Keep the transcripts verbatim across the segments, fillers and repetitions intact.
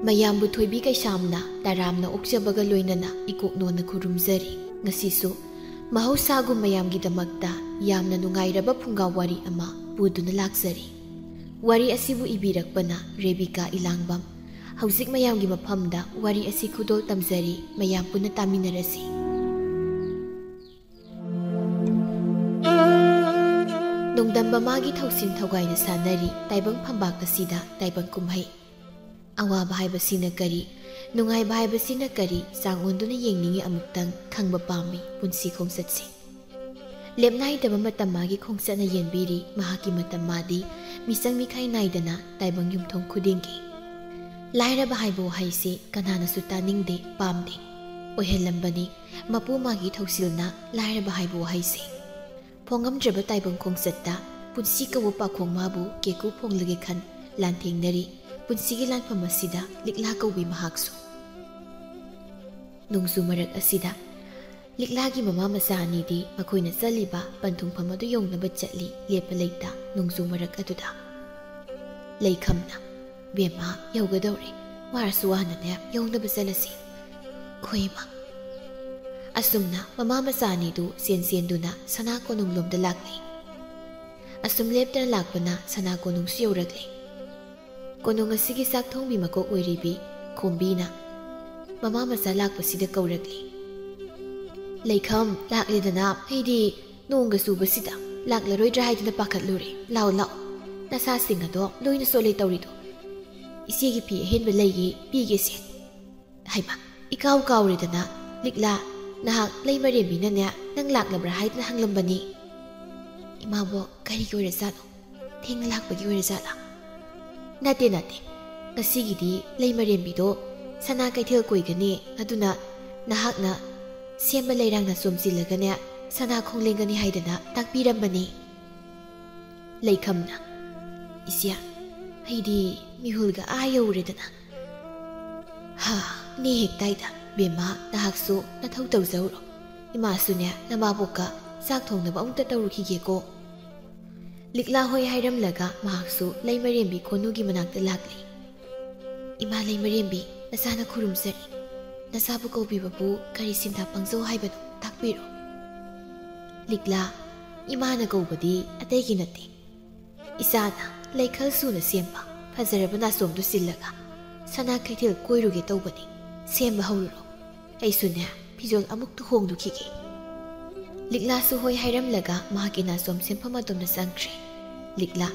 ꯃꯌꯥꯝꯕꯨ ꯊꯣꯏꯕꯤ ꯀꯩꯁꯥꯝꯅ ꯇꯔꯥꯝꯅ ꯑꯣꯛꯆꯕꯒ ꯂꯣꯏꯅꯅ ꯏꯀꯣꯛꯅꯣꯅ ꯈꯨꯔꯨꯝꯖꯔꯤ꯫ ꯉꯁꯤꯁꯨ ꯃꯍꯧꯁꯥꯒꯨꯝ ꯃꯌꯥꯝꯒꯤꯗꯃꯛꯇ ꯌꯥꯝꯅ ꯅꯨꯡꯉꯥꯏꯔꯕ ꯐꯨꯡꯒꯥ ꯋꯥꯔꯤ ꯑꯃ ꯄꯨꯗꯨꯅ ꯂꯥꯛꯆꯔꯤ꯫ ꯋꯥꯔꯤ ꯑꯁꯤꯕꯨ ꯏꯕꯤꯔꯛꯄꯅ ꯔꯦꯕꯤꯀꯥ ꯏꯂꯥꯡꯕꯝ꯫ ꯍꯧꯖꯤꯛ ꯃꯌꯥꯝꯒꯤ ꯃꯐꯝꯗ ꯋꯥꯔꯤ ꯑꯁꯤ ꯈꯨꯗꯣꯜ ꯇꯝꯖꯔꯤ, ꯃꯌꯥꯝ ꯄꯨꯟꯅ ꯇꯥꯃꯤꯟꯅꯔꯁꯤ꯫ ꯅꯣꯡꯗꯝꯕ ꯃꯥꯒꯤ ꯊꯧꯁꯤꯟ ꯊꯧꯒꯥꯏꯅ ꯁꯥꯟꯅꯔꯤ ꯇꯥꯏꯕꯪ ꯐꯝꯕꯥꯛ ꯑꯁꯤꯗ ꯇꯥꯏꯕꯪ ꯀꯨꯝꯍꯩ꯫ ꯑꯋꯥꯕ ꯍꯥꯏꯕꯁꯤꯅ ꯀꯔꯤ, ꯅꯨꯡꯉꯥꯏꯕ ꯍꯥꯏꯕꯁꯤꯅ ꯀꯔꯤ, ꯆꯥꯡ ꯑꯣꯟꯗꯨꯅ ꯌꯦꯡꯅꯤꯡꯏ ꯑꯃꯨꯛꯇꯪ ꯈꯪꯕ ꯄꯥꯝꯃꯤ ꯄꯨꯟꯁꯤ ꯈꯣꯡꯆꯠꯁꯦ꯫ ꯂꯦꯞꯅꯥꯏꯗꯕ ꯃꯇꯝ ꯃꯥꯒꯤ ꯈꯣꯡꯆꯠꯅ ꯌꯦꯟꯕꯤꯔꯤ ꯃꯍꯥꯛꯀꯤ ꯃꯇꯝ ꯃꯥꯗꯤ ꯃꯤꯆꯪ ꯃꯤꯈꯥꯏ ꯅꯥꯏꯗꯅ ꯇꯥꯏꯕꯪ ꯌꯨꯝꯊꯣꯡ ꯈꯨꯗꯤꯡꯒꯤ꯫ ꯂꯥꯏꯔꯕ ꯍꯥꯏꯕ ꯋꯥꯍꯩꯁꯦ ꯀꯅꯥꯅꯁꯨ ꯇꯥꯅꯤꯡꯗꯦ, ꯄꯥꯝꯗꯦ꯫ ꯑꯣꯏꯍꯜꯂꯝꯕꯅꯤ ꯃꯄꯨ ꯃꯥꯒꯤ ꯊꯧꯁꯤꯜꯅ ꯂꯥꯏꯔꯕ ꯍꯥꯏꯕ ꯋꯥꯍꯩꯁꯦ꯫ ꯐꯣꯡꯉꯝꯗ꯭ꯔꯕ ꯇꯥꯏꯕꯪ ꯈꯣꯡꯆꯠꯇ ꯄꯨꯟꯁꯤ ꯀꯧꯕ ꯄꯥꯈꯣꯡ ꯃꯥꯕꯨ ꯀꯦꯀꯨ ꯐꯣꯡꯂꯒꯦ ꯈꯟ ꯂꯥꯟꯊꯦꯡꯅꯔꯤ ꯄꯨꯟꯁꯤꯒꯤ ꯂꯥꯟꯐꯝ ꯑꯁꯤꯗ ꯂꯤꯛꯂꯥ ꯀꯧꯕꯤ ꯃꯍꯥꯛꯁꯨ꯫ ꯅꯣꯡꯖꯨ ꯃꯔꯛ ꯑꯁꯤꯗ ꯂꯤꯛꯂꯥꯒꯤ ꯃꯃꯥ ꯃꯆꯥ ꯑꯅꯤꯗꯤ ꯃꯈꯣꯏꯅ ꯆꯠꯂꯤꯕ ꯄꯟꯊꯨꯡꯐꯝ ꯑꯗꯨ ꯌꯧꯅꯕ ꯆꯠꯂꯤ ꯂꯦꯞꯄ ꯂꯩꯇ ꯅꯣꯡꯖꯨ ꯃꯔꯛ ꯑꯗꯨꯗ꯫ ꯂꯩꯈꯝꯅ, "ꯕꯦꯝꯃ, ꯌꯧꯒꯗꯧꯔꯦ꯫ ꯋꯥꯔꯁꯨ ꯋꯥꯅꯅꯦ ꯌꯧꯅꯕ ꯆꯠꯂꯁꯤ꯫" "ꯍꯣꯏ, ꯏꯃꯥ꯫" ꯑꯁꯨꯝꯅ ꯃꯃꯥ ꯃꯆꯥ ꯑꯅꯤꯗꯨ ꯆꯦꯟ ꯆꯦꯟꯗꯨꯅ ꯁꯅꯥ ꯀꯣꯅꯨꯡꯂꯣꯝꯗ ꯂꯥꯛꯂꯤ꯫ ꯑꯁꯨꯝ ꯂꯦꯞꯇꯅ ꯂꯥꯛꯄꯅ ꯁꯅꯥ ꯀꯣꯅꯨꯡꯁꯨ ꯌꯧꯔꯛꯂꯤ꯫ ꯀꯣꯅꯨꯡ ꯑꯁꯤꯒꯤ ꯆꯥꯛ ꯊꯣꯡꯕꯤ ꯃꯀꯣꯛ ꯑꯣꯏꯔꯤꯕꯤ ꯈꯣꯝꯕꯤꯅ ꯃꯃꯥ ꯃꯆꯥ ꯂꯥꯛꯄꯁꯤꯗ ꯀꯧꯔꯛꯂꯤ꯫ "ꯂꯩꯈꯝ, ꯂꯥꯛꯂꯦꯗꯅ꯫ ꯑꯩꯗꯤ ꯅꯣꯡꯒ ꯆꯨꯕꯁꯤꯗ ꯂꯥꯛꯂꯔꯣꯏꯗ꯭ꯔꯥ ꯍꯥꯏꯗꯨꯅ ꯄꯥꯈꯠꯂꯨꯔꯦ꯫ ꯂꯥꯎ, ꯂꯥꯎ꯫ ꯅꯁꯥꯁꯤꯡ ꯑꯗꯣ ꯂꯣꯏꯅ ꯆꯣꯠꯂꯦ ꯇꯧꯔꯤꯗꯣ꯫ ꯏꯆꯦꯒꯤ ꯐꯤ ꯑꯍꯦꯟꯕ ꯂꯩꯌꯦ, ꯄꯤꯒꯦꯁꯦ꯫" ꯍꯩꯃꯥ, ꯏꯀꯥꯎ ꯀꯥꯎꯔꯦꯗꯅ꯫ "ꯂꯤꯛꯂꯥ, ꯅꯍꯥꯛ ꯂꯩꯃꯔꯦꯝꯕꯤꯅꯅꯦ ꯅꯪ ꯂꯥꯛꯂꯕ꯭ꯔꯥ ꯍꯥꯏꯗꯨꯅ ꯍꯪꯂꯝꯕꯅꯤ꯫" "ꯏꯃꯥꯕꯣꯛ, ꯀꯔꯤꯒꯤ ꯑꯣꯏꯔꯖꯥꯠꯅꯣ? ꯊꯦꯡꯅ ꯂꯥꯛꯄꯒꯤ ꯑꯣꯏꯔꯖꯥꯠꯂꯥ?" "ꯅꯠꯇꯦ, ꯅꯠꯇꯦ꯫ ꯉꯁꯤꯒꯤꯗꯤ ꯂꯩꯃꯔꯦꯝꯕꯤꯗꯣ ꯁꯅꯥ ꯀꯩꯊꯦꯜ ꯀꯣꯏꯒꯅꯤ, ꯑꯗꯨꯅ ꯅꯍꯥꯛꯅ ꯁꯦꯝꯕ ꯂꯩꯔꯥꯡꯅ ꯆꯣꯝꯁꯤꯜꯂꯒꯅꯦ ꯁꯅꯥ ꯈꯣꯡ ꯂꯦꯡꯒꯅꯤ ꯍꯥꯏꯗꯅ ꯇꯥꯛꯄꯤꯔꯝꯕꯅꯤ꯫" ꯂꯩꯈꯝꯅ, "ꯏꯆꯦ, ꯑꯩꯗꯤ ꯃꯤꯍꯨꯜꯒ ꯑꯥ ꯌꯧꯔꯦꯗꯅ꯫" "ꯍꯥ, ꯅꯦ ꯍꯦꯛ ꯇꯥꯏꯗ꯫ ꯕꯦꯝꯃ, ꯅꯍꯥꯛꯁꯨ ꯅꯊꯧ ꯇꯧꯖꯧꯔꯣ꯫ ꯏꯃꯥꯁꯨꯅꯦ ꯅꯃꯥꯕꯣꯛꯀ ꯆꯥꯛ ꯊꯣꯡꯅꯕ ꯑꯃꯨꯛꯇ ꯇꯧꯔꯨꯈꯤꯒꯦꯀꯣ꯫" ꯂꯤꯛꯂꯥ ꯍꯣꯏ ꯍꯥꯏꯔꯝꯂꯒ ꯃꯍꯥꯛꯁꯨ ꯂꯩꯃꯔꯦꯝꯕꯤ ꯈꯣꯅꯨꯒꯤ ꯃꯅꯥꯛꯇ ꯂꯥꯛꯂꯤ꯫ "ꯏꯃꯥ ꯂꯩꯃꯔꯦꯝꯕꯤ, ꯅꯆꯥꯅ ꯈꯨꯔꯨꯝꯖꯔꯤ꯫ ꯅꯆꯥꯕꯨ ꯀꯧꯕꯤꯕꯕꯨ ꯀꯔꯤ ꯁꯤꯟꯊꯥ ꯄꯥꯡꯖꯧ ꯍꯥꯏꯕꯅꯣ? ꯇꯥꯛꯄꯤꯔꯣ꯫" "ꯂꯤꯛꯂꯥ, ꯏꯃꯥꯅ ꯀꯧꯕꯗꯤ ꯑꯇꯩꯒꯤ ꯅꯠꯇꯦ꯫ ꯏꯆꯥꯅ ꯂꯩꯈꯜ ꯁꯨꯅ ꯁꯦꯝꯕ ꯐꯖꯔꯕ ꯅꯥꯆꯣꯝꯗꯨ ꯁꯤꯜꯂꯒ ꯁꯅꯥ ꯀꯩꯊꯦꯜ ꯀꯣꯏꯔꯨꯒꯦ ꯇꯧꯕꯅꯤ꯫ ꯁꯦꯝꯕ ꯍꯧꯔꯨꯔꯣ꯫ ꯑꯩꯁꯨꯅꯦ, ꯐꯤꯖꯣꯜ ꯑꯃꯨꯛꯇ ꯍꯣꯡꯂꯨꯈꯤꯒꯦ꯫" ꯂꯤꯛꯂꯥꯁꯨ ꯍꯣꯏ ꯍꯥꯏꯔꯝꯂꯒ ꯃꯍꯥꯛꯀꯤ ꯅꯥꯆꯣꯝ ꯁꯦꯝꯐꯝ ꯑꯗꯣꯝꯗ ꯆꯪꯈ꯭ꯔꯦ꯫ ꯂꯤꯛꯂꯥ,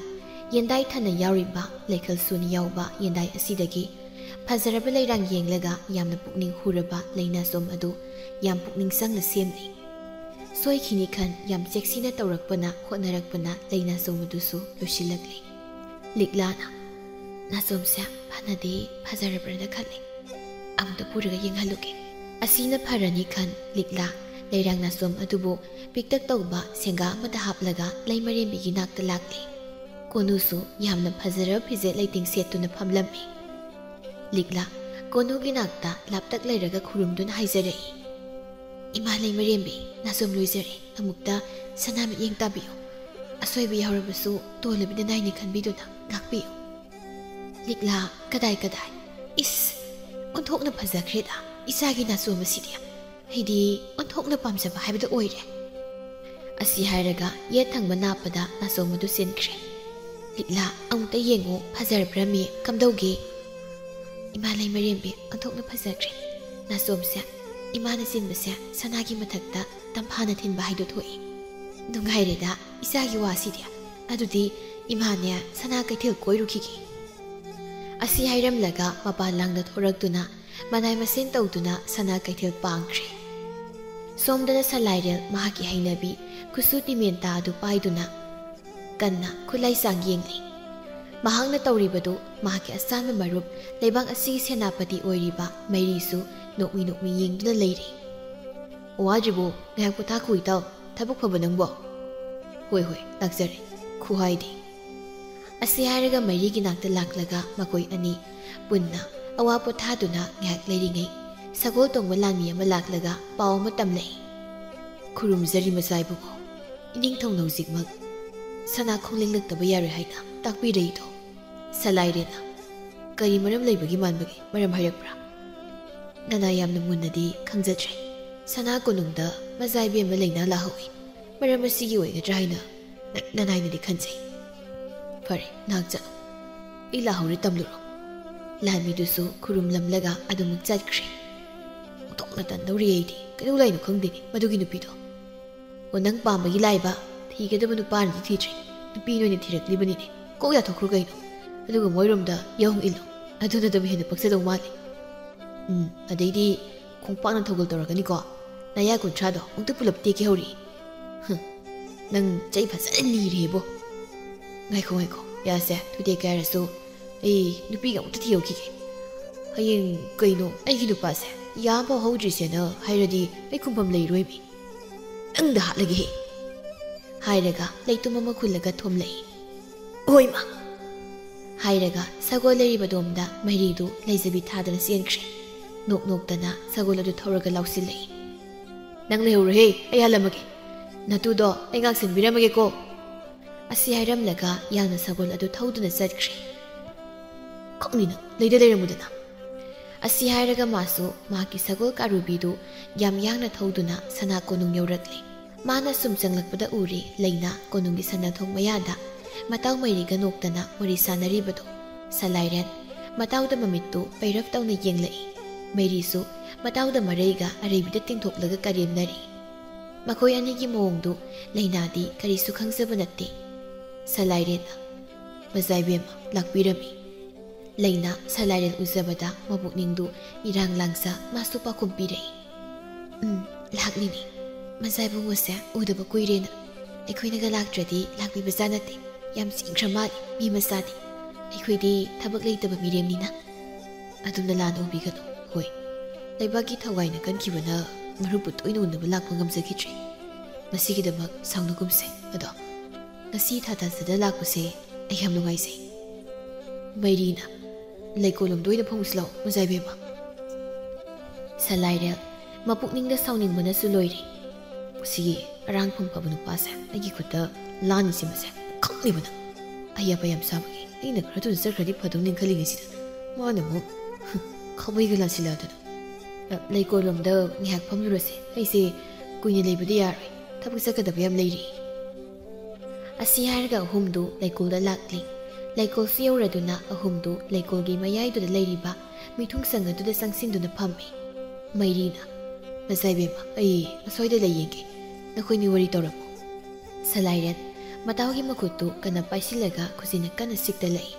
ꯌꯦꯟꯗꯥꯏ ꯊꯟꯅ ꯌꯥꯎꯔꯤꯕ ꯂꯩꯈꯜ ꯁꯨꯅ ꯌꯥꯎꯕ ꯌꯦꯟꯗꯥꯏ ꯑꯁꯤꯗꯒꯤ ꯐꯖꯔꯕ ꯂꯩꯔꯥꯡ ꯌꯦꯡꯂꯒ ꯌꯥꯝꯅ ꯄꯨꯛꯅꯤꯡ ꯍꯨꯔꯕ ꯂꯩꯅꯥꯆꯣꯝ ꯑꯗꯨ ꯌꯥꯝ ꯄꯨꯛꯅꯤꯡ ꯆꯪꯅ ꯁꯦꯝꯂꯤ꯫ ꯁꯣꯏꯈꯤꯅꯤ ꯈꯟ ꯌꯥꯝ ꯆꯦꯛꯁꯤꯟꯅ ꯇꯧꯔꯛꯄꯅ ꯍꯣꯠꯅꯔꯛꯄꯅ ꯂꯩꯅꯥꯆꯣꯝ ꯑꯗꯨꯁꯨ ꯂꯣꯏꯁꯤꯜꯂꯛꯂꯤ꯫ ꯂꯤꯛꯂꯥꯅ, "ꯅꯥꯆꯣꯝꯁꯦ ꯐꯅꯗꯤ ꯐꯖꯔꯕ꯭ꯔꯅ ꯈꯜꯂꯤ꯫ ꯑꯃꯨꯛꯇ ꯄꯨꯔꯒ ꯌꯦꯡꯍꯜꯂꯨꯒꯦ꯫" ꯑꯁꯤꯅ ꯐꯔꯅꯤ ꯈꯟ ꯂꯤꯛꯂꯥ ꯂꯩꯔꯥꯡ ꯅꯥꯆꯣꯝ ꯑꯗꯨꯕꯨ ꯄꯤꯛꯇꯛ ꯇꯧꯕ ꯁꯦꯡꯒꯥ ꯑꯃꯗ ꯍꯥꯞꯂꯒ ꯂꯩꯃꯔꯦꯝꯕꯤꯒꯤ ꯅꯥꯛꯇ ꯂꯥꯛꯂꯦ꯫ ꯀꯣꯅꯨꯁꯨ ꯌꯥꯝꯅ ꯐꯖꯔꯕ ꯐꯤꯖꯦꯠ ꯂꯩꯇꯦꯡ ꯁꯦꯠꯇꯨꯅ ꯐꯝꯂꯝꯃꯤ꯫ ꯂꯤꯛꯂꯥ ꯀꯣꯅꯨꯒꯤ ꯅꯥꯛꯇ ꯂꯥꯞꯇꯛ ꯂꯩꯔꯒ ꯈꯨꯔꯨꯝꯗꯨꯅ ꯍꯥꯏꯖꯔꯛꯏ, "ꯏꯃꯥ ꯂꯩꯃꯔꯦꯝꯕꯤ, ꯅꯥꯆꯣꯝ ꯂꯣꯏꯖꯔꯦ꯫ ꯑꯃꯨꯛꯇ ꯁꯅꯥ ꯃꯤꯠꯌꯦꯡ ꯇꯥꯕꯤꯌꯨ꯫ ꯑꯁꯣꯏꯕ ꯌꯥꯎꯔꯕꯁꯨ ꯇꯣꯜꯂꯕꯤꯅ ꯅꯥꯏꯅ ꯈꯟꯕꯤꯗꯨꯅ ꯉꯥꯛꯄꯤꯌꯨ꯫" ꯂꯤꯛꯂꯥ, "ꯀꯗꯥꯏ ꯀꯗꯥꯏ! ꯏꯁ! ꯑꯣꯟꯊꯣꯛꯅ ꯐꯖꯈ꯭ꯔꯦꯗ ꯏꯆꯥꯒꯤ ꯅꯥꯆꯣꯝ ꯑꯁꯤꯗꯤ꯫ ꯑꯩꯗꯤ ꯑꯣꯟꯊꯣꯛꯅ ꯄꯥꯝꯖꯕ ꯍꯥꯏꯕꯗꯨ ꯑꯣꯏꯔꯦ꯫" ꯑꯁꯤ ꯍꯥꯏꯔꯒ ꯌꯦꯠ ꯊꯪꯕ ꯅꯥꯞꯄꯗ ꯅꯥꯆꯣꯝ ꯑꯗꯨ ꯆꯦꯟꯈ꯭ꯔꯦ꯫ "ꯂꯤꯛꯂꯥ, ꯑꯃꯨꯛꯇ ꯌꯦꯡꯉꯨ, ꯐꯖꯔꯕ꯭ꯔꯥ ꯃꯤ? ꯀꯝꯗꯧꯒꯦ?" "ꯏꯃꯥ ꯂꯩꯃꯔꯦꯝꯕꯤ, ꯑꯣꯟꯊꯣꯛꯅ ꯐꯖꯈ꯭ꯔꯦ꯫ ꯅꯥꯆꯣꯝꯁꯦ ꯏꯃꯥꯅ ꯆꯤꯟꯕꯁꯦ ꯁꯅꯥꯒꯤ ꯃꯊꯛꯇ ꯇꯝꯐꯥꯅ ꯊꯤꯟꯕ ꯍꯥꯏꯗꯣ ꯊꯣꯛꯏ꯫ ꯅꯨꯡꯉꯥꯏꯔꯦꯗ ꯏꯆꯥꯒꯤ ꯋꯥꯁꯤꯗꯤ꯫ ꯑꯗꯨꯗꯤ ꯏꯃꯥꯅꯦ ꯁꯅꯥ ꯀꯩꯊꯦꯜ ꯀꯣꯏꯔꯨꯈꯤꯒꯦ꯫" ꯑꯁꯤ ꯍꯥꯏꯔꯝꯂꯒ ꯃꯄꯥꯟ ꯂꯥꯡꯗ ꯊꯣꯔꯛꯇꯨꯅ ꯃꯅꯥꯏ ꯃꯁꯤꯟ ꯇꯧꯗꯨꯅ ꯁꯅꯥ ꯀꯩꯊꯦꯜ ꯄꯥꯡꯈ꯭ꯔꯦ꯫ ꯁꯣꯝꯗꯅ ꯁꯂꯥꯏꯔꯦꯜ ꯃꯍꯥꯛꯀꯤ ꯍꯩꯅꯕꯤ ꯈꯨꯠꯁꯨ ꯇꯤꯃꯦꯟꯇꯥ ꯑꯗꯨ ꯄꯥꯏꯗꯨꯅ ꯀꯟꯅ ꯈꯨꯠꯂꯥꯏ ꯆꯥꯡ ꯌꯦꯡꯂꯤ꯫ ꯃꯍꯥꯛꯅ ꯇꯧꯔꯤꯕꯗꯨ ꯃꯍꯥꯛꯀꯤ ꯑꯆꯥꯟꯕ ꯃꯔꯨꯞ ꯂꯩꯕꯥꯛ ꯑꯁꯤꯒꯤ ꯁꯦꯅꯥꯄꯇꯤ ꯑꯣꯏꯔꯤꯕ ꯃꯩꯔꯤꯁꯨ ꯅꯣꯛꯃꯤ ꯅꯣꯛꯃꯤ ꯌꯦꯡꯗꯨꯅ ꯂꯩꯔꯤ꯫ "ꯋꯥꯗ꯭ꯔꯤꯕꯣ? ꯉꯥꯏꯍꯥꯛ ꯄꯣꯊꯥꯈꯣ ꯏꯇꯥꯎ꯫ ꯊꯕꯛ ꯐꯕ ꯅꯪꯕꯣ?" "ꯍꯣꯏ ꯍꯣꯏ, ꯂꯥꯛꯆꯔꯦ꯫ ꯈꯨꯍꯥꯏꯗꯤ꯫" ꯑꯁꯤ ꯍꯥꯏꯔꯒ ꯃꯩꯔꯤꯒꯤ ꯅꯥꯛꯇ ꯂꯥꯛꯂꯒ ꯃꯈꯣꯏ ꯑꯅꯤ ꯄꯨꯟꯅ ꯑꯋꯥ ꯄꯣꯊꯥꯗꯨꯅ ꯉꯥꯏꯍꯥꯛ ꯂꯩꯔꯤꯉꯩ ꯁꯒꯣꯜ ꯇꯣꯡꯕ ꯂꯥꯟꯃꯤ ꯑꯃ ꯂꯥꯛꯂꯒ ꯄꯥꯎ ꯑꯃ ꯇꯝꯂꯛꯏ꯫ "ꯈꯨꯔꯨꯝꯖꯔꯤ ꯃꯆꯥ ꯏꯕꯨꯡꯉꯣ꯫ ꯏꯅꯤꯡꯊꯧꯅ ꯍꯧꯖꯤꯛꯃꯛ ꯁꯅꯥ ꯈꯣꯡꯂꯦꯡꯂꯛꯇꯕ ꯌꯥꯔꯣꯏ ꯍꯥꯏꯅ ꯇꯥꯛꯄꯤꯔꯛꯏꯗꯣ ꯁꯂꯥꯏꯔꯦꯅ?" ꯀꯔꯤ ꯃꯔꯝ ꯂꯩꯕꯒꯤ ꯃꯥꯟꯕꯒꯦ? ꯃꯔꯝ ꯍꯥꯏꯔꯛꯄ꯭ꯔꯥ? ꯅꯅꯥ ꯌꯥꯝꯅ ꯃꯨꯟꯅꯗꯤ ꯈꯪꯖꯗ꯭ꯔꯦ꯫ ꯁꯅꯥ ꯀꯣꯅꯨꯡꯗ ꯃꯖꯥ ꯏꯕꯦꯝꯃ ꯂꯩꯅꯥ ꯂꯥꯛꯍꯧꯏ꯫ ꯃꯔꯝ ꯑꯁꯤꯒꯤ ꯑꯣꯏꯒꯗ꯭ꯔꯥ ꯍꯥꯏꯅ ꯅ-, ꯅꯅꯥꯏꯅꯗꯤ ꯈꯟꯖꯩ꯫ ꯐꯔꯦ, ꯅꯍꯥꯛ ꯆꯠꯂꯣ꯫ ꯑꯩ ꯂꯥꯛꯍꯧꯔꯦ, ꯇꯝꯂꯨꯔꯣ꯫ ꯂꯥꯟꯃꯤꯗꯨꯁꯨ ꯈꯨꯔꯨꯝꯂꯝꯂꯒ ꯑꯗꯨꯃꯛ ꯆꯠꯈ꯭ꯔꯦ꯫ ꯑꯣꯟꯊꯣꯛꯅ ꯇꯟꯗꯧꯔꯤ ꯑꯩꯗꯤ꯫ ꯀꯩꯗꯧ ꯂꯥꯛꯏꯅꯣ ꯈꯪꯗꯦꯅꯦ ꯃꯗꯨꯒꯤ ꯅꯨꯄꯤꯗꯣ꯫ ꯑꯣ, ꯅꯪ ꯄꯥꯝꯕꯒꯤ ꯂꯥꯛꯏꯕ? ꯊꯤꯒꯗꯕ ꯅꯨꯄꯥꯅꯗꯤ ꯊꯤꯗ꯭ꯔꯤ, ꯅꯨꯄꯤꯅ ꯑꯣꯏꯅ ꯊꯤꯔꯛꯂꯤꯕꯅꯤꯅꯦ꯫ ꯀꯣꯛ ꯌꯥꯊꯣꯛꯈ꯭ꯔꯣ ꯀꯩꯅꯣ꯫ ꯑꯗꯨꯒ ꯃꯣꯏꯔꯣꯝꯗ ꯌꯥꯍꯣꯡ ꯏꯜꯂꯣ꯫ ꯑꯗꯨꯅ ꯑꯗꯨꯝ ꯍꯦꯟꯅ ꯄꯛꯆꯗꯧ ꯃꯥꯜꯂꯦ꯫ ꯎꯝ, ꯑꯗꯩꯗꯤ ꯈꯣꯡꯄꯥꯛꯅ ꯊꯧꯒꯜ ꯇꯧꯔꯛꯀꯅꯤꯀꯣ꯫ ꯅꯌꯥ ꯀꯨꯟꯊ꯭ꯔꯥꯗꯣ ꯑꯃꯨꯛꯇ ꯄꯨꯂꯞ ꯇꯦꯛꯀꯦ ꯍꯧꯔꯤ꯫ ꯍꯨꯝ, ꯅꯪ ꯆꯩ ꯐꯖꯅ ꯅꯤꯔꯦꯕꯣ꯫ ꯉꯥꯏꯈꯣ, ꯉꯥꯏꯈꯣ, ꯌꯥꯁꯦ, ꯊꯨꯗꯦꯛꯀꯦ ꯍꯥꯏꯔꯁꯨ ꯑꯩ ꯅꯨꯄꯤꯒ ꯑꯃꯨꯛꯇ ꯊꯤꯍꯧꯈꯤꯒꯦ꯫ ꯍꯌꯦꯡ ꯀꯩꯅꯣ, ꯑꯩꯒꯤ ꯅꯨꯄꯥꯁꯦ ꯌꯥꯝꯐꯥꯎ ꯍꯧꯗ꯭ꯔꯤꯁꯦꯅ ꯍꯥꯏꯔꯗꯤ ꯑꯩ ꯈꯨꯝꯐꯝ ꯂꯩꯔꯣꯏꯃꯤ꯫ ꯅꯪꯗ ꯍꯥꯠꯂꯒꯦꯍꯦ꯫ ꯍꯥꯏꯔꯒ ꯂꯩꯇꯨꯝ ꯑꯃ ꯈꯨꯜꯂꯒ ꯊꯣꯝꯂꯛꯏ꯫ ꯍꯣꯏꯃ! ꯍꯥꯏꯔꯒ ꯁꯒꯣꯜ ꯂꯩꯔꯤꯕꯗꯣꯝꯗ ꯃꯩꯔꯤꯗꯨ ꯂꯩꯖꯕꯤ ꯊꯥꯗꯅ ꯆꯦꯟꯈ꯭ꯔꯦ꯫ ꯅꯣꯛ ꯅꯣꯛꯇꯅ ꯁꯒꯣꯜ ꯑꯗꯨ ꯊꯧꯔꯒ ꯂꯥꯎꯁꯤꯜꯂꯛꯏ꯫ ꯅꯪ ꯂꯩꯍꯧꯔꯣꯍꯦ, ꯑꯩ ꯍꯜꯂꯝꯃꯒꯦ꯫ ꯅꯇꯨꯗꯣ ꯑꯩ ꯉꯥꯛꯁꯦꯟꯕꯤꯔꯝꯃꯒꯦꯀꯣ꯫ ꯑꯁꯤ ꯍꯥꯏꯔꯝꯂꯒ ꯌꯥꯡꯅ ꯁꯒꯣꯜ ꯑꯗꯨ ꯊꯧꯗꯨꯅ ꯆꯠꯈ꯭ꯔꯦ꯫ ꯈꯪꯅꯤ ꯅꯪ, ꯂꯩꯗ ꯂꯩꯔꯝꯃꯨꯗꯅ꯫ ꯑꯁꯤ ꯍꯥꯏꯔꯒ ꯃꯥꯁꯨ ꯃꯍꯥꯛꯀꯤ ꯁꯒꯣꯜ ꯀꯥꯔꯨꯕꯤꯗꯨ ꯌꯥꯝ ꯌꯥꯡꯅ ꯊꯧꯗꯨꯅ ꯁꯅꯥ ꯀꯣꯅꯨꯡ ꯌꯧꯔꯛꯂꯦ꯫ ꯃꯥꯅ ꯁꯨꯝ ꯆꯪꯂꯛꯄꯗ ꯎꯔꯦ ꯂꯩꯅꯥ ꯀꯣꯅꯨꯡꯒꯤ ꯁꯅꯥꯊꯣꯡ ꯃꯌꯥꯗ ꯃꯇꯥꯎ ꯃꯩꯔꯤꯒ ꯅꯣꯛꯇꯅ ꯋꯥꯔꯤ ꯁꯥꯟꯅꯔꯤꯕꯗꯣ꯫ ꯁꯂꯥꯏꯔꯦꯟ ꯃꯇꯥꯎꯗ ꯃꯃꯤꯠꯇꯨ ꯄꯩꯔꯞ ꯇꯧꯅ ꯌꯦꯡꯂꯛꯏ꯫ ꯃꯩꯔꯤꯁꯨ ꯃꯇꯥꯎꯗ ꯃꯔꯩꯒ ꯑꯔꯩꯕꯤꯗ ꯇꯤꯡꯊꯣꯛꯂꯒ ꯀꯔꯦꯝꯅꯔꯤ꯫ ꯃꯈꯣꯏ ꯑꯅꯤꯒꯤ ꯃꯑꯣꯡꯗꯨ ꯂꯩꯅꯥꯗꯤ ꯀꯔꯤꯁꯨ ꯈꯪꯖꯕ ꯅꯠꯇꯦ꯫ ꯁꯂꯥꯏꯔꯦꯟꯅ, "ꯃꯖꯥ ꯏꯕꯦꯝꯃ ꯂꯥꯛꯄꯤꯔꯝꯃꯤ꯫" ꯂꯩꯅꯥ ꯁꯂꯥꯏꯔꯦꯟ ꯎꯖꯕꯗ ꯃꯄꯨꯛꯅꯤꯡꯗꯨ ꯏꯔꯥꯡ ꯂꯥꯡꯖ ꯃꯥꯁꯨ ꯄꯥꯎꯈꯨꯝ ꯄꯤꯔꯛꯏ꯫ "ꯎꯝ, ꯂꯥꯛꯂꯤꯅꯤ꯫ ꯃꯖꯥ ꯏꯕꯨꯡꯉꯣꯁꯦ ꯎꯗꯕ ꯀꯨꯏꯔꯦꯅ꯫ ꯑꯩꯈꯣꯏꯅꯒ ꯂꯥꯛꯇ꯭ꯔꯗꯤ ꯂꯥꯛꯄꯤꯕꯖꯥꯠ ꯅꯠꯇꯦ꯫ ꯌꯥꯝ ꯆꯤꯡꯈ꯭ꯔ ꯃꯥꯜꯂꯤ ꯃꯤ ꯃꯆꯥꯗꯤ꯫ ꯑꯩꯈꯣꯏꯗꯤ ꯊꯕꯛ ꯂꯩꯇꯕ ꯃꯤꯔꯦꯝꯅꯤꯅ꯫" "ꯑꯗꯨꯝꯅ ꯂꯥꯟꯅ ꯎꯕꯤꯒꯅꯨ꯫ ꯍꯣꯏ, ꯂꯩꯕꯥꯛꯀꯤ ꯊꯋꯥꯏꯅ ꯀꯟꯈꯤꯕꯅ ꯃꯔꯨꯞꯄꯨ ꯇꯣꯏꯅ ꯎꯅꯕ ꯂꯥꯛꯄ ꯉꯝꯖꯈꯤꯗ꯭ꯔꯦ꯫ ꯃꯁꯤꯒꯤꯗꯃꯛ ꯁꯥꯎꯅꯒꯨꯝꯁꯦ꯫ ꯑꯗꯣ ꯉꯁꯤ ꯊꯥ ꯊꯥꯖꯗ ꯂꯥꯛꯄꯁꯦ ꯑꯩ ꯌꯥꯝ ꯅꯨꯡꯉꯥꯏꯖꯩ꯫" ꯃꯩꯔꯤꯅ, "ꯂꯩꯀꯣꯜꯂꯣꯝꯗ ꯑꯣꯏꯅ ꯐꯝꯁꯤ ꯂꯥꯛꯑꯣ, ꯃꯖꯥ ꯏꯕꯦꯝꯃ꯫" ꯁꯂꯥꯏꯔꯦꯜ ꯃꯄꯨꯛꯅꯤꯡꯗ ꯁꯥꯎꯅꯤꯡꯕꯅꯁꯨ ꯂꯣꯏꯔꯦ꯫ "ꯃꯁꯤꯒꯤ ꯑꯔꯥꯡꯐꯝ ꯐꯕ ꯅꯨꯄꯥꯁꯦ ꯑꯩꯒꯤ ꯈꯨꯠꯇ ꯂꯥꯟꯅꯤ ꯁꯤꯃꯁꯦ ꯈꯪꯂꯤꯕ ꯅꯪ꯫ ꯑꯩ ꯑꯄꯥ ꯌꯥꯝ ꯆꯥꯕꯒꯤ ꯑꯩꯅ ꯈꯔ ꯊꯨꯅ ꯆꯠꯈ꯭ꯔꯗꯤ ꯐꯗꯧꯅꯤ ꯈꯜꯂꯤꯉꯩꯁꯤꯗ ꯃꯥꯅ ꯑꯃꯨꯛ ꯈꯥꯕꯩꯒ ꯂꯥꯟꯁꯤꯜꯂꯛꯑꯗꯅ꯫ "ꯑ, ꯂꯩꯀꯣꯜꯂꯣꯝꯗ ꯉꯥꯏꯍꯥꯛ ꯐꯝꯂꯨꯔꯁꯦ, ꯑꯩꯁꯦ ꯀꯨꯏꯅ ꯂꯩꯕꯗꯤ ꯌꯥꯔꯣꯏ, ꯊꯕꯛ ꯆꯠꯀꯗꯕ ꯌꯥꯝ ꯂꯩꯔꯤ꯫" ꯑꯁꯤ ꯍꯥꯏꯔꯒ ꯑꯍꯨꯝꯗꯨ ꯂꯩꯀꯣꯜꯗ ꯂꯥꯛꯂꯤ꯫ ꯂꯩꯀꯣꯜꯁꯨ ꯌꯧꯔꯗꯨꯅ ꯑꯍꯨꯝꯗꯨ ꯂꯩꯀꯣꯜꯒꯤ ꯃꯌꯥꯏꯗꯨꯗ ꯂꯩꯔꯤꯕ ꯃꯤꯊꯨꯡꯁꯪ ꯑꯗꯨꯗ ꯆꯪꯁꯤꯟꯗꯨꯅ ꯐꯝꯃꯤ꯫ ꯃꯩꯔꯤꯅ, "ꯃꯆꯥ ꯏꯕꯦꯝꯃ, ꯑꯩ ꯑꯁ꯭ꯋꯥꯏꯗ ꯂꯩ ꯌꯦꯡꯒꯦ, ꯅꯈꯣꯏꯅꯤ ꯋꯥꯔꯤ ꯇꯧꯔꯝꯃꯣ꯫" ꯁꯂꯥꯏꯔꯦꯟ ꯃꯇꯥꯎꯒꯤ ꯃꯈꯨꯠꯇꯨ ꯀꯟꯅ ꯄꯥꯏꯁꯤꯜꯂꯒ ꯈꯨꯖꯤꯟꯅ ꯀꯟꯅ ꯁꯤꯛꯇ ꯂꯩ꯫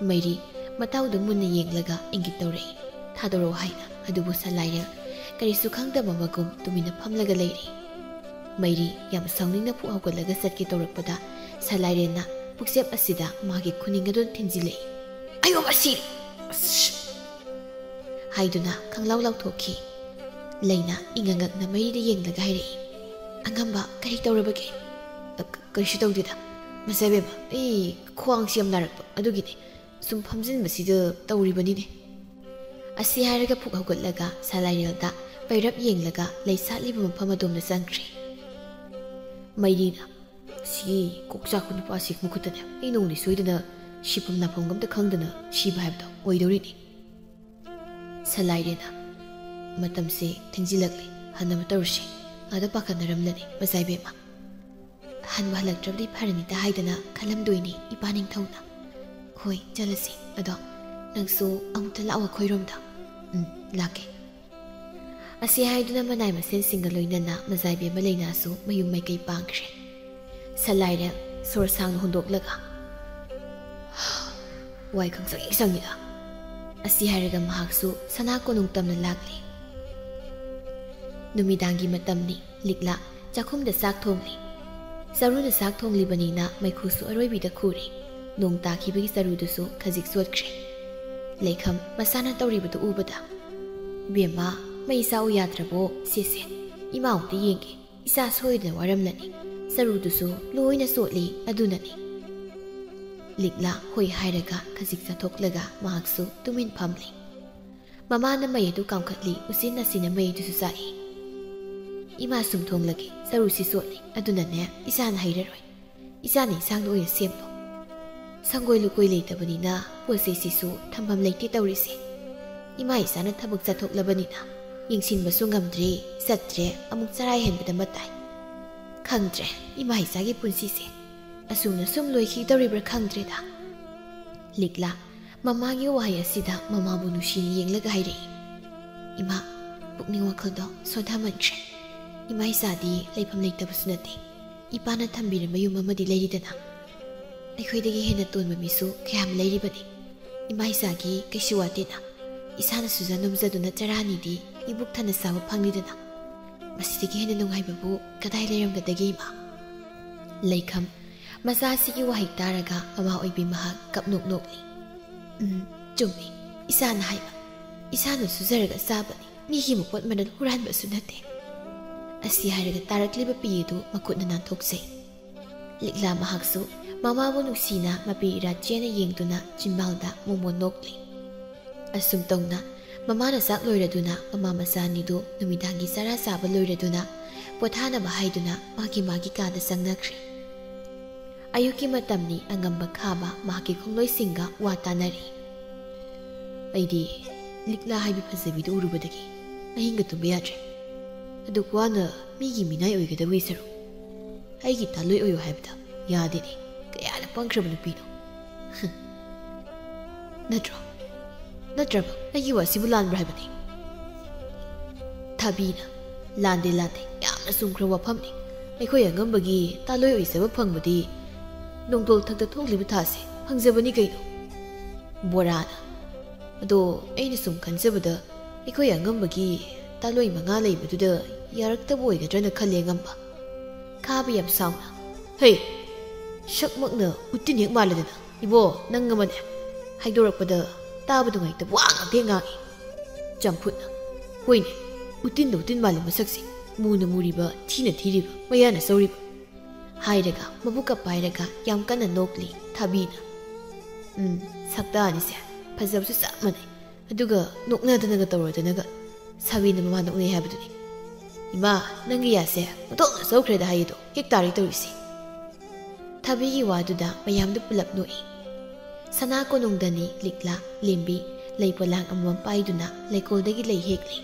ꯃꯩꯔꯤ ꯃꯇꯥꯎꯗ ꯃꯨꯟꯅ ꯌꯦꯡꯂꯒ ꯏꯪꯒꯤꯠ ꯇꯧꯔꯛꯏ꯫ "ꯊꯥꯗꯣꯔꯛꯑꯣ" ꯍꯥꯏꯅ꯫ ꯑꯗꯨꯕꯨ ꯁꯂꯥꯏꯔꯦꯟ ꯀꯔꯤꯁꯨ ꯈꯪꯗꯕ ꯃꯒꯨꯝ ꯇꯨꯃꯤꯟꯅ ꯐꯝꯂꯒ ꯂꯩꯔꯤ꯫ ꯃꯩꯔꯤ ꯌꯥꯝ ꯁꯥꯎꯅꯤꯡꯅ ꯐꯨꯛ ꯍꯧꯒꯠꯂꯒ ꯆꯠꯀꯦ ꯇꯧꯔꯛꯄꯗ, ꯁꯂꯥꯏꯔꯦꯟꯅ ꯄꯨꯛꯆꯦꯞ ꯑꯁꯤꯗ ꯃꯥꯒꯤ ꯈꯨꯅꯤꯡ ꯑꯗꯨ ꯊꯤꯟꯖꯤꯜꯂꯛꯏ꯫ "ꯑꯌꯣ, ꯃꯁꯤ!" "ꯑꯁ!" ꯍꯥꯏꯗꯨꯅ ꯈꯪꯂꯥꯎ ꯂꯥꯎꯊꯣꯛꯈꯤ꯫ ꯂꯩꯅ ꯏꯉꯛ ꯉꯛꯅ ꯃꯩꯔꯤꯗ ꯌꯦꯡꯂꯒ ꯍꯥꯏꯔꯛꯏ, "ꯑꯉꯝꯕ, ꯀꯔꯤ ꯇꯧꯔꯕꯒꯦ?" "ꯑ, ꯀ-, ꯀꯔꯤꯁꯨ ꯇꯧꯗꯦꯗ, ꯃꯆꯥ ꯏꯕꯦꯝꯃ, ꯑꯩ ꯈ꯭ꯋꯥꯡꯁꯤ ꯌꯥꯝ ꯅꯥꯔꯛꯄ, ꯑꯗꯨꯒꯤꯅꯦ ꯁꯨꯝ ꯐꯝꯖꯤꯟꯕꯁꯤꯗ ꯇꯧꯔꯤꯕꯅꯤꯅꯦ꯫" ꯑꯁꯤ ꯍꯥꯏꯔꯒ ꯐꯨꯛ ꯍꯧꯒꯠꯂꯒ ꯁꯂꯥꯏꯔꯦꯜꯗ ꯄꯩꯔꯞ ꯌꯦꯡꯂꯒ ꯂꯩ ꯁꯥꯠꯂꯤꯕ ꯃꯐꯝ ꯑꯗꯣꯝꯗ ꯆꯪꯈ꯭ꯔꯦ꯫ ꯃꯩꯔꯤꯅ, "ꯁꯤ ꯀꯣꯛ ꯆꯥꯛꯄ ꯅꯨꯄꯥꯁꯤ ꯃꯈꯨꯠꯇꯅꯦ ꯑꯩ ꯅꯣꯡꯃꯗꯤ ꯁꯣꯏꯗꯅ ꯁꯤꯐꯝ ꯅꯥꯐꯝꯒ ꯑꯝꯇ ꯈꯪꯗꯅ ꯁꯤꯕ ꯍꯥꯏꯕꯗꯣ ꯑꯣꯏꯗꯧꯔꯤꯅꯤ꯫" ꯁꯂꯥꯏꯔꯦꯟꯅ, "ꯃꯇꯝꯁꯦ ꯊꯦꯡꯖꯤꯜꯂꯛꯂꯦ, ꯍꯟꯅꯕ ꯇꯧꯔꯁꯤ꯫ ꯑꯥꯗ ꯄꯥꯈꯠꯅꯔꯝꯂꯅꯤ ꯃꯆꯥ ꯏꯕꯦꯝꯃ꯫ ꯍꯟꯕ ꯍꯜꯂꯛꯇ꯭ꯔꯕꯗꯤ ꯐꯔꯅꯤꯗ ꯍꯥꯏꯗꯅ ꯈꯜꯂꯝꯗꯣꯏꯅꯤ ꯏꯄꯥ ꯅꯤꯡꯊꯧꯅ꯫ ꯍꯣꯏ, ꯆꯠꯂꯁꯤ꯫ ꯑꯗꯣ ꯅꯪꯁꯨ ꯑꯃꯨꯛꯇ ꯂꯥꯛꯑꯣ ꯑꯩꯈꯣꯏꯔꯣꯝꯗ꯫" "ꯎꯝ, ꯂꯥꯛꯀꯦ꯫" ꯑꯁꯤ ꯍꯥꯏꯗꯨꯅ ꯃꯅꯥꯏ ꯃꯁꯦꯟꯁꯤꯡꯒ ꯂꯣꯏꯅꯅ ꯃꯆꯥ ꯏꯕꯦꯝꯃ ꯂꯩꯅꯥꯁꯨ ꯃꯌꯨꯝ ꯃꯥꯏꯀꯩ ꯄꯥꯡꯈ꯭ꯔꯦ꯫ ꯁꯂꯥꯏꯔꯦꯜ ꯁꯣꯔ ꯁꯥꯡꯅ ꯍꯣꯟꯗꯣꯛꯂꯒ, "ꯋꯥꯏ ꯈꯪꯆꯪ ꯆꯪꯉꯤꯗ꯫" ꯑꯁꯤ ꯍꯥꯏꯔꯒ ꯃꯍꯥꯛꯁꯨ ꯁꯅꯥ ꯀꯣꯅꯨꯡ ꯇꯝꯅ ꯂꯥꯛꯂꯤ꯫ ꯅꯨꯃꯤꯗꯥꯡꯒꯤ ꯃꯇꯝꯅꯤ꯫ ꯂꯤꯛꯂꯥ ꯆꯥꯛꯈꯨꯝꯗ ꯆꯥꯛ ꯊꯣꯡꯂꯤ꯫ ꯆꯔꯨꯅ ꯆꯥꯛ ꯊꯣꯡꯂꯤꯕꯅꯤꯅ ꯃꯩꯈꯨꯁꯨ ꯑꯔꯣꯏꯕꯤꯗ ꯈꯨꯔꯤ꯫ ꯅꯣꯡ ꯇꯥꯈꯤꯕꯒꯤ ꯆꯔꯨꯗꯨꯁꯨ ꯈꯖꯤꯛ ꯆꯣꯠꯈ꯭ꯔꯦ꯫ ꯂꯩꯈꯝ ꯃꯁꯥꯅ ꯇꯧꯔꯤꯕꯗꯨ ꯎꯕꯗ, "ꯏꯕꯦꯝꯃ, ꯃꯩ ꯆꯥꯛꯎ ꯌꯥꯗ꯭ꯔꯕꯣ? ꯁꯦ, ꯁꯦ, ꯏꯃꯥ ꯑꯃꯨꯛꯇ ꯌꯦꯡꯒꯦ꯫ ꯏꯆꯥ ꯁꯣꯏꯗꯅ ꯋꯥꯔꯝꯂꯅꯤ꯫ ꯆꯔꯨꯗꯨꯁꯨ ꯂꯣꯏꯅ ꯆꯣꯠꯂꯤ, ꯑꯗꯨꯅꯅꯤ꯫" ꯂꯤꯛꯂꯥ ꯍꯣꯏ ꯍꯥꯏꯔꯒ ꯈꯖꯤꯛ ꯆꯥꯊꯣꯛꯂꯒ ꯃꯍꯥꯛꯁꯨ ꯇꯨꯃꯤꯟ ꯐꯝꯂꯤ꯫ ꯃꯃꯥꯅ ꯃꯩ ꯑꯗꯨ ꯀꯥꯝꯈꯠꯂꯤ, ꯎꯆꯤꯟ ꯅꯥꯆꯤꯟꯅ ꯃꯩ ꯑꯗꯨꯁꯨ ꯆꯥꯛꯏ꯫ "ꯏꯃꯥ, ꯁꯨꯝ ꯊꯣꯡꯂꯒꯦ, ꯆꯔꯨꯁꯤ ꯆꯣꯠꯂꯤ, ꯑꯗꯨꯅꯅꯦ ꯏꯆꯥꯅ ꯍꯩꯔꯔꯣꯏ꯫ ꯏꯆꯥꯅ ꯏꯟꯁꯥꯡꯗ ꯑꯣꯏꯅ ꯁꯦꯝꯂꯣ꯫" ꯁꯪꯒꯣꯏ ꯂꯨꯀꯣꯏ ꯂꯩꯇꯕꯅꯤꯅ ꯄꯣꯠ ꯆꯩꯁꯤꯁꯨ ꯊꯝꯐꯝ ꯂꯩꯇꯦ ꯇꯧꯔꯤꯁꯦ꯫ ꯏꯃꯥ ꯏꯆꯥꯅ ꯊꯕꯛ ꯆꯠꯊꯣꯛꯂꯕꯅꯤꯅ ꯌꯦꯡꯁꯤꯟꯕꯁꯨ ꯉꯝꯗ꯭ꯔꯦ, ꯆꯠꯇ꯭ꯔꯦ, ꯑꯃꯨꯛ ꯆꯔꯥ ꯍꯦꯟꯕꯗ ꯃꯇꯥꯏ꯫ ꯈꯪꯗ꯭ꯔꯦ, ꯏꯃꯥ ꯏꯆꯥꯒꯤ ꯄꯨꯟꯁꯤꯁꯦ ꯑꯁꯨꯝꯅ ꯁꯨꯝ ꯂꯣꯏꯈꯤꯗꯧꯔꯤꯕ꯭ꯔꯥ ꯈꯪꯗ꯭ꯔꯦꯗ꯫ ꯂꯤꯛꯂꯥ ꯃꯃꯥꯒꯤ ꯋꯥꯍꯩ ꯑꯁꯤꯗ ꯃꯃꯥꯕꯨ ꯅꯨꯡꯁꯤꯅ ꯌꯦꯡꯂꯒ ꯍꯥꯏꯔꯛꯏ, "ꯏꯃꯥ, ꯄꯨꯛꯅꯤꯡ ꯋꯥꯈꯜꯗꯣ ꯁꯣꯟꯊꯃꯟꯈ꯭ꯔꯦ꯫ ꯏꯃꯥ ꯏꯆꯥꯗꯤ ꯂꯩꯐꯝ ꯂꯩꯇꯕꯁꯨ ꯅꯠꯇꯦ꯫ ꯏꯄꯥꯅ ꯊꯝꯕꯤꯔꯝꯕ ꯌꯨꯝ ꯑꯃꯗꯤ ꯂꯩꯔꯤꯗꯅ꯫ ꯑꯩꯈꯣꯏꯗꯒꯤ ꯍꯦꯟꯅ ꯇꯣꯟꯕ ꯃꯤꯁꯨ ꯀꯌꯥꯝ ꯂꯩꯔꯤꯕꯅꯤ꯫ ꯏꯃꯥ ꯏꯆꯥꯒꯤ ꯀꯩꯁꯨ ꯋꯥꯠꯇꯦꯅ꯫ ꯏꯁꯥꯅ ꯁꯨꯖ ꯅꯣꯝꯖꯗꯨꯅ ꯆꯔꯥ ꯑꯅꯤꯗꯤ ꯏꯕꯨꯛ ꯊꯟꯅ ꯆꯥꯕ ꯐꯪꯂꯤꯗꯅ꯫ ꯃꯁꯤꯗꯒꯤ ꯍꯦꯟꯅ ꯅꯨꯡꯉꯥꯏꯕꯕꯨ ꯀꯗꯥꯏ ꯂꯩꯔꯝꯒꯗꯒꯦ, ꯏꯃꯥ?" ꯂꯩꯈꯝ ꯃꯆꯥꯁꯤꯒꯤ ꯋꯥꯍꯩ ꯇꯥꯔꯒ ꯃꯃꯥ ꯑꯣꯏꯕꯤ ꯃꯍꯥꯛ ꯀꯞꯅꯣꯛ ꯅꯣꯛꯂꯤ꯫ "ꯎꯝ, ꯆꯨꯝꯃꯤ꯫ ꯏꯆꯥꯅ ꯍꯥꯏꯕ, ꯏꯁꯥꯅ ꯁꯨꯖꯔꯒ ꯆꯥꯕꯅꯤ꯫ ꯃꯤꯒꯤ ꯃꯄꯣꯠ ꯃꯔꯜ ꯍꯨꯔꯥꯟꯕꯁꯨ ꯅꯠꯇꯦ"꯫ ꯑꯁꯤ ꯍꯥꯏꯔꯒ ꯇꯥꯔꯛꯂꯤꯕ ꯄꯤ ꯑꯗꯨ ꯃꯈꯨꯠꯅ ꯅꯥꯟꯊꯣꯛꯆꯩ꯫ ꯂꯤꯛꯂꯥ ꯃꯍꯥꯛꯁꯨ ꯃꯃꯥꯕꯨ ꯅꯨꯡꯁꯤꯅ ꯃꯄꯤ ꯏꯔꯥ ꯆꯦꯅ ꯌꯦꯡꯗꯨꯅ ꯆꯤꯝꯕꯥꯜꯗ ꯃꯣꯃꯣꯟ ꯅꯣꯛꯂꯤ꯫ ꯑꯁꯨꯝ ꯇꯧꯅ ꯃꯃꯥꯅ ꯆꯥꯛ ꯂꯣꯏꯔꯗꯨꯅ ꯃꯃꯥ ꯃꯆꯥ ꯑꯅꯤꯗꯨ ꯅꯨꯃꯤꯗꯥꯡꯒꯤ ꯆꯔꯥ ꯆꯥꯕ ꯂꯣꯏꯔꯗꯨꯅ ꯄꯣꯊꯥꯅꯕ ꯍꯥꯏꯗꯨꯅ ꯃꯥꯒꯤ ꯃꯥꯒꯤ ꯀꯥꯗ ꯆꯪꯅꯈ꯭ꯔꯦ꯫ ꯑꯌꯨꯛꯀꯤ ꯃꯇꯝꯅꯤ, ꯑꯉꯝꯕ ꯈꯥꯕ ꯃꯍꯥꯛꯀꯤ ꯈꯣꯡꯂꯣꯏꯁꯤꯡꯒ ꯋꯥ ꯇꯥꯅꯔꯤ꯫ "ꯑꯩꯗꯤ ꯂꯤꯛꯂꯥ ꯍꯥꯏꯕꯤ ꯐꯖꯕꯤꯗꯨ ꯎꯔꯨꯕꯗꯒꯤ ꯑꯍꯤꯡꯒ ꯇꯨꯝꯕ ꯌꯥꯗ꯭ꯔꯦ꯫ ꯑꯗꯨꯛ ꯋꯥꯅ ꯃꯤꯒꯤ ꯃꯤꯅꯥꯏ ꯑꯣꯏꯒꯗꯕꯒꯤ ꯁꯔꯨꯛ ꯑꯩꯒꯤ ꯇꯥꯂꯣꯏ ꯑꯣꯏꯌꯨ ꯍꯥꯏꯕꯗ ꯌꯥꯗꯦꯅꯦ꯫ ꯀꯌꯥꯗ ꯄꯪꯈ꯭ꯔꯕ ꯅꯨꯄꯤꯅꯣ!" ꯅꯠꯇ꯭ꯔꯣ? ꯅꯠꯇ꯭ꯔꯕ ꯑꯩꯒꯤ ꯋꯥꯁꯤꯕꯨ ꯂꯥꯟꯕ꯭ꯔꯥ ꯍꯥꯏꯕꯅꯤ? ꯊꯥꯕꯤꯅ, "ꯂꯥꯟꯗꯦ, ꯂꯥꯟꯗꯦ, ꯌꯥꯝꯅ ꯆꯨꯝꯈ꯭ꯔ ꯋꯥꯐꯝꯅꯤ꯫ ꯑꯩꯈꯣꯏ ꯑꯉꯝꯕꯒꯤ ꯇꯥꯂꯣꯏ ꯑꯣꯏꯖꯕ ꯐꯪꯕꯗꯤ ꯅꯣꯡꯗꯣꯜ ꯊꯛꯇ ꯊꯣꯛꯂꯤꯕ ꯊꯥꯁꯦ ꯐꯪꯖꯕꯅꯤ ꯀꯩꯅꯣ?" ꯕꯣꯔꯥꯅ, "ꯑꯗꯣ ꯑꯩꯅ ꯁꯨꯝ ꯈꯟꯖꯕꯗ ꯑꯩꯈꯣꯏ ꯑꯉꯝꯕꯒꯤ ꯇꯥꯂꯣꯏ ꯃꯉꯥ ꯂꯩꯕꯗꯨꯗ ꯌꯥꯔꯛꯇꯕ ꯑꯣꯏꯒꯗ꯭ꯔꯅ ꯈꯜꯂꯦ, ꯑꯉꯝꯕ꯫" ꯈꯥꯕ ꯌꯥꯝ ꯁꯥꯎꯅ, "ꯍꯦ! ꯁꯛꯃꯛꯅ ꯎꯇꯤꯟ ꯍꯦꯛ ꯃꯥꯜꯂꯗꯅ꯫ ꯏꯕꯣ, ꯅꯪ ꯑꯃꯅꯦ꯫ ꯍꯥꯏꯗꯣꯔꯛꯄꯗ ꯇꯥꯕ ꯅꯨꯡꯉꯥꯏꯇꯕ ꯋꯥ ꯉꯥꯛꯇ ꯍꯦꯛ ꯉꯥꯡꯉꯤ꯫" ꯆꯝꯐꯨꯠꯅ, "ꯍꯣꯏꯅꯦ, ꯎꯇꯤꯟꯗ ꯎꯇꯤꯟ ꯃꯥꯜꯂꯤ ꯃꯁꯛꯁꯦ꯫ ꯃꯨꯅ ꯃꯨꯔꯤꯕ, ꯊꯤꯅ ꯊꯤꯔꯤꯕ, ꯃꯌꯥꯅ ꯆꯧꯔꯤꯕ꯫" ꯍꯥꯏꯔꯒ ꯃꯕꯨꯛꯀ ꯄꯥꯏꯔꯒ ꯌꯥꯝ ꯀꯟꯅ ꯅꯣꯛꯂꯤ ꯊꯥꯕꯤꯅ꯫ "ꯎꯝ, ꯁꯛꯇꯥꯅꯤꯁꯦ꯫ ꯐꯖꯕꯁꯨ ꯆꯞ ꯃꯥꯟꯅꯩ꯫ ꯑꯗꯨꯒ ꯅꯣꯛꯅꯗꯅꯒ ꯇꯧꯔꯗꯅꯒ꯫ ꯁꯥꯕꯤꯅ ꯃꯃꯥ ꯅꯣꯛꯅꯩ ꯍꯥꯏꯕꯗꯨꯅꯤ꯫ ꯏꯃꯥ, ꯅꯪꯒꯤ ꯌꯥꯁꯦ ꯑꯣꯟꯊꯣꯛꯅ ꯆꯧꯈ꯭ꯔꯦꯗ ꯍꯥꯏꯌꯦꯗꯣ ꯍꯦꯛ ꯇꯥꯔꯤ ꯇꯧꯔꯤꯁꯤ꯫" ꯊꯥꯕꯤꯒꯤ ꯋꯥꯗꯨꯗ ꯃꯌꯥꯝꯗꯨ ꯄꯨꯂꯞ ꯅꯣꯛꯏ꯫ ꯁꯅꯥ ꯀꯣꯅꯨꯡꯗꯅꯤ ꯂꯤꯛꯂꯥ, ꯂꯦꯝꯕꯤ ꯂꯩ ꯄꯣꯂꯥꯡ ꯑꯃꯃꯝ ꯄꯥꯏꯗꯨꯅ ꯂꯩꯀꯣꯜꯗꯒꯤ ꯂꯩ ꯍꯦꯛꯂꯤ꯫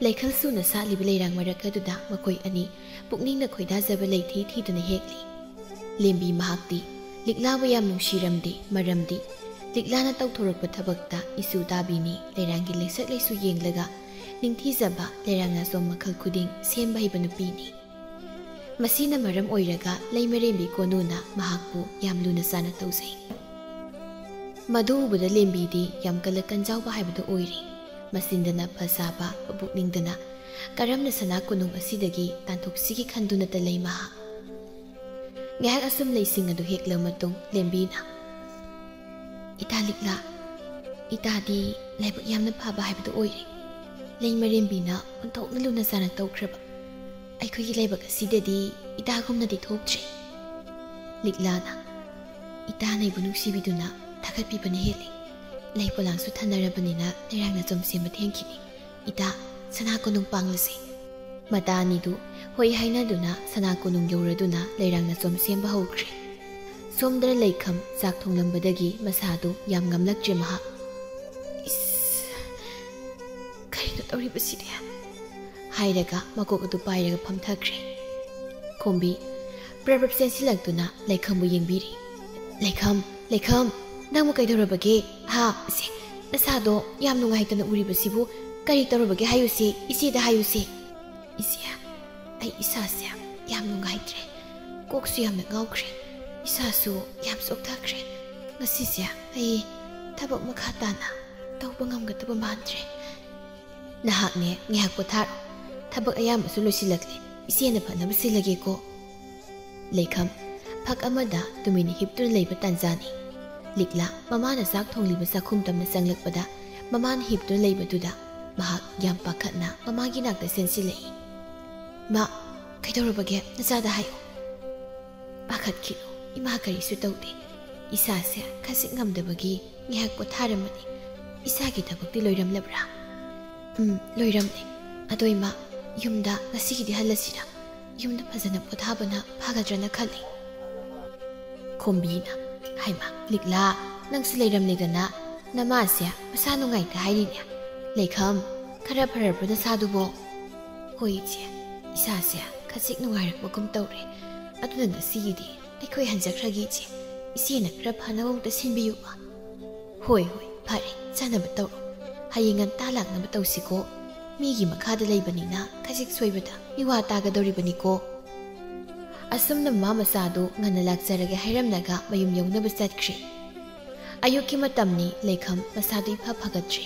ꯂꯩꯈꯜ ꯁꯨꯅ ꯁꯥꯠꯂꯤꯕ ꯂꯩꯔꯥꯡ ꯃꯔꯛ ꯑꯗꯨꯗ ꯃꯈꯣꯏ ꯑꯅꯤ ꯄꯨꯛꯅꯤꯡꯅ ꯈꯣꯏꯗꯥꯖꯕ ꯂꯩꯊꯤ ꯊꯤꯗꯨꯅ ꯍꯦꯛꯂꯤ꯫ ꯂꯦꯝꯕꯤ ꯃꯍꯥꯛꯇꯤ ꯂꯤꯛꯂꯥꯕꯨ ꯌꯥꯝ ꯅꯨꯡꯁꯤꯔꯝꯗꯦ, ꯃꯔꯝꯗꯤ ꯂꯤꯛꯂꯥꯅ ꯇꯧꯊꯣꯔꯛꯄ ꯊꯕꯛꯇ ꯏꯁꯨ ꯇꯥꯕꯤꯅꯤ, ꯂꯩꯔꯥꯡꯒꯤ ꯂꯩꯁꯛ ꯂꯩꯁꯨ ꯌꯦꯡꯂꯒ ꯅꯤꯡꯊꯤꯖꯕ ꯂꯩꯔꯥꯡ ꯅꯥꯆꯣꯝ ꯃꯈꯜ ꯈꯨꯗꯤꯡ ꯁꯦꯝꯕ ꯍꯩꯕ ꯅꯨꯄꯤꯅꯤ꯫ ꯃꯁꯤꯅ ꯃꯔꯝ ꯑꯣꯏꯔꯒ ꯂꯩꯃꯔꯦꯝꯕꯤ ꯀꯣꯅꯨꯅ ꯃꯍꯥꯛꯄꯨ ꯌꯥꯝ ꯂꯨꯅ ꯆꯥꯅ ꯇꯧꯖꯩ꯫ ꯃꯗꯨ ꯎꯕꯗ ꯂꯦꯝꯕꯤꯗꯤ ꯌꯥꯝ ꯀꯜꯂꯛ ꯀꯟꯖꯥꯎꯕ ꯍꯥꯏꯕꯗꯨ ꯑꯣꯏꯔꯦ꯫ ꯃꯆꯤꯟꯗꯅ ꯐꯖꯕ, ꯃꯕꯨꯛꯅꯤꯡꯗꯅ ꯀꯔꯝꯅ ꯁꯅꯥ ꯀꯣꯅꯨꯡ ꯑꯁꯤꯗꯒꯤ ꯇꯥꯟꯊꯣꯛꯁꯤꯒꯦ ꯈꯟꯗꯨꯅꯇ ꯂꯩ ꯃꯍꯥꯛ꯫ ꯉꯥꯏꯍꯥꯛ ꯑꯁꯨꯝ ꯂꯩꯁꯤꯡ ꯑꯗꯨ ꯍꯦꯛꯂꯕ ꯃꯇꯨꯡ ꯂꯦꯝꯕꯤꯅ, "ꯏꯇꯥ ꯂꯤꯛꯂꯥ, ꯏꯇꯥꯗꯤ ꯂꯥꯏꯕꯛ ꯌꯥꯝꯅ ꯐꯕ ꯍꯥꯏꯕꯗꯨ ꯑꯣꯏꯔꯦ꯫ ꯂꯩꯃꯔꯦꯝꯕꯤꯅ ꯑꯣꯟꯊꯣꯛꯅ ꯂꯨꯅ ꯆꯥꯅ ꯇꯧꯈ꯭ꯔꯕ꯫ ꯑꯩꯈꯣꯏꯒꯤ ꯂꯥꯏꯕꯛ ꯑꯁꯤꯗꯗꯤ ꯏꯇꯥꯒꯨꯝꯅꯗꯤ ꯊꯣꯛꯇ꯭ꯔꯦ꯫" ꯂꯤꯛꯂꯥꯅ, "ꯏꯇꯥꯅ ꯑꯩꯕꯨ ꯅꯨꯡꯁꯤꯕꯤꯗꯨꯅ ꯊꯥꯒꯠꯄꯤꯕꯅ ꯍꯦꯜꯂꯤ꯫ ꯂꯩ ꯄꯣꯂꯥꯡꯁꯨ ꯊꯥꯅꯔꯕꯅꯤꯅ ꯂꯩꯔꯥꯡ ꯅꯥꯆꯣꯝ ꯁꯦꯝꯕ ꯊꯦꯡꯈꯤꯅꯤ꯫ ꯏꯇꯥ, ꯁꯅꯥ ꯀꯣꯅꯨꯡ ꯄꯥꯡꯂꯁꯤ꯫" ꯃꯇꯥ ꯑꯅꯤꯗꯨ ꯍꯣꯏ ꯍꯥꯏꯅꯗꯨꯅ ꯁꯅꯥ ꯀꯣꯅꯨꯡ ꯌꯧꯔꯗꯨꯅ ꯂꯩꯔꯥꯡ ꯅꯥꯆꯣꯝ ꯁꯦꯝꯕ ꯍꯧꯈ꯭ꯔꯦ꯫ ꯁꯣꯝꯗꯅ ꯂꯩꯈꯝ ꯆꯥꯛ ꯊꯣꯡꯂꯝꯕꯗꯒꯤ ꯃꯁꯥꯗꯨ ꯌꯥꯝ ꯉꯝꯂꯛꯇ꯭ꯔꯦ ꯃꯍꯥꯛ꯫ "ꯏꯁ, ꯀꯔꯤꯅꯣ ꯇꯧꯔꯤꯕꯁꯤꯗꯤ?" ꯍꯥꯏꯔꯒ ꯃꯀꯣꯛ ꯑꯗꯨ ꯄꯥꯏꯔꯒ ꯐꯝꯊꯈ꯭ꯔꯦ꯫ ꯈꯣꯝꯕꯤ ꯄ꯭ꯔꯞ ꯄ꯭ꯔꯞ ꯆꯦꯟꯁꯤꯜꯂꯛꯇꯨꯅ ꯂꯩꯈꯝꯕꯨ ꯌꯦꯡꯕꯤꯔꯤ꯫ "ꯂꯩꯈꯝ, ꯂꯩꯈꯝ, ꯅꯪꯕꯨ ꯀꯩꯗꯧꯔꯕꯒꯦ? ꯍꯥ? ꯁꯦ, ꯅꯁꯥꯗꯣ ꯌꯥꯝ ꯅꯨꯡꯉꯥꯏꯇꯅ ꯎꯔꯤꯕꯁꯤꯕꯨ ꯀꯔꯤ ꯇꯧꯔꯕꯒꯦ ꯍꯥꯏꯌꯨꯁꯦ, ꯏꯆꯦꯗ ꯍꯥꯏꯌꯨꯁꯦ꯫" "ꯏꯆꯦ, ꯑꯩ ꯏꯁꯥꯁꯦ ꯌꯥꯝ ꯅꯨꯡꯉꯥꯏꯇ꯭ꯔꯦ꯫ ꯀꯣꯛꯁꯨ ꯌꯥꯝꯅ ꯉꯥꯎꯈ꯭ꯔꯦ꯫ ꯏꯁꯥꯁꯨ ꯌꯥꯝ ꯆꯣꯛꯊꯈ꯭ꯔꯦ꯫ ꯉꯁꯤꯁꯦ ꯑꯩ ꯊꯕꯛ ꯃꯈꯥ ꯇꯥꯅ ꯇꯧꯕ ꯉꯝꯒꯗꯕ ꯃꯥꯟꯗ꯭ꯔꯦ꯫" "ꯅꯍꯥꯛꯅꯦ, ꯉꯥꯏꯍꯥꯛ ꯄꯣꯊꯥꯔꯣ꯫ ꯊꯕꯛ ꯑꯌꯥꯝꯕꯁꯨ ꯂꯣꯏꯁꯤꯜꯂꯛꯂꯦ꯫ ꯏꯆꯦꯅ ꯐꯅꯕ ꯁꯤꯜꯂꯒꯦꯀꯣ꯫" ꯂꯩꯈꯝ ꯐꯛ ꯑꯃꯗ ꯇꯨꯃꯤꯟꯅ ꯍꯤꯞꯇꯨꯅ ꯂꯩꯕ ꯇꯥꯟꯖꯥꯅꯤ꯫ ꯂꯤꯛꯂꯥ ꯃꯃꯥꯅ ꯆꯥꯛ ꯊꯣꯡꯂꯤꯕ ꯆꯥꯛꯈꯨꯝ ꯇꯝꯅ ꯆꯪꯂꯛꯄꯗ ꯃꯃꯥꯅ ꯍꯤꯞꯇꯨꯅ ꯂꯩꯕꯗꯨꯗ ꯃꯍꯥꯛ ꯌꯥꯝ ꯄꯥꯈꯠꯅ ꯃꯃꯥꯒꯤ ꯅꯥꯛꯇ ꯆꯦꯟꯁꯤꯜꯂꯛꯏ꯫ "ꯃꯥ, ꯀꯩꯗꯧꯔꯕꯒꯦ? ꯅꯆꯥꯗ ꯍꯥꯏꯌꯨ꯫" "ꯄꯥꯈꯠꯈꯤꯅꯨ, ꯏꯃꯥ ꯀꯔꯤꯁꯨ ꯇꯧꯗꯦ꯫ ꯏꯁꯥꯁꯦ ꯈꯖꯤꯛ ꯉꯝꯗꯕꯒꯤ ꯉꯥꯏꯍꯥꯛ ꯄꯣꯊꯥꯔꯝꯕꯅꯤ꯫ ꯏꯁꯥꯒꯤ ꯊꯕꯛꯇꯤ ꯂꯣꯏꯔꯝꯂꯕ꯭ꯔꯥ?" "ꯎꯝ, ꯂꯣꯏꯔꯝꯂꯦ꯫ ꯑꯗꯣ ꯏꯃꯥ, ꯌꯨꯝꯗ ꯉꯁꯤꯒꯤꯗꯤ ꯍꯜꯂꯁꯤꯔꯥ? ꯌꯨꯝꯗ ꯐꯖꯅ ꯄꯣꯊꯥꯕꯅ ꯐꯒꯗ꯭ꯔꯅ ꯈꯜꯂꯤ꯫" ꯈꯣꯝꯕꯤꯅ, "ꯍꯩꯃꯥ, ꯂꯤꯛꯂꯥ, ꯅꯪꯁꯨ ꯂꯩꯔꯝꯂꯦꯗꯅ, ꯅꯃꯥꯁꯦ ꯃꯁꯥ ꯅꯨꯡꯉꯥꯏꯇꯦ ꯍꯥꯏꯔꯤꯅꯦ꯫ ꯂꯩꯈꯝ, ꯈꯔ ꯐꯔꯕ꯭ꯔꯣ ꯅꯁꯥꯗꯨꯕꯣ? ꯍꯣꯏ ꯏꯆꯦ, ꯏꯁꯥꯁꯦ ꯈꯖꯤꯛ ꯅꯨꯡꯉꯥꯏꯔꯛꯄꯒꯨꯝ ꯇꯧꯔꯦ꯫ ꯑꯗꯨꯅ ꯉꯁꯤꯒꯤꯗꯤ ꯑꯩꯈꯣꯏ ꯍꯟꯖꯈ꯭ꯔꯒꯦ ꯏꯆꯦ꯫ ꯏꯆꯦꯅ ꯈꯔ ꯐꯅꯕ ꯑꯝꯇ ꯁꯤꯟꯕꯤꯌꯨꯕ꯫ ꯍꯣꯏ ꯍꯣꯏ, ꯐꯔꯦ, ꯆꯥꯅꯕ ꯇꯧꯔꯣ꯫ ꯍꯌꯦꯡ ꯉꯟꯇꯥ ꯂꯥꯛꯅꯕ ꯇꯧꯁꯤꯀꯣ꯫ ꯃꯤꯒꯤ ꯃꯈꯥꯗ ꯂꯩꯕꯅꯤꯅ ꯈꯖꯤꯛ ꯁꯣꯏꯕꯗ ꯃꯤꯋꯥ ꯇꯥꯒꯗꯧꯔꯤꯕꯅꯤꯀꯣ꯫ ꯑꯁꯨꯝꯅ ꯃꯃꯥ ꯃꯆꯥꯗꯨ ꯉꯟꯅ ꯂꯥꯛꯆꯔꯒꯦ ꯍꯥꯏꯔꯝꯂꯒ ꯃꯌꯨꯝ ꯌꯧꯅꯕ ꯆꯠꯈ꯭ꯔꯦ꯫ ꯑꯌꯨꯛꯀꯤ ꯃꯇꯝꯅꯤ꯫ ꯂꯩꯈꯝ ꯃꯁꯥꯗꯨ ꯏꯐ ꯐꯒꯠꯇ꯭ꯔꯤ꯫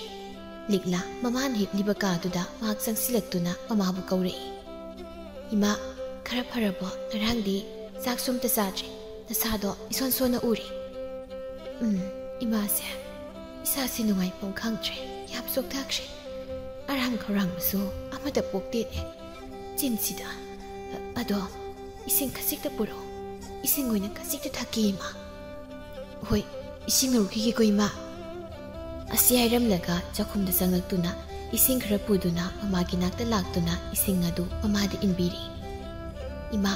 ꯂꯤꯛꯂꯥ ꯃꯃꯥꯅ ꯍꯤꯞꯂꯤꯕ ꯀꯥꯗꯨꯗ ꯃꯍꯥꯛ ꯆꯪꯁꯤꯜꯂꯛꯇꯨꯅ ꯃꯃꯥꯕꯨ ꯀꯧꯔꯛꯏ꯫ "ꯏꯃꯥ, ꯈꯔ ꯐꯔꯕꯣ? ꯉꯔꯥꯡꯗꯤ ꯆꯥꯛꯁꯨ ꯑꯝꯇ ꯆꯥꯗ꯭ꯔꯦ꯫ ꯅꯁꯥꯗꯣ ꯏꯁꯣꯟ ꯁꯣꯟꯅ ꯎꯔꯦ꯫" "ꯎꯝ, ꯏꯃꯥꯁꯦ, ꯏꯁꯥꯁꯦ ꯅꯨꯡꯉꯥꯏꯐꯝ ꯈꯪꯗ꯭ꯔꯦ꯫ ꯌꯥꯝ ꯆꯣꯛꯊꯈ꯭ꯔꯦ꯫ ꯑꯔꯥꯡ ꯈꯧꯔꯥꯡꯕꯁꯨ ꯑꯃꯠꯇ ꯄꯣꯛꯇꯦꯅꯦ ꯆꯤꯟꯁꯤꯗ꯫ ꯑꯗꯣ ꯏꯁꯤꯡ ꯈꯖꯤꯛꯇ ꯄꯨꯔꯛꯑꯣ꯫ ꯏꯁꯤꯡ ꯑꯣꯏꯅ ꯈꯖꯤꯛꯇ ꯊꯛꯀꯦ, ꯏꯃꯥ꯫" "ꯍꯣꯏ, ꯏꯁꯤꯡ ꯂꯧꯔꯨꯈꯤꯒꯦꯀꯣ, ꯏꯃꯥ꯫" ꯑꯁꯤ ꯍꯥꯏꯔꯝꯂꯒ ꯆꯥꯛꯈꯨꯝꯗ ꯆꯪꯂꯛꯇꯨꯅ ꯏꯁꯤꯡ ꯈꯔ ꯄꯨꯗꯨꯅ ꯃꯃꯥꯒꯤ ꯅꯥꯛꯇ ꯂꯥꯛꯇꯨꯅ ꯏꯁꯤꯡ ꯑꯗꯨ ꯃꯃꯥꯗ ꯏꯟꯕꯤꯔꯤ꯫ "ꯏꯃꯥ,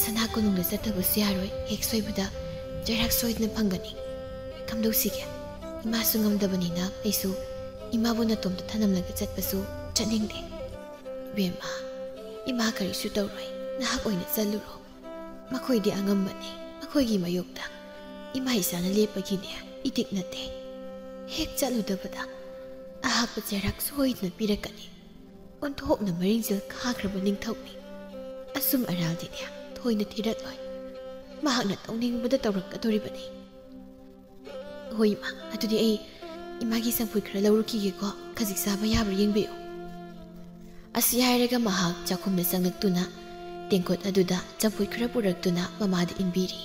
ꯁꯅꯥ ꯀꯣꯅꯨꯡꯗ ꯆꯠꯇꯕꯁꯨ ꯌꯥꯔꯣꯏ꯫ ꯍꯦꯛ ꯁꯣꯏꯕꯗ ꯆꯩꯔꯥꯛ ꯁꯣꯏꯗꯅ ꯐꯪꯒꯅꯤ꯫ ꯀꯝꯗꯧꯁꯤꯒꯦ? ꯏꯃꯥꯁꯨ ꯉꯝꯗꯕꯅꯤꯅ ꯑꯩꯁꯨ ꯏꯃꯥꯕꯨ ꯅꯇꯣꯝꯇ ꯊꯅꯝꯂꯒ ꯆꯠꯄꯁꯨ ꯆꯠꯅꯤꯡꯗꯦ꯫" "ꯏꯕꯦꯝꯃ, ꯏꯃꯥ ꯀꯔꯤꯁꯨ ꯇꯧꯔꯣꯏ꯫ ꯅꯍꯥꯛ ꯑꯣꯏꯅ ꯆꯠꯂꯨꯔꯣ꯫ ꯃꯈꯣꯏꯗꯤ ꯑꯉꯝꯕꯅꯤ꯫ ꯃꯈꯣꯏꯒꯤ ꯃꯥꯌꯣꯛꯇ ꯏꯃꯥ ꯏꯆꯥꯅ ꯂꯦꯞꯄꯒꯤꯅꯦ ꯏꯇꯤꯛ ꯅꯠꯇꯦ꯫ ꯍꯦꯛ ꯆꯠꯂꯨꯗꯕꯗ ꯑꯍꯥꯛꯄ ꯆꯩꯔꯥꯛ ꯁꯣꯏꯗꯅ ꯄꯤꯔꯛꯀꯅꯤ꯫ ꯑꯣꯟꯊꯣꯛꯅ ꯃꯔꯤꯡꯖꯦꯜ ꯈꯥꯈ꯭ꯔꯕ ꯅꯤꯡꯊꯧꯅꯤ꯫ ꯑꯆꯨꯝ ꯑꯔꯥꯜꯗꯤꯅꯦ ꯊꯣꯏꯅ ꯊꯤꯔꯛꯂꯣꯏ꯫ ꯃꯍꯥꯛꯅ ꯇꯧꯅꯤꯡꯕꯗ ꯇꯧꯔꯛꯀꯗꯧꯔꯤꯕꯅꯤ꯫" "ꯍꯣꯏ ꯏꯃꯥ, ꯑꯗꯨꯗꯤ ꯑꯩ ꯏꯃꯥꯒꯤ ꯆꯝꯐꯨꯠ ꯈꯔ ꯂꯧꯔꯨꯈꯤꯒꯦꯀꯣ꯫ ꯈꯖꯤꯛ ꯆꯥꯕ ꯌꯥꯕ꯭ꯔꯥ ꯌꯦꯡꯕꯤꯌꯨ꯫" ꯑꯁꯤ ꯍꯥꯏꯔꯒ ꯃꯍꯥꯛ ꯆꯥꯛꯈꯨꯝꯗ ꯆꯪꯂꯛꯇꯨꯅ ꯇꯦꯡꯀꯣꯠ ꯑꯗꯨꯗ ꯆꯝꯐꯨꯠ ꯈꯔ ꯄꯨꯔꯛꯇꯨꯅ ꯃꯃꯥꯗ ꯏꯟꯕꯤꯔꯤ꯫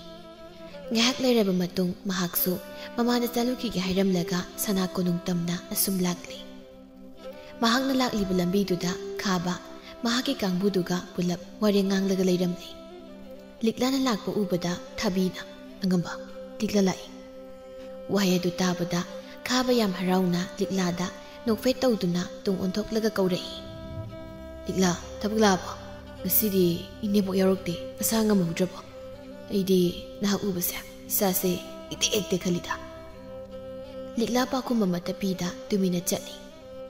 ꯉꯥꯏꯍꯥꯛ ꯂꯩꯔꯕ ꯃꯇꯨꯡ ꯃꯍꯥꯛꯁꯨ ꯃꯃꯥꯗ ꯆꯠꯂꯨꯈꯤꯒꯦ ꯍꯥꯏꯔꯝꯂꯒ ꯁꯅꯥ ꯀꯣꯅꯨꯡ ꯇꯝꯅ ꯑꯁꯨꯝ ꯂꯥꯛꯂꯤ꯫ ꯃꯍꯥꯛꯅ ꯂꯥꯛꯂꯤꯕ ꯂꯝꯕꯤꯗꯨꯗ ꯈꯥꯕ ꯃꯍꯥꯛꯀꯤ ꯀꯥꯡꯕꯨꯗꯨꯒ ꯄꯨꯂꯞ ꯋꯥꯔꯦꯡ ꯉꯥꯡꯂꯒ ꯂꯩꯔꯝꯂꯤ꯫ ꯂꯤꯛꯂꯥꯅ ꯂꯥꯛꯄ ꯎꯕꯗ ꯊꯥꯕꯤꯅ, "ꯑꯉꯝꯕ, ꯂꯤꯛꯂꯥ ꯂꯥꯛꯏ꯫" ꯋꯥꯍꯩ ꯑꯗꯨ ꯇꯥꯕꯗ ꯈꯥꯕ ꯌꯥꯝ ꯍꯔꯥꯎꯅ ꯂꯤꯛꯂꯥꯗ ꯅꯣꯛꯐꯦꯠ ꯇꯧꯗꯨꯅ ꯇꯨꯡ ꯑꯣꯟꯊꯣꯛꯂꯒ ꯀꯧꯔꯛꯏ꯫ "ꯂꯤꯛꯂꯥ, ꯊꯕꯛ ꯂꯥꯛꯑꯕꯣ? ꯉꯁꯤꯗꯤ ꯏꯅꯦꯕꯣꯛ ꯌꯥꯎꯔꯛꯇꯦ, ꯃꯁꯥ ꯉꯝꯍꯧꯗ꯭ꯔꯕꯣ? ꯑꯩꯗꯤ ꯅꯍꯥꯛ ꯎꯕꯁꯦ ꯏꯁꯥꯁꯦ ꯏꯇꯦꯛ ꯏꯇꯦꯛ ꯈꯜꯂꯤꯗ꯫ ꯂꯤꯛꯂꯥ ꯄꯥꯈꯨꯝ ꯑꯃꯠꯇ ꯄꯤꯗ ꯇꯨꯃꯤꯟꯅ ꯆꯠꯂꯤ꯫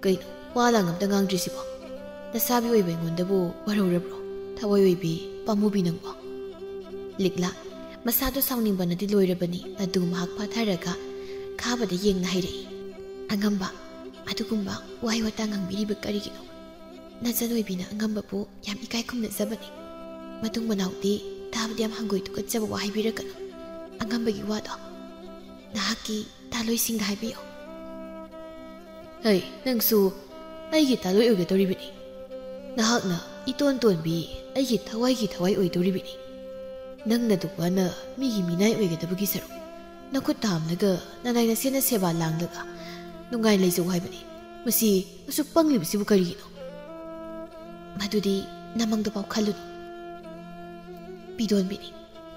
"ꯀꯩꯅꯣ, ꯋꯥ ꯂꯥꯡ ꯑꯝꯇ ꯉꯥꯡꯗ꯭ꯔꯤꯁꯤꯕꯣ? ꯅꯁꯥꯕꯤ ꯑꯣꯏꯕ ꯑꯩꯉꯣꯟꯗꯕꯨ ꯋꯥꯔꯧꯔꯕ꯭ꯔꯣ, ꯊꯋꯥꯏ ꯑꯣꯏꯕꯤ ꯄꯥꯝꯃꯨꯕꯤ ꯅꯪꯕꯣ?" ꯂꯤꯛꯂꯥ, ꯃꯁꯥꯗꯣ ꯁꯥꯎꯅꯤꯡꯕꯅꯗꯤ ꯂꯣꯏꯔꯕꯅꯤ, ꯑꯗꯨ ꯃꯍꯥꯛ ꯐꯥꯊꯔꯒ ꯈꯥꯕꯗ ꯌꯦꯡꯅ ꯍꯥꯏꯔꯛꯏ, "ꯑꯉꯝꯕ, ꯑꯗꯨꯒꯨꯝꯕ ꯋꯥꯍꯩ ꯋꯥꯇꯥ ꯉꯥꯡꯕꯤꯔꯤꯕ ꯀꯔꯤꯒꯤꯅꯣ? ꯅꯆꯟ ꯑꯣꯏꯕꯤꯅ ꯑꯉꯝꯕꯕꯨ ꯌꯥꯝ ꯏꯀꯥꯏ ꯈꯨꯝꯅꯖꯕꯅꯤ꯫ ꯃꯇꯨꯡ ꯃꯅꯥꯎꯗꯤ ꯇꯥꯕꯗ ꯌꯥꯝ ꯍꯪꯒꯣꯏ ꯇꯨꯀꯠꯆꯕ ꯋꯥ ꯍꯥꯏꯕꯤꯔꯛꯀꯅꯨ꯫ ꯑꯉꯝꯕꯒꯤ ꯋꯥꯗꯣ ꯅꯍꯥꯛꯀꯤ ꯇꯥꯂꯣꯏꯁꯤꯡꯗ ꯍꯥꯏꯕꯤꯌꯨ꯫" "ꯍꯩ, ꯅꯪꯁꯨ ꯑꯩꯒꯤ ꯇꯥꯂꯣꯏ ꯑꯣꯏꯒꯗꯧꯔꯤꯕꯅꯤ꯫ ꯅꯍꯥꯛꯅ ꯏꯇꯣꯟ ꯇꯣꯟꯕꯤ ꯑꯩꯒꯤ ꯊꯋꯥꯏꯒꯤ ꯊꯋꯥꯏ ꯑꯣꯏꯗꯧꯔꯤꯕꯅꯤ꯫ ꯅꯪꯅ ꯗꯨꯀꯥꯟꯅ ꯃꯤꯒꯤ ꯃꯤꯅꯥꯏ ꯑꯣꯏꯒꯗꯕꯒꯤ ꯁꯔꯨꯛ, ꯅꯈꯨꯠ ꯇꯥꯝꯂꯒ ꯅꯅꯥꯏ ꯅꯁꯦꯟꯅ ꯁꯦꯕꯥ ꯂꯥꯡꯂꯒ ꯅꯨꯡꯉꯥꯏ ꯂꯩꯖꯧ ꯍꯥꯏꯕꯅꯤ꯫ ꯃꯁꯤ ꯑꯁꯨꯛ ꯄꯪꯂꯤꯕꯁꯤꯕꯨ ꯀꯔꯤꯒꯤꯅꯣ?" "ꯃꯗꯨꯗꯤ ꯅꯃꯪꯗꯐꯥꯎ ꯈꯜꯂꯨꯅꯨ꯫" "ꯄꯤꯗꯣꯟꯕꯤꯅꯤ,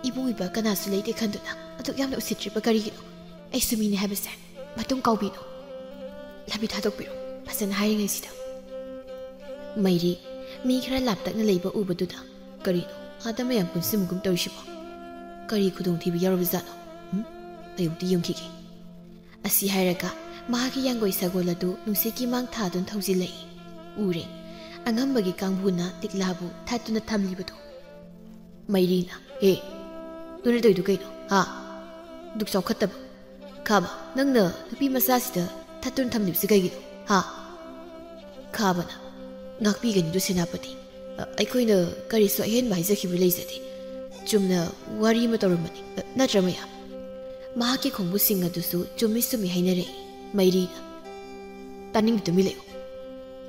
ꯏꯕꯨꯡ ꯏꯕ ꯀꯅꯥꯁꯨ ꯂꯩꯇꯦ ꯈꯟꯗꯨꯅ ꯑꯗꯨꯛ ꯌꯥꯝꯅ ꯎꯁꯤꯠꯇ꯭ꯔꯤꯕ ꯀꯔꯤꯒꯤꯅꯣ? ꯑꯩꯁꯨ ꯃꯤꯅꯤ ꯍꯥꯏꯕꯁꯦ ꯃꯇꯨꯡ ꯀꯥꯎꯕꯤꯅꯨ꯫ ꯂꯝꯕꯤ ꯊꯥꯗꯣꯛꯄꯤꯔꯣ, ꯐꯖꯅ ꯍꯥꯏꯔꯤꯉꯩꯁꯤꯗ꯫" ꯃꯩꯔꯤ, ꯃꯤ ꯈꯔ ꯂꯥꯞꯇꯛꯅ ꯂꯩꯕ ꯎꯕꯗꯨꯗ, "ꯀꯔꯤꯅꯣ, ꯑꯥꯗ ꯃꯌꯥꯝ ꯄꯨꯟꯁꯤꯟꯕꯒꯨꯝ ꯇꯧꯔꯤꯁꯤꯕꯣ? ꯀꯔꯤ ꯈꯨꯗꯣꯡꯊꯤꯕ ꯌꯥꯎꯔꯕꯖꯥꯠꯅꯣ? ꯎꯝ? ꯑꯩ ꯑꯃꯨꯛꯇ ꯌꯦꯡꯈꯤꯒꯦ꯫" ꯑꯁꯤ ꯍꯥꯏꯔꯒ ꯃꯍꯥꯛꯀꯤ ꯌꯥꯡꯒꯣꯏ ꯁꯒꯣꯜ ꯑꯗꯨ ꯅꯨꯡꯁꯤꯠꯀꯤ ꯃꯥꯡ ꯊꯥꯗꯨꯅ ꯊꯧꯖꯤꯜꯂꯛꯏ꯫ ꯎꯔꯦ, ꯑꯉꯝꯕꯒꯤ ꯀꯥꯡꯕꯨꯅ ꯂꯤꯛꯂꯥꯕꯨ ꯊꯠꯇꯨꯅ ꯊꯝꯂꯤꯕꯗꯨ꯫ ꯃꯩꯔꯤꯅ, "ꯍꯦ, ꯅꯣꯏꯅ ꯇꯧꯔꯤꯗꯨ ꯀꯩꯅꯣ, ꯍꯥ? ꯗꯨꯛ ꯆꯥꯎꯈꯠꯇꯕ꯫ ꯈꯥꯕ, ꯅꯪꯅ ꯅꯨꯄꯤ ꯃꯆꯥꯁꯤꯗ ꯊꯠꯇꯨꯅ ꯊꯝꯂꯤꯕꯁꯤ ꯀꯩꯒꯤꯅꯣ, ꯍꯥ?" ꯈꯥꯕꯅ, "ꯉꯥꯛꯄꯤꯒꯅꯤꯗꯨ ꯁꯦꯅꯥꯄꯇꯤ꯫ ꯑ, ꯑꯩꯈꯣꯏꯅ ꯀꯔꯤꯁꯨ ꯑꯍꯦꯟꯕ ꯍꯥꯏꯖꯈꯤꯕ ꯂꯩꯖꯗꯦ꯫ ꯆꯨꯝꯅ ꯋꯥꯔꯤ ꯑꯃ ꯇꯧꯔꯝꯕꯅꯤ, ꯑ, ꯅꯠꯇ꯭ꯔꯥ ꯃꯌꯥꯝ?" ꯃꯍꯥꯛꯀꯤ ꯈꯣꯡꯕꯨꯁꯤꯡ ꯑꯗꯨꯁꯨ ꯆꯨꯝꯃꯤ ꯆꯨꯝꯃꯤ ꯍꯥꯏꯅꯔꯛꯏ꯫ ꯃꯩꯔꯤꯅ, "ꯇꯥꯅꯤꯡꯗꯦ, ꯇꯨꯃꯤꯟ ꯂꯩꯌꯨ꯫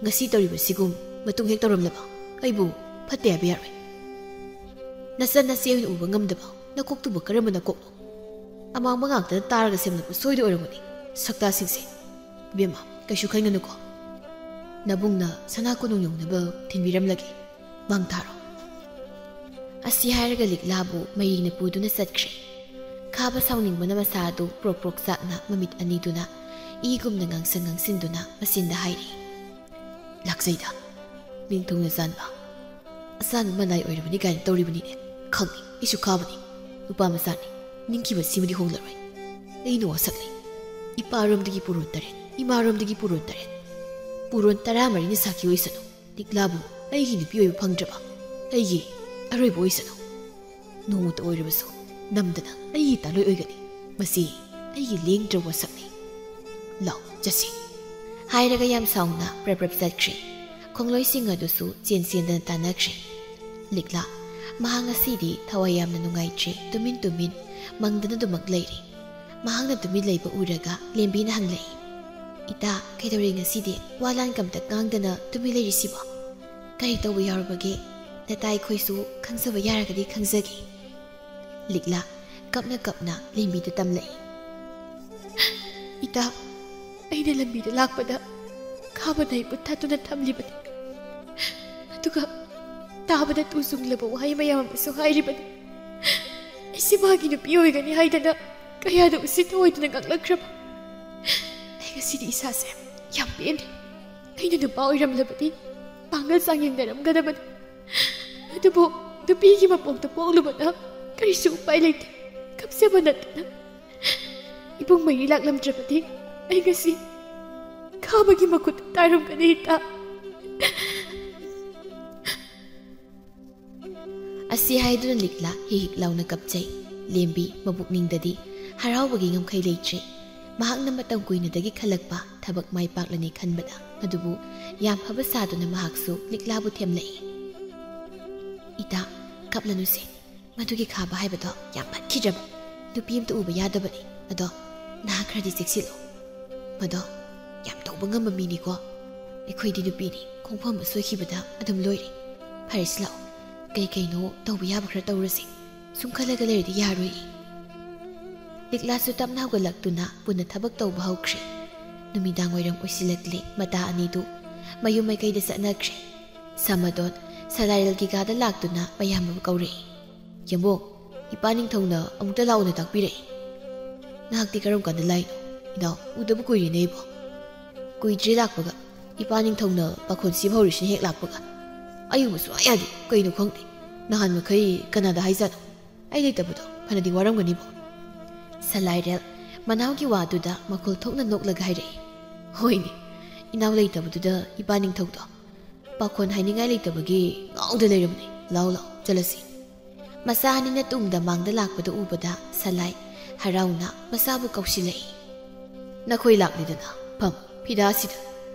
ꯉꯁꯤ ꯇꯧꯔꯤꯕꯁꯤꯒꯨꯝ ꯃꯇꯨꯡ ꯍꯦꯛ ꯇꯧꯔꯝꯂꯕ ꯑꯩꯕꯨ ꯐꯠꯇꯦ ꯍꯥꯏꯕ ꯌꯥꯔꯣꯏ꯫ ꯅꯆꯟ ꯅꯆꯦ ꯑꯣꯏꯅ ꯎꯕ ꯉꯝꯗꯕ ꯅꯀꯣꯛꯇꯨꯕꯨ ꯀꯔꯝꯕ ꯅꯀꯣꯛꯅꯣ? ꯑꯃꯥꯡꯕ ꯉꯥꯛꯇꯅ ꯇꯥꯔꯒ ꯁꯦꯝꯂꯛꯄ ꯁꯣꯏꯗ ꯑꯣꯏꯔꯝꯒꯅꯤ, ꯁꯛꯇꯥꯁꯤꯡꯁꯦ꯫ ꯏꯕꯦꯝꯃ, ꯀꯩꯁꯨ ꯈꯟꯒꯅꯨꯀꯣ꯫ ꯅꯕꯨꯡꯅ ꯁꯅꯥ ꯀꯣꯅꯨꯡ ꯌꯧꯅꯕ ꯊꯤꯟꯕꯤꯔꯝꯂꯒꯦ꯫ ꯃꯪ ꯊꯥꯔꯣ꯫" ꯑꯁꯤ ꯍꯥꯏꯔꯒ ꯂꯤꯛꯂꯥꯕꯨ ꯃꯩꯔꯤꯅ ꯄꯨꯗꯨꯅ ꯆꯠꯈ꯭ꯔꯦ꯫ ꯈꯥꯕ ꯁꯥꯎꯅꯤꯡꯕꯅ ꯃꯁꯥ ꯑꯗꯨ ꯄ꯭ꯔꯣꯛ ꯄ꯭ꯔꯣꯛ ꯆꯥꯛꯅ ꯃꯃꯤꯠ ꯑꯅꯤꯗꯨꯅ ꯏꯒꯨꯝꯅ ꯉꯥꯡꯁꯪ ꯉꯥꯡꯁꯤꯟꯗꯨꯅ ꯃꯆꯤꯟꯗ ꯍꯥꯏꯔꯤ, "ꯂꯥꯛꯆꯩꯗ, ꯅꯤꯡꯊꯧꯅ ꯆꯥꯟꯕ꯫ ꯑꯆꯥꯟꯕ ꯃꯅꯥꯏ ꯑꯣꯏꯔꯕꯅꯤ ꯀꯥꯏꯅ ꯇꯧꯔꯤꯕꯅꯤꯅꯦ꯫ ꯈꯪꯉꯤ, ꯑꯩꯁꯨ ꯈꯥꯕꯅꯤ꯫ ꯅꯨꯄꯥ ꯃꯆꯥꯅꯤ꯫ ꯅꯤꯡꯈꯤꯕ ꯁꯤꯃꯗꯤ ꯍꯣꯡꯂꯔꯣꯏ꯫ ꯑꯩ ꯅꯨꯋꯥ ꯁꯛꯂꯤ꯫" ꯏꯄꯥꯔꯣꯝꯗꯒꯤ ꯄꯨꯔꯣꯟ ꯇꯔꯦꯠ, ꯏꯃꯥꯔꯣꯝꯗꯒꯤ ꯄꯨꯔꯣꯟ ꯇꯔꯦꯠ, ꯄꯨꯔꯣꯟ ꯇꯔꯥꯃꯔꯤꯅ ꯁꯥꯈꯤ ꯑꯣꯏꯁꯅꯨ꯫ ꯂꯤꯛꯂꯥꯕꯨ ꯑꯩꯒꯤ ꯅꯨꯄꯤ ꯑꯣꯏꯕ ꯐꯪꯗ꯭ꯔꯕ, ꯑꯩꯒꯤ ꯑꯔꯣꯏꯕ ꯑꯣꯏꯁꯅꯨ꯫ ꯅꯣꯡꯃꯇ ꯑꯣꯏꯔꯕꯁꯨ ꯅꯝꯗꯅ ꯑꯩꯒꯤ ꯇꯥꯂꯣꯏ ꯑꯣꯏꯒꯅꯤ꯫ ꯃꯁꯤ ꯑꯩꯒꯤ ꯂꯦꯡꯗ꯭ꯔꯕ ꯋꯥꯁꯛꯅꯤ꯫ ꯂꯥꯎ, ꯆꯠꯁꯤ꯫ ꯍꯥꯏꯔꯒ ꯌꯥꯝ ꯁꯥꯎꯅ ꯄ꯭ꯔꯞ ꯄ꯭ꯔꯞ ꯆꯠꯈ꯭ꯔꯦ꯫ ꯈꯣꯡꯂꯣꯏꯁꯤꯡ ꯑꯗꯨꯁꯨ ꯆꯦꯟ ꯆꯦꯟꯗꯅ ꯇꯥꯟꯅꯈ꯭ꯔꯦ꯫ ꯂꯤꯛꯂꯥ, ꯃꯍꯥꯛ ꯉꯁꯤꯗꯤ ꯊꯋꯥꯏ ꯌꯥꯝꯅ ꯅꯨꯡꯉꯥꯏꯇ꯭ꯔꯦ, ꯇꯨꯃꯤꯟ ꯇꯨꯃꯤꯟ ꯃꯪꯗꯅ ꯑꯗꯨꯃꯛ ꯂꯩꯔꯦ꯫ ꯃꯍꯥꯛꯅ ꯇꯨꯃꯤꯟ ꯂꯩꯕ ꯎꯔꯒ ꯂꯦꯝꯕꯤꯅ ꯍꯪꯂꯛꯏ, "ꯏꯇꯥ, ꯀꯩꯗꯧꯔꯦ ꯉꯁꯤꯗꯤ? ꯋꯥ ꯂꯥꯟ ꯀꯝꯇ ꯉꯥꯡꯗꯅ ꯇꯨꯃꯤꯟ ꯂꯩꯔꯤꯁꯤꯕꯣ? ꯀꯔꯤ ꯇꯧꯕ ꯌꯥꯎꯔꯕꯒꯦ? ꯅꯇꯥ ꯑꯩꯈꯣꯏꯁꯨ ꯈꯪꯖꯕ ꯌꯥꯔꯒꯗꯤ ꯈꯪꯖꯒꯦ꯫" ꯂꯤꯛꯂꯥ ꯀꯞꯅ ꯀꯞꯅ ꯂꯦꯝꯕꯤꯗ ꯇꯝꯂꯛꯏ, "ꯏꯇꯥ, ꯑꯩꯅ ꯂꯝꯕꯤꯗ ꯂꯥꯛꯄꯗ ꯈꯥꯕꯅ ꯑꯩꯕꯨ ꯊꯥꯗꯨꯅ ꯊꯝꯂꯤꯕꯅꯤ꯫ ꯑꯗꯨꯒ ꯇꯥꯕꯗ ꯇꯨ ꯆꯨꯡꯂꯕ ꯋꯥꯍꯩ ꯃꯌꯥꯝ ꯑꯃꯁꯨ ꯍꯥꯏꯔꯤꯕꯅꯤ꯫ ꯑꯩꯁꯦ ꯃꯥꯒꯤ ꯅꯨꯄꯤ ꯑꯣꯏꯒꯅꯤ ꯍꯥꯏꯗꯅ ꯀꯌꯥꯗ ꯎꯁꯤꯠ ꯊꯑꯣꯏꯗꯅ ꯉꯥꯡꯂꯛꯈ꯭ꯔꯕ꯫ ꯑꯩ ꯉꯁꯤꯗꯤ ꯏꯁꯥꯁꯦ ꯌꯥꯝ ꯄꯦꯟꯗꯦ꯫ ꯑꯩꯅ ꯅꯨꯄꯥ ꯑꯣꯏꯔꯝꯂꯕꯗꯤ ꯄꯥꯡꯒꯜ ꯆꯥꯡꯌꯦꯡꯅꯔꯝꯒꯗꯕꯅꯤ꯫ ꯑꯗꯨꯕꯨ ꯅꯨꯄꯤꯒꯤ ꯃꯄꯣꯛꯇ ꯄꯣꯛꯂꯨꯕꯅ ꯀꯔꯤꯁꯨ ꯎꯄꯥꯏ ꯂꯩꯇꯦ꯫ ꯀꯞꯆꯕ ꯅꯠꯇꯅ ꯏꯕꯨꯡ ꯃꯩꯔꯤ ꯂꯥꯛꯂꯝꯗ꯭ꯔꯕꯗꯤ ꯑꯩ ꯉꯁꯤ ꯈꯥꯕꯒꯤ ꯃꯈꯨꯠꯇ ꯇꯥꯔꯝꯒꯅꯤ ꯏꯇꯥ꯫" ꯑꯁꯤ ꯍꯥꯏꯗꯨꯅ ꯂꯤꯛꯂꯥ ꯍꯤꯛ ꯍꯤꯛ ꯂꯥꯎꯅ ꯀꯞꯆꯩ꯫ ꯂꯦꯝꯕꯤ ꯃꯕꯨꯛꯅꯤꯡꯗꯗꯤ ꯍꯔꯥꯎꯕꯒꯤ ꯉꯝꯈꯩ ꯂꯩꯇ꯭ꯔꯦ꯫ ꯃꯍꯥꯛꯅ ꯃꯇꯝ ꯀꯨꯏꯅꯗꯒꯤ ꯈꯜꯂꯛꯄ ꯊꯕꯛ ꯃꯥꯏ ꯄꯥꯛꯂꯅꯤ ꯈꯟꯕꯗ꯫ ꯑꯗꯨꯕꯨ ꯌꯥꯝ ꯐꯕ ꯁꯥꯗꯨꯅ ꯃꯍꯥꯛꯁꯨ ꯂꯤꯛꯂꯥꯕꯨ ꯊꯦꯝꯂꯛꯏ, "ꯏꯇꯥ, ꯀꯞꯂꯅꯨꯁꯦ꯫ ꯃꯗꯨꯒꯤ ꯈꯥꯕ ꯍꯥꯏꯕꯗꯣ ꯌꯥꯝ ꯐꯠꯈꯤꯗ꯭ꯔꯕ꯫ ꯅꯨꯄꯤ ꯑꯃꯇ ꯎꯕ ꯌꯥꯗꯕꯅꯤ꯫ ꯑꯗꯣ ꯅꯍꯥ ꯈꯔꯗꯤ ꯆꯦꯛꯁꯤꯜꯂꯨ꯫ ꯃꯗꯣ ꯌꯥꯝ ꯇꯧꯕ ꯉꯝꯕ ꯃꯤꯅꯤꯀꯣ꯫ ꯑꯩꯈꯣꯏꯗꯤ ꯅꯨꯄꯤꯅꯤ, ꯈꯣꯡꯐꯝ ꯑꯃ ꯁꯣꯏꯈꯤꯕꯗ ꯑꯗꯨꯝ ꯂꯣꯏꯔꯦ꯫ ꯐꯔꯦꯁꯤ ꯂꯥꯛꯑꯣ, ꯀꯩ ꯀꯩꯅꯣ ꯇꯧꯕ ꯌꯥꯕ ꯈꯔ ꯇꯧꯔꯁꯤ꯫ ꯁꯨꯝ ꯈꯜꯂꯒ ꯂꯩꯔꯗꯤ ꯌꯥꯔꯣꯏꯌꯦ꯫" ꯂꯤꯛꯂꯥꯁꯨ ꯇꯞꯅ ꯍꯧꯒꯠꯂꯛꯇꯨꯅ ꯄꯨꯟꯅ ꯊꯕꯛ ꯇꯧꯕ ꯍꯧꯈ꯭ꯔꯦ꯫ ꯅꯨꯃꯤꯗꯥꯡ ꯋꯥꯏꯔꯝ ꯑꯣꯏꯁꯤꯜꯂꯛꯂꯦ꯫ ꯃꯇꯥ ꯑꯅꯤꯗꯨ ꯃꯌꯨꯝ ꯃꯥꯏꯀꯩꯗ ꯆꯠꯅꯈ꯭ꯔꯦ꯫ ꯁꯃꯗꯣꯟ ꯁꯂꯥꯏꯔꯦꯜꯒꯤ ꯀꯥꯗ ꯂꯥꯛꯇꯨꯅ ꯃꯌꯥꯝꯕꯕꯨ ꯀꯧꯔꯛꯏ꯫ "ꯌꯦꯝꯕꯣ, ꯏꯄꯥ ꯅꯤꯡꯊꯧꯅ ꯑꯃꯨꯛꯇ ꯂꯥꯛꯎꯅ ꯇꯥꯛꯄꯤꯔꯛꯏ꯫ ꯅꯍꯥꯛꯇꯤ ꯀꯔꯝ ꯀꯥꯟꯗ ꯂꯥꯛꯏꯅꯣ? ꯏꯅꯥꯎ, ꯎꯗꯕ ꯀꯨꯏꯔꯦꯅꯦ ꯏꯕꯣ꯫" "ꯀꯨꯏꯗ꯭ꯔꯤ ꯂꯥꯛꯄꯒ꯫ ꯏꯄꯥ ꯅꯤꯡꯊꯧꯅ ꯄꯥꯈꯣꯟ ꯁꯤꯕ ꯍꯧꯔꯤꯁꯤꯅ ꯍꯦꯛ ꯂꯥꯛꯄꯒ꯫ ꯑꯌꯨꯕ ꯁꯨꯡꯌꯥ ꯌꯥꯗꯦ, ꯀꯩꯅꯣ ꯈꯪꯗꯦ꯫ ꯅꯍꯥꯟ ꯃꯈꯩ ꯀꯅꯥꯗ ꯍꯥꯏꯖꯥꯠꯅꯣ? ꯑꯩ ꯂꯩꯇꯕꯗꯣ ꯐꯅꯗꯤ ꯋꯥꯔꯝꯒꯅꯤꯕꯣ꯫" ꯁꯂꯥꯏꯔꯦꯜ ꯃꯅꯥꯎꯒꯤ ꯋꯥꯗꯨꯗ ꯃꯈꯣꯜ ꯊꯣꯛꯅ ꯅꯣꯛꯂꯒ ꯍꯥꯏꯔꯛꯏ, "ꯍꯣꯏꯅꯦ, ꯏꯅꯥꯎ ꯂꯩꯇꯕꯗꯨꯗ ꯏꯄꯥ ꯅꯤꯡꯊꯧꯗꯣ ꯄꯥꯈꯣꯟ ꯍꯥꯏꯅꯤꯡꯉꯥꯏ ꯂꯩꯇꯕꯒꯤ ꯉꯥꯎꯗ ꯂꯩꯔꯕꯅꯤ꯫ ꯂꯥꯎ ꯂꯥꯎ, ꯆꯠꯂꯁꯤ꯫" ꯃꯆꯥ ꯑꯅꯤꯅ ꯇꯨꯡꯗ ꯃꯥꯡꯗ ꯂꯥꯛꯄꯗ ꯎꯕꯗ ꯁꯂꯥꯏ ꯍꯔꯥꯎꯅ ꯃꯆꯥꯕꯨ ꯀꯧꯁꯤꯜꯂꯛꯏ꯫ "ꯅꯈꯣꯏ ꯂꯥꯛꯂꯤꯗꯅ, ꯐꯝ, ꯐꯤꯗꯥꯁꯤꯗ꯫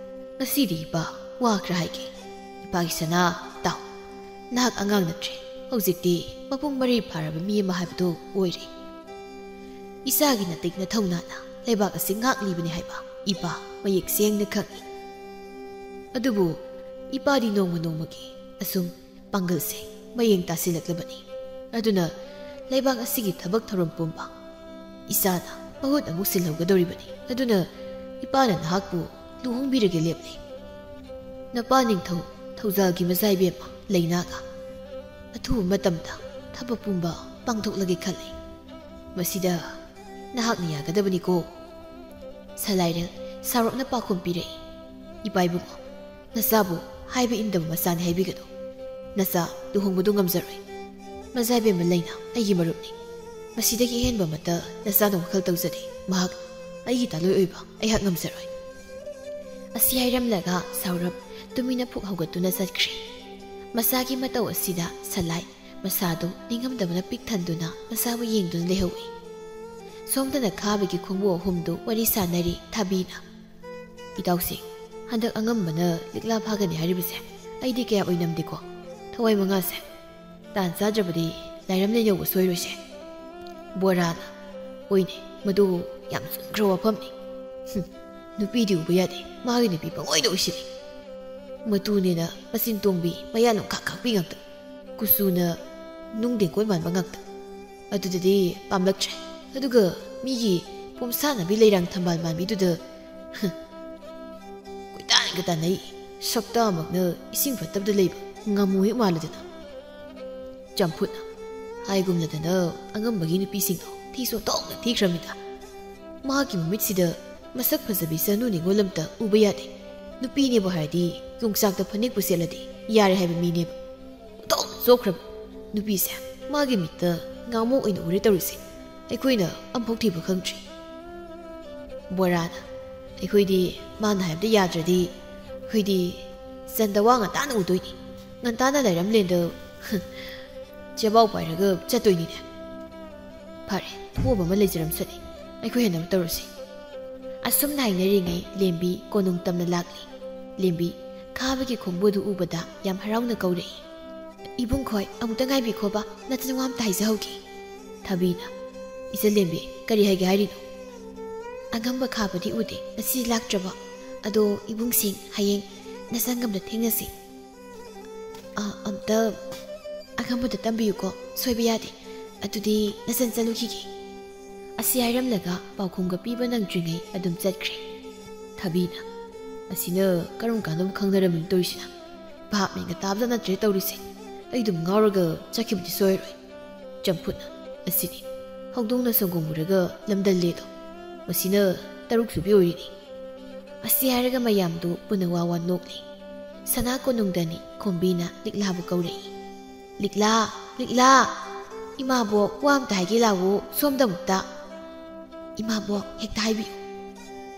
ꯉꯁꯤꯗꯤ ꯏꯄꯥ ꯋꯥ ꯈꯔ ꯍꯥꯏꯒꯦ꯫ ꯏꯄꯥꯒꯤ ꯁꯅꯥ, ꯇꯥꯎ꯫ ꯅꯍꯥꯛ ꯑꯉꯥꯡ ꯅꯠꯇ꯭ꯔꯦ꯫ ꯍꯧꯖꯤꯛꯇꯤ ꯃꯄꯨꯡ ꯃꯔꯩ ꯐꯥꯔꯕ ꯃꯤ ꯑꯃ ꯍꯥꯏꯕꯗꯨ ꯑꯣꯏꯔꯦ꯫ ꯏꯆꯥꯒꯤ ꯅꯇꯤꯛ ꯅꯊꯧꯅꯥꯅ ꯂꯩꯕꯥꯛ ꯑꯁꯤ ꯉꯥꯛꯂꯤꯕꯅꯤ ꯍꯥꯏꯕ ꯏꯄꯥ ꯃꯌꯦꯛ ꯁꯦꯡꯅ ꯈꯪꯏ꯫ ꯑꯗꯨꯕꯨ ꯏꯄꯥꯗꯤ ꯅꯣꯡꯃ ꯅꯣꯡꯃꯒꯤ ꯑꯁꯨꯝ ꯄꯥꯡꯒꯜꯁꯦ ꯃꯌꯦꯡ ꯇꯥꯁꯤꯜꯂꯛꯂꯕꯅꯤ꯫ ꯑꯗꯨꯅ ꯂꯩꯕꯥꯛ ꯑꯁꯤꯒꯤ ꯊꯕꯛ ꯊꯧꯔꯝ ꯄꯨꯝꯕ ꯏꯆꯥꯅ ꯃꯍꯨꯠ ꯑꯃꯨꯛ ꯁꯤꯜꯍꯧꯒꯗꯧꯔꯤꯕꯅꯤ꯫ ꯑꯗꯨꯅ ꯏꯄꯥꯅ ꯅꯍꯥꯛꯄꯨ ꯂꯨꯍꯣꯡꯕꯤꯔꯒꯦ ꯂꯦꯞꯂꯦ꯫ ꯅꯄꯥ ꯅꯤꯡꯊꯧ ꯊꯧꯖꯥꯜꯒꯤ ꯃꯆꯥꯏꯕꯦꯝꯃ ꯂꯩꯅꯥꯒ ꯑꯊꯨꯕ ꯃꯇꯝꯗ ꯊꯕꯛ ꯄꯨꯝꯕ ꯄꯥꯡꯊꯣꯛꯂꯒꯦ ꯈꯜꯂꯤ꯫ ꯃꯁꯤꯗ ꯅꯍꯥꯛꯅ ꯌꯥꯒꯗꯕꯅꯤꯀꯣ꯫" ꯁꯂꯥꯏꯔꯦꯜ ꯁꯥꯎꯔꯞꯅ ꯄꯥꯎꯈꯨꯝ ꯄꯤꯔꯛꯏ꯫ "ꯏꯄꯥ ꯏꯕꯨꯡꯉꯣ, ꯅꯆꯥꯕꯨ ꯍꯥꯏꯕ ꯏꯟꯗꯕ ꯃꯆꯥꯅꯤ ꯍꯥꯏꯕꯤꯒꯅꯨ꯫ ꯅꯆꯥ ꯂꯨꯍꯣꯡꯕꯗꯨ ꯉꯝꯖꯔꯣꯏ꯫ ꯃꯆꯥꯏꯕꯦꯝꯃ ꯂꯩꯅꯥ ꯑꯩꯒꯤ ꯃꯔꯨꯞꯅꯤ꯫ ꯃꯁꯤꯗꯒꯤ ꯑꯍꯦꯟꯕ ꯑꯃꯠꯇ ꯅꯆꯥꯅ ꯋꯥꯈꯜ ꯇꯧꯖꯗꯦ꯫ ꯃꯍꯥꯛ ꯑꯩꯒꯤ ꯇꯥꯂꯣꯏ ꯑꯣꯏꯕ ꯑꯩꯍꯥꯛ ꯉꯝꯖꯔꯣꯏ꯫" ꯑꯁꯤ ꯍꯥꯏꯔꯝꯂꯒ ꯁꯥꯎꯔꯞ ꯇꯨꯃꯤꯟꯅ ꯐꯨꯛ ꯍꯧꯒꯠꯇꯨꯅ ꯆꯠꯈ꯭ꯔꯦ꯫ ꯃꯆꯥꯒꯤ ꯃꯇꯧ ꯑꯁꯤꯗ ꯁꯂꯥꯏ ꯃꯁꯥꯗꯨ ꯅꯤꯡꯉꯝꯗꯕꯅ ꯄꯤꯛ ꯊꯟꯗꯨꯅ ꯃꯆꯥꯕꯨ ꯌꯦꯡꯗꯨꯅ ꯂꯩꯍꯧꯏ꯫ ꯁꯣꯝꯗꯅ ꯈꯥꯕꯒꯤ ꯈꯣꯡꯕꯨ ꯑꯍꯨꯝꯗꯨ ꯋꯥꯔꯤ ꯁꯥꯟꯅꯔꯤ ꯊꯥꯕꯤꯅ꯫ "ꯏꯇꯥꯎꯁꯤꯡ, ꯍꯟꯗꯛ ꯑꯉꯝꯕꯅ ꯂꯤꯛꯂꯥ ꯐꯥꯒꯅꯤ ꯍꯥꯏꯔꯤꯕꯁꯦ ꯑꯩꯗꯤ ꯀꯌꯥ ꯑꯣꯏꯅꯝꯗꯦꯀꯣ꯫ ꯊꯋꯥꯏ ꯃꯉꯥꯁꯦ ꯇꯥꯟ ꯆꯥꯗ꯭ꯔꯕꯗꯤ ꯂꯥꯏꯔꯝ ꯂꯩꯅꯧꯕ ꯁꯣꯏꯔꯣꯏꯁꯦ꯫" ꯕꯣꯔꯥꯅ, "ꯍꯣꯏꯅꯦ, ꯃꯗꯨ ꯌꯥꯝ ꯆꯨꯝꯈ꯭ꯔ ꯋꯥꯐꯝꯅꯤ꯫ ꯍꯨꯝ, ꯅꯨꯄꯤꯗꯤ ꯎꯕ ꯌꯥꯗꯦ, ꯃꯥꯒꯤ ꯅꯨꯄꯤ ꯄꯪꯑꯣꯏꯗ ꯑꯣꯏꯁꯤꯜꯂꯤ꯫ ꯃꯇꯨꯅꯦꯅ ꯃꯆꯤꯟ ꯇꯣꯡꯕꯤ, ꯃꯌꯥ ꯂꯣꯡꯈꯥꯛ ꯈꯥꯛꯄꯤ ꯉꯥꯛꯇ, ꯀꯨꯆꯨꯅ ꯅꯨꯡ ꯇꯦꯡꯀꯣꯠ ꯃꯥꯟꯕ ꯉꯥꯛꯇ꯫ ꯑꯗꯨꯗꯗꯤ ꯄꯥꯝꯂꯛꯇ꯭ꯔꯦ꯫ ꯑꯗꯨꯒ ꯃꯤꯒꯤ ꯄꯣꯝꯁꯥꯟꯅꯕꯤ ꯂꯩꯔꯥꯡ ꯊꯝꯕꯥꯜ ꯃꯥꯟꯕꯤꯗꯨꯗ, ꯍ, ꯀꯣꯏꯇꯥꯟꯒ ꯇꯥꯟꯅꯩ꯫ ꯁꯛꯇꯥꯃꯛꯅ ꯏꯁꯤꯡ ꯐꯠꯇꯕꯗ ꯂꯩꯕ ꯉꯥꯃꯨ ꯍꯦꯛ ꯃꯥꯜꯂꯗꯅ꯫" ꯆꯝꯐꯨꯠꯅ, "ꯍꯥꯏꯒꯨꯝꯂꯗꯅ ꯑꯉꯝꯕꯒꯤ ꯅꯨꯄꯤꯁꯤꯡꯗꯣ ꯊꯤꯁꯨ ꯑꯣꯟꯊꯣꯛꯅ ꯊꯤꯈ꯭ꯔꯃꯤꯗ꯫ ꯃꯍꯥꯛꯀꯤ ꯃꯃꯤꯠꯁꯤꯗ ꯃꯁꯛ ꯐꯖꯕꯤ ꯆꯅꯨ ꯅꯤꯉꯣꯜ ꯑꯝꯇ ꯎꯕ ꯌꯥꯗꯦ꯫ ꯅꯨꯄꯤꯅꯦꯕꯨ ꯍꯥꯏꯔꯗꯤ ꯌꯣꯡꯆꯥꯛꯇ ꯐꯅꯦꯛꯄꯨ ꯁꯦꯠꯂꯗꯤ ꯌꯥꯔꯦ ꯍꯥꯏꯕ ꯃꯤꯅꯦꯕ꯫ ꯑꯣꯟꯊꯣꯛꯅ ꯆꯣꯞꯈ꯭ꯔꯕ ꯅꯨꯄꯤꯁꯦ꯫ ꯃꯥꯒꯤ ꯃꯤꯠꯇ ꯉꯥꯃꯣꯛ ꯑꯣꯏꯅ ꯎꯔꯦ ꯇꯧꯔꯤꯁꯦ꯫ ꯑꯩꯈꯣꯏꯅ ꯑꯝꯐꯥꯎ ꯊꯤꯕ ꯈꯪꯗ꯭ꯔꯤ꯫" ꯕꯣꯔꯥꯅ, "ꯑꯩꯈꯣꯏꯗꯤ ꯃꯥꯅ ꯍꯥꯏꯕꯗ ꯌꯥꯗ꯭ꯔꯗꯤ ꯑꯩꯈꯣꯏꯗꯤ ꯆꯟꯗꯋꯥ ꯉꯟꯇꯥꯅ ꯎꯗꯣꯏꯅꯤ꯫ ꯉꯟꯇꯥꯅ ꯂꯩꯔꯝꯂꯦꯟꯗ ꯆꯦꯕꯥꯎ ꯄꯥꯏꯔꯒ ꯆꯠꯇꯣꯏꯅꯤꯅꯦ꯫ ꯐꯔꯦ, ꯄꯣꯕ ꯑꯃ ꯂꯩꯖꯔꯝꯁꯅꯤ, ꯑꯩꯈꯣꯏ ꯍꯦꯟꯅꯕ ꯇꯧꯔꯁꯤ꯫" ꯑꯁꯨꯝꯅ ꯍꯥꯏꯅꯔꯤꯉꯩ ꯂꯦꯝꯕꯤ ꯀꯣꯅꯨꯡ ꯇꯝꯅ ꯂꯥꯛꯂꯤ꯫ ꯂꯦꯝꯕꯤ ꯈꯥꯕꯒꯤ ꯈꯣꯡꯕꯨ ꯑꯗꯨ ꯎꯕꯗ ꯌꯥꯝ ꯍꯔꯥꯎꯅ ꯀꯧꯔꯛꯏ꯫ "ꯏꯕꯨꯡ ꯈꯣꯏ, ꯑꯃꯨꯛꯇ ꯉꯥꯏꯕꯤꯈꯣꯕ, ꯅꯆꯤꯟ ꯋꯥ ꯑꯝꯇ ꯍꯥꯏꯖꯍꯧꯒꯦ꯫" ꯊꯕꯤꯅ, "ꯏꯆꯜꯂꯦꯝꯕꯤ, ꯀꯔꯤ ꯍꯥꯏꯒꯦ ꯍꯥꯏꯔꯤꯅꯣ?" "ꯑꯉꯝꯕ ꯈꯥꯕꯗꯤ ꯎꯗꯦ, ꯉꯁꯤ ꯂꯥꯛꯇ꯭ꯔꯕ? ꯑꯗꯣ ꯏꯕꯨꯡꯁꯤꯡ, ꯍꯌꯦꯡ ꯅꯁꯪꯒꯝꯗ ꯊꯦꯡꯅꯁꯤ꯫" "ꯑ, ꯑꯝꯇ ꯑꯉꯝꯕꯗ ꯇꯝꯕꯤꯌꯨꯀꯣ, ꯁꯣꯏꯕ ꯌꯥꯗꯦ꯫ ꯑꯗꯨꯗꯤ ꯅꯆꯟ ꯆꯠꯂꯨꯈꯤꯒꯦ꯫" ꯑꯁꯤ ꯍꯥꯏꯔꯝꯂꯒ ꯄꯥꯎꯈꯨꯝꯒ ꯄꯤꯕ ꯅꯪꯗ꯭ꯔꯤꯉꯩ ꯑꯗꯨꯝ ꯆꯠꯈ꯭ꯔꯦ꯫ ꯊꯕꯤꯅ, "ꯑꯁꯤꯅ ꯀꯔꯝ ꯀꯥꯟꯗ ꯑꯃꯨꯛ ꯈꯪꯅꯔꯝꯃꯤꯅꯣ ꯇꯧꯔꯤꯁꯤꯅ? ꯚꯥꯞ ꯃꯦꯟꯒ ꯇꯥꯕꯗ ꯅꯠꯇ꯭ꯔꯦ ꯇꯧꯔꯤꯁꯦ꯫ ꯑꯩ ꯑꯗꯨꯝ ꯉꯥꯎꯔꯒ ꯆꯠꯈꯤꯕꯗꯤ ꯁꯣꯏꯔꯣꯏ꯫" ꯆꯝꯐꯨꯠꯅ, "ꯑꯁꯤꯅꯤ, ꯍꯧꯗꯣꯡꯅ ꯁꯪꯒꯣꯝ ꯎꯔꯒ ꯂꯝꯗꯜꯂꯦꯗꯣ꯫ ꯃꯁꯤꯅ ꯇꯔꯨꯛ ꯁꯨꯕꯤ ꯑꯣꯏꯔꯤꯅꯤ꯫" ꯑꯁꯤ ꯍꯥꯏꯔꯒ ꯃꯌꯥꯝꯗꯨ ꯄꯨꯟꯅ ꯋꯥ ꯋꯥ ꯅꯣꯛꯂꯤ꯫ ꯁꯅꯥ ꯀꯣꯅꯨꯡꯗꯅꯤ ꯈꯣꯝꯕꯤꯅ ꯂꯤꯛꯂꯥꯕꯨ ꯀꯧꯔꯛꯏ꯫ "ꯂꯤꯛꯂꯥ, ꯂꯤꯛꯂꯥ, ꯏꯃꯥꯕꯣꯛ ꯋꯥ ꯑꯝꯇ ꯍꯥꯏꯒꯦ ꯂꯥꯛꯑꯣ ꯁꯣꯝꯗ ꯑꯃꯨꯛꯇ꯫" "ꯏꯃꯥꯕꯣꯛ, ꯍꯦꯛꯇ ꯍꯥꯏꯕꯤꯌꯨ꯫"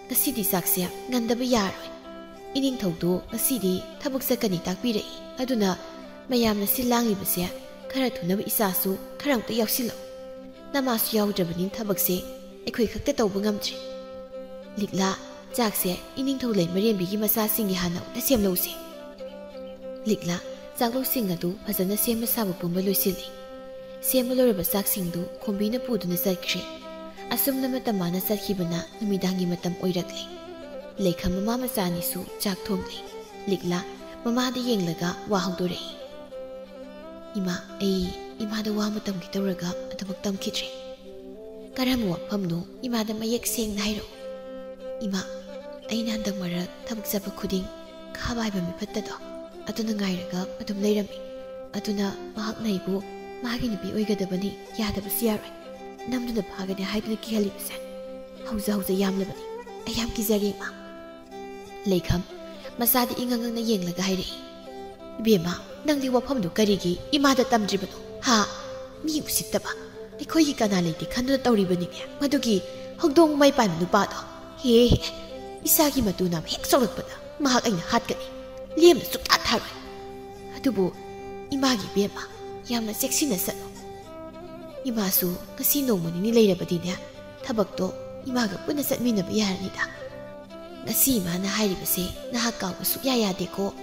"ꯉꯁꯤꯗꯤ ꯆꯥꯛꯁꯦ ꯉꯟꯗꯕ ꯌꯥꯔꯣꯏ꯫ ꯏꯅꯤꯡꯊꯧꯗꯣ ꯉꯁꯤꯗꯤ ꯊꯕꯛ ꯆꯠꯀꯅꯤ ꯇꯥꯛꯄꯤꯔꯛꯏ꯫ ꯑꯗꯨꯅ ꯃꯌꯥꯝꯅ ꯁꯤꯜ ꯂꯥꯡꯂꯤꯕꯁꯦ ꯈꯔ ꯊꯨꯅꯕ ꯏꯆꯥꯁꯨ ꯈꯔ ꯑꯃꯨꯛꯇ ꯌꯥꯎꯁꯤꯜꯂꯣ꯫ ꯅꯃꯥꯁꯨ ꯌꯥꯎꯗ꯭ꯔꯕꯅꯤꯅ ꯊꯕꯛꯁꯦ ꯑꯩꯈꯣꯏ ꯈꯛꯇ ꯇꯧꯕ ꯉꯝꯗ꯭ꯔꯦ꯫" "ꯂꯤꯛꯂꯥ, ꯆꯥꯛꯁꯦ ꯏꯅꯤꯡꯊꯧ ꯂꯩꯃꯔꯦꯝꯕꯤꯒꯤ ꯃꯆꯥꯁꯤꯡꯒꯤ ꯍꯥꯟꯅ ꯑꯃꯨꯛꯇ ꯁꯦꯝꯂꯧꯁꯦ꯫" ꯂꯤꯛꯂꯥ ꯆꯥꯛꯂꯧꯁꯤꯡ ꯑꯗꯨ ꯐꯖꯅ ꯁꯦꯝꯕ ꯁꯥꯕ ꯄꯨꯝꯕ ꯂꯣꯏꯁꯤꯜꯂꯤ꯫ ꯁꯦꯝꯕ ꯂꯣꯏꯔꯕ ꯆꯥꯛꯁꯤꯡꯗꯨ ꯈꯣꯝꯕꯤꯅ ꯄꯨꯗꯨꯅ ꯆꯠꯈ꯭ꯔꯦ꯫ ꯑꯁꯨꯝꯅ ꯃꯇꯝ ꯃꯥꯅ ꯆꯠꯈꯤꯕꯅ ꯅꯨꯃꯤꯗꯥꯡꯒꯤ ꯃꯇꯝ ꯑꯣꯏꯔꯛꯂꯦ꯫ ꯂꯩꯈꯝ ꯃꯃꯥ ꯃꯆꯥ ꯑꯅꯤꯁꯨ ꯆꯥꯛ ꯊꯣꯡꯂꯤ꯫ ꯂꯤꯛꯂꯥ ꯃꯃꯥꯗ ꯌꯦꯡꯂꯒ ꯋꯥ ꯍꯧꯗꯣꯔꯛꯏ꯫ "ꯏꯃꯥ, ꯑꯩ ꯏꯃꯥꯗ ꯋꯥ ꯑꯃ ꯇꯝꯒꯦ ꯇꯧꯔꯒ ꯑꯗꯨꯃꯛ ꯇꯝꯈꯤꯗ꯭ꯔꯦ꯫" "ꯀꯔꯝꯕ ꯋꯥꯐꯝꯅꯣ? ꯏꯃꯥꯗ ꯃꯌꯦꯛ ꯁꯦꯡꯅ ꯍꯥꯏꯔꯛꯎ꯫" "ꯏꯃꯥ, ꯑꯩꯅ ꯍꯟꯗꯛ ꯃꯔꯛ ꯊꯕꯛ ꯆꯠꯄ ꯈꯨꯗꯤꯡ ꯈꯥꯕ ꯍꯥꯏꯕ ꯃꯤꯐꯠꯇꯗꯣ ꯑꯗꯨꯅ ꯉꯥꯏꯔꯒ ꯑꯗꯨꯝ ꯂꯩꯔꯝꯃꯤ꯫ ꯑꯗꯨꯅ ꯃꯍꯥꯛꯅ ꯑꯩꯕꯨ ꯃꯥꯒꯤ ꯅꯨꯄꯤ ꯑꯣꯏꯒꯗꯕꯅꯤ, ꯌꯥꯗꯕꯁꯨ ꯌꯥꯔꯣꯏ, ꯅꯝꯗꯨꯅ ꯐꯥꯒꯅꯤ ꯍꯥꯏꯗꯨꯅ ꯀꯤꯍꯜꯂꯤꯕꯁꯦ ꯍꯧꯖ ꯍꯧꯖ ꯌꯥꯝꯂꯕꯅꯤ꯫ ꯑꯩ ꯌꯥꯝ ꯀꯤꯖꯔꯦ, ꯏꯃꯥ꯫" ꯂꯩꯈꯝ ꯃꯆꯥꯗ ꯏꯉꯛ ꯉꯛꯅ ꯌꯦꯡꯂꯒ ꯍꯥꯏꯔꯛꯏ꯫ "ꯏꯕꯦꯝꯃ, ꯅꯪꯗꯤ ꯋꯥꯐꯝꯗꯨ ꯀꯔꯤꯒꯤ ꯏꯃꯥꯗ ꯇꯝꯗ꯭ꯔꯤꯕꯅꯣ, ꯍꯥ? ꯃꯤ ꯎꯁꯤꯠꯇꯕ, ꯑꯩꯈꯣꯏꯒꯤ ꯀꯅꯥ ꯂꯩꯇꯦ ꯈꯟꯗꯨꯅ ꯇꯧꯔꯤꯕꯅꯤꯅꯦ ꯃꯗꯨꯒꯤ ꯍꯧꯗꯣꯡ ꯃꯩ ꯄꯥꯟꯕ ꯅꯨꯄꯥꯗꯣ꯫ "ꯍꯦ ꯍꯦ, ꯏꯆꯥꯒꯤ ꯃꯇꯨ ꯅꯥꯝ ꯍꯦꯛ ꯆꯥꯎꯔꯛꯄꯗ ꯃꯍꯥꯛ ꯑꯩꯅ ꯍꯥꯠꯀꯅꯤ, ꯂꯦꯝꯅ ꯁꯨꯛꯊꯥ ꯊꯥꯔꯣꯏ꯫ ꯑꯗꯨꯕꯨ ꯏꯃꯥꯒꯤ ꯏꯕꯦꯝꯃ, ꯌꯥꯝꯅ ꯆꯦꯛꯁꯤꯟꯅ ꯆꯠꯂꯨ꯫ ꯏꯃꯥꯁꯨ ꯉꯁꯤ ꯅꯣꯡꯃ ꯅꯤꯅꯤ ꯂꯩꯔꯕꯗꯤꯅꯦ, ꯊꯕꯛꯇꯣ ꯏꯃꯥꯒ ꯄꯨꯟꯅ ꯆꯠꯃꯤꯟꯅꯕ ꯌꯥꯔꯅꯤꯗ꯫ ꯉꯁꯤ ꯏꯃꯥꯅ ꯍꯥꯏꯔꯤꯕꯁꯦ ꯅꯍꯥꯛ ꯀꯥꯎꯕ ꯁꯨꯛꯌꯥ ꯌꯥꯗꯦꯀꯣ꯫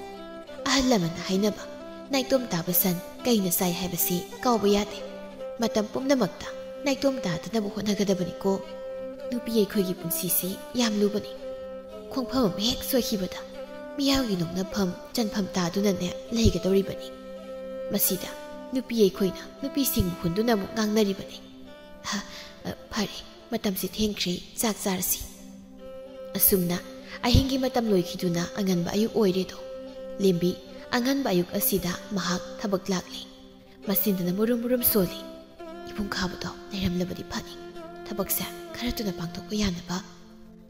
ꯑꯍꯜ ꯂꯃꯟꯅ ꯍꯥꯏꯅꯕ, ꯅꯥꯏꯇꯣꯝ ꯇꯥꯕ ꯁꯟ ꯀꯩꯅ ꯆꯥꯏ ꯍꯥꯏꯕꯁꯤ ꯀꯥꯎꯕ ꯌꯥꯗꯦ꯫ ꯃꯇꯝ ꯄꯨꯝꯅꯃꯛꯇ ꯅꯥꯏꯇꯣꯝ ꯇꯥꯗꯅꯕ ꯍꯣꯠꯅꯒꯗꯕꯅꯤꯀꯣ꯫ ꯅꯨꯄꯤ ꯑꯩꯈꯣꯏꯒꯤ ꯄꯨꯟꯁꯤꯁꯤ ꯌꯥꯝ ꯂꯨꯕꯅꯤ꯫ ꯈꯣꯡꯐꯝ ꯑꯃ ꯍꯦꯛ ꯁꯣꯏꯈꯤꯕꯗ ꯃꯤꯌꯥꯝꯒꯤ ꯅꯣꯛꯅꯐꯝ, ꯆꯟꯐꯝ ꯇꯥꯗꯨꯅꯅꯦ ꯂꯩꯒꯗꯧꯔꯤꯕꯅꯤ꯫ ꯃꯁꯤꯗ ꯅꯨꯄꯤ ꯑꯩꯈꯣꯏꯅ ꯅꯨꯄꯤꯁꯤꯡꯕꯨ ꯍꯨꯟꯗꯨꯅ ꯑꯃꯨꯛ ꯉꯥꯡꯅꯔꯤꯕꯅꯤ꯫ ꯍ, ꯑ, ꯐꯔꯦ, ꯃꯇꯝꯁꯤ ꯊꯦꯡꯈ꯭ꯔꯦ, ꯆꯥꯛ ꯆꯥꯔꯁꯤ꯫ ꯑꯁꯨꯝꯅ ꯑꯍꯤꯡꯒꯤ ꯃꯇꯝ ꯂꯣꯏꯈꯤꯗꯨꯅ ꯑꯉꯟꯕ ꯑꯌꯨꯛ ꯑꯣꯏꯔꯦꯗꯣ꯫ ꯂꯦꯝꯕꯤ, ꯑꯉꯟꯕ ꯑꯌꯨꯛ ꯑꯁꯤꯗ ꯃꯍꯥꯛ ꯊꯕꯛ ꯂꯥꯛꯂꯤ꯫ ꯃꯆꯤꯟꯗꯅ ꯃꯨꯔꯨꯝ ꯃꯨꯔꯨꯝ ꯁꯣꯜꯂꯤ꯫ ꯏꯕꯨꯡ ꯈꯥꯕꯗꯣ ꯂꯩꯔꯝꯂꯕꯗꯤ ꯐꯅꯤ꯫ ꯊꯕꯛꯁꯦ ꯈꯔ ꯊꯨꯅ ꯄꯥꯡꯊꯣꯛꯄ ꯌꯥꯅꯕ꯫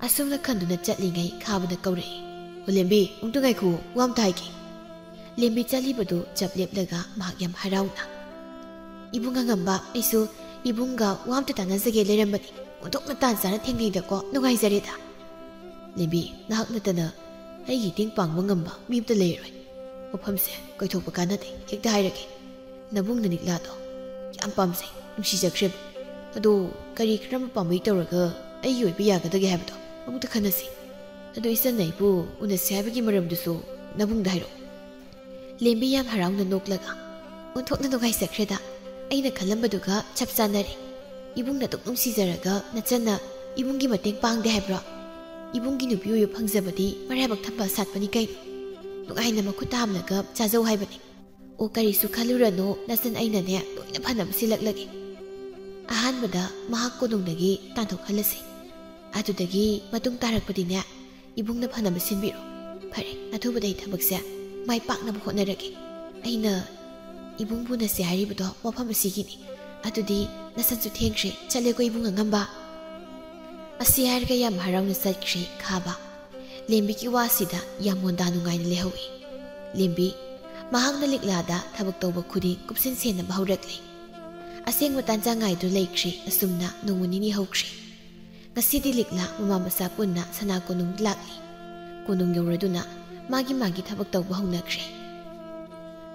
ꯑꯁꯨꯝꯅ ꯈꯟꯗꯨꯅ ꯆꯠꯂꯤꯉꯩ ꯈꯥꯕꯅ ꯀꯧꯔꯛꯏ, "ꯑꯣ ꯂꯦꯝꯕꯤ, ꯑꯃꯨꯛꯇ ꯉꯥꯏꯈꯣ, ꯋꯥ ꯑꯃꯇ ꯍꯥꯏꯒꯦ꯫" ꯂꯦꯝꯕꯤ ꯆꯠꯂꯤꯕꯗꯨ ꯆꯞ ꯂꯦꯞꯂꯒ ꯃꯍꯥꯛ ꯌꯥꯝ ꯍꯔꯥꯎꯅ, "ꯏꯕꯨꯡ ꯑꯉꯝꯕ, ꯑꯩꯁꯨ ꯏꯕꯨꯡꯒ ꯋꯥ ꯑꯃꯇ ꯇꯥꯟꯅꯖꯒꯦ ꯂꯩꯔꯝꯕꯅꯤ꯫ ꯑꯣꯟꯊꯣꯛꯅ ꯇꯥꯟ ꯆꯥꯅ ꯊꯦꯡꯅꯩꯗꯀꯣ, ꯅꯨꯡꯉꯥꯏꯖꯔꯦꯗ꯫" "ꯂꯦꯝꯕꯤ, ꯅꯍꯥꯛ ꯅꯠꯇꯅ ꯑꯩꯒꯤ ꯏꯇꯦꯡ ꯄꯥꯡꯕ ꯉꯝꯕ ꯃꯤ ꯑꯃꯇ ꯂꯩꯔꯣꯏ꯫ ꯋꯥꯐꯝꯁꯦ ꯀꯣꯏꯊꯣꯛꯄ ꯀꯥꯟꯅꯗꯦ, ꯍꯦꯛꯇ ꯍꯥꯏꯔꯒꯦ꯫ ꯅꯕꯨꯡ ꯅꯅꯤꯛꯂꯥꯗꯣ ꯌꯥꯝ ꯄꯥꯝꯖꯩ, ꯅꯨꯡꯁꯤꯖꯈ꯭ꯔꯦꯕ꯫ ꯑꯗꯣ ꯀꯔꯤ ꯀꯔꯝꯕ ꯄꯥꯝꯕꯩ ꯇꯧꯔꯒ ꯑꯩꯒꯤ ꯑꯣꯏꯕ ꯌꯥꯒꯗꯒꯦ ꯍꯥꯏꯕꯗꯣ ꯑꯃꯨꯛꯇ ꯈꯟꯅꯁꯤ꯫ ꯑꯗꯣ ꯏꯆꯟꯅ ꯑꯩꯕꯨ ꯎꯅꯁꯤ ꯍꯥꯏꯕꯒꯤ ꯃꯔꯝꯗꯨꯁꯨ ꯅꯕꯨꯡꯗ ꯍꯥꯏꯔꯛꯑꯣ꯫" ꯂꯦꯝꯕꯤ ꯌꯥꯝ ꯍꯔꯥꯎꯅ ꯅꯣꯛꯂꯒ, "ꯑꯣꯟꯊꯣꯛꯅ ꯅꯨꯡꯉꯥꯏꯖꯈ꯭ꯔꯦꯗ꯫ ꯑꯩꯅ ꯈꯜꯂꯝꯕꯗꯨꯒ ꯆꯞ ꯆꯥꯟꯅꯔꯦ꯫ ꯏꯕꯨꯡꯅ ꯑꯗꯨꯛ ꯅꯨꯡꯁꯤꯖꯔꯒ ꯅꯆꯟꯅ ꯏꯕꯨꯡꯒꯤ ꯃꯇꯦꯡ ꯄꯥꯡꯗꯦ ꯍꯥꯏꯕ꯭ꯔꯣ? ꯏꯕꯨꯡꯒꯤ ꯅꯨꯄꯤ ꯑꯣꯏꯕ ꯐꯪꯖꯕꯗꯤ ꯃꯔꯥꯏꯕꯛ ꯊꯝꯕ ꯁꯥꯠꯄꯅꯤ ꯀꯩꯅꯣ꯫ ꯅꯨꯡꯉꯥꯏꯅ ꯃꯈꯨꯠ ꯇꯥ ꯍꯥꯝꯂꯒ ꯆꯥꯖꯧ ꯍꯥꯏꯕꯅꯤ꯫ ꯑꯣ, ꯀꯔꯤꯁꯨ ꯈꯜꯂꯨꯔꯅꯨ, ꯅꯆꯟ ꯑꯩꯅꯅꯦ ꯂꯣꯏꯅ ꯐꯅꯕ ꯁꯤꯜꯂꯛꯂꯒꯦ꯫ ꯑꯍꯥꯟꯕꯗ ꯃꯍꯥꯛ ꯀꯣꯅꯨꯡꯗꯒꯤ ꯇꯥꯟꯊꯣꯛꯍꯜꯂꯁꯤ꯫ ꯑꯗꯨꯗꯒꯤ ꯃꯇꯨꯡ ꯇꯥꯔꯛꯄꯗꯤꯅꯦ, ꯏꯕꯨꯡꯅ ꯐꯅꯕ ꯁꯤꯟꯕꯤꯔꯣ꯫ ꯐꯔꯦ, ꯑꯊꯨꯕꯗ ꯑꯩ ꯊꯕꯛꯁꯦ ꯃꯥꯏ ꯄꯥꯛꯅꯕ ꯍꯣꯠꯅꯔꯒꯦ꯫ ꯑꯩꯅ ꯏꯕꯨꯡꯕꯨ ꯎꯅꯁꯦ ꯍꯥꯏꯔꯤꯕꯗꯣ ꯃꯐꯝ ꯑꯁꯤꯒꯤꯅꯤ꯫ ꯑꯗꯨꯗꯤ ꯅꯆꯟꯁꯨ ꯊꯦꯡꯈ꯭ꯔꯦ, ꯆꯠꯂꯦꯀꯣ ꯏꯕꯨꯡ ꯑꯉꯝꯕ꯫" ꯑꯁꯤ ꯍꯥꯏꯔꯒ ꯌꯥꯝ ꯍꯔꯥꯎꯅ ꯆꯠꯈ꯭ꯔꯦ ꯈꯥꯕ꯫ ꯂꯦꯝꯕꯤꯒꯤ ꯋꯥꯁꯤꯗ ꯌꯥꯝ ꯃꯣꯟꯗꯥ ꯅꯨꯡꯉꯥꯏꯅ ꯂꯩꯍꯧꯏ꯫ ꯂꯦꯝꯕꯤ, ꯃꯍꯥꯛꯅ ꯂꯤꯛꯂꯥꯗ ꯊꯕꯛ ꯇꯧꯕ ꯈꯨꯗꯤꯡ ꯀꯨꯞꯁꯤꯟ ꯁꯦꯟꯅꯕ ꯍꯧꯔꯛꯂꯦ꯫ ꯑꯁꯦꯡꯕ ꯇꯥꯟꯖꯥ ꯉꯥꯏꯗꯨꯅ ꯂꯩꯈ꯭ꯔꯦ꯫ ꯑꯁꯨꯝꯅ ꯅꯣꯡꯃ ꯅꯤꯅꯤ ꯍꯧꯈ꯭ꯔꯦ꯫ ꯉꯁꯤꯗꯤ ꯂꯤꯛꯂꯥ ꯃꯃꯥ ꯃꯆꯥ ꯄꯨꯟꯅ ꯁꯅꯥ ꯀꯣꯅꯨꯡꯗ ꯂꯥꯛꯂꯤ꯫ ꯀꯣꯅꯨꯡ ꯌꯧꯔꯗꯨꯅ ꯃꯥꯒꯤ ꯃꯥꯒꯤ ꯊꯕꯛ ꯇꯧꯕ ꯍꯧꯅꯈ꯭ꯔꯦ꯫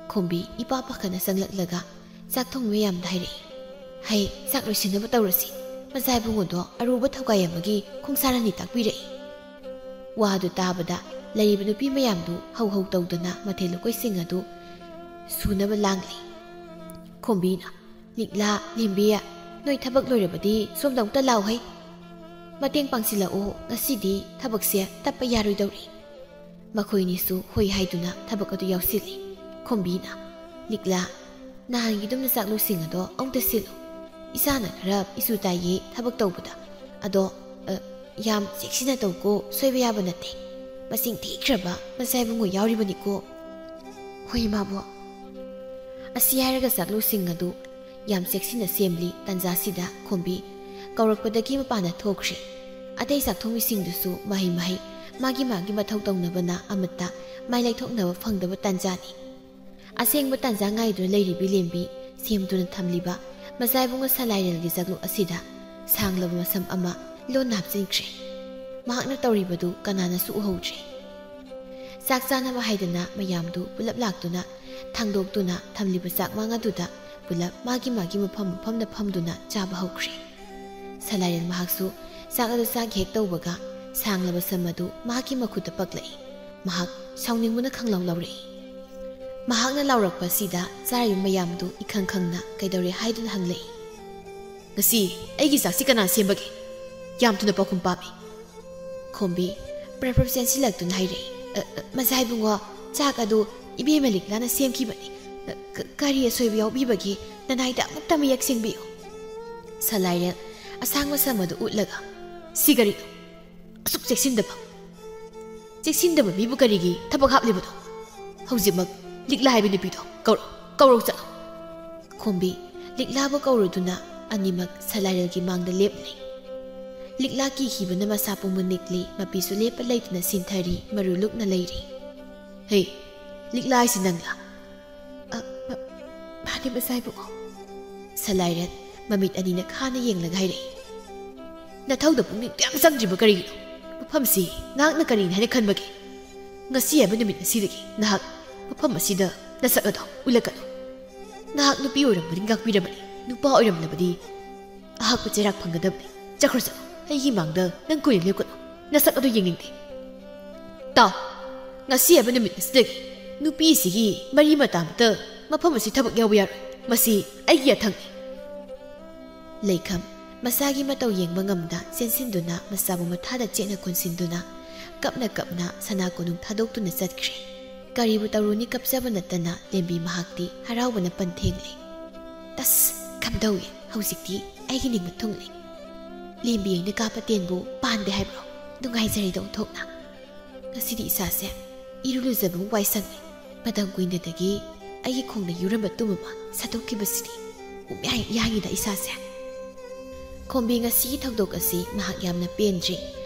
ꯈꯣꯝꯕꯤ ꯏꯄꯥ ꯄꯥꯈꯠꯅ ꯆꯪꯂꯛꯂꯒ ꯆꯥꯛ ꯊꯣꯡꯕ ꯃꯌꯥꯝꯗ ꯍꯥꯏꯔꯛꯏ, "ꯍꯩ, ꯆꯥꯛ ꯂꯣꯏꯁꯤꯟꯅꯕ ꯇꯧꯔꯁꯤ꯫ ꯃꯆꯥ ꯏꯕꯨꯡꯉꯣꯗꯣ ꯑꯔꯨꯕ ꯊꯧꯒꯥꯏ ꯑꯃꯒꯤ ꯈꯣꯡꯁꯥꯔꯅꯤ ꯇꯥꯛꯄꯤꯔꯛꯏ꯫" ꯋꯥꯗꯨ ꯇꯥꯕꯗ ꯂꯩꯔꯤꯕ ꯅꯨꯄꯤ ꯃꯌꯥꯝꯗꯨ ꯍꯧ ꯍꯧ ꯇꯧꯗꯨꯅ ꯃꯊꯦꯜ ꯂꯨꯀꯣꯏꯁꯤꯡ ꯑꯗꯨ ꯁꯨꯅꯕ ꯂꯥꯡꯂꯤ꯫ ꯈꯣꯝꯕꯤꯅ, "ꯂꯤꯛꯂꯥ, ꯂꯦꯝꯕꯤ, ꯅꯣꯏ ꯊꯕꯛ ꯂꯣꯏꯔꯕꯗꯤ ꯁꯣꯝꯗ ꯑꯃꯨꯛꯇ ꯂꯥꯎꯍꯩ꯫ ꯃꯇꯦꯡ ꯄꯥꯡꯁꯤꯜꯂꯛꯎ, ꯉꯁꯤꯗꯤ ꯊꯕꯛꯁꯦ ꯇꯞꯄ ꯌꯥꯔꯣꯏꯗꯧꯔꯤ꯫" ꯃꯈꯣꯏꯅꯤꯁꯨ ꯍꯣꯏ ꯍꯥꯏꯗꯨꯅ ꯊꯕꯛ ꯑꯗꯨ ꯌꯥꯎꯁꯤꯜꯂꯤ꯫ ꯈꯣꯝꯕꯤꯅ, "ꯂꯤꯛꯂꯥ, ꯅꯍꯥꯟꯒꯤꯗꯨꯝꯅ ꯆꯥꯛꯂꯨꯁꯤꯡ ꯑꯗꯣ ꯑꯃꯨꯛꯇ ꯁꯤꯜꯂꯨ꯫ ꯏꯆꯥꯅ ꯈꯔ ꯏꯁꯨ ꯇꯥꯏꯌꯦ ꯊꯕꯛ ꯇꯧꯕꯗ꯫ ꯑꯗꯣ, ꯑ, ꯌꯥꯝ ꯆꯦꯛꯁꯤꯟꯅ ꯇꯧꯀꯣ, ꯁꯣꯏꯕ ꯌꯥꯕ ꯅꯠꯇꯦ꯫ ꯃꯁꯤꯡ ꯊꯤꯈ꯭ꯔꯕ ꯃꯆꯥ ꯏꯕꯨꯡꯉꯣ ꯌꯥꯎꯔꯤꯕꯅꯤꯀꯣ꯫" "ꯍꯣꯏ, ꯏꯃꯥꯕꯣꯛ꯫" ꯑꯁꯤ ꯍꯥꯏꯔꯒ ꯆꯥꯛꯂꯨꯁꯤꯡ ꯑꯗꯨ ꯌꯥꯝ ꯆꯦꯛꯁꯤꯟꯅ ꯁꯦꯝꯂꯤ꯫ ꯇꯥꯟꯖꯥꯁꯤꯗ ꯈꯣꯝꯕꯤ ꯀꯧꯔꯛꯄꯗꯒꯤ ꯃꯄꯥꯟꯗ ꯊꯣꯛꯈ꯭ꯔꯦ꯫ ꯑꯇꯩ ꯆꯥꯛꯊꯣꯡꯕꯤꯁꯤꯡꯗꯨꯁꯨ ꯃꯍꯩ ꯃꯍꯩ ꯃꯥꯒꯤ ꯃꯥꯒꯤ ꯃꯊꯧ ꯇꯧꯅꯕꯅ ꯑꯃꯠꯇ ꯃꯥꯏ ꯂꯩꯊꯣꯛꯅꯕ ꯐꯪꯗꯕ ꯇꯥꯟꯖꯥꯅꯤ꯫ ꯑꯁꯦꯡꯕ ꯇꯥꯟꯖꯥ ꯉꯥꯏꯗꯨꯅ ꯂꯩꯔꯤꯕꯤ ꯂꯦꯝꯕꯤ ꯁꯦꯝꯗꯨꯅ ꯊꯝꯂꯤꯕ ꯃꯆꯥ ꯏꯕꯨꯡꯉꯣ ꯁꯂꯥꯏꯔꯦꯜꯒꯤ ꯆꯥꯛꯂꯨꯛ ꯑꯁꯤꯗ ꯁꯥꯡꯂꯕ ꯃꯁꯝ ꯑꯃ ꯂꯣꯟꯅ ꯍꯥꯞꯆꯤꯟꯈ꯭ꯔꯦ꯫ ꯃꯍꯥꯛꯅ ꯇꯧꯔꯤꯕꯗꯨ ꯀꯅꯥꯅꯁꯨ ꯎꯍꯧꯗ꯭ꯔꯦ꯫ ꯆꯥꯛ ꯆꯥꯅꯕ ꯍꯥꯏꯗꯅ ꯃꯌꯥꯝꯗꯨ ꯄꯨꯂꯞ ꯂꯥꯛꯇꯨꯅ ꯊꯥꯡꯗꯣꯛꯇꯨꯅ ꯊꯝꯂꯤꯕ ꯆꯥꯛꯃꯥꯡ ꯑꯗꯨꯗ ꯄꯨꯂꯞ ꯃꯥꯒꯤ ꯃꯥꯒꯤ ꯃꯐꯝ ꯃꯐꯝꯗ ꯐꯝꯗꯨꯅ ꯆꯥꯕ ꯍꯧꯈ꯭ꯔꯦ꯫ ꯁꯂꯥꯏꯔꯦꯜ ꯃꯍꯥꯛꯁꯨ ꯆꯥꯛ ꯑꯗꯨ ꯆꯥꯒꯦ ꯍꯦꯛ ꯇꯧꯕꯒ ꯁꯥꯡꯂꯕ ꯁꯝ ꯑꯗꯨ ꯃꯍꯥꯛꯀꯤ ꯃꯈꯨꯠꯇ ꯄꯛꯂꯛꯏ꯫ ꯃꯍꯥꯛ ꯁꯥꯎꯅꯤꯡꯕꯅ ꯈꯪꯂꯥꯎ ꯂꯥꯎꯔꯛꯏ꯫ ꯃꯍꯥꯛꯅ ꯂꯥꯎꯔꯛꯄ ꯑꯁꯤꯗ ꯆꯥꯔꯤꯕ ꯃꯌꯥꯝꯗꯨ ꯏꯈꯪ ꯈꯪꯅ ꯀꯩꯗꯧꯔꯦ ꯍꯥꯏꯗꯨꯅ ꯍꯪꯂꯛꯏ꯫ "ꯉꯁꯤ ꯑꯩꯒꯤ ꯆꯥꯛꯁꯤ ꯀꯅꯥ ꯁꯦꯝꯕꯒꯦ? ꯌꯥꯝ ꯊꯨꯅ ꯄꯥꯎꯈꯨꯝ ꯄꯥꯝꯃꯤ꯫" ꯈꯣꯝꯕꯤ ꯄ꯭ꯔꯞ ꯄ꯭ꯔꯞ ꯆꯦꯟꯁꯤꯜꯂꯛꯇꯨꯅ ꯍꯥꯏꯔꯛꯏ, "ꯑ, ꯑ, ꯃꯆꯥ ꯏꯕꯨꯡꯉꯣ, ꯆꯥꯛ ꯑꯗꯨ ꯏꯕꯦꯝꯃ ꯂꯤꯛꯂꯥꯅ ꯁꯦꯝꯈꯤꯕꯅꯤ꯫ ꯑ, ꯀ-, ꯀꯔꯤ ꯑꯁꯣꯏꯕ ꯌꯥꯎꯕꯤꯕꯒꯦ? ꯅꯅꯥꯏꯗ ꯑꯃꯨꯛꯇ ꯃꯌꯦꯛ ꯁꯦꯡꯕꯤꯌꯨ꯫" ꯁꯂꯥꯏꯔꯦꯜ ꯑꯁꯥꯡꯕ ꯁꯝ ꯑꯗꯨ ꯎꯠꯂꯒ, "ꯁꯤ ꯀꯔꯤꯅꯣ? ꯑꯁꯨꯛ ꯆꯦꯛꯁꯤꯟꯗꯕ, ꯆꯦꯛꯁꯤꯟꯗꯕ ꯃꯤꯕꯨ ꯀꯔꯤꯒꯤ ꯊꯕꯛ ꯍꯥꯞꯂꯤꯕꯅꯣ? ꯍꯧꯖꯤꯛꯃꯛ ꯂꯤꯛꯂꯥ ꯍꯥꯏꯕ ꯅꯨꯄꯤꯗꯣ ꯀꯧꯔꯣ, ꯀꯧꯔꯣ ꯆꯠꯂꯣ꯫" ꯈꯣꯝꯕꯤ ꯂꯤꯛꯂꯥꯕꯨ ꯀꯧꯔꯨꯗꯨꯅ ꯑꯅꯤꯃꯛ ꯁꯂꯥꯏꯔꯦꯜꯒꯤ ꯃꯥꯡꯗ ꯂꯦꯞꯂꯦ꯫ ꯂꯤꯛꯂꯥ ꯀꯤꯈꯤꯕꯅ ꯃꯁꯥ ꯄꯨꯝꯕ ꯅꯤꯛꯂꯤ, ꯃꯄꯤꯁꯨ ꯂꯦꯞꯄ ꯂꯩꯇꯅ ꯁꯤꯟꯊꯔꯤ, ꯃꯔꯨ ꯂꯨꯛꯅ ꯂꯩꯔꯤ꯫ "ꯍꯦ, ꯂꯤꯛꯂꯥ ꯍꯥꯏꯁꯤ ꯅꯪꯂꯥ?" "ꯑ, ꯃ-, ꯃꯥꯅꯦ, ꯃꯆꯥ ꯏꯕꯨꯡꯉꯣ꯫" ꯁꯂꯥꯏꯔꯦꯜ ꯃꯃꯤꯠ ꯑꯅꯤꯅ ꯈꯥꯅ ꯌꯦꯡꯂꯒ ꯍꯥꯏꯔꯛꯏ꯫ ꯅꯊꯧꯗ ꯄꯨꯛꯅꯤꯡ ꯀꯌꯥꯝ ꯆꯪꯗ꯭ꯔꯤꯕ ꯀꯔꯤꯒꯤꯅꯣ? ꯃꯐꯝꯁꯤ ꯅꯍꯥꯛꯅ ꯀꯔꯤꯅꯤ ꯍꯥꯏꯅ ꯈꯟꯕꯒꯦ? ꯉꯁꯤ ꯍꯥꯏꯕ ꯅꯨꯃꯤꯠ ꯑꯁꯤꯗꯒꯤ ꯅꯍꯥꯛ ꯃꯐꯝ ꯑꯁꯤꯗ ꯅꯁꯛ ꯑꯗꯣ ꯎꯠꯂꯛꯀꯅꯨ꯫ ꯅꯍꯥꯛ ꯅꯨꯄꯤ ꯑꯣꯏꯔꯝꯕꯗꯤ ꯉꯥꯛꯄꯤꯔꯕꯅꯤ, ꯅꯨꯄꯥ ꯑꯣꯏꯔꯝꯂꯕꯗꯤ ꯑꯍꯥꯛꯄ ꯆꯩꯔꯥꯛ ꯐꯪꯒꯗꯕꯅꯤ꯫ ꯆꯠꯈ꯭ꯔꯣ, ꯆꯠꯂꯣ, ꯑꯩꯒꯤ ꯃꯥꯡꯗ ꯅꯪ ꯀꯨꯏꯅ ꯂꯦꯞꯀꯅꯨ꯫ ꯅꯁꯛ ꯑꯗꯨ ꯌꯦꯡꯅꯤꯡꯗꯦ꯫ ꯇꯥꯎ, ꯉꯁꯤ ꯍꯥꯏꯕ ꯅꯨꯃꯤꯠ ꯑꯁꯤꯗꯒꯤ ꯅꯨꯄꯤꯁꯤꯒꯤ ꯃꯔꯤ ꯃꯇꯥ ꯑꯃꯠꯇ ꯃꯐꯝ ꯑꯁꯤ ꯊꯕꯛ ꯌꯥꯎꯕ ꯌꯥꯔꯣꯏ꯫ ꯃꯁꯤ ꯑꯩꯒꯤ ꯌꯥꯊꯪꯅꯤ꯫ ꯂꯩꯈꯝ ꯃꯁꯥꯒꯤ ꯃꯇꯧ ꯌꯦꯡꯕ ꯉꯝꯗ ꯆꯦꯟꯁꯤꯟꯗꯨꯅ ꯃꯆꯥꯕꯨ ꯃꯊꯥꯗ ꯆꯦꯠꯅ ꯀꯣꯟꯁꯤꯟꯗꯨꯅ ꯀꯞꯅ ꯀꯞꯅ ꯁꯅꯥ ꯀꯣꯅꯨꯡ ꯊꯥꯗꯣꯛꯇꯨꯅ ꯆꯠꯈ꯭ꯔꯦ꯫ ꯀꯔꯤꯕꯨ ꯇꯧꯔꯨꯅꯤ, ꯀꯞꯆꯕ ꯅꯠꯇꯅ ꯂꯦꯝꯕꯤ ꯃꯍꯥꯛꯇꯤ ꯍꯔꯥꯎꯕꯅ ꯄꯟꯊꯦꯡꯂꯦ꯫ ꯑꯁ, ꯀꯝꯗꯧꯏ? ꯍꯧꯖꯤꯛꯇꯤ ꯑꯩꯒꯤ ꯅꯤꯡꯕ ꯊꯨꯡꯂꯦ꯫ ꯂꯦꯝꯕꯤ ꯑꯩꯅ ꯀꯥꯞꯄ ꯇꯦꯟꯕꯨ ꯄꯥꯟꯗꯦ ꯍꯥꯏꯕ꯭ꯔꯣ? ꯅꯨꯡꯉꯥꯏꯖꯔꯦꯗ ꯑꯣꯟꯊꯣꯛꯅ꯫ ꯉꯁꯤꯗꯤ ꯏꯁꯥꯁꯦ ꯏꯔꯨ ꯂꯨꯖꯕꯕꯨ ꯋꯥꯏ ꯁꯪꯉꯦ꯫ ꯃꯇꯝ ꯀꯨꯏꯅꯗꯒꯤ ꯑꯩꯒꯤ ꯈꯣꯡꯗ ꯌꯨꯔꯝꯕ ꯇꯨꯝ ꯑꯃ ꯁꯠꯇꯣꯛꯈꯤꯕꯁꯤꯗꯤ ꯄꯨꯝꯌꯥꯡ ꯌꯥꯡꯉꯤꯗ ꯏꯁꯥꯁꯦ꯫ ꯈꯣꯝꯕꯤ ꯉꯁꯤꯒꯤ ꯊꯧꯗꯣꯛ ꯑꯁꯤ ꯃꯍꯥꯛ ꯌꯥꯝꯅ ꯄꯦꯟꯗ꯭ꯔꯤ꯫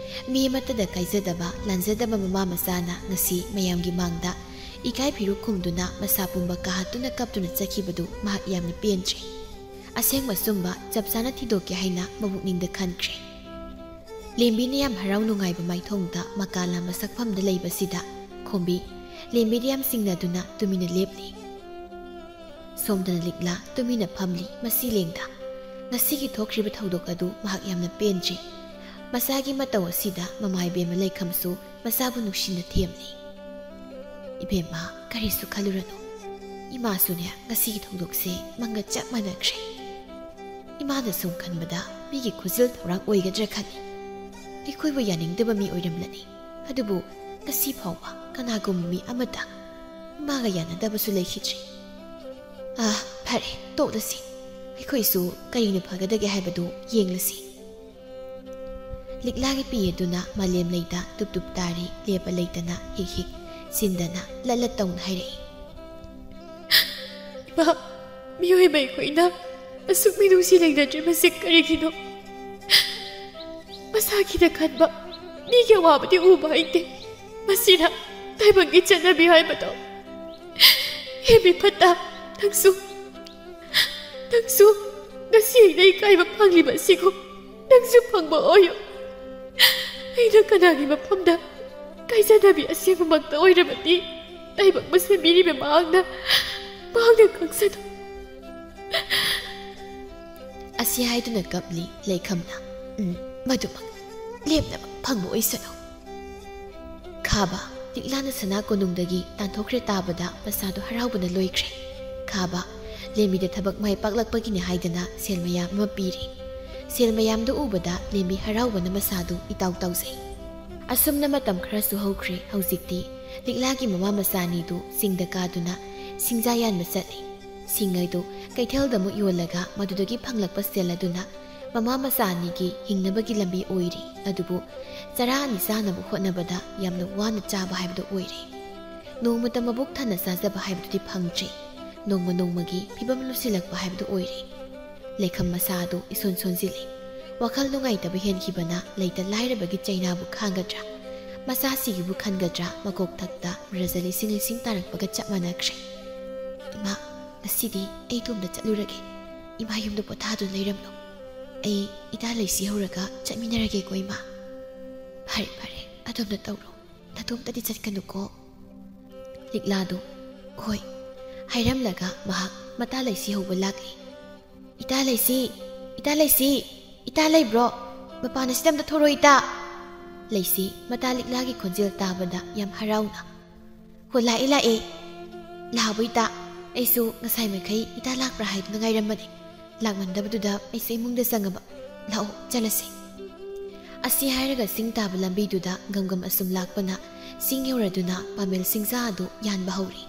ꯃꯤ ꯑꯃꯠꯇꯗ ꯀꯥꯏꯖꯗꯕ, ꯂꯥꯟꯖꯗꯕ ꯃꯃꯥ ꯃꯆꯥꯅ ꯉꯁꯤ ꯃꯌꯥꯝꯒꯤ ꯃꯥꯡꯗ ꯏꯀꯥꯏ ꯐꯤꯔꯨꯛ ꯈꯨꯝꯗꯨꯅ ꯃꯁꯥ ꯄꯨꯝꯕ ꯀꯥꯍꯠꯇꯨꯅ ꯀꯞꯇꯨꯅ ꯆꯠꯈꯤꯕꯗꯨ ꯃꯍꯥꯛ ꯌꯥꯝꯅ ꯄꯦꯟꯗ꯭ꯔꯤ꯫ ꯑꯁꯦꯡꯕ ꯑꯆꯨꯝꯕ ꯆꯞ ꯆꯥꯅ ꯊꯤꯗꯣꯛꯀꯦ ꯍꯥꯏꯅ ꯃꯕꯨꯛꯅꯤꯡꯗ ꯈꯟꯈ꯭ꯔꯦ꯫ ꯂꯦꯝꯕꯤꯅ ꯌꯥꯝ ꯍꯔꯥꯎ ꯅꯨꯡꯉꯥꯏꯕ ꯃꯥꯏꯊꯣꯡꯗ ꯃꯀꯥ ꯂꯥꯝꯕ ꯁꯛꯐꯝꯗ ꯂꯩꯕꯁꯤꯗ ꯈꯣꯝꯕꯤ ꯂꯦꯝꯕꯤꯗ ꯌꯥꯝ ꯆꯤꯡꯅꯗꯨꯅ ꯇꯨꯃꯤꯟꯅ ꯂꯦꯞꯂꯤ꯫ ꯁꯣꯝꯗꯅ ꯂꯤꯛꯂꯥ ꯇꯨꯃꯤꯟꯅ ꯐꯝꯂꯤ꯫ ꯃꯁꯤ ꯂꯦꯡꯗ ꯉꯁꯤꯒꯤ ꯊꯣꯛꯈ꯭ꯔꯤꯕ ꯊꯧꯗꯣꯛ ꯑꯗꯨ ꯃꯍꯥꯛ ꯌꯥꯝꯅ ꯄꯦꯟꯗ꯭ꯔꯤ꯫ ꯃꯆꯥꯒꯤ ꯃꯇꯧ ꯑꯁꯤꯗ ꯃꯃꯥ ꯏꯕꯦꯝꯃ ꯂꯩꯈꯝꯁꯨ ꯃꯆꯥꯕꯨ ꯅꯨꯡꯁꯤꯅ ꯊꯦꯝꯂꯤ꯫ "ꯏꯕꯦꯝꯃ, ꯀꯔꯤꯁꯨ ꯈꯜꯂꯨꯔꯅꯨ꯫ ꯏꯃꯥꯁꯨꯅꯦ ꯉꯁꯤꯒꯤ ꯊꯧꯗꯣꯛꯁꯦ ꯃꯪꯒ ꯆꯞ ꯃꯥꯟꯅꯈ꯭ꯔꯦ꯫ ꯏꯃꯥꯅ ꯁꯨꯝ ꯈꯟꯕꯗ ꯃꯤꯒꯤ ꯈꯨꯖꯤꯜ ꯊꯧꯔꯥꯡ ꯑꯣꯏꯒꯗ꯭ꯔꯥ ꯈꯜꯂꯤ꯫ ꯑꯩꯈꯣꯏꯕꯨ ꯌꯥꯅꯤꯡꯗꯕ ꯃꯤ ꯑꯣꯏꯔꯝꯂꯅꯤ꯫ ꯑꯗꯨꯕꯨ ꯉꯁꯤ ꯐꯥꯎꯕ ꯀꯅꯥꯒꯨꯝꯕ ꯃꯤ ꯑꯃꯠꯇ ꯏꯃꯥꯒ ꯌꯥꯅꯗꯕꯁꯨ ꯂꯩꯈꯤꯗ꯭ꯔꯤ꯫ ꯑꯥ, ꯐꯔꯦ, ꯇꯣꯛꯂꯁꯤ꯫ ꯑꯩꯈꯣꯏꯁꯨ ꯀꯔꯤꯅ ꯐꯒꯗꯒꯦ ꯍꯥꯏꯕꯗꯨ ꯌꯦꯡꯂꯁꯤ꯫" ꯂꯤꯛꯂꯥꯒꯤ ꯄꯤ ꯑꯗꯨꯅ ꯃꯥꯂꯦꯝ ꯂꯩꯗ ꯇꯨꯞ ꯇꯨꯞ ꯇꯥꯔꯤ꯫ ꯂꯦꯞꯄ ꯂꯩꯇꯅ ꯍꯤꯛ ꯍꯤꯛ ꯆꯤꯟꯗꯅ ꯂꯠ ꯂꯠ ꯇꯧꯅ ꯍꯥꯏꯔꯛꯏ꯫ "ꯏꯃꯥ, ꯃꯤꯑꯣꯏꯕ ꯑꯩꯈꯣꯏꯅ ꯑꯁꯨꯛ ꯃꯤꯅꯨꯡꯁꯤ ꯂꯩꯅꯗ꯭ꯔꯤꯕꯁꯤ ꯀꯔꯤꯒꯤꯅꯣ? ꯃꯁꯥꯒꯤꯗ ꯈꯟꯕ ꯃꯤꯒꯤ ꯑꯋꯥꯕꯗꯤ ꯎꯕ ꯍꯩꯇꯦ꯫ ꯃꯁꯤꯅ ꯇꯥꯏꯕꯪꯒꯤ ꯆꯠꯅꯕꯤ ꯍꯥꯏꯕꯗꯣ꯫ ꯍꯦ ꯃꯤꯐꯠꯇ, ꯅꯪꯁꯨ, ꯅꯪꯁꯨ ꯉꯁꯤ ꯑꯩꯅ ꯏꯀꯥꯏꯕ ꯐꯪꯂꯤꯕ ꯑꯁꯤꯒꯨꯝ ꯅꯪꯁꯨ ꯐꯪꯕ ꯑꯣꯏꯌꯨ꯫ ꯑꯩꯅ ꯀꯅꯥꯒꯤ ꯃꯐꯝꯗ ꯀꯥꯏꯖꯅꯕꯤ ꯑꯁꯦꯡꯕꯃꯛꯇ ꯑꯣꯏꯔꯕꯗꯤ ꯇꯥꯏꯕꯪꯕ ꯁꯦꯝꯕꯤꯔꯤꯕ ꯃꯍꯥꯛꯅ, ꯃꯍꯥꯛꯅ ꯈꯪꯁꯅꯨ꯫ ꯑꯁꯤ ꯍꯥꯏꯗꯨꯅ ꯀꯞꯂꯤ ꯂꯩꯈꯝꯅ꯫ ꯎꯝ, ꯃꯗꯨꯃꯛ ꯂꯦꯞꯅꯕ ꯐꯪꯕ ꯑꯣꯏꯁꯅꯨ꯫ ꯈꯥꯕ, ꯂꯤꯛꯂꯥꯅ ꯁꯅꯥ ꯀꯣꯅꯨꯡꯗꯒꯤ ꯇꯥꯟꯊꯣꯛꯈ꯭ꯔꯦ ꯇꯥꯕꯗ ꯃꯁꯥꯗꯣ ꯍꯔꯥꯎꯕꯅ ꯂꯣꯏꯈ꯭ꯔꯦ꯫ ꯈꯥꯕ, ꯂꯦꯝꯕꯤꯗ ꯊꯕꯛ ꯃꯥꯏ ꯄꯥꯛꯂꯛꯄꯒꯤꯅꯦ ꯍꯥꯏꯗꯅ ꯁꯦꯜ ꯃꯌꯥꯝ ꯑꯃ ꯄꯤꯔꯦ꯫ ꯁꯦꯜ ꯃꯌꯥꯝꯗꯨ ꯎꯕꯗ ꯂꯦꯝꯕꯤ ꯍꯔꯥꯎꯕꯅ ꯃꯁꯥꯗꯨ ꯏꯇꯥꯎ ꯇꯥꯎꯖꯩ꯫ ꯑꯁꯨꯝꯅ ꯃꯇꯝ ꯈꯔꯁꯨ ꯍꯧꯈ꯭ꯔꯦ꯫ ꯍꯧꯖꯤꯛꯇꯤ ꯂꯤꯛꯂꯥꯒꯤ ꯃꯃꯥ ꯃꯆꯥ ꯑꯅꯤꯗꯨ ꯆꯤꯡꯗ ꯀꯥꯗꯨꯅ ꯁꯤꯡꯖꯥ ꯌꯥꯟꯕ ꯆꯠꯂꯤ꯫ ꯁꯤꯡ ꯑꯗꯨ ꯀꯩꯊꯦꯜꯗ ꯑꯃꯨꯛ ꯌꯣꯜꯂꯒ ꯃꯗꯨꯗꯒꯤ ꯐꯪꯂꯛꯄ ꯁꯦꯜ ꯑꯗꯨꯅ ꯃꯃꯥ ꯃꯆꯥ ꯑꯅꯤꯒꯤ ꯍꯤꯡꯅꯕꯒꯤ ꯂꯝꯕꯤ ꯑꯣꯏꯔꯤ꯫ ꯑꯗꯨꯕꯨ ꯆꯔꯥ ꯑꯅꯤ ꯆꯥꯅꯕ ꯍꯣꯠꯅꯕꯗ ꯌꯥꯝꯅ ꯋꯥꯅ ꯆꯥꯕ ꯍꯥꯏꯕꯗꯨ ꯑꯣꯏꯔꯦ꯫ ꯅꯣꯡꯃꯇ ꯃꯕꯨꯛ ꯊꯟꯅ ꯆꯥꯖꯕ ꯍꯥꯏꯕꯗꯨꯗꯤ ꯐꯪꯗ꯭ꯔꯦ꯫ ꯅꯣꯡꯃ ꯅꯣꯡꯃꯒꯤ ꯐꯤꯕꯝ ꯂꯨꯁꯤꯜꯂꯛꯄ ꯍꯥꯏꯕꯗꯨ ꯑꯣꯏꯔꯦ꯫ ꯂꯩꯈꯝ ꯃꯁꯥ ꯑꯗꯨ ꯏꯁꯣꯟ ꯁꯣꯟꯖꯤꯜꯂꯤ꯫ ꯋꯥꯈꯜ ꯅꯨꯡꯉꯥꯏꯇꯕ ꯍꯦꯟꯈꯤꯕꯅ ꯂꯩꯇ ꯂꯥꯏꯔꯕꯒꯤ ꯆꯩꯅꯥꯕꯨ ꯈꯥꯡꯒꯗ꯭ꯔꯥ, ꯃꯆꯥꯁꯤꯒꯤꯕꯨ ꯈꯟꯒꯗ꯭ꯔꯥ, ꯃꯀꯣꯛꯊꯛꯇ ꯃ꯭ꯔꯖ ꯂꯤꯁꯤꯡ ꯂꯤꯁꯤꯡ ꯇꯥꯔꯛꯄꯒ ꯆꯞ ꯃꯥꯟꯅꯈ꯭ꯔꯦ꯫ "ꯏꯃꯥ, ꯉꯁꯤꯗꯤ ꯑꯩ ꯏꯇꯣꯝꯗ ꯆꯠꯂꯨꯔꯒꯦ꯫ ꯏꯃꯥ ꯌꯨꯝꯗ ꯄꯣꯊꯥꯗꯨꯅ ꯂꯩꯔꯝꯂꯣ꯫ ꯑꯩ ꯏꯇꯥ ꯂꯩꯁꯤ ꯍꯧꯔꯒ ꯆꯠꯃꯤꯟꯅꯔꯒꯦꯀꯣ, ꯏꯃꯥ꯫" "ꯐꯔꯦ, ꯐꯔꯦ, ꯑꯗꯣꯝꯗ ꯇꯧꯔꯣ꯫ ꯅꯇꯣꯝꯇꯗꯤ ꯆꯠꯀꯅꯨꯀꯣ꯫" ꯂꯤꯛꯂꯥꯗꯨ "ꯍꯣꯏ" ꯍꯥꯏꯔꯝꯂꯒ ꯃꯍꯥꯛ ꯃꯇꯥ ꯂꯩꯁꯤ ꯍꯧꯕ ꯂꯥꯛꯂꯤ꯫ "ꯏꯇꯥ ꯂꯩꯁꯤ! ꯏꯇꯥ ꯂꯩꯁꯤ! ꯏꯇꯥ ꯂꯩꯕ꯭ꯔꯣ? ꯃꯄꯥꯟ ꯑꯁꯤꯗ ꯑꯝꯇ ꯊꯣꯔꯛꯑꯣ, ꯏꯇꯥ!" ꯂꯩꯁꯤ ꯃꯇꯥ ꯂꯤꯛꯂꯥꯒꯤ ꯈꯣꯟꯖꯦꯜ ꯇꯥꯕꯗ ꯌꯥꯝ ꯍꯔꯥꯎꯅ, "ꯍꯣ, ꯂꯥꯛꯑꯦ, ꯂꯥꯛꯑꯦ꯫ ꯂꯥꯛꯑꯕꯣ, ꯏꯇꯥ? ꯑꯩꯁꯨ ꯉꯁꯥꯏ ꯃꯈꯩ ꯏꯇꯥ ꯂꯥꯛꯄ꯭ꯔꯥ ꯍꯥꯏꯗꯨꯅ ꯉꯥꯏꯔꯝꯕꯅꯦ꯫ ꯂꯥꯛꯃꯟꯗꯕꯗꯨꯗ ꯑꯩꯁꯨ ꯏꯃꯨꯡꯗ ꯆꯪꯉꯕ꯫ ꯂꯥꯛꯑꯣ, ꯆꯠꯂꯁꯤ꯫" ꯑꯁꯤ ꯍꯥꯏꯔꯒ ꯆꯤꯡ ꯇꯥꯕ ꯂꯝꯕꯤꯗꯨꯗ ꯒꯝ ꯒꯝ ꯑꯁꯨꯝ ꯂꯥꯛꯄꯅ ꯆꯤꯡ ꯌꯧꯔꯗꯨꯅ ꯄꯥꯃꯦꯜ ꯁꯤꯡꯖꯥ ꯑꯗꯨ ꯌꯥꯟꯕ ꯍꯧꯔꯤ꯫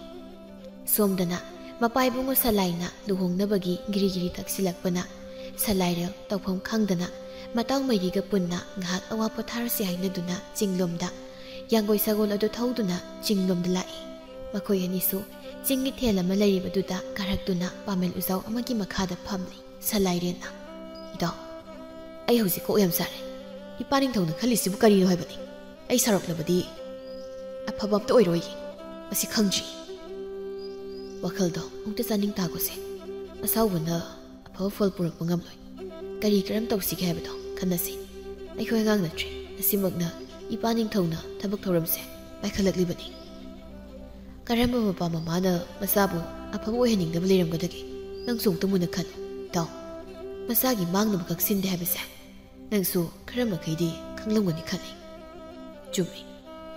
ꯁꯣꯝꯗꯅ ꯃꯄꯥ ꯏꯕꯨꯡꯉꯣ ꯁꯂꯥꯏꯅ ꯂꯨꯍꯣꯡꯅꯕꯒꯤ ꯒꯤꯔꯤ ꯒꯤꯔꯤ ꯇꯛꯁꯤꯜꯂꯛꯄꯅ ꯁꯂꯥꯏꯔꯦꯜ ꯇꯧꯐꯝ ꯈꯪꯗꯅ ꯃꯇꯥꯎ ꯃꯩꯔꯤꯒ ꯄꯨꯟꯅ ꯉꯥꯏꯍꯥꯛ ꯑꯋꯥ ꯄꯣꯊꯥꯔꯁꯤ ꯍꯥꯏꯅꯗꯨꯅ ꯆꯤꯡꯂꯣꯝꯗ ꯌꯥꯡꯒꯣꯏ ꯁꯒꯣꯜ ꯑꯗꯨ ꯊꯧꯗꯨꯅ ꯆꯤꯡꯂꯣꯝꯗ ꯂꯥꯛꯏ꯫ ꯃꯈꯣꯏ ꯑꯅꯤꯁꯨ ꯆꯤꯡꯒꯤ ꯊꯦꯜ ꯑꯃ ꯂꯩꯔꯤꯕꯗꯨꯗ ꯀꯥꯔꯛꯇꯨꯅ ꯄꯥꯃꯦꯜ ꯎꯖꯥꯎ ꯑꯃꯒꯤ ꯃꯈꯥꯗ ꯐꯝꯂꯤ꯫ ꯁꯂꯥꯏꯔꯦꯟꯅ, "ꯏꯇꯥꯎ, ꯑꯩ ꯍꯧꯖꯤꯛ ꯀꯣꯛ ꯌꯥꯝ ꯁꯥꯔꯦ꯫ ꯏꯄꯥ ꯅꯤꯡꯊꯧꯅ ꯈꯜꯂꯤꯁꯤꯕꯨ ꯀꯔꯤꯅꯣ ꯍꯥꯏꯕꯅꯤ? ꯑꯩ ꯁꯥꯎꯔꯛꯂꯕꯗꯤ ꯑꯐꯕ ꯑꯝꯇ ꯑꯣꯏꯔꯣꯏꯌꯦ꯫ ꯃꯁꯤ ꯈꯪꯗ꯭ꯔꯤ꯫" "ꯋꯥꯈꯜꯗꯣ ꯑꯃꯨꯛꯇ ꯆꯥꯅꯤꯡ ꯇꯥꯒꯣꯁꯦ꯫ ꯑꯁꯥꯎꯕꯅ ꯑꯐꯕ ꯐꯜ ꯄꯨꯔꯛꯄ ꯉꯝꯂꯣꯏ꯫ ꯀꯔꯤ ꯀꯔꯝ ꯇꯧꯁꯤꯒꯦ ꯍꯥꯏꯕꯗꯣ ꯈꯟꯅꯁꯤ꯫ ꯑꯩꯈꯣꯏ ꯑꯉꯥꯡ ꯅꯠꯇ꯭ꯔꯦ꯫ ꯑꯁꯤꯃꯛꯅ ꯏꯄꯥ ꯅꯤꯡꯊꯧꯅ ꯊꯕꯛ ꯊꯧꯔꯝꯁꯦ ꯄꯥꯏꯈꯠꯂꯛꯂꯤꯕꯅꯤ꯫ ꯀꯔꯝꯕ ꯃꯄꯥ ꯃꯃꯥꯅ ꯃꯆꯥꯕꯨ ꯑꯐꯕ ꯑꯣꯏꯍꯟꯅꯤꯡꯗꯕ ꯂꯩꯔꯝꯒꯗꯒꯦ? ꯅꯪꯁꯨ ꯑꯃꯨꯛꯇ ꯃꯨꯟꯅ ꯈꯜꯂꯨ꯫ ꯇꯥꯎ, ꯃꯆꯥꯒꯤ ꯃꯥꯡꯅꯕ ꯈꯛ ꯁꯤꯟꯗꯦ ꯍꯥꯏꯕꯁꯦ ꯅꯪꯁꯨ ꯈꯔ ꯃꯈꯩꯗꯤ ꯈꯪꯂꯝꯒꯅꯤ ꯈꯜꯂꯤ꯫ ꯆꯨꯝꯃꯤ꯫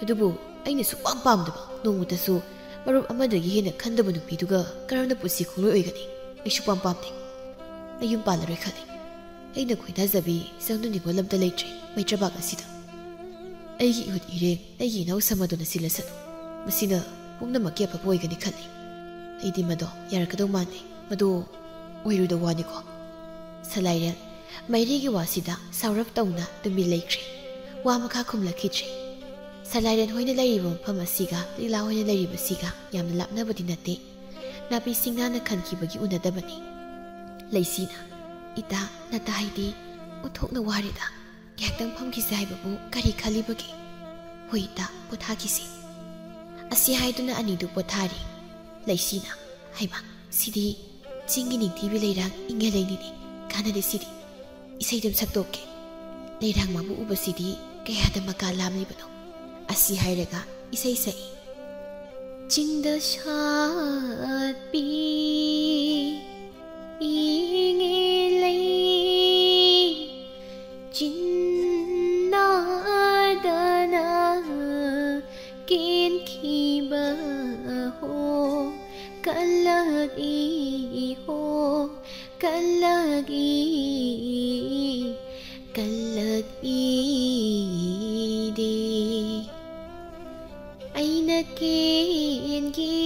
ꯑꯗꯨꯕꯨ ꯑꯩꯅ ꯁꯨꯛꯄꯥꯝ ꯄꯥꯝꯗꯕ, ꯅꯣꯡꯃꯇꯁꯨ ꯃꯔꯨꯞ ꯑꯃꯗꯒꯤ ꯍꯦꯟꯅ ꯈꯟꯗꯕ ꯅꯨꯄꯤꯗꯨꯒ ꯀꯔꯝꯅ ꯄꯨꯟꯁꯤ ꯈꯣꯡꯂꯣꯏ ꯑꯣꯏꯒꯅꯤ? ꯑꯩ ꯁꯨꯛꯄꯥꯝ ꯄꯥꯝꯗꯦ꯫ ꯑꯩ ꯌꯨꯝ ꯄꯥꯜꯂꯔꯣꯏ ꯈꯜꯂꯤ꯫ ꯑꯩꯅ ꯈꯣꯏꯗꯥꯖꯕꯤ ꯆꯪꯗꯨꯅꯤꯡꯕ ꯂꯝꯇ ꯂꯩꯇ꯭ꯔꯦ ꯃꯩꯇ꯭ꯔꯕꯥꯛ ꯑꯁꯤꯗ꯫ ꯑꯩꯒꯤ ꯏꯍꯨꯠ ꯏꯔꯦꯡ ꯑꯩꯒꯤ ꯏꯅꯥꯎ ꯁꯃꯥꯗꯣꯟꯅ ꯁꯤꯜꯂꯁꯅꯨ꯫ ꯃꯁꯤꯅ ꯄꯨꯝꯅꯃꯛꯀꯤ ꯑꯐꯕ ꯑꯣꯏꯒꯅꯤ ꯈꯜꯂꯤ꯫ ꯑꯩꯗꯤ ꯃꯗꯣ ꯌꯥꯔꯛꯀꯗꯧ ꯃꯥꯟꯗꯦ꯫ ꯃꯗꯣ ꯑꯣꯏꯔꯣꯏꯗꯧ ꯋꯥꯅꯤꯀꯣ꯫ ꯁꯂꯥꯏꯔꯦꯜ ꯃꯩꯔꯤꯒꯤ ꯋꯥꯁꯤꯗ ꯁꯥꯎꯔꯞ ꯇꯧꯅ ꯇꯨꯃꯤꯟ ꯂꯩꯈ꯭ꯔꯦ꯫ ꯋꯥ ꯃꯈꯥ ꯈꯨꯝꯂꯛꯈꯤꯗ꯭ꯔꯦ꯫ ꯁꯂꯥꯏꯔꯦꯜ ꯍꯣꯏꯅ ꯂꯩꯔꯤꯕ ꯃꯐꯝ ꯑꯁꯤꯒ ꯂꯤꯂꯥ ꯍꯣꯏꯅ ꯂꯩꯔꯤꯕꯁꯤꯒ ꯌꯥꯝꯅ ꯂꯥꯞꯅꯕꯗꯤ ꯅꯠꯇꯦ꯫ ꯅꯥꯄꯤ ꯁꯤꯡꯅꯥꯅ ꯈꯟꯈꯤꯕꯒꯤ ꯎꯅꯗꯕꯅꯤ꯫ ꯂꯩꯁꯤꯅ, "ꯏꯇꯥ, ꯅꯇꯥ ꯍꯥꯏꯗꯤ ꯑꯣꯟꯊꯣꯛꯅ ꯋꯥꯔꯦꯗ꯫ ꯉꯥꯏꯍꯥꯛꯇꯪ ꯐꯝꯈꯤꯁꯦ ꯍꯥꯏꯕꯕꯨ ꯀꯔꯤ ꯈꯜꯂꯤꯕꯒꯦ? ꯍꯣꯏ ꯏꯇꯥ, ꯄꯣꯊꯥꯈꯤꯁꯤ꯫" ꯑꯁꯤ ꯍꯥꯏꯗꯨꯅ ꯑꯅꯤꯗꯨ ꯄꯣꯊꯥꯔꯤ꯫ ꯂꯩꯁꯤꯅ, "ꯍꯩꯃꯥ, ꯁꯤꯗꯤ ꯆꯤꯡꯒꯤ ꯅꯤꯡꯊꯤꯕꯤ ꯂꯩꯔꯥꯡ ꯏꯪꯉꯦ ꯂꯩꯅꯤꯅꯦ꯫ ꯀꯥꯟꯅꯗꯦ ꯁꯤꯗꯤ꯫ ꯏꯁꯩꯗꯨꯝ ꯁꯛꯇꯣꯛꯀꯦ꯫ ꯂꯩꯔꯥꯡ ꯃꯥꯕꯨ ꯎꯕꯁꯤꯗꯤ ꯀꯌꯥꯗ ꯃꯀꯥ ꯂꯥꯝꯂꯤꯕꯅꯣ꯫" ꯑꯁꯤ ꯍꯥꯏꯔꯒ ꯏꯁꯩ ꯁꯛꯏ꯫ ꯆꯤꯡꯗ ꯁꯥꯠꯄꯤ ꯏꯉꯦ ꯂꯩ ꯆꯤꯟꯅꯥꯗꯅ ꯀꯦꯟꯈꯤꯕ ꯍꯣ ꯀꯜꯂꯛꯏ ꯍꯣ ꯀꯜꯂꯛꯏ ꯀꯜꯂꯛꯏꯗꯦ꯫ ꯑꯩꯅ ꯀꯦꯟꯒꯦ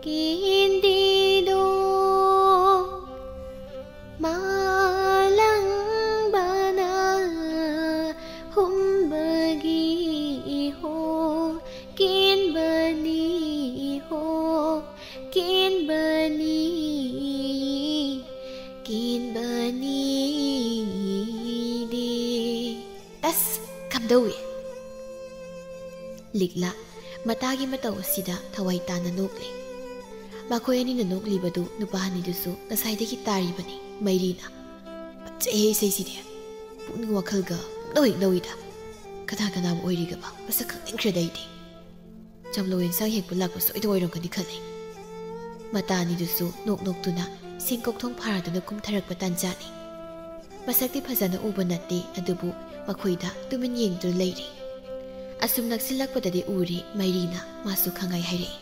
ꯀꯦꯟꯗꯦꯗꯣ ꯃꯥꯂꯪꯕꯅ ꯍꯨꯝꯕꯒꯤ ꯍꯣ ꯀꯦꯟꯕꯅꯤ ꯍꯣ ꯀꯦꯟꯕꯅꯤ ꯀꯦꯟꯕꯅꯤꯗꯤ꯫ ꯑꯁ, ꯀꯝꯗꯧꯏ? ꯂꯤꯛꯂꯥ ꯃꯇꯥꯒꯤ ꯃꯇꯧ ꯑꯁꯤꯗ ꯊꯋꯥꯏ ꯇꯥꯅ ꯅꯣꯛꯂꯤ꯫ ꯃꯈꯣꯏ ꯑꯅꯤꯅ ꯅꯣꯛꯂꯤꯕꯗꯨ ꯅꯨꯄꯥ ꯑꯅꯤꯗꯨꯁꯨ ꯉꯁꯥꯏꯗꯒꯤ ꯇꯥꯔꯤꯕꯅꯤ꯫ ꯃꯩꯔꯤꯅ, ꯆꯩꯍꯦ ꯏꯁꯩꯁꯤꯗꯤ꯫ ꯄꯨꯛꯅꯤꯡ ꯋꯥꯈꯜꯒ ꯄꯨꯡꯅꯧ ꯍꯦꯛ ꯅꯧꯏꯗ꯫ ꯀꯅꯥ ꯀꯅꯥꯕꯨ ꯑꯣꯏꯔꯤꯒꯕ? ꯃꯁꯛ ꯈꯪꯅꯤꯡꯈ꯭ꯔꯦꯗ ꯑꯩꯗꯤ꯫ ꯆꯝꯂꯧ ꯌꯦꯟꯁꯥꯡ ꯍꯦꯛꯄ ꯂꯥꯛꯄ ꯁꯣꯏꯗ ꯑꯣꯏꯔꯝꯒꯅꯤ ꯈꯜꯂꯤ꯫ ꯃꯇꯥ ꯑꯅꯤꯗꯨꯁꯨ ꯅꯣꯛ ꯅꯣꯛꯇꯨꯅ ꯁꯤꯡ ꯀꯣꯛꯊꯣꯡ ꯐꯥꯔꯗꯨꯅ ꯀꯨꯝꯊꯔꯛꯄ ꯇꯥꯟꯖꯥꯅꯤ꯫ ꯃꯁꯛꯇꯤ ꯐꯖꯅ ꯎꯕ ꯅꯠꯇꯦ, ꯑꯗꯨꯕꯨ ꯃꯈꯣꯏꯗ ꯇꯨꯃꯤꯟ ꯌꯦꯡꯗꯨꯅ ꯂꯩꯔꯤ꯫ ꯑꯁꯨꯝ ꯅꯛꯁꯤꯜꯂꯛꯄꯗꯗꯤ ꯎꯔꯦ ꯃꯩꯔꯤꯅ꯫ ꯃꯥꯁꯨ ꯈꯪꯉꯥꯏ ꯍꯥꯏꯔꯛꯏ꯫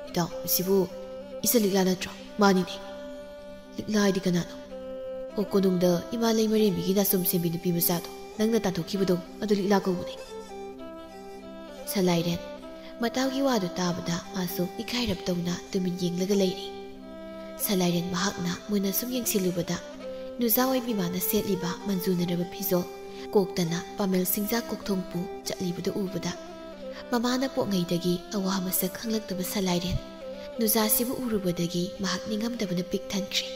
"ꯏꯇꯥꯎ, ꯃꯁꯤꯕꯨ ꯏꯆꯜ ꯂꯤꯛꯂꯥ ꯅꯠꯇ꯭ꯔꯣ?" "ꯃꯥꯅꯤꯅꯦ꯫" "ꯂꯤꯛꯂꯥ ꯍꯥꯏꯗꯤ ꯀꯅꯥꯅꯣ?" "ꯑꯣ, ꯀꯣꯅꯨꯡꯗ ꯏꯃꯥ ꯂꯩꯃꯔꯦꯝꯕꯤꯒꯤ ꯅꯥꯁꯨꯝ ꯁꯦꯝꯕꯤ ꯅꯨꯄꯤ ꯃꯆꯥꯗꯣ ꯅꯪꯅ ꯇꯥꯟꯊꯣꯛꯈꯤꯕꯗꯣ, ꯑꯗꯨ ꯂꯤꯛꯂꯥ ꯀꯧꯕꯅꯦ꯫" ꯁꯂꯥꯏꯔꯦꯟ ꯃꯇꯥꯎꯒꯤ ꯋꯥꯗꯨ ꯇꯥꯕꯗ ꯃꯥꯁꯨ ꯏꯀꯥꯏꯔꯞ ꯇꯧꯅ ꯇꯨꯃꯤꯟ ꯌꯦꯡꯂꯒ ꯂꯩꯔꯤ꯫ ꯁꯂꯥꯏꯔꯦꯟ ꯃꯍꯥꯛꯅ ꯃꯨꯟꯅ ꯁꯨꯝ ꯌꯦꯡꯁꯤꯜꯂꯨꯕꯗ, ꯅꯨꯖꯥ ꯑꯣꯏꯕꯤ ꯃꯥꯅ ꯁꯦꯠꯂꯤꯕ ꯃꯟꯖꯨꯅꯔꯕ ꯐꯤꯖꯣꯜ ꯀꯣꯛꯇꯅ ꯄꯥꯃꯦꯜ ꯁꯤꯡꯖꯥ ꯀꯣꯛꯊꯣꯡꯄꯨ ꯆꯠꯂꯤꯕꯗꯨ ꯎꯕꯗ, ꯃꯃꯥꯅ ꯄꯣꯛꯉꯩꯗꯒꯤ ꯑꯋꯥ ꯃꯁꯛ ꯈꯪꯂꯛꯇꯕ ꯁꯂꯥꯏꯔꯦꯟ ꯅꯨꯖꯥꯁꯤꯕꯨ ꯎꯔꯨꯕꯗꯒꯤ ꯃꯍꯥꯛ ꯅꯤꯡꯉꯝꯗꯕꯅ ꯄꯤꯛ ꯊꯟꯈ꯭ꯔꯦ꯫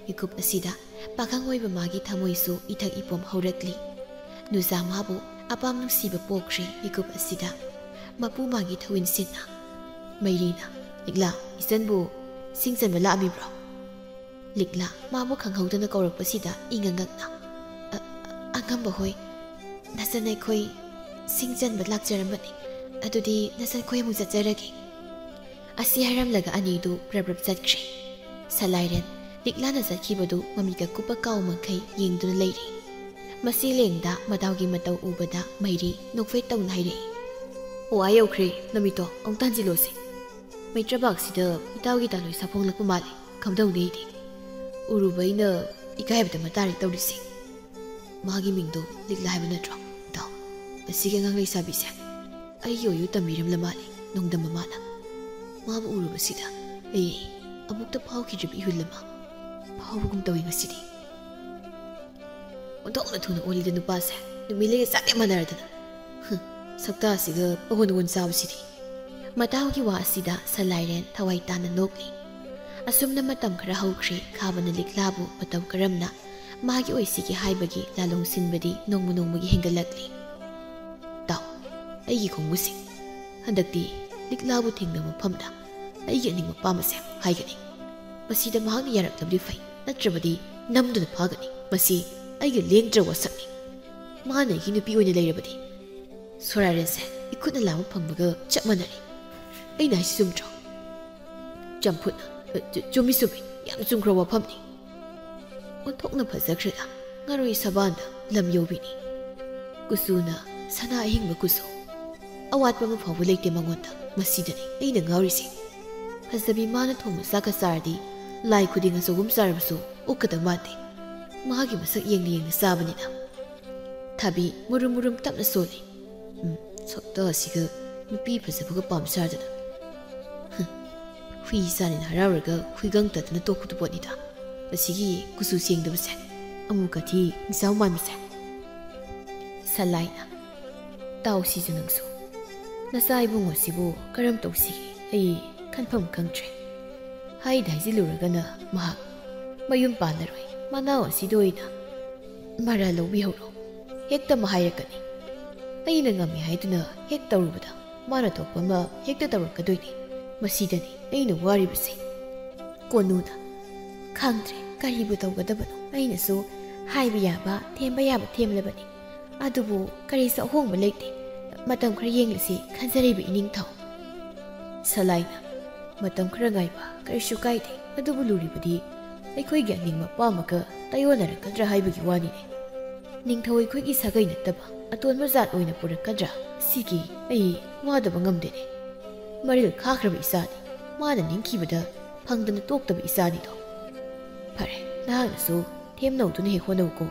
ꯃꯤꯀꯨꯞ ꯑꯁꯤꯗ ꯄꯥꯈꯪ ꯑꯣꯏꯕ ꯃꯥꯒꯤ ꯊꯃꯣꯏꯁꯨ ꯏꯊꯛ ꯏꯄꯣꯝ ꯍꯧꯔꯛꯂꯤ꯫ ꯅꯨꯖꯥ ꯃꯥꯕꯨ ꯑꯄꯥꯝ ꯅꯨꯡꯁꯤꯕ ꯄꯣꯛꯈ꯭ꯔꯦ꯫ ꯃꯤꯀꯨꯞ ꯑꯁꯤꯗ ꯃꯄꯨ ꯃꯥꯒꯤ ꯊꯧꯏꯟꯁꯤꯟꯅ ꯃꯩꯔꯤꯅ, "ꯂꯤꯛꯂꯥ, ꯏꯆꯟꯕꯨ ꯁꯤꯡ ꯆꯟꯕ ꯂꯥꯛꯑꯝꯃꯤꯕ꯭ꯔꯣ?" ꯂꯤꯛꯂꯥ ꯃꯥꯕꯨ ꯈꯪꯍꯧꯗꯅ ꯀꯧꯔꯛꯄꯁꯤꯗ ꯏꯉꯛ ꯉꯛꯅ, "ꯑ-, ꯑꯉꯝꯕ ꯍꯣꯏ, ꯅꯆꯟ ꯑꯩꯈꯣꯏ ꯁꯤꯡ ꯆꯟꯕ ꯂꯥꯛꯆꯔꯝꯕꯅꯤ꯫ ꯑꯗꯨꯗꯤ ꯅꯆꯟ ꯈꯣꯏ ꯑꯃꯨꯛ ꯆꯠꯆꯔꯒꯦ꯫" ꯑꯁꯤ ꯍꯥꯏꯔꯝꯂꯒ ꯑꯅꯤꯗꯨ ꯔꯞ ꯔꯞ ꯆꯠꯈ꯭ꯔꯦ꯫ ꯁꯂꯥꯏꯔꯦꯟ ꯂꯤꯛꯂꯥꯅ ꯆꯠꯈꯤꯕꯗꯨ ꯃꯃꯤꯠꯀ ꯀꯨꯞꯄ ꯀꯥꯎ ꯃꯈꯩ ꯌꯦꯡꯗꯨꯅ ꯂꯩꯔꯤ꯫ ꯃꯁꯤ ꯂꯦꯡꯗ ꯃꯇꯥꯎꯒꯤ ꯃꯇꯧ ꯎꯕꯗ ꯃꯩꯔꯤ ꯅꯣꯛꯐꯦꯠ ꯇꯧꯅ ꯍꯥꯏꯔꯛꯏ꯫ "ꯑꯣ, ꯑꯥ ꯌꯧꯈ꯭ꯔꯦ꯫ ꯅꯃꯤꯠꯇꯣ ꯑꯃꯨꯛ ꯇꯥꯟꯁꯤꯜꯂꯣꯁꯦ꯫ ꯃꯩꯇ꯭ꯔꯕꯥꯛꯁꯤꯗ ꯏꯇꯥꯎꯒꯤ ꯇꯥꯂꯣꯏ ꯁꯥꯐꯣꯡꯂꯛꯄ ꯃꯥꯜꯂꯦ꯫ ꯀꯝꯗꯧꯅꯤ ꯑꯩꯗꯤ? ꯎꯔꯨꯕ ꯑꯩꯅ ꯏꯀꯥꯏꯕꯗ ꯃꯇꯥꯔꯦ ꯇꯧꯔꯤꯁꯦ꯫" "ꯃꯥꯒꯤ ꯃꯤꯡꯗꯣ ꯂꯤꯛꯂꯥ ꯍꯥꯏꯕ ꯅꯠꯇ꯭ꯔꯣ? ꯏꯇꯥꯎ, ꯑꯁꯤꯒꯤ ꯑꯉꯥꯡ ꯂꯩꯁꯥꯕꯤꯁꯦ ꯑꯩꯒꯤ ꯑꯣꯏꯌꯨ ꯇꯝꯕꯤꯔꯝꯂ ꯃꯥꯜꯂꯦ, ꯅꯣꯡꯗꯝꯕ ꯃꯥꯅ꯫ ꯃꯥꯕꯨ ꯎꯔꯨꯕꯁꯤꯗ ꯑꯩ ꯑꯃꯨꯛꯇ ꯐꯥꯎꯈꯤꯗ꯭ꯔꯤꯕ ꯏꯍꯨꯜ ꯑꯃ ꯐꯥꯎꯕꯒꯨꯝ ꯇꯧꯏ ꯉꯁꯤꯗꯤ꯫ ꯑꯣꯟꯊꯣꯛꯅ ꯊꯨꯅ ꯑꯣꯜꯂꯤꯗ ꯅꯨꯄꯥꯁꯦ, ꯅꯨꯃꯤꯠꯂꯩꯒ ꯆꯞ ꯍꯦꯛ ꯃꯥꯟꯅꯔꯗꯅ꯫ ꯍꯨꯝ, ꯁꯛꯇꯥꯁꯤꯒ ꯑꯑꯣꯟ ꯑꯑꯣꯟ ꯆꯥꯕꯁꯤꯗꯤ꯫" ꯃꯇꯥꯎꯒꯤ ꯋꯥ ꯑꯁꯤꯗ ꯁꯂꯥꯏꯔꯦꯟ ꯊꯋꯥꯏ ꯇꯥꯅ ꯅꯣꯛꯂꯤ꯫ ꯑꯁꯨꯝꯅ ꯃꯇꯝ ꯈꯔ ꯍꯧꯈ꯭ꯔꯦ꯫ ꯈꯥꯕꯅ ꯂꯤꯛꯂꯥꯕꯨ ꯃꯇꯧ ꯀꯔꯝꯅ ꯃꯥꯒꯤ ꯑꯣꯏꯁꯤꯒꯦ ꯍꯥꯏꯕꯒꯤ ꯂꯥꯂꯣꯡ ꯁꯤꯟꯕꯗꯤ ꯅꯣꯡꯃ ꯅꯣꯡꯃꯒꯤ ꯍꯦꯟꯒꯠꯂꯛꯂꯤ꯫ "ꯇꯥꯎ, ꯑꯩꯒꯤ ꯈꯣꯡꯕꯨꯁꯤꯡ, ꯍꯟꯗꯛꯇꯤ ꯂꯤꯛꯂꯥꯕꯨ ꯊꯦꯡꯅꯕ ꯃꯐꯝꯗ ꯑꯩꯒꯤ ꯑꯅꯤꯡꯕ ꯑꯄꯥꯝꯕꯁꯦ ꯍꯥꯏꯒꯅꯤ꯫ ꯃꯁꯤꯗ ꯃꯍꯥꯛꯅ ꯌꯥꯔꯛꯂꯕꯗꯤ ꯐꯩ, ꯅꯠꯇ꯭ꯔꯕꯗꯤ ꯅꯝꯗꯨꯅ ꯐꯥꯒꯅꯤ꯫" ꯃꯁꯤ ꯑꯩꯒ ꯂꯦꯡꯗ꯭ꯔ ꯋꯥꯁꯛꯅꯤ꯫ ꯃꯥꯅ ꯑꯩꯒꯤ ꯅꯨꯄꯤ ꯑꯣꯏꯅ ꯂꯩꯔꯕꯗꯤ ꯁꯣꯔꯥꯔꯦꯟꯁꯦ ꯏꯈꯨꯠꯅ ꯂꯥꯝꯕ ꯐꯪꯕꯒ ꯆꯞ ꯃꯥꯟꯅꯔꯦ꯫ ꯑꯩꯅ ꯍꯥꯏꯁꯤ ꯆꯨꯝꯗ꯭ꯔꯣ? ꯆꯝꯐꯨꯠꯅ, "ꯑ, ꯆꯨ-, ꯆꯨꯝꯃꯤ, ꯆꯨꯝꯃꯤ, ꯌꯥꯝ ꯆꯨꯝꯈ꯭ꯔꯕ ꯋꯥꯐꯝꯅꯤ꯫ ꯑꯣꯟꯊꯣꯛꯅ ꯐꯖꯈ꯭ꯔꯦꯗ, ꯉꯥꯔꯣꯏ ꯁꯕꯥꯟꯗ ꯂꯝ ꯌꯧꯕꯤꯅꯤ꯫ ꯀꯨꯆꯨꯅ ꯁꯅꯥ ꯑꯍꯤꯡꯕ ꯀꯨꯆꯨ꯫ ꯑꯋꯥꯠꯄ ꯑꯃ ꯐꯥꯎꯕ ꯂꯩꯇꯦ ꯃꯉꯣꯟꯗ꯫ ꯃꯁꯤꯗꯅꯤ ꯑꯩꯅ ꯉꯥꯎꯔꯤꯁꯦ꯫ ꯐꯖꯕꯤ ꯃꯥꯅ ꯊꯣꯡꯕ ꯆꯥꯛꯀ ꯆꯥꯔꯗꯤ ꯂꯥꯏ ꯈꯨꯗꯤꯡ ꯑꯆꯧꯕ ꯑꯃ ꯆꯥꯔꯕꯁꯨ ꯑꯣꯛꯀꯗꯕ ꯃꯥꯟꯗꯦ꯫ ꯃꯥꯒꯤ ꯃꯁꯛ ꯌꯦꯡꯅ ꯌꯦꯡꯅ ꯆꯥꯕꯅꯤꯅ꯫ ꯊꯕꯤ ꯃꯨꯔꯨꯝ ꯃꯨꯔꯨꯝ ꯇꯞꯅ ꯁꯣꯜꯂꯤ꯫ ꯎꯝ, ꯁꯛꯇ ꯑꯁꯤꯒ ꯅꯨꯄꯤ ꯐꯖꯕꯒ ꯄꯥꯝ ꯁꯥꯗꯅ꯫ ꯍꯨꯝ, ꯍꯨꯏ ꯆꯥꯅꯤꯅ ꯍꯔꯥꯎꯔꯒ ꯍꯨꯏꯒꯪ ꯇꯗꯅ ꯇꯣꯛꯄꯗꯨ ꯄꯣꯠꯅꯤꯗ꯫ ꯑꯁꯤꯒꯤ ꯀꯨꯆꯨ ꯁꯦꯡꯗꯕꯁꯦ, ꯑꯃꯨ ꯀꯊꯤ ꯃꯤꯆꯥꯎ ꯃꯥꯟꯕꯁꯦ꯫ ꯁꯂꯥꯏꯅ, "ꯇꯥꯎ ꯁꯤꯁꯨ ꯅꯪꯁꯨ꯫ ꯅꯆꯥ ꯏꯕꯨꯡꯉꯣꯁꯤꯕꯨ ꯀꯔꯝ ꯇꯧꯁꯤꯒꯦ? ꯑꯩ ꯈꯟꯐꯝ ꯈꯪꯗ꯭ꯔꯦ꯫ ꯍꯥꯏꯗ ꯍꯥꯏꯖꯤꯜꯂꯨꯔꯒꯅ ꯃꯍꯥꯛ ꯃꯌꯨꯝ ꯄꯥꯜꯂꯔꯣꯏ, ꯃꯅꯥꯎ ꯑꯁꯤꯗ ꯑꯣꯏꯅ ꯃꯔꯥ ꯂꯧꯕꯤꯍꯧꯔꯣ꯫ ꯍꯦꯛꯇ ꯑꯃ ꯍꯥꯏꯔꯛꯀꯅꯤ꯫ ꯑꯩꯅ ꯉꯝꯃꯤ ꯍꯥꯏꯗꯨꯅ ꯍꯦꯛ ꯇꯧꯔꯨꯕꯗ ꯃꯥꯅ ꯊꯣꯛꯄ ꯑꯃ ꯍꯦꯛꯇ ꯇꯧꯔꯛꯀꯗꯣꯏꯅꯤ꯫ ꯃꯁꯤꯗꯅꯤ ꯑꯩꯅ ꯋꯥꯔꯤꯕꯁꯦ꯫" ꯀꯣꯅꯨꯗ, "ꯈꯪꯗ꯭ꯔꯦ ꯀꯔꯤꯕꯨ ꯇꯧꯒꯗꯕꯅꯣ꯫ ꯑꯩꯅꯁꯨ ꯍꯥꯏꯕ ꯌꯥꯕ, ꯊꯦꯝꯕ ꯌꯥꯕ ꯊꯦꯝꯂꯕꯅꯤ꯫ ꯑꯗꯨꯕꯨ ꯀꯔꯤꯁꯨ ꯑꯍꯣꯡꯕ ꯂꯩꯇꯦ꯫ ꯃꯇꯝ ꯈꯔ ꯌꯦꯡꯂꯁꯤ ꯈꯟꯖꯔꯤꯕ ꯏꯅꯤꯡꯊꯧ꯫" ꯁꯂꯥꯏꯅ, "ꯃꯇꯝ ꯈꯔ ꯉꯥꯏꯕ ꯀꯔꯤꯁꯨ ꯀꯥꯏꯗꯦ꯫ ꯑꯗꯨꯕꯨ ꯂꯨꯔꯤꯕꯗꯤ ꯑꯩꯈꯣꯏꯒꯤ ꯑꯅꯤꯡ ꯃꯄꯥ ꯑꯃꯒ ꯇꯥꯏꯌꯣꯟꯅꯔꯛꯀꯗ꯭ꯔꯥ ꯍꯥꯏꯕꯒꯤ ꯋꯥꯅꯤꯅꯦ꯫ ꯅꯤꯡꯊꯧ ꯑꯩꯈꯣꯏꯒꯤ ꯁꯥꯒꯩ ꯅꯠꯇꯕ ꯑꯇꯣꯟꯕ ꯖꯥꯠ ꯑꯣꯏꯅ ꯄꯨꯔꯛꯀꯗ꯭ꯔꯥ? ꯁꯤꯒꯤ ꯑꯩ ꯋꯥꯗꯕ ꯉꯝꯗꯦꯅꯦ꯫ ꯃꯔꯤꯜ ꯈꯥꯈ꯭ꯔꯕ ꯏꯆꯥꯅꯤ꯫ ꯃꯥꯅ ꯅꯤꯡꯈꯤꯕꯗ ꯐꯪꯗꯅ ꯇꯣꯛꯇꯕ ꯏꯆꯥꯅꯤꯗꯣ꯫ ꯐꯔꯦ, ꯅꯍꯥꯛꯅꯁꯨ ꯊꯦꯝꯅꯧꯗꯨꯅ ꯍꯦꯛ ꯍꯣꯠꯅꯧꯀꯣ꯫"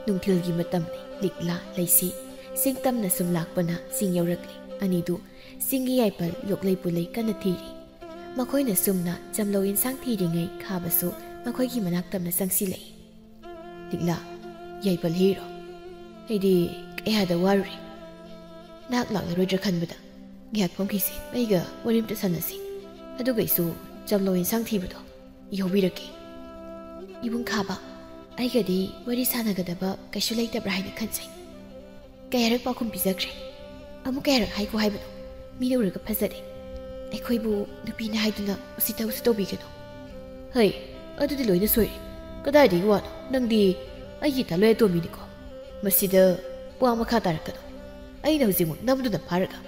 ꯅꯨꯡꯊꯤꯜꯒꯤ ꯃꯇꯝꯅꯤ꯫ ꯂꯤꯛꯂꯥ, ꯂꯩꯁꯤ, ꯆꯤꯡ ꯇꯝꯅ ꯁꯨꯝ ꯂꯥꯛꯄꯅ ꯆꯤꯡ ꯌꯧꯔꯛꯂꯤ꯫ ꯑꯅꯤꯗꯨ ꯆꯤꯡꯒꯤ ꯌꯥꯏꯄꯜ ꯂꯣꯛꯂꯩ ꯄꯨꯂꯩ ꯀꯟꯅ ꯊꯤꯔꯤ꯫ ꯃꯈꯣꯏꯅ ꯁꯨꯝꯅ ꯆꯝꯂꯧ ꯏꯟꯁꯥꯡ ꯊꯤꯔꯤꯉꯩ ꯈꯥꯕꯁꯨ ꯃꯈꯣꯏꯒꯤ ꯃꯅꯥꯛ ꯇꯝꯅ ꯆꯪꯁꯤꯜꯂꯛꯏ꯫ "ꯂꯤꯛꯂꯥ, ꯌꯥꯏꯄꯜ ꯍꯦꯛꯏꯔꯣ? ꯑꯩꯗꯤ ꯀꯌꯥꯗ ꯋꯥꯔꯨꯔꯦ꯫ ꯅꯍꯥꯛ ꯂꯥꯛꯂꯔꯣꯏꯗ꯭ꯔꯥ ꯈꯟꯕꯗ꯫ ꯉꯥꯏꯍꯥꯛ ꯐꯝꯈꯤꯁꯤ, ꯑꯩꯒ ꯋꯥꯔꯤ ꯑꯝꯇ ꯁꯥꯟꯅꯁꯤ꯫ ꯑꯗꯨꯒ ꯑꯩꯁꯨ ꯆꯝꯂꯧ ꯏꯟꯁꯥꯡ ꯊꯤꯕꯗꯣ ꯌꯥꯎꯕꯤꯔꯛꯀꯦ꯫" "ꯏꯕꯨꯡ ꯈꯥꯕ, ꯑꯩꯒꯗꯤ ꯋꯥꯔꯤ ꯁꯥꯟꯅꯒꯗꯕ ꯀꯩꯁꯨ ꯂꯩꯇꯕ꯭ꯔꯥ ꯍꯥꯏꯅ ꯈꯟꯖꯩ꯫ ꯀꯌꯥꯔꯛ ꯄꯥꯎꯈꯨꯝ ꯄꯤꯖꯈ꯭ꯔꯦ꯫ ꯑꯃꯨꯛ ꯀꯌꯥꯔꯛ ꯍꯥꯏꯈꯣ ꯍꯥꯏꯕꯅꯣ? ꯃꯤꯅ ꯎꯔꯒ ꯐꯖꯔꯦ꯫ ꯑꯩꯈꯣꯏꯕꯨ ꯅꯨꯄꯤꯅ ꯍꯥꯏꯗꯨꯅ ꯎꯁꯤꯠꯇꯕꯁꯨ ꯇꯧꯕꯤꯒꯅꯨ꯫" "ꯍꯩ, ꯑꯗꯨꯗꯤ ꯂꯣꯏꯅ ꯁꯣꯏꯔꯦ꯫ "ꯀꯗꯥꯏꯗꯒꯤ ꯋꯥꯅꯣ? ꯅꯪꯗꯤ ꯑꯩꯒꯤ ꯏꯊꯥ ꯂꯣꯏ ꯑꯇꯣꯝꯕꯤꯅꯤꯀꯣ꯫ ꯃꯁꯤꯗ ꯋꯥ ꯃꯈꯥ ꯇꯥꯔꯛꯀꯅꯨ꯫ ꯑꯩꯅ ꯍꯧꯖꯤꯛꯃꯛ ꯅꯝꯗꯨꯅ ꯐꯥꯔꯒ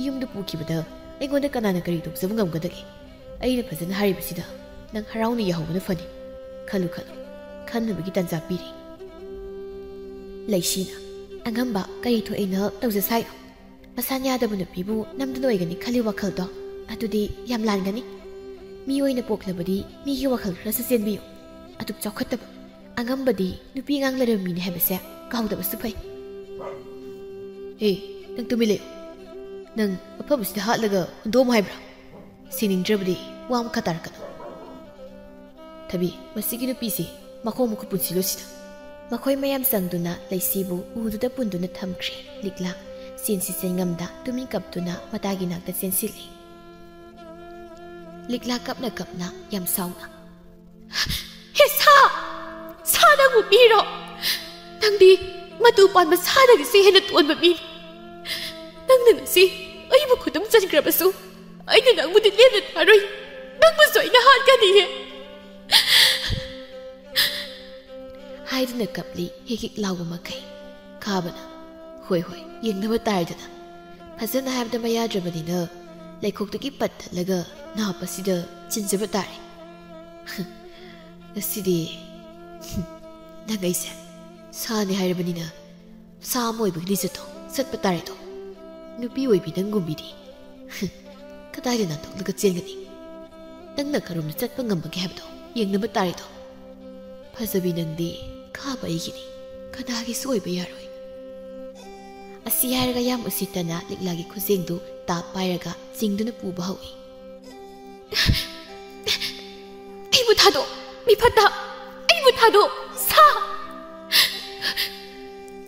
ꯏꯌꯨꯝꯗ ꯄꯨꯈꯤꯕꯗ ꯑꯩꯉꯣꯟꯗ ꯀꯅꯥꯅ ꯀꯔꯤ ꯇꯧꯖꯕ ꯉꯝꯒꯗꯒꯦ? ꯑꯩꯅ ꯐꯖꯅ ꯍꯥꯏꯔꯤꯕꯁꯤꯗ ꯅꯪ ꯍꯔꯥꯎꯅ ꯌꯥꯍꯧꯕꯅ ꯐꯅꯤ꯫ ꯈꯜꯂꯨ ꯈꯜꯂꯨ, ꯈꯟꯅꯕꯒꯤ ꯇꯥꯟꯖꯥ ꯄꯤꯔꯤ꯫" ꯂꯩꯁꯤꯅ, "ꯑꯉꯝꯕ, ꯀꯔꯤ ꯊꯣꯛꯏꯅ ꯇꯧꯖꯁꯥꯏꯅꯣ? ꯃꯁꯥꯅ ꯌꯥꯗꯕ ꯅꯨꯄꯤꯕꯨ ꯅꯝꯗꯨꯅ ꯑꯣꯏꯒꯅꯤ ꯈꯜꯂꯤ ꯋꯥꯈꯜꯗꯣ? ꯑꯗꯨꯗꯤ ꯌꯥꯝ ꯂꯥꯟꯒꯅꯤ꯫ ꯃꯤ ꯑꯣꯏꯅ ꯄꯣꯛꯂꯕꯗꯤ ꯃꯤꯒꯤ ꯋꯥꯈꯜ ꯈꯔꯁꯨ ꯆꯦꯟꯕꯤꯌꯨ꯫ ꯑꯗꯨꯛ ꯆꯥꯎꯈꯠꯇꯕ, ꯑꯉꯝꯕꯗꯤ ꯅꯨꯄꯤ ꯑꯉꯥꯡ ꯂꯩꯔꯕ ꯃꯤꯅꯤ ꯍꯥꯏꯕꯁꯦ ꯀꯥꯎꯗꯕꯁꯨ ꯐꯩ꯫" "ꯍꯦ, ꯅꯪ ꯇꯨꯃꯤꯟ ꯂꯩꯌꯨ꯫ ꯅꯪ ꯃꯐꯝꯁꯤꯗ ꯍꯥꯠꯂꯒ ꯍꯨꯟꯗꯣꯛꯑꯝꯃꯨ ꯍꯥꯏꯕ꯭ꯔꯥ? ꯁꯤꯅꯤꯡꯗ꯭ꯔꯕꯗꯤ ꯋꯥ ꯑꯃꯈꯛ ꯇꯥꯔꯛꯀꯅꯨ꯫ ꯊꯕꯤ, ꯃꯁꯤꯒꯤ ꯅꯨꯄꯤꯁꯤ ꯃꯈꯣꯡ ꯃꯈꯨꯠ ꯄꯨꯟꯁꯤꯜꯂꯨ ꯁꯤꯗ꯫" ꯃꯈꯣꯏ ꯃꯌꯥꯝ ꯆꯪꯗꯨꯅ ꯂꯩꯁꯤꯕꯨ ꯎꯗꯨꯗ ꯄꯨꯟꯗꯨꯅ ꯊꯝꯈ꯭ꯔꯦ꯫ ꯂꯤꯛꯂꯥ ꯆꯦꯟꯁꯤ ꯆꯦꯟꯉꯝꯗ ꯇꯨꯃꯤꯟ ꯀꯞꯇꯨꯅ ꯃꯇꯥꯒꯤ ꯅꯥꯛꯇ ꯆꯦꯟꯁꯤꯜꯂꯤ꯫ ꯂꯤꯛꯂꯥ ꯀꯞꯅ ꯀꯞꯅ ꯌꯥꯝ ꯁꯥꯎꯅ, "ꯍꯦ ꯁꯥ! ꯁꯥ, ꯅꯪꯕꯨ ꯃꯤꯔꯣ? ꯅꯪꯗꯤ ꯃꯇꯨ ꯄꯥꯟꯕ ꯁꯥꯗꯒꯤꯁꯨ ꯍꯦꯟꯅ ꯇꯣꯟꯕ ꯃꯤꯅꯤ꯫ ꯅꯪꯅ ꯉꯁꯤ ꯑꯩꯕꯨ ꯈꯨꯗꯨꯝ ꯆꯟꯈ꯭ꯔꯕꯁꯨ ꯑꯩꯅ ꯅꯪꯕꯨꯗꯤ ꯂꯦꯝꯅ ꯊꯥꯔꯣꯏ꯫ ꯅꯪꯕꯨꯁꯨ ꯑꯩꯅ ꯍꯥꯠꯀꯅꯤꯌꯦ꯫" ꯍꯥꯏꯗꯨꯅ ꯀꯞꯂꯤ ꯍꯤꯛ ꯍꯤꯛ ꯂꯥꯎꯕ ꯃꯈꯩ꯫ ꯈꯥꯕꯅ, "ꯍꯣꯏ, ꯍꯣꯏ, ꯌꯦꯡꯅꯕ ꯇꯥꯔꯦꯗꯅ꯫ ꯐꯖꯅ ꯍꯥꯏꯕꯗ ꯃꯌꯥꯗ꯭ꯔꯕꯅꯤꯅ ꯂꯩꯈꯣꯛꯇꯒꯤ ꯄꯠꯊꯠꯂꯒ ꯅꯥꯞ ꯑꯁꯤꯗ ꯆꯤꯟꯖꯕ ꯇꯥꯔꯦ꯫ ꯉꯁꯤꯗꯤ ꯅꯪ ꯑꯩꯁꯦ ꯁꯥꯅꯤ ꯍꯥꯏꯔꯕꯅꯤꯅ ꯁꯥ ꯑꯃ ꯑꯣꯏꯕꯒꯤ ꯂꯤꯆꯠꯇꯣ ꯆꯠꯄ ꯇꯥꯔꯦꯗꯣ꯫ ꯅꯨꯄꯤ ꯑꯣꯏꯕꯤ ꯅꯪꯒꯨꯝꯕꯤꯗꯤ ꯀꯗꯥꯏꯗ ꯅꯥꯟꯊꯣꯛꯂꯒ ꯆꯦꯟꯒꯅꯤ? ꯅꯪꯅ ꯀꯔꯣꯝꯗ ꯆꯠꯄ ꯉꯝꯕꯒꯦ ꯍꯥꯏꯕꯗꯣ ꯌꯦꯡꯅꯕ ꯇꯥꯔꯦꯗꯣ꯫ ꯐꯖꯕꯤ ꯅꯪꯗꯤ ꯈꯥꯕ ꯑꯩꯒꯤꯅꯤ, ꯀꯅꯥꯒꯤꯁꯨ ꯑꯣꯏꯕ ꯌꯥꯔꯣꯏ꯫" ꯑꯁꯤ ꯍꯥꯏꯔꯒ ꯌꯥꯝ ꯎꯁꯤꯠꯇꯅ ꯂꯤꯛꯂꯥꯒꯤ ꯈꯨꯖꯦꯡꯗꯨ ꯇꯥꯞ ꯄꯥꯏꯔꯒ ꯆꯤꯡꯗꯨꯅ ꯄꯨꯕ ꯍꯧꯏ꯫ "ꯑꯩꯕꯨ ꯊꯥꯗꯣꯛ, ꯃꯤꯐꯠꯇ! ꯑꯩꯕꯨ ꯊꯥꯗꯣꯛ, ꯁꯥ!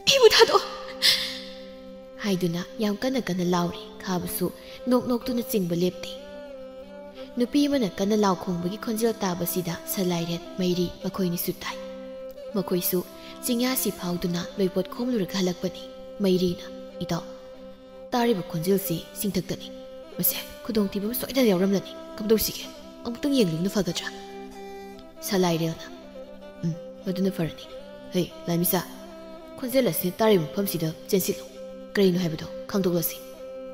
ꯑꯩꯕꯨ ꯊꯥꯗꯣꯛ!" ꯍꯥꯏꯗꯨꯅ ꯌꯥꯝ ꯀꯟꯅ ꯀꯟꯅ ꯂꯥꯎꯔꯤ꯫ ꯈꯥꯕꯁꯨ ꯅꯣꯛ ꯅꯣꯛꯇꯨꯅ ꯆꯤꯡꯕ ꯂꯦꯞꯇꯦ꯫ ꯅꯨꯄꯤ ꯑꯃꯅ ꯀꯟꯅ ꯂꯥꯎ ꯈꯣꯡꯕꯒꯤ ꯈꯣꯟꯖꯦꯜ ꯇꯥꯕꯁꯤꯗ ꯁꯂꯥꯏꯔꯦꯟ, ꯃꯩꯔꯤ ꯃꯈꯣꯏꯅꯤꯁꯨ ꯇꯥꯏ꯫ ꯃꯈꯣꯏꯁꯨ ꯆꯤꯡꯌꯥꯁꯤ ꯐꯥꯎꯗꯨꯅ ꯂꯣꯏꯄꯣꯠ ꯈꯣꯝꯂꯨꯔꯒ ꯍꯜꯂꯛꯄꯅꯤ꯫ ꯃꯩꯔꯤꯅ, "ꯏꯇꯥꯎ, ꯇꯥꯔꯤꯕ ꯈꯣꯟꯖꯦꯜꯁꯤ ꯆꯤꯡꯊꯛꯇꯅꯤ꯫ ꯃꯁꯦ ꯈꯨꯗꯣꯡꯊꯤꯕ ꯑꯃ ꯁꯣꯏꯗꯅ ꯌꯥꯎꯔꯝꯂꯅꯤ꯫ ꯀꯝꯗꯧꯁꯤꯒꯦ? ꯑꯃꯨꯛꯇꯪ ꯌꯦꯡꯂꯨꯕꯅ ꯐꯒꯗ꯭ꯔꯥ?" ꯁꯂꯥꯏꯔꯦꯜꯅ, ꯃꯗꯨꯅ ꯐꯔꯅꯤ꯫ ꯍꯩ, ꯂꯥꯟꯃꯤꯁꯥ, ꯈꯣꯟꯖꯦꯜ ꯑꯁꯤ ꯇꯥꯔꯤꯕ ꯃꯐꯝꯁꯤꯗ ꯆꯦꯟꯁꯤꯜꯂꯨ꯫ ꯀꯔꯤꯅꯣ ꯍꯥꯏꯕꯗꯣ ꯈꯪꯗꯣꯛꯂꯁꯤ꯫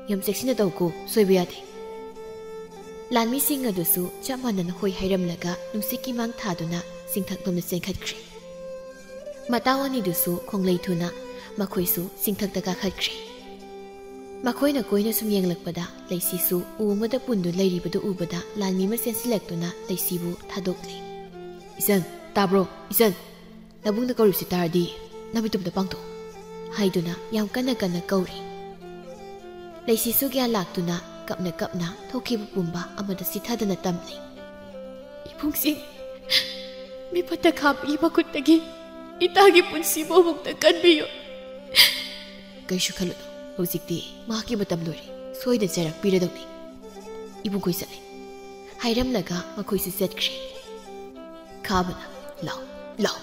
ꯌꯥꯝ ꯆꯦꯛꯁꯤꯟꯅ ꯇꯧꯀꯣ, ꯁꯣꯏꯕ ꯌꯥꯗꯦ꯫ ꯂꯥꯟꯃꯤꯁꯤꯡ ꯑꯗꯨꯁꯨ ꯆꯞ ꯃꯥꯟꯅꯅ ꯍꯣꯏ ꯍꯥꯏꯔꯝꯂꯒ ꯅꯨꯡꯁꯤꯠꯀꯤ ꯃꯥꯡ ꯊꯥꯗꯨꯅ ꯆꯤꯡꯊꯛꯂꯣꯝꯗ ꯆꯦꯟꯈꯠꯈ꯭ꯔꯦ꯫ ꯃꯇꯥꯎ ꯑꯅꯤꯗꯨꯁꯨ ꯈꯣꯡꯂꯩ ꯊꯨꯅ ꯃꯈꯣꯏꯁꯨ ꯆꯤꯡꯊꯛꯇ ꯀꯥꯈꯠꯈ꯭ꯔꯦ꯫ ꯃꯈꯣꯏꯅ ꯀꯣꯏꯅ ꯁꯨꯝ ꯌꯦꯡꯂꯛꯄꯗ ꯂꯩꯁꯤꯁꯨ ꯎ ꯑꯃꯗ ꯄꯨꯟꯗꯨꯅ ꯂꯩꯔꯤꯕꯗꯨ ꯎꯕꯗ ꯂꯥꯟꯃꯤ ꯑꯃ ꯆꯦꯟꯁꯤꯜꯂꯛꯇꯨꯅ ꯂꯩꯁꯤꯕꯨ ꯊꯥꯗꯣꯛꯂꯦ꯫ "ꯏꯆꯟ, ꯇꯥꯕ꯭ꯔꯣ? ꯏꯆꯟ, ꯅꯕꯨꯡꯅ ꯀꯧꯔꯤꯕꯁꯤ ꯇꯥꯔꯗꯤ ꯅꯃꯤꯠꯇꯨꯝꯗ ꯄꯥꯡꯊꯣꯛ" ꯍꯥꯏꯗꯨꯅ ꯌꯥꯝ ꯀꯟꯅ ꯀꯟꯅ ꯀꯧꯔꯤ꯫ ꯂꯩꯁꯤꯁꯨ ꯒ꯭ꯌꯥꯟ ꯂꯥꯛꯇꯨꯅ ꯀꯞꯅ ꯀꯞꯅ ꯊꯣꯛꯈꯤꯕ ꯄꯨꯝꯕ ꯑꯃꯗ ꯆꯤꯊꯗꯅ ꯇꯝꯂꯤ꯫ "ꯏꯕꯨꯡꯁꯤꯡ, ꯃꯤꯐꯠꯇ ꯈꯥꯕꯒꯤ ꯃꯈꯨꯠꯇꯒꯤ ꯏꯇꯥꯒꯤ ꯄꯨꯟꯁꯤꯕꯨ ꯑꯃꯨꯛꯇ ꯀꯟꯕꯤꯌꯨ꯫" "ꯀꯩꯁꯨ ꯈꯜꯂꯨꯅꯨ, ꯍꯧꯖꯤꯛꯇꯤ ꯃꯍꯥꯛꯀꯤ ꯃꯇꯝ ꯂꯣꯏꯔꯦ, ꯁꯣꯏꯗꯅ ꯆꯩꯔꯥꯛ ꯄꯤꯔꯗꯧꯅꯤ꯫ ꯏꯕꯨꯡꯈꯣꯏ ꯆꯠꯂꯦ" ꯍꯥꯏꯔꯝꯂꯒ ꯃꯈꯣꯏꯁꯨ ꯆꯠꯈ꯭ꯔꯦ꯫ ꯈꯥꯕꯅ, "ꯂꯥꯎ, ꯂꯥꯎ,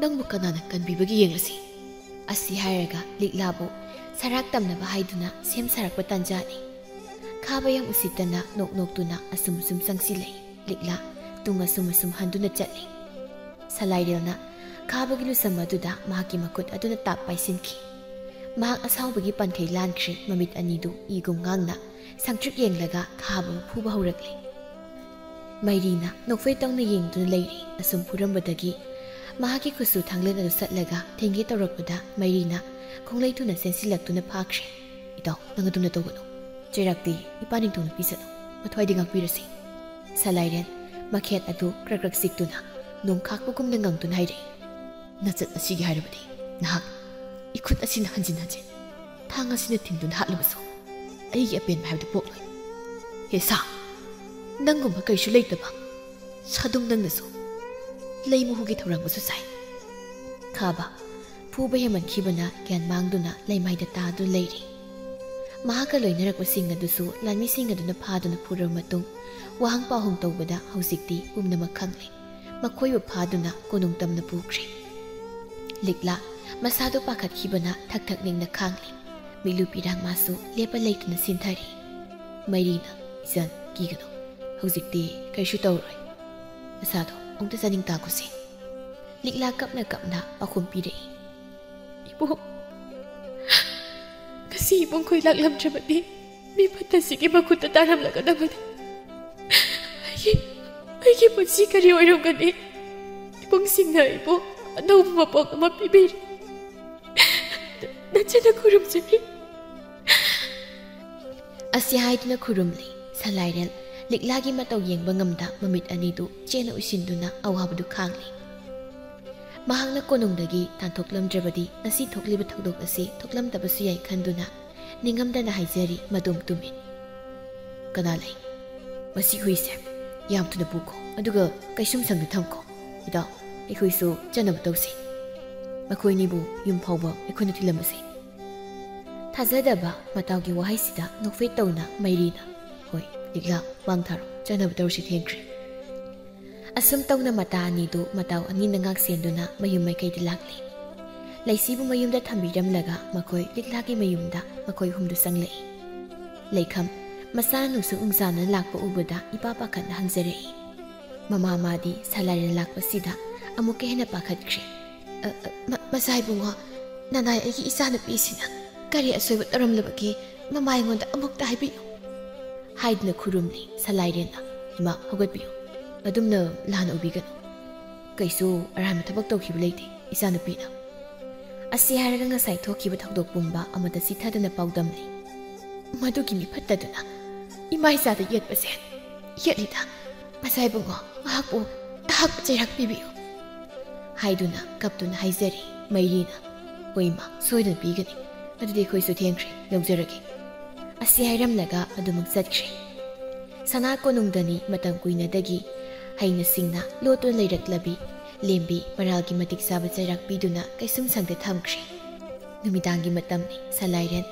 ꯅꯪꯕꯨ ꯀꯅꯥꯅ ꯀꯟꯕꯤꯕꯒꯦ ꯌꯦꯡꯂꯁꯤ" ꯑꯁꯤ ꯍꯥꯏꯔꯒ ꯂꯤꯛꯂꯥꯕꯨ ꯁꯔꯥꯛ ꯇꯝꯅꯕ ꯍꯥꯏꯗꯨꯅ ꯁꯦꯝ ꯁꯥꯔꯛꯄ ꯇꯥꯟꯖꯥꯅꯤ꯫ ꯈꯥꯕ ꯌꯥꯝ ꯎꯁꯤꯠꯇꯅ ꯅꯣꯛ ꯅꯣꯛꯇꯨꯅ ꯑꯁꯨꯝ ꯑꯁꯨꯝ ꯆꯪꯁꯤꯜꯂꯛꯏ꯫ ꯂꯤꯛꯂꯥ ꯇꯨꯡ ꯑꯁꯨꯝ ꯑꯁꯨꯝ ꯍꯟꯗꯨꯅ ꯆꯠꯂꯤ꯫ ꯁꯂꯥꯏꯔꯦꯜꯅ ꯈꯥꯕꯒꯤ ꯂꯨꯁꯝ ꯑꯗꯨꯗ ꯃꯍꯥꯛꯀꯤ ꯃꯈꯨꯠ ꯑꯗꯨꯅ ꯇꯥꯞ ꯄꯥꯏꯁꯤꯟꯈꯤ꯫ ꯃꯍꯥꯛ ꯑꯁꯥꯎꯕꯒꯤ ꯄꯥꯟꯈꯩ ꯂꯥꯟꯈ꯭ꯔꯦ, ꯃꯃꯤꯠ ꯑꯅꯤꯗꯨ ꯏꯒꯨꯝ ꯉꯥꯡꯅ ꯁꯪꯇ꯭ꯔꯤꯛ ꯌꯦꯡꯂꯒ ꯈꯥꯕꯕꯨ ꯐꯨꯕ ꯍꯧꯔꯛꯂꯦ꯫ ꯃꯩꯔꯤꯅ ꯅꯣꯛꯐꯦꯠ ꯇꯧꯅ ꯌꯦꯡꯗꯨꯅ ꯂꯩꯔꯤ꯫ ꯑꯁꯨꯝ ꯐꯨꯔꯝꯕꯗꯒꯤ ꯃꯍꯥꯛꯀꯤ ꯈꯨꯠꯁꯨ ꯊꯥꯡꯂꯦꯟ ꯑꯗꯨ ꯁꯠꯂꯒ ꯊꯦꯡꯒꯦ ꯇꯧꯔꯛꯄꯗ ꯃꯩꯔꯤꯅ ꯈꯣꯡꯂꯩ ꯊꯨꯅ ꯆꯦꯟꯁꯤꯜꯂꯛꯇꯨꯅ ꯐꯥꯈ꯭ꯔꯦ꯫ "ꯏꯇꯥꯎ, ꯅꯪ ꯑꯗꯨꯝꯅ ꯇꯧꯒꯅꯨ꯫ ꯆꯩꯔꯥꯛꯇꯤ ꯏꯄꯥ ꯅꯤꯡꯊꯧꯅ ꯄꯤꯁꯅꯨ꯫ ꯃꯊ꯭ꯋꯥꯏꯗ ꯉꯥꯛꯄꯤꯔꯁꯤ꯫" ꯁꯂꯥꯏꯔꯦꯟ ꯃꯈꯦꯠ ꯑꯗꯨ ꯀ꯭ꯔꯛ ꯀ꯭ꯔꯛ ꯆꯤꯛꯇꯨꯅ ꯅꯣꯡ ꯈꯥꯛꯄꯒꯨꯝꯅ ꯉꯪꯗꯨꯅ ꯍꯥꯏꯔꯛꯏ꯫ "ꯅꯆꯠ ꯑꯁꯤꯒꯤ ꯍꯥꯏꯔꯕꯗꯤ ꯅꯍꯥꯛ ꯏꯈꯨꯠ ꯑꯁꯤꯅ ꯍꯟꯖꯤꯟ ꯍꯟꯖꯤꯟ ꯊꯥꯡ ꯑꯁꯤꯅ ꯊꯤꯟꯗꯨꯅ ꯍꯥꯠꯂꯕꯁꯨ ꯑꯩꯒꯤ ꯑꯄꯦꯟꯕ ꯍꯥꯏꯕꯗꯨ ꯄꯣꯛꯂꯣꯏ꯫ ꯍꯦ ꯁꯥ, ꯅꯪꯒꯨꯝꯕ ꯀꯩꯁꯨ ꯂꯩꯇꯕ ꯁꯥꯗꯨꯝ ꯅꯪꯅꯁꯨ ꯂꯩ ꯃꯍꯨꯒꯤ ꯊꯧꯔꯥꯡꯕꯁꯨ ꯁꯥꯏ꯫" ꯈꯥꯕ ꯐꯨꯕ ꯍꯦꯟꯃꯟꯈꯤꯕꯅ ꯒ꯭ꯌꯥꯟ ꯃꯥꯡꯗꯨꯅ ꯂꯩꯃꯥꯏꯗ ꯇꯥꯗꯨꯅ ꯂꯩꯔꯤ꯫ ꯃꯍꯥꯛꯀ ꯂꯣꯏꯅꯔꯛꯄꯁꯤꯡ ꯑꯗꯨꯁꯨ ꯂꯥꯟꯃꯤꯁꯤꯡ ꯑꯗꯨꯅ ꯐꯥꯗꯨꯅ ꯐꯨꯔꯕ ꯃꯇꯨꯡ ꯋꯥꯍꯪ ꯄꯥꯎꯍꯪ ꯇꯧꯕꯗ ꯍꯧꯖꯤꯛꯇꯤ ꯄꯨꯝꯅꯃꯛ ꯈꯪꯂꯦ꯫ ꯃꯈꯣꯏꯕꯨ ꯐꯥꯗꯨꯅ ꯀꯣꯅꯨꯡ ꯇꯝꯅ ꯄꯨꯈ꯭ꯔꯦ꯫ ꯂꯤꯛꯂꯥ ꯃꯁꯥꯗꯨ ꯄꯥꯈꯠꯈꯤꯕꯅ ꯊꯛ ꯊꯛ ꯅꯤꯛꯅ ꯈꯥꯡꯂꯤ꯫ ꯃꯤꯠꯂꯨ ꯄꯤꯔꯥꯡ ꯃꯥꯁꯨ ꯂꯦꯞꯄ ꯂꯩꯇꯅ ꯁꯤꯟꯊꯔꯤ꯫ ꯃꯩꯔꯤꯅ, "ꯏꯆꯟ, ꯀꯤꯒꯅꯨ꯫ ꯍꯧꯖꯤꯛꯇꯤ ꯀꯔꯤꯁꯨ ꯇꯧꯔꯣꯏ꯫ ꯅꯁꯥꯗꯣ ꯑꯃꯨꯛꯇ ꯆꯥꯅꯤꯡ ꯇꯥꯈꯣꯁꯤ꯫" ꯂꯤꯛꯂꯥ ꯀꯞꯅ ꯀꯞꯅ ꯄꯥꯎꯈꯨꯝ ꯄꯤꯔꯛꯏ꯫ "ꯏꯕꯨꯡ, ꯉꯁꯤ ꯏꯕꯨꯡ ꯈꯣꯏ ꯂꯥꯛꯂꯝꯗ꯭ꯔꯕꯗꯤ ꯃꯤ ꯐꯠꯇꯁꯤꯒꯤ ꯃꯈꯨꯠꯇ ꯇꯥꯔꯝꯂꯒꯗꯕꯅꯤ꯫ ꯑꯩꯒꯤ, ꯑꯩꯒꯤ ꯄꯨꯟꯁꯤ ꯀꯔꯤ ꯑꯣꯏꯔꯝꯒꯅꯤ? ꯏꯕꯨꯡꯁꯤꯡꯅ ꯑꯩꯕꯨ ꯑꯅꯧꯕ ꯃꯄꯣꯛ ꯑꯃ ꯄꯤꯕꯤꯔꯤ꯫ ꯅꯆꯟꯅ ꯈꯨꯔꯨꯝꯖꯔꯤ"꯫ ꯑꯁꯤ ꯍꯥꯏꯗꯨꯅ ꯈꯨꯔꯨꯝꯂꯤ꯫ ꯁꯂꯥꯏꯔꯦꯜ ꯂꯤꯛꯂꯥꯒꯤ ꯃꯇꯧ ꯌꯦꯡꯕ ꯉꯝꯗ ꯃꯃꯤꯠ ꯑꯅꯤꯗꯨ ꯆꯦꯠꯅ ꯎꯏꯁꯤꯟꯗꯨꯅ ꯑꯋꯥꯕꯗꯨ ꯈꯥꯡꯂꯤ꯫ ꯃꯍꯥꯛꯅ ꯀꯣꯅꯨꯡꯗꯒꯤ ꯇꯥꯟꯊꯣꯛꯂꯝꯗ꯭ꯔꯕꯗꯤ ꯉꯁꯤ ꯊꯣꯛꯂꯤꯕ ꯊꯧꯗꯣꯛ ꯑꯁꯤ ꯊꯣꯛꯂꯝꯗꯕꯁꯨ ꯌꯥꯏ ꯈꯟꯗꯨꯅ ꯅꯤꯡꯉꯝꯗꯅ ꯍꯥꯏꯖꯔꯤ ꯃꯗꯣꯝ ꯇꯨꯃꯤꯟ꯫ "ꯀꯅꯥ ꯂꯩ? ꯃꯁꯤ ꯍꯨꯏꯁꯦ ꯌꯥꯝ ꯊꯨꯅ ꯄꯨꯈꯣ, ꯑꯗꯨꯒ ꯀꯩꯁꯨꯝꯁꯪꯗ ꯊꯝꯈꯣ꯫ ꯏꯇꯥꯎ, ꯑꯩꯈꯣꯏꯁꯨ ꯆꯠꯅꯕ ꯇꯧꯁꯤ꯫ ꯃꯈꯣꯏꯅꯤꯕꯨ ꯌꯨꯝ ꯐꯥꯎꯕ ꯑꯩꯈꯣꯏꯅ ꯊꯤꯜꯂꯝꯃꯁꯤ"꯫ ꯊꯥꯖꯗꯕ ꯃꯇꯥꯎꯒꯤ ꯋꯥꯍꯩꯁꯤꯗ ꯅꯣꯛꯐꯦꯠ ꯇꯧꯅ ꯃꯩꯔꯤꯅ, "ꯍꯣꯏ, ꯂꯤꯛꯂꯥ, ꯃꯥꯡ ꯊꯥꯔꯣ, ꯆꯠꯅꯕ ꯇꯧꯔꯁꯤ, ꯊꯦꯡꯈ꯭ꯔꯦ"꯫ ꯑꯁꯨꯝ ꯇꯧꯅ ꯃꯇꯥ ꯑꯅꯤꯗꯨ ꯃꯇꯥꯎ ꯑꯅꯤꯅ ꯉꯥꯛ ꯁꯦꯟꯗꯨꯅ ꯃꯌꯨꯝ ꯃꯥꯏꯀꯩꯗ ꯂꯥꯛꯂꯤ꯫ ꯂꯩꯁꯤꯕꯨ ꯃꯌꯨꯝꯗ ꯊꯝꯕꯤꯔꯝꯂꯒ ꯃꯈꯣꯏ ꯂꯤꯛꯂꯥꯒꯤ ꯃꯌꯨꯝꯗ ꯃꯈꯣꯏ ꯑꯍꯨꯝꯗꯨ ꯆꯪꯂꯛꯏ꯫ ꯂꯩꯈꯝ ꯃꯆꯥꯅ ꯅꯨꯡꯁꯨꯛ ꯅꯨꯡꯁꯥꯅ ꯂꯥꯛꯄ ꯎꯕꯗ ꯏꯄꯥ ꯄꯥꯈꯠꯅ ꯍꯪꯖꯔꯛꯏ꯫ ꯃꯃꯥ ꯃꯥꯗꯤ ꯁꯂꯥꯏꯔꯦꯜ ꯂꯥꯛꯄꯁꯤꯗ ꯑꯃꯨꯛꯀ ꯍꯦꯟꯅ ꯄꯥꯈꯠꯈ꯭ꯔꯦ꯫ "ꯑ, ꯑ, ꯃ-, ꯃꯆꯥ ꯏꯕꯨꯡꯉꯣ, ꯅꯅꯥꯏ ꯑꯩꯒꯤ ꯏꯆꯥꯅꯨꯄꯤꯁꯤꯅ ꯀꯔꯤ ꯑꯁꯣꯏꯕ ꯇꯧꯔꯝꯂꯕꯒꯦ? ꯃꯃꯥ ꯑꯩꯉꯣꯟꯗ ꯑꯃꯨꯛꯇ ꯍꯥꯏꯕꯤꯌꯨ"꯫ ꯍꯥꯏꯗꯨꯅ ꯈꯨꯔꯨꯝꯂꯤ ꯁꯂꯥꯏꯔꯦꯟꯅ꯫ "ꯏꯃꯥ, ꯍꯧꯒꯠꯄꯤꯌꯨ꯫ ꯑꯗꯨꯝꯅ ꯂꯥꯟꯅ ꯎꯕꯤꯒꯅꯨ꯫ ꯀꯩꯁꯨ ꯑꯔꯥꯟꯕ ꯊꯕꯛ ꯇꯧꯈꯤꯕ ꯂꯩꯇꯦ ꯏꯆꯥꯅꯨꯄꯤꯅ"꯫ ꯑꯁꯤ ꯍꯥꯏꯔꯒ ꯉꯁꯥꯏ ꯊꯣꯛꯈꯤꯕ ꯊꯧꯗꯣꯛ ꯄꯨꯝꯕ ꯑꯃꯗ ꯆꯤꯊꯗꯅ ꯄꯥꯎꯗꯝꯂꯤ꯫ "ꯃꯗꯨꯒꯤ ꯃꯤ ꯐꯠꯇꯗꯨꯅ ꯏꯃꯥ ꯏꯆꯥꯗ ꯌꯦꯠꯄꯁꯦ ꯌꯦꯠꯂꯤꯗ꯫ ꯃꯆꯥ ꯏꯕꯨꯡꯉꯣ, ꯃꯍꯥꯛꯄꯨ ꯑꯍꯥꯛꯄ ꯆꯩꯔꯥꯛ ꯄꯤꯕꯤꯌꯨ"꯫ ꯍꯥꯏꯗꯨꯅ ꯀꯞꯇꯨꯅ ꯍꯥꯏꯖꯔꯤ ꯃꯩꯔꯤꯅ꯫ "ꯍꯣꯏ ꯏꯃꯥ, ꯁꯣꯏꯗꯅ ꯄꯤꯒꯅꯤ꯫ ꯑꯗꯨꯗꯤ ꯑꯩꯈꯣꯏꯁꯨ ꯊꯦꯡꯈ꯭ꯔꯦ, ꯂꯧꯖꯔꯒꯦ"꯫ ꯑꯁꯤ ꯍꯥꯏꯔꯝꯂꯒ ꯑꯗꯨꯃꯛ ꯆꯠꯈ꯭ꯔꯦ꯫ ꯁꯅꯥ ꯀꯣꯅꯨꯡꯗꯅꯤ ꯃꯇꯝ ꯀꯨꯏꯅꯗꯒꯤ ꯍꯩꯅ ꯁꯤꯡꯅ ꯂꯣꯠꯇꯨꯅ ꯂꯩꯔꯛꯂꯕꯤ ꯂꯦꯝꯕꯤ ꯃꯔꯥꯜꯒꯤ ꯃꯇꯤꯛ ꯆꯥꯕ ꯆꯩꯔꯥꯛ ꯄꯤꯗꯨꯅ ꯀꯩꯁꯨꯝ ꯁꯪꯗ ꯊꯝꯈ꯭ꯔꯦ꯫ ꯅꯨꯃꯤꯗꯥꯡꯒꯤ ꯃꯇꯝꯅꯤ꯫ ꯁꯂꯥꯏꯔꯦꯟ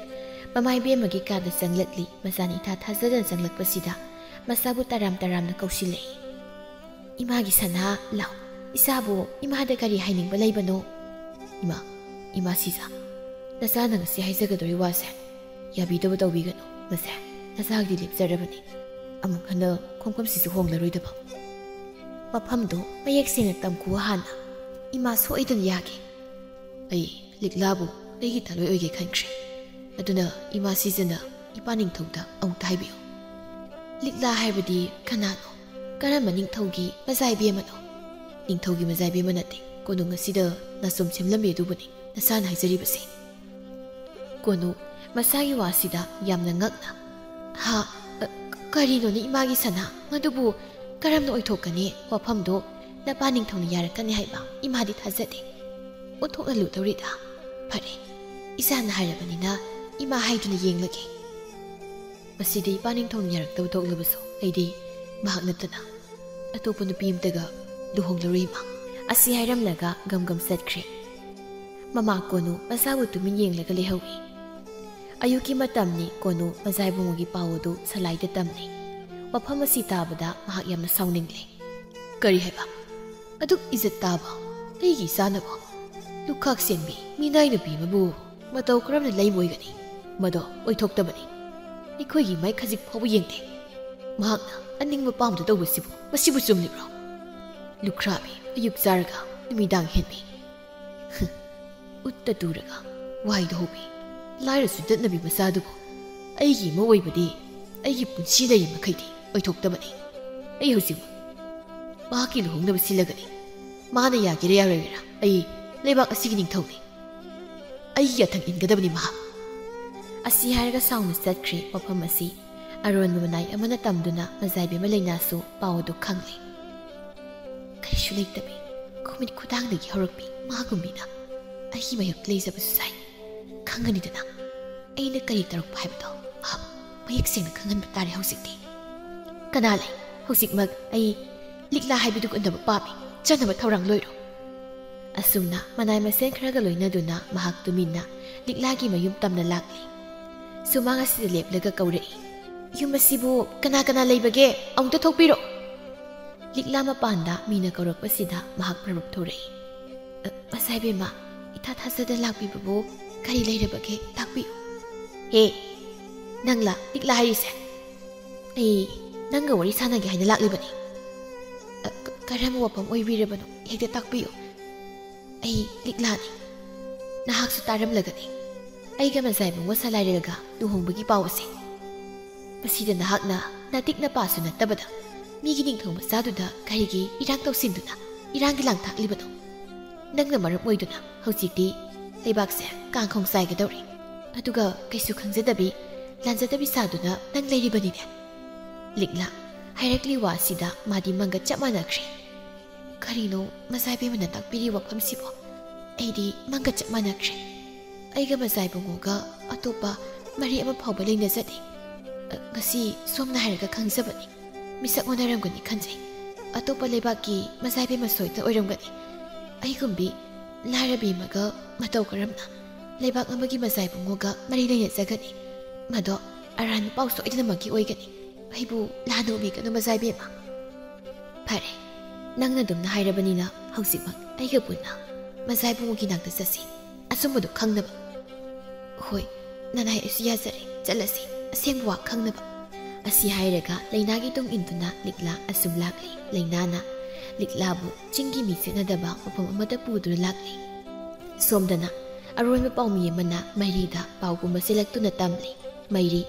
ꯃꯃꯥ ꯏꯕꯦꯝꯃꯒꯤ ꯀꯥꯗ ꯆꯪꯂꯛꯂꯤ꯫ ꯃꯆꯥꯅꯤ ꯏꯊꯥ ꯊꯥꯖꯗꯅ ꯆꯪꯂꯛꯄꯁꯤꯗ ꯃꯆꯥꯕꯨ ꯇꯔꯥꯝ ꯇꯔꯥꯝꯅ ꯀꯧꯁꯤꯜꯂꯛꯏ꯫ "ꯏꯃꯥꯒꯤ ꯁꯅꯥ, ꯂꯥꯎ, ꯏꯆꯥꯕꯨ ꯏꯃꯥꯗ ꯀꯔꯤ ꯍꯥꯏꯅꯤꯡꯕ ꯂꯩꯕꯅꯣ?" "ꯏꯃꯥ, ꯏꯃꯥ ꯁꯤꯖꯥ, ꯅꯆꯥꯅ ꯉꯁꯤ ꯍꯥꯏꯖꯒꯗꯧꯔꯤ ꯋꯥꯁꯦ ꯌꯥꯕꯤꯗꯕ ꯇꯧꯕꯤꯒꯅꯨ꯫ ꯃꯁꯦ ꯅꯆꯥꯒꯤꯗꯤ ꯂꯦꯞꯆꯔꯕꯅꯤ꯫ ꯑꯃꯨꯛ ꯍꯟꯅ ꯈꯣꯡꯐꯝꯁꯤꯁꯨ ꯍꯣꯡꯂꯔꯣꯏꯗꯕ"꯫ ꯋꯥꯐꯝꯗꯨ ꯃꯌꯦꯛ ꯁꯦꯡꯅ ꯇꯝꯈꯨ ꯍꯥꯟꯅ꯫ ꯏꯃꯥ ꯁꯣꯏꯗꯅ ꯌꯥꯒꯦ꯫ ꯑꯩ ꯂꯤꯛꯂꯥꯕꯨ ꯑꯩꯒꯤ ꯊꯥꯂꯣꯏ ꯑꯣꯏꯒꯦ ꯈꯟꯈ꯭ꯔꯦ꯫ ꯑꯗꯨꯅ ꯏꯃꯥ ꯁꯤꯖꯅ ꯏꯄꯥ ꯅꯤꯡꯊꯧꯗ ꯑꯃꯨꯛꯇ ꯍꯥꯏꯕꯤꯌꯨ꯫ ꯂꯤꯛꯂꯥ ꯍꯥꯏꯕꯗꯤ ꯀꯅꯥꯅꯣ? ꯀꯔꯝꯕ ꯅꯤꯡꯊꯧꯒꯤ ꯃꯆꯥ ꯏꯕꯦꯝꯃꯅꯣ? ꯅꯤꯡꯊꯧꯒꯤ ꯃꯆꯥ ꯏꯕꯦꯝꯃ ꯅꯠꯇꯦ꯫ ꯀꯣꯅꯨꯡ ꯑꯁꯤꯗ ꯅꯥꯆꯣꯝ ꯁꯦꯝꯂꯝꯃꯤ ꯑꯗꯨꯕꯨꯅꯤ ꯅꯁꯥꯅ ꯍꯥꯏꯖꯔꯤꯕꯁꯦ꯫ ꯀꯣꯅꯨ ꯃꯁꯥꯒꯤ ꯋꯥꯁꯤꯗ ꯌꯥꯝꯅ ꯉꯛꯅ, "ꯍꯥ? ꯑ, ꯀꯔꯤꯅꯣꯅꯦ ꯏꯃꯥꯒꯤ ꯁꯅꯥ? ꯃꯗꯨꯕꯨ ꯀꯔꯝꯅ ꯑꯣꯏꯊꯣꯛꯀꯅꯤ? ꯋꯥꯐꯝꯗꯣ ꯅꯄꯥ ꯅꯤꯡꯊꯧꯅ ꯌꯥꯔꯛꯀꯅꯤ ꯍꯥꯏꯕ ꯏꯃꯥꯗꯤ ꯊꯥꯖꯗꯦ꯫ ꯑꯣꯟꯊꯣꯛꯅ ꯂꯨꯗꯧꯔꯤꯗ꯫ ꯐꯔꯦ, ꯏꯆꯥꯅ ꯍꯥꯏꯔꯕꯅꯤꯅ ꯏꯃꯥ ꯍꯥꯏꯗꯨꯅ ꯌꯦꯡꯂꯒꯦ꯫ ꯃꯁꯤꯗꯤ ꯏꯄꯥ ꯅꯤꯡꯊꯧꯅ ꯌꯥꯔꯛꯇꯕ ꯊꯣꯛꯂꯕꯁꯨ ꯑꯩꯗꯤ ꯃꯍꯥꯛ ꯅꯠꯇꯅ ꯑꯇꯣꯞꯄ ꯅꯨꯄꯤ ꯑꯃꯇꯒ ꯂꯨꯍꯣꯡꯂꯔꯣꯏ ꯏꯃꯥ꯫" ꯑꯁꯤ ꯍꯥꯏꯔꯝꯂꯒ ꯒꯝ ꯒꯝ ꯆꯠꯈ꯭ꯔꯦ꯫ ꯃꯃꯥ ꯀꯣꯅꯨ ꯃꯆꯥꯕꯨ ꯇꯨꯃꯤꯟ ꯌꯦꯡꯂꯒ ꯂꯩꯍꯧꯏ꯫ ꯑꯌꯨꯛꯀꯤ ꯃꯇꯝꯅꯤ꯫ ꯀꯣꯅꯨ ꯃꯖꯥ ꯏꯕꯨꯡꯉꯣꯒꯤ ꯄꯥꯎ ꯑꯗꯨ ꯁꯂꯥꯏꯗ ꯇꯝꯂꯤ꯫ ꯋꯥꯐꯝ ꯑꯁꯤ ꯇꯥꯕꯗ ꯃꯍꯥꯛ ꯌꯥꯝꯅ ꯁꯥꯎꯅꯤꯡꯂꯦ꯫ "ꯀꯔꯤ ꯍꯥꯏꯕ? ꯑꯗꯨꯛ ꯏꯖꯠ ꯇꯥꯕ ꯑꯩꯒꯤ ꯏꯆꯥꯅꯕꯨ ꯂꯨꯈꯥꯛ ꯆꯦꯟꯕꯤ ꯃꯤꯅꯥꯏ ꯅꯨꯄꯤ ꯑꯃꯕꯨ ꯃꯇꯧ ꯀꯔꯝꯅ ꯂꯩꯕ ꯑꯣꯏꯒꯅꯤ? ꯃꯗꯣ ꯑꯣꯏꯊꯣꯛꯇꯕꯅꯤ꯫ ꯑꯩꯈꯣꯏꯒꯤ ꯃꯥꯏ ꯈꯖꯤꯛ ꯐꯥꯎꯕ ꯌꯦꯡꯗꯦ꯫ ꯃꯍꯥꯛꯅ ꯑꯅꯤꯡꯕ ꯄꯥꯝꯗ ꯇꯧꯕꯁꯤꯕꯨ, ꯃꯁꯤꯕꯨ ꯆꯨꯝꯂꯤꯕ꯭ꯔꯣ? ꯂꯨꯈ꯭ꯔꯥꯕꯤ ꯑꯌꯨꯛ ꯆꯥꯔꯒ ꯅꯨꯃꯤꯗꯥꯡ ꯍꯦꯟꯕꯤ꯫ ꯎꯠꯇ ꯇꯨꯔꯒ ꯋꯥꯏꯗ ꯍꯧꯕꯤ, ꯂꯥꯏꯔ ꯆꯨꯗꯠꯅꯕꯤ ꯃꯆꯥꯗꯨꯕꯨ ꯑꯩꯒꯤ ꯑꯃ ꯑꯣꯏꯕꯗꯤ ꯑꯩꯒꯤ ꯄꯨꯟꯁꯤ ꯂꯩꯔꯤ ꯃꯈꯩꯗꯤ ꯑꯣꯏꯊꯣꯛꯇꯕꯅꯤ꯫ ꯑꯩ ꯍꯧꯖꯤꯛ ꯃꯍꯥꯛꯀꯤ ꯂꯨꯍꯣꯡꯅꯕ ꯁꯤꯜꯂꯒꯅꯤ꯫ ꯃꯥꯅ ꯌꯥꯒꯦꯔꯥ ꯌꯥꯔꯣꯏꯒꯦꯔꯥ, ꯑꯩ ꯂꯩꯕꯥꯛ ꯑꯁꯤꯒꯤ ꯅꯤꯡꯊꯧꯅꯤ꯫ ꯑꯩꯒꯤ ꯌꯥꯊꯪ ꯏꯟꯒꯗꯕꯅꯤ ꯃꯍꯥꯛ꯫" ꯑꯁꯤ ꯍꯥꯏꯔꯒ ꯁꯥꯎꯅ ꯆꯠꯈ꯭ꯔꯦ꯫ ꯋꯥꯐꯝ ꯑꯁꯤ ꯑꯔꯣꯟꯕ ꯃꯅꯥꯏ ꯑꯃꯅ ꯇꯝꯗꯨꯅ ꯃꯖꯥꯏꯕꯤ ꯑꯃ ꯂꯩꯅꯥꯁꯨ ꯄꯥꯎ ꯑꯗꯨ ꯈꯪꯂꯦ꯫ ꯀꯔꯤꯁꯨ ꯂꯩꯇꯕꯤ, ꯈꯨꯃꯤꯠ ꯈꯨꯗꯥꯡꯗꯒꯤ ꯍꯧꯔꯛꯄꯤ ꯃꯥꯒꯨꯝꯕꯤꯅ ꯑꯩꯒꯤ ꯃꯥꯌꯣꯛꯇ ꯂꯩꯖꯕꯁꯨ ꯁꯥꯏ꯫ ꯈꯪꯒꯅꯤꯗꯅ, ꯑꯩꯅ ꯀꯔꯤ ꯇꯧꯔꯛꯄ ꯍꯥꯏꯕꯗꯣ꯫ ꯑꯍ, ꯃꯌꯦꯛ ꯁꯦꯡꯅ ꯈꯪꯍꯟꯕ ꯇꯥꯔꯦ ꯍꯧꯖꯤꯛꯇꯤ꯫ "ꯀꯅꯥ ꯂꯩ? ꯍꯧꯖꯤꯛꯃꯛ ꯑꯩ ꯂꯤꯛꯂꯥ ꯍꯥꯏꯕꯤꯗꯨ ꯎꯅꯕ ꯄꯥꯝꯃꯤ꯫ ꯆꯠꯅꯕ ꯊꯧꯔꯥꯡ ꯂꯣꯏꯔꯣ꯫" ꯑꯁꯨꯝꯅ ꯃꯅꯥꯏ ꯃꯁꯦꯟ ꯈꯔꯒ ꯂꯣꯏꯅꯗꯨꯅ ꯃꯍꯥꯛ ꯇꯨꯃꯤꯟꯅ ꯂꯤꯛꯂꯥꯒꯤ ꯃꯌꯨꯝ ꯇꯝꯅ ꯂꯥꯛꯂꯤ꯫ ꯁꯨꯃꯥꯡ ꯑꯁꯤꯗ ꯂꯦꯞꯂꯒ ꯀꯧꯔꯛꯏ, "ꯌꯨꯝ ꯑꯁꯤꯕꯨ ꯀꯅꯥ ꯀꯅꯥ ꯂꯩꯕꯒꯦ? ꯑꯃꯨꯛꯇ ꯊꯣꯛꯄꯤꯔꯣ꯫" ꯂꯤꯛꯂꯥ ꯃꯄꯥꯟꯗ ꯃꯤꯅ ꯀꯧꯔꯛꯄꯁꯤꯗ ꯃꯍꯥꯛ ꯄ꯭ꯔꯕꯨꯞ ꯊꯣꯔꯛꯏ꯫ "ꯑ, ꯃꯆꯥ ꯏꯕꯦꯝꯃ, ꯏꯊꯥ ꯊꯥꯖꯗꯅ ꯂꯥꯛꯄꯤꯕꯕꯨ ꯀꯔꯤ ꯂꯩꯔꯕꯒꯦ? ꯇꯥꯛꯄꯤꯌꯨ꯫" "ꯍꯦ, ꯅꯪꯂꯥ ꯂꯤꯛꯂꯥ ꯍꯥꯏꯔꯤꯁꯦ? ꯑꯩ ꯅꯪꯒ ꯋꯥꯔꯤ ꯁꯥꯟꯅꯒꯦ ꯍꯥꯏꯅ ꯂꯥꯛꯂꯤꯕꯅꯤ꯫" "ꯑ, ꯀ-, ꯀꯔꯝꯕ ꯋꯥꯐꯝ ꯑꯣꯏꯕꯤꯔꯕꯅꯣ? ꯍꯦꯛꯇ ꯇꯥꯛꯄꯤꯌꯨ꯫" ꯑꯩ ꯂꯤꯛꯂꯥꯅꯤ꯫ ꯅꯍꯥꯛꯁꯨ ꯇꯥꯔꯝꯂꯒꯅꯤ ꯑꯩꯒ ꯃꯖꯥꯏꯕꯨꯡꯉꯣ ꯁꯂꯥꯏꯔꯦꯜꯒ ꯂꯨꯍꯣꯡꯕꯒꯤ ꯄꯥꯎ ꯑꯁꯤ꯫ ꯃꯁꯤꯗ ꯅꯍꯥꯛꯅ ꯅꯥꯇꯤꯛ ꯅꯄꯥꯁꯨ ꯅꯠꯇꯕꯗ ꯃꯤꯒꯤ ꯅꯤꯡꯊꯧ ꯃꯆꯥꯗꯨꯗ ꯀꯔꯤꯒꯤ ꯏꯔꯥꯡ ꯇꯧꯁꯤꯟꯗꯨꯅ ꯏꯔꯥꯡꯒꯤ ꯂꯥꯡ ꯊꯥꯛꯂꯤꯕꯅꯣ? ꯅꯪꯅ ꯃꯔꯝ ꯑꯣꯏꯗꯨꯅ ꯍꯧꯖꯤꯛꯇꯤ ꯂꯩꯕꯥꯛꯁꯦ ꯀꯥꯡꯈꯣꯡ ꯆꯥꯏꯒꯗꯧꯔꯤ꯫ ꯑꯗꯨꯒ ꯀꯩꯁꯨ ꯈꯪꯖꯗꯕꯤ, ꯂꯥꯟꯖꯗꯕꯤ ꯁꯥꯗꯨꯅ ꯅꯪ ꯂꯩꯔꯤꯕꯅꯤꯅꯦ꯫ ꯂꯤꯛꯂꯥ ꯍꯥꯏꯔꯛꯂꯤ ꯋꯥꯁꯤꯗ ꯃꯥꯗꯤ ꯃꯪꯒ ꯆꯞ ꯃꯥꯟꯅꯈ꯭ꯔꯦ꯫ ꯀꯔꯤꯅꯣ ꯃꯖꯥꯏꯕꯦꯝꯃꯅ ꯇꯥꯛꯄꯤꯔꯤ ꯋꯥꯐꯝꯁꯤꯕꯣ? ꯑꯩꯗꯤ ꯃꯪꯒ ꯆꯞ ꯃꯥꯟꯅꯈ꯭ꯔꯦ꯫ ꯑꯩꯒ ꯃꯖꯥꯏꯕꯨꯡꯉꯣꯒ ꯑꯇꯣꯞꯄ ꯃꯔꯤ ꯑꯃ ꯐꯥꯎꯕ ꯂꯩꯅꯖꯗꯦ꯫ ꯑ, ꯉꯁꯤ ꯁꯣꯝꯅ ꯍꯥꯏꯔꯒ ꯈꯪꯖꯕꯅꯤ꯫ ꯃꯤꯁꯛ ꯑꯣꯟꯅꯔꯝꯒꯅꯤ ꯈꯟꯖꯩ꯫ ꯑꯇꯣꯞꯄ ꯂꯩꯕꯥꯛꯀꯤ ꯃꯖꯥꯏꯕꯦꯝꯃ ꯁꯣꯏꯗꯅ ꯑꯣꯏꯔꯝꯒꯅꯤ꯫ ꯑꯩꯒꯨꯝꯕꯤ ꯂꯥꯏꯔꯕꯤ ꯑꯃꯒ ꯃꯇꯧ ꯀꯔꯝꯅ ꯂꯩꯕꯥꯛ ꯑꯃꯒꯤ ꯃꯖꯥꯏꯕꯨꯡꯉꯣꯒ ꯃꯔꯤ ꯂꯩꯅꯖꯒꯅꯤ? ꯃꯗꯣ ꯑꯔꯥꯟꯕ ꯄꯥꯎ ꯁꯣꯏꯗꯅꯃꯛꯀꯤ ꯑꯣꯏꯒꯅꯤ꯫ ꯑꯩꯕꯨ ꯂꯥꯟꯅ ꯎꯕꯤꯒꯅꯨ ꯃꯖꯥꯏꯕꯦꯝꯃ꯫ ꯐꯔꯦ, ꯅꯪꯅ ꯑꯗꯨꯝꯅ ꯍꯥꯏꯔꯕꯅꯤꯅ ꯍꯧꯖꯤꯛꯃꯛ ꯑꯩꯒ ꯄꯨꯟꯅ ꯃꯖꯥꯏꯕꯨꯡꯉꯣꯒꯤ ꯅꯥꯛꯇ ꯆꯠꯁꯤ, ꯑꯆꯨꯝꯕꯗꯨ ꯈꯪꯅꯕ꯫ ꯍꯣꯏ, ꯅꯅꯥꯏ ꯑꯩꯁꯨ ꯌꯥꯖꯔꯦ, ꯆꯠꯂꯁꯤ, ꯑꯁꯦꯡꯕ ꯋꯥ ꯈꯪꯅꯕ꯫ ꯑꯁꯤ ꯍꯥꯏꯔꯒ ꯂꯩꯅꯥꯒꯤ ꯇꯨꯡ ꯏꯟꯗꯨꯅ ꯂꯤꯛꯂꯥ ꯑꯁꯨꯝ ꯂꯥꯛꯂꯤ꯫ ꯂꯩꯅꯥꯅ ꯂꯤꯛꯂꯥꯕꯨ ꯆꯤꯡꯒꯤ ꯃꯤ ꯆꯠꯅꯗꯕ ꯃꯐꯝ ꯑꯃꯗ ꯄꯨꯗꯨꯅ ꯂꯥꯛꯂꯤ꯫ ꯁꯣꯝꯗꯅ ꯑꯔꯣꯟꯕ ꯄꯥꯎꯃꯤ ꯑꯃꯅ ꯃꯩꯔꯤꯗ ꯄꯥꯎ ꯄꯨꯝꯕ ꯆꯦꯜꯂꯛꯇꯨꯅ ꯇꯝꯂꯤ꯫ ꯃꯩꯔꯤ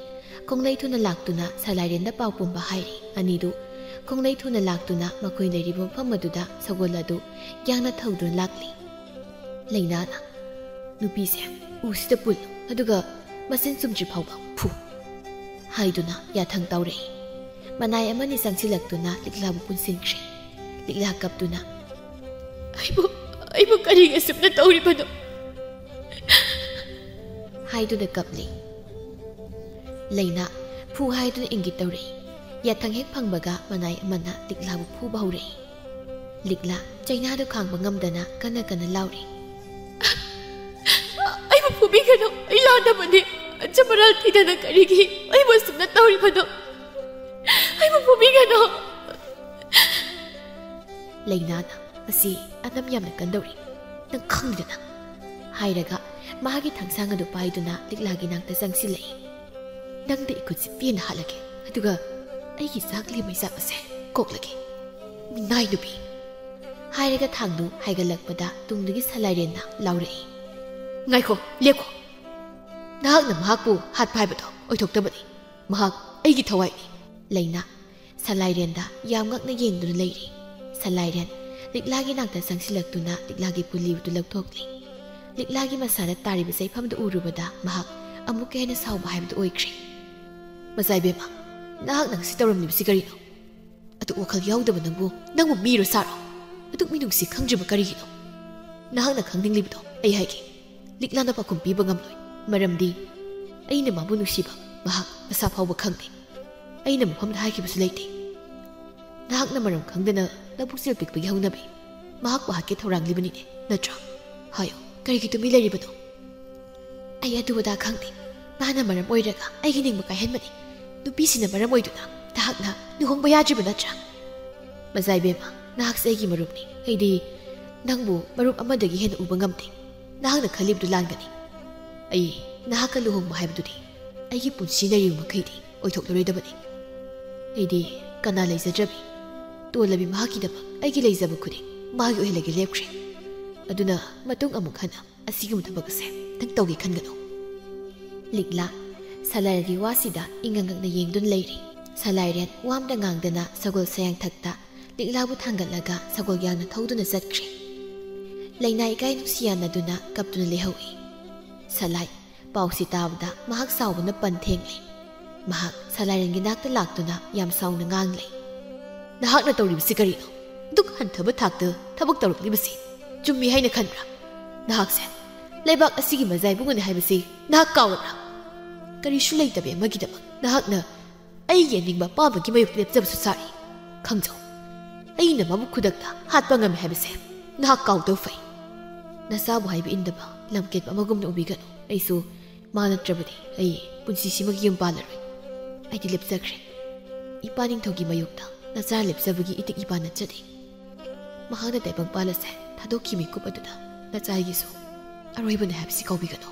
ꯈꯣꯡꯂꯩ ꯊꯨꯅ ꯂꯥꯛꯇꯨꯅ ꯁꯂꯥꯏꯔꯦꯟꯗ ꯄꯥꯎ ꯄꯨꯝꯕ ꯍꯥꯏꯔꯤ꯫ ꯑꯅꯤꯗꯨ ꯈꯣꯡꯂꯩ ꯊꯨꯅ ꯂꯥꯛꯇꯨꯅ ꯃꯈꯣꯏ ꯂꯩꯔꯤꯕ ꯃꯐꯝ ꯑꯗꯨꯗ ꯁꯒꯣꯜ ꯑꯗꯨ ꯌꯥꯡꯅ ꯊꯧꯗꯨꯅ ꯂꯥꯛꯂꯤ꯫ ꯂꯩꯅꯥꯅ, "ꯅꯨꯄꯤꯁꯦ ꯎꯁꯤꯗ ꯄꯨꯜꯂꯨ, ꯑꯗꯨꯒ ꯃꯆꯤꯟ ꯆꯨꯝꯗ꯭ꯔꯤ ꯐꯥꯎꯕ ꯐꯨ" ꯍꯥꯏꯗꯨꯅ ꯌꯥꯊꯪ ꯇꯧꯔꯛꯏ꯫ ꯃꯅꯥꯏ ꯑꯃꯅꯤ ꯆꯪꯁꯤꯜꯂꯛꯇꯨꯅ ꯂꯤꯛꯂꯥꯕꯨ ꯄꯨꯟꯁꯤꯟꯈ꯭ꯔꯦ꯫ ꯂꯤꯛꯂꯥ ꯀꯞꯇꯨꯅ, "ꯑꯩꯕꯨ, ꯑꯩꯕꯨ ꯀꯔꯤꯒꯤ ꯑꯁꯨꯝꯅ ꯇꯧꯔꯤꯕꯅꯣ?" ꯍꯥꯏꯗꯨꯅ ꯀꯞꯂꯤ꯫ ꯂꯩꯅꯥ ꯐꯨ ꯍꯥꯏꯗꯨꯅ ꯏꯪꯒꯤꯠ ꯇꯧꯔꯛꯏ꯫ ꯌꯥꯊꯪ ꯍꯦꯛ ꯐꯪꯕꯒ ꯃꯅꯥꯏ ꯑꯃꯅ ꯂꯤꯛꯂꯥꯕꯨ ꯐꯨꯕ ꯍꯧꯔꯛꯏ꯫ ꯂꯤꯛꯂꯥ ꯆꯩꯅꯥꯗꯨ ꯈꯥꯡꯕ ꯉꯝꯗꯅ ꯀꯟꯅ ꯀꯟꯅ ꯂꯥꯎꯔꯤ꯫ "ꯑꯩꯕꯨ ꯐꯨꯕꯤꯒꯅꯨ, ꯑꯩ ꯂꯥꯟꯗꯕꯅꯤ꯫ ꯑꯆꯨꯝ ꯑꯔꯥꯟ ꯊꯤꯗꯅ ꯀꯔꯤꯒꯤ ꯑꯩꯕꯨ ꯑꯁꯨꯝꯅ ꯇꯧꯔꯤꯕꯅꯣ? ꯑꯩꯕꯨ ꯐꯨꯕꯤꯒꯅꯨ!" ꯂꯩꯅꯥꯅ, "ꯃꯁꯤ ꯑꯅꯝ ꯌꯥꯝꯅ ꯀꯟꯗꯧꯔꯤ, ꯅꯪ ꯈꯪꯗ꯭ꯔꯤꯗꯅ" ꯍꯥꯏꯔꯒ ꯃꯍꯥꯛꯀꯤ ꯊꯥꯡꯁꯥꯡ ꯑꯗꯨ ꯄꯥꯏꯗꯨꯅ ꯂꯤꯛꯂꯥꯒꯤ ꯅꯥꯛꯇ ꯆꯪꯁꯤꯜꯂꯛꯏ꯫ "ꯅꯪꯗ ꯏꯈꯨꯠꯁꯤ ꯄꯦꯟꯅ ꯍꯥꯠꯂꯒꯦ, ꯑꯗꯨꯒ ꯑꯩꯒꯤ ꯆꯥꯛꯂꯤ ꯃꯩꯆꯥꯛ ꯑꯁꯦ ꯀꯣꯛꯂꯒꯦ, ꯃꯤꯅꯥꯏ ꯅꯨꯄꯤ!" ꯍꯥꯏꯔꯒ ꯊꯥꯡꯗꯨ ꯍꯥꯏꯒꯠꯂꯛꯄꯗ ꯇꯨꯡꯗꯒꯤ ꯁꯂꯥꯏꯔꯦꯟꯅ ꯂꯥꯎꯔꯛꯏ, "ꯉꯥꯏꯈꯣ, ꯂꯦꯞꯈꯣ! ꯅꯍꯥꯛꯅ ꯃꯍꯥꯛꯄꯨ ꯍꯥꯠꯄ ꯍꯥꯏꯕꯗꯣ ꯑꯣꯏꯊꯣꯛꯇꯕꯅꯤ꯫ ꯃꯍꯥꯛ ꯑꯩꯒꯤ ꯊꯋꯥꯏꯅꯤ꯫" ꯂꯩꯅꯥ ꯁꯂꯥꯏꯔꯦꯟꯗ ꯌꯥꯝ ꯉꯛꯅ ꯌꯦꯡꯗꯨꯅ ꯂꯩꯔꯤ꯫ ꯁꯂꯥꯏꯔꯦꯟ ꯂꯤꯛꯂꯥꯒꯤ ꯅꯥꯛꯇ ꯆꯪꯁꯤꯜꯂꯛꯇꯨꯅ ꯂꯤꯛꯂꯥꯒꯤ ꯄꯨꯜꯂꯤꯕꯗꯨ ꯂꯧꯊꯣꯛꯂꯤ꯫ ꯂꯤꯛꯂꯥꯒꯤ ꯃꯁꯥꯗ ꯇꯥꯔꯤꯕ ꯆꯩꯐꯝꯗꯨ ꯎꯔꯨꯕꯗ ꯃꯍꯥꯛ ꯑꯃꯨꯛꯀ ꯍꯦꯟꯅ ꯁꯥꯎꯕ ꯍꯥꯏꯕꯗꯨ ꯑꯣꯏꯈ꯭ꯔꯦ꯫ "ꯃꯆꯥ ꯏꯕꯦꯝꯃ, ꯅꯍꯥꯛꯅ ꯉꯁꯤ ꯇꯧꯔꯝꯂꯤꯕꯁꯤ ꯀꯔꯤꯅꯣ? ꯑꯗꯨꯛ ꯋꯥꯈꯜ ꯌꯥꯎꯗꯕ ꯅꯪꯕꯨ, ꯅꯪꯕꯨ ꯃꯤꯔꯣ ꯁꯥꯔꯣ? ꯑꯗꯨꯛ ꯃꯤꯅꯨꯡꯁꯤ ꯈꯪꯗ꯭ꯔꯤꯕ ꯀꯔꯤꯒꯤꯅꯣ? ꯅꯍꯥꯛꯅ ꯈꯪꯅꯤꯡꯂꯤꯕꯗꯣ ꯑꯩ ꯍꯥꯏꯒꯦ꯫ ꯂꯤꯛꯂꯥꯅ ꯄꯥꯎꯈꯨꯝ ꯄꯤꯕ ꯉꯝꯂꯣꯏ, ꯃꯔꯝꯗꯤ ꯑꯩꯅ ꯃꯥꯕꯨ ꯅꯨꯡꯁꯤꯕ ꯃꯍꯥꯛ ꯃꯁꯥ ꯐꯥꯎꯕ ꯈꯪꯗꯦ꯫ ꯑꯩꯅ ꯃꯐꯝꯗ ꯍꯥꯏꯈꯤꯕꯁꯨ ꯂꯩꯇꯦ꯫ ꯅꯍꯥꯛꯅ ꯃꯔꯝ ꯈꯪꯗꯅ ꯂꯧꯕꯨꯛ ꯆꯦꯜ ꯄꯤꯛꯄꯒꯤ ꯍꯧꯅꯕꯤ ꯃꯍꯥꯛꯄꯨ ꯍꯥꯠꯀꯦ ꯊꯧꯔꯥꯡꯂꯤꯕꯅꯤꯅꯦ, ꯅꯠꯇ꯭ꯔꯥ? ꯍꯥꯏꯌꯣ, ꯀꯔꯤꯒꯤ ꯇꯨꯃꯤꯟ ꯂꯩꯔꯤꯕꯅꯣ?" "ꯑꯩ ꯑꯗꯨ ꯑꯗꯥ ꯈꯪꯗꯦ꯫ ꯃꯥꯅ ꯃꯔꯝ ꯑꯣꯏꯔꯒ ꯑꯩꯒꯤ ꯅꯤꯡꯕ ꯀꯥꯏꯍꯟꯕꯅꯤ꯫ ꯅꯨꯄꯤꯁꯤꯅ ꯃꯔꯝ ꯑꯣꯏꯗꯨꯅ ꯅꯍꯥꯛꯅ ꯂꯨꯍꯣꯡꯕ ꯌꯥꯗ꯭ꯔꯤꯕ ꯅꯠꯇ꯭ꯔꯥ? ꯃꯆꯥ ꯏꯕꯦꯝꯃ, ꯅꯍꯥꯛꯁꯦ ꯑꯩꯒꯤ ꯃꯔꯨꯞꯅꯤ꯫ ꯑꯩꯗꯤ ꯅꯪꯕꯨ ꯃꯔꯨꯞ ꯑꯃꯗꯒꯤ ꯍꯦꯟꯅ ꯎꯕ ꯉꯝꯗꯦ꯫ ꯅꯍꯥꯛꯅ ꯈꯜꯂꯤꯕꯗꯨ ꯂꯥꯟꯒꯅꯤ꯫ ꯑꯩ ꯅꯍꯥꯛꯀ ꯂꯨꯍꯣꯡꯕ ꯍꯥꯏꯕꯗꯨꯗꯤ ꯑꯩꯒꯤ ꯄꯨꯟꯁꯤ ꯂꯩꯔꯤꯕ ꯃꯈꯩꯗꯤ ꯑꯣꯏꯊꯣꯛꯂꯔꯣꯏꯗꯕꯅꯤ꯫ ꯑꯩꯗꯤ ꯀꯅꯥ ꯂꯩꯖꯗ꯭ꯔꯕꯤ, ꯇꯣꯜꯂꯕꯤ ꯃꯍꯥꯛꯀꯤꯗꯃꯛ ꯑꯩꯒꯤ ꯂꯩꯖꯕ ꯈꯨꯗꯤꯡ ꯃꯥꯒꯤ ꯑꯣꯏꯍꯜꯂꯒꯦ ꯂꯦꯞꯈ꯭ꯔꯦ꯫ ꯑꯗꯨꯅ ꯃꯇꯨꯡ ꯑꯃꯨꯛ ꯍꯟꯅ ꯑꯁꯤꯒꯨꯝꯕ ꯊꯕꯛ ꯑꯁꯦ ꯅꯪ ꯇꯧꯒꯦ ꯈꯟꯒꯅꯨ꯫" ꯂꯤꯛꯂꯥ ꯁꯂꯥꯏꯔꯦꯟꯒꯤ ꯋꯥꯁꯤꯗ ꯏꯉꯛ ꯉꯛꯅ ꯌꯦꯡꯗꯨꯅ ꯂꯩꯔꯤ꯫ ꯁꯂꯥꯏꯔꯦꯟ ꯋꯥ ꯑꯝꯇ ꯉꯥꯡꯗꯅ ꯁꯒꯣꯜ ꯁꯌꯥꯡꯊꯛꯇ ꯂꯤꯛꯂꯥꯕꯨ ꯊꯥꯡꯒꯠꯂꯒ ꯁꯒꯣꯜ ꯌꯥꯡꯅ ꯊꯧꯗꯨꯅ ꯆꯠꯈ꯭ꯔꯦ꯫ ꯂꯩꯅꯥ ꯏꯀꯥꯏ ꯅꯨꯡꯁꯤ ꯌꯥꯅꯗꯨꯅ ꯀꯞꯇꯨꯅ ꯂꯩꯍꯧꯏ꯫ ꯁꯂꯥꯏ ꯄꯥꯎꯁꯤ ꯇꯥꯕꯗ ꯃꯍꯥꯛ ꯁꯥꯎꯕꯅ ꯄꯟ ꯊꯦꯡꯂꯦ꯫ ꯃꯍꯥꯛ ꯁꯂꯥꯏꯔꯦꯟꯒꯤ ꯅꯥꯛꯇ ꯂꯥꯛꯇꯨꯅ ꯌꯥꯝ ꯁꯥꯎꯅ ꯉꯥꯡꯂꯦ꯫ "ꯅꯍꯥꯛꯅ ꯇꯧꯔꯤꯕꯁꯤ ꯀꯔꯤꯅꯣ? ꯑꯗꯨꯛ ꯍꯟꯊꯕ ꯊꯥꯛꯇ ꯊꯕꯛ ꯇꯧꯔꯛꯂꯤꯕꯁꯤ ꯆꯨꯝꯃꯤ ꯍꯥꯏꯅ ꯈꯟꯕ꯭ꯔꯥ? ꯅꯍꯥꯛꯁꯦ ꯂꯩꯕꯥꯛ ꯑꯁꯤꯒꯤ ꯃꯖꯥ ꯏꯕꯨꯡꯉꯣꯅꯤ ꯍꯥꯏꯕꯁꯤ ꯅꯍꯥꯛ ꯀꯥꯎꯔꯕ꯭ꯔꯥ? ꯀꯔꯤꯁꯨ ꯂꯩꯇꯕꯤ ꯑꯃꯒꯤꯗꯃꯛ ꯅꯍꯥꯛꯅ ꯑꯩꯒꯤ ꯑꯅꯤꯡꯕ ꯑꯄꯥꯝꯕꯒꯤ ꯃꯥꯌꯣꯛꯇ ꯂꯦꯞꯆꯕꯁꯨ ꯁꯥꯔꯤ꯫ ꯈꯪꯖꯧ, ꯑꯩꯅ ꯃꯥꯕꯨ ꯈꯨꯗꯛꯇ ꯍꯥꯠꯄ ꯉꯝꯃꯤ ꯍꯥꯏꯕꯁꯦ ꯅꯍꯥꯛ ꯀꯥꯎꯗꯕ ꯐꯩ꯫ ꯅꯆꯥꯕꯨ ꯍꯥꯏꯕ ꯏꯟꯗꯕ ꯂꯝꯀꯦꯠꯄ ꯑꯃꯒꯨꯝꯅ ꯎꯕꯤꯒꯅꯨ꯫ ꯑꯩꯁꯨ ꯃꯥ ꯅꯠꯇ꯭ꯔꯕꯗꯤ ꯑꯩ ꯄꯨꯟꯁꯤꯁꯤꯃꯒꯤ ꯌꯨꯝ ꯄꯥꯜꯂꯔꯣꯏ꯫ ꯑꯩꯗꯤ ꯂꯦꯞꯆꯈ꯭ꯔꯦ꯫ ꯏꯄꯥ ꯅꯤꯡꯊꯧꯒꯤ ꯃꯥꯌꯣꯛꯇ ꯅꯆꯥ ꯂꯦꯞꯆꯕꯒꯤ ꯏꯇꯤꯛ ꯏꯄꯥ ꯅꯠꯆꯗꯦ꯫ ꯃꯍꯥꯛꯅ ꯇꯥꯏꯕꯪꯄꯥꯜ ꯑꯁꯦ ꯊꯥꯗꯣꯛꯈꯤ ꯃꯤꯀꯨꯞ ꯑꯗꯨꯗ ꯅꯆꯥꯒꯤꯁꯨ ꯑꯔꯣꯏꯕꯅꯤ ꯍꯥꯏꯕꯁꯤ ꯀꯥꯎꯕꯤꯒꯅꯨ꯫"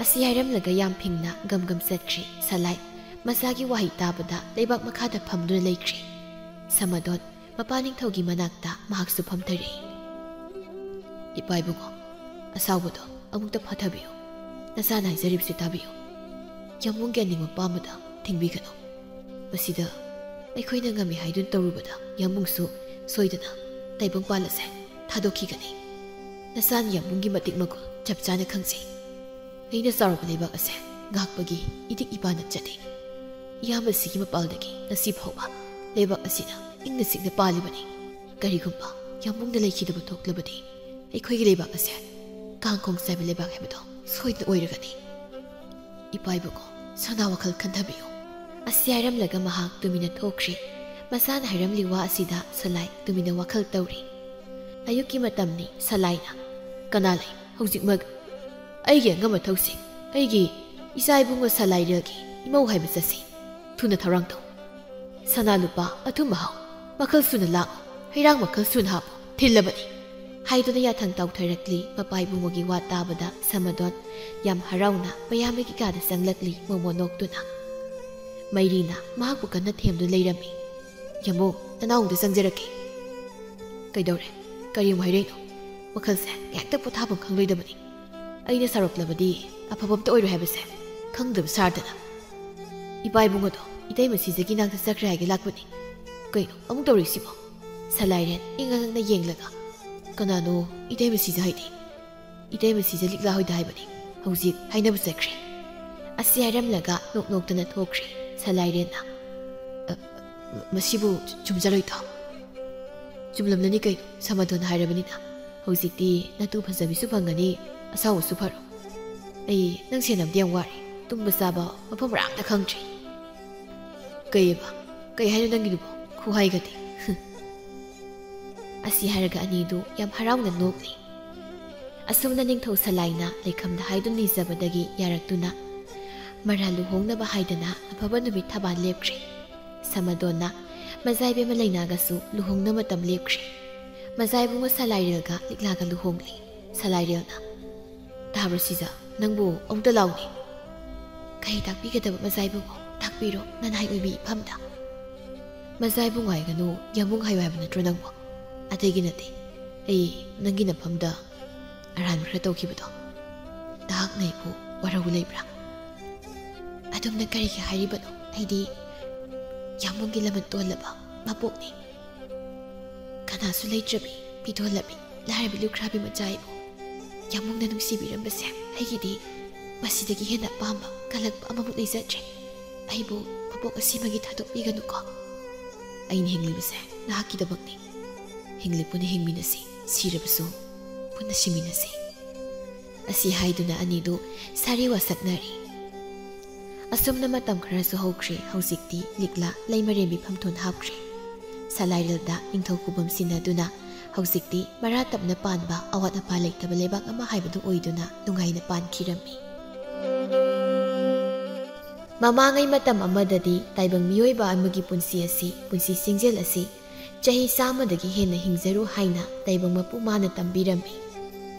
ꯑꯁꯤ ꯍꯥꯏꯔꯝꯂꯒ ꯌꯥꯝ ꯐꯤꯡꯅ ꯒꯝ ꯒꯝ ꯆꯠꯈ꯭ꯔꯦ꯫ ꯁꯂꯥꯏ ꯃꯆꯥꯒꯤ ꯋꯥꯍꯩ ꯇꯥꯕꯗ ꯂꯩꯕꯥꯛ ꯃꯈꯥꯗ ꯐꯝꯗꯨꯅ ꯂꯩꯈ꯭ꯔꯦ꯫ ꯁꯃꯥꯗꯣꯟ ꯃꯄꯥ ꯅꯤꯡꯊꯧꯒꯤ ꯃꯅꯥꯛꯇ ꯃꯍꯥꯛꯁꯨ ꯐꯝꯊꯔꯛꯏ꯫ "ꯏꯄꯥ ꯏꯕꯨꯡꯉꯣ, ꯑꯁꯥꯎꯕꯗꯣ ꯑꯃꯨꯛꯇ ꯐꯥꯊꯕꯤꯌꯨ꯫ ꯅꯆꯥꯅ ꯍꯥꯏꯖꯔꯤꯕꯁꯤ ꯇꯥꯕꯤꯌꯨ꯫ ꯌꯥꯝꯕꯨꯡꯒꯤ ꯑꯅꯤꯡꯕ ꯄꯥꯝꯕꯗ ꯊꯤꯡꯕꯤꯒꯅꯨ꯫ ꯃꯁꯤꯗ ꯑꯩꯈꯣꯏꯅ ꯉꯝꯃꯤ ꯍꯥꯏꯗꯨꯅ ꯇꯧꯔꯨꯕꯗ ꯌꯥꯝꯕꯨꯡꯁꯨ ꯁꯣꯏꯗꯅ ꯇꯥꯏꯕꯪꯄꯥꯜ ꯑꯁꯦ ꯊꯥꯗꯣꯛꯈꯤꯒꯅꯤ꯫ ꯅꯆꯥꯅ ꯌꯥꯝꯕꯨꯡꯒꯤ ꯃꯇꯤꯛ ꯃꯒꯨꯟ ꯆꯞ ꯆꯥꯅ ꯈꯪꯖꯩ꯫ ꯑꯩꯅ ꯆꯥꯎꯔꯛꯄ ꯂꯩꯕꯥꯛ ꯑꯁꯦ ꯉꯥꯛꯄꯒꯤ ꯏꯇꯤꯛ ꯏꯄꯥꯅ ꯆꯠꯂꯤ꯫ ꯏꯌꯥꯝꯕꯁꯤꯒꯤ ꯃꯄꯥꯜꯗꯒꯤ ꯉꯁꯤ ꯐꯥꯎꯕ ꯂꯩꯕꯥꯛ ꯑꯁꯤꯅ ꯏꯪꯅ ꯆꯤꯛꯅ ꯄꯥꯜꯂꯤꯕꯅꯤ꯫ ꯀꯔꯤꯒꯨꯝꯕ ꯌꯥꯝꯕꯨꯡꯅ ꯂꯩꯈꯤꯗꯕ ꯊꯣꯛꯂꯕꯗꯤ ꯑꯩꯈꯣꯏꯒꯤ ꯂꯩꯕꯥꯛ ꯑꯁꯦ ꯀꯥꯡꯈꯣꯡ ꯆꯥꯏꯕ ꯂꯩꯕꯥꯛ ꯍꯥꯏꯕꯗꯣ ꯁꯣꯏꯗꯅ ꯑꯣꯏꯔꯒꯅꯤ꯫ ꯏꯄꯥ ꯏꯕꯨꯡꯉꯣ, ꯁꯅꯥ ꯋꯥꯈꯜ ꯈꯟꯊꯕꯤꯌꯨ꯫" ꯑꯁꯤ ꯍꯥꯏꯔꯝꯂꯒ ꯃꯍꯥꯛ ꯇꯨꯃꯤꯟꯅ ꯊꯣꯛꯈ꯭ꯔꯦ꯫ ꯃꯆꯥꯅ ꯍꯥꯏꯔꯝꯂꯤ ꯋꯥ ꯑꯁꯤꯗ ꯁꯂꯥꯏ ꯇꯨꯃꯤꯟꯅ ꯋꯥꯈꯜ ꯇꯧꯔꯤ꯫ ꯑꯌꯨꯛꯀꯤ ꯃꯇꯝꯅꯤ꯫ ꯁꯂꯥꯏꯅ, "ꯀꯅꯥ ꯂꯩ ꯍꯧꯖꯤꯛꯃꯛ? ꯑꯩꯒꯤ ꯑꯉꯝ ꯑꯊꯧꯁꯤꯡ, ꯑꯩꯒꯤ ꯏꯆꯥ ꯏꯕꯨꯡꯉꯣ ꯁꯂꯥꯏꯔꯦꯜꯒꯤ ꯏꯃꯧ ꯍꯥꯏꯕ ꯆꯠꯁꯤ꯫ ꯊꯨꯅ ꯊꯧꯔꯥꯡ ꯇꯧ꯫ ꯁꯅꯥ ꯂꯨꯄꯥ, ꯑꯊꯨꯝ ꯑꯍꯥꯎ ꯃꯈꯜ ꯁꯨꯅ ꯂꯥꯛꯎ, ꯍꯩꯔꯥꯡ ꯃꯈꯜ ꯁꯨꯅ ꯍꯥꯞꯄꯨ, ꯊꯤꯜꯂꯕꯅꯤ" ꯍꯥꯏꯗꯨꯅ ꯌꯥꯊꯪ ꯇꯧꯊꯔꯛꯂꯤ꯫ ꯃꯄꯥ ꯏꯕꯨꯡꯉꯣꯒꯤ ꯋꯥ ꯇꯥꯕꯗ ꯁꯃꯗꯣꯟ ꯌꯥꯝ ꯍꯔꯥꯎꯅ ꯃꯌꯥꯝꯕꯒꯤ ꯀꯥꯗ ꯆꯪꯂꯛꯂꯤ꯫ ꯃꯣꯃꯣ ꯅꯣꯛꯇꯨꯅ, ꯃꯩꯔꯤꯅ ꯃꯍꯥꯛꯄꯨ ꯀꯟꯅ ꯊꯦꯝꯗꯨꯅ ꯂꯩꯔꯝꯃꯤ꯫ "ꯌꯥꯝꯕꯨꯡ, ꯅꯅꯥꯎꯗ ꯆꯪꯖꯔꯛꯀꯦ꯫" "ꯀꯩꯗꯧꯔꯦ? ꯀꯔꯤ ꯑꯃꯨꯛ ꯍꯥꯏꯔꯛꯏꯅꯣ? ꯋꯥꯈꯜꯁꯦ ꯉꯥꯏꯍꯥꯛꯇ ꯄꯣꯊꯥꯐꯝ ꯈꯪꯂꯣꯏꯗꯕꯅꯤ꯫ ꯑꯩꯅ ꯁꯥꯎꯔꯛꯂꯕꯗꯤ ꯑꯐꯕ ꯑꯝꯇ ꯑꯣꯏꯔꯣꯏ ꯍꯥꯏꯕꯁꯦ ꯈꯪꯗꯕ ꯁꯥꯔꯗꯅ꯫ ꯏꯄꯥ ꯏꯕꯨꯡ ꯑꯗꯣ ꯏꯇꯩꯃ ꯁꯤꯖꯒꯤ ꯅꯥꯛꯇ ꯆꯠꯈ꯭ꯔꯦ ꯍꯥꯏꯒꯦ ꯂꯥꯛꯄꯅꯤ꯫ ꯀꯩꯅꯣ ꯑꯃꯨꯛ ꯇꯧꯔꯤꯁꯤꯕꯣ?" ꯁꯂꯥꯏꯔꯦꯟ ꯏꯉꯛ ꯉꯛꯅ ꯌꯦꯡꯂꯒ, "ꯀꯅꯥꯅꯣ ꯏꯇꯩꯃ ꯁꯤꯖ ꯍꯥꯏꯗꯤ?" "ꯏꯇꯩꯃ ꯁꯤꯖ ꯂꯤꯛꯂꯥ ꯍꯣꯏꯗ ꯍꯥꯏꯕꯅꯤ꯫ ꯍꯧꯖꯤꯛ ꯍꯥꯏꯅꯕ ꯆꯠꯈ꯭ꯔꯦ꯫" ꯑꯁꯤ ꯍꯥꯏꯔꯝꯂꯒ ꯅꯣꯛ ꯅꯣꯛꯇꯅ ꯊꯣꯛꯈ꯭ꯔꯦ꯫ ꯁꯂꯥꯏꯔꯦꯟꯅ, "ꯑ, ꯃꯁꯤꯕꯨ ꯆꯨꯝꯖꯔꯣꯏꯗꯣ?" "ꯆꯨꯝꯂꯝꯂꯅꯤ ꯀꯩꯅꯣ, ꯁꯃꯗꯣꯟ ꯍꯥꯏꯔꯕꯅꯤꯅ꯫ ꯍꯧꯖꯤꯛꯇꯤ ꯅꯇꯨ ꯐꯖꯕꯤꯁꯨ ꯐꯪꯒꯅꯤ, ꯑꯁꯥꯎꯕꯁꯨ ꯐꯔꯣ꯫ ꯑꯩ ꯅꯪ ꯁꯦꯟꯅꯕꯗꯤ ꯌꯥꯝ ꯋꯥꯔꯦ, ꯇꯨꯝꯕ ꯆꯥꯕ ꯃꯐꯝ ꯃꯔꯥꯡ ꯑꯝꯇ ꯈꯪꯗ꯭ꯔꯦ꯫" "ꯀꯩꯑꯕ? ꯀꯩ ꯍꯥꯏꯅꯣ ꯅꯪꯒꯤꯗꯨꯕꯣ? ꯈꯨꯍꯥꯏꯒꯗꯤ!" ꯑꯁꯤ ꯍꯥꯏꯔꯒ ꯑꯅꯤꯗꯨ ꯌꯥꯝ ꯍꯔꯥꯎꯅ ꯅꯣꯛꯂꯤ꯫ ꯑꯁꯨꯝꯅ ꯅꯤꯡꯊꯧ ꯁꯂꯥꯏꯅ ꯂꯩꯈꯝꯗ ꯍꯥꯏꯗꯨꯅ ꯅꯤꯖꯕꯗꯒꯤ ꯌꯥꯔꯛꯇꯨꯅ ꯃꯔꯥ ꯂꯨꯍꯣꯡꯅꯕ ꯍꯥꯏꯗꯅ ꯑꯐꯕ ꯅꯨꯃꯤꯠ ꯊꯕꯥꯜ ꯂꯦꯞꯈ꯭ꯔꯦ꯫ ꯁꯃꯗꯣꯟꯅ ꯃꯖꯥꯏꯕꯦꯝꯃ ꯂꯩꯅꯥꯒꯁꯨ ꯂꯨꯍꯣꯡꯅ ꯃꯇꯝ ꯂꯦꯞꯈ꯭ꯔꯦ꯫ ꯃꯖꯥꯏꯕꯨꯡꯉꯣ ꯁꯂꯥꯏꯔꯦꯜꯒ ꯂꯤꯛꯂꯥꯒ ꯂꯨꯍꯣꯡꯂꯤ꯫ ꯁꯂꯥꯏꯔꯦꯜꯅ, "ꯇꯥꯕ꯭ꯔꯣ ꯁꯤꯖ? ꯅꯪꯕꯨ ꯑꯃꯨꯛꯇ ꯂꯥꯎꯅꯦ꯫" "ꯀꯔꯤ ꯇꯥꯛꯄꯤꯒꯗꯕ ꯃꯖꯥꯏꯕꯨꯡꯉꯣ? ꯇꯥꯛꯄꯤꯔꯣ, ꯅꯅꯥꯏ ꯑꯣꯏꯕꯤ ꯏꯐꯝꯗ꯫" "ꯃꯖꯥ ꯏꯕꯨꯡ ꯍꯥꯏꯒꯅꯨ, ꯌꯥꯝꯕꯨꯡ ꯍꯥꯏꯌꯨ ꯍꯥꯏꯕ ꯅꯠꯇ꯭ꯔꯣ ꯅꯪꯕꯣ?" "ꯑꯇꯩꯒꯤ ꯅꯠꯇꯦ, ꯑꯩ ꯅꯪꯒꯤ ꯅꯐꯝꯗ ꯑꯔꯥꯟꯕ ꯈꯔ ꯇꯧꯈꯤꯕꯗꯣ, ꯅꯍꯥꯛꯅ ꯑꯩꯕꯨ ꯋꯥꯔꯧꯕ ꯂꯩꯕ꯭ꯔꯥ? ꯑꯗꯨꯝꯅ ꯀꯔꯤꯒꯤ ꯍꯥꯏꯔꯤꯕꯅꯣ? ꯑꯩꯗꯤ ꯌꯥꯝꯕꯨꯡꯒꯤ ꯂꯃꯟ ꯇꯣꯜꯂꯕ ꯃꯄꯣꯛꯅꯤ꯫ ꯀꯅꯥꯁꯨ ꯂꯩꯇ꯭ꯔꯕꯤ, ꯃꯤꯇꯣꯜꯂꯕꯤ, ꯂꯥꯏꯔꯕꯤ ꯂꯨꯈ꯭ꯔꯥꯕꯤ ꯃꯆꯥ ꯑꯩꯕꯨ ꯌꯥꯝꯕꯨꯡꯅ ꯅꯨꯡꯁꯤꯕꯤꯔꯝꯕꯁꯦ ꯑꯩꯒꯤꯗꯤ ꯃꯁꯤꯗꯒꯤ ꯍꯦꯟꯅ ꯑꯄꯥꯝꯕ ꯀꯜꯂꯛꯄ ꯑꯃꯃꯨꯛ ꯂꯩꯖꯗ꯭ꯔꯦ꯫ ꯑꯩꯕꯨ ꯃꯄꯣꯛ ꯑꯁꯤꯃꯒꯤ ꯊꯥꯗꯣꯛꯄꯤꯒꯅꯨꯀꯣ꯫ ꯑꯩꯅ ꯍꯤꯡꯂꯤꯕꯁꯦ ꯅꯍꯥꯛꯀꯤꯗꯃꯛꯅꯤ꯫ ꯍꯤꯡꯂꯤ ꯄꯨꯟꯅ ꯍꯤꯡꯃꯤꯟꯅꯁꯤ, ꯁꯤꯔꯕꯁꯨ ꯄꯨꯟꯅ ꯁꯤꯃꯤꯟꯅꯁꯤ꯫" ꯑꯁꯤ ꯍꯥꯏꯗꯨꯅ ꯑꯅꯤꯗꯨ ꯁꯥꯔꯤ ꯋꯥꯁꯛꯅꯔꯤ꯫ ꯑꯁꯨꯝꯅ ꯃꯇꯝ ꯈꯔꯁꯨ ꯍꯧꯈ꯭ꯔꯦ꯫ ꯍꯧꯖꯤꯛꯇꯤ ꯂꯤꯛꯂꯥ ꯂꯩꯃꯔꯦꯝꯕꯤ ꯐꯝꯊꯣꯟ ꯍꯥꯞꯈ꯭ꯔꯦ꯫ ꯁꯂꯥꯏꯔꯦꯜꯗ ꯅꯤꯡꯊꯧ ꯈꯨꯕꯝ ꯁꯤꯟꯅꯗꯨꯅ ꯍꯧꯖꯤꯛꯇꯤ ꯃꯔꯥ ꯇꯞꯅ ꯄꯥꯟꯕ, ꯑꯋꯥꯠ ꯑꯄꯥ ꯂꯩꯇꯕ ꯂꯩꯕꯥꯛ ꯑꯃ ꯍꯥꯏꯕꯗꯨ ꯑꯣꯏꯗꯨꯅ ꯅꯨꯡꯉꯥꯏꯅ ꯄꯥꯟꯈꯤꯔꯝꯃꯤ꯫ ꯃꯃꯥꯡꯉꯩ ꯃꯇꯝ ꯑꯃꯗꯗꯤ ꯇꯥꯏꯕꯪ ꯃꯤꯑꯣꯏꯕ ꯑꯃꯒꯤ ꯄꯨꯟꯁꯤ ꯑꯁꯤ, ꯄꯨꯟꯁꯤ ꯆꯤꯡꯖꯦꯜ ꯑꯁꯤ ꯆꯍꯤ ꯆꯥꯝꯃꯗꯒꯤ ꯍꯦꯟꯅ ꯍꯤꯡꯖꯔꯨ ꯍꯥꯏꯅ ꯇꯥꯏꯕꯪ ꯃꯄꯨ ꯃꯥꯅ ꯇꯝꯕꯤꯔꯝꯃꯤ꯫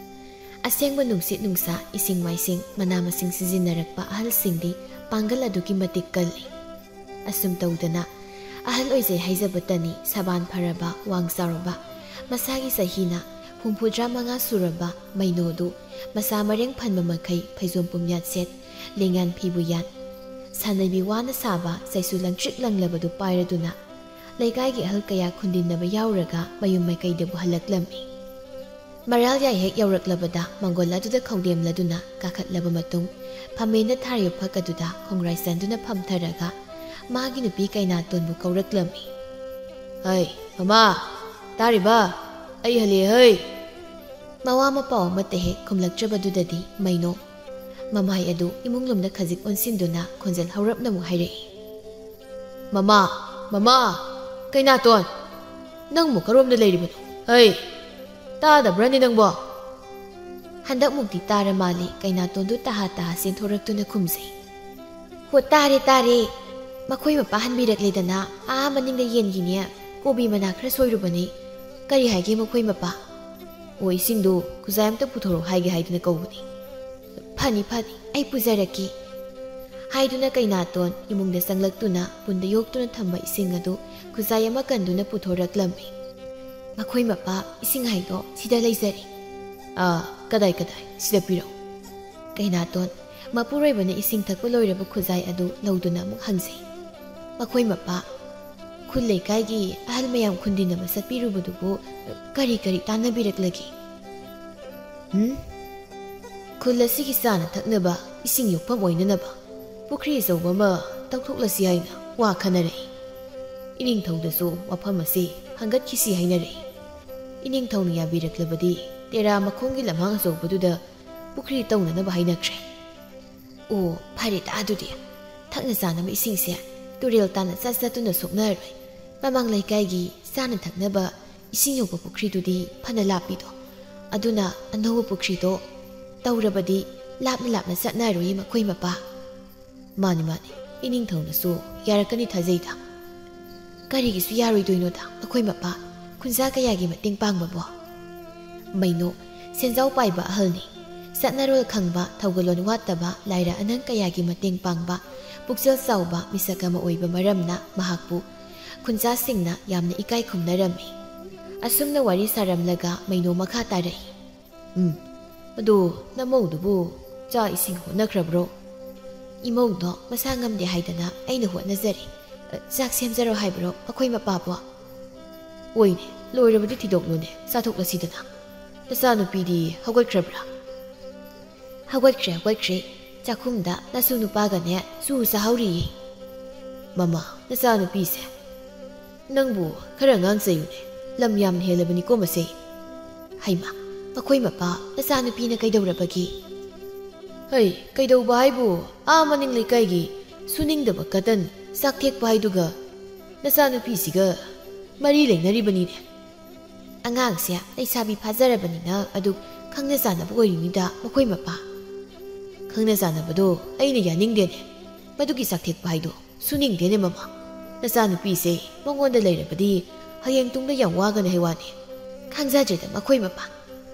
ꯑꯁꯦꯡꯕ ꯅꯨꯡꯁꯤꯠ ꯅꯨꯡꯁꯥ, ꯏꯁꯤꯡ ꯃꯥꯏꯁꯤꯡ, ꯃꯅꯥ ꯃꯁꯤꯡ ꯁꯤꯖꯤꯟꯅꯔꯛꯄ ꯑꯍꯜꯁꯤꯡꯗꯤ ꯄꯥꯡꯒꯜ ꯑꯗꯨꯛꯀꯤ ꯃꯇꯤꯛ ꯀꯜꯂꯤ꯫ ꯑꯁꯨꯝ ꯇꯧꯗꯅ ꯑꯍꯜ ꯑꯣꯏꯖꯩ ꯍꯥꯏꯖꯕꯇꯅꯤ, ꯁꯕꯥꯟ ꯐꯔꯕ, ꯋꯥꯡ ꯆꯥꯎꯔꯕ, ꯃꯁꯥꯒꯤ ꯆꯍꯤꯅ ꯍꯨꯝꯐꯨꯇꯔꯥ ꯃꯉꯥ ꯁꯨꯔꯕ ꯃꯩꯅꯣꯗꯨ ꯃꯁꯥ ꯃꯔꯦꯡ ꯐꯟꯕ ꯃꯈꯩ ꯐꯩꯖꯣꯝ ꯄꯨꯝꯌꯥꯠ ꯁꯦꯠ, ꯂꯦꯡꯌꯥꯟ ꯐꯤꯕꯨ ꯌꯥꯟ, ꯁꯥꯟꯅꯩꯕꯤ ꯋꯥꯅ ꯁꯥꯕ ꯆꯩꯁꯨ ꯂꯪꯇ꯭ꯔꯤꯛ ꯂꯪꯂꯕꯗꯨ ꯄꯥꯏꯔꯗꯨꯅ ꯂꯩꯀꯥꯏꯒꯤ ꯑꯍꯜ ꯀꯌꯥ ꯈꯨꯟꯗꯤꯟꯅꯕ ꯌꯥꯎꯔꯒ ꯃꯌꯨꯝ ꯃꯥꯏꯀꯩꯗꯕꯨ ꯍꯜꯂꯛꯂꯝꯃꯤ꯫ ꯃꯔꯥꯜ ꯌꯥꯏ ꯍꯦꯛ ꯌꯧꯔꯛꯂꯕꯗ ꯃꯪꯒꯣꯜ ꯑꯗꯨꯗ ꯈꯧꯗꯦꯝꯂꯗꯨꯅ ꯀꯥꯈꯠꯂꯕ ꯃꯇꯨꯡ ꯐꯝꯃꯦꯅ ꯊꯥꯔꯤꯕ ꯐꯛ ꯑꯗꯨꯗ ꯈꯣꯡꯒ꯭ꯔꯥꯏ ꯆꯟꯗꯨꯅ ꯐꯝꯊꯔꯒ ꯃꯥꯒꯤ ꯅꯨꯄꯤ ꯀꯩꯅꯥꯇꯣꯟꯕꯨ ꯀꯧꯔꯛꯂꯝꯃꯤ꯫ "ꯍꯩ, ꯃꯃꯥ, ꯇꯥꯔꯤꯕ? ꯑꯩ ꯍꯜꯂꯦ ꯍꯩ!" ꯃꯋꯥ ꯃꯄꯥꯎ ꯑꯃꯠꯇ ꯍꯦꯛ ꯈꯨꯝꯂꯛꯇ꯭ꯔꯕꯗꯨꯗꯗꯤ ꯃꯩꯅꯣ ꯃꯃꯥꯏ ꯑꯗꯨ ꯏꯃꯨꯡ ꯂꯣꯝꯗ ꯈꯖꯤꯛ ꯑꯣꯟꯁꯤꯟꯗꯨꯅ ꯈꯣꯟꯖꯦꯜ ꯍꯧꯔꯞꯅ ꯑꯃꯨꯛ ꯍꯥꯏꯔꯛꯏ꯫ "ꯃꯃꯥ, ꯃꯃꯥ, ꯀꯩꯅꯥꯇꯣꯟ, ꯅꯪꯕꯨ ꯀꯔꯣꯝꯗ ꯂꯩꯔꯤꯕꯅꯣ? ꯍꯩ, ꯇꯥꯗꯕ꯭ꯔꯅꯦ ꯅꯪꯕꯣ?" ꯍꯟꯗꯛꯃꯨꯛꯇꯤ ꯇꯥꯔ ꯃꯥꯜꯂꯦ꯫ ꯀꯩꯅꯥꯇꯣꯟꯗꯨ ꯇꯍꯥ ꯇꯍꯥ ꯆꯦꯟꯊꯣꯔꯛꯇꯨꯅ ꯈꯨꯝꯖꯩ꯫ "ꯍꯣ, ꯇꯥꯔꯦ, ꯇꯥꯔꯦ꯫ ꯃꯈꯣꯏ ꯃꯄꯥ ꯍꯟꯕꯤꯔꯛꯂꯦꯗꯅ, ꯑꯥ ꯃꯅꯤꯡꯗ ꯌꯦꯟꯒꯤꯅꯦ, ꯀꯣꯕꯤ ꯃꯅꯥ ꯈꯔ ꯁꯣꯏꯔꯨꯕꯅꯤ꯫ ꯀꯔꯤ ꯍꯥꯏꯒꯦ ꯃꯈꯣꯏ ꯃꯄꯥ?" "ꯑꯣ, ꯏꯁꯤꯡꯗꯨ ꯈꯨꯖꯥꯏ ꯑꯝꯇ ꯄꯨꯊꯣꯔꯛꯎ ꯍꯥꯏꯒꯦ ꯍꯥꯏꯗꯨꯅ ꯀꯧꯕꯅꯤ꯫" "ꯐꯅꯤ, ꯐꯅꯤ, ꯑꯩ ꯄꯨꯖꯔꯛꯀꯦ꯫" ꯍꯥꯏꯗꯨꯅ ꯀꯩꯅꯥꯇꯣꯟ ꯏꯃꯨꯡꯗ ꯆꯪꯂꯛꯇꯨꯅ ꯄꯨꯟꯗ ꯌꯣꯛꯇꯨꯅ ꯊꯝꯕ ꯏꯁꯤꯡ ꯑꯗꯨ ꯈꯨꯖꯥꯏ ꯑꯃ ꯀꯟꯗꯨꯅ ꯄꯨꯊꯣꯔꯛꯂꯝꯃꯤ꯫ "ꯃꯈꯣꯏ ꯃꯄꯥ, ꯏꯁꯤꯡ ꯍꯥꯏꯗꯣ ꯁꯤꯗ ꯂꯩꯖꯔꯦ꯫" "ꯑꯥ, ꯀꯗꯥꯏ ꯀꯗꯥꯏ? ꯁꯤꯗ ꯄꯤꯔꯛꯎ꯫" ꯀꯩꯅꯥꯇꯣꯟ ꯃꯄꯨꯔꯣꯏꯕꯅ ꯏꯁꯤꯡ ꯊꯛꯄ ꯂꯣꯏꯔꯕ ꯈꯨꯖꯥꯏ ꯑꯗꯨ ꯂꯧꯗꯨꯅ ꯑꯃꯨꯛ ꯍꯪꯖꯩ꯫ "ꯃꯈꯣꯏ ꯃꯄꯥ, ꯈꯨꯜ ꯂꯩꯀꯥꯏꯒꯤ ꯑꯍꯜ ꯃꯌꯥꯝ ꯈꯨꯟꯗꯤꯟꯅꯕ ꯆꯠꯄꯤꯔꯨꯕꯗꯨꯕꯨ ꯀꯔꯤ ꯀꯔꯤ ꯇꯥꯟꯅꯕꯤꯔꯛꯂꯒꯦ?" "ꯎꯝ? ꯈꯨꯜ ꯑꯁꯤꯒꯤ ꯆꯥꯅ ꯊꯛꯅꯕ ꯏꯁꯤꯡ ꯌꯣꯛꯐꯝ ꯑꯣꯏꯅꯅꯕ ꯄꯨꯈ꯭ꯔꯤ ꯑꯆꯧꯕ ꯑꯃ ꯇꯧꯊꯣꯛꯂꯁꯤ ꯍꯥꯏꯅ ꯋꯥ ꯈꯟꯅꯔꯛꯏ꯫ ꯏꯅꯤꯡꯊꯧꯗꯁꯨ ꯋꯥꯐꯝ ꯑꯁꯤ ꯍꯪꯒꯠꯈꯤꯁꯤ ꯍꯥꯏꯅꯔꯛꯏ꯫ ꯏꯅꯤꯡꯊꯧꯅ ꯌꯥꯕꯤꯔꯛꯂꯕꯗꯤ ꯇꯦꯔꯥ ꯃꯈꯣꯡꯒꯤ ꯂꯝꯍꯥꯡ ꯑꯆꯧꯕꯗꯨꯗ ꯄꯨꯈ꯭ꯔꯤ ꯇꯧꯅꯅꯕ ꯍꯥꯏꯅꯈ꯭ꯔꯦ꯫" "ꯑꯣ, ꯐꯔꯦꯗ ꯑꯗꯨꯗꯤ꯫ ꯊꯛꯅ ꯆꯥꯅꯕ ꯏꯁꯤꯡꯁꯦ ꯇꯨꯔꯦꯜ ꯇꯥꯅ ꯆꯠ ꯆꯠꯇꯨꯅ ꯁꯣꯛꯅꯔꯔꯣꯏ꯫ ꯃꯃꯥꯡ ꯂꯩꯀꯥꯏꯒꯤ ꯆꯥꯅ ꯊꯛꯅꯕ ꯏꯁꯤꯡ ꯌꯧꯕ ꯄꯨꯈ꯭ꯔꯤꯗꯨꯗꯤ ꯐꯅ ꯂꯥꯞꯄꯤꯗꯣ꯫ ꯑꯗꯨꯅ ꯑꯅꯧꯕ ꯄꯨꯈ꯭ꯔꯤꯗꯣ ꯇꯧꯔꯕꯗꯤ ꯂꯥꯞꯅ ꯂꯥꯞꯅ ꯆꯠꯅꯔꯣꯏꯌꯦ ꯃꯈꯣꯏ ꯃꯄꯥ꯫" "ꯃꯥꯅꯤ, ꯃꯥꯅꯤ꯫ ꯏꯅꯤꯡꯊꯧꯅꯁꯨ ꯌꯥꯔꯛꯀꯅꯤ ꯊꯥꯖꯩꯗ꯫" "ꯀꯔꯤꯒꯤꯁꯨ ꯌꯥꯔꯣꯏꯗꯣꯏꯅꯣꯗ, ꯑꯩꯈꯣꯏ ꯃꯄꯥ ꯈꯨꯟꯖꯥ ꯀꯌꯥꯒꯤ ꯃꯇꯦꯡ ꯄꯥꯡꯕꯕꯣ?" ꯃꯩꯅꯣ ꯁꯦꯟꯖꯥꯎ ꯄꯥꯏꯕ ꯑꯍꯜꯅꯤ꯫ ꯆꯠꯅꯔꯣꯜ ꯈꯪꯕ, ꯊꯧꯒꯜꯂꯣꯟ ꯋꯥꯠꯇꯕ, ꯂꯥꯏꯔ ꯑꯅꯪ ꯀꯌꯥꯒꯤ ꯃꯇꯦꯡ ꯄꯥꯡꯕ, ꯄꯨꯛꯆꯦꯜ ꯆꯥꯎꯕ ꯃꯤꯁꯛ ꯑꯃ ꯑꯣꯏꯕ ꯃꯔꯝꯅ ꯃꯍꯥꯛꯄꯨ ꯈꯨꯟꯖꯥꯁꯤꯡꯅ ꯌꯥꯝꯅ ꯏꯀꯥꯏ ꯈꯨꯝꯅꯔꯝꯃꯤ꯫ ꯑꯁꯨꯝꯅ ꯋꯥꯔꯤ ꯁꯥꯔꯝꯂꯒ ꯃꯩꯅꯣ ꯃꯈꯥ ꯇꯥꯔꯛꯏ꯫ "ꯎꯝ, ꯑꯗꯣ ꯅꯃꯧꯗꯨꯕꯨ ꯆꯥꯛ ꯏꯁꯤꯡ ꯍꯣꯠꯅꯈ꯭ꯔꯕ꯭ꯔꯣ?" "ꯏꯃꯧꯗꯣ ꯃꯁꯥ ꯉꯝꯗꯦ ꯍꯥꯏꯗꯅ ꯑꯩꯅ ꯍꯣꯠꯅꯖꯔꯦ꯫ ꯆꯥꯛ ꯁꯦꯝꯖꯔꯣ ꯍꯥꯏꯕ꯭ꯔꯣ ꯑꯩꯈꯣꯏ ꯃꯄꯥꯕꯣ?" "ꯑꯣꯏꯅꯦ, ꯂꯣꯏꯔꯕꯗꯤ ꯊꯤꯗꯣꯛꯂꯨꯅꯦ, ꯆꯥꯊꯣꯛꯂꯁꯤꯗꯅ꯫ ꯅꯆꯥꯅꯨꯄꯤꯗꯤ ꯍꯧꯒꯠꯈ꯭ꯔꯕ꯭ꯔꯥ?" "ꯍꯧꯒꯠꯈ꯭ꯔꯦ, ꯍꯧꯒꯠꯈ꯭ꯔꯦ꯫ ꯆꯥꯛꯈꯨꯝꯗ ꯅꯁꯨ ꯅꯨꯄꯥꯒꯅꯦ ꯆꯨ ꯆꯥꯍꯧꯔꯤꯌꯦ꯫" "ꯃꯃꯥ, ꯅꯆꯥꯅꯨꯄꯤꯁꯦ ꯅꯪꯕꯨ ꯈꯔ ꯉꯥꯡ ꯆꯩꯌꯨꯅꯦ, ꯂꯝ ꯌꯥꯝꯅ ꯍꯦꯜꯂꯕꯅꯤꯀꯣ ꯃꯁꯦ꯫" "ꯍꯩꯃꯥ, ꯃꯈꯣꯏ ꯃꯄꯥ, ꯅꯆꯥꯅꯨꯄꯤꯅ ꯀꯩꯗꯧꯔꯕꯒꯦ?" "ꯍꯩ, ꯀꯩꯗꯧꯕ ꯍꯥꯏꯕꯨ, ꯑꯥ ꯃꯅꯤꯡ ꯂꯩꯀꯥꯏꯒꯤ ꯁꯨꯅꯤꯡꯗꯕ ꯀꯇꯟ ꯆꯥꯛ ꯊꯦꯛꯄ ꯍꯥꯏꯗꯨꯒ ꯅꯆꯥꯅꯨꯄꯤꯁꯤꯒ ꯃꯔꯤ ꯂꯩꯅꯔꯤꯕꯅꯤꯅꯦ꯫" "ꯑꯉꯥꯡꯁꯦ ꯂꯩꯁꯥꯕꯤ ꯐꯥꯖꯔꯕꯅꯤꯅ ꯑꯗꯨ ꯈꯪꯅ ꯆꯥꯟꯅꯕ ꯑꯣꯏꯔꯤꯅꯤꯗ ꯃꯈꯣꯏ ꯃꯄꯥ꯫" "ꯈꯪꯅ ꯆꯥꯟꯅꯕꯗꯣ ꯑꯩꯅ ꯌꯥꯅꯤꯡꯗꯦꯅꯦ꯫ ꯃꯗꯨꯒꯤ ꯆꯥꯛꯊꯦꯛꯄ ꯍꯥꯏꯗꯣ ꯁꯨꯅꯤꯡꯗꯦꯅꯦ ꯃꯃꯥ꯫ ꯅꯆꯥꯅꯨꯄꯤꯁꯦ ꯃꯉꯣꯟꯗ ꯂꯩꯔꯕꯗꯤ ꯍꯌꯦꯡ ꯇꯨꯡꯗ ꯌꯥꯝ ꯋꯥꯒꯅꯤ ꯍꯥꯏ ꯋꯥꯅꯤ꯫" "ꯈꯪꯖꯗ꯭ꯔꯦꯗ ꯃꯈꯣꯏ ꯃꯄꯥ꯫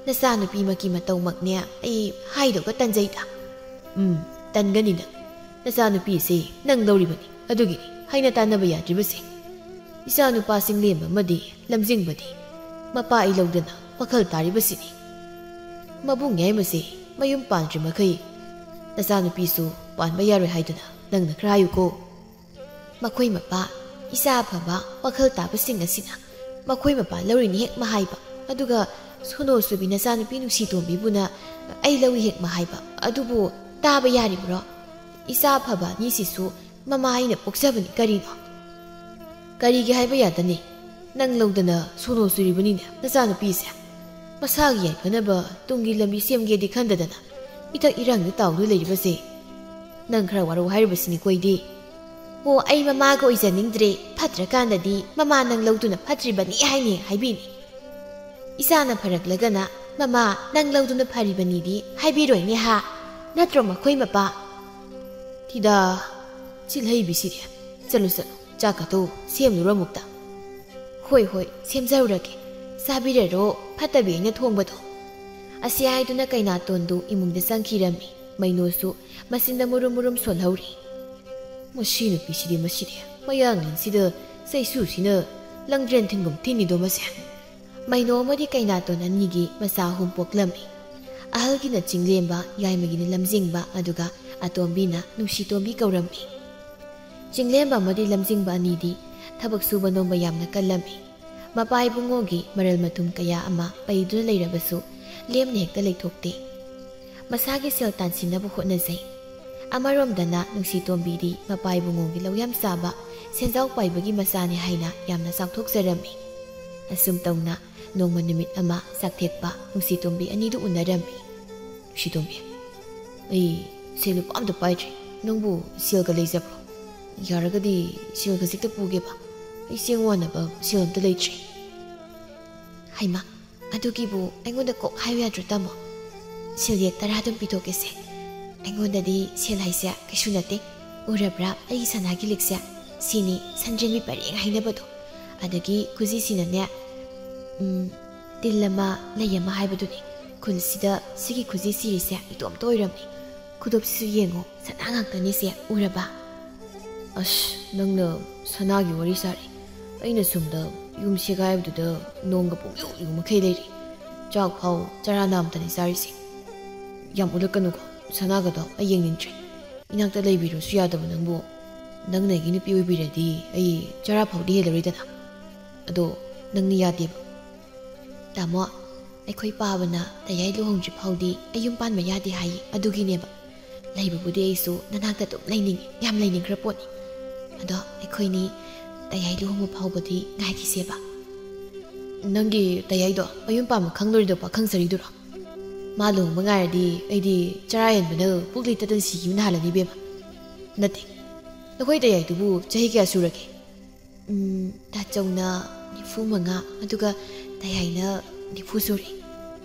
ꯅꯆꯥꯅꯨꯄꯤꯃꯛꯀꯤ ꯃꯇꯧꯃꯛꯅꯦ ꯑꯩ ꯍꯥꯏꯗꯧꯕ ꯇꯟꯖꯩꯗ꯫" "ꯎꯝ, ꯇꯟꯒꯅꯤ ꯅꯪ꯫ ꯅꯆꯥꯅꯨꯄꯤꯁꯦ ꯅꯪ ꯂꯧꯔꯤꯕꯅꯤ, ꯑꯗꯨꯒꯤꯅꯤ ꯍꯥꯏꯅ ꯇꯥꯟꯅꯕ ꯌꯥꯗ꯭ꯔꯤꯕꯁꯦ꯫" ꯏꯆꯥꯅꯨꯄꯥ ꯆꯤꯡꯂꯦꯝꯕ ꯑꯃꯗꯤ ꯂꯝꯖꯤꯡꯕꯗꯤ ꯃꯄꯥ ꯑꯩ ꯂꯧꯗꯅ ꯋꯥꯈꯜ ꯇꯥꯔꯤꯕꯁꯤꯅꯤ꯫ ꯃꯕꯨꯡ ꯌꯥꯏꯃꯁꯦ ꯃꯌꯨꯝ ꯄꯥꯟꯗ꯭ꯔꯤ ꯃꯈꯩ ꯅꯆꯥꯅꯨꯄꯤꯁꯨ ꯄꯥꯟꯕ ꯌꯥꯔꯣꯏ ꯍꯥꯏꯗꯨꯅ ꯅꯪꯅ ꯈꯔ ꯍꯥꯏꯌꯨꯀꯣ꯫ ꯃꯈꯣꯏ ꯃꯄꯥ, ꯏꯆꯥ ꯑꯐꯕ ꯋꯥꯈꯜ ꯇꯥꯕꯁꯤꯡ ꯑꯁꯤꯅ ꯃꯈꯣꯏ ꯃꯄꯥ ꯂꯧꯔꯤꯅꯤ ꯍꯦꯛ ꯃꯍꯥꯏꯕ, ꯑꯗꯨꯒ ꯁꯣꯅꯣ ꯁꯨꯕꯤ ꯅꯆꯥꯅꯨꯄꯤ ꯅꯨꯡꯁꯤ ꯇꯣꯝꯕꯤꯕꯨꯅ ꯑꯩ ꯂꯧꯏ ꯍꯦꯛ ꯃꯍꯥꯏꯕ ꯑꯗꯨꯕꯨ ꯇꯥꯕ ꯌꯥꯔꯤꯕ꯭ꯔꯣ? ꯏꯆꯥ ꯑꯐꯕ ꯑꯅꯤꯁꯤꯁꯨ ꯃꯃꯥ ꯑꯩꯅ ꯄꯣꯛꯆꯕꯅꯤ ꯀꯔꯤꯅꯣ? ꯀꯔꯤꯒꯤ ꯍꯥꯏꯕ ꯌꯥꯗꯅꯤ? ꯅꯪ ꯂꯧꯗꯅ ꯁꯣꯅꯣ ꯁꯨꯔꯤꯕꯅꯤꯅꯦ ꯅꯆꯥꯅꯨꯄꯤꯁꯦ꯫ ꯃꯁꯥꯒꯤ ꯌꯥꯏꯐꯅꯕ ꯇꯨꯡꯒꯤ ꯂꯝꯕꯤ ꯁꯦꯝꯒꯦꯗꯤ ꯈꯟꯗꯗꯅ ꯏꯊꯛ ꯏꯔꯥꯡꯗ ꯇꯥꯎꯗꯨꯅ ꯂꯩꯔꯤꯕꯁꯦ꯫ ꯅꯪ ꯈꯔ ꯋꯥꯔꯧ ꯍꯥꯏꯔꯤꯕꯁꯤꯅꯤꯀꯣ ꯑꯩꯗꯤ꯫ ꯑꯣ, ꯑꯩ ꯃꯃꯥꯒ ꯑꯣꯏꯖꯅꯤꯡꯗ꯭ꯔꯦ꯫ ꯐꯠꯇ꯭ꯔꯀꯥꯟꯗꯗꯤ ꯃꯃꯥ ꯅꯪ ꯂꯧꯗꯨꯅ ꯐꯠꯇ꯭ꯔꯤꯕꯅꯤ ꯍꯥꯏꯅꯤ ꯍꯥꯏꯕꯤꯅꯤ꯫ ꯏꯆꯥꯅ ꯐꯔꯛꯂꯒꯅ ꯃꯃꯥ ꯅꯪ ꯂꯧꯗꯨꯅ ꯐꯔꯤꯕꯅꯤꯗꯤ ꯍꯥꯏꯕꯤꯔꯣꯏꯅꯦ ꯍꯥ? ꯅꯠꯇ꯭ꯔꯣ ꯃꯈꯣꯏ ꯃꯄꯥ? ꯊꯤꯗꯥ, ꯆꯤꯜꯍꯩꯕꯤꯁꯤꯗꯤ꯫ ꯆꯠꯂꯨ, ꯆꯠꯂꯨ, ꯆꯥꯛ ꯀꯥꯇꯨ ꯁꯦꯝꯂꯨꯔꯣ ꯑꯃꯨꯛꯇ꯫ ꯍꯣꯏ, ꯍꯣꯏ, ꯁꯦꯝꯖꯔꯨꯔꯒꯦ꯫ ꯆꯥꯕꯤꯔꯔꯣ, ꯐꯠꯇꯕꯤ ꯑꯩꯅ ꯊꯣꯡꯕꯗꯣ꯫ ꯑꯁꯤ ꯍꯥꯏꯗꯨꯅ ꯀꯩꯅꯥꯇꯣꯟꯗꯨ ꯏꯃꯨꯡꯗ ꯆꯪꯈꯤꯔꯝꯃꯤ꯫ ꯃꯩꯅꯣꯁꯨ ꯃꯆꯤꯟꯗ ꯃꯨꯔꯨꯝ ꯃꯨꯔꯨꯝ ꯁꯣꯜꯍꯧꯔꯤ꯫ ꯃꯁꯤ ꯅꯨꯄꯤꯁꯤꯗꯤ, ꯃꯁꯤꯗꯤ ꯃꯌꯥꯡꯂꯦꯟꯁꯤꯗ ꯆꯩꯁꯨꯁꯤꯅ ꯂꯪꯗ꯭ꯔꯦꯟ ꯊꯤꯟꯒꯨꯝ ꯊꯤꯟꯅꯤꯗꯣ ꯃꯁꯦ꯫ ꯃꯩꯅꯣ ꯑꯃꯗꯤ ꯀꯩꯅꯥꯇꯣꯟ ꯑꯅꯤꯒꯤ ꯃꯆꯥ ꯑꯍꯨꯝ ꯄꯣꯛꯂꯝꯃꯤ꯫ ꯑꯍꯜꯒꯤꯅ ꯆꯤꯡꯂꯦꯝꯕ, ꯌꯥꯏꯃꯒꯤꯅ ꯂꯝꯖꯤꯡꯕ, ꯑꯗꯨꯒ ꯑꯇꯣꯝꯕꯤꯅ ꯅꯨꯡꯁꯤꯇꯣꯝꯕꯤ ꯀꯧꯔꯝꯃꯤ꯫ ꯆꯤꯡꯂꯦꯝꯕ ꯑꯃꯗꯤ ꯂꯝꯖꯤꯡꯕ ꯑꯅꯤꯗꯤ ꯊꯕꯛ ꯁꯨꯕ ꯅꯣꯝꯕ ꯌꯥꯝꯅ ꯀꯜꯂꯝꯃꯤ꯫ ꯃꯄꯥ ꯏꯕꯨꯡꯉꯣꯒꯤ ꯃꯔꯜ ꯃꯊꯨꯝ ꯀꯌꯥ ꯑꯃ ꯄꯩꯗꯨꯅ ꯂꯩꯔꯕꯁꯨ ꯂꯦꯝꯅ ꯍꯦꯛꯇ ꯂꯩꯊꯣꯛꯇꯦ꯫ ꯃꯁꯥꯒꯤ ꯁꯦꯜ ꯇꯥꯟꯁꯤꯟꯅꯕ ꯍꯣꯠꯅꯖꯩ꯫ ꯑꯃꯔꯣꯝꯗꯅ ꯅꯨꯡꯁꯤꯇꯣꯝꯕꯤꯗꯤ ꯃꯄꯥ ꯏꯕꯨꯡꯉꯣꯒꯤ ꯂꯧ ꯌꯥꯝ ꯆꯥꯕ ꯁꯦꯟꯖꯥꯎ ꯄꯥꯏꯕꯒꯤ ꯃꯆꯥꯅꯤ ꯍꯥꯏꯅ ꯌꯥꯝꯅ ꯆꯥꯎꯊꯣꯛꯆꯔꯝꯃꯤ꯫ ꯑꯁꯨꯝ ꯇꯧꯅ ꯅꯣꯡꯃ ꯅꯨꯃꯤꯠ ꯑꯃ ꯆꯥꯛꯊꯦꯛꯄ ꯅꯨꯡꯁꯤꯇꯣꯝꯕꯤ ꯑꯅꯤꯗꯨ ꯎꯅꯔꯝꯃꯤ꯫ ꯅꯨꯡꯁꯤꯇꯣꯝꯕꯤ, ꯑꯩ ꯁꯦꯜ ꯂꯨꯄꯥ ꯑꯝꯇ ꯄꯥꯏꯗ꯭ꯔꯤ꯫ ꯅꯪꯕꯨ ꯁꯦꯜꯒ ꯂꯩꯖꯕ꯭ꯔꯣ? ꯌꯥꯔꯒꯗꯤ ꯁꯦꯜ ꯈꯖꯤꯛꯇ ꯄꯨꯒꯦꯕ꯫ ꯑꯩ ꯆꯦꯡ ꯋꯥꯅꯕ ꯁꯦꯜ ꯑꯝꯇ ꯂꯩꯇ꯭ꯔꯤ꯫ ꯍꯩꯃꯥ, ꯑꯗꯨꯒꯤꯕꯨ ꯑꯩꯉꯣꯟꯗ ꯀꯣꯛ ꯍꯥꯏꯌꯨ ꯌꯥꯗ꯭ꯔꯣ, ꯇꯥꯃꯣ? ꯁꯦꯜ ꯌꯦꯛ ꯇꯔꯥ ꯑꯗꯨꯝ ꯄꯤꯊꯣꯛꯀꯦꯁꯦ꯫ ꯑꯩꯉꯣꯟꯗꯗꯤ ꯁꯦꯜ ꯍꯥꯏꯁꯦ ꯀꯩꯁꯨ ꯅꯠꯇꯦ꯫ ꯎꯔꯕ꯭ꯔꯥ ꯑꯩꯒꯤ ꯁꯅꯥꯒꯤ ꯂꯤꯛꯁꯦ? ꯁꯤꯅꯤ ꯁꯟꯗ꯭ꯔꯦꯝꯕꯤ ꯄꯔꯦꯡ ꯍꯥꯏꯅꯕꯗꯣ꯫ ꯑꯗꯒꯤ ꯈꯨꯖꯤꯁꯤꯅꯅꯦ, ꯎꯝ, ꯇꯤꯜ ꯑꯃ, ꯂꯩ ꯑꯃ ꯍꯥꯏꯕꯗꯨꯅꯤ꯫ ꯈꯨꯜꯁꯤꯗ ꯁꯤꯒꯤ ꯈꯨꯖꯤ ꯁꯤꯔꯤꯁꯦ ꯏꯇꯣꯝꯇ ꯑꯣꯏꯔꯝꯃꯤ꯫ ꯈꯨꯗꯣꯞꯁꯤꯁꯨ ꯌꯦꯡꯉꯣ, ꯁꯅꯥ ꯉꯥꯛꯇꯅꯤꯁꯦ, ꯎꯔꯕ? ꯑꯁ, ꯅꯪꯅ ꯁꯅꯥꯒꯤ ꯋꯥꯔꯤ ꯁꯥꯔꯤ꯫ ꯑꯩꯅ ꯁꯣꯝꯗ ꯌꯨꯝ ꯁꯦꯒꯥꯏꯕꯗꯨꯗ ꯅꯣꯡꯒ ꯄꯨꯡꯌꯨ ꯌꯨ ꯃꯈꯩ ꯂꯩꯔꯤ꯫ ꯆꯥꯛ ꯐꯥꯎ ꯆꯔꯥ ꯅꯥꯝꯇꯅꯤ ꯆꯥꯔꯤꯁꯦ꯫ ꯌꯥꯝ ꯎꯠꯂꯛꯀꯅꯨꯀꯣ, ꯁꯅꯥꯒꯗꯣ ꯑꯩ ꯌꯦꯡꯅꯤꯡꯗ꯭ꯔꯦ꯫ ꯏꯅꯥꯛꯇ ꯂꯩꯕꯤꯔꯨꯁꯨ ꯌꯥꯗꯕ ꯅꯪꯕꯨ꯫ ꯅꯪꯅ ꯑꯩꯒꯤ ꯅꯨꯄꯤ ꯑꯣꯏꯕꯤꯔꯗꯤ ꯑꯩ ꯆꯔꯥ ꯐꯥꯎꯗꯤ ꯍꯦꯜꯂꯔꯣꯏꯗꯅ꯫ ꯑꯗꯣ ꯅꯪꯅ ꯌꯥꯗꯦꯕ꯫ ꯇꯥꯃꯣ, ꯑꯩꯈꯣꯏ ꯄꯥꯕꯅ ꯇꯌꯥꯏ ꯂꯨꯍꯣꯡꯗ꯭ꯔꯤ ꯐꯥꯎꯗꯤ ꯑꯩ ꯌꯨꯝ ꯄꯥꯟꯕ ꯌꯥꯗꯦ ꯍꯥꯏꯌꯦ꯫ ꯑꯗꯨꯒꯤꯅꯦꯕ꯫ ꯂꯩꯕꯕꯨꯗꯤ ꯑꯩꯁꯨ ꯅꯅꯥꯛꯇ ꯑꯗꯨꯝ ꯂꯩꯅꯤꯡꯉꯤ, ꯌꯥꯝ ꯂꯩꯅꯤꯡꯈ꯭ꯔ ꯄꯣꯠꯅꯤ꯫ ꯑꯗꯣ ꯑꯩꯈꯣꯏꯅꯤ ꯇꯌꯥꯏ ꯂꯨꯍꯣꯡꯕ ꯐꯥꯎꯕꯗꯤ ꯉꯥꯏꯈꯤꯁꯦꯕ꯫ ꯅꯪꯒꯤ ꯇꯌꯥꯏꯗꯣ ꯃꯌꯨꯝ ꯄꯥꯟꯕ ꯈꯪꯂꯣꯏꯗꯧ ꯄꯥꯈꯪ ꯁꯥꯔꯤꯗꯨꯔꯣ? ꯃꯥ ꯂꯨꯍꯣꯡꯕ ꯉꯥꯏꯔꯗꯤ ꯑꯩꯗꯤ ꯆꯔꯥ ꯍꯦꯟꯕꯅ ꯄꯨꯛ ꯂꯩꯇꯗꯅ ꯁꯤꯈꯤꯕꯅ ꯍꯥꯜꯂꯅꯤ ꯏꯕꯦꯝꯃ꯫ ꯅꯠꯇꯦ, ꯅꯈꯣꯏ ꯇꯌꯥꯏꯗꯨꯕꯨ ꯆꯍꯤ ꯀꯌꯥ ꯁꯨꯔꯒꯦ? ꯎꯝ, ꯇꯥꯆꯧꯅ ꯅꯤꯐꯨ ꯃꯉꯥ, ꯑꯗꯨꯒ ꯇꯌꯥꯏꯅ ꯅꯤꯐꯨ ꯁꯨꯔꯦ꯫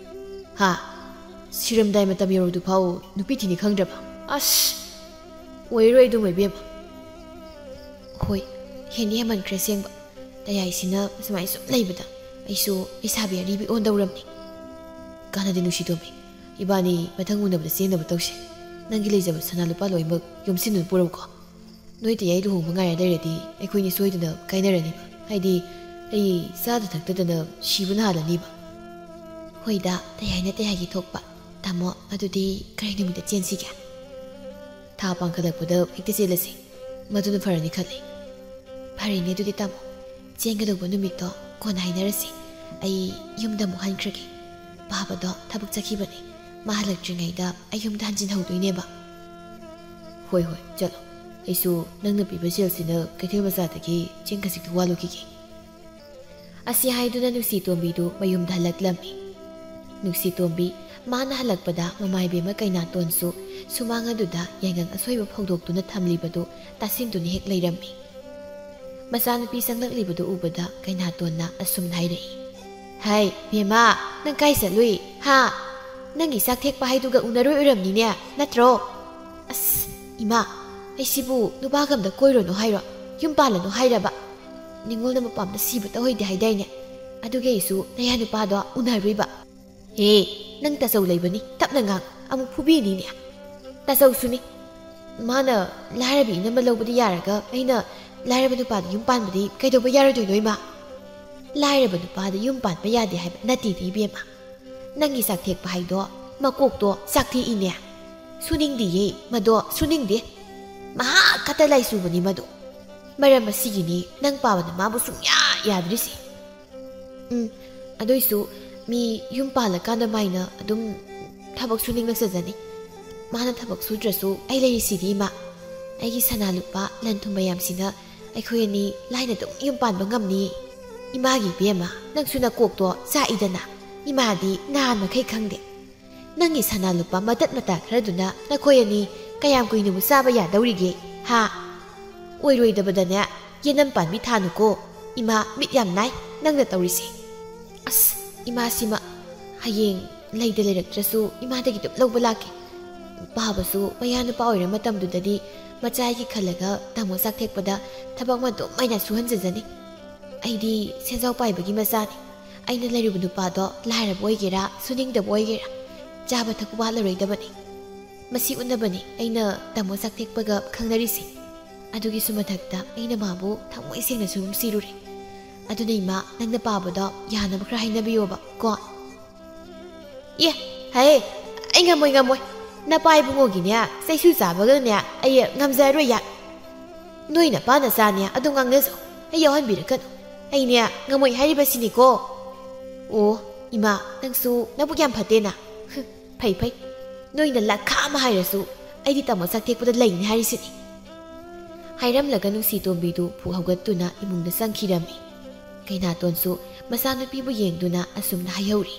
ꯍꯥ? ꯁꯤꯔꯝꯗꯥꯏ ꯃꯇꯝ ꯌꯧꯔꯗꯨ ꯐꯥꯎ ꯅꯨꯄꯤ ꯊꯤꯅꯤ ꯈꯪꯗ꯭ꯔꯕ? ꯑꯁ! ꯑꯣꯏꯔꯣꯏ ꯑꯗꯨꯃ ꯏꯕꯦꯝꯃ꯫ ꯍꯣꯏ, ꯍꯦꯟꯗꯤ ꯍꯦꯟꯃꯟꯈ꯭ꯔꯦ ꯑꯁꯦꯡꯕ꯫ ꯇꯌꯥꯏꯁꯤꯅ ꯁꯨꯃꯥꯏꯅ ꯁꯨꯝ ꯂꯩꯕꯗ ꯑꯩꯁꯨ ꯂꯩꯁꯥꯕꯤ ꯑꯔꯤꯕꯤ ꯑꯣꯟꯗꯧꯔꯝꯅꯤ꯫ ꯀꯥꯟꯅꯗꯦ ꯅꯨꯡꯁꯤꯇꯣꯝꯕꯤ, ꯏꯕꯥꯅꯤ ꯃꯊꯪ ꯎꯅꯕꯗ ꯆꯦꯟꯅꯕ ꯇꯧꯁꯦ꯫ ꯅꯪꯒꯤ ꯂꯩꯖꯕ ꯁꯅꯥ ꯂꯨꯄꯥ ꯂꯣꯏꯅꯃꯛ ꯌꯣꯝꯁꯤꯟꯗꯨꯅ ꯄꯨꯔꯛꯎꯀꯣ꯫ ꯅꯣꯏ ꯇꯌꯥꯏ ꯂꯨꯍꯣꯡꯕ ꯉꯥꯏꯔ ꯂꯩꯔꯗꯤ ꯑꯩꯈꯣꯏꯅꯤ ꯁꯣꯏꯗꯅ ꯀꯥꯏꯅꯔꯅꯤꯕ꯫ ꯍꯥꯏꯗꯤ ꯑꯩ ꯆꯥꯗ ꯊꯛꯇꯗꯅ ꯁꯤꯕꯅ ꯍꯥꯜꯂꯅꯤꯕ꯫ ꯍꯣꯏꯗ, ꯇꯌꯥꯏꯅ ꯇꯌꯥꯏꯒꯤ ꯊꯣꯛꯄ꯫ ꯇꯥꯃꯣ, ꯑꯗꯨꯗꯤ ꯀꯔꯤ ꯅꯨꯃꯤꯠꯇ ꯆꯦꯟꯁꯤꯒꯦ? ꯊꯥ ꯄꯥꯡꯈꯠꯂꯛꯄꯗ ꯍꯦꯛꯇ ꯆꯦꯜꯂꯁꯤ꯫ ꯃꯗꯨꯅ ꯐꯔꯅꯤ ꯈꯜꯂꯤ꯫ ꯐꯔꯦꯅꯦ ꯑꯗꯨꯗꯤ ꯇꯥꯃꯣ, ꯆꯦꯟꯒꯗꯧꯕ ꯅꯨꯃꯤꯠꯇꯣ ꯀꯣꯟꯅ ꯍꯥꯏꯅꯔꯁꯤ꯫ ꯑꯩ ꯌꯨꯝꯗ ꯑꯃꯨꯛ ꯍꯟꯈ꯭ꯔꯒꯦ꯫ ꯄꯥꯕꯗꯣ ꯊꯕꯛ ꯆꯠꯈꯤꯕꯅꯤ꯫ ꯃꯥ ꯍꯜꯂꯛꯇ꯭ꯔꯤꯉꯩꯗ ꯑꯩ ꯌꯨꯝꯗ ꯍꯟꯖꯤꯟꯍꯧꯗꯣꯏꯅꯦꯕ꯫ ꯍꯣꯏ, ꯍꯣꯏ, ꯆꯠꯂꯣ꯫ ꯑꯩꯁꯨ ꯅꯪꯅ ꯄꯤꯕ ꯁꯦꯜꯁꯤꯅ ꯀꯩꯊꯦꯜ ꯃꯆꯥꯗꯒꯤ ꯆꯦꯡ ꯈꯖꯤꯛꯇꯨ ꯋꯥꯜꯂꯨꯈꯤꯒꯦ꯫ ꯑꯁꯤ ꯍꯥꯏꯗꯨꯅ ꯅꯨꯡꯁꯤꯇꯣꯝꯕꯤꯗꯨ ꯃꯌꯨꯝꯗ ꯍꯜꯂꯛꯂꯝꯃꯤ꯫ ꯅꯨꯡꯁꯤꯇꯣꯝꯕꯤ, ꯃꯥꯅ ꯍꯜꯂꯛꯄꯗ ꯃꯃꯥ ꯏꯕꯦꯝꯃ ꯀꯩꯅꯥꯇꯣꯟꯁꯨ ꯁꯨꯃꯥꯡ ꯑꯗꯨꯗ ꯌꯥꯏꯉꯪ ꯑꯁꯣꯏꯕ ꯐꯧꯗꯣꯛꯇꯨꯅ ꯊꯝꯂꯤꯕꯗꯨ ꯇꯥꯁꯤꯟꯗꯨꯅ ꯍꯦꯛ ꯂꯩꯔꯝꯃꯤ꯫ ꯃꯆꯥꯅꯨꯄꯤ ꯆꯪꯂꯛꯂꯤꯕꯗꯨ ꯎꯕꯗ ꯀꯩꯅꯥꯇꯣꯟꯅ ꯑꯁꯨꯝꯅ ꯍꯥꯏꯔꯛꯏ, "ꯍꯥꯏ, ꯕꯦꯝꯃ, ꯅꯪ ꯀꯥꯏ ꯆꯠꯂꯨꯏ? ꯍꯥ? ꯅꯪꯒꯤ ꯆꯥꯛ ꯊꯦꯛꯄ ꯍꯥꯏꯗꯨꯒ ꯎꯅꯔꯣꯏ ꯑꯣꯏꯔꯝꯅꯤꯅꯦ, ꯅꯠꯇ꯭ꯔꯣ?" "ꯑꯁ, ꯏꯃꯥ, ꯑꯩꯁꯤꯕꯨ ꯅꯨꯄꯥꯒ ꯑꯝꯇ ꯀꯣꯏꯔꯨꯅꯨ ꯍꯥꯏꯔꯣ? ꯌꯨꯝ ꯄꯥꯜꯂꯅꯨ ꯍꯥꯏꯔꯕ? ꯅꯤꯉꯣꯜꯅ ꯃꯄꯥꯝꯗ ꯁꯤꯕ ꯇꯧꯍꯩꯗꯦ ꯍꯥꯏꯗꯥꯏꯅꯦ? ꯑꯗꯨꯒꯤ ꯑꯩꯁꯨ ꯅꯌꯥ ꯅꯨꯄꯥꯗꯣ ꯎꯅꯔꯨꯏꯕ꯫" "ꯍꯦ, ꯅꯪ ꯇꯥꯆꯧ ꯂꯩꯕꯅꯤ, ꯇꯞꯅ ꯉꯥꯡ, ꯑꯃꯨꯛ ꯐꯨꯕꯤꯅꯤꯅꯦ꯫" "ꯇꯥꯆꯧꯁꯨꯅꯤ꯫ ꯃꯥꯅ ꯂꯥꯏꯔꯕꯤ ꯏꯅꯝꯃ ꯂꯧꯕꯗꯤ ꯌꯥꯔꯒ ꯑꯩꯅ ꯂꯥꯏꯔꯕ ꯅꯨꯄꯥꯗ ꯌꯨꯝ ꯄꯥꯟꯕꯗꯤ ꯀꯩꯗꯧꯕ ꯌꯥꯔꯣꯏꯗꯣꯏꯅꯣ, ꯏꯃꯥ? ꯂꯥꯏꯔꯕ ꯅꯨꯄꯥꯗ ꯌꯨꯝ ꯄꯥꯟꯕ ꯌꯥꯗꯦ ꯍꯥꯏꯕ ꯅꯠꯇꯦꯗꯤ, ꯏꯕꯦꯝꯃ꯫ ꯅꯪꯒꯤ ꯆꯥꯛ ꯊꯦꯛꯄ ꯍꯥꯏꯗꯣ ꯃꯀꯣꯛꯇꯣ ꯆꯥꯛꯊꯦꯛꯏꯅꯦ꯫ ꯁꯨꯅꯤꯡꯗꯤꯌꯦ, ꯃꯗꯣ ꯁꯨꯅꯤꯡꯗꯦ꯫ ꯃꯍꯥ ꯀꯇ ꯂꯥꯏꯁꯨꯕꯅꯤ ꯃꯗꯣ꯫ ꯃꯔꯝ ꯑꯁꯤꯒꯤꯅꯤ ꯅꯪ ꯄꯥꯕꯅ ꯃꯥꯕꯨ ꯁꯨꯡꯌꯥ ꯌꯥꯗ꯭ꯔꯤꯁꯦ꯫ ꯎꯝ, ꯑꯗꯨꯏꯁꯨ ꯃꯤ ꯌꯨꯝ ꯄꯥꯜꯂꯀꯥꯟꯗ ꯃꯥꯏꯅ ꯑꯗꯨꯝ ꯊꯕꯛ ꯁꯨꯅꯤꯡꯂꯛꯆꯖꯅꯤ꯫ ꯃꯥꯅ ꯊꯕꯛ ꯁꯨꯗ꯭ꯔꯁꯨ ꯑꯩ ꯂꯩꯔꯤꯁꯤꯗꯤ, ꯏꯃꯥ꯫ ꯑꯩꯒꯤ ꯁꯅꯥ ꯂꯨꯄꯥ ꯂꯟ ꯊꯨꯝ ꯃꯌꯥꯝꯁꯤꯅ ꯑꯩꯈꯣꯏ ꯑꯅꯤ ꯂꯥꯏꯅ ꯑꯗꯨꯝ ꯌꯨꯝ ꯄꯥꯟꯕ ꯉꯝꯅꯤ꯫ ꯏꯃꯥꯒꯤ ꯏꯕꯦꯝꯃ, ꯅꯪꯁꯨ ꯅꯀꯣꯛꯇꯣ ꯆꯥꯛꯏꯗꯅ꯫ ꯏꯃꯥꯗꯤ ꯅꯍꯥꯟ ꯃꯈꯩ ꯈꯪꯗꯦ꯫ ꯅꯪꯒꯤ ꯁꯅꯥ ꯂꯨꯄꯥ ꯃꯇꯠ ꯃꯇꯥ ꯈꯔꯗꯨꯅ ꯅꯈꯣꯏ ꯑꯅꯤ ꯀꯌꯥꯝ ꯀꯨꯏꯅꯕꯨ ꯆꯥꯕ ꯌꯥꯗꯧꯔꯤꯒꯦ, ꯍꯥ? ꯑꯣꯏꯔꯣꯏꯗꯕꯗꯅꯦ, ꯌꯦꯅꯝ ꯄꯥꯟꯕꯤ ꯊꯥꯅꯨꯀꯣ꯫ ꯏꯃꯥ, ꯃꯤꯠ ꯌꯥꯝ ꯅꯥꯏ ꯅꯪꯅ ꯇꯧꯔꯤꯁꯦ꯫ ꯑꯁ, ꯏꯃꯥꯁꯤꯃ꯫ ꯍꯌꯦꯡ ꯂꯩꯗ ꯂꯩꯔꯛꯇ꯭ꯔꯁꯨ ꯏꯃꯥꯗꯒꯤ ꯑꯗꯨꯝ ꯂꯧꯕ ꯂꯥꯛꯀꯦ꯫ ꯄꯥꯕꯁꯨ ꯃꯌꯥ ꯅꯨꯄꯥ ꯑꯣꯏꯔ ꯃꯇꯝꯗꯨꯗꯗꯤ ꯃꯆꯥꯒꯤ ꯈꯜꯂꯒ ꯇꯥꯃꯣ ꯆꯥꯛꯊꯦꯛꯄꯗ ꯊꯕꯛ ꯑꯃ ꯑꯗꯨꯝ ꯑꯩꯅ ꯁꯨꯍꯟꯖꯖꯅꯤ꯫ ꯑꯩꯗꯤ ꯁꯦꯟꯖꯥꯎ ꯄꯥꯏꯕꯒꯤ ꯃꯆꯥꯅꯤ꯫ ꯑꯩꯅ ꯂꯩꯔꯨꯕ ꯅꯨꯄꯥꯗꯣ ꯂꯥꯏꯔꯕ ꯑꯣꯏꯒꯦꯔꯥ, ꯁꯨꯅꯤꯡꯗꯕ ꯑꯣꯏꯒꯦꯔꯥ, ꯆꯥꯕ ꯊꯛꯄ ꯋꯥꯠꯂꯔꯣꯏꯗꯕꯅꯤ꯫ ꯃꯁꯤ ꯎꯠꯅꯕꯅꯤ ꯑꯩꯅ ꯇꯥꯃꯣ ꯆꯥꯛꯊꯦꯛꯄꯒ ꯈꯪꯅꯔꯤꯁꯦ꯫ ꯑꯗꯨꯒꯤꯁꯨ ꯃꯊꯛꯇ ꯑꯩꯅ ꯃꯥꯕꯨ ꯊꯃꯣꯏ ꯁꯦꯡꯅꯁꯨ ꯅꯨꯡꯁꯤꯔꯨꯔꯦ꯫ ꯑꯗꯨꯅ ꯏꯃꯥ, ꯅꯪꯅ ꯄꯥꯕꯗꯣ ꯌꯥꯅꯕ ꯈꯔ ꯍꯥꯏꯅꯕꯤꯌꯣꯕ ꯀꯣ꯫ ꯑꯦ, ꯍꯩ, ꯑꯩ ꯉꯝꯃꯣꯏ, ꯉꯝꯃꯣꯏ꯫ ꯅꯄꯥ ꯏꯕꯨꯡꯉꯣꯒꯤꯅꯦ, ꯆꯩꯁꯨ ꯆꯥꯕꯒꯅꯦ, ꯑꯩ ꯉꯝꯖꯔꯣꯏ ꯌꯥ꯫ ꯅꯣꯏ ꯅꯄꯥ ꯅꯆꯥꯅꯦ ꯑꯗꯨ ꯉꯥꯡꯅꯁꯨ ꯑꯩ ꯌꯥꯎꯍꯟꯕꯤꯔꯛꯀꯅꯨ꯫ ꯑꯩꯅꯦ ꯉꯝꯃꯣꯏ ꯍꯥꯏꯔꯤꯕꯁꯤꯅꯤꯀꯣ꯫ ꯑꯣ, ꯏꯃꯥ, ꯅꯪꯁꯨ ꯅꯕꯨꯛ ꯌꯥꯝ ꯐꯠꯇꯦꯅ꯫ ꯍꯨꯝ, ꯐꯩ, ꯐꯩ꯫ ꯅꯣꯏꯅ ꯂꯥꯈꯥ ꯑꯃ ꯍꯥꯏꯔꯁꯨ ꯑꯩꯗꯤ ꯇꯥꯃꯣ ꯆꯥꯛꯊꯦꯛꯄꯗ ꯂꯩꯅꯤ ꯍꯥꯏꯔꯤꯁꯤꯅꯤ꯫ ꯍꯥꯏꯔꯝꯂꯒ ꯅꯨꯡꯁꯤ ꯇꯣꯝꯕꯤꯗꯨ ꯐꯨ ꯍꯧꯒꯠꯇꯨꯅ ꯏꯃꯨꯡꯗ ꯆꯪꯈꯤꯔꯝꯃꯤ꯫ ꯀꯩꯅꯥꯇꯣꯟꯁꯨ ꯃꯆꯥꯅꯨꯄꯤꯕꯨ ꯌꯦꯡꯗꯨꯅ ꯑꯁꯨꯝꯅ ꯍꯥꯏꯍꯧꯔꯤ꯫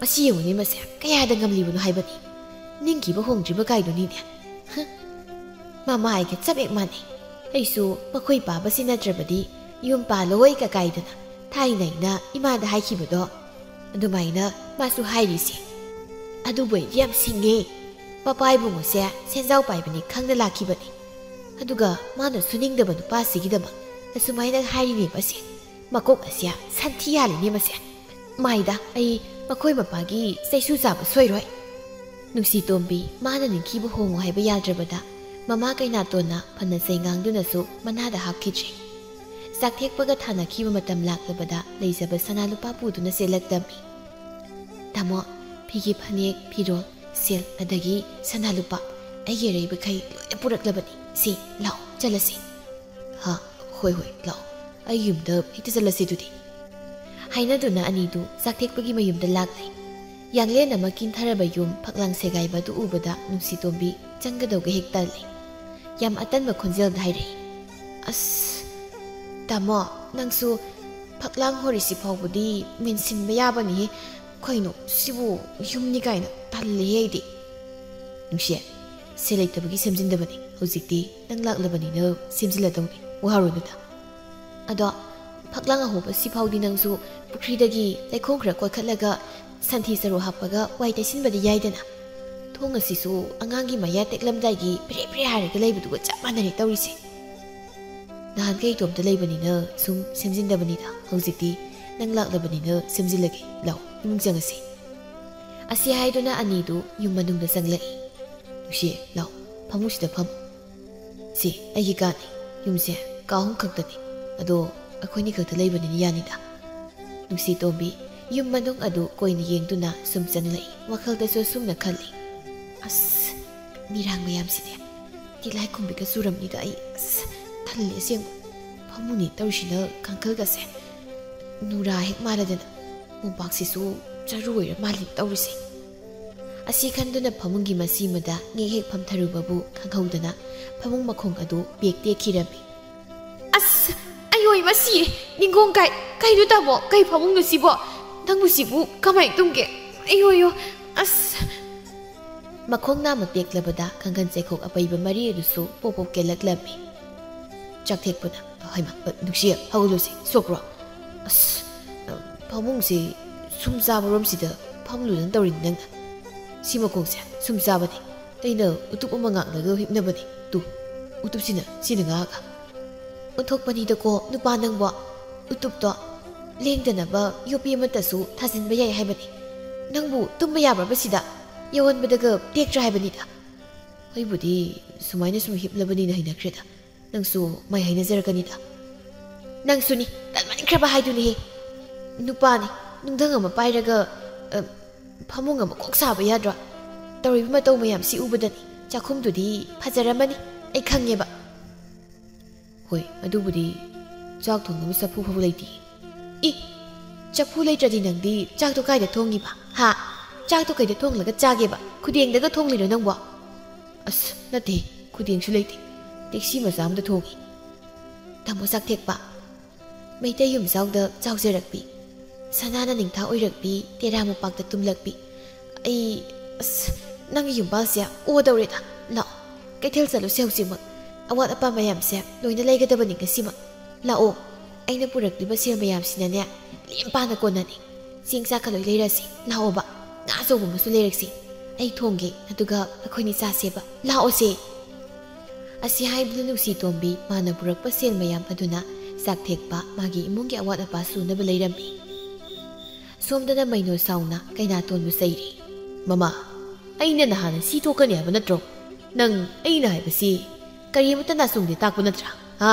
ꯃꯁꯤ ꯌꯦꯡꯉꯨꯅꯦ, ꯃꯁꯦ ꯀꯌꯥꯗ ꯉꯝꯂꯤꯕꯅꯣ ꯍꯥꯏꯕꯅꯤ꯫ ꯅꯤꯡꯈꯤꯕ ꯍꯣꯡꯗ꯭ꯔꯤꯕ ꯀꯥꯏꯗꯨꯅꯤꯅꯦ꯫ ꯍ? ꯃꯃꯥ ꯑꯩꯒ ꯆꯞ ꯍꯦꯛ ꯃꯥꯟꯅꯩ꯫ ꯑꯩꯁꯨ ꯃꯈꯣꯏ ꯄꯥꯕꯁꯤ ꯅꯠꯇ꯭ꯔꯕꯗꯤ ꯌꯨꯝ ꯄꯥꯜꯂꯣꯏ ꯀꯀꯥꯏꯗꯅ ꯊꯥꯏꯅ ꯑꯩꯅ ꯏꯃꯥꯗ ꯍꯥꯏꯈꯤꯕꯗꯣ ꯑꯗꯨꯃꯥꯏꯅ ꯃꯥꯁꯨ ꯍꯥꯏꯔꯤꯁꯦ꯫ ꯑꯗꯨꯕꯨ ꯑꯩꯗꯤ ꯌꯥꯝ ꯁꯤꯡꯉꯦ꯫ ꯃꯄꯥ ꯏꯕꯨꯡꯉꯣꯁꯦ ꯁꯦꯟꯖꯥꯎ ꯄꯥꯏꯕꯅꯤ ꯈꯪꯅ ꯂꯥꯛꯈꯤꯕꯅꯤ꯫ ꯑꯗꯨꯒ ꯃꯥꯅ ꯁꯨꯅꯤꯡꯗꯕ ꯅꯨꯄꯥꯁꯤꯒꯤꯗꯃꯛ ꯑꯁꯨꯃꯥꯏꯅ ꯍꯥꯏꯔꯤꯅꯦ ꯃꯁꯦ꯫ ꯃꯀꯣꯛ ꯑꯁꯦ ꯁꯟꯊꯤ ꯌꯥꯜꯂꯤꯅꯦ ꯃꯁꯦ꯫ ꯃꯥꯏꯗ ꯑꯩ ꯃꯈꯣꯏ ꯃꯄꯥꯒꯤ ꯆꯩꯁꯨ ꯆꯥꯕ ꯁꯣꯏꯔꯣꯏ꯫ ꯅꯨꯡꯁꯤ ꯇꯣꯝꯕꯤ, ꯃꯥꯅ ꯅꯤꯡꯊꯤꯕ ꯍꯣꯡꯉꯨ ꯍꯥꯏꯕ ꯌꯥꯗ꯭ꯔꯕꯗ ꯃꯃꯥ ꯀꯩꯅꯥꯇꯣꯟꯅ ꯐꯅ ꯆꯩꯉꯥꯡꯗꯨꯅꯁꯨ ꯃꯅꯥꯗ ꯍꯥꯞꯈꯤꯗ꯭ꯔꯦ꯫ ꯆꯥꯛꯊꯦꯛꯄꯒ ꯊꯥꯅꯈꯤꯕ ꯃꯇꯝ ꯂꯥꯛꯂꯕꯗ ꯂꯩꯖꯕ ꯁꯅꯥ ꯂꯨꯄꯥ ꯄꯨꯗꯨꯅ ꯆꯦꯜꯂꯛꯂꯝꯃꯤ꯫ "ꯇꯥꯃꯣ, ꯐꯤꯒꯤ ꯐꯅꯦꯛ, ꯐꯤꯔꯣꯜ, ꯁꯦꯜ ꯑꯗꯒꯤ ꯁꯅꯥ ꯂꯨꯄꯥ, ꯑꯩꯒꯤ ꯑꯔꯩꯕꯈꯩ ꯂꯣꯏꯅ ꯄꯨꯔꯛꯂꯕꯅꯤ꯫ ꯁꯤ, ꯂꯥꯛꯑꯣ, ꯆꯠꯂꯁꯤ꯫" "ꯍꯥ? ꯍꯣꯏ, ꯍꯣꯏ, ꯂꯥꯛꯑꯣ꯫ ꯑꯩ ꯌꯨꯝꯗ ꯍꯦꯛꯇ ꯆꯠꯂꯁꯤ ꯑꯗꯨꯗꯤ꯫" ꯍꯥꯏꯅꯗꯨꯅ ꯑꯅꯤꯗꯨ ꯆꯥꯛꯊꯦꯛꯄꯒꯤ ꯃꯌꯨꯝꯗ ꯂꯥꯛꯂꯦ꯫ ꯌꯥꯡꯂꯦꯟ ꯑꯃ ꯀꯤꯟꯊꯔꯕ ꯌꯨꯝ ꯐꯛꯂꯥꯡ ꯁꯦꯒꯥꯏꯕ ꯑꯗꯨ ꯎꯕꯗ ꯅꯨꯡꯁꯤꯇꯣꯝꯕꯤ ꯆꯪꯒꯗꯧꯒ ꯍꯦꯛ ꯇꯜꯂꯦ꯫ ꯌꯥꯝ ꯑꯇꯟꯕ ꯈꯣꯟꯖꯦꯜꯗ ꯍꯥꯏꯔꯛꯏ, "ꯑꯁ, ꯇꯥꯃꯣ, ꯅꯪꯁꯨ ꯐꯛꯂꯥꯡ ꯍꯣꯔꯤꯁꯤ ꯐꯥꯎꯕꯗꯤ ꯃꯦꯟꯁꯤꯟꯕ ꯌꯥꯕꯅꯤꯍꯦ꯫ ꯀꯩꯅꯣ, ꯁꯤꯕꯨ ꯌꯨꯝꯅꯤ ꯀꯥꯏꯅ ꯇꯜꯂꯤꯍꯦ ꯑꯩꯗꯤ꯫" "ꯅꯨꯡꯁꯤ, ꯁꯦꯜ ꯂꯩꯇꯕꯒꯤ ꯁꯦꯝꯖꯤꯟꯗꯕꯅꯤ꯫ ꯍꯧꯖꯤꯛꯇꯤ ꯅꯪ ꯂꯥꯛꯂꯕꯅꯤꯅ ꯁꯦꯝꯖꯤꯜꯂꯗꯧꯅꯤ꯫ ꯋꯥꯔꯨꯅꯨꯗ꯫ ꯑꯗꯣ ꯐꯛꯂꯥꯡ ꯑꯍꯣꯕ ꯁꯤꯐꯥꯎꯗꯤ ꯅꯪꯁꯨ ꯄꯨꯈ꯭ꯔꯤꯗꯒꯤ ꯂꯩꯈꯣꯝ ꯈꯔ ꯀꯣꯠꯈꯠꯂꯒ ꯁꯟꯊꯤ ꯆꯔꯨ ꯍꯥꯞꯄꯒ ꯋꯥꯏ ꯇꯩꯁꯤꯟꯕꯗꯤ ꯌꯥꯏꯗꯅ꯫ ꯊꯣꯡ ꯑꯁꯤꯁꯨ ꯑꯉꯥꯡꯒꯤ ꯃꯌꯥ ꯇꯦꯛꯂꯝꯗꯥꯏꯒꯤ ꯄ꯭ꯔꯦ ꯄ꯭ꯔꯦ ꯍꯥꯏꯔꯒ ꯂꯩꯕꯗꯨꯒ ꯆꯞ ꯃꯥꯟꯅꯔꯦ ꯇꯧꯔꯤꯁꯦ꯫ ꯅꯍꯥꯟꯈꯩ ꯏꯇꯣꯝꯇ ꯂꯩꯕꯅꯤꯅ ꯁꯨꯝ ꯁꯦꯝꯖꯤꯟꯗꯕꯅꯤꯗ꯫ ꯍꯧꯖꯤꯛꯇꯤ ꯅꯪ ꯂꯥꯛꯂꯕꯅꯤꯅ ꯁꯦꯝꯖꯤꯜꯂꯒꯦ꯫ ꯂꯥꯛꯑꯣ, ꯏꯃꯨꯡ ꯆꯪꯉꯁꯤ꯫" ꯑꯁꯤ ꯍꯥꯏꯗꯨꯅ ꯑꯅꯤꯗꯨ ꯌꯨꯝ ꯃꯅꯨꯡꯗ ꯆꯪꯂꯛꯏ꯫ "ꯅꯨꯡꯁꯤ, ꯂꯥꯛꯑꯣ, ꯐꯃꯨꯡꯁꯤꯗ ꯐꯝꯃꯣ꯫ ꯁꯤ ꯑꯩꯒꯤ ꯀꯥꯅꯤ꯫ ꯌꯨꯝꯁꯦ ꯀꯥ ꯑꯍꯨꯝ ꯈꯛꯇꯅꯤ꯫ ꯑꯗꯣ ꯑꯩꯈꯣꯏꯅꯤ ꯈꯛꯇ ꯂꯩꯕꯅꯤꯅ ꯌꯥꯅꯤꯗ꯫" ꯅꯨꯡꯁꯤꯇꯣꯝꯕꯤ ꯌꯨꯝ ꯃꯅꯨꯡ ꯑꯗꯨ ꯀꯣꯏꯅ ꯌꯦꯡꯗꯨꯅ ꯁꯨꯝ ꯆꯪꯂꯛꯏ꯫ ꯋꯥꯈꯜꯗꯁꯨ ꯑꯁꯨꯝꯅ ꯈꯜꯂꯤ, "ꯑꯁ, ꯃꯤꯔꯥꯡ ꯃꯌꯥꯝꯁꯤꯗꯤ ꯇꯤꯜꯍꯥꯏꯈꯨꯝꯕꯤꯒ ꯆꯨꯔꯝꯅꯤꯗ ꯑꯩ꯫ ꯑꯁ, ꯇꯜꯂꯦ ꯑꯁꯦꯡꯕ꯫ ꯐꯃꯨꯡꯅꯤ ꯇꯧꯔꯤꯁꯤꯅ ꯀꯥꯡꯈꯜꯒꯁꯦ ꯅꯨꯔꯥ ꯍꯦꯛ ꯃꯥꯜꯂꯗꯅ, ꯃꯣꯝꯄꯥꯛꯁꯤꯁꯨ ꯆꯔꯨ ꯑꯣꯏꯔ ꯃꯥꯜꯂꯤ ꯇꯧꯔꯤꯁꯦ꯫" ꯑꯁꯤ ꯈꯟꯗꯨꯅ ꯐꯃꯨꯡꯒꯤ ꯃꯁꯤꯃꯗ ꯉꯦꯛ ꯍꯦꯛ ꯐꯝꯊꯔꯨꯕꯕꯨ ꯈꯪꯍꯧꯗꯅ ꯐꯃꯨꯡ ꯃꯈꯣꯡ ꯑꯗꯨ ꯄꯦꯛ ꯇꯦꯛꯈꯤꯔꯝꯃꯤ꯫ "ꯑꯁ, ꯑꯌꯣꯏ, ꯃꯁꯤ ꯅꯤꯡꯒꯣꯡ ꯀꯥꯏ꯫ ꯀꯩꯅꯣ ꯇꯥꯃꯣ, ꯀꯩ ꯐꯃꯨꯡꯅꯣ ꯁꯤꯕꯣ? ꯅꯪꯕꯨ ꯁꯤꯕꯨ ꯀꯃꯥꯏꯅ ꯇꯨꯝꯒꯦ? ꯑꯌꯣꯏꯌꯣ, ꯑꯁ!" ꯃꯈꯣꯡ ꯅꯥꯝꯃ ꯇꯦꯛꯂꯕꯗ ꯀꯥꯡꯈꯟ ꯆꯩꯈꯣꯛ ꯑꯄꯩꯕ ꯃꯔꯤ ꯑꯗꯨꯁꯨ ꯄꯣꯞ ꯄꯣꯞ ꯀꯦꯜꯂꯛꯂꯝꯃꯤ꯫ ꯆꯥꯛꯊꯦꯛꯄꯅ, "ꯍꯩꯃꯥ, ꯅꯨꯡꯁꯤ, ꯍꯧꯒꯠꯂꯨꯁꯤ, ꯁꯣꯛꯄ꯭ꯔꯣ?" "ꯑꯁ, ꯐꯃꯨꯡꯁꯤ ꯁꯨꯝ ꯆꯥꯕꯔꯣꯝꯁꯤꯗ ꯐꯝꯂꯨꯗꯅ ꯇꯧꯔꯤꯅꯤ ꯅꯪꯅ꯫ ꯁꯤ ꯃꯈꯣꯡꯁꯦ ꯁꯨꯝ ꯆꯥꯕꯅꯤ꯫ ꯑꯩꯅ ꯎꯇꯨꯞ ꯑꯃ ꯉꯥꯛꯂꯒ ꯍꯤꯞꯅꯕꯅꯤ꯫ ꯇꯨ, ꯎꯇꯨꯞꯁꯤꯅ ꯁꯤꯅ ꯉꯥꯛꯑꯒ꯫" "ꯑꯣꯟꯊꯣꯛꯄꯅꯤꯗꯀꯣ ꯅꯨꯄꯥ ꯅꯪꯕꯣ꯫ ꯎꯇꯨꯞꯇꯣ ꯂꯦꯡꯗꯅꯕ ꯌꯣꯠꯄꯤ ꯑꯃꯠꯇꯁꯨ ꯊꯥꯖꯤꯟꯕ ꯌꯥꯏ ꯍꯥꯏꯕꯅꯤ꯫ ꯅꯪꯕꯨ ꯇꯨꯝꯕ ꯌꯥꯕ꯭ꯔꯕ ꯁꯤꯗ? ꯌꯥꯎꯍꯟꯕꯗꯒ ꯇꯦꯛꯇ꯭ꯔꯥ ꯍꯥꯏꯕꯅꯤꯗ꯫" ꯑꯩꯕꯨꯗꯤ ꯁꯨꯃꯥꯏꯅ ꯁꯨꯝ ꯍꯤꯞꯂꯕꯅꯤꯅ ꯍꯩꯅꯈ꯭ꯔꯦꯗ꯫ ꯅꯪꯁꯨ ꯃꯥꯏ ꯍꯩꯅꯖꯔꯛꯀꯅꯤꯗ꯫ ꯅꯪꯁꯨꯅꯤ, ꯇꯟꯃꯟꯈ꯭ꯔꯕ ꯍꯥꯏꯗꯨꯅꯤꯍꯦ꯫ ꯅꯨꯄꯥꯅꯤ, ꯅꯨꯡꯙꯪ ꯑꯃ ꯄꯥꯏꯔꯒ, ꯑ, ꯐꯃꯨꯡ ꯑꯃ ꯀꯣꯛ ꯁꯥꯕ ꯌꯥꯗ꯭ꯔꯣ? ꯇꯧꯔꯤꯕ ꯃꯇꯧ ꯃꯌꯥꯝꯁꯤ ꯎꯕꯗꯅꯤ꯫ ꯆꯥꯛꯈꯨꯝꯗꯨꯗꯤ ꯐꯖꯔꯝꯃꯅꯤ, ꯑꯩ ꯈꯪꯉꯦꯕ꯫ ꯍꯣꯏ, ꯑꯗꯨꯕꯨꯗꯤ ꯆꯥꯛ ꯊꯣꯡꯅꯕ ꯆꯐꯨ ꯐꯥꯎ ꯂꯩꯇꯦ꯫ ꯏ, ꯆꯐꯨ ꯂꯩꯇ꯭ꯔꯗꯤ ꯅꯪꯗꯤ ꯆꯥꯛꯇꯣ ꯀꯥꯏꯗ ꯊꯣꯡꯉꯤꯕ? ꯍꯥ? ꯆꯥꯛꯇꯣ ꯀꯩꯗ ꯊꯣꯡꯂꯒ ꯆꯥꯒꯦꯕ? ꯈꯨꯗꯦꯡꯗꯒ ꯊꯣꯡꯂꯤꯔꯣ ꯅꯪꯕꯣ? ꯑꯁ, ꯅꯠꯇꯦ, ꯈꯨꯗꯦꯡꯁꯨ ꯂꯩꯇꯦ꯫ ꯇꯦꯛꯁꯤ ꯃꯆꯥ ꯑꯃꯗ ꯊꯣꯡꯉꯤ꯫ ꯇꯥꯃꯣ ꯆꯥꯛꯊꯦꯛꯄ, ꯃꯩꯇꯩ ꯌꯨꯝꯖꯥꯎꯗ ꯆꯥꯎꯖꯔꯛꯄꯤ, ꯁꯅꯥꯅ ꯅꯤꯡꯊꯥ ꯑꯣꯏꯔꯛꯄꯤ, ꯇꯦꯔꯥ ꯃꯄꯥꯛꯇ ꯇꯨꯝꯂꯛꯄꯤ꯫ ꯑꯩ, ꯑꯁ, ꯅꯪꯒꯤ ꯌꯨꯝꯕꯥꯜꯁꯦ ꯑꯣꯗꯧꯔꯦꯗ꯫ ꯂꯥꯛꯑꯣ, ꯀꯩꯊꯦꯜ ꯆꯠꯂꯨꯁꯦ ꯍꯧꯖꯤꯛꯃꯛ꯫ ꯑꯋꯥꯠ ꯑꯄꯥ ꯃꯌꯥꯝꯁꯦ ꯂꯣꯏꯅ ꯂꯩꯒꯗꯕꯅꯤ ꯉꯁꯤꯃꯛ꯫ ꯂꯥꯛꯑꯣ, ꯑꯩꯅ ꯄꯨꯔꯛꯂꯤꯕ ꯁꯦꯜ ꯃꯌꯥꯝꯁꯤꯅꯅꯦ, ꯂꯦꯝ ꯄꯥꯅ ꯀꯣꯟꯅꯅꯤ꯫ ꯆꯦꯡ ꯆꯥꯛꯀ ꯂꯣꯏ ꯂꯩꯔꯁꯤ꯫ ꯂꯥꯛꯑꯣꯕ, ꯉꯥ ꯑꯆꯧꯕ ꯑꯃꯁꯨ ꯂꯩꯔꯛꯁꯤ꯫ ꯑꯩ ꯊꯣꯡꯒꯦ, ꯑꯗꯨꯒ ꯑꯩꯈꯣꯏꯅꯤ ꯆꯥꯁꯦꯕ꯫ ꯂꯥꯛꯑꯣꯁꯦ꯫ ꯑꯁꯤ ꯍꯥꯏꯗꯨꯅ ꯅꯨꯡꯁꯤ ꯇꯣꯝꯕꯤ ꯃꯥꯅ ꯄꯨꯔꯛꯄ ꯁꯦꯜ ꯃꯌꯥꯝ ꯑꯗꯨꯅ ꯆꯥꯛ ꯊꯦꯛꯄ ꯃꯥꯒꯤ ꯏꯃꯨꯡꯒꯤ ꯑꯋꯥꯠ ꯑꯄꯥ ꯁꯨꯅꯕ ꯂꯩꯔꯝꯃꯤ꯫ ꯁꯣꯝꯗꯅ ꯃꯩꯅꯣ ꯁꯥꯎꯅ ꯀꯩꯅꯥꯇꯣꯟꯕꯨ ꯆꯩꯔꯤ꯫ "ꯃꯃꯥ, ꯑꯩꯅ ꯅꯍꯥꯟꯅ ꯁꯤ ꯊꯣꯛꯀꯅꯤ ꯍꯥꯏꯕ ꯅꯠꯇ꯭ꯔꯣ? ꯅꯪ ꯑꯩꯅ ꯍꯥꯏꯕꯁꯤ ꯀꯔꯤꯃꯠꯇ ꯅꯥꯆꯨꯡꯗꯦ ꯇꯥꯛꯄ ꯅꯠꯇ꯭ꯔꯥ? ꯍꯥ?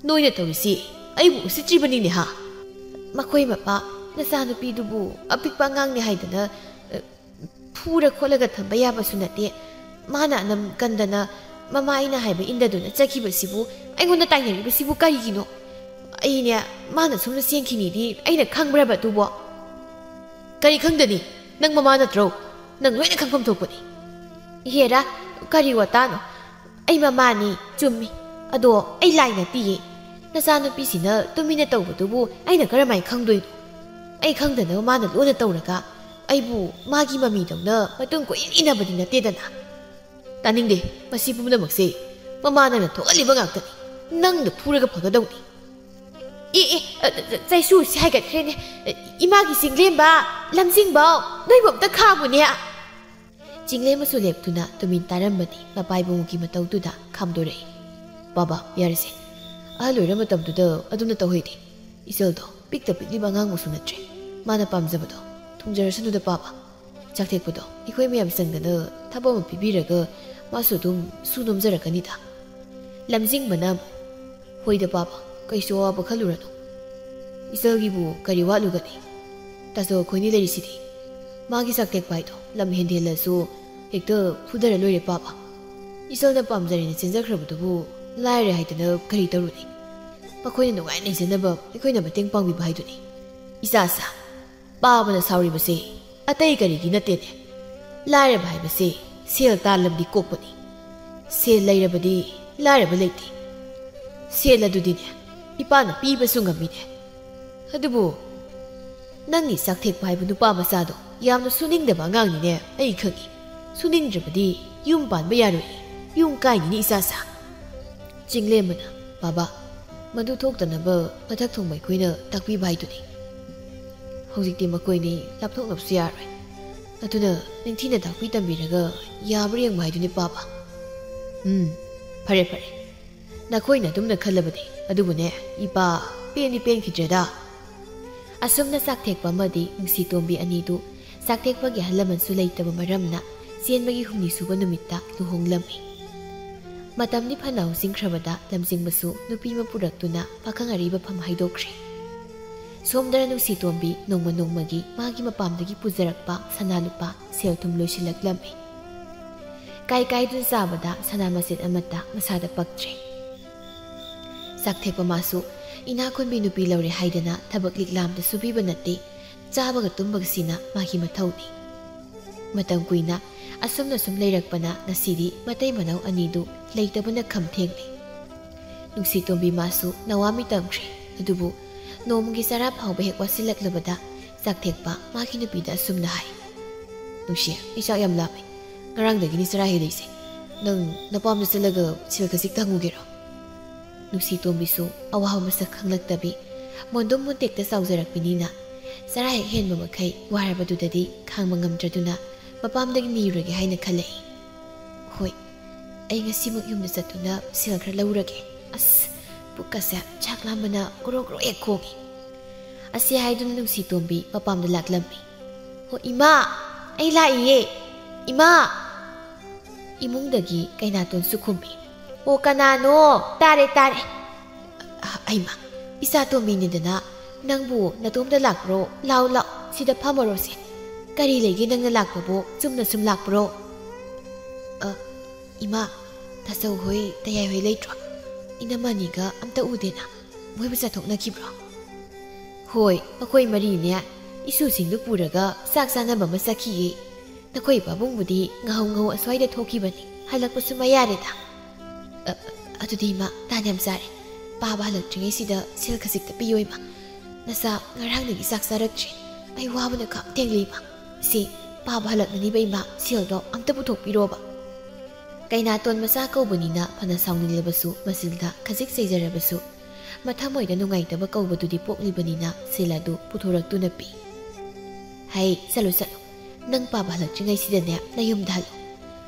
ꯅꯣꯏꯅ ꯇꯧꯔꯤꯁꯤ ꯑꯩꯕꯨ ꯎꯁꯤꯠꯇ꯭ꯔꯤꯕꯅꯤꯅꯦ, ꯍꯥ?" ꯃꯈꯣꯏ ꯃꯄꯥ, ꯅꯆꯥꯅꯨꯄꯤꯗꯨꯕꯨ ꯑꯄꯤꯛꯄ ꯑꯉꯥꯡꯅꯤ ꯍꯥꯏꯗꯅ, ꯑ, ꯐꯨꯔ ꯈꯣꯠꯂꯒ ꯊꯝꯕ ꯌꯥꯕꯁꯨ ꯅꯠꯇꯦ꯫ ꯃꯥꯅ ꯑꯅꯝ ꯀꯟꯗꯅ ꯃꯃꯥ ꯑꯩꯅ ꯍꯥꯏꯕ ꯏꯟꯗꯗꯨꯅ ꯆꯠꯈꯤꯕꯁꯤꯕꯨ, ꯑꯩꯉꯣꯟꯗ ꯇꯥꯏꯅꯔꯤꯕꯁꯤꯕꯨ ꯀꯔꯤꯒꯤꯅꯣ? ꯑꯩꯅꯦ, ꯃꯥꯅ ꯁꯣꯝꯗ ꯆꯦꯟꯈꯤꯅꯤꯗꯤ ꯑꯩꯅ ꯈꯪꯕ꯭ꯔꯕ ꯑꯗꯨꯕꯣ? ꯀꯔꯤ ꯈꯪꯗꯅꯤ? ꯅꯪ ꯃꯃꯥ ꯅꯠꯇ꯭ꯔꯣ? ꯅꯪ ꯂꯣꯏꯅ ꯈꯪꯐꯝ ꯊꯣꯛꯄꯅꯤ꯫ ꯍꯦꯔꯥ, ꯀꯔꯤ ꯋꯥꯇꯥꯅꯣ? ꯑꯩ ꯃꯃꯥꯅꯤ, ꯆꯨꯝꯃꯤ꯫ ꯑꯗꯣ ꯑꯩ ꯂꯥꯏ ꯅꯠꯇꯤꯌꯦ꯫ ꯅꯆꯥꯅꯨꯄꯤꯁꯤꯅ ꯇꯨꯃꯤꯟꯅ ꯇꯧꯕꯗꯨꯕꯨ ꯑꯩꯅ ꯀꯔꯝꯍꯥꯏꯅ ꯈꯪꯗꯣꯏꯅꯣ? ꯑꯩ ꯈꯪꯗꯅꯕ ꯃꯥꯅ ꯂꯣꯟꯅ ꯇꯧꯔꯒ ꯑꯩꯕꯨ ꯃꯥꯒꯤ ꯃꯃꯤꯗꯧꯅ ꯃꯇꯨꯡ ꯀꯣꯏꯏꯟ ꯏꯟꯅꯕꯗꯤ ꯅꯠꯇꯦꯗꯅ꯫ ꯇꯥꯅꯤꯡꯗꯦ꯫ ꯃꯁꯤ ꯄꯨꯝꯅꯃꯛꯁꯦ ꯃꯃꯥ ꯅꯪꯅ ꯊꯣꯛꯍꯜꯂꯤꯕ ꯉꯥꯛꯇꯅꯤ꯫ ꯅꯪꯅ ꯐꯨꯔꯒ ꯐꯒꯗꯧꯅꯤ꯫ ꯑꯦ, ꯑꯦ, ꯑ, ꯑ, ꯆꯩꯁꯨꯁꯤ ꯍꯥꯏꯒꯠꯈ꯭ꯔꯦꯅꯦ꯫ ꯏꯃꯥꯒꯤ ꯆꯤꯡꯂꯦꯝꯕ, ꯂꯝꯖꯤꯡꯕꯧ, ꯅꯣꯏꯕꯨ ꯑꯝꯇ ꯈꯥꯝꯃꯨꯅꯦ꯫ ꯆꯤꯡꯂꯦꯝꯕꯁꯨ ꯂꯦꯞꯇꯨꯅ ꯇꯨꯃꯤꯟ ꯇꯥꯔꯝꯕꯅꯤ꯫ ꯃꯄꯥ ꯏꯕꯨꯡꯒꯤ ꯃꯇꯧꯗꯨꯗ ꯈꯥꯝꯗꯣꯔꯛꯏ꯫ "ꯕꯥꯕꯥ, ꯌꯥꯔꯦꯁꯦ꯫ ꯑꯍꯜ ꯑꯣꯏꯔ ꯃꯇꯝꯗꯨꯗ ꯑꯗꯨꯝꯅ ꯇꯧꯍꯩꯗꯦ꯫ ꯏꯆꯜꯗꯣ ꯄꯤꯛꯇ ꯄꯤꯛꯂꯤꯕ ꯑꯉꯥꯡꯃꯛꯁꯨ ꯅꯠꯇ꯭ꯔꯦ꯫ ꯃꯥꯅ ꯄꯥꯝꯖꯕꯗꯣ ꯊꯨꯡꯖꯔꯁꯅꯨꯗ, ꯄꯥꯕ꯫ ꯆꯥꯛꯊꯦꯛꯄꯗꯣ ꯑꯩꯈꯣꯏ ꯃꯌꯥꯝ ꯆꯪꯗꯅ ꯊꯕꯛ ꯑꯃ ꯄꯤꯕꯤꯔꯒ ꯃꯥꯁꯨ ꯑꯗꯨꯝ ꯁꯨ ꯅꯣꯝꯖꯔꯛꯀꯅꯤꯗ꯫ ꯂꯝꯖꯤꯡꯕꯅ ꯑꯃꯨꯛ, "ꯍꯣꯏꯗ ꯄꯥꯕ, ꯀꯩꯁꯨ ꯑꯋꯥꯕ ꯈꯜꯂꯨꯔꯅꯨ꯫ ꯏꯆꯜꯒꯤꯕꯨ ꯀꯔꯤ ꯋꯥꯠꯂꯨꯒꯅꯤ? ꯇꯥꯆꯧ ꯑꯩꯈꯣꯏꯅꯤ ꯂꯩꯔꯤꯁꯤꯗꯤ꯫ ꯃꯥꯒꯤ ꯆꯥꯛꯊꯦꯛꯄ ꯍꯥꯏꯗꯣ ꯂꯝ ꯍꯦꯟꯗꯦꯜꯂꯁꯨ ꯍꯦꯛꯇ ꯐꯨꯗꯔ ꯂꯣꯏꯔꯦ ꯄꯥꯕ꯫ ꯏꯆꯜꯅ ꯄꯥꯝꯖꯔꯦꯅ ꯆꯦꯟꯖꯈ꯭ꯔꯕꯗꯨꯕꯨ ꯂꯥꯏꯔꯦ ꯍꯥꯏꯗꯅ ꯀꯔꯤ ꯇꯧꯔꯨꯅꯤ? ꯃꯈꯣꯏꯅ ꯅꯨꯡꯉꯥꯏꯅ ꯂꯩꯖꯅꯕ ꯑꯩꯈꯣꯏꯅ ꯃꯇꯦꯡ ꯄꯥꯡꯕꯤꯕ ꯍꯥꯏꯗꯨꯅꯤ꯫ ꯏꯆꯥꯁꯥ, ꯄꯥꯕꯅ ꯁꯥꯎꯔꯤꯕꯁꯦ ꯑꯇꯩ ꯀꯔꯤꯒꯤ ꯅꯠꯇꯦꯅꯦ꯫ ꯂꯥꯏꯔꯕ ꯍꯥꯏꯕꯁꯦ ꯁꯦꯜ ꯇꯥꯜꯂꯕꯗꯤ ꯀꯣꯛꯄꯅꯤ꯫ ꯁꯦꯜ ꯂꯩꯔꯕꯗꯤ ꯂꯥꯏꯔꯕ ꯂꯩꯇꯦ꯫ ꯁꯦꯜ ꯑꯗꯨꯗꯤꯅꯦ, ꯏꯄꯥꯅ ꯄꯤꯕꯁꯨ ꯉꯝꯃꯤꯅꯦ꯫ ꯑꯗꯨꯕꯨ ꯅꯪꯒꯤ ꯆꯥꯛꯊꯦꯛꯄ ꯍꯥꯏꯕ ꯅꯨꯄꯥ ꯃꯆꯥꯗꯣ ꯌꯥꯝꯅ ꯁꯨꯅꯤꯡꯗꯕ ꯑꯉꯥꯡꯅꯤꯅꯦ, ꯑꯩ ꯈꯪꯏ꯫ ꯁꯨꯅꯤꯡꯗ꯭ꯔꯕꯗꯤ ꯌꯨꯝ ꯄꯥꯟꯕ ꯌꯥꯔꯣꯏ, ꯌꯨꯝ ꯀꯥꯏꯅꯤꯅꯦ ꯏꯆꯥꯁꯥ꯫" ꯆꯤꯡꯂꯦꯝꯕꯅ, "ꯕꯥꯕꯥ, ꯃꯗꯨ ꯊꯣꯛꯇꯅꯕ ꯃꯊꯛ ꯊꯣꯡꯕ ꯑꯩꯈꯣꯏꯅ ꯇꯥꯛꯄꯤꯕ ꯍꯥꯏꯗꯨꯅꯤ꯫ ꯍꯧꯖꯤꯛꯇꯤ ꯃꯈꯣꯏꯅꯤ ꯂꯥꯞꯊꯣꯛꯅꯕꯁꯨ ꯌꯥꯔꯣꯏ꯫ ꯑꯗꯨꯅ ꯅꯤꯡꯊꯤꯅ ꯇꯥꯛꯄꯤ ꯇꯝꯕꯤꯔꯒ ꯌꯥꯕ꯭ꯔꯥ ꯌꯦꯡꯕ ꯍꯥꯏꯗꯨꯅꯤ ꯄꯥꯕ꯫" "ꯎꯝ, ꯐꯔꯦ ꯐꯔꯦ, ꯅꯈꯣꯏꯅ ꯑꯗꯨꯝꯅ ꯈꯜꯂꯕꯅꯤ꯫ ꯑꯗꯨꯕꯨꯅꯦ ꯏꯄꯥ, ꯄꯦꯟꯗꯤ ꯄꯦꯟꯈꯤꯗ꯭ꯔꯦꯗ꯫" ꯑꯁꯨꯝꯅ ꯆꯥꯛꯊꯦꯛꯄ ꯑꯃꯗꯤ ꯅꯨꯡꯁꯤꯇꯣꯝꯕꯤ ꯑꯅꯤꯗꯨ ꯆꯥꯛꯊꯦꯛꯄꯒꯤ ꯑꯍꯜ ꯂꯃꯟꯁꯨ ꯂꯩꯇꯕ ꯃꯔꯝꯅ ꯆꯦꯟꯕꯒꯤ ꯍꯨꯝꯅꯤ ꯁꯨꯕ ꯅꯨꯃꯤꯠꯇ ꯂꯨꯍꯣꯡꯂꯝꯃꯤ꯫ ꯃꯇꯝꯗꯤ ꯐꯅ ꯍꯧꯖꯤꯟꯈ꯭ꯔꯕꯗ ꯂꯝꯖꯤꯡꯕꯁꯨ ꯅꯨꯄꯤ ꯑꯃ ꯄꯨꯔꯛꯇꯨꯅ ꯄꯥꯈꯪ ꯑꯔꯤꯕ ꯐꯝ ꯍꯥꯏꯗꯣꯛꯈ꯭ꯔꯦ꯫ ꯁꯣꯝꯗꯅ ꯅꯨꯡꯁꯤꯇꯣꯝꯕꯤ ꯅꯣꯡꯃ ꯅꯣꯡꯃꯒꯤ ꯃꯥꯒꯤ ꯃꯄꯥꯝꯗꯒꯤ ꯄꯨꯖꯔꯛꯄ ꯁꯅꯥ ꯂꯨꯄꯥ ꯁꯦꯜ ꯊꯨꯝ ꯂꯣꯏꯁꯤꯜꯂꯛꯂꯝꯃꯤ꯫ ꯀꯥꯏ ꯀꯥꯏꯗꯨꯅ ꯆꯥꯕꯗ ꯁꯅꯥ ꯃꯆꯦꯠ ꯑꯃꯠꯇ ꯃꯁꯥꯗ ꯄꯛꯇ꯭ꯔꯦ꯫ ꯆꯥꯛꯊꯦꯛꯄ ꯃꯥꯁꯨ ꯏꯅꯥꯛ ꯈꯨꯟꯕꯤ ꯅꯨꯄꯤ ꯂꯧꯔꯦ ꯍꯥꯏꯗꯅ ꯊꯕꯛ ꯂꯤꯛꯂꯥꯝꯗ ꯁꯨꯕꯤꯕ ꯅꯠꯇꯦ, ꯆꯥꯕꯒ ꯇꯨꯝꯕꯒꯁꯤꯅ ꯃꯥꯒꯤ ꯃꯊꯧꯅꯤ꯫ ꯃꯇꯝ ꯀꯨꯏꯅ ꯑꯁꯨꯝꯅ ꯁꯨꯝ ꯂꯩꯔꯛꯄꯅ ꯉꯁꯤꯗꯤ ꯃꯇꯩ ꯃꯅꯥꯎ ꯑꯅꯤꯗꯨ ꯂꯩꯇꯕꯅ ꯈꯝ ꯊꯦꯡꯂꯦ꯫ ꯅꯨꯡꯁꯤꯇꯣꯝꯕꯤ ꯃꯥꯁꯨ ꯅꯋꯥꯃꯤ ꯇꯝꯈ꯭ꯔꯦ꯫ ꯑꯗꯨꯕꯨ ꯅꯣꯡꯃꯒꯤ ꯆꯔꯥ ꯐꯥꯎꯕ ꯍꯦꯛ ꯋꯥꯠꯁꯤꯜꯂꯛꯂꯕꯗ ꯆꯥꯛꯊꯦꯛꯄ ꯃꯥꯒꯤ ꯅꯨꯄꯤꯗ ꯑꯁꯨꯝꯅ ꯍꯥꯏ, "ꯅꯨꯡꯁꯤ, ꯑꯩ ꯆꯥꯛ ꯌꯥꯝ ꯂꯥꯝꯃꯦ꯫ ꯉꯔꯥꯡꯗꯒꯤꯅꯤ ꯆꯔꯥ ꯍꯦꯜꯂꯛꯏꯁꯦ꯫ ꯅꯪ ꯅꯄꯥꯝꯗ ꯆꯠꯂꯒ ꯁꯦꯜ ꯈꯖꯤꯛꯇ ꯍꯪꯉꯨꯒꯦꯔꯣ?" ꯅꯨꯡꯁꯤꯇꯣꯝꯕꯤꯁꯨ ꯑꯋꯥꯕ ꯃꯁꯛ ꯈꯪꯂꯛꯇꯕꯤ ꯃꯣꯟꯗꯨꯝ ꯃꯣꯟꯇꯦꯛꯇ ꯆꯥꯎꯖꯔꯛꯄꯅꯤꯅ ꯆꯔꯥ ꯍꯦꯛ ꯍꯦꯟꯕ ꯃꯈꯩ ꯋꯥꯔꯕꯗꯨꯗꯗꯤ ꯈꯥꯡꯕ ꯉꯝꯗ꯭ꯔꯗꯨꯅ ꯃꯄꯥꯝꯗꯒꯤ ꯅꯤꯔꯨꯔꯒꯦ ꯍꯥꯏꯅ ꯈꯜꯂꯛꯏ꯫ "ꯍꯣꯏ, ꯑꯩ ꯉꯁꯤꯃꯛ ꯌꯨꯝꯗ ꯆꯠꯇꯨꯅ ꯁꯦꯜ ꯈꯔ ꯂꯧꯔꯒꯦ꯫ ꯑꯁ, ꯄꯨꯛꯀꯁꯦ ꯆꯥꯛ ꯂꯥꯝꯕꯅ ꯒ꯭ꯔꯣ ꯒ꯭ꯔꯣ ꯍꯦꯛ ꯈꯣꯡꯉꯤ꯫" ꯑꯁꯤ ꯍꯥꯏꯗꯨꯅ ꯅꯨꯡꯁꯤꯇꯣꯝꯕꯤ ꯃꯄꯥꯝꯗ ꯂꯥꯛꯂꯝꯃꯤ꯫ "ꯍꯣ ꯏꯃꯥ!" "ꯑꯩ ꯂꯥꯛꯏꯌꯦ, ꯏꯃꯥ!" ꯏꯃꯨꯡꯗꯒꯤ ꯀꯩꯅꯥꯇꯣꯟꯁꯨ ꯈꯨꯝꯃꯤ꯫ "ꯑꯣ, ꯀꯅꯥꯅꯣ? ꯇꯥꯔꯦ, ꯇꯥꯔꯦ꯫ ꯑ, ꯍꯩꯃꯥ, ꯏꯆꯥꯇꯣꯝꯕꯤꯅꯤꯗꯅ, ꯅꯪꯕꯨ ꯅꯇꯣꯝꯇ ꯂꯥꯛꯄ꯭ꯔꯣ? ꯂꯥꯎ, ꯂꯥꯎ, ꯁꯤꯗ ꯐꯝꯃꯔꯣꯁꯦ꯫ ꯀꯔꯤ ꯂꯩꯒꯦ ꯅꯪꯅ ꯂꯥꯛꯄꯕꯨ? ꯆꯨꯝꯅ ꯁꯨꯝ ꯂꯥꯛꯄ꯭ꯔꯣ?" "ꯑ, ꯏꯃꯥ, ꯇꯥꯆꯧ ꯍꯣꯏ, ꯇꯌꯥꯏ ꯍꯣꯏ ꯂꯩꯇ꯭ꯔꯣ? ꯏꯅꯝꯃ ꯑꯅꯤꯒ ꯑꯝꯇ ꯎꯗꯦꯅ꯫ ꯃꯣꯏꯕꯨ ꯆꯠꯊꯣꯛꯅꯈꯤꯕ꯭ꯔꯣ?" "ꯍꯣꯏ, ꯃꯈꯣꯏ ꯃꯔꯤꯅꯦ, ꯏꯁꯨꯁꯤꯡꯗꯨ ꯄꯨꯔꯒ ꯆꯥꯛ ꯆꯥꯅꯕ ꯑꯃ ꯆꯠꯈꯤꯌꯦ꯫ ꯅꯈꯣꯏ ꯄꯥꯕꯨꯡꯕꯨꯗꯤ ꯉꯍꯧ ꯉꯍꯧ ꯑꯁ꯭ꯋꯥꯏꯗ ꯊꯣꯛꯈꯤꯕꯅꯤ꯫ ꯍꯜꯂꯛꯄꯁꯨ ꯃꯌꯥꯔꯦꯗ꯫ ꯑ, ꯑꯗꯨꯗꯤ ꯏꯃꯥ, ꯇꯥꯟ ꯌꯥꯝ ꯆꯥꯔꯦ꯫ ꯄꯥꯕ ꯍꯜꯂꯛꯇ꯭ꯔꯤꯉꯩꯁꯤꯗ ꯁꯦꯜ ꯈꯖꯤꯛꯇ ꯄꯤꯌꯣ ꯏꯃꯥ꯫ ꯅꯆꯥ ꯉꯔꯥꯡꯗꯒꯤ ꯆꯥꯛ ꯆꯥꯔꯛꯇ꯭ꯔꯤ꯫ ꯑꯩ ꯋꯥꯕꯅ ꯈꯝ ꯇꯦꯡꯂꯦ ꯏꯃꯥ꯫ ꯁꯤ, ꯄꯥꯕ ꯍꯜꯂꯛꯅꯅꯤꯕ ꯏꯃꯥ, ꯁꯦꯜꯗꯣ ꯑꯝꯇ ꯄꯨꯊꯣꯛꯄꯤꯔꯣꯕ꯫" ꯀꯩꯅꯥꯇꯣꯟ ꯃꯆꯥ ꯀꯧꯕꯅꯤꯅ ꯐꯅ ꯁꯥꯎꯅꯤꯡꯂꯕꯁꯨ, ꯃꯆꯤꯜꯗ ꯈꯖꯤꯛ ꯆꯩꯖꯔꯕꯁꯨ, ꯃꯊꯃꯣꯏꯗ ꯅꯨꯡꯉꯥꯏꯇꯕ ꯀꯧꯕꯗꯨꯗꯤ ꯄꯣꯛꯂꯤꯕꯅꯤꯅ ꯁꯦꯜ ꯑꯗꯨ ꯄꯨꯊꯣꯔꯛꯇꯨꯅ ꯄꯤ꯫ "ꯍꯩ, ꯆꯠꯂꯨ, ꯆꯠꯂꯨ꯫ ꯅꯪ ꯄꯥꯕ ꯍꯜꯂꯛꯇ꯭ꯔꯤꯉꯩꯁꯤꯗꯅꯦ ꯅꯌꯨꯝꯗ ꯍꯜꯂꯨ꯫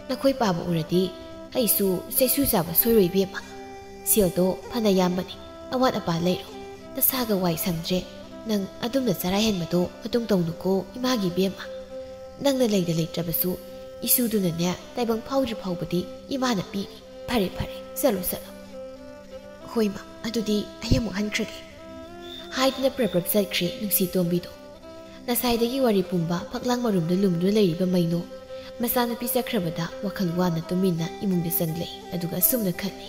ꯅꯈꯣꯏ ꯄꯥꯕ ꯎꯔꯗꯤ ꯑꯩꯁꯨ ꯆꯩꯁꯨ ꯆꯥꯕ ꯁꯣꯏꯔꯣꯏ ꯏꯕꯦꯝꯃ꯫ ꯁꯦꯜꯗꯣ ꯐꯅ ꯌꯥꯝꯕꯅꯤ, ꯑꯋꯥꯠ ꯑꯄꯥ ꯂꯩꯔꯣ꯫ ꯅꯁꯥꯒ ꯋꯥꯏ ꯁꯪꯗ꯭ꯔꯦ꯫ ꯅꯪ ꯑꯗꯨꯝꯅ ꯆꯔꯥ ꯍꯦꯟꯕꯗꯣ ꯃꯇꯨꯡ ꯇꯧꯅꯨꯀꯣ ꯏꯃꯥꯒꯤ ꯏꯕꯦꯝꯃ꯫ ꯅꯪꯅ ꯂꯩꯗ ꯂꯩꯇ꯭ꯔꯕꯁꯨ ꯏꯁꯨꯗꯨꯅꯅꯦ ꯇꯥꯏꯕꯪ ꯐꯥꯎꯗ꯭ꯔꯤ ꯐꯥꯎꯕꯗꯤ ꯏꯃꯥꯅ ꯄꯤꯔꯤ꯫ ꯐꯔꯦ, ꯐꯔꯦ, ꯆꯠꯂꯨ, ꯆꯠꯂꯨ꯫" "ꯍꯣꯏ ꯃꯥ, ꯑꯗꯨꯗꯤ ꯑꯩ ꯑꯃꯨꯛ ꯍꯟꯈ꯭ꯔꯒꯦ꯫" ꯍꯥꯏꯗꯨꯅ ꯄ꯭ꯔꯞ ꯄ꯭ꯔꯞ ꯆꯠꯈ꯭ꯔꯦ ꯅꯨꯡꯁꯤ ꯇꯣꯝꯕꯤꯗꯣ꯫ ꯉꯁꯥꯏꯗꯒꯤ ꯋꯥꯔꯤ ꯄꯨꯝꯕ ꯐꯛꯂꯥꯡ ꯃꯔꯨꯝꯗ ꯂꯨꯝꯗꯨꯅ ꯂꯩꯔꯤꯕ ꯃꯩꯅꯣ ꯃꯆꯥꯅꯨꯄꯤ ꯆꯠꯈ꯭ꯔꯕꯗ ꯋꯥꯈꯜ ꯋꯥꯅ ꯇꯨꯃꯤꯟꯅ ꯏꯃꯨꯡꯗ ꯆꯪꯂꯛꯏ꯫ ꯑꯗꯨꯒ ꯑꯁꯨꯝꯅ ꯈꯜꯂꯤ,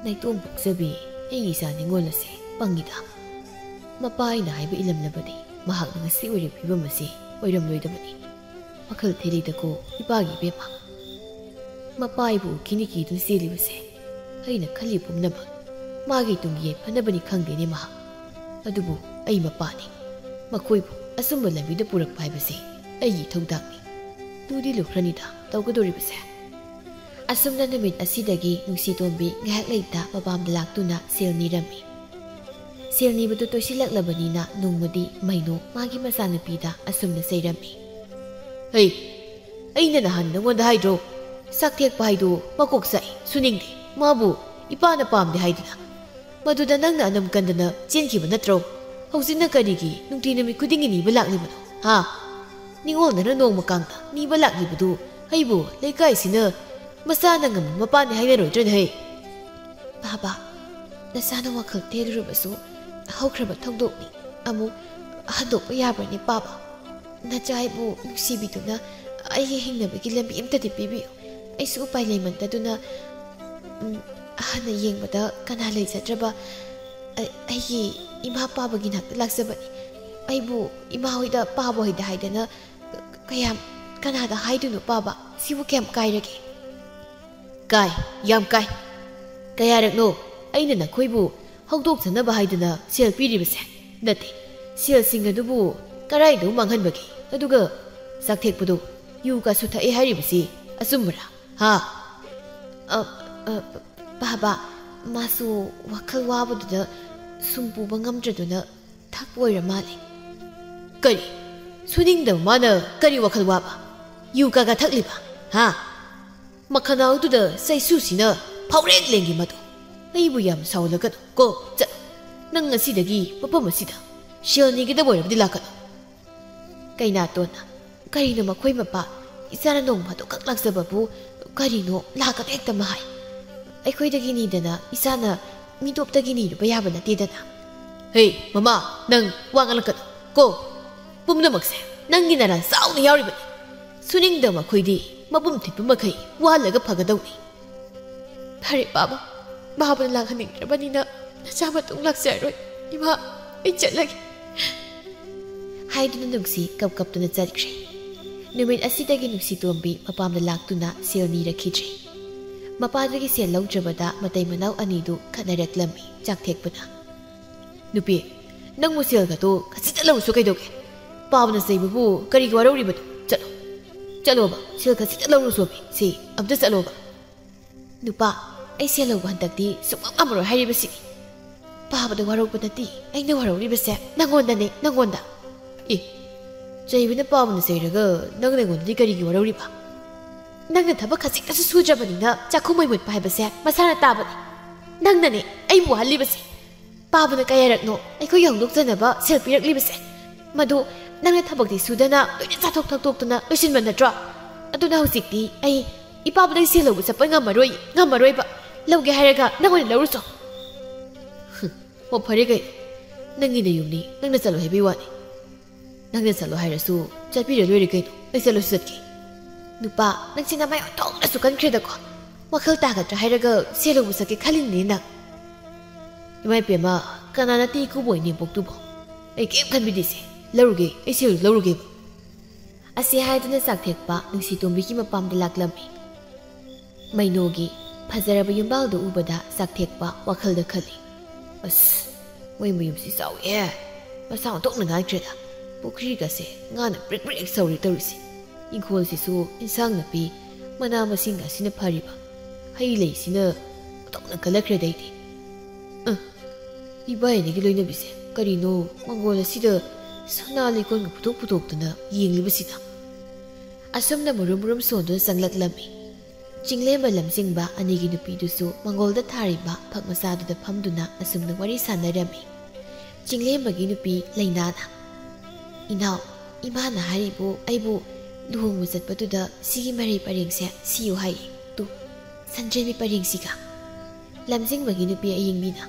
"ꯅꯥꯏꯇꯣꯝ ꯄꯣꯛꯆꯕꯤ, ꯑꯩꯒꯤ ꯏꯆꯥ ꯅꯤꯉꯣꯜ ꯑꯁꯦ ꯄꯪꯉꯤꯗ꯫ ꯃꯄꯥ ꯑꯩꯅ ꯍꯥꯏꯕ ꯏꯜꯂꯝꯂꯕꯗꯤ ꯃꯍꯥꯛꯅ ꯉꯁꯤ ꯑꯣꯏꯔꯤꯕ ꯐꯤꯕꯝ ꯑꯁꯤ ꯑꯣꯏꯔꯝꯂꯣꯏꯗꯕꯅꯤ꯫ ꯋꯥꯈꯜ ꯊꯦꯂꯤꯗꯀꯣ ꯏꯄꯥꯒꯤ ꯏꯕꯦꯝꯃ꯫ ꯃꯄꯥ ꯑꯩꯕꯨ ꯎꯈꯤꯅꯤ ꯀꯤꯗꯨꯅ ꯆꯦꯜꯂꯤꯕꯁꯦ꯫ ꯑꯩꯅ ꯈꯜꯂꯤ ꯄꯨꯝꯅꯃꯛ ꯃꯥꯒꯤ ꯇꯨꯡꯒꯤ ꯌꯥꯏꯐꯅꯕꯅꯤ ꯈꯪꯗꯦꯅꯦ ꯃꯍꯥꯛ꯫ ꯑꯗꯨꯕꯨ ꯑꯩ ꯃꯄꯥꯅꯤ꯫ ꯃꯈꯣꯏꯕꯨ ꯑꯆꯨꯝꯕ ꯂꯝꯕꯤꯗ ꯄꯨꯔꯛꯄ ꯍꯥꯏꯕꯁꯤ ꯑꯩꯒꯤ ꯏꯊꯧꯗꯥꯡꯅꯤ꯫ ꯂꯨꯗꯤ ꯂꯨꯈ꯭ꯔꯅꯤꯗ ꯇꯧꯒꯗꯧꯔꯤꯕꯁꯦ꯫" ꯑꯁꯨꯝꯅ ꯅꯨꯃꯤꯠ ꯑꯁꯤꯗꯒꯤ ꯅꯨꯡꯁꯤꯇꯣꯝꯕꯤ ꯉꯥꯏꯍꯥꯛ ꯂꯩꯇ ꯃꯄꯥꯝꯗ ꯂꯥꯛꯇꯨꯅ ꯁꯦꯜ ꯅꯤꯔꯝꯃꯤ꯫ ꯁꯦꯜ ꯅꯤꯕꯗꯨ ꯇꯣꯏꯁꯤꯜꯂꯛꯂꯕꯅꯤꯅ ꯅꯣꯡꯃꯗꯤ ꯃꯩꯅꯣ ꯃꯥꯒꯤ ꯃꯆꯥꯅꯨꯄꯤꯗ ꯑꯁꯨꯝꯅ ꯆꯩꯔꯝꯃꯤ꯫ "ꯍꯩ, ꯑꯩꯅ ꯅꯍꯥꯟ ꯅꯉꯣꯟꯗ ꯍꯥꯏꯗ꯭ꯔꯣ? ꯆꯥꯛ ꯊꯦꯛꯄ ꯍꯥꯏꯗꯨ ꯃꯀꯣꯛ ꯆꯥꯛꯏ, ꯁꯨꯅꯤꯡꯗꯦ꯫ ꯃꯥꯕꯨ ꯏꯄꯥꯅ ꯄꯥꯝꯗꯦ ꯍꯥꯏꯗꯨꯅ꯫ ꯃꯗꯨꯗ ꯅꯪꯅ ꯑꯅꯝ ꯀꯟꯗꯅ ꯆꯦꯟꯈꯤꯕ ꯅꯠꯇ꯭ꯔꯣ? ꯍꯧꯖꯤꯛꯅ ꯀꯔꯤꯒꯤ ꯅꯨꯡꯇꯤ ꯅꯨꯃꯤꯠ ꯈꯨꯗꯤꯡꯒꯤ ꯅꯤꯕ ꯂꯥꯛꯂꯤꯕꯅꯣ, ꯍꯥ?" ꯅꯤꯉꯣꯜꯗꯅ ꯅꯣꯡꯃ ꯀꯥꯡꯅ ꯅꯤꯕ ꯂꯥꯛꯂꯤꯕꯗꯨ ꯑꯩꯕꯨ ꯂꯩꯀꯥꯏꯁꯤꯅ ꯃꯁꯥꯅ ꯉꯝꯕ ꯃꯄꯥꯅꯤ ꯍꯥꯏꯅꯔꯣꯏꯗ꯭ꯔꯅꯦ ꯍꯩ? ꯕꯥꯕꯥ, ꯅꯁꯥꯅ ꯋꯥꯈꯜ ꯇꯦꯜꯂꯨꯔꯕꯁꯨ ꯍꯧꯈ꯭ꯔꯕ ꯊꯧꯗꯣꯛꯅꯤ꯫ ꯑꯃꯨꯛ ꯍꯟꯗꯣꯛꯄ ꯌꯥꯕ꯭ꯔꯅꯦ ꯄꯥꯕ? ꯅꯆꯥ ꯑꯩꯕꯨ ꯅꯨꯡꯁꯤꯕꯤꯗꯨꯅ ꯑꯩꯒꯤ ꯍꯤꯡꯅꯕꯒꯤ ꯂꯝꯕꯤ ꯑꯃꯇꯗꯤ ꯄꯤꯕꯤꯌꯨ꯫ ꯑꯩꯁꯨ ꯎꯄꯥꯏ ꯂꯩꯃꯟꯗꯗꯨꯅ, ꯎꯝ, ꯍꯥꯟꯅ ꯌꯦꯡꯕꯗ ꯀꯅꯥ ꯂꯩꯖꯗ꯭ꯔꯕ ꯑ-, ꯑꯩꯒꯤ ꯏꯃꯥ ꯄꯥꯕꯒꯤ ꯅꯥꯛꯇ ꯂꯥꯛꯆꯕꯅꯤ꯫ ꯑꯩꯕꯨ ꯏꯃꯥ ꯍꯣꯏꯗ ꯄꯥꯕ ꯍꯣꯏꯗ ꯍꯥꯏꯗꯅ ꯀ-, ꯀꯌꯥꯝ, ꯀꯅꯥꯗ ꯍꯥꯏꯗꯣꯏꯅꯣ ꯄꯥꯕ? ꯁꯤꯕꯨ ꯀꯌꯥꯝ ꯀꯥꯏꯔꯒꯦ? ꯀꯥꯏ, ꯌꯥꯝ ꯀꯥꯏ꯫ ꯀꯌꯥꯔꯛꯅꯣ ꯑꯩꯅ ꯅꯈꯣꯏꯕꯨ ꯍꯧꯗꯣꯛꯆꯅꯕ ꯍꯥꯏꯗꯨꯅ ꯁꯦꯜ ꯄꯤꯔꯤꯕꯁꯦ? ꯅꯠꯇꯦ, ꯁꯦꯜꯁꯤꯡ ꯑꯗꯨꯕꯨ ꯀꯔꯥꯏꯗ ꯃꯥꯡꯍꯟꯕꯒꯦ? ꯑꯗꯨꯒ ꯆꯥꯛꯊꯦꯛꯄꯗꯨ ꯌꯨ ꯀꯥꯁꯨ ꯊꯛꯑꯦ ꯍꯥꯏꯔꯤꯕꯁꯤ ꯑꯆꯨꯝꯕꯔꯥ? ꯍꯥ? ꯑ, ꯑ, ꯕꯥꯕꯥ, ꯃꯥꯁꯨ ꯋꯥꯈꯜ ꯋꯥꯕꯗꯨꯗ ꯁꯨꯝ ꯄꯨꯕ ꯉꯝꯗ꯭ꯔꯗꯨꯅ ꯊꯛꯄ ꯑꯣꯏꯔ ꯃꯥꯜꯂꯦ꯫ ꯀꯔꯤ? ꯁꯨꯅꯤꯡꯗꯕ ꯃꯥꯅ ꯀꯔꯤ ꯋꯥꯈꯜ ꯋꯥꯕ? ꯌꯨ ꯀꯥꯒ ꯊꯛꯂꯤꯕ? ꯍꯥ? ꯃꯈꯅꯥꯎꯗꯨꯗ ꯆꯩꯁꯨꯁꯤꯅ ꯐꯥꯎꯔꯦꯛ ꯂꯦꯡꯒꯤ ꯃꯗꯨ꯫ ꯑꯩꯕꯨ ꯌꯥꯝ ꯁꯥꯎꯍꯜꯂꯒꯅꯨ ꯀꯣ, ꯆꯠꯂꯣ꯫ ꯅꯪ ꯉꯁꯤꯗꯒꯤ ꯃꯐꯝ ꯑꯁꯤꯗ ꯁꯦꯜ ꯅꯤꯒꯗꯕ ꯑꯣꯏꯔꯕꯗꯤ ꯂꯥꯛꯀꯅꯨ꯫ ꯀꯩꯅꯥꯇꯣꯟꯅ, ꯀꯔꯤꯅꯣ ꯃꯈꯣꯏ ꯃꯄꯥ? ꯏꯆꯥꯅ ꯅꯣꯡ ꯐꯥꯗꯣꯛꯈꯛ ꯂꯥꯛꯆꯕꯕꯨ ꯀꯔꯤꯅꯣ ꯂꯥꯛꯀꯅꯨ ꯍꯦꯛꯇ ꯃꯍꯥꯏ꯫ ꯑꯩꯈꯣꯏꯗꯒꯤ ꯅꯤꯗꯅ ꯏꯆꯥꯅ ꯃꯤꯇꯣꯞꯇꯒꯤ ꯅꯤꯔꯨꯕ ꯌꯥꯕ ꯅꯠꯇꯦꯗꯅ꯫ ꯍꯦ, ꯃꯃꯥ, ꯅꯪ ꯋꯥ ꯉꯥꯡꯂꯛꯀꯅꯨ ꯀꯣ꯫ ꯄꯨꯝꯅꯃꯛꯁꯦ ꯅꯪꯒꯤ ꯅꯔꯥꯟ ꯆꯥꯎꯅ ꯌꯥꯎꯔꯤꯕꯅꯤ꯫ ꯁꯨꯅꯤꯡꯗꯕ ꯃꯈꯣꯏꯗꯤ ꯃꯕꯨꯝ ꯊꯤꯠꯄ ꯃꯈꯩ ꯋꯥꯍꯜꯂꯒ ꯐꯒꯗꯧꯅꯤ꯫ ꯐꯔꯦ ꯄꯥꯕ, ꯄꯥꯕꯅ ꯂꯥꯛꯍꯟꯅꯤꯡꯗ꯭ꯔꯕꯅꯤꯅ ꯅꯆꯥ ꯃꯇꯨꯡ ꯂꯥꯛꯆꯔꯔꯣꯏ꯫ ꯏꯃꯥ, ꯑꯩ ꯆꯠꯂꯒꯦ꯫ ꯍꯥꯏꯗꯨꯅ ꯅꯨꯡꯁꯤ ꯀꯞ ꯀꯞꯇꯨꯅ ꯆꯠꯈ꯭ꯔꯦ꯫ ꯅꯨꯃꯤꯠ ꯑꯁꯤꯗꯒꯤ ꯅꯨꯡꯁꯤꯇꯣꯝꯕꯤ ꯃꯄꯥꯝꯗ ꯂꯥꯛꯇꯨꯅ ꯁꯦꯜ ꯅꯤꯔꯛꯈꯤꯗ꯭ꯔꯦ꯫ ꯃꯄꯥꯗꯒꯤ ꯁꯦꯜ ꯂꯧꯗ꯭ꯔꯕꯗ ꯃꯇꯩ ꯃꯅꯥꯎ ꯑꯅꯤꯗꯨ ꯈꯠꯅꯔꯛꯂꯝꯃꯤ ꯆꯥꯛꯊꯦꯛꯄꯅ꯫ ꯅꯨꯄꯤ, ꯅꯪꯕꯨ ꯁꯦꯜꯒꯗꯣ ꯈꯖꯤꯛꯇ ꯂꯧꯔꯁꯨ ꯀꯩꯗꯧꯒꯦ? ꯄꯥꯕꯅ ꯆꯩꯕꯕꯨ ꯀꯔꯤꯒꯤ ꯋꯥꯔꯧꯔꯤꯕꯅꯣ? ꯆꯠꯂꯣ꯫ ꯆꯠꯂꯣꯕ, ꯁꯦꯜ ꯈꯖꯤꯛꯇ ꯂꯧꯔꯨꯁꯣꯕꯤ꯫ ꯁꯤ, ꯑꯝꯇ ꯆꯠꯂꯣꯕ꯫ ꯅꯨꯄꯥ, ꯑꯩ ꯁꯦꯜ ꯂꯧꯕ ꯍꯟꯗꯛꯇꯤ ꯁꯨꯡꯉꯝ ꯉꯝꯃꯔꯣꯏ ꯍꯥꯏꯔꯤꯕꯁꯤꯅꯤ꯫ ꯄꯥꯕꯗ ꯋꯥꯔꯧꯕ ꯅꯠꯇꯦ, ꯑꯩꯅ ꯋꯥꯔꯧꯔꯤꯕꯁꯦ ꯅꯪꯉꯣꯟꯗꯅꯦ, ꯅꯪꯉꯣꯟꯗ꯫ ꯑꯦ, ꯆꯩꯕꯅ ꯄꯥꯕꯅ ꯆꯩꯔꯒ ꯅꯪꯅ ꯑꯩꯉꯣꯟꯗꯗꯤ ꯀꯔꯤꯒꯤ ꯋꯥꯔꯧꯔꯤꯕ? ꯅꯪꯅ ꯊꯕꯛ ꯈꯖꯤꯛꯇꯁꯨ ꯁꯨꯗ꯭ꯔꯕꯅꯤꯅ ꯆꯥꯛꯈꯨꯝ ꯃꯩ ꯃꯨꯠꯄ ꯍꯥꯏꯕꯁꯦ ꯃꯁꯥꯅ ꯇꯥꯕꯅꯤ꯫ ꯅꯪꯅꯅꯦ ꯑꯩꯕꯨ ꯋꯥꯍꯜꯂꯤꯕꯁꯦ꯫ ꯄꯥꯕꯅ ꯀꯌꯥꯔꯛꯅꯣ ꯑꯩꯈꯣꯏꯒꯤ ꯍꯧꯗꯣꯛꯆꯅꯕ ꯁꯦꯜ ꯄꯤꯔꯛꯂꯤꯕꯁꯦ? ꯃꯗꯨ ꯅꯪꯅ ꯊꯕꯛꯇꯤ ꯁꯨꯗꯅ ꯂꯣꯏꯅ ꯆꯥꯊꯣꯛ ꯊꯛꯇꯣꯛꯇꯅ ꯂꯣꯏꯁꯤꯟꯕ ꯅꯠꯇ꯭ꯔꯣ? ꯑꯗꯨꯅ ꯍꯧꯖꯤꯛꯇꯤ ꯑꯩ ꯏꯄꯥꯕꯨꯗꯩ ꯁꯦꯜ ꯂꯧꯕ ꯆꯠꯄ ꯉꯝꯃꯔꯣꯏ, ꯉꯝꯃꯔꯣꯏꯕ꯫ ꯂꯧꯒꯦ ꯍꯥꯏꯔꯒ ꯅꯪ ꯑꯣꯏꯅ ꯂꯧꯔꯨꯆꯣ꯫ ꯍꯨꯝ, ꯑꯣ, ꯐꯔꯦ ꯀꯩꯅꯣ, ꯅꯪꯒꯤ ꯅꯌꯨꯝꯅꯤ, ꯅꯪꯅ ꯆꯠꯂꯣ ꯍꯥꯏꯕꯩ ꯋꯥꯅꯤ꯫ ꯅꯪꯅ ꯆꯠꯂꯣ ꯍꯥꯏꯔꯁꯨ ꯆꯠꯄꯤꯔ ꯂꯣꯏꯔꯦ ꯀꯩꯅꯣ, ꯑꯩ ꯆꯠꯂꯁꯨ ꯆꯠꯀꯦ꯫ ꯅꯨꯄꯥ, ꯅꯪꯁꯤ ꯅꯃꯥꯏ ꯑꯣꯟꯊꯣꯛꯅꯁꯨ ꯀꯟꯈ꯭ꯔꯦꯗꯀꯣ꯫ ꯋꯥꯈꯜ ꯇꯥꯒꯗ꯭ꯔꯥ ꯍꯥꯏꯔꯒ ꯁꯦꯜ ꯂꯧꯕ ꯆꯠꯀꯦ ꯈꯜꯂꯤꯅꯦ ꯅꯪ꯫ ꯏꯃꯥ ꯏꯄꯦꯝꯃ, ꯀꯅꯥꯅ ꯇꯤ ꯀꯨꯕꯣꯏ ꯅꯦꯝꯄꯣꯛꯇꯨꯕꯣ? ꯑꯩ ꯀꯩꯝ ꯈꯟꯕꯤꯗꯦꯁꯦ꯫ ꯂꯧꯔꯨꯒꯦ, ꯑꯩ ꯁꯦꯜꯗꯨ ꯂꯧꯔꯨꯒꯦꯕ꯫ ꯑꯁꯤ ꯍꯥꯏꯗꯨꯅ ꯆꯥꯛꯊꯦꯛꯄ ꯅꯨꯡꯁꯤꯇꯣꯝꯕꯤꯒꯤ ꯃꯄꯥꯝꯗ ꯂꯥꯛꯂꯝꯃꯤ꯫ ꯃꯩꯅꯣꯒꯤ ꯐꯖꯔꯕ ꯌꯨꯝꯕꯥꯜꯗꯨ ꯎꯕꯗ ꯆꯥꯛꯊꯦꯛꯄ ꯋꯥꯈꯜꯗ ꯈꯜꯂꯤ, "ꯑꯁ, ꯃꯣꯏ ꯃꯌꯨꯝꯁꯤ ꯆꯥꯎꯋꯤꯍꯦ꯫ ꯃꯁꯥ ꯑꯣꯟꯊꯣꯛꯅ ꯅꯥꯟꯈ꯭ꯔꯦꯗ꯫ ꯄꯨꯈ꯭ꯔꯤꯒꯁꯦ ꯉꯥꯅ ꯄ꯭ꯔꯤꯛ ꯄ꯭ꯔꯤꯛ ꯁꯧꯔꯤ ꯇꯧꯔꯤꯁꯦ꯫ ꯏꯪꯈꯣꯜꯁꯤꯁꯨ ꯏꯟꯁꯥꯡ ꯅꯥꯄꯤ, ꯃꯅꯥ ꯃꯁꯤꯡ ꯑꯁꯤꯅ ꯐꯔꯤꯕ꯫ ꯍꯩ ꯂꯩꯁꯤꯅ ꯑꯣꯟꯊꯣꯛꯅ ꯀꯜꯂꯛꯈ꯭ꯔꯦꯗ ꯑꯩꯗꯤ꯫ ꯑ, ꯏꯕꯥꯏꯅꯤꯒꯤ ꯂꯣꯏꯅꯕꯤꯁꯦ ꯀꯔꯤꯅꯣ ꯃꯪꯒꯣꯜ ꯑꯁꯤꯗ ꯁꯅꯥ ꯂꯩꯀꯣꯟꯒ ꯄꯨꯊꯣꯛ ꯄꯨꯊꯣꯛꯇꯨꯅ ꯌꯦꯡꯂꯤꯕꯁꯤꯅ?" ꯑꯁꯨꯝꯅ ꯃꯨꯔꯨꯝ ꯃꯨꯔꯨꯝ ꯁꯣꯟꯗꯨꯅ ꯆꯪꯂꯛꯂꯝꯃꯤ꯫ ꯆꯤꯡꯂꯦꯝꯕ ꯂꯝꯖꯤꯡꯕ ꯑꯅꯤꯒꯤ ꯅꯨꯄꯤꯗꯨꯁꯨ ꯃꯪꯒꯣꯜꯗ ꯊꯥꯔꯤꯕ ꯐꯛ ꯃꯆꯥꯗꯨꯗ ꯐꯝꯗꯨꯅ ꯑꯁꯨꯝꯅ ꯋꯥꯔꯤ ꯁꯥꯟꯅꯔꯝꯃꯤ꯫ ꯆꯤꯡꯂꯦꯝꯕꯒꯤ ꯅꯨꯄꯤ ꯂꯩꯅꯥꯅ, "ꯏꯅꯥꯎ, ꯏꯃꯥꯅ ꯍꯥꯏꯔꯤꯕꯨ ꯑꯩꯕꯨ ꯂꯨꯍꯣꯡꯕ ꯆꯠꯄꯗꯨꯗ ꯁꯤꯒꯤ ꯃꯔꯩ ꯄꯔꯦꯡꯁꯦ ꯁꯤꯌꯨ ꯍꯥꯏꯌꯦ꯫ ꯇꯨ, ꯁꯟꯗ꯭ꯔꯦꯝꯕꯤ ꯄꯔꯦꯡꯁꯤꯒ?" ꯂꯝꯖꯤꯡꯕꯒꯤ ꯅꯨꯄꯤ ꯑꯌꯤꯡꯕꯤꯅ,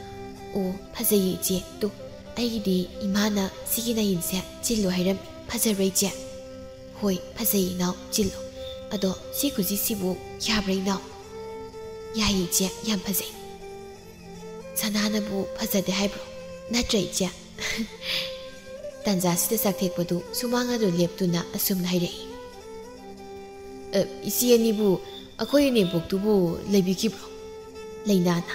"ꯑꯣ, ꯐꯖꯩꯌꯦ ꯏꯆꯦ꯫ ꯇꯨ, ꯑꯩꯒꯤꯗꯤ ꯏꯃꯥꯅ ꯁꯤꯒꯤ ꯅꯥꯌꯤꯟꯁꯦ ꯆꯤꯜꯂꯨ ꯍꯥꯏꯔꯝꯃꯤ꯫ ꯐꯖꯕ꯭ꯔꯥ ꯏꯆꯦ?" "ꯍꯣꯏ, ꯐꯖꯩ ꯏꯅꯥꯎ, ꯆꯤꯜꯂꯣ꯫ ꯑꯗꯣ ꯁꯤ ꯈꯨꯖꯤꯁꯤꯕꯨ ꯌꯥꯕ꯭ꯔꯥ ꯏꯅꯥꯎ?" "ꯌꯥꯏꯌꯦ ꯏꯆꯦ, ꯌꯥꯝ ꯐꯖꯩ꯫" ꯁꯅꯥꯅꯕꯨ ꯐꯖꯗꯦ ꯍꯥꯏꯕ꯭ꯔꯣ? ꯅꯠꯇ꯭ꯔ ꯏꯆꯦ? ꯇꯟꯖꯥꯁꯤꯗ ꯆꯥꯛꯊꯦꯛꯄꯗꯨ ꯁꯨꯃꯥꯡ ꯑꯗꯨ ꯂꯦꯞꯇꯨꯅ ꯑꯁꯨꯝꯅ ꯍꯥꯏꯔꯛꯏ꯫ "ꯑ, ꯏꯆꯦ ꯑꯅꯤꯕꯨ ꯑꯩꯈꯣꯏ ꯏꯅꯦꯝꯕꯣꯛꯇꯨꯕꯨ ꯂꯩꯕꯤꯈꯤꯕ꯭ꯔꯣ?" ꯂꯩꯅꯥꯅ,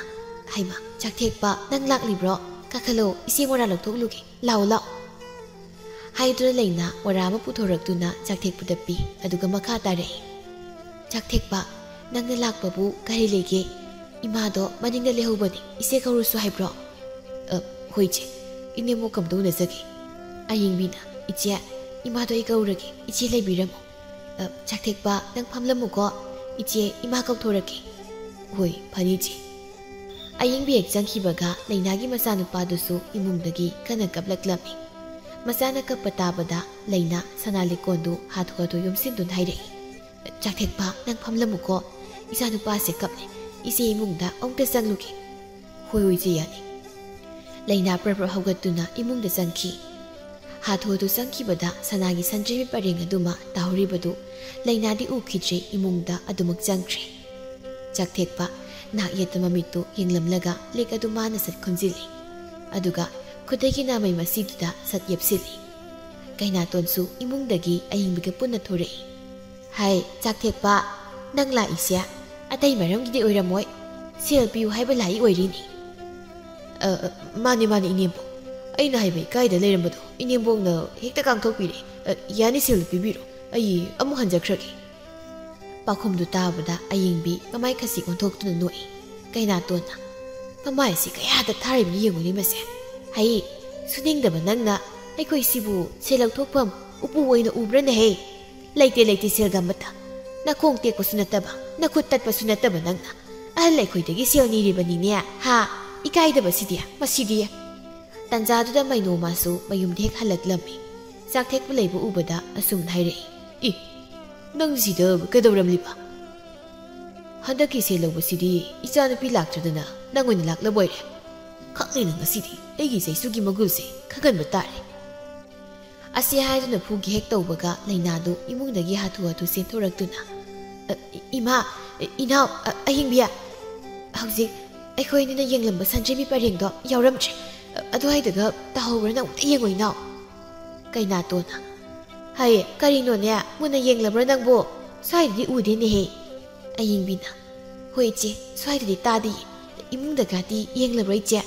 "ꯍꯩꯃꯥ, ꯆꯥꯛꯊꯦꯛꯄ, ꯅꯪ ꯂꯥꯛꯂꯤꯕ꯭ꯔꯣ? ꯀꯥꯈꯠꯂꯣ, ꯏꯆꯦ ꯃꯣꯔꯥ ꯂꯧꯊꯣꯛꯂꯨꯒꯦ꯫ ꯂꯥꯛꯑꯣ, ꯂꯥꯛꯑꯣ꯫" ꯍꯥꯏꯗꯨꯅ ꯂꯩꯅꯥ ꯃꯣꯔꯥ ꯑꯃ ꯄꯨꯊꯣꯔꯛꯇꯨꯅ ꯆꯥꯛꯊꯦꯛꯄꯗ ꯄꯤ, ꯑꯗꯨꯒ ꯃꯈꯥ ꯇꯥꯔꯛꯏ꯫ "ꯆꯥꯛꯊꯦꯛꯄ, ꯅꯪꯅ ꯂꯥꯛꯄꯕꯨ ꯀꯔꯤ ꯂꯩꯒꯦ? ꯏꯃꯥꯗꯣ ꯃꯅꯤꯡꯗ ꯂꯩꯍꯧꯕꯅꯤ, ꯏꯆꯦ ꯀꯧꯔꯨꯁꯨ ꯍꯥꯏꯕ꯭ꯔꯣ?" "ꯑ, ꯍꯣꯏ ꯏꯆꯦ, ꯏꯅꯦꯝꯕꯣꯛ ꯀꯝꯗꯧꯅꯖꯒꯦ?" ꯑꯌꯤꯡꯕꯤꯅ, "ꯏꯆꯦ, ꯏꯃꯥꯗꯣ ꯑꯩ ꯀꯧꯔꯒꯦ, ꯏꯆꯦ ꯂꯩꯕꯤꯔꯝꯃꯣ꯫ ꯑ, ꯆꯥꯛꯊꯦꯛꯄ, ꯅꯪ ꯐꯝꯂꯝꯃꯨꯀꯣ, ꯏꯆꯦ, ꯏꯃꯥ ꯀꯧꯊꯣꯔꯛꯀꯦ꯫" "ꯍꯣꯏ, ꯐꯅꯤ ꯏꯆꯦ꯫" ꯑꯌꯤꯡꯕꯤ ꯍꯦꯛ ꯆꯪꯈꯤꯕꯒ ꯂꯩꯅꯥꯒꯤ ꯃꯆꯥꯅꯨꯄꯥꯗꯨꯁꯨ ꯏꯃꯨꯡꯗꯒꯤ ꯀꯟꯅ ꯀꯞꯂꯛꯂꯝꯃꯤ꯫ ꯃꯆꯥꯅ ꯀꯞꯄ ꯇꯥꯕꯗ ꯂꯩꯅꯥ ꯁꯅꯥ ꯂꯤꯛꯀꯣꯟꯗꯨ ꯍꯥꯊꯨ ꯍꯥꯊꯨ ꯌꯣꯝꯁꯤꯟꯗꯨꯅ ꯍꯥꯏꯔꯛꯏ, "ꯆꯥꯛꯊꯦꯛꯄ, ꯅꯪ ꯐꯝꯂꯝꯃꯨꯀꯣ꯫ ꯏꯆꯥꯅꯨꯄꯥꯁꯦ ꯀꯞꯂꯦ꯫ ꯏꯆꯦ ꯏꯃꯨꯡꯗ ꯑꯃꯨꯛꯇ ꯆꯪꯂꯨꯒꯦ꯫" "ꯍꯣꯏ, ꯍꯣꯏ, ꯏꯆꯦ, ꯌꯥꯅꯤ꯫" ꯂꯩꯅꯥ ꯄ꯭ꯔꯞ ꯄ꯭ꯔꯞ ꯍꯧꯒꯠꯇꯨꯅ ꯏꯃꯨꯡꯗ ꯆꯪꯈꯤ꯫ ꯍꯥꯊꯨ ꯍꯥꯊꯨ ꯆꯪꯈꯤꯕꯗ ꯁꯅꯥꯒꯤ ꯁꯟꯗ꯭ꯔꯦꯝꯕꯤ ꯄꯔꯦꯡ ꯑꯗꯨꯃ ꯇꯥꯍꯧꯔꯤꯕꯗꯨ ꯂꯩꯅꯥꯗꯤ ꯎꯈꯤꯗ꯭ꯔꯦ, ꯏꯃꯨꯡꯗ ꯑꯗꯨꯃꯛ ꯆꯪꯈ꯭ꯔꯦ꯫ ꯆꯥꯛꯊꯦꯛꯄ ꯅꯥꯛ ꯌꯦꯠꯇ ꯃꯃꯤꯠꯇꯨ ꯌꯦꯡꯂꯝꯂꯒ ꯂꯤꯛ ꯑꯗꯨ ꯃꯥꯅ ꯁꯠ ꯈꯨꯝꯖꯤꯜꯂꯤ꯫ ꯑꯗꯨꯒ ꯈꯨꯗꯩꯒꯤ ꯅꯥꯃꯩ ꯃꯁꯤꯗꯨꯗ ꯁꯠ ꯌꯦꯞꯁꯤꯜꯂꯤ꯫ ꯀꯩꯅꯥꯇꯣꯟꯁꯨ ꯏꯃꯨꯡꯗꯒꯤ ꯑꯌꯤꯡꯕꯤꯒ ꯄꯨꯟꯅ ꯊꯣꯔꯛꯏ꯫ "ꯍꯥꯏ, ꯆꯥꯛꯊꯦꯛꯄ, ꯅꯪ ꯂꯥꯛꯏꯁꯦ ꯑꯇꯩ ꯃꯔꯝꯒꯤꯗꯤ ꯑꯣꯏꯔꯝꯃꯣꯏ꯫ ꯁꯦꯜ ꯄꯤꯌꯨ ꯍꯥꯏꯕ ꯂꯥꯛꯏ ꯑꯣꯏꯔꯤꯅꯤ꯫" "ꯑ, ꯑ, ꯃꯥꯅꯦ, ꯃꯥꯅꯦ, ꯏꯅꯦꯝꯕꯣꯛ꯫ ꯑꯩꯅ ꯍꯥꯏꯕ ꯏꯀꯥꯏꯗ ꯂꯩꯔꯝꯕꯗꯣ ꯏꯅꯦꯝꯕꯣꯛꯅ ꯍꯦꯛꯇ ꯀꯥꯡꯊꯣꯛꯄꯤꯔꯦ꯫ ꯑ, ꯌꯥꯅꯤ, ꯁꯦꯜꯗꯨ ꯄꯤꯕꯤꯔꯣ꯫ ꯑꯩ ꯑꯃꯨꯛ ꯍꯟꯖꯈ꯭ꯔꯒꯦ꯫" ꯄꯥꯎꯈꯨꯝꯗꯨ ꯇꯥꯕꯗ ꯑꯌꯤꯡꯕꯤ ꯃꯃꯥꯏ ꯈꯁꯤ ꯑꯣꯟꯊꯣꯛꯇꯨꯅ ꯅꯣꯛꯏ꯫ ꯀꯩꯅꯥꯇꯣꯟꯅ, "ꯃꯃꯥꯏꯁꯤ ꯀꯌꯥꯗ ꯊꯥꯔꯤꯕꯅꯤ ꯌꯦꯡꯉꯨꯅꯦ ꯃꯁꯦ꯫ ꯍꯩ, ꯁꯨꯅꯤꯡꯗꯕ ꯅꯪꯅ ꯑꯩꯈꯣꯏꯁꯤꯕꯨ ꯁꯦꯜ ꯂꯧꯊꯣꯛꯐꯝ ꯎꯄꯨ ꯑꯣꯏꯅ ꯎꯕ꯭ꯔꯅꯦꯍꯦ? ꯂꯩꯇꯦ, ꯂꯩꯇꯦ ꯁꯦꯜꯒ ꯑꯃꯠꯇ꯫ ꯅꯈꯣꯡ ꯇꯦꯛꯄꯁꯨ ꯅꯠꯇꯕ, ꯅꯈꯨꯠ ꯇꯠꯄꯁꯨ ꯅꯠꯇꯕ ꯅꯪꯅ ꯑꯍꯜ ꯑꯩꯈꯣꯏꯗꯒꯤ ꯁꯦꯜ ꯅꯤꯔꯤꯕꯅꯤꯅꯦ, ꯍꯥ? ꯏꯀꯥꯏꯗꯕꯁꯤꯗꯤ, ꯃꯁꯤꯗꯤ꯫" ꯇꯟꯖꯥꯗꯨꯗ ꯃꯩꯅꯣ ꯃꯥꯁꯨ ꯃꯌꯨꯝꯗ ꯍꯦꯛ ꯍꯜꯂꯛꯂꯝꯃꯤ꯫ ꯆꯥꯛꯊꯦꯛꯄ ꯂꯩꯕ ꯎꯕꯗ ꯑꯁꯨꯝꯅ ꯍꯥꯏꯔꯛꯏ, "ꯏ, ꯅꯪ ꯁꯤꯗ ꯀꯩꯗꯧꯔꯝꯂꯤꯕ? ꯍꯟꯗꯛꯀꯤ ꯁꯦꯜ ꯂꯧꯕꯁꯤꯗꯤ ꯏꯆꯥꯅꯨꯄꯤ ꯂꯥꯛꯇ꯭ꯔꯗꯅ ꯅꯪ ꯑꯣꯏꯅ ꯂꯥꯛꯂꯕ ꯑꯣꯏꯔꯦ꯫ ꯈꯪꯅꯤꯅ ꯉꯁꯤꯗꯤ ꯑꯩꯒꯤ ꯆꯩꯁꯨꯒꯤ ꯃꯒꯨꯜꯁꯦ ꯈꯪꯍꯟꯕ ꯇꯥꯔꯦ꯫" ꯑꯁꯤ ꯍꯥꯏꯗꯨꯅ ꯐꯨꯒꯦ ꯍꯦꯛ ꯇꯧꯕꯒ ꯂꯩꯅꯥꯗꯨ ꯏꯃꯨꯡꯗꯒꯤ ꯍꯥꯊꯨ ꯍꯥꯊꯨ ꯆꯦꯟꯊꯣꯔꯛꯇꯨꯅ, "ꯑ, ꯏ-, ꯏꯃꯥ, ꯏ-, ꯏꯅꯥꯎ, ꯑ, ꯑꯍꯤꯡꯕꯤ, ꯍꯧꯖꯤꯛ ꯑꯩꯈꯣꯏ ꯑꯅꯤꯅ ꯌꯦꯡꯂꯝꯕ ꯁꯟꯗ꯭ꯔꯦꯝꯕꯤ ꯄꯔꯦꯡꯗꯣ ꯌꯥꯎꯔꯝꯗ꯭ꯔꯦ꯫ ꯑ, ꯑꯗꯨꯋꯥꯏꯗꯒ ꯇꯥꯍꯧꯕ꯭ꯔꯥ ꯅꯪ ꯑꯝꯇ ꯌꯦꯡꯉꯣ ꯏꯅꯥꯎ꯫" ꯀꯩꯅꯥꯇꯣꯟꯅ, "ꯍꯩ, ꯀꯔꯤꯅꯣꯅꯦ? ꯃꯨꯟꯅ ꯌꯦꯡꯂꯕ꯭ꯔꯥ ꯅꯪꯕꯨ? ꯁ꯭ꯋꯥꯏꯗꯗꯤ ꯎꯗꯦꯅꯦꯍꯦ꯫" ꯑꯌꯤꯡꯕꯤꯅ, "ꯍꯣꯏ ꯏꯆꯦ, ꯁ꯭ꯋꯥꯏꯗꯗꯤ ꯇꯥꯗꯤꯌꯦ꯫ ꯏꯃꯨꯡꯗꯒꯗꯤ ꯌꯦꯡꯂꯕ꯭ꯔꯥ ꯏꯆꯦ?"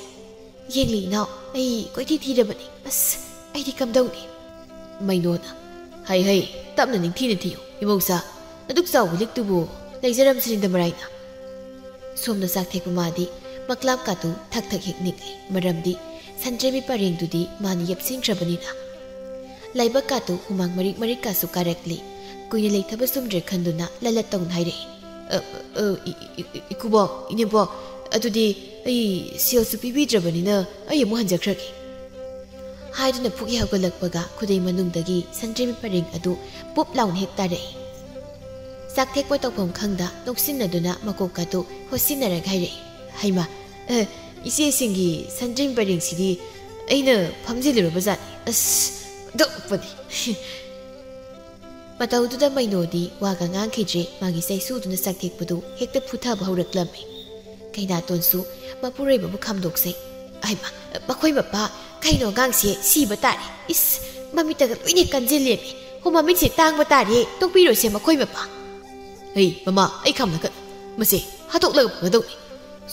"ꯌꯦꯡꯂꯤ ꯏꯅꯥꯎ, ꯑꯩ ꯀꯣꯏꯊꯤ ꯊꯤꯔꯕꯅꯤ꯫ ꯑꯁ, ꯑꯩꯗꯤ ꯀꯝꯗꯧꯅꯤ?" ꯃꯩꯅꯣꯅ, "ꯍꯩ ꯍꯩ, ꯇꯞꯅ ꯅꯤꯡꯊꯤꯅ ꯊꯤꯌꯨ ꯏꯃꯧꯁꯥ꯫ ꯑꯗꯨꯛ ꯆꯥꯎꯕ ꯂꯤꯛꯇꯨꯕꯨ ꯂꯩꯖꯔꯝꯁꯅꯤꯗ ꯃꯔꯥꯏꯅ꯫" ꯁꯣꯝꯗ ꯆꯥꯛꯊꯦꯛꯄ ꯃꯥꯗꯤ ꯃꯛꯂꯥꯞꯀꯥꯗꯨ ꯊꯛ ꯊꯛ ꯍꯦꯛ ꯅꯤꯛꯂꯤ꯫ ꯃꯔꯝꯗꯤ ꯁꯟꯗ꯭ꯔꯦꯝꯕꯤ ꯄꯔꯦꯡꯗꯨꯗꯤ ꯃꯥꯅ ꯌꯦꯞꯁꯤꯟꯈ꯭ꯔꯕꯅꯤꯅ꯫ ꯂꯥꯏꯕꯛꯀꯥꯗꯨ ꯍꯨꯃꯥꯡ ꯃꯔꯤꯛ ꯃꯔꯤꯛꯀꯥꯁꯨ ꯀꯥꯔꯛꯂꯤ꯫ ꯀꯨꯏꯅ ꯂꯩꯊꯕ ꯆꯨꯝꯗ꯭ꯔꯦ ꯈꯟꯗꯨꯅ ꯂꯂꯠ ꯇꯧꯅ ꯍꯥꯏꯔꯛꯏ, "ꯑ, ꯑ, ꯏ-, ꯏ-, ꯏ-, ꯏꯀꯨꯕꯣꯛ, ꯏꯅꯦꯝꯕꯣꯛ, ꯑꯗꯨꯗꯤ ꯑꯩ ꯁꯦꯜꯁꯨ ꯄꯤꯕꯤꯗ꯭ꯔꯕꯅꯤꯅ ꯑꯩ ꯑꯃꯨꯛ ꯍꯟꯖꯈ꯭ꯔꯒꯦ꯫" ꯍꯥꯏꯗꯨꯅ ꯐꯨꯛ ꯍꯦꯛ ꯍꯧꯒꯠꯂꯛꯄꯒ ꯈꯨꯗꯩ ꯃꯅꯨꯡꯗꯒꯤ ꯁꯟꯗ꯭ꯔꯦꯝꯕꯤ ꯄꯔꯦꯡ ꯑꯗꯨ ꯄꯨꯞ ꯂꯥꯎꯅ ꯍꯦꯛ ꯇꯥꯔꯛꯏ꯫ ꯆꯥꯛ ꯊꯦꯛꯄ ꯇꯧꯐꯝ ꯈꯪꯗ ꯅꯣꯛꯁꯤꯟꯅꯗꯨꯅ ꯃꯀꯣꯛꯀꯗꯨ ꯍꯣꯠꯆꯤꯟꯅꯔꯒ ꯍꯥꯏꯔꯛꯏ, "ꯍꯩꯃꯥ, ꯑ, ꯏꯆꯦꯁꯤꯡꯒꯤ ꯁꯟꯗ꯭ꯔꯦꯝꯕꯤ ꯄꯔꯦꯡꯁꯤꯗꯤ ꯑꯩꯅ ꯐꯝꯖꯤꯜꯂꯨꯔꯕ ꯖꯥꯠꯅꯤ꯫ ꯑꯁ, ꯗꯞꯄꯅꯤ!" ꯃꯇꯧꯗꯨꯗ ꯃꯩꯅꯣꯗꯤ ꯋꯥꯒ ꯉꯥꯡꯈꯤꯗ꯭ꯔꯦ, ꯃꯥꯒꯤ ꯆꯩꯁꯨꯗꯨꯅ ꯆꯥꯛꯊꯦꯛꯄꯗꯨ ꯍꯦꯛꯇ ꯐꯨꯊꯕ ꯍꯧꯔꯛꯂꯝꯃꯤ꯫ ꯀꯩꯅꯥꯇꯣꯟꯁꯨ ꯃꯄꯨꯔꯣꯏꯕꯕꯨ ꯈꯥꯝꯗꯣꯛꯆꯩ꯫ "ꯑꯍꯩꯃꯥ, ꯃꯈꯣꯏ ꯃꯄꯥ, ꯀꯩꯅꯣ ꯑꯉꯥꯡꯁꯦ ꯁꯤꯕ ꯇꯥꯔꯦ꯫ ꯏꯁ, ꯃꯃꯤꯠꯇꯒ ꯂꯣꯏꯅ ꯀꯟꯁꯤꯜꯂꯦꯃꯤ꯫ ꯍꯣ, ꯃꯃꯤꯠꯁꯦ ꯇꯥꯡꯕ ꯇꯥꯔꯦ, ꯇꯣꯛꯄꯤꯔꯣꯁꯦ ꯃꯈꯣꯏ ꯃꯄꯥ꯫" "ꯍꯩ, ꯃꯃꯥ, ꯑꯩ ꯈꯥꯝꯂꯛꯀꯅꯨ꯫ ꯃꯁꯦ ꯍꯥꯠꯇꯣꯛꯂꯒ ꯐꯒꯗꯧꯅꯤ꯫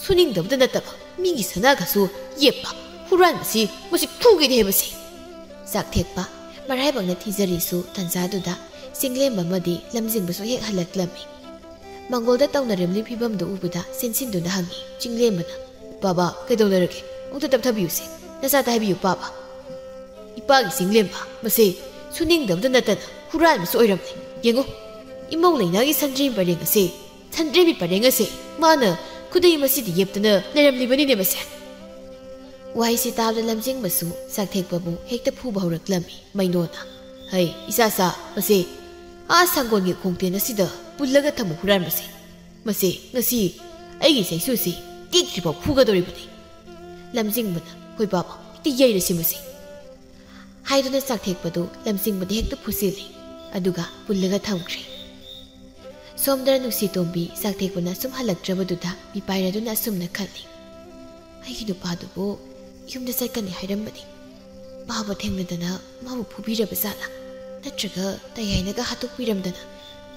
ꯁꯨꯅꯤꯡꯗꯕꯗ ꯅꯠꯇꯕ, ꯃꯤꯒꯤ ꯁꯅꯥꯒꯁꯨ ꯌꯦꯞꯄ ꯍꯨꯔꯥꯟꯕꯁꯤ, ꯃꯁꯤ ꯐꯨꯒꯦꯅꯦ ꯃꯁꯤ!" ꯆꯥꯛꯊꯦꯛꯄ ꯃꯔꯥꯏꯕꯛꯅ ꯊꯤꯖꯔꯤꯁꯨ ꯇꯟꯖꯥꯗꯨꯗ ꯆꯤꯡꯂꯦꯝꯕ ꯑꯃꯗꯤ ꯂꯝꯖꯤꯡꯕꯁꯨ ꯍꯦꯛ ꯍꯜꯂꯛꯂꯝꯃꯤ꯫ ꯃꯪꯒꯣꯜꯗ ꯇꯧꯅꯔꯝꯂꯤ ꯐꯤꯕꯝꯗꯨ ꯎꯕꯗ ꯆꯦꯟꯁꯤꯟꯗꯨꯅ ꯍꯪꯉꯤ ꯆꯤꯡꯂꯦꯝꯕꯅ, "ꯄꯥꯕ, ꯀꯩꯗꯧꯅꯔꯒꯦ? ꯑꯃꯨꯛꯇ ꯇꯞꯊꯕꯤꯌꯨꯁꯦ꯫ ꯅꯆꯥꯗ ꯍꯥꯏꯕꯤꯌꯨ, ꯄꯥꯕ꯫" "ꯏꯄꯥꯒꯤ ꯆꯤꯡꯂꯦꯝꯕ, ꯃꯁꯦ ꯁꯨꯅꯤꯡꯗꯕꯗ ꯅꯠꯇꯅ ꯍꯨꯔꯥꯟꯕꯁꯨ ꯑꯣꯏꯔꯝꯂꯦ꯫ ꯌꯦꯡꯉꯨ, ꯏꯃꯧ ꯂꯩꯅꯥꯒꯤ ꯁꯟꯗ꯭ꯔꯦꯝꯕꯤ ꯄꯔꯦꯡ ꯑꯁꯦ, ꯁꯟꯗ꯭ꯔꯦꯝꯕꯤ ꯄꯔꯦꯡ ꯑꯁꯦ ꯃꯥꯅ ꯈꯨꯗꯩ ꯃꯁꯤꯗ ꯌꯦꯞꯇꯅ ꯂꯩꯔꯝꯂꯤꯕꯅꯤꯅꯦ ꯃꯁꯦ꯫" ꯋꯥꯍꯩꯁꯤ ꯇꯥꯕꯗ ꯂꯝꯖꯤꯡꯕꯁꯨ ꯆꯥꯛꯊꯦꯛꯄꯕꯨ ꯍꯦꯛꯇ ꯐꯨꯕ ꯍꯧꯔꯛꯂꯝꯃꯤ꯫ ꯃꯩꯅꯣꯅ, "ꯍꯩ, ꯏꯆꯥ ꯆꯥ, ꯃꯁꯦ ꯑꯥ ꯁꯪꯒꯣꯜꯒꯤ ꯈꯣꯡꯇꯦꯟ ꯑꯁꯤꯗ ꯄꯨꯜꯂꯒ ꯊꯝꯃꯨ ꯍꯨꯔꯥꯟꯕꯁꯦ꯫ ꯃꯁꯦ ꯉꯁꯤ ꯑꯩꯒꯤ ꯆꯩꯁꯨꯁꯤ ꯇꯦꯛꯇ꯭ꯔꯤꯐꯥꯎ ꯐꯨꯒꯗꯧꯔꯤꯕꯅꯤ꯫" ꯂꯝꯖꯤꯡꯕꯅ, "ꯍꯣꯏ ꯄꯥꯕ, ꯍꯦꯛꯇ ꯌꯩꯔꯁꯤ ꯃꯁꯦ꯫" ꯍꯥꯏꯗꯨꯅ ꯆꯥꯛꯊꯦꯛꯄꯗꯨ ꯂꯝꯖꯤꯡꯕꯗ ꯍꯦꯛꯇ ꯐꯨꯁꯤꯜꯂꯤ, ꯑꯗꯨꯒ ꯄꯨꯜꯂꯒ ꯊꯝꯈ꯭ꯔꯦ꯫ ꯁꯣꯝꯗꯅ ꯅꯨꯡꯁꯤꯇꯣꯝꯕꯤ ꯆꯥꯛꯊꯦꯛꯄꯅ ꯁꯨꯝ ꯍꯜꯂꯛꯇ꯭ꯔꯕꯗꯨꯗ ꯃꯤꯄꯥꯏꯔꯗꯨꯅ ꯑꯁꯨꯝꯅ ꯈꯜꯂꯤ, "ꯑꯩꯒꯤ ꯅꯨꯄꯥꯗꯨꯕꯨ ꯌꯨꯝꯗ ꯆꯠꯀꯅꯤ ꯍꯥꯏꯔꯝꯕꯅꯤ꯫ ꯄꯥꯕ ꯊꯦꯡꯅꯗꯅ ꯃꯥꯕꯨ ꯐꯨꯕꯤꯔꯕ ꯖꯥꯠꯂꯥ? ꯅꯠꯇ꯭ꯔꯒ ꯇꯌꯥꯏꯅꯒ ꯍꯥꯠꯇꯣꯛꯄꯤꯔꯝꯗꯅ?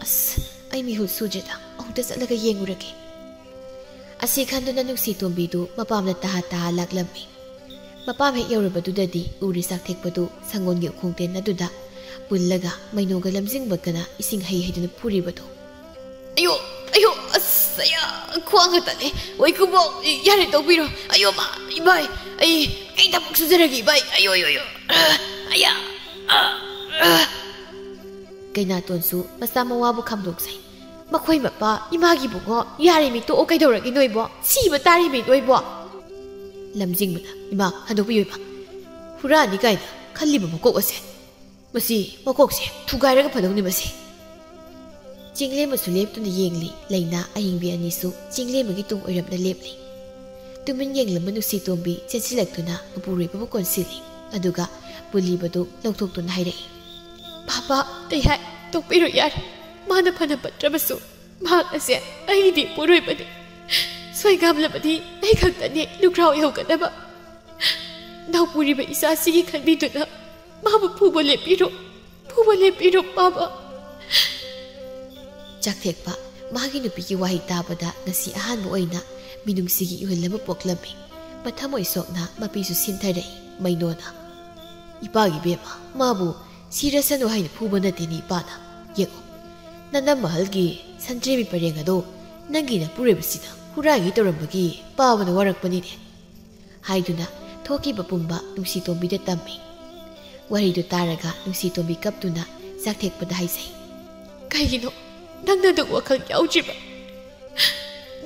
ꯑꯁ, ꯑꯩ ꯃꯤꯍꯨꯠ ꯁꯨꯗ꯭ꯔꯦꯗ, ꯑꯃꯨꯛꯇ ꯆꯠꯂꯒ ꯌꯦꯡꯉꯨꯔꯒꯦ꯫" ꯑꯁꯤ ꯈꯟꯗꯨꯅ ꯅꯨꯡꯁꯤꯇꯣꯝꯕꯤꯗꯨ ꯃꯄꯥꯝꯗ ꯇꯍꯥ ꯇꯍꯥ ꯂꯥꯛꯂꯝꯃꯤ꯫ ꯃꯄꯥꯝ ꯍꯦꯛ ꯌꯧꯔꯕꯗꯨꯗꯗꯤ ꯎꯔꯤ ꯆꯥꯛꯊꯦꯛꯄꯗꯨ ꯁꯪꯒꯣꯜꯒꯤ ꯎꯈꯣꯡ ꯇꯦꯟ ꯑꯗꯨꯗ ꯄꯨꯜꯂꯒ ꯃꯩꯅꯣꯒ ꯂꯝꯖꯤꯡꯕꯒꯅ ꯏꯁꯤꯡ ꯍꯩ ꯍꯩꯗꯨꯅ ꯐꯨꯔꯤꯕꯗꯣ꯫ "ꯑꯌꯣ, ꯑꯌꯣ, ꯑꯁ, ꯑꯌꯥ, ꯈ꯭ꯋꯥꯡꯒ ꯇꯠꯂꯦ꯫ ꯑꯣꯏ ꯀꯨꯕꯣꯛ, ꯌꯥꯔꯦ, ꯇꯣꯛꯄꯤꯔꯣ꯫ ꯑꯌꯣ, ꯃꯥ, ꯏꯕꯥꯏ, ꯑꯩ, ꯑꯩ ꯊꯕꯛ ꯁꯨꯖꯔꯒꯦ, ꯏꯕꯥꯏ꯫ ꯑꯌꯣ, ꯑꯌꯣ, ꯑꯌꯣ, ꯑ, ꯑꯌꯥ, ꯑ, ꯑ꯫" ꯀꯩꯅꯥꯇꯣꯟꯁꯨ ꯃꯆꯥ ꯃꯋꯥꯕꯨ ꯈꯥꯝꯗꯣꯛꯆꯩ꯫ "ꯃꯈꯣꯏ ꯃꯄꯥ, ꯏꯃꯥꯒꯤ ꯕꯨꯡꯉꯣ, ꯌꯥꯔꯦꯃꯤ, ꯇꯣꯛꯑꯣ, ꯀꯩꯗꯧꯔꯒꯦ ꯅꯣꯏꯕꯣ? ꯁꯤꯕ ꯇꯥꯔꯦꯃꯤ ꯅꯣꯏꯕꯣ꯫" ꯂꯝꯖꯤꯡꯕꯅ, "ꯏꯃꯥ, ꯍꯟꯗꯣꯛꯄꯤꯌꯨ, ꯏꯃꯥ꯫ ꯍꯨꯔꯥꯅꯤ ꯀꯥꯏꯅ ꯈꯜꯂꯤꯕ ꯃꯀꯣꯛ ꯑꯁꯦ, ꯃꯁꯤ ꯃꯀꯣꯛꯁꯦ ꯊꯨꯒꯥꯏꯔꯒ ꯐꯗꯧꯅꯤ ꯃꯁꯤ꯫ ꯆꯤꯡꯂꯦꯝꯕꯁꯨ ꯂꯦꯞꯇꯨꯅ ꯌꯦꯡꯂꯤ꯫ ꯂꯩꯅꯥ ꯑꯍꯤꯡꯕꯤ ꯑꯅꯤꯁꯨ ꯆꯤꯡꯂꯦꯝꯕꯒꯤ ꯇꯨꯡ ꯑꯣꯏꯔꯞꯅ ꯂꯦꯞꯂꯤ꯫ ꯇꯨꯃꯤꯟ ꯌꯦꯡꯂꯝꯕ ꯅꯨꯡꯁꯤꯇꯣꯝꯕꯤ ꯆꯦꯟꯁꯤꯜꯂꯛꯇꯨꯅ ꯃꯄꯨꯔꯣꯏꯕꯕꯨ ꯀꯣꯟꯁꯤꯜꯂꯤ꯫ ꯑꯗꯨꯒ ꯄꯨꯜꯂꯤꯕꯗꯨ ꯂꯧꯊꯣꯛꯇꯨꯅ ꯍꯥꯏꯔꯛꯏ, "ꯄꯥꯄꯥ, ꯑꯩ ꯍꯥꯏ, ꯇꯣꯛꯄꯤꯔꯣ ꯌꯥꯔꯦ꯫ ꯃꯥꯅ ꯐꯅ ꯐꯠꯇ꯭ꯔꯕꯁꯨ ꯃꯍꯥꯛ ꯑꯁꯦ ꯑꯩꯒꯤꯗꯤ ꯄꯨꯔꯣꯏꯕꯅꯤ꯫ ꯁꯣꯏꯒꯥꯝꯂꯕꯗꯤ ꯑꯩ ꯈꯛꯇꯅꯤ ꯂꯨꯈ꯭ꯔꯥꯎ ꯌꯧꯒꯗꯕ꯫ ꯅꯥꯎꯄꯨꯔꯤꯕ ꯏꯆꯥꯁꯤꯒꯤ ꯈꯟꯕꯤꯗꯨꯅ ꯃꯥꯕꯨ ꯐꯨꯕ ꯂꯦꯞꯄꯤꯔꯣ, ꯐꯨꯕ ꯂꯦꯞꯄꯤꯔꯣ ꯄꯥꯕ꯫" ꯆꯥꯛꯊꯦꯛꯄ ꯃꯥꯒꯤ ꯅꯨꯄꯤꯒꯤ ꯋꯥꯍꯩ ꯇꯥꯕꯗ ꯉꯁꯤ ꯑꯍꯥꯟꯕ ꯑꯣꯏꯅ ꯃꯤꯅꯨꯡꯁꯤꯒꯤ ꯏꯍꯨꯜ ꯑꯃ ꯄꯣꯛꯂꯝꯃꯤ꯫ ꯃꯊꯃꯣꯏ ꯁꯣꯛꯅ ꯃꯄꯤꯁꯨ ꯁꯤꯟꯊꯔꯛꯏ꯫ ꯃꯩꯅꯣꯅ, "ꯏꯄꯥꯒꯤ ꯕꯦꯝꯃ, ꯃꯥꯕꯨ ꯁꯤꯔꯁꯅꯨ ꯍꯥꯏꯅ ꯐꯨꯕ ꯅꯠꯇꯦꯅꯦ ꯏꯄꯥꯅ꯫ ꯌꯦꯡꯉꯣ, ꯅꯅꯝ ꯃꯍꯜꯒꯤ ꯁꯟꯇ꯭ꯔꯦꯝꯕꯤ ꯄꯔꯦꯡ ꯑꯗꯣ ꯅꯪꯒꯤ ꯅꯄꯨꯔꯣꯏꯕꯁꯤꯅ ꯍꯨꯔꯥꯏꯒꯦ ꯇꯧꯔꯝꯕꯒꯤ ꯄꯥꯕꯅ ꯋꯥꯔꯛꯄꯅꯤꯅꯦ" ꯍꯥꯏꯗꯨꯅ ꯊꯣꯛꯈꯤꯕ ꯄꯨꯝꯕ ꯅꯨꯡꯁꯤꯇꯣꯝꯕꯤꯗ ꯇꯝꯃꯤ꯫ ꯋꯥꯔꯤꯗꯨ ꯇꯥꯔꯒ ꯅꯨꯡꯁꯤꯇꯣꯝꯕꯤ ꯀꯞꯇꯨꯅ ꯆꯥꯛꯊꯦꯛꯄꯗ ꯍꯥꯏꯖꯩ, "ꯀꯩꯒꯤꯅꯣ ꯅꯪꯅ ꯑꯗꯨꯛ ꯋꯥꯈꯜ ꯌꯥꯎꯗ꯭ꯔꯤꯕ?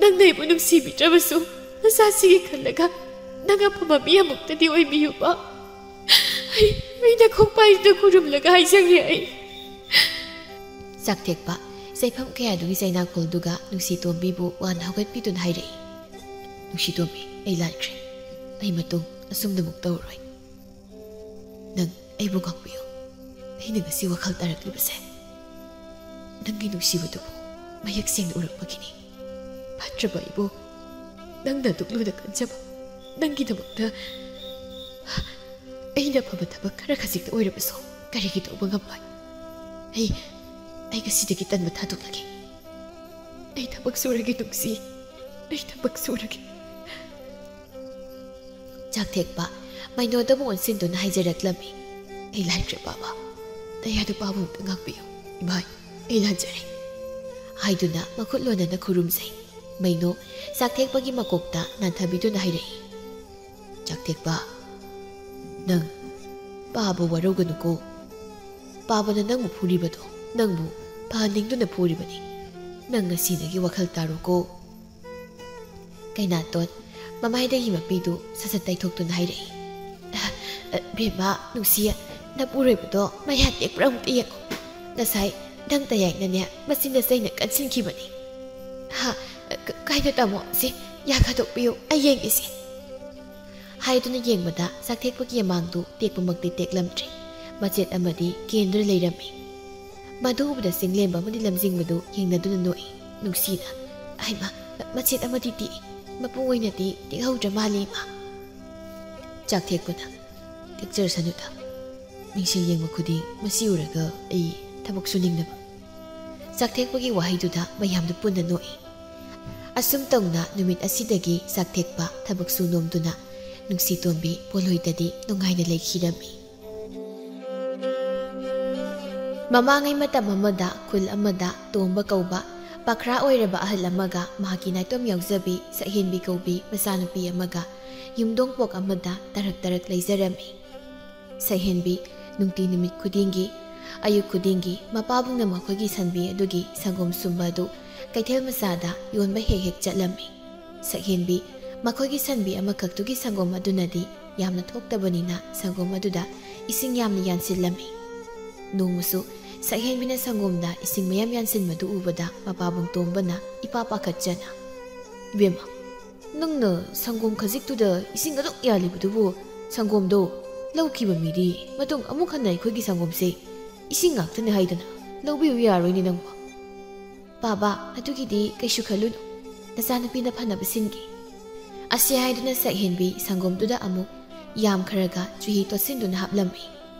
ꯅꯪꯅ ꯑꯩꯕꯨ ꯅꯨꯡꯁꯤꯕꯤꯗ꯭ꯔꯕꯁꯨ ꯅꯆꯥꯁꯤꯒꯤ ꯈꯜꯂꯒ ꯅꯪ ꯑꯐꯕ ꯃꯤ ꯑꯃꯨꯛꯇꯗꯤ ꯑꯣꯏꯕꯤꯌꯨꯕ꯫ ꯑꯩ, ꯑꯩꯅ ꯈꯣꯡꯄꯥꯏꯗ ꯈꯨꯔꯨꯝꯂꯒ ꯍꯥꯏꯖꯒꯦ ꯑꯩ꯫" ꯆꯥꯛꯊꯦꯛꯄ ꯆꯩꯐꯝ ꯀꯌꯥꯗꯨꯒꯤ ꯆꯩꯅꯥꯈꯣꯜꯗꯨꯒ ꯅꯨꯡꯁꯤꯇꯣꯝꯕꯤꯕꯨ ꯋꯥꯅ ꯍꯧꯒꯠꯄꯤꯗꯨꯅ ꯍꯥꯏꯔꯛꯏ, "ꯅꯨꯡꯁꯤꯇꯣꯝꯕꯤ, ꯑꯩ ꯂꯥꯟꯈ꯭ꯔꯦ꯫ ꯑꯩ ꯃꯇꯨꯡ ꯑꯁꯨꯝꯅ ꯑꯃꯨꯛ ꯇꯧꯔꯔꯣꯏ꯫ ꯅꯪ ꯑꯩꯕꯨ ꯉꯥꯛꯄꯤꯌꯨ꯫ ꯑꯩꯅ ꯉꯁꯤ ꯋꯥꯈꯜ ꯇꯥꯔꯛꯂꯤꯕꯁꯦ ꯅꯪꯒꯤ ꯅꯨꯡꯁꯤꯕꯗꯨꯕꯨ ꯃꯌꯦꯛ ꯁꯦꯡꯅ ꯎꯔꯛꯄꯒꯤꯅꯤ꯫ ꯐꯠꯇ꯭ꯔꯕ ꯑꯩꯕꯨ ꯅꯪꯅ ꯑꯗꯨꯛ ꯂꯨꯅ ꯈꯟꯖꯕ ꯅꯪꯒꯤꯗꯃꯛꯇ ꯑꯩꯅ ꯑꯐꯕ ꯊꯕꯛ ꯈꯔ ꯈꯖꯤꯛꯇ ꯑꯣꯏꯔꯕꯁꯨ ꯀꯔꯤꯒꯤ ꯇꯧꯕ ꯉꯝꯂꯣꯏ? ꯑꯩ, ꯑꯩ ꯉꯁꯤꯗꯒꯤ ꯇꯟꯕ ꯊꯥꯗꯣꯛꯂꯒꯦ꯫ ꯑꯩ ꯊꯕꯛ ꯁꯨꯔꯒꯦ ꯅꯨꯡꯁꯤ, ꯑꯩ ꯊꯕꯛ ꯁꯨꯔꯒꯦ꯫" ꯆꯥꯛꯊꯦꯛꯄ ꯃꯩꯅꯣꯗꯕꯨ ꯑꯣꯟꯁꯤꯟꯗꯨꯅ ꯍꯥꯏꯖꯔꯛꯂꯝꯃꯤ, "ꯑꯩ ꯂꯥꯟꯈ꯭ꯔꯦ ꯄꯥꯕ, ꯅꯌꯥ ꯅꯨꯄꯥꯕꯨ ꯑꯃꯨꯛꯇ ꯉꯥꯛꯄꯤꯌꯨ꯫ ꯏꯃꯥꯏ, ꯑꯩ ꯂꯥꯟꯖꯔꯦ" ꯍꯥꯏꯗꯨꯅ ꯃꯈꯨꯠ ꯂꯣꯟꯅꯅ ꯈꯨꯔꯨꯝꯖꯩ꯫ ꯃꯩꯅꯣ ꯆꯥꯛꯊꯦꯛꯄꯒꯤ ꯃꯀꯣꯛꯇ ꯅꯥꯟꯊꯕꯤꯗꯨꯅ ꯍꯥꯏꯔꯛꯏ, "ꯆꯥꯛꯊꯦꯛꯄ, ꯅꯪ ꯄꯥꯕ ꯋꯥꯔꯧꯒꯅꯨꯀꯣ꯫ ꯄꯥꯕꯅ ꯅꯪꯕꯨ ꯐꯨꯔꯤꯕꯗꯣ ꯅꯪꯕꯨ ꯐꯍꯟꯅꯤꯡꯗꯨꯅ ꯐꯨꯔꯤꯕꯅꯤ꯫ ꯅꯪ ꯉꯁꯤꯗꯒꯤ ꯋꯥꯈꯜ ꯇꯥꯔꯣꯀꯣ꯫" ꯀꯩꯅꯥꯇꯣꯟ ꯃꯃꯥꯏꯗꯒꯤ ꯃꯄꯤꯗꯨ ꯁꯠ ꯁꯠ ꯇꯩꯊꯣꯛꯇꯨꯅ ꯍꯥꯏꯔꯛꯏ, "ꯑ, ꯑ, ꯕꯦꯝꯃ, ꯅꯨꯡꯁꯤ, ꯅꯄꯨꯔꯣꯏꯕꯗꯣ ꯃꯌꯥ ꯇꯦꯛꯄ꯭ꯔꯥ ꯑꯃꯨꯛꯇ ꯌꯦꯡꯉꯣ꯫ ꯉꯁꯥꯏ ꯅꯪ ꯇꯌꯥꯏꯅꯅꯦ ꯃꯆꯤꯟꯗ ꯆꯩꯅ ꯀꯟꯁꯤꯟꯈꯤꯕꯅꯤ꯫ ꯍꯥ? ꯑ, ꯀ-, ꯀꯥꯏꯗ ꯇꯥꯃꯣ? ꯁꯤ, ꯌꯥ ꯈꯥꯗꯣꯛꯄꯤꯌꯨ, ꯑꯩ ꯌꯦꯡꯒꯦꯁꯦ꯫ ꯍꯥꯏꯗꯨꯅ ꯌꯦꯡꯕꯗ ꯆꯥꯛꯊꯦꯛꯄꯒꯤ ꯌꯥꯃꯥꯡꯗꯨ ꯇꯦꯛꯄꯃꯛꯇꯤ ꯇꯦꯛꯂꯝꯗ꯭ꯔꯦ꯫ ꯃꯆꯦꯠ ꯑꯃꯗꯤ ꯀꯦꯟꯗꯨꯅ ꯂꯩꯔꯝꯃꯤ꯫ ꯃꯗꯨ ꯎꯕꯗ ꯆꯤꯡꯂꯦꯝꯕ ꯑꯃꯗꯤ ꯂꯝꯖꯤꯡꯕꯗꯨ ꯌꯦꯡꯅꯗꯨꯅ ꯅꯣꯛꯏ꯫ ꯅꯨꯡꯁꯤꯅ, "ꯍꯩꯃꯥ, ꯃꯆꯦꯠ ꯑꯃꯗꯤ ꯇꯦꯛꯏ꯫ ꯃꯄꯨꯡ ꯑꯣꯏꯅꯗꯤ ꯇꯦꯛꯍꯧꯗ꯭ꯔ ꯃꯥꯜꯂꯦ, ꯏꯃꯥ?" ꯆꯥꯛꯊꯦꯛꯄꯅ, "ꯇꯦꯛꯆꯔꯁꯅꯨꯗ꯫ ꯃꯤꯡꯁꯦꯜ ꯌꯦꯡꯕ ꯈꯨꯗꯤꯡ ꯃꯁꯤ ꯎꯔꯒ ꯑꯩ ꯊꯕꯛ ꯁꯨꯅꯤꯡꯗꯕ꯫" ꯆꯥꯛꯊꯦꯛꯄꯒꯤ ꯋꯥꯍꯩꯗꯨꯗ ꯃꯌꯥꯝꯗꯨ ꯄꯨꯟꯅ ꯅꯣꯛꯏ꯫ ꯑꯁꯨꯝ ꯇꯧꯅ ꯅꯨꯃꯤꯠ ꯑꯁꯤꯗꯒꯤ ꯆꯥꯛꯊꯦꯛꯄ ꯊꯕꯛ ꯁꯨ ꯅꯣꯝꯗꯨꯅ ꯅꯨꯡꯁꯤꯇꯣꯝꯕꯤ ꯄꯣꯂꯣꯏꯗꯗꯤ ꯅꯨꯡꯉꯥꯏꯅ ꯂꯩꯈꯤꯔꯝꯃꯤ꯫ ꯃꯃꯥꯡꯉꯩ ꯃꯇꯝ ꯑꯃꯗ ꯈꯨꯜ ꯑꯃꯗ ꯇꯣꯝꯕ ꯀꯧꯕ ꯄꯥꯈ꯭ꯔꯥ ꯑꯣꯏꯔꯕ ꯑꯍꯜ ꯑꯃꯒ ꯃꯍꯥꯛꯀꯤ ꯅꯥꯏꯇꯣꯝ ꯌꯥꯎꯖꯕꯤ ꯁꯛꯍꯦꯟꯕꯤ ꯀꯧꯕꯤ ꯃꯆꯥꯅꯨꯄꯤ ꯑꯃꯒ ꯌꯨꯝꯗꯣꯡꯄꯣꯛ ꯑꯃꯗ ꯇꯔꯛ ꯇꯔꯛ ꯂꯩꯖꯔꯝꯃꯤ꯫ ꯁꯛꯍꯦꯟꯕꯤ ꯅꯨꯡꯇꯤ ꯅꯨꯃꯤꯠ ꯈꯨꯗꯤꯡꯒꯤ, ꯑꯌꯨꯛ ꯈꯨꯗꯤꯡꯒꯤ ꯃꯄꯥꯕꯨꯡꯅ ꯃꯈꯣꯏꯒꯤ ꯁꯟꯕꯤ ꯑꯗꯨꯒꯤ ꯁꯪꯒꯣꯝ ꯁꯨꯝꯕ ꯑꯗꯨ ꯀꯩꯊꯦꯜ ꯃꯆꯥꯗ ꯌꯣꯟꯕ ꯍꯦꯛ ꯍꯦꯛ ꯆꯠꯂꯝꯃꯤ꯫ ꯁꯛꯍꯦꯟꯕꯤ ꯃꯈꯣꯏꯒꯤ ꯁꯟꯕꯤ ꯑꯃꯈꯛꯇꯨꯒꯤ ꯁꯪꯒꯣꯝ ꯑꯗꯨꯅꯗꯤ ꯌꯥꯝꯅ ꯊꯣꯛꯇꯕꯅꯤꯅ ꯁꯪꯒꯣꯝ ꯑꯗꯨꯗ ꯏꯁꯤꯡ ꯌꯥꯝꯅ ꯌꯥꯟꯁꯤꯜꯂꯝꯃꯤ꯫ ꯅꯣꯡꯃꯁꯨ ꯁꯛꯍꯦꯟꯕꯤꯅ ꯁꯪꯒꯣꯝꯗ ꯏꯁꯤꯡ ꯃꯌꯥꯝ ꯌꯥꯟꯁꯤꯟꯕꯗꯨ ꯎꯕꯗ ꯃꯄꯥꯕꯨꯡ ꯇꯣꯝꯕꯅ ꯏꯄꯥ ꯄꯥꯈꯠꯆꯅ, "ꯏꯕꯦꯝꯃ, ꯅꯪꯅ ꯁꯪꯒꯣꯝ ꯈꯖꯤꯛꯇꯨꯗ ꯏꯁꯤꯡ ꯑꯗꯨꯛ ꯌꯥꯜꯂꯤꯕꯗꯨꯕꯨ ꯁꯪꯒꯣꯝꯗꯣ ꯂꯧꯈꯤꯕ ꯃꯤꯗꯤ ꯃꯇꯨꯡ ꯑꯃꯨꯛ ꯍꯟꯅ ꯑꯩꯈꯣꯏꯒꯤ ꯁꯪꯒꯣꯝꯁꯦ ꯏꯁꯤꯡ ꯉꯥꯛꯇꯅꯤ ꯍꯥꯏꯗꯅ ꯂꯧꯕꯤꯌꯨ ꯌꯥꯔꯣꯏꯅꯦ ꯅꯪꯕꯣ꯫" "ꯕꯥꯕꯥ, ꯑꯗꯨꯒꯤꯗꯤ ꯀꯩꯁꯨ ꯈꯜꯂꯨꯅꯨ, ꯅꯆꯥꯅꯨꯄꯤꯅ ꯐꯅꯕ ꯁꯤꯟꯒꯦ꯫" ꯑꯁꯤ ꯍꯥꯏꯗꯨꯅ ꯁꯛꯍꯦꯟꯕꯤ ꯁꯪꯒꯣꯝꯗꯨꯗ ꯑꯃꯨꯛ ꯌꯥꯝꯈ꯭ꯔꯒ ꯆꯨꯍꯤ ꯇꯣꯠꯁꯤꯟꯗꯨꯅ ꯍꯥꯞꯂꯝꯃꯤ꯫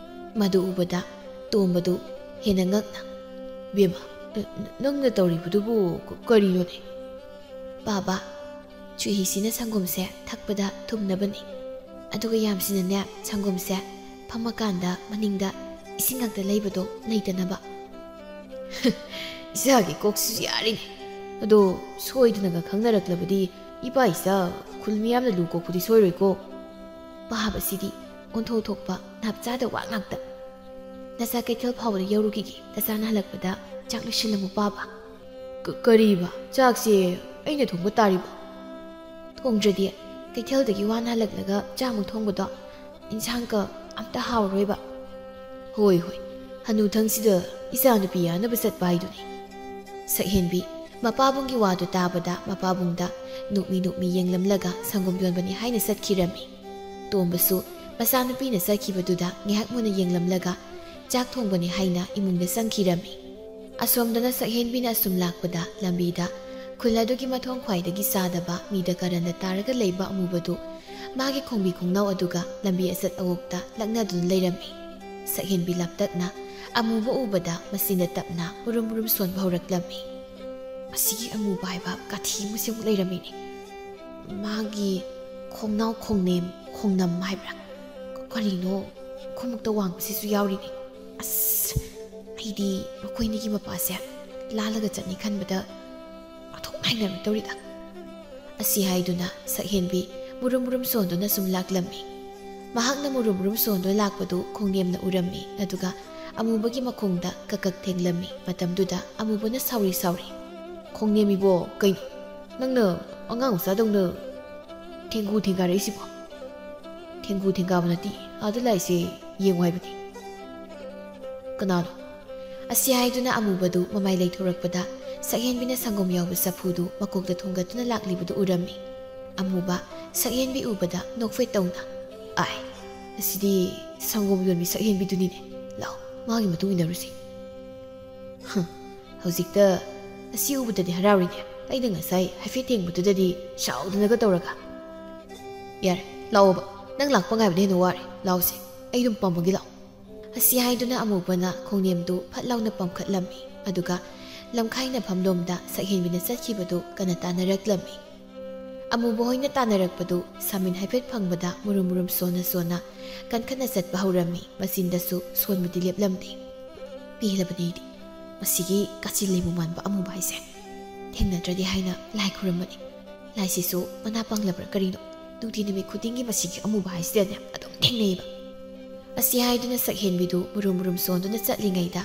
ꯃꯗꯨ ꯎꯕꯗ ꯇꯣꯝꯕꯗꯨ ꯍꯦꯟꯅ ꯉꯛꯅ, "ꯕꯦꯝꯃ, ꯅ-, ꯅ-, ꯅꯪꯅ ꯇꯧꯔꯤꯕꯗꯨꯕꯨ ꯀ-, ꯀꯔꯤꯅꯣꯅꯦ?" "ꯕꯥꯕꯥ, ꯆꯨꯍꯤꯁꯤꯅ ꯁꯪꯒꯣꯝꯁꯦ ꯊꯛꯄꯗ ꯊꯨꯝꯅꯕꯅꯤ꯫ ꯑꯗꯨꯒ ꯌꯥꯝꯁꯤꯅꯅꯦ, ꯁꯪꯒꯣꯝꯁꯦ ꯐꯝꯃꯀꯥꯟꯗ ꯃꯅꯤꯡꯗ ꯏꯁꯤꯡ ꯉꯥꯛꯇ ꯂꯩꯕꯗꯣ ꯂꯩꯇꯅꯕ꯫" "ꯏꯆꯥꯒꯤ ꯀꯣꯛꯁꯤꯁꯨ ꯌꯥꯔꯤꯅꯦ꯫ ꯑꯗꯣ ꯁꯣꯏꯗꯅꯒ ꯈꯪꯅꯔꯛꯂꯕꯗꯤ ꯏꯄꯥ ꯏꯆꯥ ꯈꯨꯜ ꯃꯤꯌꯥꯝꯅ ꯂꯨ ꯀꯣꯛꯄꯗꯤ ꯁꯣꯏꯔꯣꯏꯀꯣ꯫" ꯄꯥꯕꯁꯤꯗꯤ ꯑꯣꯟꯊꯣꯛ ꯊꯣꯛꯄ ꯅꯥꯞꯆꯥꯗ ꯋꯥ ꯉꯥꯛꯇ꯫ "ꯅꯆꯥ ꯀꯩꯊꯦꯜ ꯐꯥꯎꯕꯗ ꯌꯧꯔꯨꯈꯤꯒꯦ, ꯅꯆꯥꯅ ꯍꯜꯂꯛꯄꯗ ꯆꯥꯛ ꯂꯣꯏꯁꯤꯜꯂꯝꯃꯨ ꯄꯥꯕ꯫" "ꯀ-, ꯀꯔꯤꯕ? ꯆꯥꯛꯁꯦ ꯑꯩꯅ ꯊꯣꯡꯕ ꯇꯥꯔꯤꯕ?" "ꯊꯣꯡꯗ꯭ꯔꯗꯤ ꯀꯩꯊꯦꯜꯗꯒꯤ ꯋꯥꯅ ꯍꯜꯂꯛꯂꯒ ꯆꯥꯛ ꯑꯃꯨꯛ ꯊꯣꯡꯕꯗꯣ ꯏꯟꯁꯥꯡꯒ ꯑꯝꯇ ꯍꯥꯎꯔꯣꯏꯕ꯫ "ꯍꯣꯏ, ꯍꯣꯏ, ꯍꯅꯨꯊꯪꯁꯤꯗ ꯏꯆꯥꯅꯨꯄꯤ ꯌꯥꯅꯕ ꯆꯠꯄ ꯍꯥꯏꯗꯨꯅꯤ꯫" ꯁꯛꯍꯦꯟꯕꯤ ꯃꯄꯥꯕꯨꯡꯒꯤ ꯋꯥꯗꯨ ꯇꯥꯕꯗ ꯃꯄꯥꯕꯨꯡꯗ ꯅꯣꯛꯃꯤ ꯅꯣꯛꯃꯤ ꯌꯦꯡꯂꯝꯂꯒ ꯁꯪꯒꯣꯝ ꯌꯣꯟꯕꯅꯤ ꯍꯥꯏꯅ ꯆꯠꯈꯤꯔꯝꯃꯤ꯫ ꯇꯣꯝꯕꯁꯨ ꯃꯆꯥꯅꯨꯄꯤꯅ ꯆꯠꯈꯤꯕꯗꯨꯗ ꯉꯥꯏꯍꯥꯛ ꯃꯨꯟꯅ ꯌꯦꯡꯂꯝꯂꯒ ꯆꯥꯛ ꯊꯣꯡꯕꯅꯤ ꯍꯥꯏꯅ ꯏꯃꯨꯡꯗ ꯆꯪꯈꯤꯔꯝꯃꯤ꯫ ꯑꯁꯣꯝꯗꯅ ꯁꯛꯍꯦꯟꯕꯤꯅ ꯑꯁꯨꯝ ꯂꯥꯛꯄꯗ ꯂꯝꯕꯤꯗ ꯈꯨꯜ ꯑꯗꯨꯒꯤ ꯃꯊꯣꯡ ꯈ꯭ꯋꯥꯏꯗꯒꯤ ꯆꯥꯗꯕ, ꯃꯤꯗ ꯀꯔꯟꯗ ꯇꯥꯔꯒ ꯂꯩꯕ ꯑꯃꯨꯕꯗꯨ ꯃꯥꯒꯤ ꯈꯣꯡꯕꯤ ꯈꯣꯡꯅꯥꯎ ꯑꯗꯨꯒ ꯂꯝꯕꯤ ꯑꯆꯠ ꯑꯋꯣꯛꯇ ꯂꯛꯅꯗꯨꯅ ꯂꯩꯔꯝꯃꯤ꯫ ꯁꯛꯍꯦꯟꯕꯤ ꯂꯥꯞꯇꯛꯅ ꯑꯃꯨꯕ ꯎꯕꯗ ꯃꯆꯤꯟꯗ ꯇꯞꯅ ꯃꯨꯔꯨꯝ ꯃꯨꯔꯨꯝ ꯁꯣꯟꯕ ꯍꯧꯔꯛꯂꯝꯃꯤ꯫ "ꯃꯁꯤꯒꯤ ꯑꯃꯨꯕ ꯍꯥꯏꯕ ꯀꯥꯊꯤ ꯑꯃꯁꯤꯃꯨꯛ ꯂꯩꯔꯝꯃꯤꯅꯦ꯫ ꯃꯥꯒꯤ ꯈꯣꯡꯅꯥꯎ ꯈꯣꯡꯅꯦꯝ, ꯈꯣꯡꯅꯝ ꯍꯥꯏꯕ꯭ꯔꯥ? ꯀꯔꯤꯅꯣ ꯈꯣꯡꯎꯞꯇ ꯋꯥꯡꯕꯁꯤꯁꯨ ꯌꯥꯎꯔꯤꯅꯦ꯫ ꯑꯁ, ꯑꯩꯗꯤ ꯃꯈꯣꯏꯅꯤꯒꯤ ꯃꯄꯥꯁꯦ ꯂꯥꯜꯂꯒ ꯆꯠꯅꯤ ꯈꯟꯕꯗ ꯑꯣꯟꯊꯣꯛꯅ ꯍꯩꯅꯔꯣꯏꯗꯧꯔꯤꯗ꯫" ꯑꯁꯤ ꯍꯥꯏꯗꯨꯅ ꯁꯛꯍꯦꯟꯕꯤ ꯃꯨꯔꯨꯝ ꯃꯨꯔꯨꯝ ꯁꯣꯟꯗꯨꯅ ꯁꯨꯝ ꯂꯥꯛꯂꯝꯃꯤ꯫ ꯃꯍꯥꯛꯅ ꯃꯨꯔꯨꯝ ꯃꯨꯔꯨꯝ ꯁꯣꯟꯗꯨꯅ ꯂꯥꯛꯄꯗꯨ ꯈꯣꯡꯅꯦꯝꯅ ꯎꯔꯝꯃꯤ, ꯑꯗꯨꯒ ꯑꯃꯨꯕꯒꯤ ꯃꯈꯣꯡꯗ ꯀꯛ ꯀꯛ ꯊꯦꯡꯂꯝꯃꯤ꯫ ꯃꯇꯝꯗꯨꯗ ꯑꯃꯨꯕꯅ ꯁꯥꯎꯔꯤ ꯁꯥꯎꯔꯤ, "ꯈꯣꯡꯅꯦꯝ ꯏꯕꯣ, ꯀꯩꯅꯣ? ꯅꯪꯅ ꯑꯉꯥꯡ ꯃꯆꯥꯗꯧꯅ ꯊꯦꯡꯒꯨ ꯊꯦꯡꯒꯥꯔꯛꯏꯁꯤꯕꯣ?" "ꯊꯦꯡꯒꯨ ꯊꯦꯡꯒꯥꯕ ꯅꯠꯇꯦ, ꯑꯥꯗ ꯂꯥꯛꯏꯁꯦ ꯌꯦꯡꯉꯨ ꯍꯥꯏꯕꯅꯤ꯫" "ꯀꯅꯥꯅꯣ?" ꯑꯁꯤ ꯍꯥꯏꯗꯨꯅ ꯑꯃꯨꯕꯗꯨ ꯃꯃꯥꯏ ꯂꯩꯊꯣꯔꯛꯄꯗ ꯁꯛꯍꯦꯟꯕꯤꯅ ꯁꯪꯒꯣꯝ ꯌꯥꯎꯕ ꯆꯐꯨꯗꯨ ꯃꯀꯣꯛꯇ ꯊꯣꯡꯒꯠꯇꯨꯅ ꯂꯥꯛꯂꯤꯕꯗꯨ ꯎꯔꯝꯃꯤ꯫ ꯑꯃꯨꯕ ꯁꯛꯍꯦꯟꯕꯤ ꯎꯕꯗ ꯅꯣꯛꯐꯦꯠ ꯇꯧꯅ, "ꯑꯥꯏ, ꯑꯁꯤꯗꯤ ꯁꯪꯒꯣꯝ ꯌꯣꯟꯕꯤ ꯁꯛꯍꯦꯟꯕꯤꯗꯨꯅꯤꯅꯦ꯫ ꯂꯥꯛꯑꯣ, ꯃꯥꯒꯤ ꯃꯇꯨꯡ ꯏꯟꯅꯔꯨꯁꯤ꯫" "ꯍꯝ, ꯍꯧꯖꯤꯛꯇ ꯑꯁꯤ ꯎꯕꯗꯗꯤ ꯍꯔꯥꯎꯔꯤꯅꯦ꯫ ꯑꯩꯅ ꯉꯁꯥꯏ ꯍꯥꯏꯐꯦꯠ ꯊꯦꯡꯕꯗꯨꯗꯗꯤ ꯁꯥꯎꯗꯅꯒ ꯇꯧꯔꯒ꯫" "ꯌꯥꯔꯦ, ꯂꯥꯛꯑꯣꯕ꯫ ꯅꯪ ꯂꯥꯛꯄ ꯉꯥꯏꯕꯗ ꯍꯦꯟꯅ ꯋꯥꯔꯦ꯫ ꯂꯥꯛꯑꯣꯁꯦ, ꯑꯩ ꯑꯗꯨꯝ ꯄꯝꯃꯒꯦ, ꯂꯥꯛꯑꯣ꯫" ꯑꯁꯤ ꯍꯥꯏꯗꯨꯅ ꯑꯃꯨꯕꯅ ꯈꯣꯡꯅꯦꯝꯗꯨ ꯐꯠ ꯂꯥꯎꯅ ꯄꯝꯈꯠꯂꯝꯃꯤ꯫ ꯑꯗꯨꯒ ꯂꯝꯈꯥꯏ ꯅꯐꯝꯂꯣꯝꯗ ꯁꯛꯍꯦꯟꯕꯤꯅ ꯆꯠꯈꯤꯕꯗꯨ ꯀꯟꯅ ꯇꯥꯟꯅꯔꯛꯂꯝꯃꯤ꯫ ꯑꯃꯨꯕ ꯍꯣꯏꯅ ꯇꯥꯟꯅꯔꯛꯄꯗꯨ ꯁꯥꯃꯤꯟ ꯍꯥꯏꯐꯦꯠ ꯐꯪꯕꯗ ꯃꯨꯔꯨꯝ ꯃꯨꯔꯨꯝ ꯁꯣꯟꯅ ꯁꯣꯟꯅ ꯀꯟꯈꯠꯅ ꯆꯠꯄ ꯍꯧꯔꯝꯃꯤ꯫ ꯃꯆꯤꯟꯗꯁꯨ ꯁꯣꯟꯕꯗꯤ ꯂꯦꯞꯂꯝꯗꯦ꯫ "ꯄꯦꯜꯂꯕꯅꯤ ꯑꯩꯗꯤ꯫ ꯃꯁꯤꯒꯤ ꯀꯥꯆꯤꯟ ꯂꯩꯕꯨꯡ ꯃꯥꯟꯕ ꯑꯃꯨꯕ ꯍꯥꯏꯁꯦ ꯊꯦꯡꯅꯗ꯭ꯔꯗꯤ ꯍꯥꯏꯅ ꯂꯥꯏ ꯈꯨꯔꯨꯝꯕꯅꯤ꯫ ꯂꯥꯏꯁꯤꯁꯨ ꯃꯅꯥ ꯄꯪꯂꯕ꯭ꯔꯥ ꯀꯔꯤꯅꯣ, ꯅꯨꯡꯇꯤ ꯅꯨꯃꯤꯠ ꯈꯨꯗꯤꯡꯒꯤ ꯃꯁꯤꯒꯤ ꯑꯃꯨꯕ ꯍꯥꯏꯁꯤꯗꯅꯦ ꯑꯗꯨꯝ ꯊꯦꯡꯅꯩꯕ꯫" ꯑꯁꯤ ꯍꯥꯏꯗꯨꯅ ꯁꯛꯍꯦꯟꯕꯤꯗꯨ ꯃꯨꯔꯨꯝ ꯃꯨꯔꯨꯝ ꯁꯣꯟꯗꯨꯅ ꯆꯠꯂꯤꯉꯩꯗ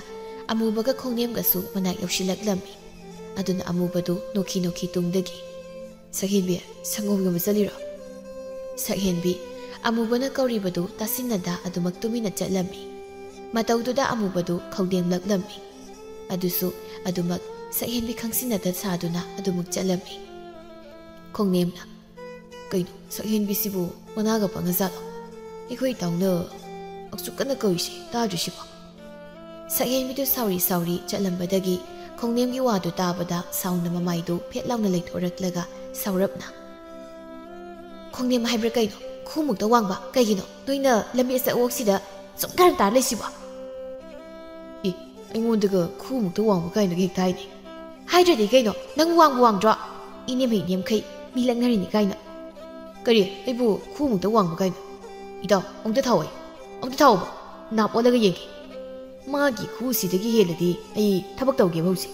ꯑꯃꯨꯕꯒ ꯈꯣꯡꯅꯦꯝꯒꯁꯨ ꯃꯅꯥꯛ ꯌꯧꯁꯤꯜꯂꯛꯂꯝꯃꯤ꯫ ꯑꯗꯨꯅ ꯑꯃꯨꯕꯗꯨ ꯅꯣꯛꯈꯤ ꯅꯣꯛꯈꯤ ꯇꯨꯡꯗꯒꯤ, "ꯁꯛꯍꯦꯟꯕꯤ, ꯁꯪꯒꯣꯝ ꯌꯣꯟꯕ ꯆꯠꯂꯤꯔꯣ?" ꯁꯛꯍꯦꯟꯕꯤ ꯑꯃꯨꯕꯅ ꯀꯧꯔꯤꯕꯗꯨ ꯇꯥꯁꯤꯟꯅꯗ ꯑꯗꯨꯃꯛ ꯇꯨꯃꯤꯟꯅ ꯆꯠꯂꯝꯃꯤ꯫ ꯃꯇꯧꯗꯨꯗ ꯑꯃꯨꯕꯗꯨ ꯈꯧꯗꯦꯝꯂꯛꯂꯝꯃꯤ꯫ ꯑꯗꯨꯁꯨ ꯑꯗꯨꯃꯛ ꯁꯛꯍꯦꯟꯕꯤ ꯈꯪꯁꯤꯟꯅꯗ ꯁꯥꯗꯨꯅ ꯑꯗꯨꯃꯛ ꯆꯠꯂꯝꯃꯤ꯫ ꯈꯣꯡꯅꯦꯝꯅ, "ꯀꯩꯅꯣ, ꯁꯛꯍꯦꯟꯕꯤꯁꯤꯕꯨ ꯃꯅꯥꯒ ꯄꯪꯉꯖꯥꯠꯂꯣ? ꯑꯩꯈꯣꯏ ꯏꯇꯥꯎꯅ ꯑꯁꯨꯛ ꯀꯟꯅ ꯀꯧꯔꯤꯁꯤ ꯇꯥꯗ꯭ꯔꯤꯁꯤꯕꯣ?" ꯁꯛꯍꯦꯟꯕꯤꯗꯨ ꯁꯥꯎꯔꯤ ꯁꯥꯎꯔꯤ ꯆꯠꯂꯝꯕꯗꯒꯤ ꯈꯣꯡꯅꯦꯝꯒꯤ ꯋꯥꯗꯨ ꯇꯥꯕꯗ ꯁꯥꯎꯅ ꯃꯃꯥꯏꯗꯨ ꯐꯦꯠ ꯂꯥꯎꯅ ꯂꯩꯊꯣꯔꯛꯂꯒ ꯁꯥꯎꯔꯞꯅ, "ꯈꯣꯡꯅꯦꯝ ꯍꯥꯏꯕ꯭ꯔꯥ ꯀꯩꯅꯣ? ꯈꯨꯃꯨꯛꯇ ꯋꯥꯡꯕ ꯀꯩꯒꯤꯅꯣ? ꯅꯣꯏꯅ ꯂꯝꯕꯤ ꯑꯆꯧ ꯑꯣꯛꯁꯤꯗ ꯁꯨꯝ ꯀꯔꯟ ꯇꯥꯔ ꯂꯩꯁꯤꯕꯣ?" "ꯑꯦ, ꯑꯩꯉꯣꯟꯗꯒ ꯈꯨꯃꯨꯛꯇ ꯋꯥꯡꯕ ꯀꯥꯏꯅꯒ ꯍꯦꯛꯇ ꯍꯥꯏꯅꯦ꯫ ꯍꯥꯏꯗ꯭ꯔꯗꯤ ꯀꯩꯅꯣ? ꯅꯪ ꯋꯥꯡꯕꯨ ꯋꯥꯡꯗ꯭ꯔꯣ? ꯏꯅꯦꯝꯍꯩ ꯅꯦꯝꯈꯩ ꯃꯤ ꯂꯛꯅꯔꯤꯅꯤ ꯀꯥꯏꯅ꯫ ꯀꯔꯤ? ꯑꯩꯕꯨ ꯈꯨꯃꯨꯛꯇ ꯋꯥꯡꯕ ꯀꯥꯏꯅ? ꯏꯇꯥꯎ, ꯑꯝꯇ ꯊꯥꯎꯑꯣ꯫ ꯑꯝꯇ ꯊꯥꯎꯑꯣꯕ꯫ ꯅꯥꯞ ꯑꯣꯜꯂꯒ ꯌꯦꯡꯒꯦ꯫ ꯃꯥꯒꯤ ꯈꯨꯁꯤꯗꯒꯤ ꯍꯦꯜꯂꯗꯤ ꯑꯩ ꯊꯕꯛ ꯇꯧꯒꯦꯕ ꯍꯧꯖꯤꯛ꯫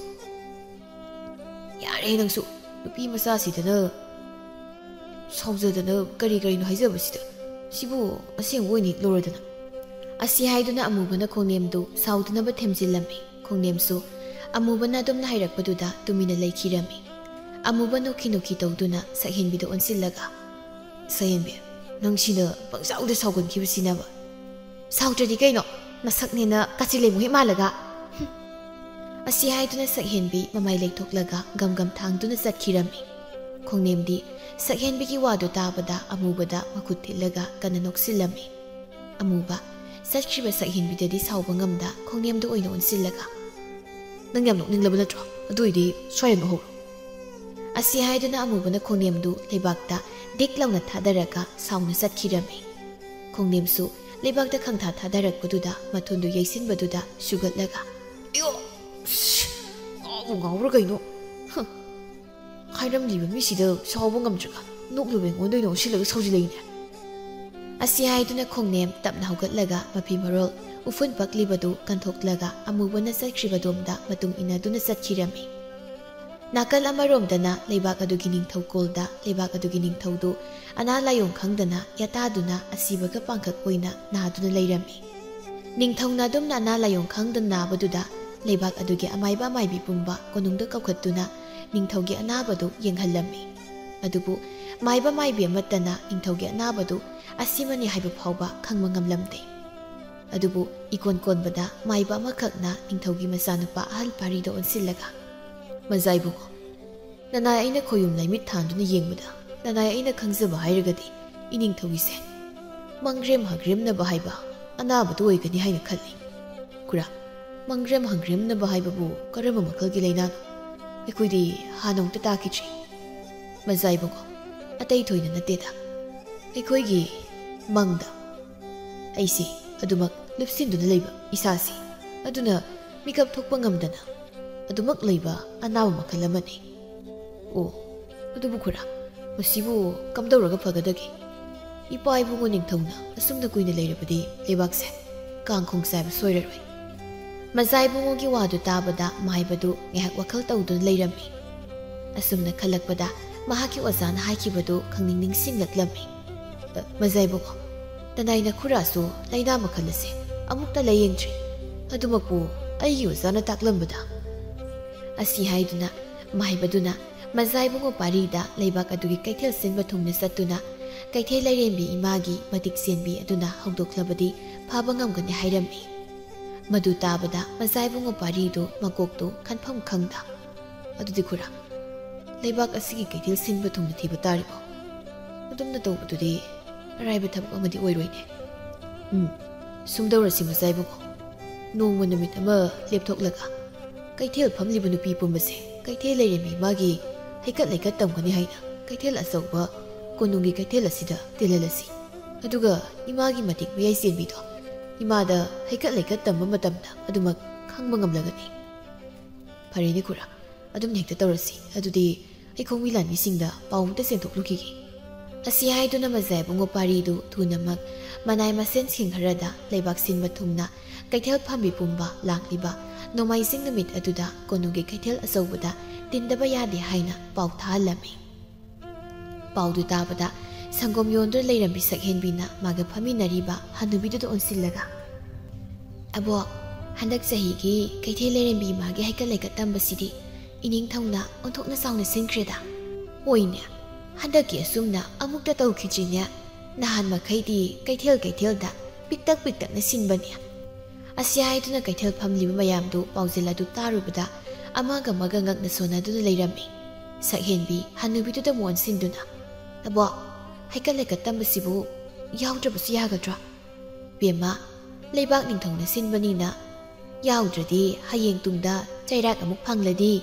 ꯌꯥꯔꯦ ꯅꯪꯁꯨ, ꯅꯨꯄꯤ ꯃꯆꯥꯁꯤꯗꯅ ꯁꯥꯎꯖꯗꯅ ꯀꯔꯤ ꯀꯔꯤꯅꯣ ꯍꯥꯏꯖꯕꯁꯤꯗ꯫ ꯁꯤꯕꯨ ꯑꯁꯦꯡꯕ ꯑꯣꯏꯅ ꯂꯧꯔꯗꯅ꯫ ꯑꯁꯤ ꯍꯥꯏꯗꯨꯅ ꯑꯃꯨꯕꯅ ꯈꯣꯡꯅꯦꯝꯗꯨ ꯁꯥꯎꯗꯅꯕ ꯊꯦꯝꯖꯤꯜꯂꯝꯃꯤ꯫ ꯈꯣꯡꯅꯦꯝꯁꯨ ꯑꯃꯨꯕꯅ ꯑꯗꯨꯝꯅ ꯍꯥꯏꯔꯛꯄꯗꯨꯗ ꯇꯨꯃꯤꯟꯅ ꯂꯩꯈꯤꯔꯝꯃꯤ꯫ ꯑꯃꯨꯕ ꯅꯣꯛꯈꯤ ꯅꯣꯛꯈꯤ ꯇꯧꯗꯨꯅ ꯁꯛꯍꯦꯟꯕꯤꯗ ꯑꯣꯟꯁꯤꯜꯂꯒ, "ꯁꯛꯍꯦꯟꯕꯤ, ꯅꯪꯁꯤꯅ ꯄꯪꯁꯥꯎꯗ ꯁꯥꯎꯒꯟꯈꯤꯕꯁꯤꯅꯕ꯫ ꯁꯥꯎꯗ꯭ꯔꯗꯤ ꯀꯩꯅꯣ? ꯅꯁꯛꯅꯦꯅ ꯀꯥꯆꯤꯜ ꯂꯩꯃꯨ ꯍꯦꯛ ꯃꯥꯜꯂꯒ꯫ ꯍꯨꯝ!" ꯑꯁꯤ ꯍꯥꯏꯗꯨꯅ ꯁꯛꯍꯦꯟꯕꯤ ꯃꯃꯥꯏ ꯂꯩꯊꯣꯛꯂꯒ ꯒꯝ ꯒꯝ ꯊꯥꯡꯗꯨꯅ ꯆꯠꯈꯤꯔꯝꯃꯤ꯫ ꯈꯣꯡꯅꯦꯝꯗꯤ ꯁꯛꯍꯦꯟꯕꯤꯒꯤ ꯋꯥꯗꯨ ꯇꯥꯕꯗ ꯑꯃꯨꯕꯗ ꯃꯈꯨꯠ ꯊꯤꯜꯂꯒ ꯀꯟꯅ ꯅꯣꯛꯁꯤꯜꯂꯝꯃꯤ꯫ ꯑꯃꯨꯕ ꯆꯠꯈ꯭ꯔꯤꯕ ꯁꯛꯍꯦꯟꯕꯤꯗꯗꯤ ꯁꯥꯎꯕ ꯉꯝꯗ ꯈꯣꯡꯅꯦꯝꯗ ꯑꯣꯏꯅ ꯑꯣꯟꯁꯤꯜꯂꯒ, "ꯅꯪ ꯌꯥꯝ ꯅꯣꯛꯅꯤꯡꯂꯕ ꯅꯠꯇ꯭ꯔꯣ? ꯑꯗꯨ ꯑꯣꯏꯗꯤ ꯁ꯭ꯋꯥꯏꯗ ꯅꯣꯛꯍꯧꯔꯣ꯫" ꯑꯁꯤ ꯍꯥꯏꯗꯨꯅ ꯑꯃꯨꯕꯅ ꯈꯣꯡꯅꯦꯝꯗꯨ ꯂꯩꯕꯥꯛꯇ ꯗꯤꯛ ꯂꯥꯎꯅ ꯊꯥꯗꯔꯒ ꯁꯥꯎꯅ ꯆꯠꯈꯤꯔꯝꯃꯤ꯫ ꯈꯣꯡꯅꯦꯝꯁꯨ ꯂꯩꯕꯥꯛꯇ ꯈꯪꯊꯥ ꯊꯥꯗꯔꯛꯄꯗꯨꯗ ꯃꯊꯨꯟꯗꯨ ꯌꯩꯁꯤꯟꯕꯗꯨꯗ ꯁꯨꯒꯠꯂꯒ, "ꯑꯌꯣ! ꯁꯤ, ꯉꯥꯎꯕꯨ ꯉꯥꯎꯕ꯭ꯔꯥ ꯀꯩꯅꯣ? ꯍ, ꯍꯥꯏꯔꯝꯂꯤꯕ ꯃꯤꯁꯤꯗ ꯁꯥꯎꯕ ꯉꯝꯗ꯭ꯔꯒ ꯅꯣꯛꯂꯨꯕ ꯑꯩꯉꯣꯟꯗ ꯑꯣꯏꯅ ꯑꯣꯟꯁꯤꯜꯂꯒ ꯁꯥꯎꯖꯤꯜꯂꯛꯏꯅꯦ꯫" ꯑꯁꯤ ꯍꯥꯏꯗꯨꯅ ꯈꯣꯡꯅꯦꯝ ꯇꯞꯅ ꯍꯧꯒꯠꯂꯒ ꯃꯐꯤ ꯃꯔꯣꯜ ꯎꯐꯨꯟ ꯄꯛꯂꯤꯕꯗꯨ ꯀꯟꯊꯣꯛꯂꯒ ꯑꯃꯨꯕꯅ ꯆꯠꯈ꯭ꯔꯤꯕꯗꯣꯝꯗ ꯃꯇꯨꯡ ꯏꯟꯅꯗꯨꯅ ꯆꯠꯈꯤꯔꯝꯃꯤ꯫ ꯅꯥꯀꯜ ꯑꯃꯔꯣꯝꯗꯅ ꯂꯩꯕꯥꯛ ꯑꯗꯨꯒꯤ ꯅꯤꯡꯊꯧ ꯀꯣꯜꯗ ꯂꯩꯕꯥꯛ ꯑꯗꯨꯒꯤ ꯅꯤꯡꯊꯧꯗꯨ ꯑꯅꯥ ꯂꯥꯏꯌꯣꯡ ꯈꯪꯗꯅ ꯌꯥꯇꯥꯗꯨꯅ ꯑꯁꯤꯕꯒ ꯄꯥꯡꯈꯛ ꯑꯣꯏꯅ ꯅꯥꯗꯨꯅ ꯂꯩꯔꯝꯃꯤ꯫ ꯅꯤꯡꯊꯧꯅ ꯑꯗꯨꯝꯅ ꯑꯅꯥ ꯂꯥꯏꯌꯣꯡ ꯈꯪꯗꯅ ꯅꯥꯕꯗꯨꯗ ꯂꯩꯕꯥꯛ ꯑꯗꯨꯒꯤ ꯑꯃꯥꯏꯕ ꯑꯃꯥꯏꯕꯤ ꯄꯨꯝꯕ ꯀꯣꯅꯨꯡꯗ ꯀꯧꯈꯠꯇꯨꯅ ꯅꯤꯡꯊꯧꯒꯤ ꯑꯅꯥꯕꯗꯨ ꯌꯦꯡꯍꯜꯂꯝꯃꯤ꯫ ꯑꯗꯨꯕꯨ ꯃꯥꯏꯕ ꯃꯥꯏꯕꯤ ꯑꯃꯠꯇꯅ ꯅꯤꯡꯊꯧꯒꯤ ꯑꯅꯥꯕꯗꯨ ꯑꯁꯤꯃꯅꯤ ꯍꯥꯏꯕ ꯐꯥꯎꯕ ꯈꯪꯕ ꯉꯝꯂꯝꯗꯦ꯫ ꯑꯗꯨꯕꯨ ꯏꯀꯣꯟ ꯀꯣꯟꯕꯗ ꯃꯥꯏꯕ ꯑꯃꯈꯛꯅ ꯅꯤꯡꯊꯧꯒꯤ ꯃꯆꯥꯅꯨꯄꯥ ꯑꯍꯜ ꯄꯥꯔꯤꯗ ꯑꯣꯟꯁꯤꯜꯂꯒ, "ꯃꯖꯥ ꯏꯕꯨꯡꯉꯣ, ꯅꯅꯥꯏ ꯑꯩꯅ ꯈꯣꯌꯨꯝ ꯂꯥꯏꯃꯤꯠ ꯊꯥꯟꯗꯨꯅ ꯌꯦꯡꯕꯗ, ꯅꯅꯥꯏ ꯑꯩꯅ ꯈꯪꯖꯕ ꯍꯥꯏꯔꯒꯗꯤ ꯏꯅꯤꯡꯊꯧꯒꯤꯁꯦ ꯃꯪꯒ꯭ꯔꯦꯝ ꯍꯪꯒ꯭ꯔꯦꯝꯅꯕ ꯍꯥꯏꯕ ꯑꯅꯥꯕꯗꯨ ꯑꯣꯏꯒꯅꯤ ꯍꯥꯏꯅ ꯈꯜꯂꯤ꯫ ꯈꯨꯔꯥ, ꯃꯪꯒ꯭ꯔꯦꯝ ꯍꯪꯒ꯭ꯔꯦꯝꯅꯕ ꯍꯥꯏꯕꯕꯨ ꯀꯔꯝꯕ ꯃꯈꯜꯒꯤ ꯂꯥꯏꯅꯥꯅꯣ? ꯑꯩꯈꯣꯏꯗꯤ ꯍꯥꯟꯅꯃꯨꯛꯇ ꯇꯥꯈꯤꯗ꯭ꯔꯤ꯫" "ꯃꯖꯥ ꯏꯕꯨꯡꯉꯣ, ꯑꯇꯩ ꯊꯣꯏꯅ ꯅꯠꯇꯦꯗ꯫ ꯑꯩꯈꯣꯏꯒꯤ ꯃꯪꯗ ꯑꯩꯁꯤ ꯑꯗꯨꯃꯛ ꯂꯨꯞꯁꯤꯟꯗꯨꯅ ꯂꯩꯕ ꯏꯁꯥꯁꯤ, ꯑꯗꯨꯅ ꯃꯤꯀꯞ ꯊꯣꯛꯄ ꯉꯝꯗꯅ ꯑꯗꯨꯃꯛ ꯂꯩꯕ ꯑꯅꯥꯕ ꯃꯈꯜ ꯑꯃꯅꯤ꯫" "ꯑꯣ, ꯑꯗꯨꯕꯨ ꯈꯨꯔꯥ, ꯃꯁꯤꯕꯨ ꯀꯝꯗꯧꯔꯒ ꯐꯒꯗꯒꯦ? ꯏꯄꯥ ꯏꯕꯨꯡꯉꯣ ꯅꯤꯡꯊꯧꯅ ꯑꯁꯨꯝꯅ ꯀꯨꯏꯅ ꯂꯩꯔꯕꯗꯤ ꯂꯩꯕꯥꯛꯁꯦ ꯀꯥꯡꯈꯣꯡ ꯆꯥꯏꯕ ꯁꯣꯏꯔꯔꯣꯏ꯫" ꯃꯖꯥ ꯏꯕꯨꯡꯉꯣꯒꯤ ꯋꯥꯗꯨ ꯇꯥꯕꯗ ꯃꯥꯏꯕꯗꯨ ꯉꯥꯏꯍꯥꯛ ꯋꯥꯈꯜ ꯇꯧꯗꯨꯅ ꯂꯩꯔꯝꯃꯤ꯫ ꯑꯁꯨꯝꯅ ꯈꯜꯂꯛꯄꯗ ꯃꯍꯥꯛꯀꯤ ꯑꯣꯖꯥꯅ ꯍꯥꯏꯈꯤꯕꯗꯨ ꯈꯪꯅꯤꯡ ꯅꯤꯡꯁꯤꯡꯂꯛꯂꯝꯃꯤ꯫ "ꯑ, ꯃꯖꯥ ꯏꯕꯨꯡꯉꯣ, ꯅꯅꯥꯏ ꯅꯈꯨꯔꯥꯁꯨ ꯂꯥꯏꯅꯥ ꯃꯈꯜ ꯑꯁꯦ ꯑꯃꯨꯛꯇ ꯂꯥꯌꯦꯡꯗ꯭ꯔꯤ꯫ ꯑꯗꯨꯃꯛꯄꯨ ꯑꯩꯒꯤ ꯑꯣꯖꯥꯅ ꯇꯥꯛꯂꯝꯕꯗ꯫" ꯑꯁꯤ ꯍꯥꯏꯗꯨꯅ ꯃꯥꯏꯕꯗꯨꯅ ꯃꯖꯥ ꯏꯕꯨꯡꯉꯣ ꯄꯥꯔꯤꯗ ꯂꯩꯕꯥꯛ ꯑꯗꯨꯒꯤ ꯀꯩꯊꯦꯜ ꯁꯤꯟꯕ ꯊꯨꯡꯅ ꯆꯠꯇꯨꯅ ꯀꯩꯊꯦꯜ ꯂꯥꯏꯔꯦꯝꯕꯤ ꯏꯃꯥꯒꯤ ꯃꯇꯤꯛ ꯆꯦꯟꯕꯤ ꯑꯗꯨꯅ ꯍꯧꯗꯣꯛꯂꯕꯗꯤ ꯐꯕ ꯉꯝꯒꯅꯤ ꯍꯥꯏꯔꯝꯃꯤ꯫ ꯃꯗꯨ ꯇꯥꯕꯗ ꯃꯖꯥ ꯏꯕꯨꯡꯉꯣ ꯄꯥꯔꯤꯗꯨ ꯃꯀꯣꯛꯇꯨ ꯈꯟꯐꯝ ꯈꯪꯗ, "ꯑꯗꯨꯗꯤ ꯈꯨꯔꯥ, ꯂꯩꯕꯥꯛ ꯑꯁꯤꯒꯤ ꯀꯩꯊꯦꯜ ꯁꯤꯟꯕ ꯊꯨꯡꯅ ꯊꯤꯕ ꯇꯥꯔꯦꯀꯣ꯫ ꯑꯗꯨꯝꯅ ꯇꯧꯕꯗꯨꯗꯤ ꯑꯔꯥꯏꯕ ꯊꯕꯛ ꯑꯃꯗꯤ ꯑꯣꯏꯔꯣꯏꯅꯦ꯫ ꯎꯝ, ꯁꯨꯝꯗꯧꯔꯁꯤ ꯃꯖꯥ ꯏꯕꯨꯡꯉꯣ, ꯅꯣꯡꯃ ꯅꯨꯃꯤꯠ ꯑꯃ ꯂꯦꯞꯊꯣꯛꯂꯒ ꯀꯩꯊꯦꯜ ꯐꯝꯂꯤꯕ ꯅꯨꯄꯤ ꯄꯨꯝꯕꯁꯦ ꯀꯩꯊꯦꯜ ꯂꯩꯔꯦꯝꯕꯤ ꯏꯃꯥꯒꯤ ꯍꯩꯀꯠ ꯂꯩꯀꯠ ꯇꯝꯒꯅꯤ ꯍꯥꯏꯅ ꯀꯩꯊꯦꯜ ꯑꯆꯧꯕ ꯀꯣꯅꯨꯡꯒꯤ ꯀꯩꯊꯦꯜ ꯑꯁꯤꯗ ꯇꯤꯜꯍꯜꯂꯁꯤ꯫ ꯑꯗꯨꯒ ꯏꯃꯥꯒꯤ ꯃꯇꯤꯛ ꯃꯌꯥꯏ ꯆꯦꯟꯕꯤꯗꯣ ꯏꯃꯥꯗ ꯍꯩꯀꯠ ꯂꯩꯀꯠ ꯇꯝꯕ ꯃꯇꯝꯗ ꯑꯗꯨꯃꯛ ꯈꯪꯕ ꯉꯝꯂꯒꯅꯤ꯫" "ꯐꯔꯦꯅꯦ ꯈꯨꯔꯥ, ꯑꯗꯨꯝꯅ ꯍꯦꯛꯇ ꯇꯧꯔꯁꯤ꯫ ꯑꯗꯨꯗꯤ ꯑꯩꯈꯣꯡꯕꯤ ꯂꯥꯟꯃꯤꯁꯤꯡꯗ ꯄꯥꯎ ꯑꯃꯇ ꯆꯦꯟꯊꯣꯛꯂꯨꯈꯤꯒꯦ꯫" ꯑꯁꯤ ꯍꯥꯏꯗꯨꯅ ꯃꯖꯥ ꯏꯕꯨꯡꯉꯣ ꯄꯥꯔꯤꯗꯨ ꯊꯨꯅꯃꯛ ꯃꯅꯥꯏ ꯃꯁꯦꯟꯁꯤꯡ ꯈꯔꯗ ꯂꯩꯕꯥꯛ ꯁꯤꯟꯕ ꯊꯨꯡꯅ ꯀꯩꯊꯦꯜ ꯐꯝꯕꯤ ꯄꯨꯝꯕ ꯂꯥꯛꯂꯤꯕ ꯅꯣꯡꯃꯥꯏꯖꯤꯡ ꯅꯨꯃꯤꯠ ꯑꯗꯨꯗ ꯀꯣꯅꯨꯡꯒꯤ ꯀꯩꯊꯦꯜ ꯑꯆꯧꯕꯗ ꯇꯤꯟꯗꯕ ꯌꯥꯗꯦ ꯍꯥꯏꯅ ꯄꯥꯎ ꯊꯥꯍꯜꯂꯝꯃꯤ꯫ ꯄꯥꯎꯗꯨ ꯇꯥꯕꯗ ꯁꯪꯒꯣꯝ ꯌꯣꯟꯗꯨꯅ ꯂꯩꯔꯝꯕꯤ ꯁꯛꯍꯦꯟꯕꯤꯅ ꯃꯥꯒ ꯐꯝꯃꯤꯟꯅꯔꯤꯕ ꯍꯅꯨꯕꯤꯗꯨꯗ ꯑꯣꯟꯁꯤꯜꯂꯒ, "ꯑꯕꯣꯛ, ꯍꯟꯗꯛ ꯆꯍꯤꯒꯤ ꯀꯩꯊꯦꯜ ꯂꯩꯔꯦꯝꯕꯤ ꯏꯃꯥꯒꯤ ꯍꯩꯀꯠ ꯂꯩꯀꯠ ꯇꯝꯕꯁꯤꯗꯤ ꯏꯅꯤꯡꯊꯧꯅ ꯑꯣꯟꯊꯣꯛꯅ ꯆꯥꯎꯅ ꯁꯤꯟꯈ꯭ꯔꯦꯗ꯫" "ꯍꯣꯏꯅꯦ, ꯍꯟꯗꯛꯀꯤ ꯑꯁꯨꯝꯅ ꯑꯃꯨꯛꯇ ꯇꯧꯈꯤꯗ꯭ꯔꯤꯅꯦ꯫ ꯅꯍꯥꯟ ꯃꯈꯩꯗꯤ ꯀꯩꯊꯦꯜ ꯀꯩꯊꯦꯜꯗ ꯄꯤꯛꯇꯛ ꯄꯤꯛꯇꯛꯅ ꯁꯤꯟꯕꯅꯤ꯫ ꯑꯁꯤ ꯍꯥꯏꯗꯨꯅ ꯀꯩꯊꯦꯜ ꯐꯝꯂꯤꯕ ꯃꯌꯥꯝꯗꯨ ꯄꯥꯎꯖꯦꯜ ꯑꯗꯨ ꯇꯥꯔꯨꯕꯗ ꯑꯃꯒ ꯑꯃꯒ ꯉꯛꯅ ꯁꯣꯟꯅꯗꯨꯅ ꯂꯩꯔꯝꯃꯤ꯫ ꯁꯛꯍꯦꯟꯕꯤ ꯍꯅꯨꯕꯤꯗꯨꯗ ꯑꯃꯨꯛ ꯑꯣꯟꯁꯤꯟꯗꯨꯅ, "ꯑꯕꯣ, ꯍꯩꯀꯠ ꯂꯩꯀꯠ ꯇꯝꯕꯁꯤꯕꯨ ꯌꯥꯎꯗ꯭ꯔꯕꯁꯨ ꯌꯥꯒꯗ꯭ꯔꯥ? ꯕꯦꯝꯃ, ꯂꯩꯕꯥꯛ ꯅꯤꯡꯊꯧꯅ ꯁꯤꯟꯕꯅꯤꯅ ꯌꯥꯎꯗ꯭ꯔꯗꯤ ꯍꯌꯦꯡ ꯇꯨꯡꯗ ꯆꯩꯔꯥꯛ ꯑꯃꯨꯛ ꯐꯪꯂꯗꯤ?"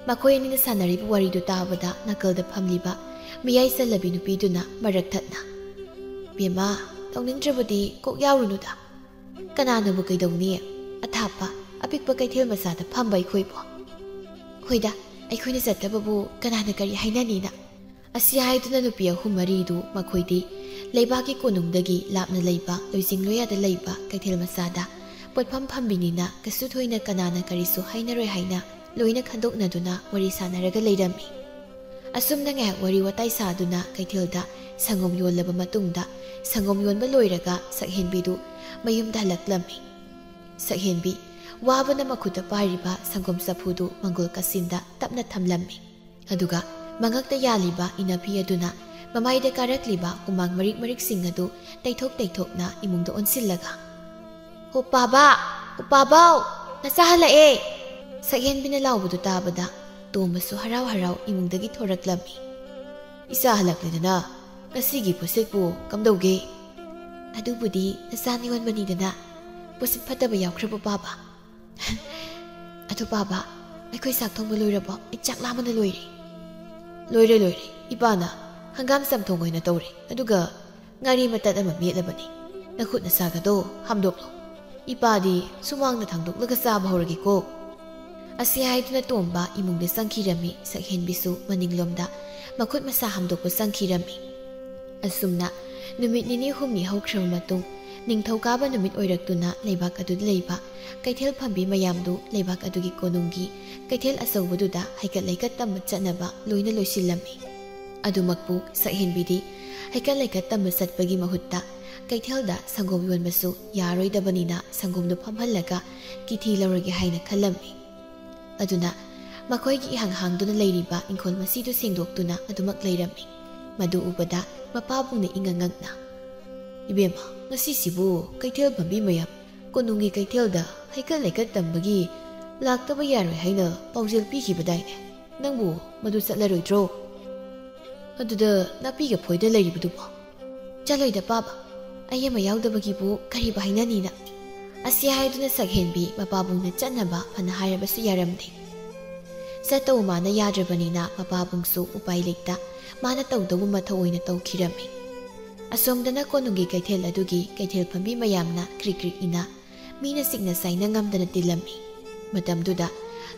ꯃꯈꯣꯏ ꯑꯅꯤꯅ ꯁꯥꯟꯅꯔꯤꯕ ꯋꯥꯔꯤꯗꯨ ꯇꯥꯕꯗ ꯅꯥꯀꯜꯗ ꯐꯝꯂꯤꯕ ꯃꯤꯌꯥꯏ ꯆꯜꯂꯕꯤ ꯅꯨꯄꯤꯗꯨꯅ ꯃꯔꯛ ꯊꯠꯅ, "ꯕꯦꯝꯃ, ꯇꯧꯅꯤꯡꯗ꯭ꯔꯕꯗꯤ ꯀꯣꯛ ꯌꯥꯎꯔꯨꯅꯨꯗ꯫ ꯀꯅꯥꯅꯕꯨ ꯀꯩꯗꯧꯅꯤ ꯑꯊꯥꯞꯄ ꯑꯄꯤꯛꯄ ꯀꯩꯊꯦꯜ ꯃꯆꯥꯗ ꯐꯝꯕ ꯑꯩꯈꯣꯏꯕꯨ? ꯍꯣꯏꯗ, ꯑꯩꯈꯣꯏꯅ ꯆꯠꯇꯕꯕꯨ ꯀꯅꯥꯅ ꯀꯔꯤ ꯍꯥꯏꯅꯅꯤꯅ?" ꯑꯁꯤ ꯍꯥꯏꯗꯨꯅ ꯅꯨꯄꯤ ꯑꯍꯨꯝ ꯃꯔꯤꯗꯨ ꯃꯈꯣꯏꯗꯤ ꯂꯩꯕꯥꯛꯀꯤ ꯀꯣꯅꯨꯡꯗꯒꯤ ꯂꯥꯞꯅ ꯂꯩꯕ ꯂꯣꯏꯖꯤꯡ ꯂꯣꯌꯥꯗ ꯂꯩꯕ ꯀꯩꯊꯦꯜ ꯃꯆꯥꯗ ꯄꯣꯠꯐꯝ ꯐꯝꯕꯤꯅꯤꯅ ꯀꯩꯁꯨ ꯊꯣꯏꯅ ꯀꯅꯥꯅ ꯀꯔꯤꯁꯨ ꯍꯥꯏꯅꯔꯣꯏ ꯍꯥꯏꯅ ꯂꯣꯏꯅ ꯈꯟꯗꯣꯛꯅꯗꯨꯅ ꯋꯥꯔꯤ ꯁꯥꯟꯅꯔꯒ ꯂꯩꯔꯝꯃꯤ꯫ ꯑꯁꯨꯝꯅ ꯉꯥꯏꯍꯥꯛ ꯋꯥꯔꯤ ꯋꯥꯇꯥꯏ ꯁꯥꯗꯨꯅ ꯀꯩꯊꯦꯜꯗ ꯁꯪꯒꯣꯝ ꯌꯣꯜꯂꯕ ꯃꯇꯨꯡꯗ ꯁꯪꯒꯣꯝ ꯌꯣꯟꯕ ꯂꯣꯏꯔꯒ ꯁꯛꯍꯦꯟꯕꯤꯗꯨ ꯃꯌꯨꯝꯗ ꯍꯜꯂꯛꯂꯝꯃꯤ꯫ ꯁꯛꯍꯦꯟꯕꯤ ꯋꯥꯕꯅ ꯃꯈꯨꯠꯇ ꯄꯥꯏꯔꯤꯕ ꯁꯪꯒꯣꯝ ꯆꯐꯨꯗꯨ ꯃꯪꯒꯣꯜ ꯀꯥꯆꯤꯟꯗ ꯇꯞꯅ ꯊꯝꯂꯝꯃꯤ꯫ ꯑꯗꯨꯒ ꯃꯉꯛꯇ ꯌꯥꯜꯂꯤꯕ ꯏꯅꯐꯤ ꯑꯗꯨꯅ ꯃꯃꯥꯏꯗ ꯀꯥꯔꯛꯂꯤꯕ ꯍꯨꯃꯥꯡ ꯃꯔꯤꯛ ꯃꯔꯤꯛꯁꯤꯡ ꯑꯗꯨ ꯇꯩꯊꯣꯛ ꯇꯩꯊꯣꯛꯅ ꯏꯃꯨꯡꯗ ꯑꯣꯟꯁꯤꯜꯂꯒ, "ꯍꯣ ꯄꯥꯕ, ꯍꯣ ꯄꯥꯕꯥꯎ, ꯅꯆꯥ ꯍꯜꯂꯛꯑꯦ!" ꯁꯛꯍꯦꯟꯕꯤꯅ ꯂꯥꯎꯕꯗꯨ ꯇꯥꯕꯗ ꯇꯣꯝꯕꯁꯨ ꯍꯔꯥꯎ ꯍꯔꯥꯎ ꯏꯃꯨꯡꯗꯒꯤ ꯊꯣꯔꯛꯂꯝꯃꯤ꯫ "ꯏꯆꯥ ꯍꯜꯂꯛꯂꯦꯗꯅ, ꯉꯁꯤꯒꯤ ꯄꯣꯠꯁꯤꯠꯄꯨ ꯀꯝꯗꯧꯒꯦ?" "ꯑꯗꯨꯕꯨꯗꯤ ꯅꯆꯥ ꯅꯤꯉꯣꯟꯕꯅꯤꯗꯅ, ꯄꯣꯠꯁꯤꯠ ꯐꯠꯇꯕ ꯌꯥꯎꯈ꯭ꯔꯕꯣ ꯄꯥꯕ?" "ꯑꯗꯨ ꯄꯥꯕ, ꯑꯩꯈꯣꯏ ꯆꯥꯛ ꯊꯣꯡꯕ ꯂꯣꯏꯔꯕꯣ? ꯑꯩ ꯆꯥꯛ ꯂꯥꯝꯕꯅ ꯂꯣꯏꯔꯦ꯫" "ꯂꯣꯏꯔꯦ, ꯂꯣꯏꯔꯦ꯫ ꯏꯄꯥꯅ ꯍꯪꯒꯥꯝ ꯆꯝꯊꯣꯡ ꯑꯣꯏꯅ ꯇꯧꯔꯦ, ꯑꯗꯨꯒ ꯉꯥꯔꯤ ꯃꯇꯠ ꯑꯃ ꯃꯦꯠꯂꯕꯅꯤ꯫ ꯅꯈꯨꯠ ꯅꯁꯥꯒꯗꯣ ꯍꯥꯝꯗꯣꯛꯂꯣ꯫ ꯏꯄꯥꯗꯤ ꯁꯨꯃꯥꯡꯗ ꯊꯥꯡꯗꯣꯛꯂꯒ ꯆꯥꯕ ꯍꯧꯔꯒꯦꯀꯣ꯫" ꯑꯁꯤ ꯍꯥꯏꯗꯨꯅ ꯇꯣꯝꯕ ꯏꯃꯨꯡꯗ ꯆꯪꯈꯤꯔꯝꯃꯤ꯫ ꯁꯛꯍꯦꯟꯕꯤꯁꯨ ꯃꯅꯤꯡꯂꯣꯝꯗ ꯃꯈꯨꯠ ꯃꯁꯥ ꯍꯥꯝꯗꯣꯛꯄ ꯆꯪꯈꯤꯔꯝꯃꯤ꯫ ꯑꯁꯨꯝꯅ ꯅꯨꯃꯤꯠ ꯅꯤꯅꯤ ꯍꯨꯝꯅꯤ ꯍꯧꯈ꯭ꯔꯕ ꯃꯇꯨꯡ, ꯅꯤꯡꯊꯧꯀꯥꯕ ꯅꯨꯃꯤꯠ ꯑꯣꯏꯔꯛꯇꯨꯅ ꯂꯩꯕꯥꯛ ꯑꯗꯨꯗ ꯂꯩꯕ ꯀꯩꯊꯦꯜ ꯐꯝꯕꯤ ꯃꯌꯥꯝꯗꯨ ꯂꯩꯕꯥꯛ ꯑꯗꯨꯒꯤ ꯀꯣꯅꯨꯡꯒꯤ ꯀꯩꯊꯦꯜ ꯑꯆꯧꯕꯗꯨꯗ ꯍꯩꯀꯠ ꯂꯩꯀꯠ ꯇꯝꯕ ꯆꯠꯅꯕ ꯂꯣꯏꯅ ꯂꯣꯏꯁꯤꯜꯂꯝꯃꯤ꯫ ꯑꯗꯨꯃꯛꯄꯨ ꯁꯛꯍꯦꯟꯕꯤꯗꯤ ꯍꯩꯀꯠ ꯂꯩꯀꯠ ꯇꯝꯕ ꯆꯠꯄꯒꯤ ꯃꯍꯨꯠꯇ ꯀꯩꯊꯦꯜꯗ ꯁꯪꯒꯣꯝ ꯌꯣꯟꯕꯁꯨ ꯌꯥꯔꯣꯏꯗꯕꯅꯤꯅ ꯁꯪꯒꯣꯝꯗꯨ ꯐꯝꯍꯜꯂꯒ ꯀꯤꯊꯤ ꯂꯧꯔꯒꯦ ꯍꯥꯏꯅ ꯈꯜꯂꯝꯃꯤ꯫ ꯑꯗꯨꯅ ꯃꯈꯣꯏꯒꯤ ꯏꯍꯥꯡ ꯍꯥꯡꯗꯨꯅ ꯂꯩꯔꯤꯕ ꯏꯪꯈꯣꯜ ꯃꯁꯤꯗꯨ ꯁꯦꯡꯗꯣꯛꯇꯨꯅ ꯑꯗꯨꯃꯛ ꯂꯩꯔꯝꯃꯤ꯫ ꯃꯗꯨ ꯎꯕꯗ ꯃꯄꯥꯕꯨꯡꯅ ꯏꯉꯛ ꯉꯛꯅ, "ꯏꯕꯦꯝꯃ, ꯉꯁꯤꯁꯤꯕꯨ ꯀꯩꯊꯦꯜ ꯐꯝꯕꯤ ꯃꯌꯥꯝ ꯀꯣꯅꯨꯡꯒꯤ ꯀꯩꯊꯦꯜꯗ ꯍꯩꯀꯠ ꯂꯩꯀꯠ ꯇꯝꯕꯒꯤ ꯂꯥꯛꯇꯕ ꯌꯥꯔꯣꯏ ꯍꯥꯏꯅ ꯄꯥꯎꯖꯦꯜ ꯄꯤꯈꯤꯕꯗꯥꯏꯅꯦ? ꯅꯪꯕꯨ ꯃꯗꯨ ꯆꯠꯂꯔꯣꯏꯗ꯭ꯔꯣ? ꯑꯗꯨꯗ ꯅꯥꯄꯤꯒ ꯐꯣꯏꯗ ꯂꯩꯔꯤꯕꯗꯨꯕꯣ?" "ꯆꯠꯂꯣꯏꯗ ꯄꯥꯕ, ꯑꯩ ꯑꯃ ꯌꯥꯎꯗꯕꯒꯤꯕꯨ ꯀꯔꯤꯕꯨ ꯍꯥꯏꯅꯅꯤꯅ?" ꯑꯁꯤ ꯍꯥꯏꯗꯨꯅ ꯁꯛꯍꯦꯟꯕꯤ ꯃꯄꯥꯕꯨꯡꯅ ꯆꯠꯅꯕ ꯐꯅ ꯍꯥꯏꯔꯕꯁꯨ ꯌꯥꯔꯝꯗꯦ꯫ ꯆꯠꯇꯧ ꯃꯥꯅ ꯌꯥꯗ꯭ꯔꯕꯅꯤꯅ ꯃꯄꯥꯕꯨꯡꯁꯨ ꯎꯄꯥꯏ ꯂꯩꯇ ꯃꯥꯅ ꯇꯧꯗꯧꯕ ꯃꯊꯧ ꯑꯣꯏꯅ ꯇꯧꯈꯤꯔꯝꯃꯤ꯫ ꯑꯁꯣꯝꯗꯅ ꯀꯣꯅꯨꯡꯒꯤ ꯀꯩꯊꯦꯜ ꯑꯗꯨꯒꯤ ꯀꯩꯊꯦꯜ ꯐꯝꯕꯤ ꯃꯌꯥꯝꯅ ꯀ꯭ꯔꯤꯛ ꯀ꯭ꯔꯤꯛ ꯏꯅ ꯃꯤꯅ ꯆꯤꯛꯅ ꯆꯥꯏꯅ ꯉꯝꯗꯅ ꯇꯤꯜꯂꯝꯃꯤ꯫ ꯃꯇꯝꯗꯨꯗ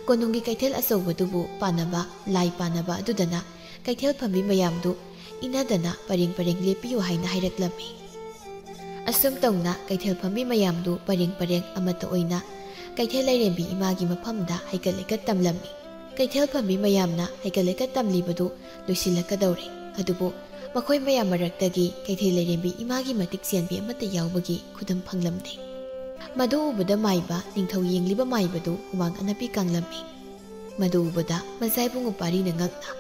ꯀꯣꯅꯨꯡꯒꯤ ꯀꯩꯊꯦꯜ ꯑꯆꯧꯕꯗꯨꯕꯨ ꯄꯥꯟꯅꯕ ꯂꯥꯏ ꯄꯥꯟꯅꯕ ꯑꯗꯨꯗꯅ ꯀꯩꯊꯦꯜ ꯐꯝꯕꯤ ꯃꯌꯥꯝꯗꯨ ꯏꯅꯗꯅ ꯄꯔꯦꯡ ꯄꯔꯦꯡ ꯂꯦꯞꯄꯤꯌꯨ ꯍꯥꯏꯅ ꯍꯥꯏꯔꯛꯂꯝꯃꯤ꯫ ꯑꯁꯨꯝ ꯇꯧꯅ ꯀꯩꯊꯦꯜ ꯐꯝꯕꯤ ꯃꯌꯥꯝꯗꯨ ꯄꯔꯦꯡ ꯄꯔꯦꯡ ꯑꯃꯠꯇ ꯑꯣꯏꯅ ꯀꯩꯊꯦꯜ ꯂꯥꯏꯔꯦꯝꯕꯤ ꯏꯃꯥꯒꯤ ꯃꯐꯝꯗ ꯍꯩꯀꯠ ꯂꯩꯀꯠ ꯇꯝꯂꯝꯃꯤ꯫ ꯀꯩꯊꯦꯜ ꯐꯝꯕꯤ ꯃꯌꯥꯝꯅ ꯍꯩꯀꯠ ꯂꯩꯀꯠ ꯇꯝꯂꯤꯕꯗꯨ ꯂꯣꯏꯁꯤꯜꯂꯛꯀꯗꯧꯔꯦ꯫ ꯑꯗꯨꯕꯨ ꯃꯈꯣꯏ ꯃꯌꯥꯝ ꯃꯔꯛꯇꯒꯤ ꯀꯩꯊꯦꯜ ꯂꯥꯏꯔꯦꯝꯕꯤ ꯏꯃꯥꯒꯤ ꯃꯇꯤꯛ ꯆꯦꯟꯕꯤ ꯑꯃꯠꯇ ꯌꯥꯎꯕꯒꯤ ꯈꯨꯗꯝ ꯐꯪꯂꯝꯗꯦ꯫ ꯃꯗꯨ ꯎꯕꯗ ꯃꯥꯏꯕ ꯅꯤꯡꯊꯧ ꯌꯦꯡꯂꯤꯕ ꯃꯥꯏꯕꯗꯨ ꯍꯨꯃꯥꯡ ꯑꯅꯞꯄꯤ ꯀꯥꯡꯂꯝꯃꯤ꯫ ꯃꯗꯨ ꯎꯕꯗ ꯃꯖꯥ ꯏꯕꯨꯡꯉꯣ ꯄꯥꯔꯤꯅ ꯉꯛꯅ,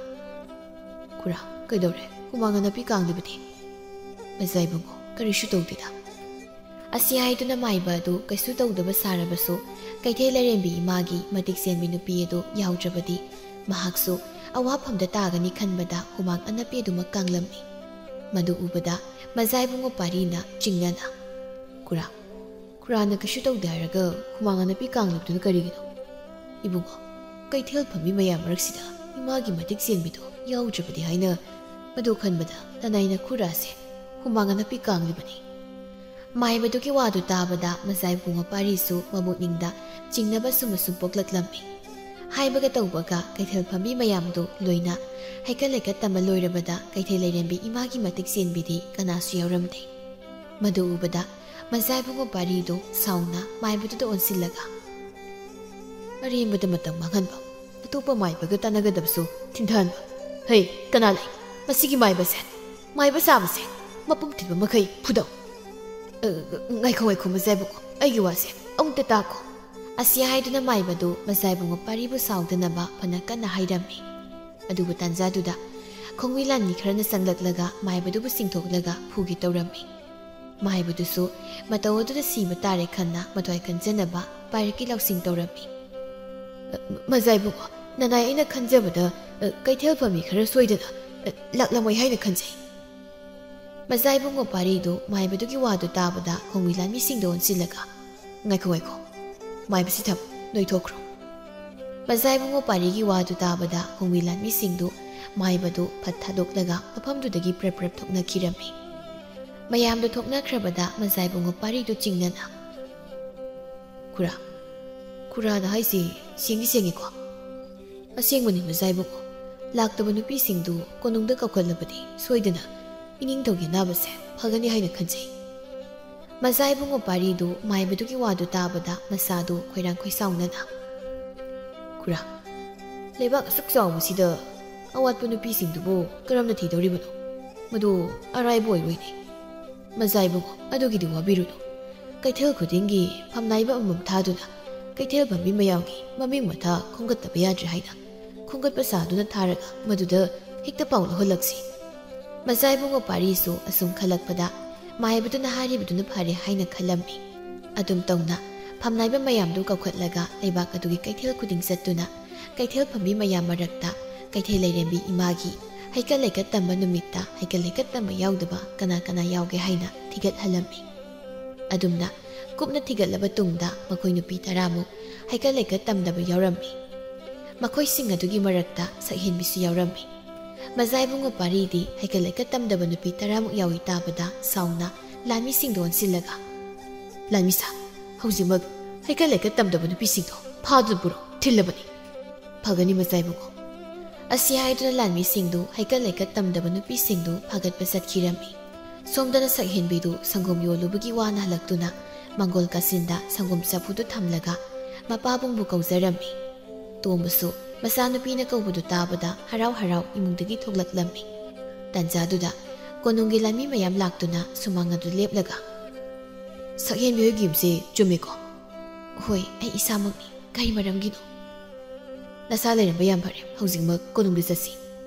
"ꯈꯨꯔꯥ, ꯀꯩꯗꯧꯔꯦ? ꯍꯨꯃꯥꯡ ꯑꯅꯞꯄꯤ ꯀꯥꯡꯂꯤꯕꯗꯤ?" "ꯃꯖꯥ ꯏꯕꯨꯡꯉꯣ, ꯀꯔꯤꯁꯨ ꯇꯧꯗꯦꯗ꯫" ꯑꯁꯤ ꯍꯥꯏꯗꯨꯅ ꯃꯥꯏꯕ ꯑꯗꯨ ꯀꯩꯁꯨ ꯇꯧꯗꯕ ꯁꯥꯔꯕꯁꯨ, ꯀꯩꯊꯦꯜ ꯂꯥꯏꯔꯦꯝꯕꯤ ꯏꯃꯥꯒꯤ ꯃꯇꯤꯛ ꯆꯦꯟꯕꯤ ꯅꯨꯄꯤ ꯑꯗꯨ ꯌꯥꯎꯗ꯭ꯔꯕꯗꯤ ꯃꯍꯥꯛꯁꯨ ꯑꯋꯥꯐꯝꯗ ꯇꯥꯒꯅꯤ ꯈꯟꯕꯗ ꯍꯨꯃꯥꯡ ꯑꯅꯞꯄꯤ ꯑꯗꯨꯃꯛ ꯀꯥꯡꯂꯝꯃꯤ꯫ ꯃꯗꯨ ꯎꯕꯗ ꯃꯖꯥ ꯏꯕꯨꯡꯉꯣ ꯄꯥꯔꯤꯅ ꯆꯤꯡꯅꯅ, "ꯈꯨꯔꯥ, ꯈꯨꯔꯥꯅ ꯀꯩꯁꯨ ꯇꯧꯗꯦ ꯍꯥꯏꯔꯒ ꯍꯨꯃꯥꯡ ꯑꯅꯞꯄꯤ ꯀꯥꯡꯂꯤꯕꯗꯨꯅ ꯀꯔꯤꯒꯤꯅꯣ? ꯏꯕꯨꯡꯉꯣ, ꯀꯩꯊꯦꯜ ꯐꯝꯃꯤ ꯃꯌꯥꯝ ꯃꯔꯛꯁꯤꯗ ꯏꯃꯥꯒꯤ ꯃꯇꯤꯛ ꯆꯦꯟꯕꯤꯗꯨ ꯌꯥꯎꯗ꯭ꯔꯕꯗꯤ ꯍꯥꯏꯅ ꯃꯗꯨ ꯈꯟꯕꯗ ꯅꯅꯥꯏꯅ ꯈꯨꯔꯥꯁꯦ ꯍꯨꯃꯥꯡ ꯑꯅꯞꯄꯤ ꯀꯥꯡꯂꯤꯕꯅꯤ꯫" ꯃꯥꯏꯕꯗꯨꯒꯤ ꯋꯥꯗꯨ ꯇꯥꯕꯗ ꯃꯖꯥ ꯏꯕꯨꯡꯉꯣ ꯄꯥꯔꯤꯁꯨ ꯃꯕꯨꯛꯅꯤꯡꯗ ꯆꯤꯡꯅꯕ ꯑꯁꯨꯝ ꯑꯁꯨꯝ ꯄꯣꯛꯂꯛꯂꯝꯃꯤ꯫ ꯍꯥꯏꯕꯒ ꯇꯧꯕꯒ ꯀꯩꯊꯦꯜ ꯐꯝꯕꯤ ꯃꯌꯥꯝꯗꯨ ꯂꯣꯏꯅ ꯍꯩꯀꯠ ꯂꯩꯀꯠ ꯇꯝꯕ ꯂꯣꯏꯔꯕꯗ ꯀꯩꯊꯦꯜ ꯂꯥꯏꯔꯦꯝꯕꯤ ꯏꯃꯥꯒꯤ ꯃꯇꯤꯛ ꯆꯦꯟꯕꯤꯗꯤ ꯀꯅꯥꯁꯨ ꯌꯥꯎꯔꯝꯗꯦ꯫ ꯃꯗꯨ ꯎꯕꯗ ꯃꯖꯥ ꯏꯕꯨꯡꯉꯣ ꯄꯥꯔꯤꯗꯨ ꯁꯥꯎꯅ ꯃꯥꯏꯕꯗꯨꯗ ꯑꯣꯟꯁꯤꯜꯂꯒ, "ꯑꯔꯦꯝꯕꯗ ꯃꯇꯝ ꯃꯥꯡꯍꯟꯕ, ꯑꯇꯣꯞꯄ ꯃꯥꯏꯕꯒ ꯇꯥꯟꯅꯒꯗꯕꯁꯨ ꯊꯤꯟꯊꯍꯟꯕ꯫ ꯍꯩ, ꯀꯅꯥ ꯂꯩ? ꯃꯁꯤꯒꯤ ꯃꯥꯏꯕꯁꯦ, ꯃꯥꯏꯕ ꯁꯥꯕꯁꯦ ꯃꯄꯨꯝ ꯊꯤꯟꯕ ꯃꯈꯩ ꯐꯨꯗꯧ꯫" "ꯑ, ꯉꯥꯏꯈꯣ, ꯉꯥꯏꯈꯣ, ꯃꯖꯥ ꯏꯕꯨꯡꯉꯣ, ꯑꯩꯒꯤ ꯋꯥꯁꯦ ꯑꯃꯨꯛꯇ ꯇꯥꯈꯣ꯫" ꯑꯁꯤ ꯍꯥꯏꯗꯨꯅ ꯃꯥꯏꯕꯗꯨ ꯃꯖꯥꯏꯕꯨꯡꯉꯣ ꯄꯥꯔꯤꯕꯨ ꯁꯥꯎꯗꯅꯕ ꯐꯅ ꯀꯟꯅ ꯍꯥꯏꯔꯝꯃꯤ꯫ ꯑꯗꯨꯕꯨ ꯇꯥꯟꯖꯥꯗꯨꯗ ꯈꯣꯡꯃꯤ ꯂꯥꯟꯃꯤ ꯈꯔꯅ ꯆꯪꯂꯛꯂꯒ ꯃꯥꯏꯕꯗꯨꯕꯨ ꯆꯤꯡꯊꯣꯛꯂꯒ ꯐꯨꯒꯦ ꯇꯧꯔꯝꯃꯤ꯫ ꯃꯥꯏꯕꯗꯨꯁꯨ ꯃꯇꯧ ꯑꯗꯨꯗ ꯁꯤꯕ ꯇꯥꯔꯦ ꯈꯟꯅ ꯃꯊ꯭ꯋꯥꯏ ꯀꯟꯖꯅꯕ ꯄꯥꯏꯔꯛꯀꯤ ꯂꯧꯁꯤꯡ ꯇꯧꯔꯝꯃꯤ꯫ "ꯑ, ꯃꯖꯥꯏꯕꯨꯡꯉꯣ, ꯅꯅꯥꯏ ꯑꯩꯅ ꯈꯟꯖꯕꯗ, ꯑ, ꯀꯩꯊꯦꯜ ꯐꯝꯃꯤ ꯈꯔ ꯁꯣꯏꯗꯅ, ꯑ, ꯂꯥꯛꯂꯝꯃꯣꯏ ꯍꯥꯏꯅ ꯈꯟꯖꯩ"꯫ ꯃꯖꯥꯏꯕꯨꯡꯉꯣ ꯄꯥꯔꯤꯗꯨ ꯃꯥꯏꯕꯗꯨꯒꯤ ꯋꯥꯗꯨ ꯇꯥꯕꯗ ꯈꯣꯡꯃꯤ ꯂꯥꯟꯃꯤꯁꯤꯡꯗ ꯑꯣꯟꯁꯤꯜꯂꯒ, "ꯉꯥꯏꯈꯣ, ꯉꯥꯏꯈꯣ, ꯃꯥꯏꯕꯁꯤ ꯊꯝ, ꯅꯣꯏ ꯊꯣꯛꯈ꯭ꯔꯣ"꯫ ꯃꯖꯥꯏꯕꯨꯡꯉꯣ ꯄꯥꯔꯤꯒꯤ ꯋꯥꯗꯨ ꯇꯥꯕꯗ ꯈꯣꯡꯃꯤ ꯂꯥꯟꯃꯤꯁꯤꯡꯗꯨ ꯃꯥꯏꯕꯗꯨ ꯐꯠ ꯊꯥꯗꯣꯛꯂꯒ ꯃꯐꯝꯗꯨꯗꯒꯤ ꯄ꯭ꯔꯞ ꯄ꯭ꯔꯞ ꯊꯣꯛꯅꯈꯤꯔꯝꯃꯤ꯫ ꯃꯌꯥꯝꯗꯨ ꯊꯣꯛꯅꯈ꯭ꯔꯕꯗ ꯃꯖꯥꯏꯕꯨꯡꯉꯣ ꯄꯥꯔꯤꯗꯨ ꯆꯤꯡꯅꯅ, "ꯈꯨꯔꯥ, ꯈꯨꯔꯥꯅ ꯍꯥꯏꯁꯤ ꯁꯦꯡꯗꯤ ꯁꯦꯡꯉꯤꯀꯣ?" "ꯑꯁꯦꯡꯕꯅꯤ ꯃꯖꯥꯏꯕꯨꯡꯉꯣ, ꯂꯥꯛꯇꯕ ꯅꯨꯄꯤꯁꯤꯡꯗꯨ ꯀꯣꯅꯨꯡꯗ ꯀꯧꯈꯠꯂꯕꯗꯤ ꯁꯣꯏꯗꯅ ꯏꯅꯤꯡꯊꯧꯒꯤ ꯑꯅꯥꯕꯁꯦ ꯐꯒꯅꯤ ꯍꯥꯏꯅ ꯈꯟꯖꯩ"꯫ ꯃꯖꯥꯏꯕꯨꯡꯉꯣ ꯄꯥꯔꯤꯗꯨ ꯃꯥꯏꯕꯗꯨꯒꯤ ꯋꯥꯗꯨ ꯇꯥꯕꯗ ꯃꯁꯥꯗꯨ ꯈꯣꯏꯔꯥꯡ ꯈꯣꯏꯁꯥꯎꯅꯅ, "ꯈꯨꯔꯥ, ꯂꯩꯕꯥꯛ ꯑꯁꯨꯛ ꯆꯥꯎꯕꯁꯤꯗ ꯑꯋꯥꯠꯄ ꯅꯨꯄꯤꯁꯤꯡꯗꯨꯕꯨ ꯀꯔꯝꯅ ꯊꯤꯗꯧꯔꯤꯕꯅꯣ? ꯃꯗꯨ ꯑꯔꯥꯏꯕ ꯑꯣꯏꯔꯣꯏꯅꯦ"꯫ "ꯃꯖꯥꯏꯕꯨꯡꯉꯣ, ꯑꯗꯨꯒꯤꯗꯤ ꯋꯥꯕꯤꯔꯨꯅꯨ꯫ ꯀꯩꯊꯦꯜ ꯈꯨꯗꯤꯡꯒꯤ ꯐꯝꯅꯥꯏꯕ ꯑꯃꯃꯝ ꯊꯥꯗꯨꯅ ꯀꯩꯊꯦꯜ ꯐꯝꯕꯤ ꯃꯌꯥꯝꯒꯤ ꯃꯃꯤꯡ ꯃꯊꯥ ꯈꯣꯝꯒꯠꯇꯕ ꯌꯥꯗ꯭ꯔꯦ ꯍꯥꯏꯅ ꯈꯣꯝꯒꯠꯄ ꯁꯥꯗꯨꯅ ꯊꯥꯔꯒ ꯃꯗꯨꯗ ꯍꯦꯛꯇ ꯄꯥꯎ ꯂꯧꯍꯜꯂꯛꯁꯤ"꯫ ꯃꯖꯥꯏꯕꯨꯡꯉꯣ ꯄꯥꯔꯤꯁꯨ ꯑꯁꯨꯝ ꯈꯜꯂꯛꯄꯗ ꯃꯥꯏꯕꯗꯨꯅ ꯍꯥꯏꯔꯤꯕꯗꯨꯅ ꯐꯔꯦ ꯍꯥꯏꯅ ꯈꯜꯂꯝꯃꯤ꯫ ꯑꯗꯨꯝ ꯇꯧꯅ ꯐꯝꯅꯥꯏꯕ ꯃꯌꯥꯝꯗꯨ ꯀꯧꯈꯠꯂꯒ ꯂꯩꯕꯥꯛ ꯑꯗꯨꯒꯤ ꯀꯩꯊꯦꯜ ꯈꯨꯗꯤꯡ ꯆꯠꯇꯨꯅ ꯀꯩꯊꯦꯜ ꯐꯝꯕꯤ ꯃꯌꯥꯝ ꯃꯔꯛꯇ ꯀꯩꯊꯦꯜ ꯂꯩꯔꯦꯝꯕꯤ ꯏꯃꯥꯒꯤ ꯍꯩꯀꯠ ꯂꯩꯀꯠ ꯇꯝꯕ ꯅꯨꯃꯤꯠꯇ ꯍꯩꯀꯠ ꯂꯩꯀꯠ ꯇꯝꯕ ꯌꯥꯎꯗꯕ ꯀꯅꯥ ꯀꯅꯥ ꯌꯥꯎꯒꯦ ꯍꯥꯏꯅ ꯊꯤꯒꯠꯍꯜꯂꯝꯃꯤ꯫ ꯑꯗꯨꯝꯅ ꯀꯨꯞꯅ ꯊꯤꯒꯠꯂꯕ ꯇꯨꯡꯗ ꯃꯈꯣꯏ ꯅꯨꯄꯤ ꯇꯔꯥꯃꯨꯛ ꯍꯩꯀꯠ ꯂꯩꯀꯠ ꯇꯝꯗꯕ ꯌꯥꯎꯔꯝꯃꯤ꯫ ꯃꯈꯣꯏꯁꯤꯡ ꯑꯗꯨꯒꯤ ꯃꯔꯛꯇ ꯁꯛꯍꯦꯟꯕꯤꯁꯨ ꯌꯥꯎꯔꯝꯃꯤ꯫ ꯃꯖꯥꯏꯕꯨꯡꯉꯣ ꯄꯥꯔꯤꯗꯤ ꯍꯩꯀꯠ ꯂꯩꯀꯠ ꯇꯝꯗꯕ ꯅꯨꯄꯤ ꯇꯔꯥꯃꯨꯛ ꯌꯥꯎꯏ ꯇꯥꯕꯗ ꯁꯥꯎꯅ ꯂꯥꯟꯃꯤꯁꯤꯡꯗ ꯑꯣꯟꯁꯤꯜꯂꯒ, "ꯂꯥꯟꯃꯤꯁꯥ, ꯍꯧꯖꯤꯛꯃꯛ ꯍꯩꯀꯠ ꯂꯩꯀꯠ ꯇꯝꯗꯕ ꯅꯨꯄꯤꯁꯤꯡꯗꯣ ꯐꯥꯗꯨꯅ ꯄꯨꯔꯛꯑꯣ, ꯊꯤꯜꯂꯕꯅꯤ"꯫ "ꯐꯒꯅꯤ ꯃꯖꯥꯏꯕꯨꯡꯉꯣ"꯫ ꯑꯁꯤ ꯍꯥꯏꯗꯨꯅ ꯂꯥꯟꯃꯤꯁꯤꯡꯗꯨ ꯍꯩꯀꯠ ꯂꯩꯀꯠ ꯇꯝꯗꯕ ꯅꯨꯄꯤꯁꯤꯡꯗꯨ ꯐꯥꯒꯠꯄ ꯆꯠꯈꯤꯔꯝꯃꯤ꯫ ꯁꯣꯝꯗꯅ ꯁꯛꯍꯦꯟꯕꯤꯗꯨ ꯁꯪꯒꯣꯝ ꯌꯣꯜꯂꯨꯕꯒꯤ ꯋꯥꯅ ꯍꯜꯂꯛꯇꯨꯅ ꯃꯪꯒꯣꯜ ꯀꯥꯆꯤꯟꯗ ꯁꯪꯒꯣꯝ ꯆꯐꯨꯗꯨ ꯊꯝꯂꯒ ꯃꯄꯥꯕꯨꯡꯕꯨ ꯀꯧꯖꯔꯝꯃꯤ꯫ ꯇꯣꯝꯕꯁꯨ ꯃꯆꯥꯅꯨꯄꯤꯅ ꯀꯧꯕꯗꯨ ꯇꯥꯕꯗ ꯍꯔꯥꯎ ꯍꯔꯥꯎ ꯏꯃꯨꯡꯗꯒꯤ ꯊꯣꯛꯂꯛꯂꯝꯃꯤ꯫ ꯇꯟꯖꯥꯗꯨꯗ ꯀꯣꯅꯨꯡꯒꯤ ꯂꯥꯟꯃꯤ ꯃꯌꯥꯝ ꯂꯥꯛꯇꯨꯅ ꯁꯨꯃꯥꯡ ꯑꯗꯨ ꯂꯦꯞꯂꯒ, "ꯁꯛꯍꯦꯟꯕꯤ ꯍꯣꯏꯒꯤ ꯌꯨꯝꯁꯦ ꯆꯨꯝꯃꯤꯀꯣ?" "ꯍꯣꯏ, ꯑꯩ ꯏꯁꯥꯃꯛꯅꯤ꯫ ꯀꯔꯤ ꯃꯔꯝꯒꯤꯅꯣ?" "ꯅꯁꯥ ꯂꯩꯔꯝꯕ ꯌꯥꯝ ꯐꯔꯦ꯫ ꯍꯧꯖꯤꯛꯃꯛ ꯀꯣꯅꯨꯡꯗ ꯆꯠꯁꯤ꯫"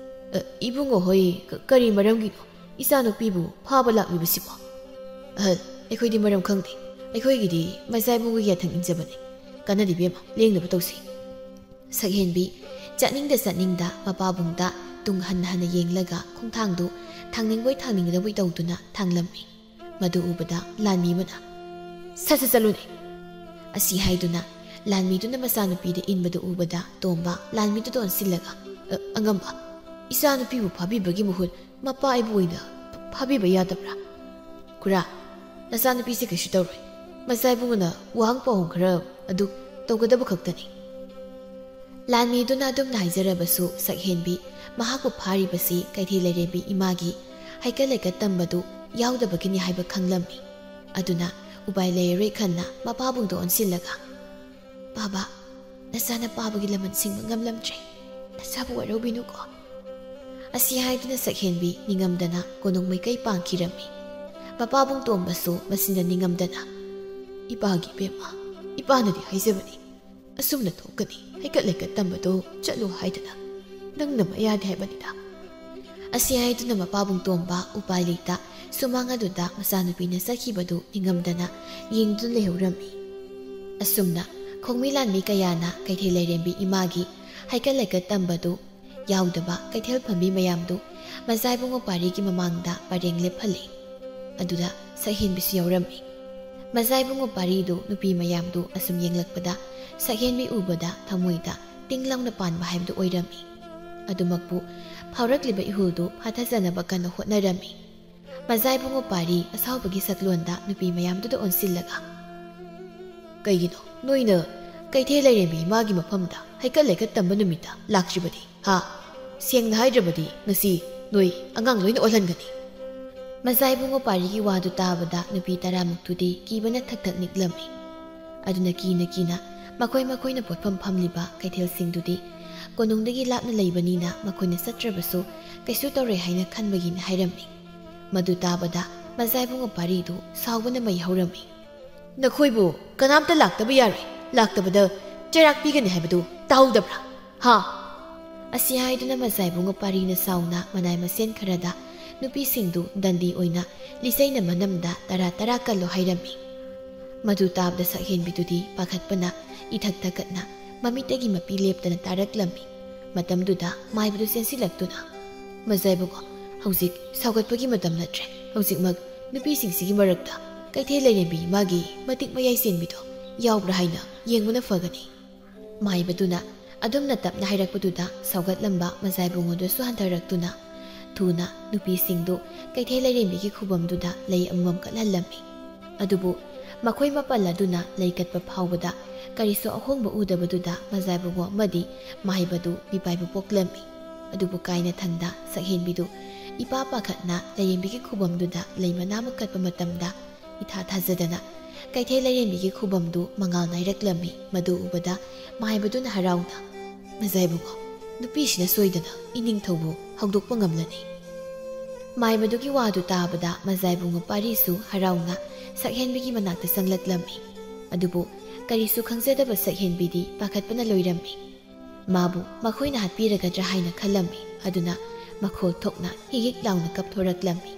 "ꯑ, ꯏꯕꯨꯡꯉꯣ ꯍꯣꯏ ꯀ-, ꯀꯔꯤ ꯃꯔꯝꯒꯤꯅꯣ ꯏꯆꯥꯅꯨꯄꯤꯕꯨ ꯐꯥꯕ ꯂꯥꯛꯂꯤꯕꯁꯤꯕꯣ?" "ꯑꯍꯜ, ꯑꯩꯈꯣꯏꯗꯤ ꯃꯔꯝ ꯈꯪꯗꯦ꯫ ꯑꯩꯈꯣꯏꯒꯤꯗꯤ ꯃꯆꯥ ꯏꯕꯨꯡꯉꯣꯒꯤ ꯌꯥꯊꯪ ꯏꯟꯖꯕꯅꯤ꯫ ꯀꯥꯟꯅꯗꯦ ꯏꯕꯦꯝꯃ, ꯂꯦꯡꯗꯕ ꯇꯧꯁꯤ꯫" ꯁꯛꯍꯦꯟꯕꯤ ꯆꯠꯅꯤꯡꯗ ꯆꯠꯅꯤꯡꯗ ꯃꯄꯥꯕꯨꯡꯗ ꯇꯨꯡ ꯍꯟꯅ ꯍꯟꯅ ꯌꯦꯡꯂꯒ ꯈꯣꯡꯊꯥꯡꯗꯨ ꯊꯥꯡꯅꯤꯡꯕꯣꯏ ꯊꯥꯡꯅꯤꯡꯗꯕꯣꯏ ꯇꯧꯗꯨꯅ ꯊꯥꯡꯂꯝꯃꯤ꯫ ꯃꯗꯨ ꯎꯕꯗ ꯂꯥꯟꯃꯤ ꯑꯃꯅ, "ꯁꯠ ꯁꯠ ꯆꯠꯂꯨꯅꯦ!" ꯑꯁꯤ ꯍꯥꯏꯗꯨꯅ ꯂꯥꯟꯃꯤꯗꯨꯅ ꯃꯆꯥꯅꯨꯄꯤꯗ ꯏꯟꯕꯗꯨ ꯎꯕꯗ ꯇꯣꯝꯕ ꯂꯥꯟꯃꯤꯗꯨꯗ ꯑꯣꯟꯁꯤꯜꯂꯒ, "ꯑ, ꯑꯉꯝꯕ, ꯏꯆꯥꯅꯨꯄꯤꯕꯨ ꯐꯥꯕꯤꯕꯒꯤ ꯃꯍꯨꯠ ꯃꯄꯥ ꯑꯩꯕꯨ ꯑꯣꯏꯅ ꯐꯥꯕꯤꯕ ꯌꯥꯗꯕ꯭ꯔꯥ?" "ꯈꯨꯔꯥ, ꯅꯆꯥꯅꯨꯄꯤꯁꯦ ꯀꯩꯁꯨ ꯇꯧꯔꯣꯏ꯫ ꯃꯆꯥ ꯏꯕꯨꯡꯉꯣꯅ ꯋꯥꯍꯪ ꯄꯥꯎꯍꯪ ꯈꯔ ꯑꯗꯨ ꯇꯧꯒꯗꯕ ꯈꯛꯇꯅꯤ꯫" ꯂꯥꯟꯃꯤꯗꯨꯅ ꯑꯗꯨꯝꯅ ꯍꯥꯏꯖꯔꯕꯁꯨ, ꯁꯛꯍꯦꯟꯕꯤ ꯃꯍꯥꯛꯄꯨ ꯐꯥꯔꯤꯕꯁꯤ ꯀꯩꯊꯦꯜ ꯂꯩꯔꯦꯝꯕꯤ ꯏꯃꯥꯒꯤ ꯍꯩꯀꯠ ꯂꯩꯀꯠ ꯇꯝꯕꯗꯨ ꯌꯥꯎꯗꯕꯒꯤꯅꯤ ꯍꯥꯏꯕ ꯈꯪꯂꯝꯃꯤ꯫ ꯑꯗꯨꯅ ꯎꯄꯥꯏ ꯂꯩꯔꯔꯣꯏ ꯈꯟꯅ ꯃꯄꯥꯕꯨꯡꯗ ꯑꯣꯟꯁꯤꯜꯂꯒ, "ꯄꯥꯕ, ꯅꯆꯥꯅ ꯄꯥꯕꯒꯤ ꯂꯃꯟ ꯁꯤꯡꯕ ꯉꯝꯂꯝꯗ꯭ꯔꯦ꯫ ꯅꯆꯥꯕꯨ ꯋꯥꯔꯧꯕꯤꯅꯨꯀꯣ꯫" ꯑꯁꯤ ꯍꯥꯏꯗꯨꯅ ꯁꯛꯍꯦꯟꯕꯤ ꯅꯤꯡꯉꯝꯗꯅ ꯀꯣꯅꯨꯡ ꯃꯥꯏꯀꯩ ꯄꯥꯡꯈꯤꯔꯝꯃꯤ꯫ ꯃꯄꯥꯕꯨꯡ ꯇꯣꯝꯕꯁꯨ ꯃꯁꯤꯅ ꯅꯤꯡꯉꯝꯗꯅ, "ꯏꯄꯥꯒꯤ ꯏꯕꯦꯝꯃ, ꯏꯄꯥꯅꯗꯤ ꯍꯥꯏꯖꯕꯅꯤ, ꯑꯁꯨꯝꯅ ꯊꯣꯛꯀꯅꯤ, ꯍꯩꯀꯠ ꯂꯩꯀꯠ ꯇꯝꯕꯗꯣ ꯆꯠꯂꯨ ꯍꯥꯏꯗꯅ꯫ ꯅꯪꯅ ꯃꯌꯥꯗꯤ ꯍꯥꯏꯕꯅꯤꯗ꯫" ꯑꯁꯤ ꯍꯥꯏꯗꯨꯅ ꯃꯄꯥꯕꯨꯡ ꯇꯣꯝꯕ ꯎꯄꯥꯏ ꯂꯩꯇ ꯁꯨꯃꯥꯡ ꯑꯗꯨꯗ ꯃꯆꯥꯅꯨꯄꯤꯅ ꯆꯠꯈꯤꯕꯗꯨ ꯅꯤꯡꯉꯝꯗꯅ ꯌꯦꯡꯗꯨꯅ ꯂꯩꯍꯧꯔꯝꯃꯤ꯫ ꯑꯁꯨꯝꯅ ꯈꯣꯡꯃꯤ ꯂꯥꯟꯃꯤ ꯀꯌꯥꯅ ꯀꯩꯊꯦꯜ ꯂꯩꯔꯦꯝꯕꯤ ꯏꯃꯥꯒꯤ ꯍꯩꯀꯠ ꯂꯩꯀꯠ ꯇꯝꯕꯗꯨ ꯌꯥꯎꯗꯕ ꯀꯩꯊꯦꯜ ꯐꯝꯕꯤ ꯃꯌꯥꯝꯗꯨ ꯃꯆꯥ ꯏꯕꯨꯡꯉꯣ ꯄꯥꯔꯤꯒꯤ ꯃꯃꯥꯡꯗ ꯄꯔꯦꯡ ꯂꯦꯞꯍꯜꯂꯤ꯫ ꯑꯗꯨꯗ ꯁꯛꯍꯦꯟꯕꯤꯁꯨ ꯌꯥꯎꯔꯝꯃꯤ꯫ ꯃꯆꯥ ꯏꯕꯨꯡꯉꯣ ꯄꯥꯔꯤꯗꯨ ꯅꯨꯄꯤ ꯃꯌꯥꯝꯗꯨ ꯑꯁꯨꯝ ꯌꯦꯡꯂꯛꯄꯗ ꯁꯛꯍꯦꯟꯕꯤ ꯎꯕꯗ ꯊꯃꯣꯏꯗ ꯇꯤꯡ ꯂꯥꯎꯅ ꯄꯥꯟꯕ ꯍꯥꯏꯕꯗꯨ ꯑꯣꯏꯔꯝꯃꯤ꯫ ꯑꯗꯨꯃꯛꯄꯨ ꯐꯥꯎꯔꯛꯂꯤꯕ ꯏꯍꯨꯜꯗꯨ ꯐꯥꯊꯖꯅꯕ ꯀꯟꯅ ꯍꯣꯠꯅꯔꯝꯃꯤ꯫ ꯃꯆꯥ ꯏꯕꯨꯡꯉꯣ ꯄꯥꯔꯤ ꯑꯁꯥꯎꯕꯒꯤ ꯁꯛꯂꯣꯟꯗ ꯅꯨꯄꯤ ꯃꯌꯥꯝꯗꯨꯗ ꯑꯣꯟꯁꯤꯜꯂꯒ, "ꯀꯩꯒꯤꯅꯣ ꯅꯣꯏꯅ ꯀꯩꯊꯦꯜ ꯂꯩꯔꯦꯝꯕꯤ ꯏꯃꯥꯒꯤ ꯃꯐꯝꯗ ꯍꯩꯀꯠ ꯂꯩꯀꯠ ꯇꯝꯕ ꯅꯨꯃꯤꯠꯇ ꯂꯥꯛꯇ꯭ꯔꯤꯕꯗꯤ, ꯍꯥ? ꯁꯦꯡꯅ ꯍꯥꯏꯗ꯭ꯔꯕꯗꯤ ꯉꯁꯤ ꯅꯣꯏ ꯑꯉꯥꯡ ꯂꯣꯏꯅ ꯑꯣꯜꯍꯟꯒꯅꯤ꯫" ꯃꯆꯥ ꯏꯕꯨꯡꯉꯣ ꯄꯥꯔꯤꯒꯤ ꯋꯥꯗꯨ ꯇꯥꯕꯗ ꯅꯨꯄꯤ ꯇꯔꯥꯃꯨꯛꯇꯨꯗꯤ ꯀꯤꯕꯅ ꯊꯛ ꯊꯛ ꯅꯤꯛꯂꯝꯃꯤ꯫ ꯑꯗꯨꯅ ꯀꯤꯅ ꯀꯤꯅ ꯃꯈꯣꯏ ꯃꯈꯣꯏꯅ ꯄꯣꯠꯐꯝ ꯐꯝꯂꯤꯕ ꯀꯩꯊꯦꯜꯁꯤꯡꯗꯨꯗꯤ ꯀꯣꯅꯨꯡꯗꯒꯤ ꯂꯥꯞꯅ ꯂꯩꯕꯅꯤꯅ ꯃꯈꯣꯏꯅ ꯆꯠꯇ꯭ꯔꯕꯁꯨ ꯀꯩꯁꯨ ꯇꯧꯔꯣꯏ ꯍꯥꯏꯅ ꯈꯟꯕꯒꯤꯅꯤ ꯍꯥꯏꯔꯝꯃꯤ꯫ ꯃꯗꯨ ꯇꯥꯕꯗ ꯃꯆꯥ ꯏꯕꯨꯡꯉꯣ ꯄꯥꯔꯤꯗꯨ ꯁꯥꯎꯕꯅ ꯃꯩ ꯍꯧꯔꯝꯃꯤ꯫ "ꯅꯈꯣꯏꯕꯨ ꯀꯅꯥꯝꯇ ꯂꯥꯛꯇꯕ ꯌꯥꯔꯣꯏ, ꯂꯥꯛꯇꯕꯗ ꯆꯩꯔꯥꯛ ꯄꯤꯒꯅꯤ ꯍꯥꯏꯕꯗꯨ ꯇꯥꯍꯧꯗꯕ꯭ꯔꯥ? ꯍꯥ?" ꯑꯁꯤ ꯍꯥꯏꯗꯨꯅ ꯃꯖꯥꯏꯕꯨꯡꯉꯣ ꯄꯥꯔꯤꯅ ꯁꯥꯎꯅ ꯃꯅꯥꯏ ꯃꯁꯦꯟ ꯈꯔꯗ ꯅꯨꯄꯤꯁꯤꯡꯗꯨ ꯗꯟꯗꯤ ꯑꯣꯏꯅ ꯂꯤꯆꯩꯅ ꯃꯅꯝꯗ ꯇꯔꯥ ꯇꯔꯥ ꯀꯜꯂꯣ ꯍꯥꯏꯔꯝꯃꯤ꯫ ꯃꯗꯨ ꯇꯥꯕꯗ ꯁꯛꯍꯦꯟꯕꯤꯗꯨꯗꯤ ꯄꯥꯈꯠꯄꯅ ꯏꯊꯛ ꯊꯛꯀꯠꯅ ꯃꯃꯤꯠꯇꯒꯤ ꯃꯄꯤ ꯂꯦꯞꯇꯅ ꯇꯥꯔꯛꯂꯝꯃꯤ꯫ ꯃꯇꯝꯗꯨꯗ ꯃꯥꯏꯕꯗꯨ ꯆꯦꯟꯁꯤꯜꯂꯛꯇꯨꯅ, "ꯃꯖꯥꯏꯕꯨꯡꯉꯣ, ꯍꯧꯖꯤꯛ ꯁꯥꯎꯒꯠꯄꯒꯤ ꯃꯇꯝ ꯅꯠꯇ꯭ꯔꯦ꯫ ꯍꯧꯖꯤꯛꯃꯛ ꯅꯨꯄꯤꯁꯤꯡꯁꯤꯒꯤ ꯃꯔꯛꯇ ꯀꯩꯊꯦꯜ ꯂꯩꯔꯦꯝꯕꯤ ꯏꯃꯥꯒꯤ ꯃꯇꯤꯛ ꯃꯌꯥꯏ ꯆꯦꯟꯕꯤꯗꯣ ꯌꯥꯎꯕ꯭ꯔꯥ ꯍꯥꯏꯅ ꯌꯦꯡꯕꯅ ꯐꯒꯅꯤ"꯫ ꯃꯥꯏꯕꯗꯨꯅ ꯑꯗꯨꯝꯅ ꯇꯞꯅ ꯍꯥꯏꯔꯛꯄꯗꯨꯗ ꯁꯥꯎꯒꯠꯂꯝꯕ ꯃꯖꯥꯏꯕꯨꯡꯉꯣꯗꯨꯁꯨ ꯍꯟꯊꯔꯛꯇꯨꯅ ꯊꯨꯅ ꯅꯨꯄꯤꯁꯤꯡꯗꯨ ꯀꯩꯊꯦꯜ ꯂꯩꯔꯦꯝꯕꯤꯒꯤ ꯈꯨꯕꯝꯗꯨꯗ ꯂꯩ ꯑꯃꯃꯝ ꯀꯠꯍꯜꯂꯝꯃꯤ꯫ ꯑꯗꯨꯕꯨ ꯃꯈꯣꯏ ꯃꯥꯄꯜ ꯑꯗꯨꯅ ꯂꯩ ꯀꯠꯄ ꯐꯥꯎꯕꯗ ꯀꯔꯤꯁꯨ ꯑꯍꯣꯡꯕ ꯎꯗꯕꯗꯨꯗ ꯃꯖꯥꯏꯕꯨꯡꯉꯣ ꯑꯃꯗꯤ ꯃꯥꯏꯕꯗꯨ ꯃꯤꯄꯥꯏꯕ ꯄꯣꯛꯂꯝꯃꯤ꯫ ꯑꯗꯨꯕꯨ ꯀꯥꯏꯅ ꯊꯪꯗ ꯁꯛꯍꯦꯟꯕꯤꯗꯨ ꯏꯄꯥ ꯄꯥꯈꯠꯅ ꯂꯩꯔꯦꯝꯕꯤꯒꯤ ꯈꯨꯕꯝꯗꯨꯗ ꯂꯩ ꯃꯅꯥ ꯑꯃ ꯀꯠꯄ ꯃꯇꯝꯗ ꯏꯊꯥ ꯊꯥꯖꯗꯅ ꯀꯩꯊꯦꯜ ꯂꯩꯔꯦꯝꯕꯤꯒꯤ ꯈꯨꯕꯝꯗꯨ ꯃꯉꯥꯜ ꯅꯥꯏꯔꯛꯂꯝꯃꯤ꯫ ꯃꯗꯨ ꯎꯕꯗ ꯃꯥꯏꯕꯗꯨꯅ ꯍꯔꯥꯎꯅ, "ꯃꯖꯥꯏꯕꯨꯡꯉꯣ, ꯅꯨꯄꯤꯁꯤꯅ ꯁꯣꯏꯗꯅ ꯏꯅꯤꯡꯊꯧꯕꯨ ꯍꯧꯗꯣꯛꯄ ꯉꯝꯂꯅꯤ"꯫ ꯃꯥꯏꯕꯗꯨꯒꯤ ꯋꯥꯗꯨ ꯇꯥꯕꯗ ꯃꯖꯥꯏꯕꯨꯡꯉꯣ ꯄꯥꯔꯤꯁꯨ ꯍꯔꯥꯎꯅ ꯁꯛꯍꯦꯟꯕꯤꯒꯤ ꯃꯅꯥꯛꯇ ꯆꯪꯂꯛꯂꯝꯃꯤ꯫ ꯑꯗꯨꯕꯨ ꯀꯔꯤꯁꯨ ꯈꯪꯖꯗꯕ ꯁꯛꯍꯦꯟꯕꯤꯗꯤ ꯄꯥꯈꯠꯄꯅ ꯂꯣꯏꯔꯝꯃꯤ꯫ ꯃꯥꯕꯨ ꯃꯈꯣꯏꯅ ꯍꯥꯠꯄꯤꯔꯒꯗ꯭ꯔꯥ ꯍꯥꯏꯅ ꯈꯜꯂꯝꯃꯤ꯫ ꯑꯗꯨꯅ ꯃꯈꯣꯜ ꯊꯣꯛꯅ ꯍꯤꯒꯤꯛ ꯂꯥꯎꯅ ꯀꯞꯊꯣꯔꯛꯂꯝꯃꯤ꯫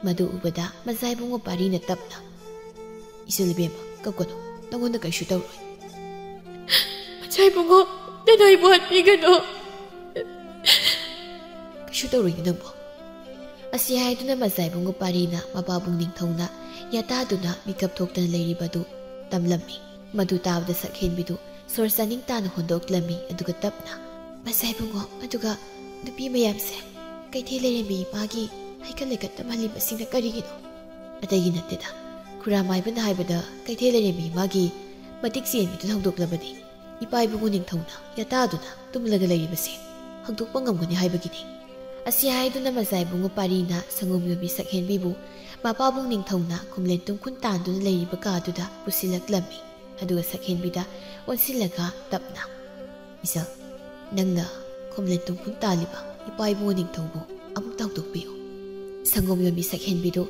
ꯃꯗꯨ ꯎꯕꯗ ꯃꯖꯥꯏꯕꯨꯡꯉꯣ ꯄꯥꯔꯤꯅ ꯇꯞꯅ, "ꯏꯆꯜ ꯏꯕꯦꯝꯃ, ꯀꯞꯀꯅꯨ, ꯅꯪꯉꯣꯟꯗ ꯀꯩꯁꯨ ꯇꯧꯔꯣꯏ"꯫ "ꯃꯖꯥꯏꯕꯨꯡꯉꯣ, ꯅꯅꯥꯏꯕꯨ ꯍꯥꯠꯄꯤꯒꯅꯨ"꯫ "ꯀꯩꯁꯨ ꯇꯧꯔꯣꯏꯅꯦ ꯅꯪꯕꯨ"꯫ ꯑꯁꯤ ꯍꯥꯏꯗꯨꯅ ꯃꯖꯥꯏꯕꯨꯡꯉꯣ ꯄꯥꯔꯤꯅ ꯃꯄꯥꯕꯨꯡ ꯅꯤꯡꯊꯧꯅ ꯌꯥꯇꯥꯗꯨꯅ ꯃꯤꯀꯞ ꯊꯣꯛꯇꯅ ꯂꯩꯔꯤꯕꯗꯨ ꯇꯝꯂꯝꯃꯤ꯫ ꯃꯗꯨ ꯇꯥꯕꯗ ꯁꯛꯍꯦꯟꯕꯤꯗꯨ ꯁꯣꯔ ꯆꯥꯅꯤꯡ ꯇꯥꯅ ꯍꯣꯟꯗꯣꯛꯂꯝꯃꯤ꯫ ꯑꯗꯨꯒ ꯇꯞꯅ, "ꯃꯖꯥꯏꯕꯨꯡꯉꯣ, ꯑꯗꯨꯒ ꯅꯨꯄꯤ ꯃꯌꯥꯝꯁꯦ ꯀꯩꯊꯦꯜ ꯂꯩꯔꯦꯝꯕꯤ ꯏꯃꯥꯒꯤ ꯍꯩꯀꯠ ꯂꯩꯀꯠ ꯇꯝꯍꯜꯂꯤꯕꯁꯤꯅ ꯀꯔꯤꯒꯤꯅꯣ?" "ꯑꯇꯩꯒꯤ ꯅꯠꯇꯦꯗ, ꯈꯨꯔꯥ ꯃꯥꯏꯕꯅ ꯍꯥꯏꯕꯗ ꯀꯩꯊꯦꯜ ꯂꯩꯔꯦꯝꯕꯤ ꯏꯃꯥꯒꯤ ꯃꯇꯤꯛ ꯆꯦꯟꯕꯤꯗꯨꯅ ꯍꯧꯗꯣꯛꯂꯕꯗꯤ ꯏꯄꯥ ꯏꯕꯨꯡꯉꯣ ꯅꯤꯡꯊꯧꯅ ꯌꯥꯇꯥꯗꯨꯅ ꯇꯨꯝꯂꯒ ꯂꯩꯔꯤꯕꯁꯦ ꯍꯧꯗꯣꯛꯄ ꯉꯝꯒꯅꯤ ꯍꯥꯏꯕꯒꯤꯅꯤ"꯫ ꯑꯁꯤ ꯍꯥꯏꯗꯨꯅ ꯃꯖꯥꯏꯕꯨꯡꯉꯣ ꯄꯥꯔꯤꯅ ꯁꯪꯒꯣꯝ ꯌꯣꯟꯕꯤ ꯁꯛꯍꯦꯟꯕꯤꯕꯨ ꯃꯄꯥꯕꯨꯡ ꯅꯤꯡꯊꯧꯅ ꯈꯨꯝꯂꯦꯟ ꯇꯨꯝꯈꯨꯟ ꯇꯥꯟꯗꯨꯅ ꯂꯩꯔꯤꯕ ꯀꯥꯗꯨꯗ ꯄꯨꯁꯤꯜꯂꯛꯂꯝꯃꯤ꯫ ꯑꯗꯨꯒ ꯁꯛꯍꯦꯟꯕꯤꯗ ꯑꯣꯟꯁꯤꯜꯂꯒ ꯇꯞꯅ, "ꯏꯆꯜ, ꯅꯪꯅ ꯈꯨꯝꯂꯦꯟ ꯇꯨꯝꯈꯨꯟ ꯇꯥꯜꯂꯤꯕ ꯏꯄꯥ ꯏꯕꯨꯡꯉꯣ ꯅꯤꯡꯊꯧꯕꯨ ꯑꯃꯨꯛꯇ ꯍꯧꯗꯣꯛꯄꯤꯌꯨ"꯫ ꯁꯪꯒꯣꯝ ꯌꯣꯟꯕꯤ ꯁꯛꯍꯦꯟꯕꯤꯗꯨ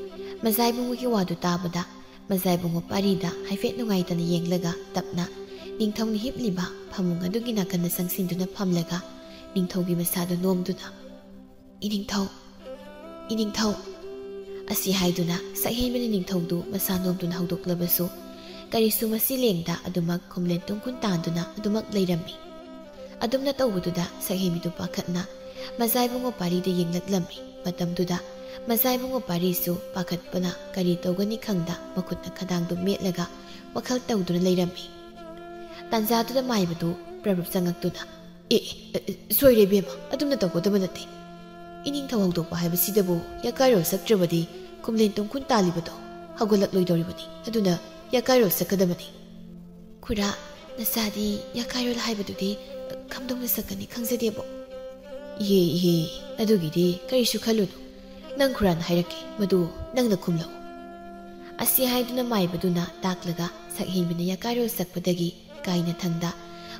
ꯃꯖꯥꯏꯕꯨꯡꯉꯣꯒꯤ ꯋꯥꯗꯨ ꯇꯥꯕꯗ ꯃꯖꯥꯏꯕꯨꯡꯉꯣ ꯄꯥꯔꯤꯗ ꯍꯥꯏꯐꯦꯠ ꯅꯨꯡꯉꯥꯏꯇꯅ ꯌꯦꯡꯂꯒ ꯇꯞꯅ ꯅꯤꯡꯊꯧꯅ ꯍꯤꯞꯂꯤꯕ ꯐꯃꯨꯡ ꯑꯗꯨꯒꯤ ꯅꯥꯀꯟꯗ ꯆꯪꯁꯤꯟꯗꯨꯅ ꯐꯝꯂꯒ ꯅꯤꯡꯊꯧꯒꯤ ꯃꯁꯥꯗꯨ ꯅꯣꯝꯗꯨꯅ, "ꯏꯅꯤꯡꯊꯧ, ꯏꯅꯤꯡꯊꯧ" ꯑꯁꯤ ꯍꯥꯏꯗꯨꯅ ꯁꯛꯍꯦꯟꯕꯅ ꯅꯤꯡꯊꯧꯗꯨ ꯃꯁꯥ ꯅꯣꯝꯗꯨꯅ ꯍꯧꯗꯣꯛꯂꯕꯁꯨ ꯀꯔꯤꯁꯨ ꯃꯁꯤ ꯂꯦꯡꯗ ꯑꯗꯨꯃꯛ ꯈꯨꯝꯂꯦꯟ ꯇꯨꯡꯈꯨꯟ ꯇꯥꯟꯗꯨꯅ ꯑꯗꯨꯃꯛ ꯂꯩꯔꯝꯃꯤ꯫ ꯑꯗꯨꯝꯅ ꯇꯧꯕꯗꯨꯗ ꯁꯛꯍꯦꯟꯕꯤꯗꯨ ꯄꯥꯈꯠꯅ ꯃꯖꯥꯏꯕꯨꯡꯉꯣ ꯄꯥꯔꯤꯗ ꯌꯦꯡꯂꯛꯂꯝꯃꯤ꯫ ꯃꯇꯝꯗꯨꯗ ꯃꯖꯥꯏꯕꯨꯡꯉꯣ ꯄꯥꯔꯤꯁꯨ ꯄꯥꯈꯠꯄꯅ ꯀꯔꯤ ꯇꯧꯒꯅꯤ ꯈꯪꯗ ꯃꯈꯨꯠꯅ ꯈꯗꯥꯡꯗꯨ ꯃꯦꯠꯂꯒ ꯋꯥꯈꯜ ꯇꯧꯗꯨꯅ ꯂꯩꯔꯝꯃꯤ꯫ ꯇꯥꯟꯖꯥꯗꯨꯗ ꯃꯥꯏꯕꯗꯨ ꯄ꯭ꯔꯞ ꯄ꯭ꯔꯞ ꯆꯪꯉꯛꯇꯨꯅ, "ꯑꯦ, ꯑꯦ, ꯑꯦ, ꯁꯣꯏꯔꯦ ꯏꯕꯦꯝꯃ, ꯑꯗꯨꯝꯅ ꯇꯧꯒꯗꯕ ꯅꯠꯇꯦ꯫ ꯏꯅꯤꯡꯊꯧ ꯍꯧꯗꯣꯛꯄ ꯍꯥꯏꯕꯁꯤꯗꯕꯨ ꯌꯥꯀꯥꯏꯔꯣꯜ ꯁꯛꯇ꯭ꯔꯕꯗꯤ ꯈꯨꯝꯂꯦꯟ ꯇꯨꯡꯈꯨꯟ ꯇꯥꯜꯂꯤꯕꯗꯣ ꯍꯧꯒꯠꯂꯛꯂꯣꯏꯗꯧꯔꯤꯕꯅꯤ꯫ ꯑꯗꯨꯅ ꯌꯥꯀꯥꯏꯔꯣꯜ ꯁꯛꯀꯗꯕꯅꯤ꯫" "ꯈꯨꯔꯥ, ꯅꯆꯥꯗꯤ ꯌꯥꯀꯥꯏꯔꯣꯜ ꯍꯥꯏꯕꯗꯨꯗꯤ ꯀꯝꯗꯧꯅ ꯁꯛꯀꯅꯤ ꯈꯪꯖꯗꯦꯕꯣ꯫" "ꯏꯍꯦ, ꯏꯍꯦ, ꯑꯗꯨꯒꯤꯗꯤ ꯀꯔꯤꯁꯨ ꯈꯜꯂꯨꯅꯨ꯫ ꯅꯪ ꯈꯨꯔꯥꯅ ꯍꯥꯏꯔꯛꯀꯦ, ꯃꯗꯨ ꯅꯪꯅ ꯈꯨꯝꯂꯛꯎ꯫" ꯑꯁꯤ ꯍꯥꯏꯗꯨꯅ ꯃꯥꯏꯕꯗꯨꯅ ꯇꯥꯛꯂꯒ ꯁꯛꯍꯦꯟꯕꯤꯅ ꯌꯥꯀꯥꯏꯔꯣꯜ ꯁꯛꯄꯗꯒꯤ ꯀꯥꯏꯅꯊꯪꯗ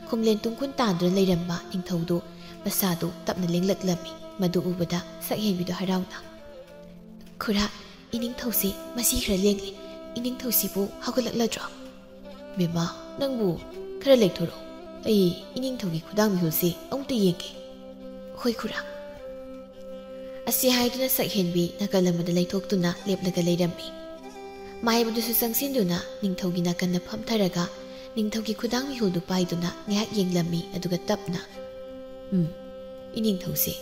ꯈꯨꯝꯂꯦꯟ ꯇꯨꯡꯈꯨꯟ ꯇꯥꯟꯗꯨꯅ ꯂꯩꯔꯝꯕ ꯅꯤꯡꯊꯧꯗꯨ ꯃꯁꯥꯗꯨ ꯇꯞꯅ ꯂꯦꯡꯂꯛꯂꯝꯃꯤ꯫ ꯃꯗꯨ ꯎꯕꯗ ꯁꯛꯍꯦꯟꯕꯤꯗꯨ ꯍꯔꯥꯎꯅ, "ꯈꯨꯔꯥ, ꯏꯅꯤꯡꯊꯧꯁꯤ ꯃꯁꯤ ꯈꯔ ꯂꯦꯡꯂꯦ꯫ ꯏꯅꯤꯡꯊꯧꯁꯤꯕꯨ ꯍꯧꯒꯠꯂꯛꯂꯗ꯭ꯔꯣ?" "ꯕꯦꯝꯃ, ꯅꯪꯕꯨ ꯈꯔ ꯂꯩꯊꯣꯔꯛꯎ꯫ ꯑꯩ ꯏꯅꯤꯡꯊꯧꯒꯤ ꯈꯨꯗꯥꯡ ꯃꯤꯍꯨꯜꯁꯤ ꯑꯃꯨꯛꯇ ꯌꯦꯡꯒꯦ꯫" "ꯍꯣꯏ ꯈꯨꯔꯥ꯫" ꯑꯁꯤ ꯍꯥꯏꯗꯨꯅ ꯁꯛꯍꯦꯟꯕꯤ ꯅꯥꯀꯜ ꯑꯃꯗ ꯂꯩꯊꯣꯛꯇꯨꯅ ꯂꯦꯞꯂꯒ ꯂꯩꯔꯝꯃꯤ꯫ ꯃꯥꯏꯕꯗꯨꯁꯨ ꯆꯪꯁꯤꯟꯗꯨꯅ ꯅꯤꯡꯊꯧꯒꯤ ꯅꯥꯀꯟꯗ ꯐꯝꯊꯔꯒ ꯅꯤꯡꯊꯧꯒꯤ ꯈꯨꯗꯥꯡ ꯃꯤꯍꯨꯜꯗꯨ ꯄꯥꯏꯗꯨꯅ ꯉꯥꯏꯍꯥꯛ ꯌꯦꯡꯂꯝꯃꯤ, ꯑꯗꯨꯒ ꯇꯞꯅ, "ꯎꯝ, ꯏꯅꯤꯡꯊꯧꯁꯦ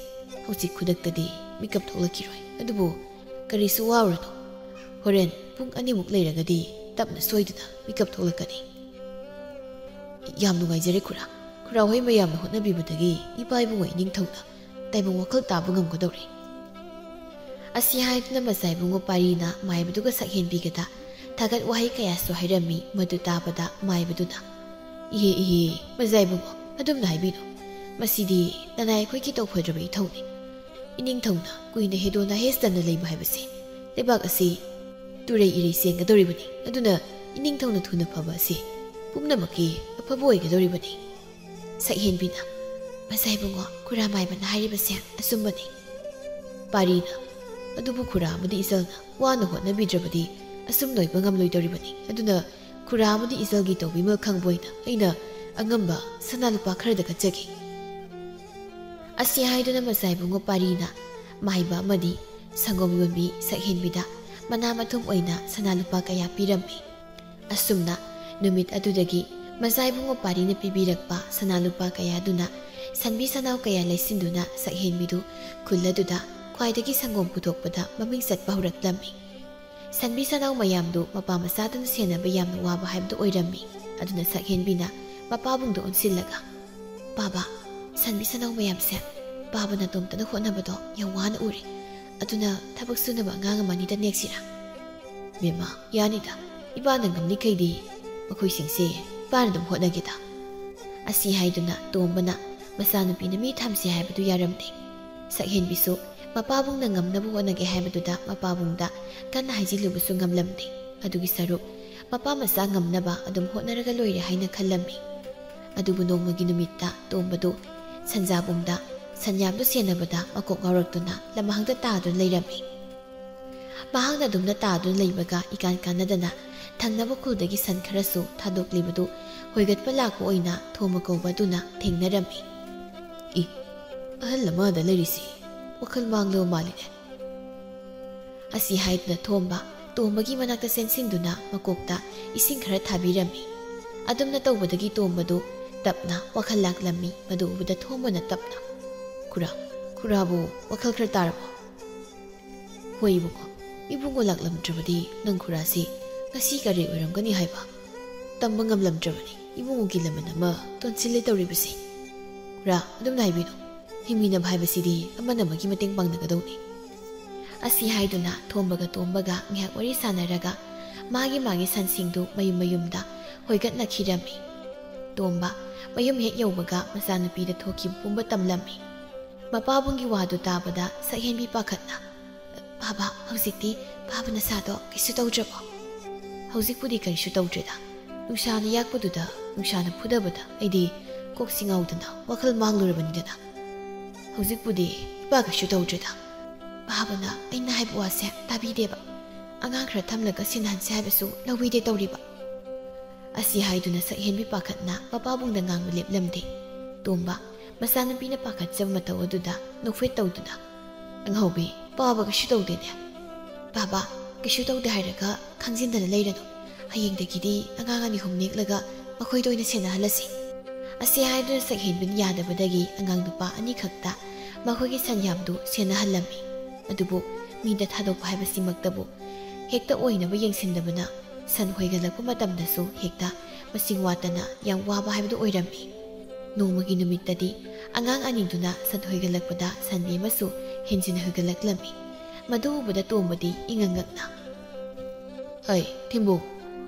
ꯍꯧꯖꯤꯛ ꯈꯨꯗꯛꯇꯗꯤ ꯃꯤꯀꯞ ꯊꯣꯛꯂꯛꯈꯤꯔꯣꯏ, ꯑꯗꯨꯕꯨ ꯀꯔꯤꯁꯨ ꯋꯥꯔꯨꯔꯅꯨ꯫ ꯍꯣꯔꯦꯟ ꯄꯨꯡ ꯑꯅꯤꯃꯨꯛ ꯂꯩꯔꯒꯗꯤ ꯇꯞꯅ ꯁꯣꯏꯗꯅ ꯃꯤꯀꯞ ꯊꯣꯛꯂꯛꯀꯅꯤ꯫" "ꯌꯥꯝ ꯅꯨꯡꯉꯥꯏꯖꯔꯦ ꯈꯨꯔꯥ꯫ ꯈꯨꯔꯥ ꯍꯣꯏ ꯃꯌꯥꯝꯅ ꯍꯣꯠꯅꯕꯤꯕꯗꯒꯤ ꯏꯄꯥ ꯏꯕꯨꯡꯉꯣ ꯏꯅꯤꯡꯊꯧꯅ ꯇꯥꯏꯕꯪ ꯋꯥꯈꯜ ꯇꯥꯕ ꯉꯝꯒꯗꯧꯔꯦ꯫" ꯑꯁꯤ ꯍꯥꯏꯗꯨꯅ ꯃꯆꯥ ꯏꯕꯨꯡꯉꯣ ꯄꯥꯔꯤꯅ ꯃꯥꯏꯕꯗꯨꯒ ꯁꯛꯍꯦꯟꯕꯤꯒꯗ ꯊꯥꯒꯠ ꯋꯥꯍꯩ ꯀꯌꯥꯁꯨ ꯍꯥꯏꯔꯝꯃꯤ꯫ ꯃꯗꯨ ꯇꯥꯕꯗ ꯃꯥꯏꯕꯗꯨꯅ, "ꯏꯍꯦ, ꯏꯍꯦ, ꯃꯆꯥ ꯏꯕꯨꯡꯉꯣ, ꯑꯗꯨꯝꯅ ꯍꯥꯏꯕꯤꯅꯨ꯫ ꯃꯁꯤꯗꯤ ꯅꯅꯥꯏ ꯑꯩꯈꯣꯏꯒꯤ ꯇꯧꯐꯗ꯭ꯔꯕ ꯏꯊꯧꯅꯤ꯫ ꯏꯅꯤꯡꯊꯧꯅ ꯀꯨꯏꯅ ꯍꯦꯗꯣ ꯅꯥꯍꯦꯁꯇꯅ ꯂꯩꯕ ꯍꯥꯏꯕꯁꯤ ꯂꯩꯕꯥꯛ ꯑꯁꯤ ꯇꯨꯔꯩ ꯏꯔꯩ ꯆꯦꯟꯒꯗꯧꯔꯤꯕꯅꯤ꯫ ꯑꯗꯨꯅ ꯏꯅꯤꯡꯊꯧꯅ ꯊꯨꯅ ꯐꯕ ꯑꯁꯤ ꯄꯨꯝꯅꯃꯛꯀꯤ ꯑꯐꯕ ꯑꯣꯏꯒꯗꯧꯔꯤꯕꯅꯤ꯫" ꯁꯛꯍꯦꯟꯕꯤꯅ, "ꯃꯆꯥ ꯏꯕꯨꯡꯉꯣ, ꯈꯨꯔꯥ ꯃꯥꯏꯕꯅ ꯍꯥꯏꯔꯤꯕꯁꯦ ꯑꯆꯨꯝꯕꯅꯤ꯫" ꯄꯥꯔꯤꯅ, "ꯑꯗꯨꯕꯨ ꯈꯨꯔꯥ ꯑꯃꯗꯤ ꯏꯆꯜꯅ ꯋꯥꯅ ꯍꯣꯠꯅꯕꯤꯗ꯭ꯔꯕꯗꯤ ꯑꯁꯨꯝ ꯅꯣꯏꯕ ꯉꯝꯂꯣꯏꯗꯧꯔꯤꯕꯅꯤ꯫ ꯑꯗꯨꯅ ꯈꯨꯔꯥ ꯑꯃꯗꯤ ꯏꯆꯜꯒꯤ ꯇꯧꯕꯤꯃꯜ ꯈꯪꯕ ꯑꯣꯏꯅ ꯑꯩꯅ ꯑꯉꯝꯕ ꯁꯅꯥ ꯂꯨꯄꯥ ꯈꯔꯗ ꯀꯠꯆꯒꯦ꯫ ꯑꯁꯤ ꯍꯥꯏꯗꯨꯅ ꯃꯆꯥ ꯏꯕꯨꯡꯉꯣ ꯄꯥꯔꯤꯅ ꯃꯥꯏꯕ ꯑꯃꯗꯤ ꯁꯪꯒꯣꯝ ꯌꯣꯟꯕꯤ ꯁꯛꯍꯦꯟꯕꯤꯗ ꯃꯅꯥ ꯃꯊꯨꯝ ꯑꯣꯏꯅ ꯁꯅꯥ ꯂꯨꯄꯥ ꯀꯌꯥ ꯄꯤꯔꯝꯃꯤ꯫ ꯑꯁꯨꯝꯅ ꯅꯨꯃꯤꯠ ꯑꯗꯨꯗꯒꯤ ꯃꯆꯥ ꯏꯕꯨꯡꯉꯣ ꯄꯥꯔꯤꯅ ꯄꯤꯕꯤꯔꯛꯄ ꯁꯅꯥ ꯂꯨꯄꯥ ꯀꯌꯥꯗꯨꯅ ꯁꯟꯕꯤ ꯁꯅꯥꯎ ꯀꯌꯥ ꯂꯩꯁꯤꯟꯗꯨꯅ ꯁꯛꯍꯦꯟꯕꯤꯗꯨ ꯈꯨꯜ ꯑꯗꯨꯗ ꯈ꯭ꯋꯥꯏꯗꯒꯤ ꯁꯪꯒꯣꯝ ꯄꯨꯊꯣꯛꯄꯗ ꯃꯃꯤꯡ ꯆꯠꯄ ꯍꯧꯔꯛꯂꯝꯃꯤ꯫ ꯁꯟꯕꯤ ꯁꯅꯥꯎ ꯃꯌꯥꯝꯗꯨ ꯃꯄꯥ ꯃꯆꯥꯗꯨꯅ ꯁꯦꯟꯅꯕ ꯌꯥꯝꯅ ꯋꯥꯕ ꯍꯥꯏꯕꯗꯨ ꯑꯣꯏꯔꯝꯃꯤ꯫ ꯑꯗꯨꯅ ꯁꯛꯍꯦꯟꯕꯤꯅ ꯃꯄꯥꯕꯨꯡꯗ ꯑꯣꯟꯁꯤꯜꯂꯒ, "ꯄꯥꯕ, ꯁꯟꯕꯤ ꯁꯅꯥꯎ ꯃꯌꯥꯝꯁꯦ ꯄꯥꯕ ꯅꯇꯣꯝꯇꯅ ꯍꯣꯠꯅꯕꯗꯣ ꯌꯥꯝ ꯋꯥꯅ ꯎꯔꯦ꯫ ꯑꯗꯨꯅ ꯊꯕꯛ ꯁꯨꯅꯕ ꯑꯉꯥꯡ ꯑꯃꯅꯤꯗ ꯅꯦꯛꯁꯤꯔꯥ?" "ꯕꯦꯝꯃ, ꯌꯥꯅꯤꯗ꯫ ꯏꯄꯥꯅ ꯉꯝꯂꯤꯈꯩꯗꯤ ꯃꯈꯣꯏꯁꯤꯡꯁꯦ ꯏꯄꯥꯅ ꯑꯗꯨꯝ ꯍꯣꯠꯅꯒꯦꯗ꯫" ꯑꯁꯤ ꯍꯥꯏꯗꯨꯅ ꯇꯣꯝꯕꯅ ꯃꯆꯥꯅꯨꯄꯤꯅ ꯃꯤ ꯊꯝꯁꯦ ꯍꯥꯏꯕꯗꯨ ꯌꯥꯔꯝꯗꯦ꯫ ꯁꯛꯍꯦꯟꯕꯤꯁꯨ ꯃꯄꯥꯕꯨꯡꯅ ꯉꯝꯅꯕ ꯍꯣꯠꯅꯒꯦ ꯍꯥꯏꯕꯗꯨꯗ ꯃꯄꯥꯕꯨꯡꯗ ꯀꯟꯅ ꯍꯥꯏꯖꯤꯜꯂꯨꯕꯁꯨ ꯉꯝꯂꯝꯗꯦ꯫ ꯑꯗꯨꯒꯤ ꯁꯔꯨꯛ ꯃꯄꯥ ꯃꯆꯥ ꯉꯝꯅꯕ ꯑꯗꯨꯝ ꯍꯣꯠꯅꯔꯒ ꯂꯣꯏꯔꯦ ꯍꯥꯏꯅ ꯈꯜꯂꯝꯃꯤ꯫ ꯑꯗꯨꯕꯨ ꯅꯣꯡꯃꯒꯤ ꯅꯨꯃꯤꯠꯇ ꯇꯣꯝꯕꯗꯨ ꯁꯟꯖꯥꯕꯨꯡꯗ ꯁꯟꯌꯥꯝꯗꯨ ꯁꯦꯟꯅꯕꯗ ꯃꯀꯣꯛ ꯉꯥꯎꯔꯛꯇꯨꯅ ꯂꯝꯍꯥꯡꯗ ꯇꯥꯗꯨꯅ ꯂꯩꯔꯝꯃꯤ꯫ ꯃꯍꯥꯛꯅ ꯑꯗꯨꯝꯅ ꯇꯥꯗꯨꯅ ꯂꯩꯕꯒ ꯏꯀꯥꯟ ꯀꯥꯟꯅꯗꯅ ꯊꯪꯅꯕ ꯈꯨꯜꯗꯒꯤ ꯁꯟ ꯈꯔꯁꯨ ꯊꯥꯗꯣꯛꯂꯤꯕꯗꯨ ꯍꯣꯏꯒꯠꯄ ꯂꯥꯛꯄ ꯑꯣꯏꯅ ꯊꯣꯝꯕ ꯀꯧꯕ ꯑꯗꯨꯅ ꯊꯦꯡꯅꯔꯝꯃꯤ꯫ "ꯏ, ꯑꯍꯜ ꯑꯃꯗ ꯂꯩꯔꯤꯁꯤ ꯋꯥꯈꯜ ꯃꯥꯡꯂꯕ ꯃꯥꯜꯂꯤꯅꯦ꯫" ꯑꯁꯤ ꯍꯥꯏꯗꯨꯅ ꯊꯣꯝꯕ ꯇꯣꯝꯕꯒꯤ ꯃꯅꯥꯛꯇ ꯆꯦꯟꯁꯤꯟꯗꯨꯅ ꯃꯀꯣꯛꯇ ꯏꯁꯤꯡ ꯈꯔ ꯊꯥꯕꯤꯔꯝꯃꯤ꯫ ꯑꯗꯨꯝꯅ ꯇꯧꯕꯗꯒꯤ ꯇꯣꯝꯕꯗꯨ ꯇꯞꯅ ꯋꯥꯈꯜ ꯂꯥꯛꯂꯝꯃꯤ꯫ ꯃꯗꯨ ꯎꯕꯗ ꯊꯣꯝꯕꯅ ꯇꯞꯅ, "ꯈꯨꯔꯥ, ꯈꯨꯔꯥꯕꯨ ꯋꯥꯈꯜ ꯈꯔ ꯇꯥꯔꯕꯣ?" "ꯍꯣꯏ ꯏꯕꯨꯡꯉꯣ, ꯏꯕꯨꯡꯉꯣ ꯂꯥꯛꯂꯝꯗ꯭ꯔꯕꯗꯤ ꯅꯪ ꯈꯨꯔꯥꯁꯤ ꯉꯁꯤ ꯀꯔꯤ ꯑꯣꯏꯔꯝꯒꯅꯤ ꯍꯥꯏꯕ ꯇꯝꯕ ꯉꯝꯂꯝꯗ꯭ꯔꯕꯅꯤ꯫ ꯏꯕꯨꯡꯉꯣꯒꯤ ꯂꯃꯟ ꯑꯃ ꯇꯣꯟꯁꯤꯜꯂꯦ ꯇꯧꯔꯤꯕꯁꯤ꯫ ꯈꯨꯔꯥ, ꯑꯗꯨꯝꯅ ꯍꯥꯏꯕꯤꯅꯨ꯫ ꯍꯤꯡꯃꯤꯟꯅꯕ ꯍꯥꯏꯕꯁꯤꯗꯤ ꯑꯃꯅ ꯑꯃꯒꯤ ꯃꯇꯦꯡ ꯄꯥꯡꯅꯒꯗꯧꯅꯤ꯫" ꯑꯁꯤ ꯍꯥꯏꯗꯨꯅ ꯊꯣꯝꯕꯒ ꯇꯣꯝꯕꯒ ꯉꯥꯏꯍꯥꯛ ꯋꯥꯔꯤ ꯁꯥꯟꯅꯔꯒ ꯃꯥꯒꯤ ꯃꯥꯒꯤ ꯁꯟꯁꯤꯡꯗꯨ ꯃꯌꯨꯝ ꯃꯌꯨꯝꯗ ꯍꯣꯏꯒꯠꯅꯈꯤꯔꯝꯃꯤ꯫ ꯇꯣꯝꯕ ꯃꯌꯨꯝ ꯍꯦꯛ ꯌꯧꯕꯒ ꯃꯆꯥꯅꯨꯄꯤꯗ ꯊꯣꯛꯈꯤꯕ ꯄꯨꯝꯕ ꯇꯝꯂꯝꯃꯤ꯫ ꯃꯄꯥꯕꯨꯡꯒꯤ ꯋꯥꯗꯨ ꯇꯥꯕꯗ ꯁꯛꯍꯦꯟꯕꯤ ꯄꯥꯈꯠꯅ, "ꯄꯥꯕ, ꯍꯧꯖꯤꯛꯇꯤ ꯄꯥꯕ ꯅꯁꯥꯗꯣ ꯀꯩꯁꯨ ꯇꯧꯗ꯭ꯔꯕꯣ?" "ꯍꯧꯖꯤꯛꯄꯨꯗꯤ ꯀꯔꯤꯁꯨ ꯇꯧꯗ꯭ꯔꯦꯗ꯫ ꯅꯨꯡꯁꯥꯅ ꯌꯥꯛꯄꯗꯨꯗ, ꯅꯨꯡꯁꯥꯅ ꯐꯨꯗꯕꯗ ꯑꯩꯗꯤ ꯀꯣꯛꯁꯤ ꯉꯥꯎꯗꯅ ꯋꯥꯈꯜ ꯃꯥꯡꯂꯨꯔꯕꯅꯤꯗꯅ꯫ ꯍꯧꯖꯤꯛꯄꯨꯗꯤ ꯏꯄꯥ ꯀꯩꯁꯨ ꯇꯧꯗ꯭ꯔꯦꯗ꯫ ꯄꯥꯕꯅ ꯑꯩꯅ ꯍꯥꯏꯕ ꯋꯥꯁꯦ ꯇꯥꯕꯤꯗꯦꯕ꯫ ꯑꯉꯥꯡ ꯈꯔ ꯊꯝꯂꯒ ꯁꯦꯟꯅꯍꯟꯁꯦ ꯍꯥꯏꯕꯁꯨ ꯂꯧꯕꯤꯗꯦ ꯇꯧꯔꯤꯕ꯫ ꯑꯁꯤ ꯍꯥꯏꯗꯨꯅ ꯁꯛꯍꯦꯟꯕꯤ ꯄꯥꯈꯠꯅ ꯃꯄꯥꯕꯨꯡꯗ ꯉꯥꯡꯕ ꯂꯦꯞꯂꯝꯗꯦ꯫ ꯇꯣꯝꯕ, ꯃꯆꯥꯅꯨꯄꯤꯅ ꯄꯥꯈꯠꯆꯕ ꯃꯇꯧ ꯑꯗꯨꯗ ꯅꯣꯛꯐꯦꯠ ꯇꯧꯗꯨꯅ, "ꯑꯉꯥꯎꯕꯤ, ꯄꯥꯕ ꯀꯩꯁꯨ ꯇꯧꯗꯦꯅꯦ?" "ꯕꯥꯕꯥ, ꯀꯩꯁꯨ ꯇꯧꯗꯦ ꯍꯥꯏꯔꯒ ꯈꯪꯖꯤꯟꯗꯅ ꯂꯩꯔꯅꯨ꯫ ꯍꯌꯦꯡꯗꯒꯤꯗꯤ ꯑꯉꯥꯡ ꯑꯅꯤ ꯑꯍꯨꯝ ꯅꯦꯛꯂꯒ ꯃꯈꯣꯏꯗ ꯑꯣꯏꯅ ꯁꯦꯟꯅꯍꯜꯂꯁꯤ꯫" ꯑꯁꯤ ꯍꯥꯏꯗꯨꯅ ꯁꯛꯍꯦꯟꯕꯤꯅ ꯌꯥꯗꯕꯗꯒꯤ ꯑꯉꯥꯡ ꯅꯨꯄꯥ ꯑꯅꯤꯈꯛꯇ ꯃꯈꯣꯏꯒꯤ ꯁꯟ ꯌꯥꯝꯗꯨ ꯁꯦꯟꯅꯍꯜꯂꯝꯃꯤ꯫ ꯑꯗꯨꯕꯨ ꯃꯤꯗ ꯊꯥꯗꯣꯛꯄ ꯍꯥꯏꯕꯁꯤꯃꯛꯇꯕꯨ ꯍꯦꯛꯇ ꯑꯣꯏꯅꯕ ꯌꯦꯡꯁꯤꯟꯗꯕꯅ ꯁꯟ ꯍꯣꯏꯒꯠꯂꯛꯄ ꯃꯇꯝꯗꯁꯨ ꯍꯦꯛꯇ ꯃꯁꯤꯡ ꯋꯥꯠꯇꯅ ꯌꯥꯝ ꯋꯥꯕ ꯍꯥꯏꯕꯗꯨ ꯑꯣꯏꯔꯝꯃꯤ꯫ ꯅꯣꯡꯃꯒꯤ ꯅꯨꯃꯤꯠꯇꯗꯤ ꯑꯉꯥꯡ ꯑꯅꯤꯗꯨꯅ ꯁꯟ ꯍꯣꯏꯒꯠꯂꯛꯄꯗ ꯁꯟꯕꯤ ꯑꯃꯁꯨ ꯍꯦꯟꯖꯤꯟ ꯍꯣꯏꯒꯠꯂꯛꯂꯝꯃꯤ꯫ ꯃꯗꯨ ꯎꯕꯗ ꯇꯣꯝꯕꯗꯤ ꯏꯉꯛ ꯉꯛꯅ, "ꯍꯩ, ꯊꯤꯝꯕꯨ,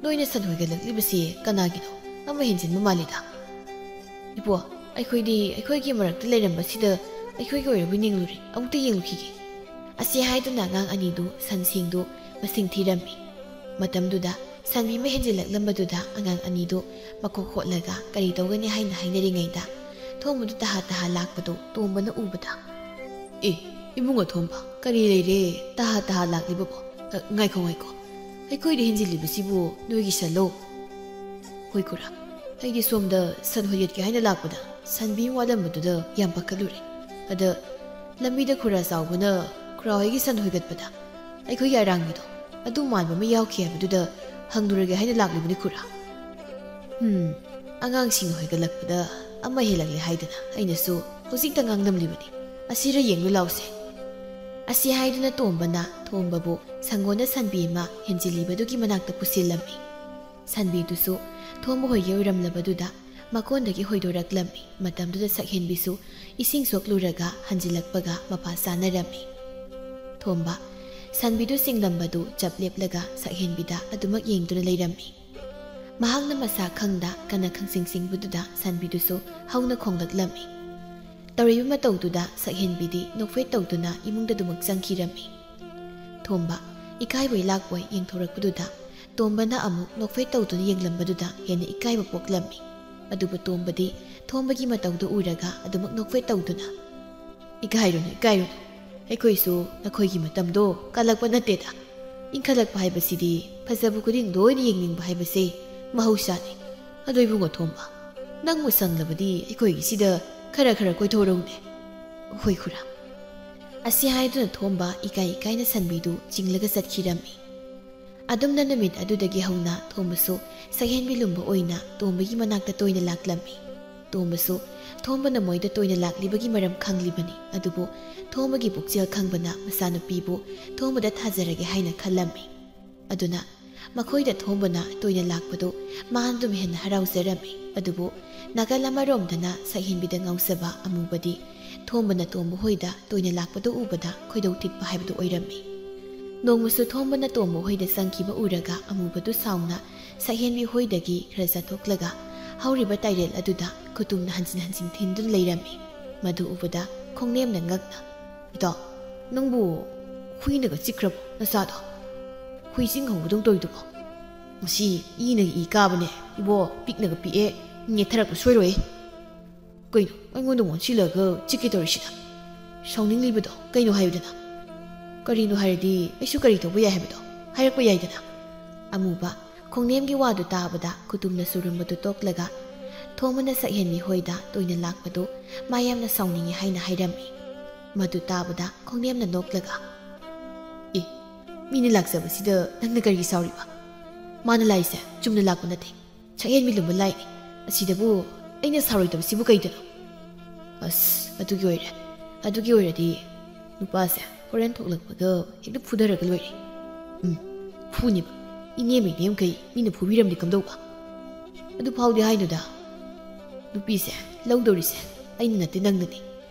ꯅꯣꯏꯅ ꯁꯟ ꯍꯣꯏꯒꯠꯂꯛꯂꯤꯕꯁꯤ ꯀꯅꯥꯒꯤꯅꯣ? ꯑꯃ ꯍꯦꯟꯖꯤꯟꯕ ꯃꯥꯜꯂꯤꯗ꯫" "ꯏꯄ꯭ꯋꯥ, ꯑꯩꯈꯣꯏꯗꯤ ꯑꯩꯈꯣꯏꯒꯤ ꯃꯔꯛꯇ ꯂꯩꯔꯝꯕꯁꯤꯗ ꯑꯩꯈꯣꯏꯒꯤ ꯑꯣꯏꯔꯕꯣꯏ ꯅꯤꯡꯂꯨꯔꯦ꯫ ꯑꯃꯨꯛꯇ ꯌꯦꯡꯂꯨꯈꯤꯒꯦ꯫" ꯑꯁꯤ ꯍꯥꯏꯗꯨꯅ ꯑꯉꯥꯡ ꯑꯅꯤꯗꯨ ꯁꯟꯁꯤꯡꯗꯨ ꯃꯁꯤꯡ ꯊꯤꯔꯝꯃꯤ꯫ ꯃꯇꯝꯗꯨꯗ ꯁꯟꯕꯤ ꯑꯃ ꯍꯦꯟꯖꯤꯜꯂꯛꯂꯝꯕꯗꯨꯗ ꯑꯉꯥꯡ ꯑꯅꯤꯗꯨ ꯃꯀꯣꯛ ꯍꯣꯠꯂꯒ ꯀꯔꯤ ꯇꯧꯒꯅꯤ ꯍꯥꯏꯅ ꯍꯥꯏꯅꯔꯤꯉꯩꯗ ꯊꯣꯡꯕꯗꯨ ꯇꯍꯥ ꯇꯍꯥ ꯂꯥꯛꯄꯗꯨ ꯇꯣꯝꯕꯅ ꯎꯕꯗ, "ꯑꯦ, ꯏꯕꯨꯡ ꯑꯊꯣꯝꯕ, ꯀꯔꯤ ꯂꯩꯔꯦ ꯇꯍꯥ ꯇꯍꯥ ꯂꯥꯛꯂꯤꯕꯕꯣ? ꯑ, ꯉꯥꯏꯈꯣ, ꯉꯥꯏꯈꯣ, ꯑꯩꯈꯣꯏꯗ ꯍꯦꯟꯖꯤꯜꯂꯤꯕꯁꯤꯕꯨ ꯅꯣꯏꯒꯤ ꯁꯟꯂꯣ?" "ꯍꯣꯏ ꯈꯨꯔꯥ, ꯑꯩꯗꯤ ꯁꯣꯝꯗ ꯁꯟ ꯍꯣꯏꯒꯠꯀꯦ ꯍꯥꯏꯅ ꯂꯥꯛꯄꯗ ꯁꯟꯕꯤ ꯑꯃ ꯋꯥꯠꯂꯝꯕꯗꯨꯗ ꯌꯥꯝ ꯄꯥꯈꯠꯂꯨꯔꯦ꯫ ꯑꯗ ꯂꯝꯕꯤꯗ ꯈꯨꯔꯥ ꯆꯥꯎꯕꯅ ꯈꯨꯔꯥ ꯍꯣꯏꯒꯤ ꯁꯟ ꯍꯣꯏꯒꯠꯄꯗ ꯑꯩꯈꯣꯏꯒꯤ ꯑꯔꯥꯡꯕꯤꯗꯣ ꯑꯗꯨ ꯃꯥꯟꯕ ꯑꯃ ꯌꯥꯎꯈꯤ ꯍꯥꯏꯕꯗꯨꯗ ꯍꯪꯂꯨꯔꯒꯦ ꯍꯥꯏꯅ ꯂꯥꯛꯂꯤꯕꯅꯤ ꯈꯨꯔꯥ꯫ ꯍꯝ, ꯑꯉꯥꯡꯁꯤꯡ ꯍꯣꯏꯒꯠꯂꯛꯄꯗ ꯑꯃ ꯍꯦꯜꯂꯛꯂꯦ ꯍꯥꯏꯗꯅ ꯑꯩꯅꯁꯨ ꯍꯧꯖꯤꯛꯇ ꯉꯥꯡꯂꯝꯂꯤꯕꯅꯤ꯫ ꯑꯁꯤꯔ ꯌꯦꯡꯂꯨ ꯂꯥꯎꯁꯦ꯫" ꯑꯁꯤ ꯍꯥꯏꯗꯨꯅ ꯇꯣꯝꯕꯅ ꯊꯣꯝꯕꯕꯨ ꯁꯪꯒꯣꯟꯗ ꯁꯟꯕꯤ ꯑꯃ ꯍꯦꯟꯖꯤꯜꯂꯤꯕꯗꯨꯒꯤ ꯃꯅꯥꯛꯇ ꯄꯨꯁꯤꯜꯂꯝꯃꯤ꯫ ꯁꯟꯕꯤꯗꯨꯁꯨ ꯊꯣꯝꯕ ꯍꯣꯏꯒꯤ ꯑꯣꯏꯔꯝꯂꯕꯗꯨꯗ ꯃꯀꯣꯟꯗꯒꯤ ꯍꯣꯏꯗꯣꯔꯛꯂꯝꯃꯤ꯫ ꯃꯇꯝꯗꯨꯗ ꯁꯛꯍꯦꯟꯕꯤꯁꯨ ꯏꯁꯤꯡ ꯁꯣꯛꯂꯨꯔꯒ ꯍꯟꯖꯤꯜꯂꯛꯄꯒ ꯃꯄꯥ ꯆꯥꯅꯔꯝꯃꯤ꯫ ꯊꯣꯝꯕ, ꯁꯟꯕꯤꯗꯨ ꯆꯤꯡꯂꯝꯕꯗꯨ ꯆꯞ ꯂꯦꯞꯂꯒ ꯁꯛꯍꯦꯟꯕꯤꯗ ꯑꯗꯨꯃꯛ ꯌꯦꯡꯗꯨꯅ ꯂꯩꯔꯝꯃꯤ꯫ ꯃꯍꯥꯛꯅ ꯃꯁꯥ ꯈꯪꯗ ꯀꯟꯅ ꯈꯪꯆꯤꯡ ꯆꯤꯡꯕꯗꯨꯗ ꯁꯟꯕꯤꯗꯨꯁꯨ ꯍꯧꯅ ꯈꯣꯡꯂꯛꯂꯝꯃꯤ꯫ ꯇꯧꯔꯤꯕ ꯃꯇꯧꯗꯨꯗ ꯁꯛꯍꯦꯟꯕꯤꯗꯤ ꯅꯣꯛꯐꯦꯠ ꯇꯧꯗꯨꯅ ꯏꯃꯨꯡꯗ ꯑꯗꯨꯃꯛ ꯆꯪꯈꯤꯔꯝꯃꯤ꯫ ꯊꯣꯝꯕ, ꯏꯀꯥꯏꯕꯣꯏ ꯂꯥꯛꯄꯣꯏ ꯌꯦꯡꯊꯣꯔꯛꯄꯗꯨꯗ ꯇꯣꯝꯕꯅ ꯑꯃꯨꯛ ꯅꯣꯛꯐꯦꯠ ꯇꯧꯗꯨꯅ ꯌꯦꯡꯂꯝꯕꯗꯨꯗ ꯍꯦꯟꯅ ꯏꯀꯥꯏꯕ ꯄꯣꯛꯂꯝꯃꯤ꯫ ꯑꯗꯨꯕꯨ ꯇꯣꯝꯕꯗꯤ ꯊꯣꯝꯕꯒꯤ ꯃꯇꯧꯗꯨ ꯎꯔꯒ ꯑꯗꯨꯃꯛ ꯅꯣꯛꯐꯦꯠ ꯇꯧꯗꯨꯅ, "ꯏꯀꯥꯏꯔꯨꯅꯨ, ꯏꯀꯥꯏꯔꯨꯅꯨ꯫ ꯑꯩꯈꯣꯏꯁꯨ ꯅꯈꯣꯏꯒꯤ ꯃꯇꯝꯗꯣ ꯀꯥꯜꯂꯛꯄ ꯅꯠꯇꯦꯗ꯫ ꯏꯟꯈꯠꯂꯛꯄ ꯍꯥꯏꯕꯁꯤꯗꯤ ꯐꯖꯕ ꯈꯨꯗꯤꯡ ꯂꯣꯏꯅ ꯌꯦꯡꯅꯤꯡꯕ ꯍꯥꯏꯕꯁꯦ ꯃꯍꯧꯁꯥꯅꯤ꯫ ꯑꯗꯣ ꯏꯕꯨꯡꯉꯣ ꯊꯣꯝꯕ, ꯅꯪꯕꯨ ꯁꯪꯂꯕꯗꯤ ꯑꯩꯈꯣꯏꯒꯤꯁꯤꯗ ꯈꯔ ꯈꯔ ꯀꯣꯏꯊꯣꯔꯛꯎꯅꯦ꯫ ꯍꯣꯏ ꯈꯨꯔꯥ꯫ ꯑꯁꯤ ꯍꯥꯏꯗꯨꯅ ꯊꯣꯝꯕ ꯏꯀꯥꯏ ꯏꯀꯥꯏꯅ ꯁꯟꯕꯤꯗꯨ ꯆꯤꯡꯂꯒ ꯆꯠꯈꯤꯔꯝꯃꯤ꯫ ꯑꯗꯨꯝꯅ ꯅꯨꯃꯤꯠ ꯑꯗꯨꯗꯒꯤ ꯍꯧꯅ ꯊꯣꯝꯕꯁꯨ ꯁꯛꯍꯦꯟꯕꯤ ꯂꯨꯝꯕ ꯑꯣꯏꯅ ꯇꯣꯝꯕꯒꯤ ꯃꯅꯥꯛꯇ ꯇꯣꯏꯅ ꯂꯥꯛꯂꯝꯃꯤ꯫ ꯇꯣꯝꯕꯁꯨ ꯊꯣꯝꯕꯅ ꯃꯣꯏꯗ ꯇꯣꯏꯅ ꯂꯥꯛꯂꯤꯕꯒꯤ ꯃꯔꯝ ꯈꯪꯂꯤꯕꯅꯤ꯫ ꯑꯗꯨꯕꯨ ꯊꯣꯝꯕꯒꯤ ꯄꯨꯛꯆꯦꯜ ꯈꯪꯕꯅ ꯃꯆꯥꯅꯨꯄꯤꯕꯨ ꯊꯣꯝꯕꯗ ꯊꯥꯖꯔꯒꯦ ꯍꯥꯏꯅ ꯈꯜꯂꯝꯃꯤ꯫ ꯑꯗꯨꯅ ꯃꯈꯣꯏꯗ ꯊꯣꯝꯕꯅ ꯇꯣꯏꯅ ꯂꯥꯛꯄꯗꯨ ꯃꯥ ꯑꯗꯨꯝ ꯍꯦꯟꯅ ꯍꯔꯥꯎꯖꯔꯝꯃꯤ꯫ ꯑꯗꯨꯕꯨ ꯅꯥꯀꯜ ꯑꯃꯔꯣꯝꯗꯅ ꯁꯛꯍꯦꯟꯕꯤꯗ ꯉꯥꯎꯖꯕ ꯑꯃꯨꯕꯗꯤ ꯊꯣꯝꯕꯅ ꯇꯣꯝꯕ ꯍꯣꯏꯗ ꯇꯣꯏꯅ ꯂꯥꯛꯄꯗꯨ ꯎꯕꯗ ꯈꯣꯏꯗꯧ ꯊꯤꯠꯄ ꯍꯥꯏꯕꯗꯨ ꯑꯣꯏꯔꯝꯃꯤ꯫ ꯅꯣꯡꯃꯁꯨ ꯊꯣꯝꯕꯅ ꯇꯣꯝꯕ ꯍꯣꯏꯗ ꯆꯪꯈꯤꯕ ꯎꯔꯒ ꯑꯃꯨꯕꯗꯨ ꯁꯥꯎꯅ ꯁꯛꯍꯦꯟꯕꯤ ꯍꯣꯏꯗꯒꯤ ꯈꯔ ꯆꯠꯊꯣꯛꯂꯒ ꯍꯧꯔꯤꯕ ꯇꯥꯏꯔꯦꯜ ꯑꯗꯨꯗ ꯈꯨꯇꯨꯝꯅ ꯍꯟꯖꯤꯟ ꯍꯟꯖꯤꯟ ꯊꯤꯟꯗꯨꯅ ꯂꯩꯔꯝꯃꯤ꯫ ꯃꯗꯨ ꯎꯕꯗ ꯈꯣꯡꯅꯦꯝꯅ ꯉꯛꯅ, "ꯏꯇꯥꯎ, ꯅꯪꯕꯨ ꯍꯨꯏꯅꯒ ꯆꯤꯛꯈ꯭ꯔꯕꯣ ꯅꯁꯥꯗꯣ? ꯍꯨꯏ ꯆꯤꯡ ꯍꯧꯕꯗꯧ ꯇꯧꯔꯤꯗꯨꯕꯣ? ꯃꯁꯤ ꯏꯅꯒ ꯏ ꯀꯥꯕꯅꯦ꯫ ꯏꯕꯣ, ꯄꯤꯛꯅꯒ ꯄꯤꯛꯑꯦ, ꯅꯦꯠꯊꯔꯛꯄ ꯁꯣꯏꯔꯣꯏ꯫ ꯀꯩꯅꯣ, ꯑꯩꯉꯣꯟꯗ ꯑꯣꯟꯁꯤꯜꯂꯒ ꯆꯤꯛꯀꯦ ꯇꯧꯔꯤꯁꯤꯅ? ꯁꯥꯎꯅꯤꯡꯂꯤꯕꯗꯣ ꯀꯩꯅꯣ ꯍꯥꯏꯌꯨꯗꯅ꯫ ꯀꯔꯤꯅꯣ ꯍꯥꯏꯔꯗꯤ ꯑꯩꯁꯨ ꯀꯔꯤ ꯇꯧꯕ ꯌꯥꯏ ꯍꯥꯏꯕꯗꯣ ꯍꯥꯏꯔꯛꯄ ꯌꯥꯏꯗꯅ?" ꯑꯃꯨꯕ ꯈꯣꯡꯅꯦꯝꯒꯤ ꯋꯥꯗꯨ ꯇꯥꯕꯗ ꯈꯨꯇꯨꯝꯅ ꯁꯨꯔꯨꯝꯕꯗꯨ ꯇꯣꯛꯂꯒ ꯊꯣꯝꯕꯅ ꯁꯛꯍꯦꯟꯕꯤ ꯍꯣꯏꯗ ꯇꯣꯏꯅ ꯂꯥꯛꯄꯗꯨ ꯃꯥ ꯌꯥꯝꯅ ꯁꯥꯎꯅꯤꯡꯉꯤ ꯍꯥꯏꯅ ꯍꯥꯏꯔꯝꯃꯤ꯫ ꯃꯗꯨ ꯇꯥꯕꯗ ꯈꯣꯡꯅꯦꯝꯅ ꯅꯣꯛꯂꯒ, "ꯑꯦ, ꯃꯤꯅ ꯂꯥꯛꯆꯕꯁꯤꯗ ꯅꯪꯅ ꯀꯔꯤꯒꯤ ꯁꯥꯎꯔꯤꯕ? ꯃꯥꯅ ꯂꯥꯛꯏꯁꯦ ꯆꯨꯝꯅ ꯂꯥꯛꯄ ꯅꯠꯇꯦ, ꯁꯛꯍꯦꯟꯕꯤ ꯂꯨꯝꯕ ꯂꯥꯛꯏꯅꯤ꯫ ꯑꯁꯤꯗꯕꯨ ꯑꯩꯅ ꯁꯥꯎꯔꯣꯏꯗꯕꯁꯤꯕꯨ ꯀꯩꯗꯅꯣ? ꯑꯁ, ꯑꯗꯨꯒꯤ ꯑꯣꯏꯔꯦ꯫ ꯑꯗꯨꯒꯤ ꯑꯣꯏꯔꯗꯤ ꯅꯨꯄꯥꯁꯦ ꯍꯣꯔꯦꯟ ꯊꯣꯛꯂꯛꯄꯒ ꯍꯦꯛꯇ ꯐꯨꯊꯔꯒ ꯂꯣꯏꯔꯦ꯫ ꯎꯝ, ꯐꯨꯅꯤꯕ꯫ ꯏꯅꯦꯝ ꯏꯅꯦꯝꯈꯩ ꯃꯤꯅ ꯐꯨꯕꯤꯔꯝꯗꯤ ꯀꯝꯗꯧꯕ? ꯑꯗꯨ ꯐꯥꯎꯗꯤ ꯍꯥꯏꯅꯨꯗ꯫ ꯅꯨꯄꯤꯁꯦ ꯂꯧꯗꯧꯔꯤꯁꯦ ꯑꯩꯅ ꯅꯠꯇꯦ, ꯅꯪꯅꯅꯤ꯫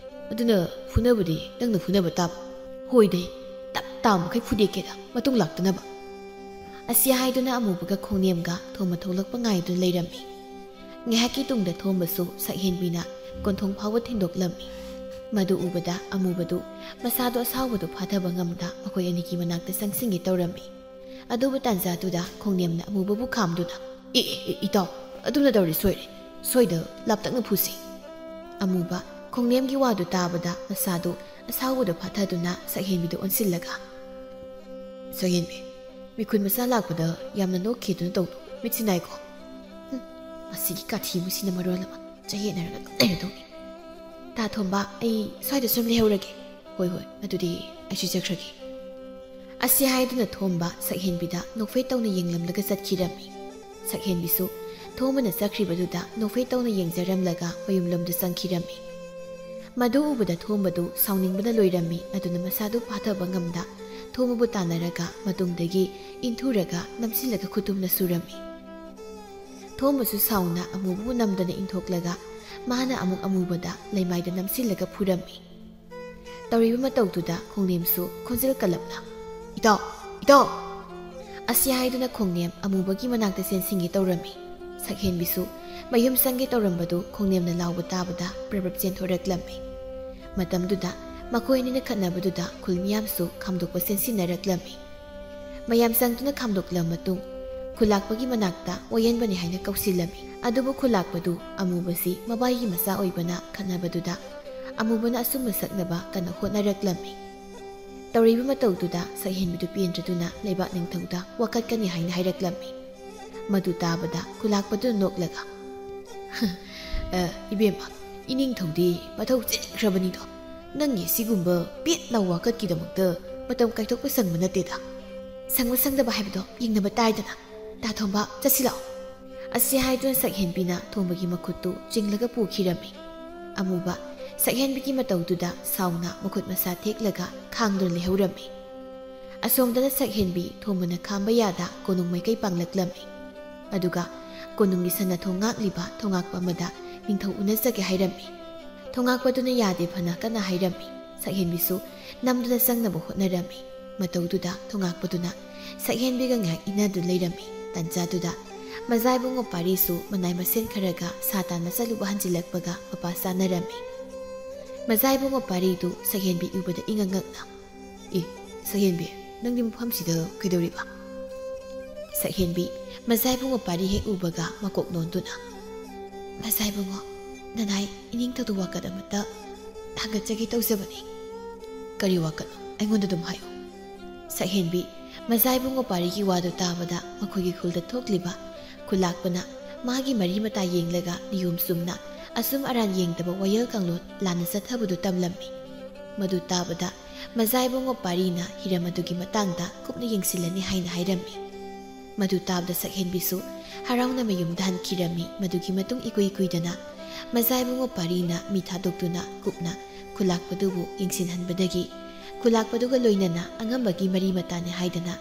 ꯑꯗꯨꯅ ꯐꯨꯅꯕꯗꯤ ꯅꯪꯅ ꯐꯨꯅꯕ ꯇꯥꯕ꯫ ꯍꯣꯏꯗꯦ, ꯇꯞ ꯇꯥ ꯃꯈꯩ ꯐꯨꯗꯦꯛꯀꯦꯗ, ꯃꯇꯨꯡ ꯂꯥꯛꯇꯅꯕ꯫" ꯑꯁꯤ ꯍꯥꯏꯗꯨꯅ ꯑꯃꯨꯕꯒ ꯈꯣꯡꯅꯦꯝꯒ ꯊꯣꯝꯕ ꯊꯣꯛꯂꯛꯄ ꯉꯥꯏꯗꯨꯅ ꯂꯩꯔꯝꯃꯤ꯫ ꯉꯥꯏꯍꯥꯛꯀꯤ ꯇꯨꯡꯗ ꯊꯣꯝꯕꯁꯨ ꯁꯛꯍꯦꯟꯕꯤꯅ ꯀꯣꯟꯊꯣꯡ ꯐꯥꯎꯕ ꯊꯤꯟꯗꯣꯛꯂꯝꯃꯤ꯫ ꯃꯗꯨ ꯎꯕꯗ ꯑꯃꯨꯕꯗꯨ ꯃꯁꯥꯗꯣ ꯑꯁꯥꯎꯕꯗꯨ ꯐꯥꯊꯕ ꯉꯝꯗ ꯃꯈꯣꯏ ꯑꯅꯤꯒꯤ ꯃꯅꯥꯛꯇ ꯆꯪꯁꯤꯟꯒꯦ ꯇꯧꯔꯝꯃꯤ꯫ ꯑꯗꯨꯕꯨ ꯇꯥꯟꯖꯥꯗꯨꯗ ꯈꯣꯡꯅꯦꯝꯅ ꯑꯃꯨꯕꯕꯨ ꯈꯥꯝꯗꯨꯅ, "ꯑꯦ, ꯑꯦ, ꯑꯦ, ꯏꯇꯥꯎ, ꯑꯗꯨꯝꯅ ꯇꯧꯔꯤ ꯁꯣꯏꯔꯦ꯫ ꯁꯣꯏꯗ ꯂꯥꯞꯇꯛꯅ ꯐꯨꯁꯤ꯫" ꯑꯃꯨꯕ ꯈꯣꯡꯅꯦꯝꯒꯤ ꯋꯥꯗꯨ ꯇꯥꯕꯗ ꯃꯁꯥꯗꯨ ꯑꯁꯥꯎꯕꯗ ꯐꯥꯊꯗꯨꯅ ꯁꯛꯍꯦꯟꯕꯤꯗ ꯑꯣꯟꯁꯤꯜꯂꯒ, "ꯁꯛꯍꯦꯟꯕꯤ, ꯃꯤꯈꯨꯟ ꯃꯆꯥ ꯂꯥꯛꯄꯗ ꯌꯥꯝꯅ ꯅꯣꯛꯈꯤꯗꯨꯅ ꯇꯧꯅꯨ꯫ ꯃꯤꯠꯁꯤ ꯅꯥꯏꯀꯣ꯫ ꯍꯨꯝ, ꯃꯁꯤꯒꯤ ꯀꯥꯊꯤ ꯃꯁꯤꯅ ꯃꯔꯣꯜ ꯑꯃ ꯆꯌꯦꯠꯅꯔꯒ ꯑꯗꯨꯝ ꯂꯩꯔꯗꯧꯅꯤ꯫ ꯇꯥ ꯊꯣꯝꯕ, ꯑꯩ ꯁ꯭ꯋꯥꯏꯗ ꯁꯨꯝ ꯂꯩꯍꯧꯔꯒꯦ꯫ ꯍꯣꯏ, ꯍꯣꯏ, ꯑꯗꯨꯗꯤ ꯑꯩꯁꯨ ꯆꯠꯈ꯭ꯔꯒꯦ꯫ ꯑꯁꯤ ꯍꯥꯏꯗꯨꯅ ꯊꯣꯝꯕ ꯁꯛꯍꯦꯟꯕꯤꯗ ꯅꯣꯛꯐꯦꯠ ꯇꯧꯅ ꯌꯦꯡꯂꯝꯂꯒ ꯆꯠꯈꯤꯔꯝꯃꯤ꯫ ꯁꯛꯍꯦꯟꯕꯤꯁꯨ ꯊꯣꯝꯕꯅ ꯆꯠꯈ꯭ꯔꯤꯕꯗꯨꯗ ꯅꯣꯛꯐꯦꯠ ꯇꯧꯅ ꯌꯦꯡꯖꯔꯝꯂꯒ ꯃꯌꯨꯝꯂꯣꯝꯗ ꯆꯪꯈꯤꯔꯝꯃꯤ꯫ ꯃꯗꯨ ꯎꯕꯗ ꯊꯣꯝꯕꯗꯨ ꯁꯥꯎꯅꯤꯡꯕꯅ ꯂꯣꯏꯔꯝꯃꯤ꯫ ꯑꯗꯨꯅ ꯃꯁꯥꯗꯨ ꯐꯥꯊꯕ ꯉꯝꯗ ꯊꯣꯝꯕꯕꯨ ꯇꯥꯟꯅꯔꯒ ꯃꯇꯨꯡꯗꯒꯤ ꯏꯟꯊꯨꯔꯒ ꯅꯝꯁꯤꯜꯂꯒ ꯈꯨꯇꯨꯝꯅ ꯁꯨꯔꯝꯃꯤ꯫ ꯊꯣꯝꯕꯁꯨ ꯁꯥꯎꯅ ꯑꯃꯨꯕꯕꯨ ꯅꯝꯗꯅ ꯏꯟꯊꯣꯛꯂꯒ ꯃꯥꯅ ꯑꯃꯨꯛ ꯑꯃꯨꯕꯗ ꯂꯩꯃꯥꯏꯗ ꯅꯝꯁꯤꯜꯂꯒ ꯐꯨꯔꯝꯃꯤ꯫ ꯇꯧꯔꯤꯕ ꯃꯇꯧꯗꯨꯗ ꯈꯣꯡꯅꯦꯝꯁꯨ ꯈꯣꯟꯖꯦꯜ ꯀꯜꯂꯞꯅ, "ꯏꯇꯥꯎ! ꯏꯇꯥꯎ!" ꯑꯁꯤ ꯍꯥꯏꯗꯨꯅ ꯈꯣꯡꯅꯦꯝ ꯑꯃꯨꯕꯒꯤ ꯃꯅꯥꯛꯇ ꯆꯦꯟꯁꯤꯟꯒꯦ ꯇꯧꯔꯝꯃꯤ꯫ ꯁꯛꯍꯦꯟꯕꯤꯁꯨ ꯃꯌꯨꯝ ꯆꯪꯒꯦ ꯇꯧꯔꯝꯕꯗꯨ ꯈꯣꯡꯅꯦꯝꯅ ꯂꯥꯎꯕ ꯇꯥꯕꯗ ꯄ꯭ꯔꯞ ꯄ꯭ꯔꯞ ꯆꯦꯟꯊꯣꯔꯛꯂꯝꯃꯤ꯫ ꯃꯇꯝꯗꯨꯗ ꯃꯈꯣꯏ ꯑꯅꯤꯅ ꯈꯠꯅꯕꯗꯨꯗ ꯈꯨꯜ ꯃꯤꯌꯥꯝꯁꯨ ꯈꯥꯝꯗꯣꯛꯄ ꯆꯦꯟꯁꯤꯟꯅꯔꯛꯂꯝꯃꯤ꯫ ꯃꯌꯥꯝ ꯆꯪꯗꯨꯅ ꯈꯥꯝꯗꯣꯛꯂꯕ ꯃꯇꯨꯡ ꯈꯨꯂꯥꯛꯄꯒꯤ ꯃꯅꯥꯛꯇ ꯋꯥꯌꯦꯟꯕꯅꯤ ꯍꯥꯏꯅ ꯀꯧꯁꯤꯜꯂꯝꯃꯤ꯫ ꯑꯗꯨꯕꯨ ꯈꯨꯂꯥꯛꯄꯗꯨ ꯑꯃꯨꯕꯁꯤ ꯃꯕꯥꯏꯒꯤ ꯃꯆꯥ ꯑꯣꯏꯕꯅ ꯈꯠꯅꯕꯗꯨꯗ ꯑꯃꯨꯕꯅ ꯑꯆꯨꯝꯕ ꯁꯛꯅꯕ ꯀꯟꯅ ꯍꯣꯠꯅꯔꯛꯂꯝꯃꯤ꯫ ꯇꯧꯔꯤꯕ ꯃꯇꯧꯗꯨꯗ ꯁꯛꯍꯦꯟꯕꯤꯗꯨ ꯄꯦꯟꯗ꯭ꯔꯗꯨꯅ ꯂꯩꯕꯥꯛ ꯅꯤꯡꯊꯧꯗ ꯋꯥꯀꯠꯀꯅꯤ ꯍꯥꯏꯅ ꯍꯥꯏꯔꯛꯂꯝꯃꯤ꯫ ꯃꯗꯨ ꯇꯥꯕꯗ ꯈꯨꯂꯥꯛꯄꯗꯨꯅ ꯅꯣꯛꯂꯒ, "ꯑ, ꯏꯕꯦꯝꯃ, ꯏꯅꯤꯡꯊꯧꯗꯤ ꯃꯊꯧ ꯆꯤꯟꯈ꯭ꯔꯕꯅꯤꯗꯣ꯫ ꯅꯪꯒꯤ ꯁꯤꯒꯨꯝꯕ ꯄꯦꯠ ꯂꯥꯎ ꯋꯥꯀꯠꯀꯤꯗꯃꯛꯇ ꯃꯇꯝ ꯀꯥꯏꯊꯣꯛꯄ ꯁꯪꯕ ꯅꯠꯇꯦꯗ꯫" "ꯁꯪꯕ ꯁꯪꯗꯕ ꯍꯥꯏꯕꯗꯣ ꯌꯦꯡꯅꯕ ꯇꯥꯏꯗꯅ꯫ ꯇꯥ ꯊꯣꯝꯕ, ꯆꯠꯁꯤ ꯂꯥꯛꯑꯣ꯫" ꯑꯁꯤ ꯍꯥꯏꯗꯨꯅ ꯁꯛꯍꯦꯟꯕꯤꯅ ꯊꯣꯝꯕꯒꯤ ꯃꯈꯨꯠꯇꯨ ꯆꯤꯡꯂꯒ ꯄꯨꯈꯤꯔꯝꯃꯤ꯫ ꯑꯃꯨꯕ ꯁꯛꯍꯦꯟꯕꯤꯒꯤ ꯃꯇꯧꯗꯨꯗ ꯁꯥꯎꯅ ꯃꯈꯨꯠ ꯃꯁꯥ ꯊꯦꯛꯂꯒ ꯈꯥꯡꯗꯨꯅ ꯂꯩꯍꯧꯔꯝꯃꯤ꯫ ꯑꯁꯣꯝꯗꯅ ꯁꯛꯍꯦꯟꯕꯤ ꯊꯣꯝꯕꯅ ꯈꯥꯝꯕ ꯌꯥꯗ ꯀꯣꯅꯨꯡ ꯃꯥꯏꯀꯩ ꯄꯥꯡꯂꯛꯂꯝꯃꯤ꯫ ꯑꯗꯨꯒ ꯀꯣꯅꯨꯡꯒꯤ ꯁꯟꯅ ꯊꯣꯡ ꯉꯥꯛꯂꯤꯕ ꯊꯣꯉꯥꯛꯄ ꯑꯃꯗ ꯅꯤꯡꯊꯧ ꯎꯅꯖꯒꯦ ꯍꯥꯏꯔꯝꯃꯤ꯫ ꯊꯣꯉꯥꯛꯄꯗꯨꯅ ꯌꯥꯗꯦ ꯐꯅ ꯀꯟꯅ ꯍꯥꯏꯔꯝꯃꯤ꯫ ꯁꯛꯍꯦꯟꯕꯤꯁꯨ ꯅꯝꯗꯨꯅ ꯆꯪꯅꯕ ꯍꯣꯠꯅꯔꯝꯃꯤ꯫ ꯃꯇꯧꯗꯨꯗ ꯊꯣꯉꯥꯛꯄꯗꯨꯅ ꯁꯛꯍꯦꯟꯕꯤꯒ ꯉꯥꯏꯍꯥꯛ ꯏꯟꯅꯗꯨꯅ ꯂꯩꯔꯝꯃꯤ꯫ ꯇꯟꯖꯥꯗꯨꯗ ꯃꯖꯥꯏꯕꯨꯡ ꯃꯄꯥꯔꯤꯁꯨ ꯃꯅꯥꯏ ꯃꯁꯦꯟ ꯈꯔꯒ ꯁꯥ ꯇꯥꯟꯅ ꯆꯠꯂꯨꯕ ꯍꯟꯖꯤꯜꯂꯛꯄꯒ ꯃꯄꯥ ꯆꯥꯅꯔꯝꯃꯤ꯫ ꯃꯖꯥꯏꯕꯨꯡ ꯃꯄꯥꯔꯤꯗꯨ ꯁꯛꯍꯦꯟꯕꯤ ꯎꯕꯗ ꯏꯉꯛ ꯉꯛꯅ, "ꯑꯦ, ꯁꯛꯍꯦꯟꯕꯤ, ꯅꯪꯗꯤ ꯃꯐꯝꯁꯤꯗ ꯀꯩꯗꯧꯔꯤꯕ?" ꯁꯛꯍꯦꯟꯕꯤ ꯃꯖꯥꯏꯕꯨꯡ ꯃꯄꯥꯔꯤ ꯍꯦꯛ ꯎꯕꯒ ꯃꯀꯣꯛ ꯅꯣꯟꯗꯨꯅ, "ꯃꯖꯥꯏꯕꯨꯡꯉꯣ, ꯅꯅꯥꯏ ꯏꯅꯤꯡꯊꯧꯗ ꯋꯥꯀꯠ ꯑꯃꯇ ꯊꯥꯡꯒꯠꯆꯒꯦ ꯇꯧꯖꯕꯅꯤ꯫" "ꯀꯔꯤ ꯋꯥꯀꯠꯅꯣ? ꯑꯩꯉꯣꯟꯗ ꯑꯗꯨꯝ ꯍꯥꯏꯌꯨ꯫" ꯁꯛꯍꯦꯟꯕꯤ ꯃꯖꯥ ꯏꯕꯨꯡꯉꯣ ꯄꯥꯔꯤꯒꯤ ꯋꯥꯗꯨ ꯇꯥꯕꯗ ꯃꯈꯣꯏꯒꯤ ꯈꯨꯜꯗ ꯊꯣꯛꯂꯤꯕ ꯈꯨꯂꯥꯛꯄꯅ ꯃꯥꯒꯤ ꯃꯔꯤ ꯃꯇꯥ ꯌꯦꯡꯂꯒ ꯅꯤꯌꯣꯝ ꯆꯨꯝꯅ ꯑꯆꯨꯝ ꯑꯔꯥꯟ ꯌꯦꯡꯗꯕ ꯋꯥꯌꯦꯜ ꯀꯥꯡꯂꯣꯟ ꯂꯥꯟꯅ ꯆꯠꯊꯕꯗꯨ ꯇꯝꯂꯝꯃꯤ꯫ ꯃꯗꯨ ꯇꯥꯕꯗ ꯃꯖꯥ ꯏꯕꯨꯡꯉꯣ ꯄꯥꯔꯤꯅ ꯍꯤꯔꯝ ꯑꯗꯨꯒꯤ ꯃꯇꯥꯡꯗ ꯀꯨꯞꯅ ꯌꯦꯡꯁꯤꯜꯂꯅꯤ ꯍꯥꯏꯅ ꯍꯥꯏꯔꯝꯃꯤ꯫ ꯃꯗꯨ ꯇꯥꯕꯗ ꯁꯛꯍꯦꯟꯕꯤꯁꯨ ꯍꯔꯥꯎꯅ ꯃꯌꯨꯝꯗ ꯍꯟꯈꯤꯔꯝꯃꯤ꯫ ꯃꯗꯨꯒꯤ ꯃꯇꯨꯡ ꯏꯀꯨꯏ ꯀꯨꯏꯗꯅ ꯃꯖꯥ ꯏꯕꯨꯡꯉꯣ ꯄꯥꯔꯤꯅ ꯃꯤ ꯊꯥꯗꯣꯛꯇꯨꯅ ꯀꯨꯞꯅ ꯈꯨꯂꯥꯛꯄꯗꯨꯕꯨ ꯌꯦꯡꯁꯤꯟꯍꯟꯕꯗꯒꯤ ꯈꯨꯂꯥꯛꯄꯗꯨꯒ ꯂꯣꯏꯅꯅ ꯑꯉꯝꯕꯒꯤ ꯃꯔꯤ ꯃꯇꯥꯅꯤ ꯍꯥꯏꯗꯅ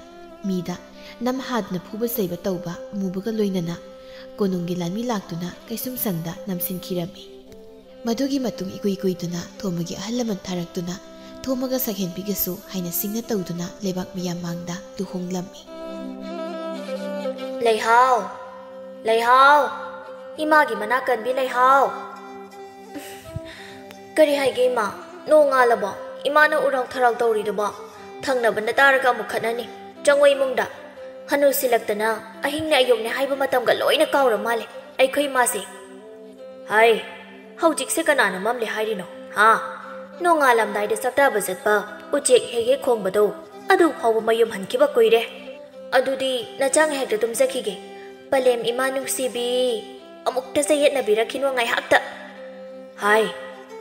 ꯃꯤꯗ ꯅꯝꯍꯥꯗꯅ ꯐꯨꯕ ꯆꯩꯕ ꯇꯧꯕ ꯑꯃꯨꯕꯒ ꯂꯣꯏꯅꯅ ꯀꯣꯅꯨꯡꯒꯤ ꯂꯥꯟꯃꯤ ꯂꯥꯛꯇꯨꯅ ꯀꯩꯁꯨꯝꯁꯪꯗ ꯅꯝꯁꯤꯟꯈꯤꯔꯝꯃꯤ꯫ ꯃꯗꯨꯒꯤ ꯃꯇꯨꯡ ꯏꯀꯨꯏ ꯀꯨꯏꯗꯅ ꯊꯣꯝꯃꯒꯤ ꯑꯍꯜ ꯂꯃꯟ ꯊꯥꯔꯛꯇꯨꯅ ꯊꯣꯝꯃꯒ ꯁꯛꯍꯦꯟꯕꯤꯒꯁꯨ ꯍꯥꯏꯅ ꯁꯤꯡꯅ ꯇꯧꯗꯨꯅ ꯂꯩꯕꯥꯛ ꯃꯤꯌꯥꯝ ꯃꯥꯡꯗ ꯂꯨꯍꯣꯡꯂꯝꯃꯤ꯫ ꯂꯩꯍꯥꯎ! ꯂꯩꯍꯥꯎ! ꯏꯃꯥꯒꯤ ꯃꯅꯥꯛ ꯀꯟꯕꯤ ꯂꯩꯍꯥꯎ! ꯀꯔꯤ ꯍꯥꯏꯒꯦ ꯏꯃꯥ? ꯅꯣꯡ ꯉꯥꯜꯂꯕꯣ? ꯏꯃꯥꯅ ꯎꯔꯥꯎ ꯊꯔꯥꯎ ꯇꯧꯔꯤꯗꯨꯕꯣ? ꯊꯪꯅꯕꯅ ꯇꯥꯔꯒ ꯑꯃꯨꯛ ꯈꯠꯅꯅꯤ꯫ ꯆꯪꯉꯣ ꯏꯃꯨꯡꯗ꯫ ꯍꯅꯨꯁꯤꯜꯂꯛꯇꯅ ꯑꯍꯤꯡꯅꯦ ꯑꯌꯨꯛꯅꯦ ꯍꯥꯏꯕ ꯃꯇꯝꯒ ꯂꯣꯏꯅ ꯀꯥꯎꯔ ꯃꯥꯜꯂꯦ ꯑꯩꯈꯣꯏ ꯏꯃꯥꯁꯦ꯫ ꯍꯥꯏ, ꯍꯧꯖꯤꯛꯁꯦ ꯀꯅꯥꯅ ꯃꯝꯂꯦ ꯍꯥꯏꯔꯤꯅꯣ? ꯍꯥ? ꯅꯣꯡꯉꯥꯜꯂꯝꯗꯥꯏꯗ ꯆꯥꯛꯇꯥꯕ ꯆꯠꯄ ꯎꯆꯦꯛ ꯍꯦꯛ ꯍꯦꯛ ꯈꯣꯡꯕꯗꯣ, ꯑꯗꯨ ꯐꯥꯎꯕ ꯃꯌꯨꯝ ꯍꯟꯈꯤꯕ ꯀꯨꯏꯔꯦ꯫ ꯑꯗꯨꯗꯤ ꯅꯆꯥ ꯉꯥꯏꯍꯥꯛꯇ ꯇꯨꯝꯖꯈꯤꯒꯦ꯫ ꯄꯂꯦꯝ ꯏꯃꯥ ꯅꯨꯡꯁꯤꯕꯤ, ꯑꯃꯨꯛꯇ ꯆꯌꯦꯠꯅꯕꯤꯔꯛꯈꯤꯅꯣ ꯉꯥꯏꯍꯥꯛꯇ꯫ ꯍꯥꯏ,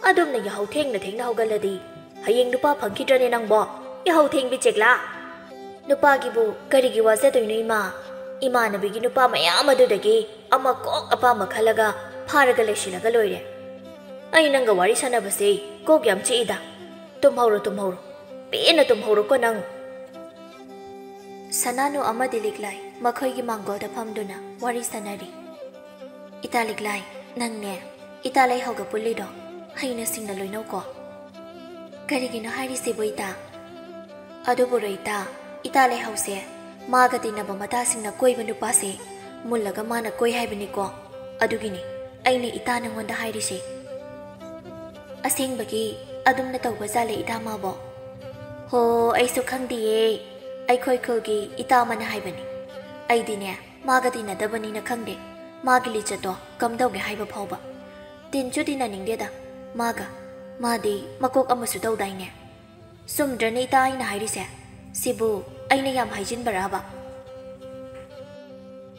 ꯑꯗꯨꯝꯅ ꯌꯥꯍꯧ ꯊꯦꯡꯅ ꯊꯦꯡꯅ ꯍꯧꯒꯠꯂꯗꯤ ꯍꯌꯦꯡ ꯅꯨꯄꯥ ꯐꯪꯈꯤꯗ꯭ꯔꯅꯦ ꯅꯪꯕꯣ? ꯌꯥꯍꯧ ꯊꯦꯡꯕꯤ ꯆꯦꯛꯂꯥ꯫ ꯅꯨꯄꯥꯒꯤꯕꯨ ꯀꯔꯤꯒꯤ ꯋꯥꯖꯗꯣꯏꯅꯣ ꯏꯃꯥ? ꯏꯃꯥꯟꯅꯕꯤꯒꯤ ꯅꯨꯄꯥ ꯃꯌꯥꯝ ꯑꯗꯨꯗꯒꯤ ꯑꯃ ꯀꯣꯛ ꯑꯄꯥꯝꯕ ꯈꯜꯂꯒ ꯐꯥꯔꯒ ꯂꯩꯁꯤꯜꯂꯒ ꯂꯣꯏꯔꯦ꯫ ꯑꯩ ꯅꯪꯒ ꯋꯥꯔꯤ ꯁꯥꯟꯅꯕꯁꯦ ꯀꯣꯛ ꯌꯥꯝ ꯆꯤꯛꯏꯗ꯫ ꯇꯨꯝꯍꯧꯔꯣ, ꯇꯨꯝꯍꯧꯔꯣ꯫ ꯄꯦꯟꯅ ꯇꯨꯝꯍꯧꯔꯣꯀꯣ ꯅꯪ꯫ ꯁꯅꯥꯅꯨ ꯑꯃꯗꯤ ꯂꯤꯛꯂꯥꯏ ꯃꯈꯣꯏꯒꯤ ꯃꯥꯡꯒꯣꯜꯗ ꯐꯝꯗꯨꯅ ꯋꯥꯔꯤ ꯁꯥꯟꯅꯔꯤ꯫ ꯏꯇꯥ ꯂꯤꯛꯂꯥꯏ, ꯅꯪꯅꯦ ꯏꯇꯥ ꯂꯩꯍꯧꯒ ꯄꯨꯜꯂꯤꯗꯣ ꯍꯩꯅ ꯁꯤꯡꯅ ꯂꯣꯏꯅꯧꯀꯣ꯫ ꯀꯔꯤꯒꯤꯅꯣ ꯍꯥꯏꯔꯤꯁꯤꯕꯨ ꯏꯇꯥ? ꯑꯗꯨꯕꯨꯔꯣ ꯏꯇꯥ, ꯏꯇꯥ ꯂꯩꯍꯧꯁꯦ ꯃꯥꯒ ꯇꯤꯟꯅꯕ ꯃꯇꯥꯁꯤꯡꯅ ꯀꯣꯏꯕ ꯅꯨꯄꯥꯁꯦ ꯃꯨꯜꯂꯒ ꯃꯥꯅ ꯀꯣꯏ ꯍꯥꯏꯕꯅꯤꯀꯣ꯫ ꯑꯗꯨꯒꯤꯅꯤ ꯑꯩꯅ ꯏꯇꯥ ꯅꯪꯉꯣꯟꯗ ꯍꯥꯏꯔꯤꯁꯦ꯫ ꯑꯁꯦꯡꯕꯒꯤ ꯑꯗꯨꯝꯅ ꯇꯧꯕ ꯖꯥꯠꯂꯦ ꯏꯇꯥ ꯃꯥꯕꯣ? ꯍꯣ, ꯑꯩꯁꯨ ꯈꯪꯗꯤꯌꯦ꯫ ꯑꯩꯈꯣꯏ ꯈꯨꯜꯒꯤ ꯏꯇꯥ ꯑꯃꯅ ꯍꯥꯏꯕꯅꯤ꯫ ꯑꯩꯗꯤꯅꯦ ꯃꯥꯒ ꯇꯤꯟꯅꯗꯕꯅꯤꯅ ꯈꯪꯗꯦ꯫ ꯃꯥꯒꯤ ꯂꯤꯆꯠꯇꯣ ꯀꯝꯗꯧꯒꯦ ꯍꯥꯏꯕ ꯐꯥꯎꯕ꯫ ꯇꯤꯟꯁꯨ ꯇꯤꯟꯅꯅꯤꯡꯗꯦꯗ ꯃꯥꯒ꯫ ꯃꯥꯗꯤ ꯃꯀꯣꯛ ꯑꯃꯁꯨ ꯇꯧꯗꯥꯏꯅꯦ? ꯆꯨꯝꯗ꯭ꯔꯅꯦ ꯏꯇꯥ ꯑꯩꯅ ꯍꯥꯏꯔꯤꯁꯦ? ꯁꯤꯕꯨ ꯑꯩꯅ ꯌꯥꯝ ꯍꯥꯏꯖꯤꯟꯕꯔꯕ?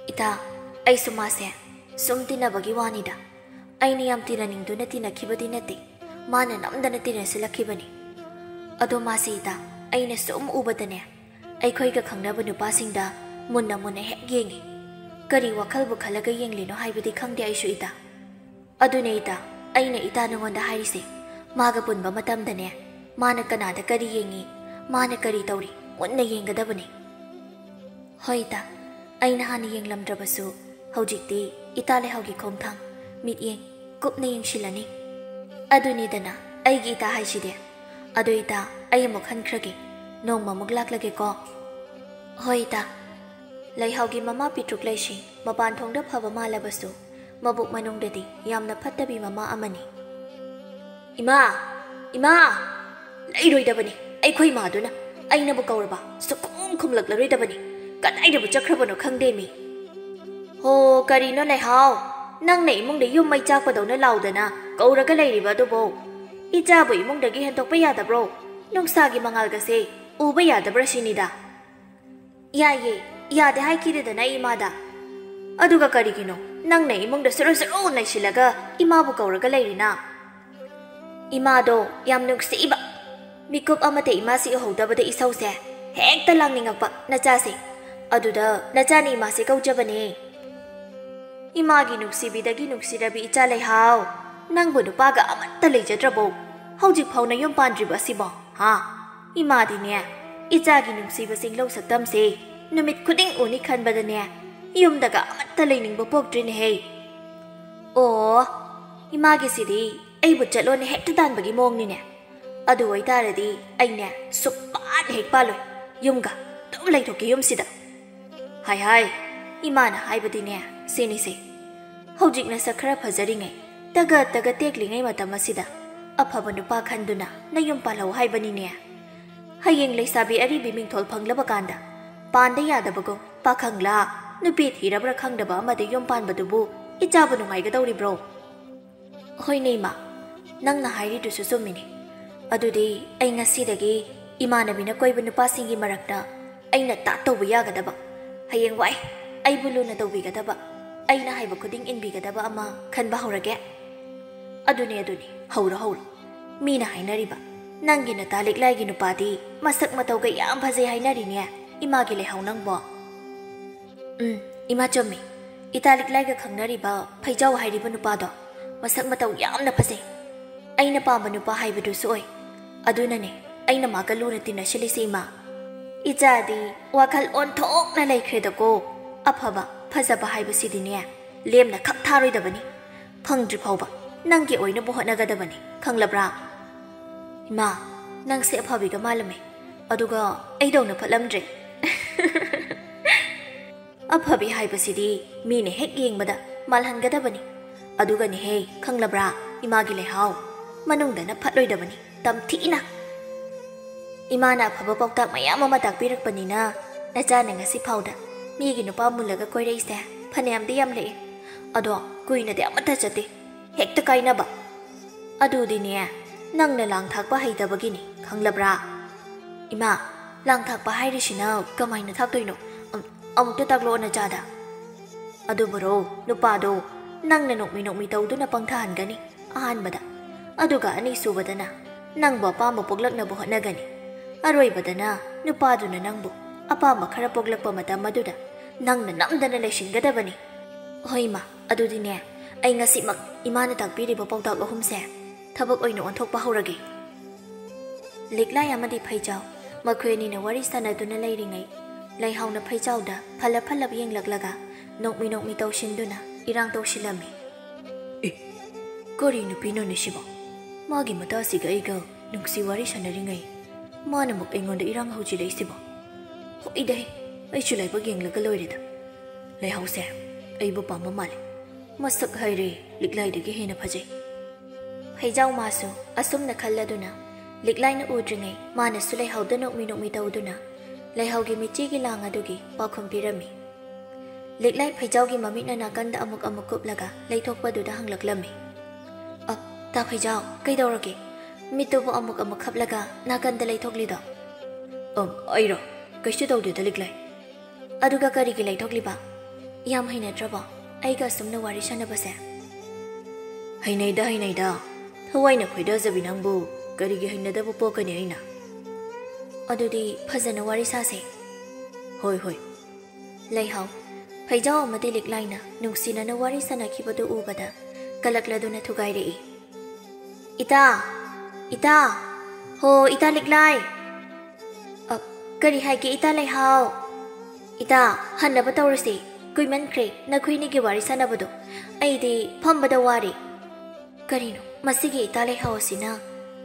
ꯏꯇꯥ, ꯑꯩꯁꯨ ꯃꯥꯁꯦ ꯁꯨꯝ ꯇꯤꯟꯅꯕꯒꯤ ꯋꯥꯅꯤꯗ꯫ ꯑꯩꯅ ꯌꯥꯝ ꯇꯤꯟꯅꯅꯤꯡꯗꯨꯅ ꯇꯤꯟꯅꯈꯤꯕꯗꯤ ꯅꯠꯇꯦ꯫ ꯃꯥꯅ ꯅꯝꯗꯅ ꯇꯤꯟꯅꯁꯤꯜꯂꯛꯈꯤꯕꯅꯤ꯫ ꯑꯗꯣ ꯃꯥꯁꯦ ꯏꯇꯥ, ꯑꯩꯅ ꯁꯨꯝ ꯎꯕꯗꯅꯦ, ꯑꯩꯈꯣꯏꯒ ꯈꯪꯅꯕ ꯅꯨꯄꯥꯁꯤꯡꯗ ꯃꯨꯟꯅ ꯃꯨꯟꯅ ꯍꯦꯛ ꯌꯦꯡꯉꯤ꯫ ꯀꯔꯤ ꯋꯥꯈꯜꯕꯨ ꯈꯜꯂꯒ ꯌꯦꯡꯂꯤꯅꯣ ꯍꯥꯏꯕꯗꯤ ꯈꯪꯗꯦ ꯑꯩꯁꯨ ꯏꯇꯥ꯫ ꯑꯗꯨꯅꯦ ꯏꯇꯥ, ꯑꯩꯅ ꯏꯇꯥ ꯅꯉꯣꯟꯗ ꯍꯥꯏꯔꯤꯁꯦ, ꯃꯥꯒ ꯄꯨꯟꯕ ꯃꯇꯝꯗꯅꯦ, ꯃꯥꯅ ꯀꯅꯥꯗ ꯀꯔꯤ ꯌꯦꯡꯉꯤ, ꯃꯥꯅ ꯀꯔꯤ ꯇꯧꯔꯤ, ꯃꯨꯟꯅ ꯌꯦꯡꯒꯗꯕꯅꯤ꯫ ꯍꯣꯏ ꯏꯇꯥ, ꯑꯩꯅ ꯍꯥꯟꯅ ꯌꯦꯡꯂꯝꯗ꯭ꯔꯕꯁꯨ ꯍꯧꯖꯤꯛꯇꯤ ꯏꯇꯥ ꯂꯩꯍꯥꯎꯒꯤ ꯈꯣꯡꯊꯥꯡ, ꯃꯤꯠꯌꯦꯡ ꯀꯨꯞꯅ ꯌꯦꯡꯁꯤꯜꯂꯅꯤ꯫ ꯑꯗꯨꯅꯤꯗꯅ ꯑꯩꯒꯤ ꯏꯇꯥ ꯍꯥꯏꯁꯤꯗꯤ꯫ ꯑꯗꯣ ꯏꯇꯥ, ꯑꯩ ꯑꯃꯨꯛ ꯍꯟꯈ꯭ꯔꯒꯦ, ꯅꯣꯡꯃ ꯑꯃꯨꯛ ꯂꯥꯛꯂꯒꯦꯀꯣ꯫ ꯍꯣꯏ ꯏꯇꯥ꯫ ꯂꯩꯍꯥꯎꯒꯤ ꯃꯃꯥ ꯄꯤꯇ꯭ꯔꯨꯛ ꯂꯩꯁꯤꯡ ꯃꯄꯥꯟ ꯊꯣꯡꯗ ꯐꯕ ꯃꯥꯜꯂꯕꯁꯨ ꯃꯕꯨꯛ ꯃꯅꯨꯡꯗꯗꯤ ꯌꯥꯝꯅ ꯐꯠꯇꯕꯤ ꯃꯃꯥ ꯑꯃꯅꯤ꯫ "ꯏꯃꯥ! ꯏꯃꯥ!" ꯂꯩꯔꯣꯏꯗꯕꯅꯤ ꯑꯩꯈꯣꯏ ꯏꯃꯥꯗꯨꯅ꯫ ꯑꯩꯅꯕꯨ ꯀꯧꯔꯕ ꯁꯨꯛꯈꯨꯝ ꯈꯨꯝꯂꯛꯂꯔꯣꯏꯗꯕꯅꯤ꯫ ꯀꯗꯥꯏꯗꯕꯨ ꯆꯠꯈ꯭ꯔꯕꯅꯣ ꯈꯪꯗꯦ ꯃꯤ꯫ "ꯍꯣ, ꯀꯔꯤꯅꯣ ꯂꯩꯍꯥꯎ? ꯅꯪꯅ ꯏꯃꯨꯡꯗ ꯌꯨꯝ ꯃꯩ ꯆꯥꯛꯄꯗꯧꯅ ꯂꯥꯎꯗꯅ ꯀꯧꯔꯒ ꯂꯩꯔꯤꯕ ꯑꯗꯨꯕꯨ? ꯏꯆꯥꯕꯨ ꯏꯃꯨꯡꯗꯒꯤ ꯍꯦꯟꯗꯣꯛꯄ ꯌꯥꯗꯕ꯭ꯔꯣ? ꯅꯨꯡꯁꯥꯒꯤ ꯃꯉꯥꯜꯒꯁꯦ ꯎꯕ ꯌꯥꯗꯕ꯭ꯔꯥ ꯁꯤꯅꯤꯗ?" "ꯌꯥꯏꯌꯦ, ꯌꯥꯗꯦ ꯍꯥꯏꯈꯤꯗꯦꯗꯅ ꯑꯩ ꯏꯃꯥꯗ꯫ ꯑꯗꯨꯒ ꯀꯔꯤꯒꯤꯅꯣ ꯅꯪꯅ ꯏꯃꯨꯡꯗ ꯁꯨꯔꯨ ꯁꯨꯔꯨ ꯅꯩꯁꯤꯜꯂꯒ ꯏꯃꯥꯕꯨ ꯀꯧꯔꯒ ꯂꯩꯔꯤꯅ?" "ꯏꯃꯥꯗꯣ ꯌꯥꯝ ꯅꯨꯡꯁꯤꯕ꯫ ꯃꯤꯀꯨꯞ ꯑꯃꯇ ꯏꯃꯥꯁꯤ ꯎꯍꯧꯗꯕꯗ ꯏꯁꯧꯁꯦ ꯍꯦꯛꯇ ꯂꯥꯡꯅꯤꯡꯉꯛꯄ ꯅꯆꯥꯁꯦ꯫ ꯑꯗꯨꯗ ꯅꯆꯥꯅ ꯏꯃꯥꯁꯦ ꯀꯧꯖꯕꯅꯦ꯫" "ꯏꯃꯥꯒꯤ ꯅꯨꯡꯁꯤꯕꯤꯗꯒꯤ ꯅꯨꯡꯁꯤꯔꯕꯤ ꯏꯆꯥ ꯂꯩꯍꯥꯎ, ꯅꯪꯕꯨ ꯅꯨꯄꯥꯒ ꯑꯃꯠꯇ ꯂꯩꯖꯗ꯭ꯔꯕꯣ? ꯍꯧꯖꯤꯛ ꯐꯥꯎꯅ ꯌꯨꯝ ꯄꯥꯟꯗ꯭ꯔꯤꯕ ꯑꯁꯤꯕꯣ, ꯍꯥ? ꯏꯃꯥꯗꯤꯅꯦ, ꯏꯆꯥꯒꯤ ꯅꯨꯡꯁꯤꯕ ꯆꯤꯡꯂꯧ ꯁꯛꯇꯝꯁꯦ ꯅꯨꯃꯤꯠ ꯈꯨꯗꯤꯡ ꯎꯅꯤ ꯈꯟꯕꯗꯅꯦ, ꯌꯨꯝꯗꯒ ꯑꯃꯠꯇ ꯂꯩꯅꯤꯡꯕ ꯄꯣꯛꯇ꯭ꯔꯤꯅꯦꯍꯦ꯫" "ꯑꯣ, ꯏꯃꯥꯒꯤꯁꯤꯗꯤ ꯑꯩꯕꯨ ꯆꯠꯂꯣꯅ ꯍꯦꯛꯇ ꯇꯥꯟꯕꯒꯤ ꯃꯑꯣꯡꯅꯤꯅꯦ꯫ ꯑꯗꯨ ꯑꯣꯏꯇꯥꯔꯗꯤ ꯑꯩꯅꯦ ꯁꯨꯛꯄꯥꯟ ꯍꯦꯛ ꯄꯥꯜꯂꯣꯏ, ꯌꯨꯝꯒ ꯑꯗꯨꯝ ꯂꯩꯊꯣꯛꯀꯦ ꯌꯨꯝꯁꯤꯗ꯫" "ꯍꯥꯏ ꯍꯥꯏ, ꯏꯃꯥꯅ ꯍꯥꯏꯕꯗꯤꯅꯦ ꯁꯤꯅꯤꯁꯦ, ꯍꯧꯖꯤꯛ ꯅꯁꯛ ꯈꯔ ꯐꯖꯔꯤꯉꯩ, ꯇꯒꯠ ꯇꯒꯠ ꯇꯦꯛꯂꯤꯉꯩ ꯃꯇꯝ ꯑꯁꯤꯗ ꯑꯐꯕ ꯅꯨꯄꯥ ꯈꯟꯗꯨꯅ ꯅꯌꯨꯝ ꯄꯥꯜꯍꯧ ꯍꯥꯏꯕꯅꯤꯅꯦ꯫ ꯍꯌꯦꯡ ꯂꯩꯁꯥꯕꯤ ꯑꯔꯤꯕꯤ ꯃꯤꯡꯊꯣꯜ ꯐꯪꯂꯕ ꯀꯥꯟꯗ ꯄꯥꯟꯗ ꯌꯥꯗꯕꯒꯨꯝ ꯄꯥꯈꯪꯂꯥ ꯅꯨꯄꯤ ꯊꯤꯔꯕ꯭ꯔꯥ ꯈꯪꯗꯕ ꯑꯃꯗ ꯌꯨꯝ ꯄꯥꯟꯕꯗꯨꯕꯨ ꯏꯆꯥꯕꯨ ꯅꯨꯡꯉꯥꯏꯒꯗꯧꯔꯤꯕ꯭ꯔꯣ?" "ꯍꯣꯏꯅꯦ ꯏꯃꯥ, ꯅꯪꯅ ꯍꯥꯏꯔꯤꯗꯨꯁꯨ ꯆꯨꯝꯃꯤꯅꯦ꯫ ꯑꯗꯨꯗꯤ ꯑꯩ ꯉꯁꯤꯗꯒꯤ ꯏꯃꯥꯟꯅꯕꯤꯅ ꯀꯣꯏꯕ ꯅꯨꯄꯥꯁꯤꯡꯒꯤ ꯃꯔꯛꯇ ꯑꯩꯅ ꯇꯥꯠ ꯇꯧꯕ ꯌꯥꯒꯗꯕ, ꯍꯌꯦꯡꯋꯥꯏ ꯑꯩꯕꯨ ꯂꯨꯅ ꯇꯧꯕꯤꯒꯗꯕ, ꯑꯩꯅ ꯍꯥꯏꯕ ꯈꯨꯗꯤꯡ ꯏꯟꯕꯤꯒꯗꯕ ꯑꯃ ꯈꯟꯕ ꯍꯧꯔꯒꯦ꯫ ꯑꯗꯨꯅꯦ, ꯑꯗꯨꯅꯦ, ꯍꯧꯔꯣ, ꯍꯧꯔꯣ꯫ ꯃꯤꯅ ꯍꯥꯏꯅꯔꯤꯕ, "ꯅꯪꯒꯤ ꯅꯇꯥ ꯂꯤꯛꯂꯥꯏꯒꯤ ꯅꯨꯄꯥꯗꯤ ꯃꯁꯛ ꯃꯇꯧꯒ ꯌꯥꯝ ꯐꯖꯩ" ꯍꯥꯏꯅꯔꯤꯅꯦ, ꯏꯃꯥꯒꯤ ꯂꯩꯍꯥꯎ ꯅꯪꯕꯣ꯫ ꯎꯝ, ꯏꯃꯥ ꯆꯨꯝꯃꯤ꯫ ꯏꯇꯥ ꯂꯤꯛꯂꯥꯏꯒ ꯈꯪꯅꯔꯤꯕ ꯐꯩꯖꯥꯎ ꯍꯥꯏꯔꯤꯕ ꯅꯨꯄꯥꯗꯣ ꯃꯁꯛ ꯃꯇꯧ ꯌꯥꯝꯅ ꯐꯖꯩ꯫ ꯑꯩꯅ ꯄꯥꯝꯕ ꯅꯨꯄꯥ ꯍꯥꯏꯕꯗꯨꯁꯨ ꯑꯣꯏ꯫ ꯑꯗꯨꯅꯅꯦ ꯑꯩꯅ ꯃꯥꯒ ꯂꯨꯅ ꯇꯤꯟꯅꯁꯤꯜꯂꯤꯁꯤ, ꯏꯃꯥ꯫ ꯏꯆꯥꯗꯤ ꯋꯥꯈꯜ ꯑꯣꯟꯊꯣꯛꯅ ꯂꯩꯈ꯭ꯔꯦꯗꯀꯣ꯫ ꯑꯐꯕ, ꯐꯖꯕ ꯍꯥꯏꯕꯁꯤꯗꯤꯅꯦ, ꯂꯦꯝꯅ ꯈꯛ ꯊꯥꯔꯣꯏꯗꯕꯅꯤ꯫ ꯐꯪꯗ꯭ꯔꯤ ꯐꯥꯎꯕ ꯅꯪꯒꯤ ꯑꯣꯏꯅꯕ ꯍꯣꯠꯅꯒꯗꯕꯅꯤ, ꯈꯪꯂꯕ꯭ꯔꯥ? ꯏꯃꯥ, ꯅꯪꯁꯦ ꯑꯐꯕꯤꯒ ꯃꯥꯜꯂꯝꯃꯦ, ꯑꯗꯨꯒ ꯑꯩꯗꯧꯅ ꯐꯠꯂꯝꯗ꯭ꯔꯦ꯫ ꯑꯐꯕꯤ ꯍꯥꯏꯕꯁꯤꯗꯤ ꯃꯤꯅ ꯍꯦꯛ ꯌꯦꯡꯕꯗ ꯃꯥꯜꯍꯟꯒꯗꯕꯅꯤ꯫ ꯑꯗꯨꯒꯅꯦꯍꯦ, ꯈꯪꯂꯕ꯭ꯔꯥ, ꯏꯃꯥꯒꯤ ꯂꯩꯍꯥꯎ ꯃꯅꯨꯡꯗꯅ ꯐꯠꯂꯣꯏꯗꯕꯅꯤ, ꯇꯝꯊꯤꯅ꯫ ꯏꯃꯥꯅ ꯑꯐꯕ ꯄꯥꯎꯇꯥꯛ ꯃꯌꯥꯝ ꯑꯃ ꯇꯥꯛꯄꯤꯔꯛꯄꯅꯤꯅ, ꯅꯆꯥꯅ ꯉꯁꯤ ꯐꯥꯎꯗ ꯃꯤꯒꯤ ꯅꯨꯄꯥ ꯃꯨꯜꯂꯒ ꯀꯣꯏꯔꯛꯏꯁꯦ ꯐꯅꯌꯥꯝꯗꯤ ꯌꯥꯝꯂꯛꯑꯦ꯫ ꯑꯗꯣ ꯀꯨꯏꯅꯗꯤ ꯑꯃꯠꯇ ꯆꯠꯇꯦ, ꯍꯦꯛꯇ ꯀꯥꯏꯅꯕ꯫ ꯑꯗꯨꯗꯤꯅꯦ, ꯅꯪꯅ ꯂꯥꯡ ꯊꯥꯛꯄ ꯍꯩꯇꯕꯒꯤꯅꯤ, ꯈꯪꯂꯕ꯭ꯔꯥ? ꯏꯃꯥ, ꯂꯥꯡ ꯊꯥꯛꯄ ꯍꯥꯏꯔꯤꯁꯤꯅ ꯀꯃꯥꯏꯅ ꯊꯥꯛꯇꯣꯏꯅꯣ? ꯑꯝ-, ꯑꯃꯨꯛꯇ ꯇꯥꯛꯂꯛꯑꯣ ꯅꯆꯥꯗ꯫ ꯑꯗꯨꯕꯨꯔꯣ, ꯅꯨꯄꯥꯗꯣ ꯅꯪꯅ ꯅꯣꯛꯃꯤ ꯅꯣꯛꯃꯤ ꯇꯧꯗꯨꯅ ꯄꯪꯊꯍꯟꯒꯅꯤ ꯑꯍꯥꯟꯕꯗ꯫ ꯑꯗꯨꯒ ꯑꯅꯤꯁꯨꯕꯗꯅ ꯅꯪꯕꯨ ꯑꯄꯥꯝꯕ ꯄꯣꯛꯂꯛꯅꯕ ꯍꯣꯠꯅꯒꯅꯤ꯫ ꯑꯔꯣꯏꯕꯗꯅ ꯅꯨꯄꯥꯗꯨꯅ ꯅꯪꯕꯨ ꯑꯄꯥꯝꯕ ꯈꯔ ꯄꯣꯛꯂꯛꯄ ꯃꯇꯝ ꯑꯗꯨꯗ ꯅꯪꯅ ꯅꯝꯗꯅ ꯂꯩꯁꯤꯟꯒꯗꯕꯅꯤ꯫ ꯍꯣꯏ ꯏꯃꯥ, ꯑꯗꯨꯗꯤꯅꯦ, ꯑꯩ ꯉꯁꯤꯃꯛ ꯏꯃꯥꯅ ꯇꯥꯛꯄꯤꯔꯤꯕ ꯄꯥꯎꯇꯥꯛ ꯑꯍꯨꯝꯁꯦ ꯊꯕꯛ ꯑꯣꯏꯅ ꯑꯣꯟꯊꯣꯛꯄ ꯍꯧꯔꯒꯦ꯫ ꯂꯤꯛꯂꯥꯏ ꯑꯃꯗꯤ ꯐꯩꯖꯥꯎ ꯃꯈꯣꯏ ꯑꯅꯤꯅ ꯋꯥꯔꯤ ꯁꯥꯟꯅꯗꯨꯅ ꯂꯩꯔꯤꯉꯩ, ꯂꯩꯍꯥꯎꯅ ꯐꯩꯖꯥꯎꯗ ꯐꯜꯂꯞ ꯐꯜꯂꯞ ꯌꯦꯡꯂꯛꯂꯒ ꯅꯣꯛꯃꯤ ꯅꯣꯛꯃꯤ ꯇꯧꯁꯤꯟꯗꯨꯅ ꯏꯔꯥꯡ ꯇꯧꯁꯤꯜꯂꯝꯃꯤ꯫ ꯑꯦ, ꯀꯔꯤ ꯅꯨꯄꯤꯅꯣꯅꯦ ꯁꯤꯕꯣ? ꯃꯥꯒꯤ ꯃꯇꯥꯁꯤꯒ ꯑꯩꯒ ꯅꯨꯡꯁꯤ ꯋꯥꯔꯤ ꯁꯥꯟꯅꯔꯤꯉꯩ ꯃꯥꯅ ꯑꯃꯨꯛ ꯑꯩꯉꯣꯟꯗ ꯏꯔꯥꯡ ꯍꯧꯖꯤꯜꯂꯛꯏꯁꯤꯕꯣ? ꯍꯣꯏꯗꯍꯦ, ꯑꯩꯁꯨ ꯂꯥꯏꯕꯛ ꯌꯦꯡꯂꯒ ꯂꯣꯏꯔꯦꯗ꯫ ꯂꯩꯍꯥꯎꯁꯦ ꯑꯩꯕꯨ ꯄꯥꯝꯕ ꯃꯥꯜꯂꯦ꯫ ꯃꯁꯛ ꯍꯥꯏꯔꯦ ꯂꯤꯛꯂꯥꯏꯗꯒꯤ ꯍꯦꯟꯅ ꯐꯖꯩ꯫ ꯐꯩꯖꯥꯎ ꯃꯥꯁꯨ ꯑꯁꯨꯝꯅ ꯈꯜꯂꯗꯨꯅ, ꯂꯤꯛꯂꯥꯏꯅ ꯎꯗ꯭ꯔꯤꯉꯩ ꯃꯥꯅꯁꯨ ꯂꯩꯍꯥꯎꯗ ꯅꯣꯛꯃꯤ ꯅꯣꯛꯃꯤ ꯇꯧꯗꯨꯅ ꯂꯩꯍꯥꯎꯒꯤ ꯃꯤꯆꯤꯒꯤ ꯂꯥꯡ ꯑꯗꯨꯒꯤ ꯄꯥꯎꯈꯨꯝ ꯄꯤꯔꯝꯃꯤ꯫ ꯂꯤꯛꯂꯥꯏ ꯐꯩꯖꯥꯎꯒꯤ ꯃꯃꯤꯠꯅ ꯅꯥꯀꯟꯗ ꯑꯃꯨꯛ ꯑꯃꯨꯛ ꯀꯨꯞꯂꯒ ꯂꯩꯊꯣꯛꯄꯗꯨꯗ ꯍꯪꯂꯛꯂꯝꯃꯤ꯫ "ꯑ, ꯇꯥ ꯐꯩꯖꯥꯎ, ꯀꯩꯗꯧꯔꯒꯦ? ꯃꯤꯠꯇꯨꯕꯨ ꯑꯃꯨꯛ ꯑꯃꯨꯛ ꯈꯞꯂꯒ ꯅꯥꯀꯟꯗ ꯂꯩꯊꯣꯛꯂꯤꯗꯣ?" "ꯑꯝ, ꯑꯩꯔꯣ? "ꯀꯩꯁꯨ ꯇꯧꯗꯦꯗ, ꯂꯤꯛꯂꯥꯏ꯫ ꯑꯗꯨꯒ ꯀꯔꯤꯒꯤ ꯂꯩꯊꯣꯛꯂꯤꯕ? ꯌꯥꯝ ꯍꯩꯅꯗ꯭ꯔꯕꯣ ꯑꯩꯒ ꯑꯁꯨꯝꯅ ꯋꯥꯔꯤ ꯁꯥꯟꯅꯕꯁꯦ?" "ꯍꯩꯅꯩꯗ, ꯍꯩꯅꯩꯗ꯫ ꯊꯋꯥꯏꯅ ꯈꯣꯏꯗꯥꯖꯕꯤ ꯅꯪꯕꯨ ꯀꯔꯤꯒꯤ ꯍꯩꯅꯗꯕ ꯄꯣꯛꯀꯅꯤ ꯑꯩꯅ?" "ꯑꯗꯨꯗꯤ ꯐꯖꯅ ꯋꯥꯔꯤ ꯁꯥꯁꯦ꯫" "ꯍꯣꯏ, ꯍꯣꯏ꯫" ꯂꯩꯍꯥꯎ, ꯐꯩꯖꯥꯎ ꯑꯃꯗꯤ ꯂꯤꯛꯂꯥꯏꯅ ꯅꯨꯡꯁꯤꯅꯅ ꯋꯥꯔꯤ ꯁꯥꯟꯅꯈꯤꯕꯗꯨ ꯎꯕꯗ ꯀꯂꯛꯂꯗꯨꯅ ꯊꯨꯒꯥꯏꯔꯛꯏ꯫ "ꯏꯇꯥ! ꯏꯇꯥ! ꯍꯣ, ꯏꯇꯥ ꯂꯤꯛꯂꯥꯏ!" "ꯑ, ꯀꯔꯤ ꯍꯥꯏꯒꯦ ꯏꯇꯥ ꯂꯩꯍꯥꯎ?" "ꯏꯇꯥ, ꯍꯟꯅꯕ ꯇꯧꯔꯁꯤ꯫ ꯀꯨꯏꯃꯟꯈ꯭ꯔꯦ ꯅꯈꯣꯏꯅꯤꯒꯤ ꯋꯥꯔꯤ ꯁꯥꯟꯅꯕꯗꯣ꯫ ꯑꯩꯗꯤ ꯐꯝꯕꯗ ꯋꯥꯔꯦ꯫" ꯀꯔꯤꯅꯣ ꯃꯁꯤꯒꯤ ꯏꯇꯥ ꯂꯩꯍꯥꯎ ꯑꯁꯤꯅ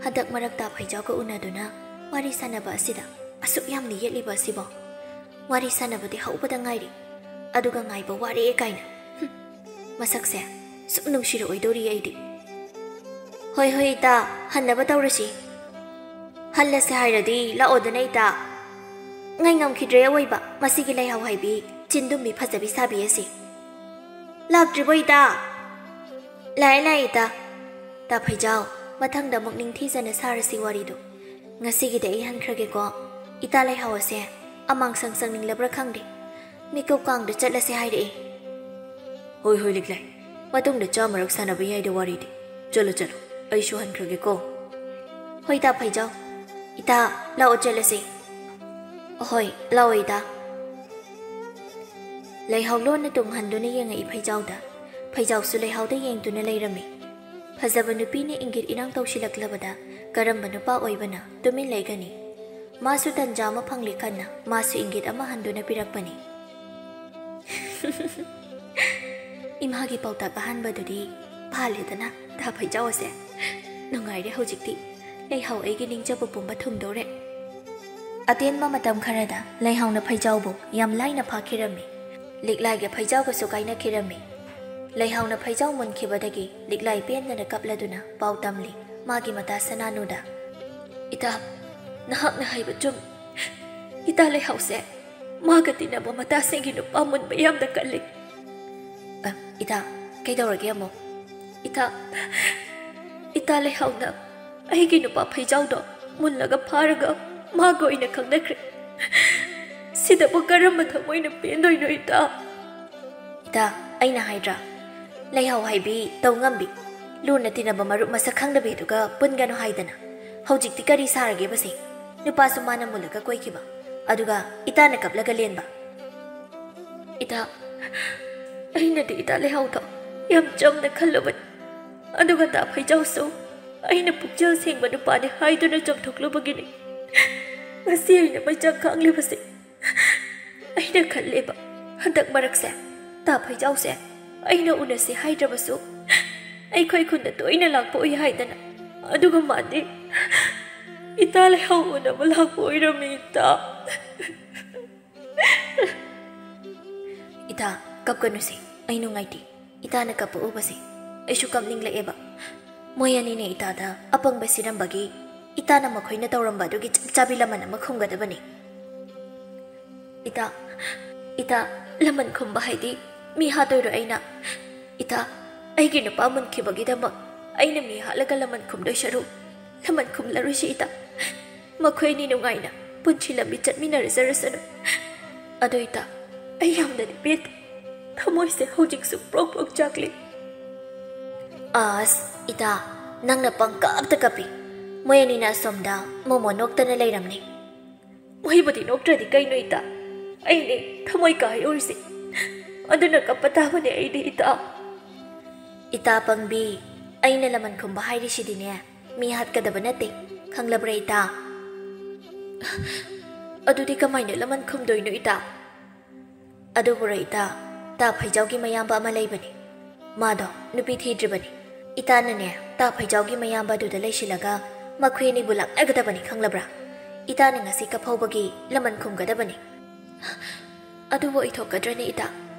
ꯍꯟꯗꯛ ꯃꯔꯛꯇ ꯐꯩꯖꯥꯎꯒ ꯎꯅꯗꯨꯅ ꯋꯥꯔꯤ ꯁꯥꯟꯅꯕ ꯑꯁꯤꯗ ꯑꯁꯨꯛ ꯌꯥꯝꯅ ꯌꯦꯠꯂꯤꯕ ꯑꯁꯤꯕꯣ? ꯋꯥꯔꯤ ꯁꯥꯟꯅꯕꯗꯤ ꯍꯧꯕꯗ ꯉꯥꯏꯔꯤ, ꯑꯗꯨꯒ ꯉꯥꯏꯕ ꯋꯥꯔꯦ ꯀꯥꯏꯅ꯫ ꯍꯨꯝ, ꯃꯁꯛꯁꯦ ꯁꯨꯝ ꯅꯨꯡꯁꯤꯔꯛꯑꯣꯏꯗꯧꯔꯤ ꯑꯩꯗꯤ꯫ "ꯍꯣꯏ, ꯍꯣꯏ, ꯏꯇꯥ, ꯍꯟꯅꯕ ꯇꯧꯔꯁꯤ꯫" "ꯍꯜꯂꯁꯦ ꯍꯥꯏꯔꯗꯤ ꯂꯥꯛꯑꯣꯗꯅ, ꯏꯇꯥ꯫" ꯉꯥꯏ ꯉꯝꯈꯤꯗ꯭ꯔꯦ ꯑꯋꯣꯏꯕ, ꯃꯁꯤꯒꯤ ꯂꯩꯍꯥꯎ ꯍꯥꯏꯕꯤ, ꯆꯤꯟꯗꯨꯝꯕꯤ ꯐꯖꯕꯤ ꯁꯥꯕꯤ ꯑꯁꯤ꯫ "ꯂꯥꯛꯇ꯭ꯔꯤꯕꯣ, ꯏꯇꯥ?" "ꯂꯥꯛꯑꯦ, ꯂꯥꯛꯑꯦ, ꯏꯇꯥ꯫" "ꯇꯥ ꯐꯩꯖꯥꯎ, ꯃꯊꯪꯗ ꯑꯃꯨꯛ ꯅꯤꯡꯊꯤꯖꯅ ꯁꯥꯔꯁꯤ ꯋꯥꯔꯤꯗꯣ꯫ ꯉꯁꯤꯒꯤꯗꯤ ꯑꯩ ꯍꯟꯈ꯭ꯔꯒꯦꯀꯣ꯫ ꯏꯇꯥ ꯂꯩꯍꯥꯎ ꯑꯁꯦ ꯑꯃꯥꯡꯁꯪ ꯁꯪꯅꯤꯡꯂꯕ꯭ꯔꯥ ꯈꯪꯗꯦ꯫ ꯃꯤꯀꯨꯞ ꯀꯥꯡꯗ ꯆꯠꯂꯁꯦ ꯍꯥꯏꯔꯛꯑꯦ꯫" "ꯍꯣꯏ, ꯍꯣꯏ, ꯂꯤꯛꯂꯥꯏ꯫ ꯃꯇꯨꯡꯗ ꯆꯥꯃꯔꯛ ꯁꯥꯟꯅꯕ ꯌꯥꯏꯗ ꯋꯥꯔꯤꯗꯤ꯫ ꯆꯠꯂꯣ, ꯆꯠꯂꯣ꯫ ꯑꯩꯁꯨ ꯍꯟꯈ꯭ꯔꯒꯦꯀꯣ꯫" "ꯍꯣꯏ, ꯇꯥ ꯐꯩꯖꯥꯎ꯫ ꯏꯇꯥ, ꯂꯥꯛꯑꯣ, ꯆꯠꯂꯁꯦ꯫" "ꯍꯣꯏ, ꯂꯥꯛꯑꯣ, ꯏꯇꯥ꯫" ꯂꯩꯍꯥꯎ ꯂꯣꯟꯅ ꯇꯨꯡ ꯍꯟꯗꯨꯅ ꯌꯦꯡꯉꯛꯏ ꯐꯩꯖꯥꯎꯗ꯫ ꯐꯩꯖꯥꯎꯁꯨ ꯂꯩꯍꯥꯎꯗ ꯌꯦꯡꯗꯨꯅ ꯂꯩꯔꯝꯃꯤ꯫ ꯐꯖꯕ ꯅꯨꯄꯤꯅ ꯏꯪꯒꯤꯠ ꯏꯅꯥꯡ ꯇꯧꯁꯤꯜꯂꯛꯂꯕꯗ ꯀꯔꯝꯕ ꯅꯨꯄꯥ ꯑꯣꯏꯕꯅ ꯇꯨꯃꯤꯟ ꯂꯩꯒꯅꯤ? ꯃꯥꯁꯨ ꯇꯟꯖꯥ ꯑꯃ ꯐꯪꯂꯤ ꯈꯟꯅ ꯃꯥꯁꯨ ꯏꯪꯒꯤꯠ ꯑꯃ ꯍꯟꯗꯨꯅ ꯄꯤꯔꯛꯄꯅꯤ꯫ ꯏꯃꯥꯒꯤ ꯄꯥꯎꯇꯥꯛ ꯑꯍꯥꯟꯕꯗꯨꯗꯤ ꯐꯥꯜꯂꯦꯗꯅ, ꯇꯥ ꯐꯩꯖꯥꯎ ꯑꯁꯦ꯫ ꯅꯨꯡꯉꯥꯏꯔꯦ ꯍꯧꯖꯤꯛꯇꯤ꯫ ꯂꯩꯍꯥꯎ ꯑꯩꯒꯤ ꯅꯤꯡꯖꯕ ꯄꯨꯝꯕ ꯊꯨꯡꯗꯧꯔꯦ꯫ ꯑꯇꯦꯟꯕ ꯃꯇꯝ ꯈꯔꯗ ꯂꯩꯍꯥꯎꯅ ꯐꯩꯖꯥꯎꯕꯨ ꯌꯥꯝ ꯂꯥꯏꯅ ꯐꯥꯈꯤꯔꯝꯃꯤ꯫ ꯂꯤꯛꯂꯥꯏꯒ ꯐꯩꯖꯥꯎꯒꯁꯨ ꯀꯥꯏꯅꯈꯤꯔꯝꯃꯤ꯫ ꯂꯩꯍꯥꯎꯅ ꯐꯩꯖꯥꯎ ꯃꯨꯟꯈꯤꯕꯗꯒꯤ ꯂꯤꯛꯂꯥꯏ ꯄꯦꯟꯗꯅ ꯀꯞꯂꯗꯨꯅ ꯄꯥꯎ ꯇꯝꯂꯤ ꯃꯥꯒꯤ ꯃꯇꯥ ꯁꯅꯥꯅꯨꯗ꯫ "ꯏꯇꯥ, ꯅꯍꯥꯛꯅ ꯍꯥꯏꯕ ꯆꯨꯝ꯫ ꯏꯇꯥ ꯂꯩꯍꯥꯎꯁꯦ ꯃꯥꯒ ꯇꯤꯟꯅꯕ ꯃꯇꯥꯁꯤꯡꯒꯤ ꯅꯨꯄꯥ ꯃꯨꯟꯕ ꯌꯥꯝꯅ ꯀꯜꯂꯤ꯫" "ꯑ, ꯏꯇꯥ, ꯀꯩꯗꯧꯔꯒꯦ ꯑꯃꯨꯛ?" "ꯏꯇꯥ, ꯏꯇꯥ ꯂꯩꯍꯥꯎꯅ ꯑꯩꯒꯤ ꯅꯨꯄꯥ ꯐꯩꯖꯥꯎꯗꯣ ꯃꯨꯜꯂꯒ ꯐꯥꯔꯒ ꯃꯥꯒ ꯑꯣꯏꯅ ꯈꯪꯅꯈ꯭ꯔꯦ꯫ ꯁꯤꯗꯕꯨ ꯀꯔꯝꯕ ꯊꯃꯣꯏꯅ ꯄꯦꯟꯗꯣꯏꯅꯣ, ꯏꯇꯥ? ꯏꯇꯥ, ꯑꯩꯅ ꯍꯥꯏꯗ꯭ꯔꯥ? ꯂꯩꯍꯥꯎ ꯍꯥꯏꯕꯤ, ꯇꯧ ꯉꯝꯕꯤ, ꯂꯨꯅ ꯇꯤꯟꯅꯕ ꯃꯔꯨꯞ ꯃꯁꯛ ꯈꯪꯗꯕꯤꯗꯨꯒ ꯄꯨꯟꯒꯅꯨ ꯍꯥꯏꯗꯅ꯫ ꯍꯧꯖꯤꯛꯇꯤ ꯀꯔꯤ ꯁꯥꯔꯒꯦꯕꯁꯦ? ꯅꯨꯄꯥꯁꯨ ꯃꯥꯅ ꯃꯨꯜꯂꯒ ꯀꯣꯏꯈꯤꯕ, ꯑꯗꯨꯒ ꯏꯇꯥꯅ ꯀꯞꯂꯒ ꯂꯦꯟꯕ꯫ ꯏꯇꯥ, ꯑꯩꯅꯗꯤ ꯏꯇꯥ ꯂꯩꯍꯥꯎꯗꯣ ꯌꯥꯝ ꯆꯝꯅ ꯈꯜꯂꯨꯕꯅꯤ, ꯑꯗꯨꯒ ꯇꯥ ꯐꯩꯖꯥꯎꯁꯨ ꯑꯩꯅ ꯄꯨꯛꯆꯦꯜ ꯁꯦꯡꯕ ꯅꯨꯄꯥꯅꯤ ꯍꯥꯏꯗꯨꯅ ꯆꯨꯝꯊꯣꯛꯂꯨꯕꯒꯤꯅꯤ ꯉꯁꯤ ꯑꯩꯅ ꯃꯩꯆꯥꯛ ꯈꯥꯡꯂꯤꯕꯁꯦ꯫ ꯑꯩꯅ ꯈꯜꯂꯦꯕ, ꯍꯟꯗꯛ ꯃꯔꯛꯁꯦ ꯇꯥ ꯐꯩꯖꯥꯎꯁꯦ ꯑꯩꯅ ꯎꯅꯁꯤ ꯍꯥꯏꯗ꯭ꯔꯕꯁꯨ ꯑꯩꯈꯣꯏ ꯈꯨꯟꯗ ꯇꯣꯏꯅ ꯂꯥꯛꯄ ꯎꯏ ꯍꯥꯏꯗꯅ꯫ ꯑꯗꯨꯒ ꯃꯥꯗꯤ ꯏꯇꯥ ꯂꯩꯍꯥꯎ ꯎꯅꯕ ꯂꯥꯛꯄ ꯑꯣꯏꯔꯝꯃꯤ, ꯏꯇꯥ꯫ ꯏꯇꯥ, ꯀꯞꯀꯅꯨꯁꯦ, ꯑꯩ ꯅꯨꯡꯉꯥꯏꯇꯦ꯫ ꯏꯇꯥꯅ ꯀꯞꯄ ꯎꯕꯁꯦ ꯑꯩꯁꯨ ꯀꯞꯅꯤꯡꯂꯛꯑꯦꯕ꯫ ꯃꯣꯏ ꯑꯅꯤꯅ ꯏꯇꯥꯗ ꯑꯄꯪꯕ ꯁꯤꯔꯝꯕꯒꯤ ꯏꯇꯥꯅ ꯃꯈꯣꯏꯅ ꯇꯧꯔꯝꯕ ꯑꯗꯨꯒꯤ ꯆꯞ ꯆꯥꯕꯤ ꯂꯃꯟ ꯑꯃ ꯈꯨꯝꯒꯗꯕꯅꯤ꯫ ꯏꯇꯥ, ꯏꯇꯥ, ꯂꯃꯟ ꯈꯨꯝꯕ ꯍꯥꯏꯗꯤ ꯃꯤ ꯍꯥꯠꯇꯣꯏꯔꯣ ꯑꯩꯅ? ꯏꯇꯥ, ꯑꯩꯒꯤ ꯅꯨꯄꯥ ꯃꯨꯟꯈꯤꯕꯒꯤꯗꯃꯛ ꯑꯩꯅ ꯃꯤ ꯍꯥꯠꯂꯒ ꯂꯃꯟ ꯈꯨꯝꯗꯣꯏ ꯁꯔꯨꯛ, ꯂꯃꯟ ꯈꯨꯝꯂꯔꯣꯏꯁꯤ ꯏꯇꯥ꯫ ꯃꯈꯣꯏ ꯑꯅꯤ ꯅꯨꯡꯉꯥꯏꯅ ꯄꯨꯟꯁꯤ ꯂꯝꯕꯤ ꯆꯠꯃꯤꯟꯅꯔꯖꯔꯁꯅꯨ꯫ ꯑꯗꯨ ꯏꯇꯥ, ꯑꯩ ꯌꯥꯝꯅꯗꯤ ꯄꯦꯟꯗꯦ꯫ ꯊꯃꯣꯏꯁꯦ ꯍꯧꯖꯤꯛꯁꯨ ꯄ꯭ꯔꯣꯛ ꯄ꯭ꯔꯣꯛ ꯆꯥꯛꯂꯤ꯫ ꯑꯁ, ꯏꯇꯥ, ꯅꯪꯅ ꯄꯪꯀꯞꯇ ꯀꯞꯄꯤ꯫ ꯃꯣꯏ ꯑꯅꯤꯅ ꯑꯁꯣꯝꯗ ꯃꯣꯃꯣ ꯅꯣꯛꯇꯅ ꯂꯩꯔꯝꯂꯤ꯫ ꯃꯣꯏꯕꯨꯗꯤ ꯅꯣꯛꯇ꯭ꯔꯗꯤ ꯀꯩꯅꯣ ꯏꯇꯥ? ꯑꯩꯅꯦ ꯊꯃꯣꯏ ꯀꯥꯏꯍꯧꯔꯤꯁꯦ꯫ ꯑꯗꯨꯅ ꯀꯞꯄ ꯇꯥꯕꯅꯦ ꯑꯩꯗꯤ ꯏꯇꯥ꯫ ꯏꯇꯥ ꯄꯪꯕꯤ, ꯑꯩꯅ ꯂꯃꯟ ꯈꯨꯝꯕ ꯍꯥꯏꯔꯤꯁꯤꯗꯤꯅꯦ, ꯃꯤ ꯍꯥꯠꯀꯗꯕ ꯅꯠꯇꯦ, ꯈꯪꯂꯕ꯭ꯔꯥ ꯏꯇꯥ? ꯑꯗꯨꯗꯤ ꯀꯃꯥꯏꯅ ꯂꯃꯟ ꯈꯨꯝꯗꯣꯏꯅꯣ ꯏꯇꯥ? ꯑꯗꯨꯕꯨꯔꯣ ꯏꯇꯥ, ꯇꯥ ꯐꯩꯖꯥꯎꯒꯤ ꯃꯌꯥꯝꯕ ꯑꯃ ꯂꯩꯕꯅꯤ꯫ ꯃꯥꯗꯣ ꯅꯨꯄꯤ ꯊꯤꯗ꯭ꯔꯤꯕꯅꯤ꯫ ꯏꯇꯥꯅꯅꯦ, ꯇꯥ ꯐꯩꯖꯥꯎꯒꯤ ꯃꯌꯥꯝꯕ ꯑꯗꯨꯗ ꯂꯩꯁꯤꯜꯂꯒ ꯃꯈꯣꯏ ꯑꯅꯤꯕꯨ ꯂꯥꯛꯅꯒꯗꯕꯅꯤ, ꯈꯪꯂꯕ꯭ꯔꯥ? ꯏꯇꯥꯅ ꯉꯁꯤ ꯀꯞꯍꯧꯕꯒꯤ ꯂꯃꯟ ꯈꯨꯝꯒꯗꯕꯅꯤ꯫ ꯑꯗꯨꯕꯨ ꯑꯣꯏꯊꯣꯛꯀꯗ꯭ꯔꯅꯦ ꯏꯇꯥ?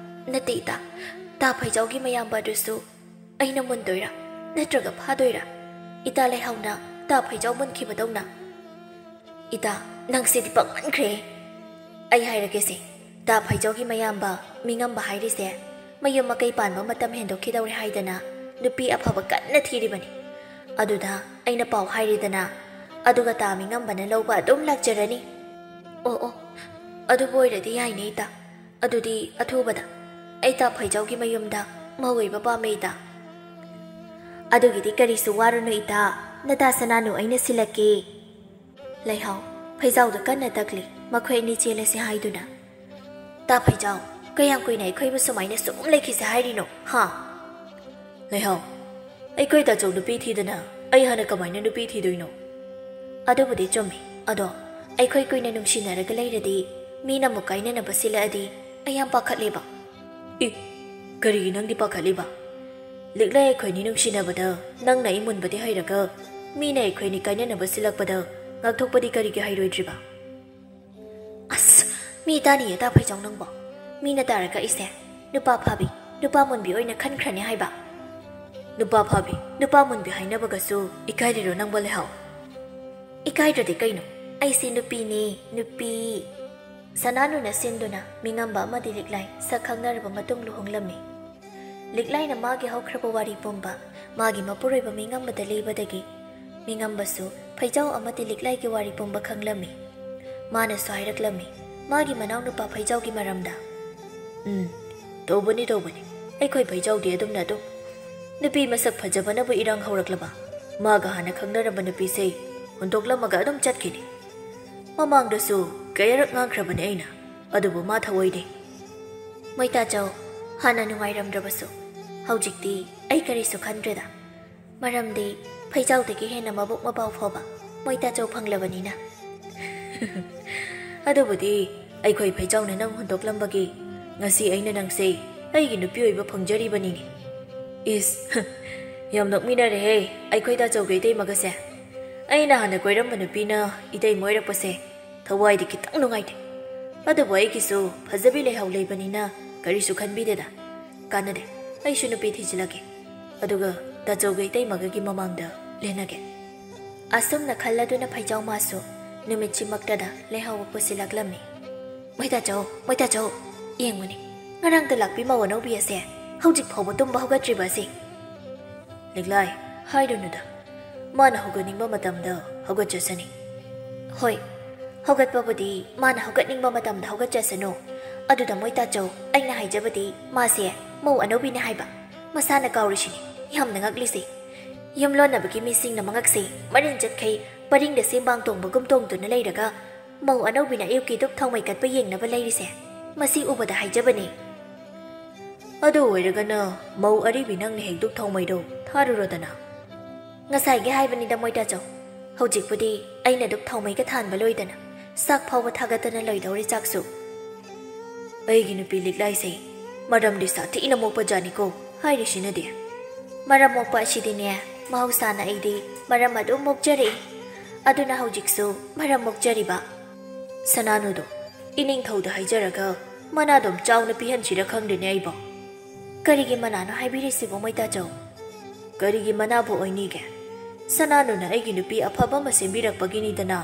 ꯅꯠꯇꯦ ꯏꯇꯥ, ꯇꯥ ꯐꯩꯖꯥꯎꯒꯤ ꯃꯌꯥꯝꯕ ꯑꯗꯨꯁꯨ ꯑꯩꯅ ꯃꯨꯟꯗꯣꯏꯔꯥ, ꯅꯠꯇ꯭ꯔꯒ ꯐꯥꯗꯣꯏꯔꯥ? ꯏꯇꯥ ꯂꯩꯍꯥꯎꯅ ꯇꯥ ꯐꯩꯖꯥꯎ ꯃꯨꯟꯈꯤꯕꯗꯧꯅ꯫ ꯏꯇꯥ, ꯅꯪꯁꯤꯗꯤ ꯄꯪꯃꯟꯈ꯭ꯔꯦ꯫ ꯑꯩ ꯍꯥꯏꯔꯒꯦꯁꯦ, ꯇꯥ ꯐꯩꯖꯥꯎꯒꯤ ꯃꯌꯥꯝꯕ ꯃꯤꯉꯝꯕ ꯍꯥꯏꯔꯤꯁꯦ ꯃꯌꯨꯝ ꯃꯀꯩ ꯄꯥꯟꯕ ꯃꯇꯝ ꯍꯦꯟꯗꯣꯛꯈꯤꯗꯧꯔꯦ ꯍꯥꯏꯗꯅ ꯅꯨꯄꯤ ꯑꯐꯕ ꯀꯟꯅ ꯊꯤꯔꯤꯕꯅꯤ꯫ ꯑꯗꯨꯗ ꯑꯩꯅ ꯄꯥꯎ ꯍꯥꯏꯔꯦꯗꯅ, ꯑꯗꯨꯒ ꯇꯥ ꯃꯤꯉꯝꯕꯅ ꯂꯧꯕ ꯑꯗꯨꯝ ꯂꯥꯛꯆꯔꯅꯤ꯫ ꯑꯣ, ꯑꯣ, ꯑꯗꯨꯕꯨ ꯑꯣꯏꯔꯗꯤ ꯌꯥꯏꯅꯦ ꯏꯇꯥ꯫ ꯑꯗꯨꯗꯤ ꯑꯊꯨꯕꯗ ꯑꯩ ꯇꯥ ꯐꯩꯖꯥꯎꯒꯤ ꯃꯌꯨꯝꯗ ꯃꯧ ꯑꯣꯏꯕ ꯄꯥꯝꯃꯦ ꯏꯇꯥ꯫ ꯑꯗꯨꯒꯤꯗꯤ ꯀꯔꯤꯁꯨ ꯋꯥꯔꯨꯅꯨ ꯏꯇꯥ, ꯅꯇꯥ ꯁꯅꯥꯅꯨ ꯑꯩꯅ ꯁꯤꯜꯂꯛꯀꯦ꯫ ꯂꯩꯍꯥꯎ, ꯐꯩꯖꯥꯎꯗ ꯀꯟꯅ ꯇꯛꯂꯤ, ꯃꯈꯣꯏ ꯑꯅꯤ ꯆꯦꯜꯂꯁꯤ ꯍꯥꯏꯗꯨꯅ꯫ ꯇꯥ ꯐꯩꯖꯥꯎ, ꯀꯌꯥꯝ ꯀꯨꯏꯅ ꯑꯩꯈꯣꯏꯕꯨ ꯁꯨꯃꯥꯏꯅ ꯁꯨꯝ ꯂꯩꯈꯤꯁꯦ ꯍꯥꯏꯔꯤꯅꯣ, ꯍꯥ? ꯂꯩꯍꯥꯎ, ꯑꯩꯈꯣꯏ ꯇꯥꯆꯧ ꯅꯨꯄꯤ ꯊꯤꯗꯅ ꯑꯩ ꯍꯥꯟꯅ ꯀꯃꯥꯏꯅ ꯅꯨꯄꯤ ꯊꯤꯗꯣꯏꯅꯣ? ꯑꯗꯨꯕꯨꯗꯤ ꯆꯨꯝꯃꯤ, ꯑꯗꯣ ꯑꯩꯈꯣꯏ ꯀꯨꯏꯅ ꯅꯨꯡꯁꯤꯅꯔꯒ ꯂꯩꯔꯗꯤ ꯃꯤꯅ ꯑꯃꯨꯛ ꯀꯥꯏꯅꯅꯕ ꯁꯤꯜꯂꯛꯑꯗꯤ ꯑꯩ ꯌꯥꯝ ꯄꯥꯈꯠꯂꯦꯕ꯫ ꯏ, ꯀꯔꯤꯒꯤ ꯅꯪꯗꯤ ꯄꯥꯈꯠꯂꯤꯕ? ꯂꯤꯛꯂꯥꯏ ꯑꯩꯈꯣꯏꯅꯤ ꯅꯨꯡꯁꯤꯅꯕꯗ ꯅꯪꯅ ꯑꯩ ꯃꯨꯟꯕꯗꯤ ꯍꯩꯔꯒ ꯃꯤꯅ ꯑꯩꯈꯣꯏꯅꯤ ꯀꯥꯏꯅꯅꯕ ꯁꯤꯜꯂꯛꯄꯗ ꯉꯥꯛꯊꯣꯛꯄꯗꯤ ꯀꯔꯤꯒꯤ ꯍꯩꯔꯣꯏꯗ꯭ꯔꯤꯕ? ꯑꯁ, ꯃꯤ ꯇꯥꯅꯤꯌꯦ ꯇꯥ ꯐꯩꯖꯥꯎ ꯅꯪꯕꯣ꯫ ꯃꯤꯅ ꯇꯥꯔꯒ ꯑꯩꯁꯦ ꯅꯨꯄꯥ ꯐꯥꯕꯤ, ꯅꯨꯄꯥ ꯃꯨꯟꯕꯤ ꯑꯣꯏꯅ ꯈꯟꯈ꯭ꯔꯅꯤ ꯍꯥꯏꯕ꯫ ꯅꯨꯄꯥ ꯐꯥꯕꯤ, ꯅꯨꯄꯥ ꯃꯨꯟꯕꯤ ꯍꯥꯏꯅꯕꯒꯁꯨ ꯏꯀꯥꯏꯔꯤꯔꯣ ꯅꯪꯕꯣ ꯂꯩꯍꯥꯎ? ꯏꯀꯥꯏꯗ꯭ꯔꯗꯤ ꯀꯩꯅꯣ? ꯑꯩꯁꯦ ꯅꯨꯄꯤꯅꯦ, ꯅꯨꯄꯤ꯫ ꯁꯅꯥꯅꯨꯅ ꯁꯤꯟꯗꯨꯅ ꯃꯤꯉꯝꯕ ꯑꯃꯗꯤ ꯂꯤꯛꯂꯥꯏ ꯁꯛ ꯈꯪꯅꯔꯕ ꯃꯇꯨꯡ ꯂꯨꯍꯣꯡꯂꯝꯃꯤ꯫ ꯂꯤꯛꯂꯥꯏꯅ ꯃꯥꯒꯤ ꯍꯧꯈ꯭ꯔꯕ ꯋꯥꯔꯤ ꯄꯨꯝꯕ ꯃꯥꯒꯤ ꯃꯄꯨꯔꯣꯏꯕ ꯃꯤꯉꯝꯕꯗ ꯂꯤꯕꯗꯒꯤ ꯃꯤꯉꯝꯕꯁꯨ ꯐꯩꯖꯥꯎ ꯑꯃꯗꯤ ꯂꯤꯛꯂꯥꯏꯒꯤ ꯋꯥꯔꯤ ꯄꯨꯝꯕ ꯈꯪꯂꯝꯃꯤ꯫ ꯃꯥꯅꯁꯨ ꯍꯥꯏꯔꯛꯂꯝꯃꯤ ꯃꯥꯒꯤ ꯃꯅꯥꯎꯅꯨꯄꯥ ꯐꯩꯖꯥꯎꯒꯤ ꯃꯔꯝꯗ꯫ "ꯎꯝ, ꯇꯧꯕꯅꯤ, ꯇꯧꯕꯅꯤ꯫ ꯑꯩꯈꯣꯏ ꯐꯩꯖꯥꯎꯗꯤ ꯑꯗꯨꯝꯅ ꯑꯗꯨꯝ ꯅꯨꯄꯤ ꯃꯁꯛ ꯐꯖꯕꯅꯕꯨ ꯏꯔꯥꯡ ꯍꯧꯔꯛꯂꯕ, ꯃꯥꯒ ꯍꯥꯟꯅ ꯈꯪꯅꯔꯝꯕ ꯅꯨꯄꯤꯁꯦ ꯍꯨꯟꯗꯣꯛꯂꯝꯃꯒ ꯑꯗꯨꯝ ꯆꯠꯈꯤꯅꯤ꯫ ꯃꯃꯥꯡꯗꯁꯨ ꯀꯌꯥꯔꯛ ꯉꯥꯡꯈ꯭ꯔꯕꯅꯤ ꯑꯩꯅ, ꯑꯗꯨꯕꯨ ꯃꯥ ꯊꯑꯣꯏꯗꯦ꯫" ꯃꯣꯏꯇꯥꯆꯧ, ꯍꯥꯟꯅ ꯅꯨꯡꯉꯥꯏꯔꯝꯗ꯭ꯔꯕꯁꯨ ꯍꯧꯖꯤꯛꯇꯤ ꯑꯩ ꯀꯔꯤꯁꯨ ꯈꯟꯗ꯭ꯔꯦꯗ꯫ ꯃꯔꯝꯗꯤ ꯐꯩꯖꯥꯎꯗꯒꯤ ꯍꯦꯟꯅ ꯃꯕꯨꯛ ꯃꯄꯥꯎ ꯐꯕ ꯃꯣꯏꯇꯥꯆꯧ ꯐꯪꯂꯕꯅꯤꯅ꯫ ꯑꯗꯨꯕꯨꯗꯤ ꯑꯩꯈꯣꯏ ꯐꯩꯖꯥꯎꯅ ꯅꯪ ꯍꯨꯟꯗꯣꯛꯂꯝꯕꯒꯤ ꯉꯁꯤ ꯑꯩꯅ ꯅꯪꯁꯦ ꯑꯩꯒꯤ ꯅꯨꯄꯤ ꯑꯣꯏꯕ ꯐꯪꯖꯔꯤꯕꯅꯤꯅꯦ꯫ ꯏꯁ, ꯌꯥꯝ ꯅꯣꯛꯃꯤꯟꯅꯔꯦꯍꯦ ꯑꯩꯈꯣꯏ ꯇꯥꯆꯧꯒ ꯏꯇꯩꯃꯒꯁꯦ꯫ ꯑꯩꯅ ꯍꯥꯟꯅ ꯀꯣꯏꯔꯝꯕ ꯅꯨꯄꯤꯅ ꯏꯇꯩꯃ ꯑꯣꯏꯔꯛꯄꯁꯦ ꯊꯋꯥꯏꯗꯤ ꯈꯤꯇꯪ ꯅꯨꯡꯉꯥꯏꯇꯦ꯫ ꯑꯗꯨꯕꯨ ꯑꯩꯒꯤꯁꯨ ꯐꯖꯕꯤ ꯂꯩꯍꯥꯎ ꯂꯩꯕꯅꯤꯅ ꯀꯔꯤꯁꯨ ꯈꯟꯕꯤꯗꯦꯗ꯫ ꯀꯥꯟꯅꯗꯦ, ꯑꯩꯁꯨ ꯅꯨꯄꯤ ꯊꯤꯖꯤꯜꯂꯒꯦ꯫ ꯑꯗꯨꯒ ꯇꯥꯆꯧꯒ ꯏꯇꯩꯃꯒꯒꯤ ꯃꯃꯥꯡꯗ ꯂꯦꯟꯅꯒꯦ꯫ ꯑꯁꯨꯝꯅ ꯈꯜꯂꯗꯨꯅ ꯐꯩꯖꯥꯎ ꯃꯥꯁꯨ ꯅꯨꯃꯤꯠꯁꯤꯃꯛꯇꯗ ꯂꯩꯍꯥꯎꯕ ꯄꯨꯁꯤꯜꯂꯛꯂꯝꯃꯤ꯫ "ꯃꯣꯏꯇꯥꯆꯧ, ꯃꯣꯏꯇꯥꯆꯧ, ꯌꯦꯡꯉꯨꯅꯦ, ꯉꯔꯥꯡꯗ ꯂꯥꯛꯄꯤ ꯃꯧ ꯑꯅꯧꯕꯤ ꯑꯁꯦ ꯍꯧꯖꯤꯛ ꯐꯥꯎꯕ ꯇꯨꯝꯕ ꯍꯧꯒꯠꯇ꯭ꯔꯤꯕ ꯑꯁꯤ?" "ꯂꯤꯛꯂꯥꯏ, ꯍꯥꯏꯔꯨꯅꯨꯗ, ꯃꯥꯅ ꯍꯧꯒꯠꯅꯤꯡꯕ ꯃꯇꯝꯗ ꯍꯧꯒꯠꯆꯁꯅꯤ꯫" "ꯍꯣꯏ, ꯍꯧꯒꯠꯄꯕꯨꯗꯤ ꯃꯥꯅ ꯍꯧꯒꯠꯅꯤꯡꯕ ꯃꯇꯝꯗ ꯍꯧꯒꯠꯆꯁꯅꯨ꯫ ꯑꯗꯨꯗ ꯃꯣꯏ ꯇꯥꯆꯧ, ꯑꯩꯅ ꯍꯥꯏꯖꯕꯗꯤ ꯃꯥꯁꯦ ꯃꯧ ꯑꯅꯧꯕꯤꯅꯦ ꯍꯥꯏꯕ꯫ ꯃꯁꯥꯅ ꯀꯥꯎꯔꯤꯁꯤꯅꯤ꯫ ꯌꯥꯝꯅ ꯉꯛꯂꯤꯁꯦ꯫ ꯌꯨꯝꯂꯣꯟꯅꯕꯒꯤ ꯃꯤꯁꯤꯡꯅ ꯃꯉꯛꯁꯦ ꯃꯔꯤꯟ ꯆꯠꯈꯩ ꯄꯔꯤꯡꯗ ꯁꯦꯝꯕꯥꯡ ꯇꯣꯡꯕꯒꯨꯝ ꯇꯣꯡꯗꯨꯅ ꯂꯩꯔꯒ, ꯃꯧ ꯑꯅꯧꯕꯤꯅ ꯑꯌꯨꯛꯀꯤ ꯙꯨꯞ ꯊꯥꯎꯃꯩ ꯀꯠꯄ ꯌꯦꯡꯅꯕ ꯂꯩꯔꯤꯁꯦ꯫ ꯃꯁꯤ ꯎꯕꯗ ꯍꯥꯏꯖꯕꯅꯤ꯫ ꯑꯗꯨ ꯑꯣꯏꯔꯒꯅ ꯃꯧ ꯑꯔꯤꯕꯤ ꯅꯪꯅ ꯍꯦꯛ ꯙꯨꯞ ꯊꯥꯎꯃꯩꯗꯣ ꯊꯥꯔꯨꯔꯣꯗꯅ꯫ ꯉꯁꯥꯏꯒꯤ ꯍꯥꯏꯕꯅꯤꯗ ꯃꯣꯏ ꯇꯥꯆꯧ꯫ ꯍꯧꯖꯤꯛꯄꯨꯗꯤ ꯑꯩꯅ ꯙꯨꯞ ꯊꯥꯎꯃꯩꯒ ꯊꯥꯟꯕ ꯂꯣꯏꯗꯅ, ꯆꯥꯛ ꯐꯥꯎꯕ ꯊꯥꯒꯠꯇꯅ ꯂꯣꯏꯗꯧꯔꯦ ꯆꯥꯛꯁꯨ꯫ ꯑꯩꯒꯤ ꯅꯨꯄꯤ ꯂꯤꯛꯂꯥꯏꯁꯦ ꯃꯔꯝꯗꯤ ꯁꯥꯊꯤꯅ ꯃꯣꯛꯄ ꯖꯥꯠꯅꯤꯀꯣ ꯍꯥꯏꯔꯤꯁꯤꯅꯗꯤ꯫ ꯃꯔꯝ ꯃꯣꯛꯄ ꯑꯁꯤꯗꯤꯅꯦ, ꯃꯍꯧꯁꯥꯅ ꯑꯩꯗꯤ ꯃꯔꯝ ꯑꯗꯨꯝ ꯃꯣꯛꯆꯔꯛꯏ꯫ ꯑꯗꯨꯅ ꯍꯧꯖꯤꯛꯁꯨ ꯃꯔꯝ ꯃꯣꯛꯆꯔꯤꯕ꯫ ꯁꯅꯥꯅꯨꯗꯣ ꯏꯅꯤꯡꯊꯧꯗ ꯍꯥꯏꯖꯔꯒ ꯃꯅꯥꯗꯣꯝ ꯆꯥꯎꯅ ꯄꯤꯍꯟꯁꯤꯔ ꯈꯪꯗꯦꯅꯦ ꯑꯩꯕꯣ꯫ ꯀꯔꯤꯒꯤ ꯃꯅꯥꯅꯣ ꯍꯥꯏꯕꯤꯔꯤꯁꯤꯕꯣ ꯃꯣꯏ ꯇꯥꯆꯧ? ꯀꯔꯤꯒꯤ ꯃꯅꯥꯕꯨ ꯑꯣꯏꯅꯤꯒꯦ? ꯁꯅꯥꯅꯨꯅ ꯑꯩꯒꯤ ꯅꯨꯄꯤ ꯑꯐꯕ ꯑꯃ ꯁꯦꯝꯕꯤꯔꯛꯄꯒꯤꯅꯤꯗꯅ꯫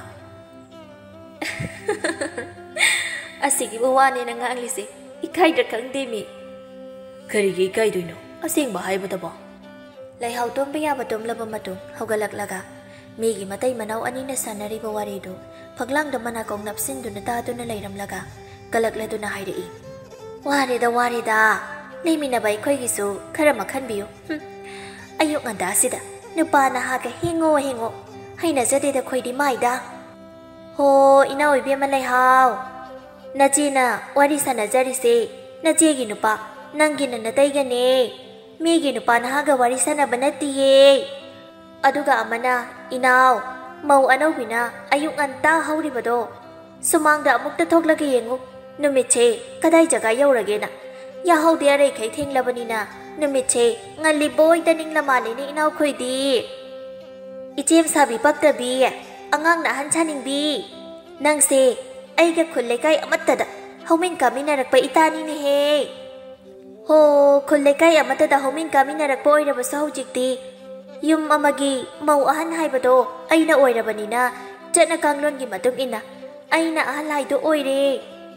ꯑꯁꯤꯒꯤꯕꯨ ꯋꯥꯅꯦꯅ ꯉꯥꯡꯂꯤꯁꯦ? ꯏꯀꯥꯏꯗ꯭ꯔꯥ ꯈꯪꯗꯦ ꯃꯤ꯫ ꯀꯔꯤꯒꯤ ꯏꯀꯥꯏꯗꯣꯏꯅꯣ? ꯑꯁꯦꯡꯕ ꯍꯥꯏꯕꯗꯕꯣ꯫ ꯂꯩꯍꯥꯎ ꯇꯣꯝꯕ ꯌꯥꯕ ꯇꯣꯝꯂꯕ ꯃꯇꯨꯡ ꯍꯧꯒꯠꯂꯛꯂꯒ ꯃꯤꯒꯤ ꯃꯇꯩ ꯃꯅꯥꯎ ꯑꯅꯤꯅ ꯁꯥꯟꯅꯔꯤꯕ ꯋꯥꯔꯤꯗꯨ ꯐꯛꯂꯥꯡꯗ ꯃꯅꯥꯀꯣꯡ ꯅꯞꯁꯤꯟꯗꯨꯅ ꯇꯥꯗꯨꯅ ꯂꯩꯔꯝꯂꯒ ꯀꯂꯛꯂꯗꯨꯅ ꯍꯥꯏꯔꯛꯏ, "ꯋꯥꯔꯦꯗ, ꯋꯥꯔꯦꯗ꯫ ꯂꯩꯃꯤꯟꯅꯕ ꯑꯩꯈꯣꯏꯒꯤꯁꯨ ꯈꯔ ꯃꯈꯟꯕꯤꯌꯨ꯫ ꯍꯨꯝ꯫ ꯑꯌꯨꯛ ꯉꯟꯇꯥꯁꯤꯗ ꯅꯨꯄꯥ ꯅꯍꯥꯒ ꯍꯦꯡꯉꯣ ꯍꯦꯡꯉꯣ꯫ ꯍꯩꯅꯖꯗꯦꯗ ꯈꯣꯏꯗꯤ ꯃꯥꯏꯗ꯫ ꯍꯣ, ꯏꯅꯥꯎ ꯏꯕꯦꯝꯃ ꯂꯩꯍꯥꯎ꯫ ꯅꯆꯦꯅ ꯋꯥꯔꯤ ꯁꯥꯟꯅꯖꯔꯤꯁꯦ ꯅꯆꯦꯒꯤ ꯅꯨꯄꯥ, ꯅꯪꯒꯤꯅ ꯅꯇꯩꯒꯅꯦ꯫ ꯃꯤꯒꯤ ꯅꯨꯄꯥ ꯅꯍꯥꯒ ꯋꯥꯔꯤ ꯁꯥꯟꯅꯕ ꯅꯠꯇꯤꯌꯦ꯫ ꯑꯗꯨꯒ ꯑꯃꯅ, ꯏꯅꯥꯎ, ꯃꯧ ꯑꯅꯧꯕꯤꯅ ꯑꯌꯨꯛ ꯉꯟꯇꯥ ꯍꯧꯔꯤꯕꯗꯣ, ꯁꯨꯃꯥꯡꯗ ꯑꯃꯨꯛꯇ ꯊꯣꯛꯂꯒ ꯌꯦꯡꯉꯨ, ꯅꯨꯃꯤꯠꯁꯦ ꯀꯗꯥꯏ ꯖꯒꯥ ꯌꯧꯔꯒꯦꯅ꯫ ꯌꯥꯍꯧꯗꯤ ꯑꯔꯩꯈꯩ ꯊꯦꯡꯂꯕꯅꯤꯅ ꯅꯨꯃꯤꯠꯁꯦ ꯉꯜꯂꯤꯕꯣꯏꯗ ꯅꯤꯡꯂ ꯃꯥꯜꯂꯦꯅꯦ ꯏꯅꯥꯎꯈꯣꯏꯗꯤ꯫ ꯏꯆꯦꯝ ꯁꯥꯕꯤ ꯄꯛꯇꯕꯤ, ꯑꯉꯥꯡꯅ ꯑꯍꯟ ꯁꯥꯅꯤꯡꯕꯤ, ꯅꯪꯁꯦ ꯑꯩꯒ ꯈꯨꯜ ꯂꯩꯀꯥꯏ ꯑꯃꯠꯇꯗ ꯍꯧꯃꯤꯟ ꯀꯥꯃꯤꯟꯅꯔꯛꯄ ꯏꯇꯥꯅꯤꯅꯦꯍꯦ꯫ ꯍꯣ, ꯈꯨꯜ ꯂꯩꯀꯥꯏ ꯑꯃꯠꯇꯗ ꯍꯧꯃꯤꯟ ꯀꯥꯃꯤꯟꯅꯔꯛꯄ ꯑꯣꯏꯔꯕꯁꯨ ꯍꯧꯖꯤꯛꯇꯤ ꯌꯨꯝ ꯑꯃꯒꯤ ꯃꯧ ꯑꯍꯟ ꯍꯥꯏꯕꯗꯣ ꯑꯩꯅ ꯑꯣꯏꯔꯕꯅꯤꯅ ꯆꯠꯅ ꯀꯥꯡꯂꯣꯟꯒꯤ ꯃꯇꯨꯡ ꯏꯟꯅ ꯑꯩꯅ ꯑꯍꯜ ꯍꯥꯏꯗꯣ ꯑꯣꯏꯔꯦ꯫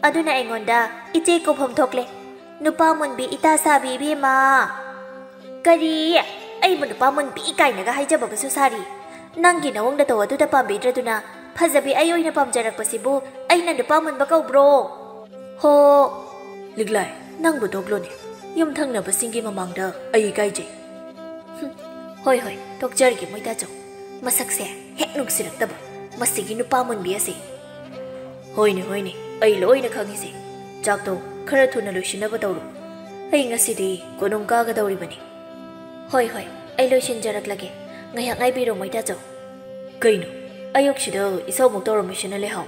ꯑꯗꯨꯅ ꯑꯩꯉꯣꯟꯗ ꯏꯆꯦ ꯀꯧꯐꯝ ꯊꯣꯛꯂꯦ꯫ ꯅꯨꯄꯥ ꯃꯨꯟꯕꯤ ꯏꯇꯥ ꯁꯥꯕꯤ ꯏꯕꯦꯝꯃ꯫ ꯀꯔꯤ? ꯑꯩꯕꯨ ꯅꯨꯄꯥ ꯃꯨꯟꯕꯤ ꯀꯥꯏꯅꯒ ꯍꯥꯏꯖꯕꯒꯁꯨ ꯁꯥꯔꯤ? ꯅꯪꯒꯤ ꯅꯑꯣꯡ ꯅꯇꯧ ꯑꯗꯨꯗ ꯄꯥꯝꯕꯤꯗ꯭ꯔꯗꯨꯅ ꯐꯖꯕꯤ ꯑꯩ ꯑꯣꯏꯅ ꯄꯥꯝꯖꯔꯛꯄꯁꯤꯕꯨ ꯑꯩꯅ ꯅꯨꯄꯥ ꯃꯨꯟꯕ ꯀꯧꯕ꯭ꯔꯣ? ꯍꯣ꯫ ꯂꯤꯛꯂꯥꯏ, ꯅꯪꯕꯨ ꯇꯣꯛꯂꯣꯅꯦ꯫ ꯌꯨꯝ ꯊꯪꯅꯕꯁꯤꯡꯒꯤ ꯃꯃꯥꯡꯗ ꯑꯩ ꯏꯀꯥꯏꯖꯩ꯫ ꯍꯨꯝ, ꯍꯣꯏ, ꯍꯣꯏ, ꯇꯣꯛꯆꯔꯒꯦ ꯃꯣꯏꯇꯥꯆꯧ꯫ ꯃꯁꯛꯁꯦ ꯍꯦꯛ ꯅꯨꯡꯁꯤꯔꯛꯇꯕ ꯃꯁꯤꯒꯤ ꯅꯨꯄꯥ ꯃꯨꯟꯕꯤ ꯑꯁꯤ꯫ ꯍꯣꯏꯅꯦ, ꯍꯣꯏꯅꯦ, ꯑꯩ ꯂꯣꯏꯅ ꯈꯪꯉꯤꯁꯦ꯫ ꯆꯥꯛꯇꯣ ꯈꯔ ꯊꯨꯅ ꯂꯣꯏꯁꯤꯟꯅꯕ ꯇꯧꯔꯣ꯫ ꯑꯩ ꯉꯁꯤꯗꯤ ꯀꯣꯅꯨꯡ ꯀꯥꯒꯗꯧꯔꯤꯕꯅꯤ꯫ ꯍꯣꯏ, ꯍꯣꯏ, ꯑꯩ ꯂꯣꯏꯁꯤꯟꯖꯔꯛꯂꯒꯦ꯫ ꯉꯥꯏꯍꯥꯛ ꯉꯥꯏꯕꯤꯔꯣ ꯃꯣꯏꯇꯥꯆꯧ꯫ ꯀꯩꯅꯣ, ꯑꯌꯨꯛꯁꯤꯗ ꯏꯁꯧꯃꯨꯛ ꯇꯧꯔꯝꯃꯤꯁꯤꯅ ꯂꯩꯍꯥꯎ?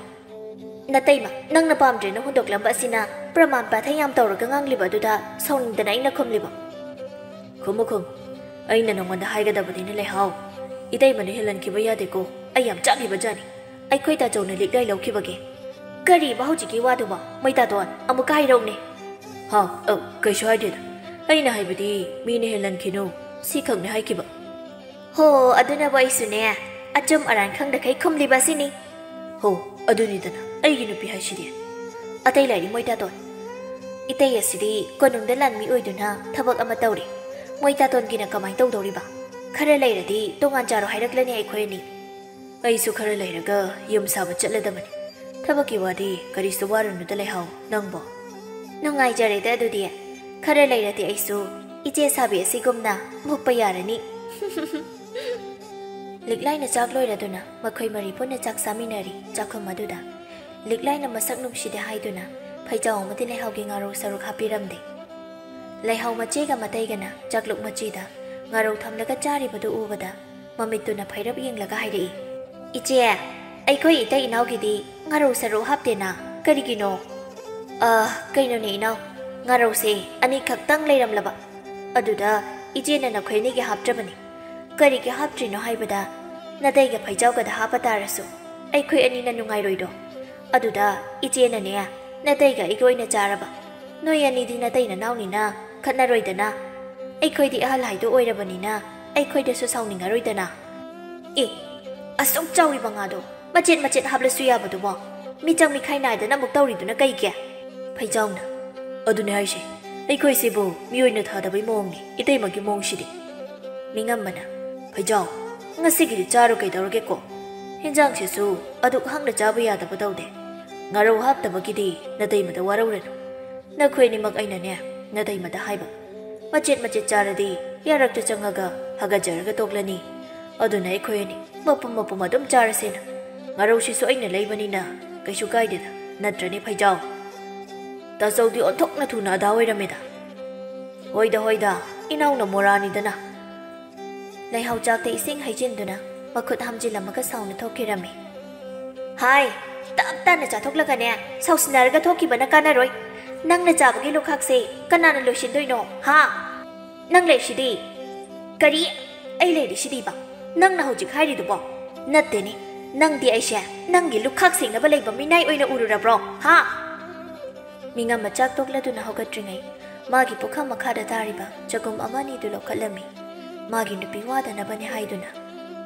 ꯅꯇꯩꯃ, ꯅꯪꯅ ꯄꯥꯝꯗ꯭ꯔꯦꯅ ꯍꯨꯟꯗꯣꯛꯂꯝꯕ ꯑꯁꯤꯅ ꯄ꯭ꯔꯃꯥꯟ ꯄꯥꯊꯩ ꯌꯥꯝ ꯇꯧꯔꯒ ꯉꯥꯡꯂꯤꯕ ꯑꯗꯨꯗ ꯁꯥꯎꯅꯤꯡꯗꯅ ꯑꯩꯅ ꯈꯨꯝꯂꯤꯕ꯫ ꯈꯨꯝꯃꯨ, ꯈꯨꯝꯃꯨ꯫ ꯑꯩꯅ ꯅꯉꯣꯟꯗ ꯍꯥꯏꯒꯗꯕꯅꯤꯅ ꯂꯩꯍꯥꯎ꯫ ꯏꯇꯩꯃꯅ ꯍꯦꯜꯍꯟꯈꯤꯕ ꯌꯥꯗꯦꯀꯣ꯫ ꯑꯩ ꯌꯥꯝ ꯆꯥꯛꯂꯤꯕ ꯖꯥꯠꯅꯤ꯫ ꯑꯩꯈꯣꯏ ꯇꯥꯆꯧꯅ ꯂꯤꯛꯂꯥꯏ ꯂꯧꯈꯤꯕꯒꯤ꯫ ꯀꯔꯤꯕ ꯍꯧꯖꯤꯛꯀꯤ ꯋꯥꯗꯨꯕꯣ? ꯃꯩꯇꯥꯇꯣꯟ, ꯑꯃꯨꯛꯀ ꯍꯥꯏꯔꯛꯎꯅꯦ꯫ ꯍꯥ, ꯑ, ꯀꯩꯁꯨ ꯍꯥꯏꯗꯦꯗ꯫ ꯑꯩꯅ ꯍꯥꯏꯕꯗꯤ ꯃꯤꯅ ꯍꯦꯜꯍꯟꯈꯤꯅꯨ, ꯁꯤꯈꯛꯅꯦ ꯍꯥꯏꯈꯤꯕ꯫ ꯍꯣ, ꯑꯗꯨꯅꯕꯨ ꯑꯩꯁꯨꯅꯦ, ꯑꯆꯨꯝ ꯑꯔꯥꯟ ꯈꯪꯗꯈꯩ ꯈꯨꯝꯂꯤꯕ ꯑꯁꯤꯅꯤ꯫ ꯍꯣ, ꯑꯗꯨꯅꯤꯗꯅ ꯑꯩꯒꯤ ꯅꯨꯄꯤ ꯍꯥꯏꯁꯤꯗꯤ꯫ ꯑꯇꯩ ꯂꯥꯏꯔꯤ ꯃꯣꯏꯇꯥꯇꯣꯟ꯫ ꯏꯇꯩ ꯑꯁꯤꯗꯤ ꯀꯣꯅꯨꯡꯗ ꯂꯥꯟꯃꯤ ꯑꯣꯏꯗꯨꯅ ꯊꯕꯛ ꯑꯃ ꯇꯧꯔꯤ꯫ ꯃꯣꯏꯇꯥꯇꯣꯟꯒꯤꯅ ꯀꯃꯥꯏ ꯇꯧꯗꯧꯔꯤꯕ? ꯈꯔ ꯂꯩꯔꯗꯤ ꯇꯣꯉꯥꯟ ꯆꯥꯔꯣ ꯍꯥꯏꯔꯛꯂꯅꯤ ꯑꯩꯈꯣꯏ ꯑꯅꯤ꯫ ꯑꯩꯁꯨ ꯈꯔ ꯂꯩꯔꯒ ꯌꯨꯝ ꯁꯥꯕ ꯆꯠꯂꯗꯕꯅꯤ꯫ ꯊꯕꯛꯀꯤ ꯋꯥꯗꯤ ꯀꯔꯤꯁꯨ ꯋꯥꯔꯨꯅꯨꯗ ꯂꯩꯍꯥꯎ, ꯅꯪꯕꯣ꯫ ꯅꯨꯡꯉꯥꯏꯖꯔꯦꯗ ꯑꯗꯨꯗꯤ꯫ ꯈꯔ ꯂꯩꯔꯗꯤ ꯑꯩꯁꯨ ꯏꯆꯦ ꯁꯥꯕꯤ ꯑꯁꯤꯒꯨꯝꯅ ꯃꯨꯛꯄ ꯌꯥꯔꯅꯤ꯫ ꯂꯤꯛꯂꯥꯏꯅ ꯆꯥꯛ ꯂꯣꯏꯔꯗꯨꯅ ꯃꯈꯣꯏ ꯃꯔꯤ ꯄꯨꯟꯅ ꯆꯥꯛ ꯆꯥꯃꯤꯟꯅꯔꯤ ꯆꯥꯛꯈꯨꯝ ꯑꯗꯨꯗ꯫ ꯂꯤꯛꯂꯥꯏꯅ ꯃꯁꯛ ꯅꯨꯡꯁꯤꯗꯦ ꯍꯥꯏꯗꯨꯅ ꯐꯩꯖꯥꯎ ꯑꯃꯗꯤ ꯂꯩꯍꯥꯎꯒꯤ ꯉꯥꯔꯧ ꯁꯔꯨꯛ ꯍꯥꯞꯄꯤꯔꯝꯗꯦ꯫ ꯂꯩꯍꯥꯎ ꯃꯆꯦꯒ ꯃꯇꯩꯒꯅ ꯆꯥꯛꯂꯨꯛ ꯃꯆꯤꯗ ꯉꯥꯔꯧ ꯊꯝꯂꯒ ꯆꯥꯔꯤꯕꯗꯨ ꯎꯕꯗ ꯃꯃꯤꯠꯇꯨꯅ ꯐꯩꯔꯞ ꯌꯦꯡꯂꯒ ꯍꯥꯏꯔꯛꯏ, "ꯏꯆꯦ, ꯑꯩꯈꯣꯏ ꯏꯇꯩ ꯏꯅꯥꯎꯒꯤꯗꯤ ꯉꯥꯔꯧ ꯁꯔꯨꯛ ꯍꯥꯞꯇꯦꯅ, ꯀꯔꯤꯒꯤꯅꯣ?" "ꯑ, ꯀꯩꯅꯣꯅꯦ ꯏꯅꯥꯎ, ꯉꯥꯔꯧꯁꯦ ꯑꯅꯤꯈꯛꯇꯪ ꯂꯩꯔꯝꯂꯕ, ꯑꯗꯨꯗ ꯏꯆꯦꯅ ꯅꯈꯣꯏ ꯑꯅꯤꯒꯤ ꯍꯥꯞꯇ꯭ꯔꯕꯅꯤ꯫ ꯀꯔꯤꯒꯤ ꯍꯥꯞꯇ꯭ꯔꯤꯅꯣ ꯍꯥꯏꯕꯗ, ꯅꯇꯩꯒ ꯐꯩꯖꯥꯎꯒꯗ ꯍꯥꯞꯄ ꯇꯥꯔꯁꯨ ꯑꯩꯈꯣꯏ ꯑꯅꯤꯅ ꯅꯨꯡꯉꯥꯏꯔꯣꯏꯗꯣ꯫ ꯑꯗꯨꯗ ꯏꯆꯦꯅꯅꯦ, ꯅꯇꯩꯒ ꯑꯩꯒ ꯑꯣꯏꯅ ꯆꯥꯔꯕ꯫ ꯅꯣꯏ ꯑꯅꯤꯗꯤ ꯅꯇꯩ ꯅꯅꯥꯎꯅꯤꯅ ꯈꯠꯅꯔꯣꯏꯗꯅ꯫ ꯑꯩꯈꯣꯏꯗꯤ ꯑꯍꯜ ꯍꯥꯏꯗꯣ ꯑꯣꯏꯔꯕꯅꯤꯅ ꯑꯩꯈꯣꯏꯗꯁꯨ ꯁꯥꯎꯅꯤꯡꯉꯔꯣꯏꯗꯅ꯫" "ꯑꯦ, ꯑꯁꯨꯛ ꯆꯥꯎꯔꯤꯕ ꯉꯥꯗꯣ ꯃꯆꯦꯠ ꯃꯆꯦꯠ ꯍꯥꯞꯂꯁꯨ ꯌꯥꯕꯗꯨꯕꯣ? ꯃꯤꯆꯪ ꯃꯤꯈꯥꯏ ꯅꯥꯏꯗꯅ ꯑꯃꯨꯛ ꯇꯧꯔꯤꯗꯨꯅ ꯀꯩꯒꯤ?" ꯐꯩꯖꯥꯎꯅ, "ꯑꯗꯨꯅꯦ ꯍꯥꯏꯁꯦ, ꯑꯩꯈꯣꯏꯁꯤꯕꯨ ꯃꯤꯑꯣꯏꯅ ꯊꯥꯗꯕꯩ ꯃꯑꯣꯡꯅꯤ ꯏꯇꯩꯃꯒꯤ ꯃꯑꯣꯡꯁꯤꯗꯤ꯫" ꯃꯤꯉꯝꯕꯅ, "ꯐꯩꯖꯥꯎ, ꯉꯁꯤꯒꯤꯗꯤ ꯆꯥꯔꯣ ꯀꯩꯗꯧꯔꯒꯦꯀꯣ? ꯏꯟꯖꯥꯡꯁꯤꯁꯨ ꯑꯗꯨꯛ ꯍꯪꯅ ꯆꯥꯕ ꯌꯥꯗꯕ ꯇꯧꯗꯦ꯫ ꯉꯥꯔꯧ ꯍꯥꯞꯇꯕꯒꯤꯗꯤ ꯅꯇꯩꯃꯗ ꯋꯥꯔꯧꯔꯅꯨ꯫ ꯅꯈꯣꯏ ꯑꯅꯤꯃꯛ ꯑꯩꯅꯅꯦ, ꯅꯇꯩꯃꯗ ꯍꯥꯏꯕ, ꯃꯆꯦꯠ ꯃꯆꯦꯠ ꯆꯥꯔꯗꯤ ꯌꯥꯔꯛꯇ ꯆꯪꯉꯒ ꯍꯥꯒꯠꯆꯔꯒ ꯇꯣꯛꯂꯅꯤ꯫ ꯑꯗꯨꯅ ꯑꯩꯈꯣꯏ ꯑꯅꯤ ꯃꯄꯨꯝ ꯃꯄꯨꯝ ꯑꯗꯨꯝ ꯆꯥꯔꯁꯦꯅ꯫ ꯉꯥꯔꯧꯁꯤꯁꯨ ꯑꯩꯅ ꯂꯩꯕꯅꯤꯅ ꯀꯩꯁꯨ ꯀꯥꯏꯗꯦꯗ, ꯅꯠꯇ꯭ꯔꯅꯦ ꯐꯩꯖꯥꯎ? ꯇꯥꯆꯧꯗꯤ ꯑꯣꯟꯊꯣꯛꯅ ꯊꯨꯅ ꯑꯗꯥ ꯑꯣꯏꯔꯝꯃꯦꯗ꯫ ꯍꯣꯏꯗ ꯍꯣꯏꯗ, ꯏꯅꯥꯎꯅ ꯃꯣꯔꯥꯅꯤꯗꯅ꯫ ꯂꯩꯍꯥꯎ ꯆꯥꯛꯇ ꯏꯁꯤꯡ ꯍꯩꯖꯤꯟꯗꯨꯅ ꯃꯈꯨꯠ ꯍꯥꯝꯖꯤꯜꯂꯝꯃꯒ ꯁꯥꯎꯅ ꯊꯣꯛꯈꯤꯔꯝꯃꯤ꯫ ꯍꯥꯏ, ꯇꯞ ꯇꯥꯅ ꯆꯥꯊꯣꯛꯂꯒꯅꯦ, ꯁꯥꯎꯁꯤꯟꯅꯔꯒ ꯊꯣꯛꯈꯤꯕꯅ ꯀꯥꯟꯅꯔꯣꯏ꯫ ꯅꯪꯅ ꯆꯥꯕꯒꯤ ꯂꯨꯈꯥꯛꯁꯦ ꯀꯅꯥꯅ ꯂꯣꯏꯁꯤꯟꯗꯣꯏꯅꯣ, ꯍꯥ? ꯅꯪ ꯂꯩꯁꯤꯗꯤ꯫ ꯀꯔꯤ? ꯑꯩ ꯂꯩꯔꯤꯁꯤꯗꯤꯕ? ꯅꯪꯅ ꯍꯧꯖꯤꯛ ꯍꯥꯏꯔꯤꯗꯨꯕꯣ? ꯅꯠꯇꯦꯅꯦ, ꯅꯪꯗꯤ ꯑꯩꯁꯦ ꯅꯪꯒꯤ ꯂꯨꯈꯥꯛ ꯁꯦꯡꯅꯕ ꯂꯩꯕ ꯃꯤꯅꯥꯏ ꯑꯣꯏꯅ ꯎꯔꯨꯔꯕ꯭ꯔꯣ, ꯍꯥ? ꯃꯤꯉꯝ ꯃꯆꯥꯛ ꯇꯣꯛꯂꯗꯨꯅ ꯍꯧꯒꯠꯇ꯭ꯔꯤꯉꯩ, ꯃꯥꯒꯤ ꯄꯨꯈꯝ ꯃꯈꯥꯗ ꯇꯥꯔꯤꯕ ꯆꯒꯨꯝ ꯑꯃꯅꯤꯗꯨ ꯂꯧꯈꯠꯂꯝꯃꯤ꯫ ꯃꯥꯒꯤ ꯅꯨꯄꯤ ꯋꯥꯗꯅꯕꯅꯦ ꯍꯥꯏꯗꯨꯅ꯫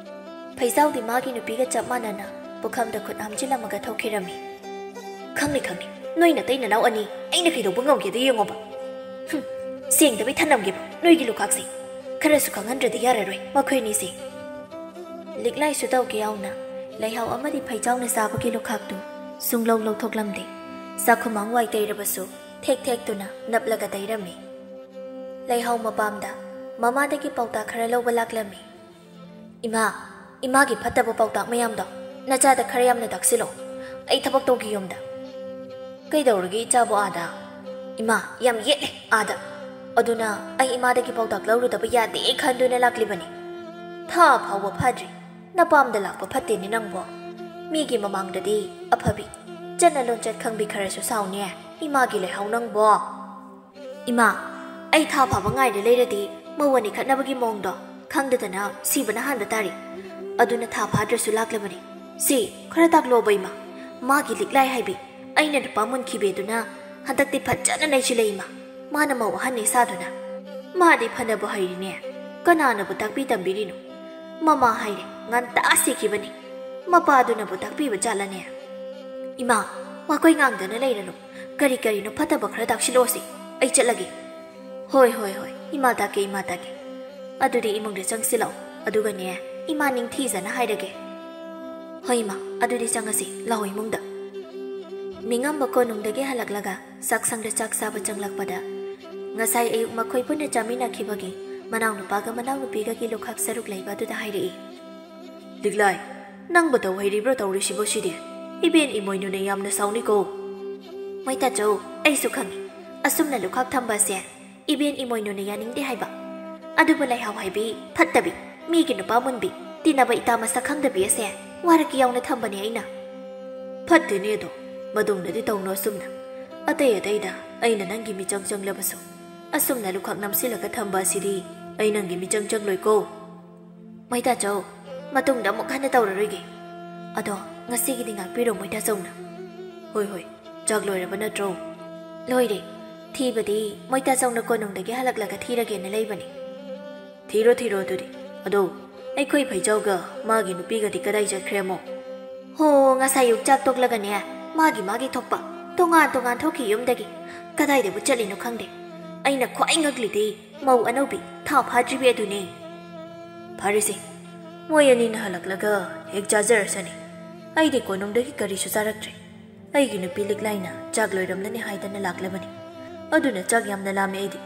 ꯐꯩꯖꯥꯎꯗꯤ ꯃꯥꯒꯤ ꯅꯨꯄꯤꯒ ꯆꯞ ꯃꯥꯟꯅꯅ ꯄꯨꯈꯝꯗ ꯈꯨꯠ ꯍꯥꯝꯖꯤꯜꯂꯝꯃꯒ ꯊꯣꯛꯈꯤꯔꯝꯃꯤ꯫ ꯈꯪꯅꯤ, ꯈꯪꯅꯤ, ꯅꯣꯏ ꯅꯇꯩ ꯅꯅꯥꯎ ꯑꯅꯤ ꯑꯩꯅ ꯀꯩꯗꯧꯕ ꯉꯝꯒꯦꯗꯣ ꯌꯦꯡꯉꯣꯕ꯫ ꯍꯨꯝ, ꯁꯦꯡꯗꯕꯩ ꯊꯅꯝꯒꯦꯕ ꯅꯣꯏꯒꯤ ꯂꯨꯈꯥꯛꯁꯦ꯫ ꯈꯔꯁꯨ ꯈꯪꯍꯟꯗ꯭ꯔꯗꯤ ꯌꯥꯔꯔꯣꯏ ꯃꯈꯣꯏ ꯑꯅꯤꯁꯦ꯫ ꯂꯤꯛꯂꯥꯏꯁꯨ ꯇꯧꯒꯦ ꯌꯥꯎꯅ ꯂꯩꯍꯥꯎ ꯑꯃꯗꯤ ꯐꯩꯖꯥꯎꯅ ꯆꯥꯕꯒꯤ ꯂꯨꯈꯥꯛꯇꯨ ꯁꯨꯡꯂꯧ ꯂꯧꯊꯣꯛꯂꯝꯗꯦ꯫ ꯆꯥꯛꯈꯨꯃꯥꯡ ꯋꯥꯏ ꯇꯩꯔꯕꯁꯨ ꯊꯦꯛ ꯊꯦꯛꯇꯨꯅ ꯅꯞꯂꯒ ꯇꯩꯔꯝꯃꯤ꯫ ꯂꯩꯍꯥꯎ ꯃꯄꯥꯝꯗ ꯃꯃꯥꯗꯒꯤ ꯄꯥꯎꯇꯥꯛ ꯈꯔ ꯂꯧꯕ ꯂꯥꯛꯂꯝꯃꯤ꯫ "ꯏꯃꯥ, ꯏꯃꯥꯒꯤ ꯐꯠꯇꯕ ꯄꯥꯎꯇꯥꯛ ꯃꯌꯥꯝꯗꯣ ꯅꯆꯥꯗ ꯈꯔ ꯌꯥꯝꯅ ꯇꯥꯛꯁꯤꯜꯂꯣ꯫ ꯑꯩ ꯊꯕꯛ ꯇꯧꯒꯦ ꯌꯨꯝꯗ꯫" "ꯀꯩꯗꯧꯔꯒꯦ ꯏꯆꯥꯕꯨ ꯑꯥꯗ?" "ꯏꯃꯥ, ꯌꯥꯝ ꯌꯦꯠꯂꯦ ꯑꯥꯗ꯫ ꯑꯗꯨꯅ ꯑꯩ ꯏꯃꯥꯗꯒꯤ ꯄꯥꯎꯇꯥꯛ ꯂꯧꯔꯨꯗꯕ ꯌꯥꯗꯦ ꯈꯟꯗꯨꯅ ꯂꯥꯛꯂꯤꯕꯅꯤ꯫ ꯊꯥ ꯐꯥꯎꯕ ꯐꯥꯗ꯭ꯔꯤ, ꯅꯄꯥꯝꯗ ꯂꯥꯛꯄ ꯐꯠꯇꯦꯅꯦ ꯅꯪꯕꯣ꯫ ꯃꯤꯒꯤ ꯃꯃꯥꯡꯗꯗꯤ ꯑꯐꯕꯤ, ꯆꯠꯅ ꯂꯣꯟꯆꯠ ꯈꯪꯕꯤ ꯈꯔꯁꯨ ꯁꯥꯎꯅꯦ ꯏꯃꯥꯒꯤ ꯂꯩꯍꯥꯎ ꯅꯪꯕꯣ꯫" "ꯏꯃꯥ, ꯑꯩ ꯊꯥ ꯐꯥꯕ ꯉꯥꯏꯔ ꯂꯩꯔꯗꯤ ꯃꯧ ꯑꯅꯤ ꯈꯠꯅꯕꯒꯤ ꯃꯑꯣꯡꯗꯣ ꯈꯪꯗꯗꯅ ꯁꯤꯕꯅ ꯍꯥꯟꯕ ꯇꯥꯔꯦ꯫ ꯑꯗꯨꯅ ꯊꯥ ꯐꯥꯗ꯭ꯔꯁꯨ ꯂꯥꯛꯂꯕꯅꯤ꯫ ꯁꯤ ꯈꯔ ꯇꯥꯛꯂꯣꯕ ꯏꯃꯥ꯫ ꯃꯥꯒꯤ ꯂꯤꯛꯂꯥꯏ ꯍꯥꯏꯕꯤ ꯑꯩꯅ ꯅꯨꯄꯥ ꯃꯨꯟꯈꯤꯕꯤꯗꯨꯅ ꯍꯟꯗꯛꯇꯤ ꯐꯖꯅ ꯅꯩꯁꯤꯜꯂꯛꯏ ꯏꯃꯥ꯫ ꯃꯥꯅ ꯃꯧ ꯑꯍꯟꯅꯤ ꯁꯥꯗꯨꯅ꯫ ꯃꯥꯗꯤ ꯐꯅꯕꯨ ꯍꯩꯔꯤꯅꯦ꯫ ꯀꯅꯥꯅꯕꯨ ꯇꯥꯛꯄꯤ ꯇꯝꯕꯤꯔꯤꯅꯣ? ꯃꯃꯥ ꯍꯥꯏꯔꯦ ꯉꯟꯇꯥ ꯁꯤꯈꯤꯕꯅꯤ꯫ ꯃꯄꯥꯗꯨꯅꯕꯨ ꯇꯥꯛꯄꯤꯕ ꯖꯥꯠꯂꯅꯦ?" "ꯏꯃꯥ, ꯋꯥꯀꯣꯏ ꯉꯥꯡꯗꯅ ꯂꯩꯔꯅꯨ꯫ ꯀꯔꯤ ꯀꯔꯤꯅꯣ ꯐꯠꯇꯕ ꯈꯔ ꯇꯥꯛꯁꯤꯜꯂꯛꯑꯣꯁꯤ꯫ ꯑꯩ ꯆꯠꯂꯒꯦ꯫" "ꯍꯣꯏ, ꯍꯣꯏ, ꯍꯣꯏ, ꯏꯃꯥ ꯇꯥꯛꯀꯦ, ꯏꯃꯥ ꯇꯥꯛꯀꯦ꯫ ꯑꯗꯨꯗꯤ ꯏꯃꯨꯡꯗ ꯆꯪꯁꯤꯜꯂꯛꯑꯣ꯫ ꯑꯗꯨꯒꯅꯦ, ꯏꯃꯥ ꯅꯤꯡꯊꯤꯖꯅ ꯍꯥꯏꯔꯒꯦ꯫" ꯍꯣꯏ ꯏꯃꯥ, ꯑꯗꯨꯗꯤ ꯆꯪꯉꯁꯤ, ꯂꯥꯛꯑꯣ ꯏꯃꯨꯡꯗ꯫ ꯃꯤꯉꯝꯕ ꯀꯣꯅꯨꯡꯗꯒꯤ ꯍꯜꯂꯛꯂꯒ ꯆꯥꯛꯁꯪꯗ ꯆꯥꯛ ꯆꯥꯕ ꯆꯪꯂꯛꯄꯗ, ꯉꯁꯥꯏ ꯑꯌꯨꯛ ꯃꯈꯣꯏ ꯄꯨꯟꯅ ꯆꯥꯃꯤꯟꯅꯈꯤꯕꯒꯤ ꯃꯅꯥꯎꯅꯨꯄꯥꯒ ꯃꯅꯥꯎꯅꯨꯄꯤꯒꯒꯤ ꯂꯨꯈꯥꯛ ꯁꯔꯨꯛ ꯂꯩꯕ ꯑꯗꯨꯗ ꯍꯥꯏꯔꯛꯏ꯫ ꯂꯤꯛꯂꯥꯏ, ꯅꯪꯕꯨ ꯇꯧ ꯍꯩꯔꯤꯕ꯭ꯔꯣ ꯇꯧꯔꯤꯁꯤꯕꯣ ꯁꯤꯗꯤ? ꯏꯕꯦꯟ ꯏꯃꯣꯏꯅꯨꯅ ꯌꯥꯝꯅ ꯁꯥꯎꯅꯤꯀꯣ꯫ ꯃꯩꯇꯥꯆꯧ, ꯑꯩꯁꯨ ꯈꯪꯉꯤ, ꯑꯁꯨꯝꯅ ꯂꯨꯈꯥꯛ ꯊꯝꯕ ꯑꯁꯦ ꯏꯕꯦꯟ ꯏꯃꯣꯏꯅꯨꯅ ꯌꯥꯅꯤꯡꯗꯦ ꯍꯥꯏꯕ꯫ ꯑꯗꯨꯕꯨ ꯂꯩꯍꯥꯎ ꯍꯥꯏꯕꯤ, ꯐꯠꯇꯕꯤ, ꯃꯤꯒꯤ ꯅꯨꯄꯥ ꯃꯨꯟꯕꯤ, ꯇꯤꯟꯅꯕ ꯏꯇꯥ ꯃꯁꯛ ꯈꯪꯗꯕꯤ ꯑꯁꯦ ꯋꯥꯔꯛꯀꯤ ꯌꯥꯎꯅ ꯊꯝꯕꯅꯦ ꯑꯩꯅ꯫ ꯐꯠꯇꯦꯅꯦ ꯑꯗꯣ, ꯃꯇꯨꯡꯗꯗꯤ ꯇꯧꯅꯨ ꯑꯁꯨꯝꯅ꯫ ꯑꯇꯩ ꯑꯇꯩꯗ ꯑꯩꯅ ꯅꯪꯒꯤ ꯃꯤꯆꯪ ꯆꯪꯂꯕꯁꯨ, ꯑꯁꯨꯝꯅ ꯂꯨꯈꯥꯛ ꯅꯝꯁꯤꯜꯂꯒ ꯊꯝꯕ ꯑꯁꯤꯗꯤ ꯑꯩ ꯅꯪꯒꯤ ꯃꯤꯆꯪ ꯆꯪꯂꯣꯏꯀꯣ꯫ ꯃꯩꯇꯥꯆꯧ, ꯃꯇꯨꯡꯗ ꯑꯃꯨꯛ ꯍꯟꯅ ꯇꯧꯔꯔꯣꯏꯒꯦ꯫ ꯑꯗꯣ ꯉꯁꯤꯒꯤꯗꯤ ꯉꯥꯛꯄꯤꯔꯣ ꯃꯩꯇꯥꯆꯧꯅ꯫ ꯍꯣꯏ ꯍꯣꯏ, ꯆꯥꯛ ꯂꯣꯏꯔꯕ ꯅꯠꯇ꯭ꯔꯣ? ꯂꯣꯏꯔꯦ꯫ ꯊꯤꯕꯗꯤ ꯃꯩꯇꯥꯆꯧꯅ ꯀꯣꯅꯨꯡꯗꯒꯤ ꯍꯜꯂꯛꯂꯒ ꯊꯤꯔꯒꯦꯅ ꯂꯩꯕꯅꯤ꯫ ꯊꯤꯔꯣ ꯊꯤꯔꯣ ꯑꯗꯨꯗꯤ꯫ ꯑꯗꯣ ꯑꯩꯈꯣꯏ ꯐꯩꯖꯥꯎꯒ ꯃꯥꯒꯤ ꯅꯨꯄꯤꯒꯗꯤ ꯀꯗꯥꯏ ꯆꯠꯈ꯭ꯔꯦ ꯑꯃꯨꯛ? ꯍꯣ, ꯉꯁꯥꯏ ꯑꯌꯨꯛ ꯆꯥꯛ ꯇꯣꯛꯂꯒꯅꯦ, ꯃꯥꯒꯤ ꯃꯥꯒꯤ ꯊꯣꯛꯄ ꯇꯣꯉꯥꯟ ꯇꯣꯉꯥꯟ ꯊꯣꯛꯈꯤ ꯌꯨꯝꯗꯒꯤ꯫ ꯀꯗꯥꯏꯗꯕꯨ ꯆꯠꯂꯤꯅꯣ ꯈꯪꯗꯦ꯫ ꯑꯩꯅ ꯈ꯭ꯋꯥꯏ ꯉꯛꯂꯤꯗꯤ ꯃꯧ ꯑꯅꯧꯕꯤ, ꯊꯥ ꯐꯥꯗ꯭ꯔꯤꯕꯤ ꯑꯗꯨꯅꯦ꯫ ꯐꯔꯦꯁꯦ, ꯃꯣꯏ ꯑꯅꯤꯅ ꯍꯜꯂꯛꯂꯒ ꯍꯦꯛ ꯆꯥꯖꯔꯁꯅꯤ꯫ ꯑꯩꯗꯤ ꯀꯣꯅꯨꯡꯗꯒꯤ ꯀꯔꯤꯁꯨ ꯆꯥꯔꯛꯇ꯭ꯔꯦ꯫ ꯑꯩꯒꯤ ꯅꯨꯄꯤ ꯂꯤꯛꯂꯥꯏꯅ ꯆꯥꯛ ꯂꯣꯏꯔꯝꯂꯅꯤ ꯍꯥꯏꯗꯅ ꯂꯥꯛꯂꯕꯅꯤ꯫ ꯑꯗꯨꯅ ꯆꯥꯛ ꯌꯥꯝꯅ ꯂꯥꯝꯃꯦ ꯑꯩꯗꯤ꯫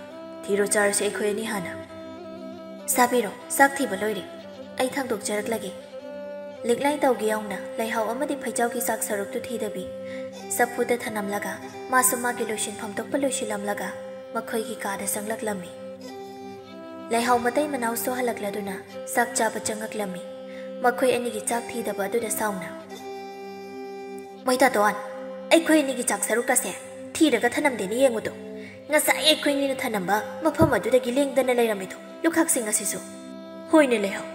ꯊꯤꯔꯣ ꯆꯥꯔꯁꯦ ꯑꯩꯈꯣꯏ ꯑꯅꯤ ꯍꯥꯟꯅ꯫ ꯆꯥꯕꯤꯔꯣ, ꯆꯥꯛ ꯊꯤꯕ ꯂꯣꯏꯔꯦ꯫ ꯑꯩ ꯊꯥꯡꯗꯣꯛꯆꯔꯛꯂꯒꯦ꯫ ꯂꯤꯛꯂꯥꯏ ꯇꯧꯒꯦ ꯌꯥꯎꯅ ꯂꯩꯍꯥꯎ ꯑꯃꯗꯤ ꯐꯩꯖꯥꯎꯒꯤ ꯆꯥꯛ ꯁꯔꯨꯛꯇꯨ ꯊꯤꯗꯕꯤ, ꯆꯐꯨꯗ ꯊꯅꯝꯂꯒ ꯃꯥꯁꯨ ꯃꯥꯒꯤ ꯂꯣꯏꯁꯤꯟꯐꯝ ꯊꯣꯛꯄ ꯂꯣꯏꯁꯤꯜꯂꯝꯂꯒ ꯃꯈꯣꯏꯒꯤ ꯀꯥꯗ ꯆꯪꯂꯛꯂꯝꯃꯤ꯫ ꯂꯩꯍꯥꯎ ꯃꯇꯩ ꯃꯅꯥꯎꯁꯨ ꯍꯜꯂꯛꯂꯗꯨꯅ ꯆꯥꯛ ꯆꯥꯕ ꯆꯪꯉꯛꯂꯝꯃꯤ꯫ ꯃꯈꯣꯏ ꯑꯅꯤꯒꯤ ꯆꯥꯛ ꯊꯤꯗꯕ ꯑꯗꯨꯗ ꯁꯥꯎꯅ, ꯃꯣꯏꯇꯥꯇꯣꯟ, ꯑꯩꯈꯣꯏ ꯑꯅꯤꯒꯤ ꯆꯥꯛ ꯁꯔꯨꯛ ꯑꯁꯦ ꯊꯤꯔꯒ ꯊꯅꯝꯗꯦꯅ ꯌꯦꯡꯉꯨꯗꯣ꯫ ꯉꯁꯥꯏ ꯑꯩꯈꯣꯏ ꯑꯅꯤꯅ ꯊꯅꯝꯕ ꯃꯐꯝ ꯑꯗꯨꯗꯒꯤ ꯂꯦꯡꯗꯅ ꯂꯩꯔꯝꯃꯤꯗꯣ ꯂꯨꯈꯥꯛꯁꯤꯡ ꯑꯁꯤꯁꯨ꯫ ꯍꯣꯏꯅꯦ ꯂꯩꯍꯥꯎ,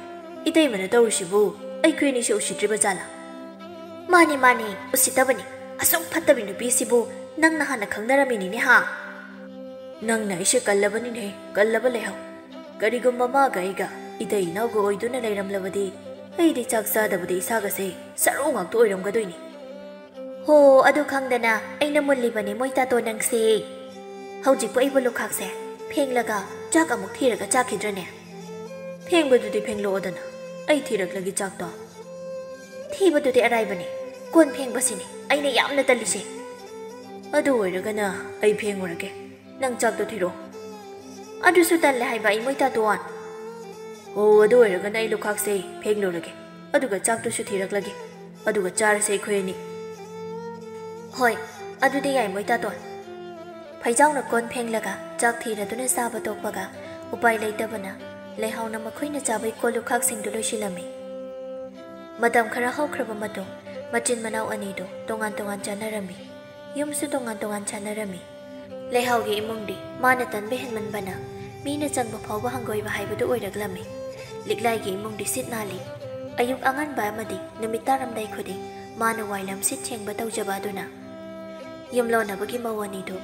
ꯏꯇꯩꯃꯅ ꯇꯧꯔꯤꯁꯤꯕꯨ ꯑꯩꯈꯣꯏ ꯑꯅꯤꯁꯦ ꯎꯁꯤꯠꯇ꯭ꯔꯤꯕ ꯖꯥꯠꯂꯥ? ꯃꯥꯅꯤ ꯃꯥꯅꯤ, ꯎꯁꯤꯠꯇꯕꯅꯤ꯫ ꯑꯁꯨꯛ ꯐꯠꯇꯕꯤ ꯅꯨꯄꯤꯁꯤꯕꯨ ꯅꯪꯅ ꯍꯥꯟꯅ ꯈꯪꯅꯔꯝꯃꯤꯅꯤꯅꯦ ꯍꯥ? ꯅꯪꯅ ꯑꯩꯁꯦ ꯀꯜꯂꯕꯅꯤꯅꯦ, ꯀꯜꯂꯕ ꯂꯩꯍꯥꯎ꯫ ꯀꯔꯤꯒꯨꯝꯕ ꯃꯥꯒ ꯑꯩꯒ ꯏꯇꯩ ꯏꯅꯥꯎꯒ ꯑꯣꯏꯗꯨꯅ ꯂꯩꯔꯝꯂꯕꯗꯤ ꯑꯩꯗꯤ ꯆꯥꯛ ꯆꯥꯗꯕꯗ ꯏꯁꯥꯒꯁꯦ ꯁꯔꯨ ꯉꯥꯛꯇ ꯑꯣꯏꯔꯝꯒꯗꯣꯏꯅꯤ꯫ ꯍꯣ, ꯑꯗꯨ ꯈꯪꯗꯅ ꯑꯩꯅ ꯃꯨꯜꯂꯤꯕꯅꯤ ꯃꯣꯏꯇꯥꯇꯣ ꯅꯪꯁꯦ꯫ ꯍꯧꯖꯤꯛꯄꯨ ꯑꯩꯕꯨ ꯂꯨꯈꯥꯛꯁꯦ ꯐꯦꯡꯂꯒ ꯆꯥꯛ ꯑꯃꯨꯛ ꯊꯤꯔꯒ ꯆꯥꯈꯤꯗ꯭ꯔꯅꯦ? ꯐꯦꯡꯕꯗꯨꯗꯤ ꯐꯦꯡꯂꯛꯑꯣꯗꯅ, ꯑꯩ ꯊꯤꯔꯛꯂꯒꯦ ꯆꯥꯛꯇꯣ꯫ ꯊꯤꯕꯗꯨꯗꯤ ꯑꯔꯥꯏꯕꯅꯤ, ꯀꯣꯟ ꯐꯦꯡꯕꯁꯤꯅꯤ ꯑꯩꯅ ꯌꯥꯝꯅ ꯇꯜꯂꯤꯁꯦ꯫ ꯑꯗꯨ ꯑꯣꯏꯔꯒꯅ ꯑꯩ ꯐꯦꯡꯉꯨꯔꯒꯦ, ꯅꯪ ꯆꯥꯛꯇꯣ ꯊꯤꯔꯣ꯫ ꯑꯗꯨꯁꯨ ꯇꯜꯂꯦ ꯍꯥꯏꯕ ꯑꯩ, ꯃꯣꯏ ꯇꯥꯇꯣꯟ꯫ ꯑꯣ, ꯑꯗꯨ ꯑꯣꯏꯔꯒꯅ ꯑꯩ ꯂꯨꯈꯥꯛꯁꯦ ꯐꯦꯡꯂꯨꯔꯒꯦ, ꯑꯗꯨꯒ ꯆꯥꯛꯇꯨꯁꯨ ꯊꯤꯔꯛꯂꯒꯦ, ꯑꯗꯨꯒ ꯆꯥꯔꯁꯦ ꯑꯩꯈꯣꯏ ꯑꯅꯤ꯫ ꯍꯣꯏ, ꯑꯗꯨꯗꯤ ꯌꯥꯏ, ꯃꯣꯏ ꯇꯥꯇꯣꯟ꯫ ꯐꯩꯖꯥꯎꯅ ꯀꯣꯟ ꯐꯦꯡꯂꯒ ꯆꯥꯛ ꯊꯤꯔꯗꯨꯅ ꯆꯥꯕ ꯇꯣꯛꯄꯒ, ꯎꯄꯥꯏ ꯂꯩꯇꯕꯅ ꯂꯩꯍꯥꯎꯅ ꯃꯈꯣꯏꯅ ꯆꯥꯕꯩ ꯀꯣꯜ ꯂꯨꯈꯥꯛꯁꯤꯡꯗꯨ ꯂꯣꯏꯁꯤꯜꯂꯝꯃꯤ꯫ ꯃꯇꯝ ꯈꯔ ꯍꯧꯈ꯭ꯔꯕ ꯃꯇꯨꯡ, ꯃꯆꯤꯟ ꯃꯅꯥꯎ ꯑꯅꯤꯗꯨ ꯇꯣꯉꯥꯟ ꯇꯣꯉꯥꯟ ꯆꯥꯅꯔꯝꯃꯤ꯫ ꯌꯨꯝꯁꯨ ꯇꯣꯉꯥꯟ ꯇꯣꯉꯥꯟ ꯁꯥꯟꯅꯔꯝꯃꯤ꯫ ꯂꯩꯍꯥꯎꯒꯤ ꯏꯃꯨꯡꯗꯤ ꯃꯥꯅ ꯇꯟꯕ ꯍꯦꯟꯃꯟꯕꯅ ꯃꯤꯅ ꯆꯪꯕ ꯐꯥꯎꯕ ꯍꯪꯒꯣꯏꯕ ꯍꯥꯏꯕꯗꯨ ꯑꯣꯏꯔꯛꯂꯝꯃꯤ꯫ ꯂꯤꯛꯂꯥꯏꯒꯤ ꯏꯃꯨꯡꯗꯤ ꯁꯤꯠ ꯅꯥꯜꯂꯤ꯫ ꯑꯌꯨꯛ ꯑꯉꯟꯕ ꯑꯃꯗꯤ ꯅꯨꯃꯤꯠ ꯇꯥꯔꯝꯗꯥꯏ ꯈꯨꯗꯤꯡ ꯃꯥꯅ ꯋꯥꯏꯂꯝ ꯁꯤꯠ ꯁꯦꯡꯕ ꯇꯧꯖꯕ ꯑꯗꯨꯅ ꯌꯨꯝꯂꯣꯟꯅꯕꯒꯤ ꯃꯧ ꯑꯅꯤꯗꯨ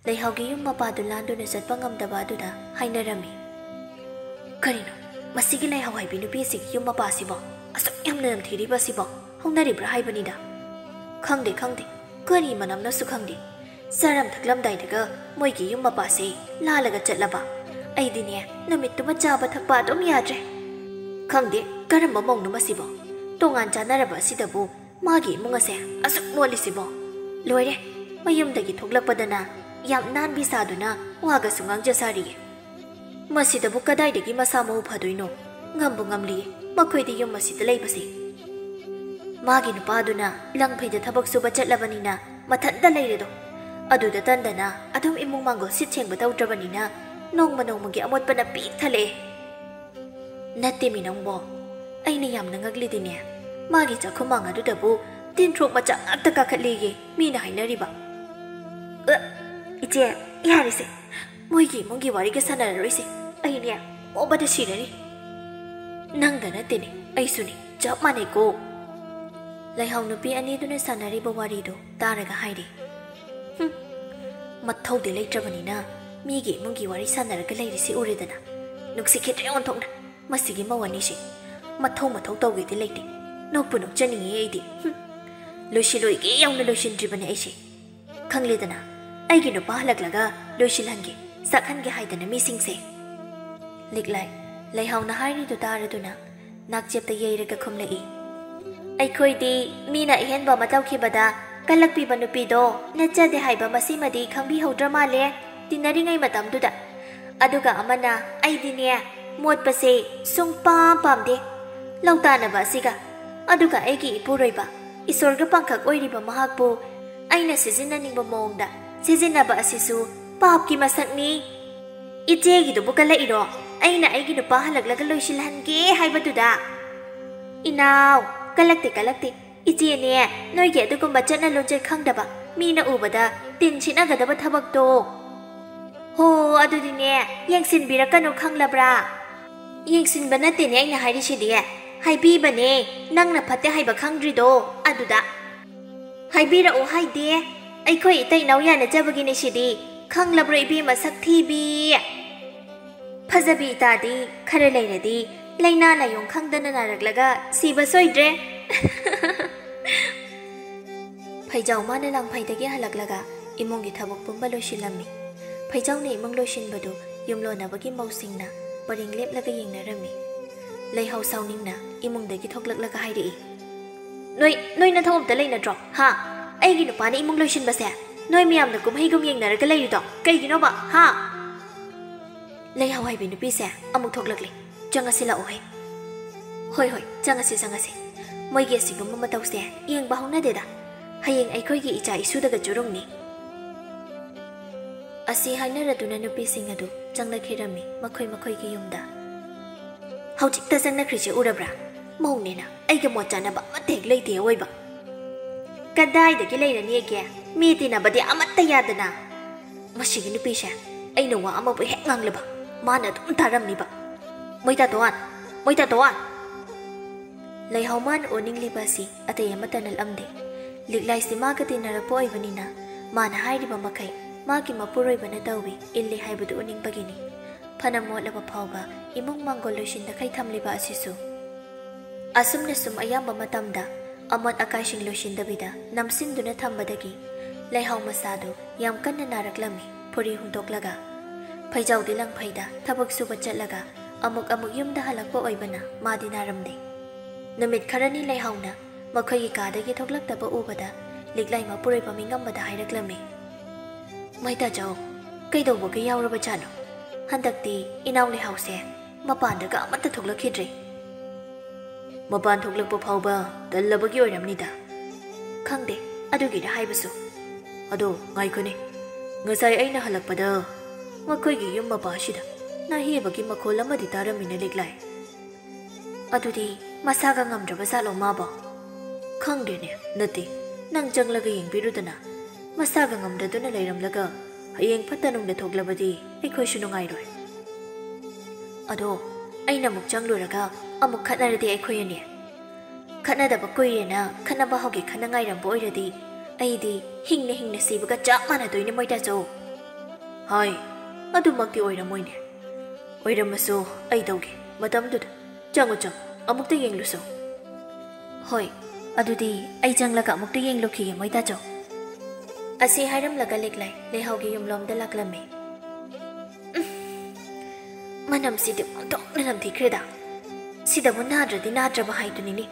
ꯂꯩꯍꯥꯎꯒꯤ ꯌꯨꯝ ꯃꯄꯥꯗꯨ ꯂꯥꯟꯗꯨꯅ ꯆꯠꯄ ꯉꯝꯗꯕ ꯑꯗꯨꯗ ꯍꯥꯏꯅꯔꯝꯃꯤ꯫ "ꯀꯔꯤꯅꯣ ꯃꯁꯤꯒꯤ ꯂꯩꯍꯥꯎ ꯍꯥꯏꯕꯤ ꯅꯨꯄꯤ ꯑꯁꯤꯒꯤ ꯌꯨꯝ ꯃꯄꯥꯁꯤꯕꯣ? ꯑꯁꯨꯛ ꯌꯥꯝꯅ ꯅꯝꯊꯤꯔꯤꯕ ꯑꯁꯤꯕꯣ? ꯍꯧꯅꯔꯤꯕ꯭ꯔꯥ ꯍꯥꯏꯕꯅꯤꯗ꯫ ꯈꯪꯗꯦ, ꯈꯪꯗꯦ, ꯀꯔꯤ ꯃꯅꯝꯅꯁꯨ ꯈꯪꯗꯦ꯫ ꯆꯥꯔꯝ ꯊꯛꯂꯝꯗꯥꯏꯗꯒ ꯃꯣꯏꯒꯤ ꯌꯨꯝ ꯃꯄꯥꯁꯦ ꯂꯥꯜꯂꯒ ꯆꯠꯂꯕ꯫ ꯑꯩꯗꯤꯅꯦ, ꯅꯨꯃꯤꯠꯇꯨꯃ ꯆꯥꯕ ꯊꯛꯄ ꯑꯗꯨꯝ ꯌꯥꯗ꯭ꯔꯦ꯫ ꯈꯪꯗꯦ, ꯀꯔꯝꯕ ꯃꯧꯅꯣ ꯃꯁꯤꯕꯣ? ꯇꯣꯉꯥꯟ ꯆꯥꯅꯔꯕ ꯑꯁꯤꯗꯕꯨ ꯃꯥꯒꯤ ꯏꯃꯨꯡ ꯑꯁꯦ ꯑꯁꯨꯛ ꯃꯣꯠꯂꯤꯁꯤꯕꯣ? ꯂꯣꯏꯔꯦ, ꯃꯌꯨꯝꯗꯒꯤ ꯊꯣꯛꯂꯛꯄꯗꯅ ꯌꯥꯝ ꯅꯥꯟꯕꯤ ꯁꯥꯗꯨꯅ ꯋꯥꯒꯁꯨ ꯉꯥꯡꯖ ꯁꯥꯔꯤꯌꯦ꯫ ꯃꯁꯤꯗꯕꯨ ꯀꯗꯥꯏꯗꯒꯤ ꯃꯁꯥ ꯃꯎ ꯐꯗꯣꯏꯅꯣ? ꯉꯝꯕꯨ ꯉꯝꯂꯤꯌꯦ ꯃꯈꯣꯏꯗꯤ ꯌꯨꯝ ꯑꯁꯤꯗ ꯂꯩꯕꯁꯦ꯫ ꯃꯥꯒꯤ ꯅꯨꯄꯥꯗꯨꯅ ꯂꯪꯐꯩꯗ ꯊꯕꯛ ꯁꯨꯕ ꯆꯠꯂꯕꯅꯤꯅ ꯃꯊꯟꯇ ꯂꯩꯔꯦꯗꯣ꯫ ꯑꯗꯨꯗ ꯇꯟꯗꯅ ꯑꯗꯨꯝ ꯏꯃꯨꯡ ꯃꯥꯡꯒꯣꯜ ꯁꯤꯠ ꯁꯦꯡꯕ ꯇꯧꯗ꯭ꯔꯕꯅꯤꯅ ꯅꯣꯡꯃ ꯅꯣꯡꯃꯒꯤ ꯑꯃꯣꯠꯄꯅ ꯄꯤꯛ ꯊꯜꯂꯛꯑꯦ꯫ ꯅꯠꯇꯦꯃꯤ ꯅꯪꯕꯣ, ꯑꯩꯅ ꯌꯥꯝꯅ ꯉꯛꯂꯤꯗꯤꯅꯦ, ꯃꯥꯒꯤ ꯆꯥꯛꯈꯨꯃꯥꯡ ꯑꯗꯨꯗꯕꯨ ꯇꯤꯟꯊ꯭ꯔꯣꯛ ꯃꯆꯥ ꯉꯥꯛꯇ ꯀꯥꯈꯠꯂꯦꯌꯦ ꯃꯤꯅ ꯍꯥꯏꯅꯔꯤꯕ꯫ ꯑ, ꯏꯆꯦ, ꯌꯥꯔꯦꯁꯦ, ꯃꯣꯏꯒꯤ ꯏꯃꯨꯡꯒꯤ ꯋꯥꯔꯤꯒ ꯁꯥꯟꯅꯔꯔꯣꯏꯁꯦ꯫ ꯑꯩꯅꯦ ꯑꯣꯕꯗ ꯁꯤꯔꯅꯤ꯫ ꯅꯪꯗ ꯅꯠꯇꯦꯅꯦ, ꯑꯩꯁꯨꯅꯦ, ꯆꯞ ꯃꯥꯟꯅꯩꯀꯣ꯫ ꯂꯩꯍꯥꯎ ꯅꯨꯄꯤ ꯑꯅꯤꯗꯨꯅ ꯁꯥꯟꯅꯔꯤꯕ ꯋꯥꯔꯤꯗꯨ ꯇꯥꯔꯒ ꯍꯥꯏꯔꯤ꯫ "ꯍꯨꯝ, ꯃꯊꯧꯗꯤ ꯂꯩꯇ꯭ꯔꯕꯅꯤꯅ ꯃꯤꯒꯤ ꯏꯃꯨꯡꯒꯤ ꯋꯥꯔꯤ ꯁꯥꯟꯅꯔꯒ ꯂꯩꯔꯤꯁꯤ ꯎꯔꯦꯗꯅ꯫ ꯅꯨꯡꯁꯤ ꯈꯤꯇ꯭ꯔꯦ ꯑꯣꯟꯊꯣꯛꯅ꯫ ꯃꯁꯤꯒꯤ ꯃꯧ ꯑꯅꯤꯁꯦ ꯃꯊꯧ ꯃꯊꯧ ꯇꯧꯒꯦꯗꯤ ꯂꯩꯇꯦ꯫ ꯅꯣꯛꯄꯨ ꯅꯣꯛꯆꯅꯤꯡꯉꯤ ꯑꯩꯗꯤ꯫ ꯍꯨꯝ, ꯂꯣꯏꯁꯤꯜꯂꯣꯏꯒꯦ ꯌꯥꯎꯅ ꯂꯣꯏꯁꯤꯟꯗ꯭ꯔꯤꯕꯅꯦ ꯑꯩꯁꯦ꯫ ꯈꯪꯂꯦꯗꯅ, ꯑꯩꯒꯤ ꯅꯨꯄꯥ ꯍꯜꯂꯛꯂꯒ ꯂꯣꯏꯁꯤꯜꯍꯟꯒꯦ, ꯆꯥꯛꯍꯟꯒꯦ ꯍꯥꯏꯗꯅ ꯃꯤꯁꯤꯡꯁꯦ꯫" ꯂꯤꯛꯂꯥꯏ, ꯂꯩꯍꯥꯎꯅ ꯍꯥꯏꯔꯤꯗꯨ ꯇꯥꯔꯗꯨꯅ ꯅꯥꯛꯆꯦꯞꯇ ꯌꯩꯔꯒ ꯈꯨꯝꯂꯛꯏ꯫ ꯑꯩꯈꯣꯏꯗꯤ ꯃꯤꯅ ꯑꯍꯦꯟꯕ ꯑꯃ ꯇꯧꯈꯤꯕꯗ ꯀꯜꯂꯛꯄꯤꯕ ꯅꯨꯄꯤꯗꯣ ꯅꯠꯆꯗꯦ ꯍꯥꯏꯕ ꯃꯁꯤꯃꯗꯤ ꯈꯪꯕꯤꯍꯧꯗ꯭ꯔ ꯃꯥꯜꯂꯦ, ꯇꯤꯟꯅꯔꯤꯉꯩ ꯃꯇꯝꯗꯨꯗ꯫ ꯑꯗꯨꯒ ꯑꯃꯅ ꯑꯩꯗꯤꯅꯦ, ꯃꯣꯠꯄꯁꯦ ꯁꯨꯡꯄꯥꯝ ꯄꯥꯝꯗꯦ꯫ ꯂꯧꯇꯥꯅꯕ ꯑꯁꯤꯒ, ꯑꯗꯨꯒ ꯑꯩꯒꯤ ꯏꯄꯨꯔꯣꯏꯕ, ꯏꯁꯣꯔꯒ ꯄꯥꯡꯈꯛ ꯑꯣꯏꯔꯤꯕ ꯃꯍꯥꯛꯄꯨ ꯑꯩꯅ ꯁꯤꯖꯤꯟꯅꯅꯤꯡꯕ ꯃꯑꯣꯡꯗ ꯁꯤꯖꯤꯟꯅꯕ ꯑꯁꯤꯁꯨ ꯄꯥꯞꯀꯤ ꯃꯁꯛꯅꯤ꯫ ꯏꯆꯦꯒꯤꯗꯨꯕꯨ ꯀꯜꯂꯛꯏꯔꯣ? ꯑꯩꯅ ꯑꯩꯒꯤ ꯅꯨꯄꯥ ꯍꯜꯂꯛꯂꯒ ꯂꯣꯏꯁꯤꯜꯍꯟꯒꯦ ꯍꯥꯏꯕꯗꯨꯗ? ꯏꯅꯥꯎ, ꯀꯜꯂꯛꯇꯦ, ꯀꯜꯂꯛꯇꯦ꯫ ꯏꯆꯦꯅꯦ, ꯅꯣꯏꯒꯤ ꯑꯗꯨꯒꯨꯝꯕ ꯆꯠꯅ ꯂꯣꯟꯆꯠ ꯈꯪꯗꯕ, ꯃꯤꯅ ꯎꯕꯗ ꯇꯤꯟ ꯁꯤꯠꯅꯒꯗꯕ ꯊꯕꯛꯇꯣ꯫ ꯍꯣ, ꯑꯗꯨꯗꯤꯅꯦ, ꯌꯦꯡꯁꯤꯟꯕꯤꯔꯛꯀꯅꯨ, ꯈꯪꯂꯕ꯭ꯔꯥ? ꯌꯦꯡꯁꯤꯟꯕ ꯅꯠꯇꯦꯅꯦ ꯑꯩꯅ ꯍꯥꯏꯔꯤꯁꯤꯗꯤ, ꯍꯥꯏꯕꯤꯕꯅꯦ, ꯅꯪꯅ ꯐꯠꯇꯦ ꯍꯥꯏꯕ ꯈꯪꯗ꯭ꯔꯤꯗꯣ ꯑꯗꯨꯗ꯫ ꯍꯥꯏꯕꯤꯔꯛꯑꯣ ꯍꯥꯏꯗꯦ, ꯑꯩꯈꯣꯏ ꯏꯇꯩ ꯏꯅꯥꯎ ꯌꯥꯅꯖꯕꯒꯤꯅꯦ ꯁꯤꯗꯤ, ꯈꯪꯂꯕ꯭ꯔꯣ ꯏꯕꯦꯝꯃ ꯁꯛ ꯊꯤꯕꯤ? ꯐꯖꯕꯤ ꯏꯇꯥꯗꯤ ꯈꯔ ꯂꯩꯔꯗꯤ ꯂꯥꯏꯅꯥ ꯂꯥꯏꯌꯣꯡ ꯈꯪꯗꯅ ꯅꯥꯔꯛꯂꯒ ꯁꯤꯕ ꯁꯣꯏꯗ꯭ꯔꯦ꯫ ꯐꯩꯖꯥꯎ ꯃꯥꯅ ꯂꯥꯡꯐꯩꯗꯒꯤ ꯍꯜꯂꯛꯂꯒ ꯏꯃꯨꯡꯒꯤ ꯊꯕꯛ ꯄꯨꯝꯕ ꯂꯣꯏꯁꯤꯜꯂꯝꯃꯤ꯫ ꯐꯩꯖꯥꯎꯅ ꯏꯃꯨꯡ ꯂꯣꯏꯁꯤꯟꯕꯗꯨ ꯌꯨꯝꯂꯣꯟꯅꯕꯒꯤ ꯃꯧꯁꯤꯡꯅ ꯄꯔꯦꯡ ꯂꯦꯞꯂꯒ ꯌꯦꯡꯅꯔꯝꯃꯤ꯫ ꯂꯩꯍꯥꯎ ꯁꯥꯎꯅꯤꯡꯅ ꯏꯃꯨꯡꯗꯒꯤ ꯊꯣꯛꯂꯛꯂꯒ ꯍꯥꯏꯔꯛꯏ, "ꯅꯣꯏ, ꯅꯣꯏ ꯅꯊꯧ ꯑꯝꯇ ꯂꯩꯅꯗ꯭ꯔꯣ? ꯍꯥ? ꯑꯩꯒꯤ ꯅꯨꯄꯥꯅ ꯏꯃꯨꯡ ꯂꯣꯏꯁꯤꯟꯕꯁꯦ ꯅꯣꯏ ꯃꯌꯥꯝꯅ ꯀꯨꯝꯍꯩꯒꯨꯝ ꯌꯦꯡꯅꯔꯒ ꯂꯩꯔꯤꯗꯣ ꯀꯩꯒꯤꯅꯣꯕ? ꯍꯥ?" ꯂꯩꯍꯥꯎ ꯍꯥꯏꯕꯤ ꯅꯨꯄꯤꯁꯦ ꯑꯃꯨꯛ ꯊꯣꯛꯂꯛꯂꯦ꯫ "ꯆꯪꯉꯁꯤ ꯂꯥꯛꯑꯣꯍꯦ꯫" "ꯍꯣꯏ, ꯍꯣꯏ, ꯆꯪꯉꯁꯤ, ꯆꯪꯉꯁꯤ꯫ ꯃꯣꯏꯒꯤ ꯑꯁꯤꯒꯨꯝꯕ ꯃꯇꯧꯁꯦ ꯌꯦꯡꯕ ꯍꯧꯅꯗꯦꯗ꯫ ꯍꯌꯦꯡ ꯑꯩꯈꯣꯏꯒꯤ ꯏꯆꯥ ꯏꯁꯨꯗꯒ ꯆꯨꯔꯨꯡꯅꯤ꯫" ꯑꯁꯤ ꯍꯥꯏꯅꯔꯗꯨꯅ ꯅꯨꯄꯤꯁꯤꯡ ꯑꯗꯨ ꯆꯪꯅꯈꯤꯔꯝꯃꯤ ꯃꯈꯣꯏ ꯃꯈꯣꯏꯒꯤ ꯌꯨꯝꯗ꯫ "ꯍꯧꯖꯤꯛꯇ ꯆꯪꯅꯈ꯭ꯔꯤꯁꯦ ꯎꯔꯕ꯭ꯔꯥ? ꯃꯧꯅꯦꯅ ꯑꯩꯒ ꯃꯣꯠ ꯆꯥꯅꯕ ꯑꯃꯠꯇ ꯍꯦꯛ ꯂꯩꯇꯦ ꯑꯣꯏꯕ꯫ ꯀꯗꯥꯏꯗꯒꯤ ꯂꯩꯔꯅꯤꯒꯦ? ꯃꯤ ꯇꯤꯟꯅꯕꯗꯤ ꯑꯃꯠꯇ ꯌꯥꯗꯅ꯫ ꯃꯁꯤꯒꯤ ꯅꯨꯄꯤꯁꯦ, ꯑꯩꯅ ꯋꯥ ꯑꯃꯕꯨ ꯍꯦꯛ ꯉꯥꯡꯂꯕ ꯃꯥꯅ ꯑꯗꯨꯝ ꯇꯥꯔꯝꯂꯤꯕ꯫ ꯃꯣꯏꯇꯥꯇꯣꯟ! ꯃꯣꯏꯇꯥꯇꯣꯟ!" ꯂꯩꯍꯥꯎ ꯃꯥꯅ ꯑꯣꯅꯤꯡꯂꯤꯕ ꯑꯁꯤ ꯑꯇꯩ ꯑꯃꯠꯇ ꯅꯠꯂꯝꯗꯦ꯫ ꯂꯤꯛꯂꯥꯏꯁꯤ ꯃꯥꯒ ꯇꯤꯟꯅꯔꯛꯄ ꯑꯣꯏꯕꯅꯤꯅ ꯃꯥꯅ ꯍꯥꯏꯔꯤꯕ ꯃꯈꯩ ꯃꯥꯒꯤ ꯃꯄꯨꯔꯣꯏꯕꯅ ꯇꯧꯏ, ꯏꯜꯂꯤ ꯍꯥꯏꯕꯗꯨ ꯎꯅꯤꯡꯕꯒꯤꯅꯤ꯫ ꯐꯅ ꯃꯣꯠꯂꯕ ꯐꯥꯎꯕ ꯏꯃꯨꯡ ꯃꯥꯡꯒꯣꯜ ꯂꯣꯏꯁꯤꯟꯗꯈꯩ ꯊꯝꯂꯤꯕ ꯑꯁꯤꯁꯨ꯫ ꯑꯁꯨꯝꯅ ꯁꯨꯝ ꯑꯌꯥꯝꯕ ꯃꯇꯝꯗ ꯑꯃꯣꯠ ꯑꯀꯥꯏꯁꯤꯡ ꯂꯣꯏꯁꯤꯟꯗꯕꯤꯗ ꯅꯝꯁꯤꯟꯗꯨꯅ ꯊꯝꯕꯗꯒꯤ ꯂꯩꯍꯥꯎ ꯃꯁꯥꯗꯨ ꯌꯥꯝ ꯀꯟꯅ ꯅꯥꯔꯛꯂꯝꯃꯤ꯫ ꯐꯨꯔꯤ ꯍꯨꯟꯗꯣꯛꯂꯒ ꯐꯩꯖꯥꯎꯗꯤ ꯂꯪꯐꯩꯗ ꯊꯕꯛ ꯁꯨꯕ ꯆꯠꯂꯒ ꯑꯃꯨꯛ ꯑꯃꯨꯛ ꯌꯨꯝꯗ ꯍꯜꯂꯛꯄ ꯑꯣꯏꯕꯅ ꯃꯥꯗꯤ ꯅꯥꯔꯝꯗꯦ꯫ ꯅꯨꯃꯤꯠ ꯈꯔꯅꯤ ꯂꯩꯍꯥꯎꯅ ꯃꯈꯣꯏꯒꯤ ꯀꯥꯗꯒꯤ ꯊꯣꯛꯂꯛꯇꯕ ꯎꯕꯗ ꯂꯤꯛꯂꯥꯏ ꯃꯄꯨꯔꯣꯏꯕ ꯃꯤꯉꯝꯕꯗ ꯍꯥꯏꯔꯛꯂꯝꯃꯤ, "ꯃꯩꯇꯥꯆꯧ, ꯀꯩꯗꯧꯕꯒ ꯌꯥꯎꯔꯕꯖꯥꯠꯅꯣ? ꯍꯟꯗꯛꯇꯤ ꯏꯅꯥꯎ ꯂꯩꯍꯥꯎꯁꯦ ꯃꯄꯥꯟꯗꯒ ꯑꯃꯠꯇ ꯊꯣꯛꯂꯛꯈꯤꯗ꯭ꯔꯦ꯫ ꯃꯄꯥꯟ ꯊꯣꯛꯂꯛꯄ ꯐꯥꯎꯕ ꯇꯜꯂꯕꯒꯤ ꯑꯣꯏꯔꯝꯅꯤꯗ꯫ ꯈꯪꯗꯦ, ꯑꯗꯨꯒꯤꯔ ꯍꯥꯏꯕꯁꯨ꯫ ꯑꯗꯣ ꯉꯥꯏꯈꯣꯅꯦ, ꯉꯁꯥꯏ ꯑꯩꯅ ꯍꯜꯂꯛꯄꯗ ꯃꯈꯣꯏꯒꯤ ꯌꯨꯝ ꯃꯄꯥꯁꯤꯗ ꯅꯥꯍꯦꯕꯒꯤ ꯃꯈꯣꯜ ꯑꯃꯗꯤ ꯇꯥꯔꯝꯃꯤꯅ ꯂꯤꯛꯂꯥꯏ꯫ ꯑꯗꯨꯗꯤ ꯃꯁꯥꯒ ꯉꯝꯗ꯭ꯔꯕ ꯖꯥꯠꯂꯣ ꯃꯥꯕꯣ? ꯈꯪꯗꯦꯅꯦ, ꯅꯠꯇꯦ, ꯅꯪ ꯆꯪꯂꯒ ꯌꯦꯡꯕꯤꯔꯨꯗꯅ꯫ ꯃꯁꯥꯒ ꯉꯝꯗꯗꯨꯅ ꯂꯩꯔꯝꯂꯒ ꯍꯌꯦꯡ ꯐꯠꯇ ꯅꯨꯡꯗ ꯊꯣꯛꯂꯕꯗꯤ ꯑꯩꯈꯣꯏꯁꯨ ꯅꯨꯡꯉꯥꯏꯔꯣꯏ꯫ ꯑꯗꯣ ꯑꯩꯅ ꯑꯃꯨꯛ ꯆꯪꯂꯨꯔꯒ ꯑꯃꯨꯛ ꯈꯠꯅꯔꯗꯤ ꯑꯩꯈꯣꯏ ꯑꯅꯤ? ꯈꯠꯅꯗꯕ ꯀꯨꯏꯔꯦꯅ ꯈꯠꯅꯕ ꯍꯧꯒꯦ ꯈꯟꯅ ꯉꯥꯏꯔꯝꯕ ꯑꯣꯏꯔꯗꯤ ꯑꯩꯗꯤ ꯍꯤꯡꯅ ꯍꯤꯡꯅ ꯁꯤꯕꯒ ꯆꯞ ꯃꯥꯟꯅꯗꯣꯏꯅꯦ ꯃꯣꯏꯇꯥꯆꯧ꯫ ꯍꯥꯏ, ꯑꯗꯨꯃꯛꯇꯤ ꯑꯣꯏꯔꯝꯃꯣꯏꯅꯦ꯫ ꯑꯣꯏꯔꯝꯃꯁꯨ ꯑꯩ ꯇꯧꯒꯦ ꯃꯇꯝꯗꯨꯗ꯫ ꯆꯪꯉꯨ, ꯆꯪꯉꯨ, ꯑꯃꯨꯛꯇ ꯌꯦꯡꯂꯨꯁꯣ꯫ ꯍꯣꯏ, ꯑꯗꯨꯗꯤ ꯑꯩ ꯆꯪꯂꯒ ꯑꯃꯨꯛꯇ ꯌꯦꯡꯂꯨꯈꯤꯒꯦ ꯃꯣꯏꯇꯥꯆꯧ꯫ ꯑꯁꯤ ꯍꯥꯏꯔꯝꯂꯒ ꯂꯤꯛꯂꯥꯏ ꯂꯩꯍꯥꯎꯒꯤ ꯌꯨꯝꯂꯣꯝꯗ ꯂꯥꯛꯂꯝꯃꯤ꯫ ꯎꯝ, ꯃꯅꯝꯁꯤꯗꯤ ꯑꯣꯟꯊꯣꯛꯅ ꯅꯝꯊꯤꯈ꯭ꯔꯦꯗ꯫ ꯁꯤꯗꯕꯨ ꯅꯥꯗ꯭ꯔꯗꯤ ꯅꯥꯗ꯭ꯔꯕ ꯍꯥꯏꯗꯨꯅꯤꯅꯦ꯫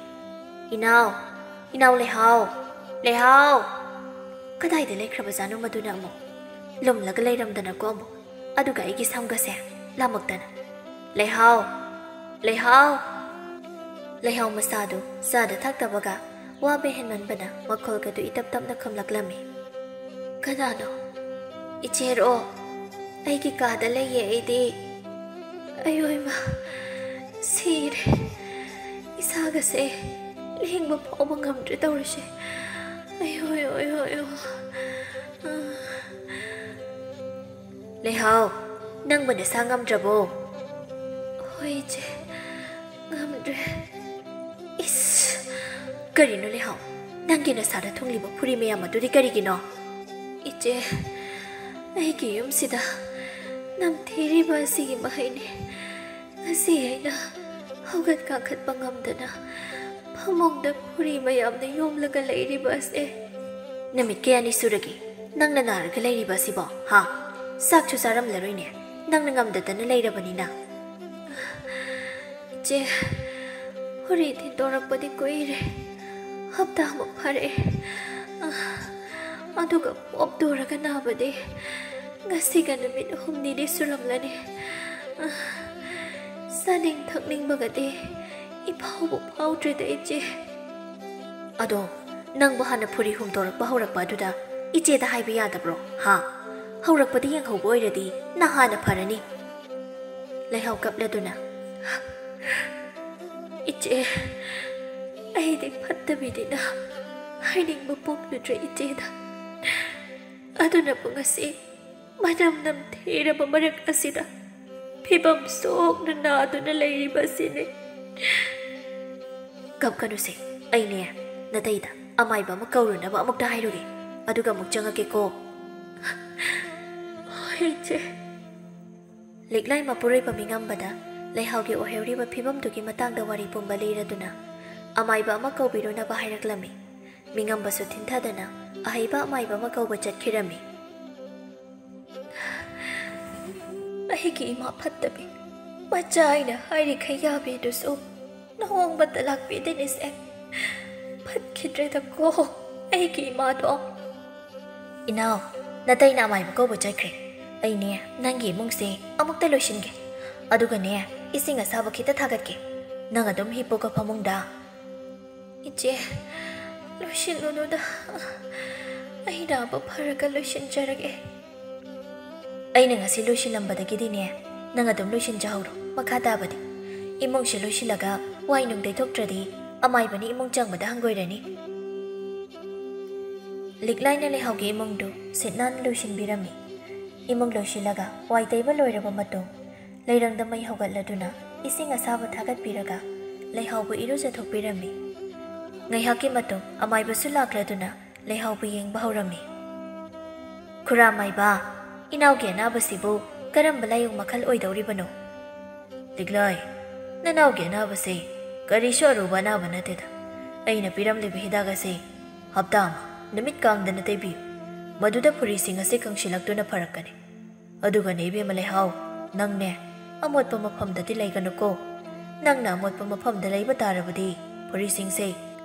ꯏꯅꯥꯎ, ꯏꯅꯥꯎ ꯂꯩꯍꯥꯎ, ꯂꯩꯍꯥꯎ! ꯀꯗꯥꯏꯗ ꯂꯩꯈ꯭ꯔꯕꯖꯥꯠꯅꯣ ꯃꯗꯨꯅ ꯑꯃꯨꯛ? ꯂꯨꯝꯂꯒ ꯂꯩꯔꯝꯗꯅꯀꯣ ꯑꯃꯨꯛ꯫ ꯑꯗꯨꯒ ꯑꯩꯒꯤ ꯁꯝꯒꯁꯦ ꯂꯥꯃꯛꯇꯅ꯫ ꯂꯩꯍꯥꯎ! ꯂꯩꯍꯥꯎ! ꯂꯩꯍꯥꯎ ꯃꯆꯥꯗꯨ ꯆꯥꯗ ꯊꯛꯇꯕꯒ ꯋꯥꯕ ꯍꯦꯟꯃꯟꯕꯅ ꯃꯈꯣꯜꯒꯗꯨ ꯏꯇꯞ ꯇꯞꯅ ꯈꯨꯝꯂꯛꯂꯝꯃꯤ꯫ "ꯀꯅꯥꯅꯣ?" "ꯏꯆꯦꯔꯣ? ꯑꯩꯒꯤ ꯀꯥꯗ ꯂꯩꯌꯦ ꯑꯩꯗꯤ꯫ ꯑꯌꯣꯏꯃ, ꯁꯤꯔꯦ꯫ ꯏꯁꯥꯒꯁꯦ ꯂꯦꯡꯕ ꯐꯥꯎꯕ ꯉꯝꯗ꯭ꯔꯦ ꯇꯧꯔꯤꯁꯦ꯫ ꯑꯌꯣꯏ, ꯑꯣꯏ, ꯑꯣꯏ, ꯑꯣ꯫ ꯑ, ꯂꯩꯍꯥꯎ, ꯅꯪꯕꯨ ꯅꯁꯥ ꯉꯝꯗ꯭ꯔꯕꯣ?" "ꯍꯣꯏ, ꯏꯆꯦ, ꯉꯝꯗ꯭ꯔꯦ꯫" "ꯏꯁ, ꯀꯔꯤꯅꯣ ꯂꯩꯍꯥꯎ? ꯅꯪꯒꯤ ꯅꯁꯥꯗ ꯊꯨꯡꯂꯤꯕ ꯐꯨꯔꯤ ꯃꯌꯥꯝ ꯑꯗꯨꯗꯤ ꯀꯔꯤꯒꯤꯅꯣ?" "ꯏꯆꯦ, ꯑꯩꯒꯤ ꯌꯨꯝꯁꯤꯗ ꯅꯝꯊꯤꯔꯤꯕ ꯑꯁꯤꯒꯤ ꯃꯍꯩꯅꯤ꯫ ꯉꯁꯤ ꯑꯩꯅ ꯍꯧꯒꯠ ꯀꯥꯡꯈꯠꯄ ꯉꯝꯗꯅ ꯐꯃꯨꯡꯗ ꯐꯨꯔꯤ ꯃꯌꯥꯝꯅ ꯌꯣꯝꯂꯒ ꯂꯩꯔꯤꯕ ꯑꯁꯦ꯫" "ꯅꯨꯃꯤꯠ ꯀꯌꯥꯅꯤ ꯁꯨꯔꯒꯦ ꯅꯪꯅ ꯅꯥꯔꯒ ꯂꯩꯔꯤꯕ ꯑꯁꯤꯕꯣ? ꯍꯥ? ꯆꯥꯛꯁꯨ ꯆꯥꯔꯝꯂꯔꯣꯏꯅꯦ, ꯅꯪꯅ ꯉꯝꯗꯗꯅ ꯂꯩꯔꯕꯅꯤꯅ꯫" "ꯏꯆꯦ, ꯐꯨꯔꯤ ꯊꯤꯟꯗꯣꯔꯛꯄꯗꯤ ꯀꯨꯏꯔꯦ꯫ ꯍꯞꯇꯥꯃꯨꯛ ꯐꯥꯔꯛꯑꯦ꯫ ꯑ, ꯑꯗꯨꯒ ꯄꯣꯞ ꯇꯨꯔꯒ ꯅꯥꯕꯗꯤ ꯉꯁꯤꯒ ꯅꯨꯃꯤꯠ ꯍꯨꯝꯅꯤꯗꯤ ꯁꯨꯔꯝꯂꯅꯤ꯫ ꯑ, ꯆꯥꯅꯤꯡ ꯊꯛꯅꯤꯡꯕꯒꯗꯤ ꯏꯐꯥꯎꯕꯨ ꯐꯥꯎꯗ꯭ꯔꯦꯗ, ꯏꯆꯦ꯫ ꯑꯗꯣ ꯅꯪꯕꯨ ꯍꯥꯟꯅ ꯐꯨꯔꯤ ꯍꯨꯝꯗꯣꯔꯛꯄ ꯍꯧꯔꯛꯄ ꯑꯗꯨꯗ ꯏꯆꯦꯗ ꯍꯥꯏꯕ ꯌꯥꯗꯕ꯭ꯔꯣ? ꯍꯥ? ꯍꯧꯔꯛꯄꯗ ꯌꯦꯡꯍꯧꯕ ꯑꯣꯏꯔꯗꯤ ꯅꯍꯥꯟꯅ ꯐꯔꯅꯤ꯫ ꯂꯩꯍꯥꯎ ꯀꯞꯂꯗꯨꯅ, "ꯏꯆꯦ, ꯑꯩꯗꯤ ꯐꯠꯇꯕꯤꯅꯤꯅ ꯍꯥꯏꯅꯤꯡꯕ ꯄꯣꯛꯂꯨꯗ꯭ꯔꯦ ꯏꯆꯦꯗ꯫ ꯑꯗꯨꯅꯕꯨ ꯉꯁꯤ ꯃꯅꯝ ꯅꯝꯊꯤꯔꯕ ꯃꯔꯛ ꯑꯁꯤꯗ ꯐꯤꯕꯝ ꯁꯣꯛꯅ ꯅꯥꯗꯨꯅ ꯂꯩꯔꯤꯕ ꯑꯁꯤꯅꯤ꯫" "ꯀꯞꯀꯅꯨꯁꯦ, ꯑꯩꯅꯦ ꯅꯇꯩꯗ ꯑꯃꯥꯏꯕ ꯑꯃ ꯀꯧꯔꯨꯅꯕ ꯑꯃꯨꯛꯇ ꯍꯥꯏꯔꯨꯒꯦ, ꯑꯗꯨꯒ ꯑꯃꯨꯛ ꯆꯪꯉꯛꯀꯦꯀꯣ꯫" "ꯍꯣꯏ, ꯏꯆꯦ꯫" ꯂꯤꯛꯂꯥꯏ ꯃꯄꯨꯔꯣꯏꯕ ꯃꯤꯉꯝꯕꯗ ꯂꯩꯍꯥꯎꯒꯤ ꯑꯣꯏꯍꯧꯔꯤꯕ ꯐꯤꯕꯝꯗꯨꯒꯤ ꯃꯇꯥꯡꯗ ꯋꯥꯔꯤ ꯄꯨꯝꯕ ꯂꯤꯔꯗꯨꯅ ꯑꯃꯥꯏꯕ ꯑꯃ ꯀꯧꯕꯤꯔꯨꯅꯕ ꯍꯥꯏꯔꯛꯂꯝꯃꯤ꯫ ꯃꯤꯉꯝꯕꯁꯨ ꯊꯤꯟꯊꯗꯅ ꯑꯍꯩꯕ ꯑꯃꯥꯏꯕ ꯑꯃ ꯀꯧꯕ ꯆꯠꯈꯤꯔꯝꯃꯤ꯫ "ꯑꯩꯒꯤ ꯏꯃꯥ ꯐꯠꯇꯕꯤ, ꯃꯆꯥ ꯑꯩꯅ ꯍꯥꯏꯔꯤꯈꯩ ꯌꯥꯕꯤꯗꯨꯁꯨ ꯅꯣꯡꯃꯇ ꯂꯥꯛꯄꯤꯗꯦꯅꯦꯁꯦ꯫ ꯐꯠꯈꯤꯗ꯭ꯔꯦꯗꯀꯣ ꯑꯩꯒꯤ ꯏꯃꯥꯗꯣ꯫" "ꯏꯅꯥꯎ, ꯅꯇꯩꯅ ꯑꯃꯥꯏꯕ ꯀꯧꯕ ꯆꯠꯈ꯭ꯔꯦ꯫ ꯑꯩꯅꯦ ꯅꯪꯒꯤ ꯏꯃꯨꯡꯁꯦ ꯑꯃꯨꯛꯇ ꯂꯣꯏꯁꯤꯟꯒꯦ꯫ ꯑꯗꯨꯒꯅꯦ, ꯏꯁꯤꯡ ꯑꯁꯥꯕ ꯈꯤꯇ ꯊꯥꯒꯠꯀꯦ꯫ ꯅꯪ ꯑꯗꯨꯝ ꯍꯤꯞꯄꯨꯀꯣ ꯐꯃꯨꯡꯗ꯫" "ꯏꯆꯦ, ꯂꯣꯏꯁꯤꯜꯂꯨꯅꯨꯗ꯫ ꯑꯩ ꯅꯥꯕ ꯐꯔꯒ ꯂꯣꯏꯁꯤꯟꯖꯔꯒꯦ꯫" "ꯑꯩꯅ ꯉꯁꯤ ꯂꯣꯏꯁꯤꯜꯂꯝꯕꯗꯒꯤꯗꯤꯅꯦ, ꯅꯪ ꯑꯗꯨꯝ ꯂꯣꯏꯁꯤꯟꯖꯍꯧꯔꯣ꯫ ꯃꯈꯥ ꯇꯥꯕꯗꯤ?" ꯏꯃꯨꯡꯁꯦ ꯂꯣꯏꯁꯤꯜꯂꯒ ꯋꯥꯏ ꯅꯨꯡ ꯇꯩꯊꯣꯛꯇ꯭ꯔꯗꯤ ꯑꯃꯥꯏꯕꯅ ꯏꯃꯨꯡ ꯆꯪꯕꯗ ꯍꯪꯒꯣꯏꯔꯅꯤ꯫ ꯂꯤꯛꯂꯥꯏꯅ ꯂꯩꯍꯥꯎꯒꯤ ꯏꯃꯨꯡꯗꯨ ꯁꯤꯠ ꯅꯥꯟꯅ ꯂꯣꯏꯁꯤꯟꯕꯤꯔꯝꯃꯤ꯫ ꯏꯃꯨꯡ ꯂꯣꯏꯁꯤꯜꯂꯒ ꯋꯥꯏ ꯇꯩꯕ ꯂꯣꯏꯔꯕ ꯃꯇꯨꯡ, ꯂꯩꯔꯪꯗ ꯃꯩ ꯍꯧꯒꯠꯂꯗꯨꯅ ꯏꯁꯤꯡ ꯑꯁꯥꯕ ꯊꯥꯒꯠꯄꯤꯔꯒ ꯂꯩꯍꯥꯎꯕꯨ ꯏꯔꯨꯖꯊꯣꯛꯄꯤꯔꯝꯃꯤ꯫ ꯉꯥꯏꯍꯥꯛꯀꯤ ꯃꯇꯨꯡ ꯑꯃꯥꯏꯕꯁꯨ ꯂꯥꯛꯂꯗꯨꯅ ꯂꯩꯍꯥꯎꯕꯨ ꯌꯦꯡꯕ ꯍꯧꯔꯝꯃꯤ꯫ "ꯈꯨꯔꯥ ꯃꯥꯏꯕ, ꯏꯅꯥꯎꯒꯤ ꯑꯅꯥꯕꯁꯤꯕꯨ ꯀꯔꯝꯕ ꯂꯥꯏꯑꯣꯡ ꯃꯈꯜ ꯑꯣꯏꯗꯧꯔꯤꯕꯅꯣ?" "ꯂꯤꯛꯂꯥꯏ, ꯅꯅꯥꯎꯒꯤ ꯑꯅꯥꯕꯁꯦ ꯀꯔꯤꯁꯨ ꯑꯔꯨꯕ ꯑꯅꯥꯕ ꯅꯠꯇꯦꯗ꯫ ꯑꯩꯅ ꯄꯤꯔꯝꯂꯤꯕ ꯍꯤꯗꯥꯛ ꯑꯁꯤ ꯍꯞꯇꯥ ꯑꯃ ꯅꯨꯃꯤꯠ ꯀꯥꯡꯗꯅ ꯇꯩꯕꯤꯌꯨ꯫ ꯃꯗꯨꯗ ꯐꯨꯔꯤꯁꯤꯡ ꯑꯁꯤ ꯀꯪꯁꯤꯜꯂꯛꯇꯨꯅ ꯐꯔꯛꯀꯅꯤ꯫ ꯑꯗꯨꯒꯅꯦ ꯏꯕꯦꯝꯃ ꯂꯩꯍꯥꯎ, ꯅꯪꯅꯦ ꯑꯃꯣꯠꯄ ꯃꯐꯝꯗꯗꯤ ꯂꯩꯒꯅꯨꯀꯣ꯫ ꯅꯪꯅ ꯑꯃꯣꯠꯄ ꯃꯐꯝꯗ ꯂꯩꯕ ꯇꯥꯔꯕꯗꯤ ꯐꯨꯔꯤꯁꯤꯡꯁꯦ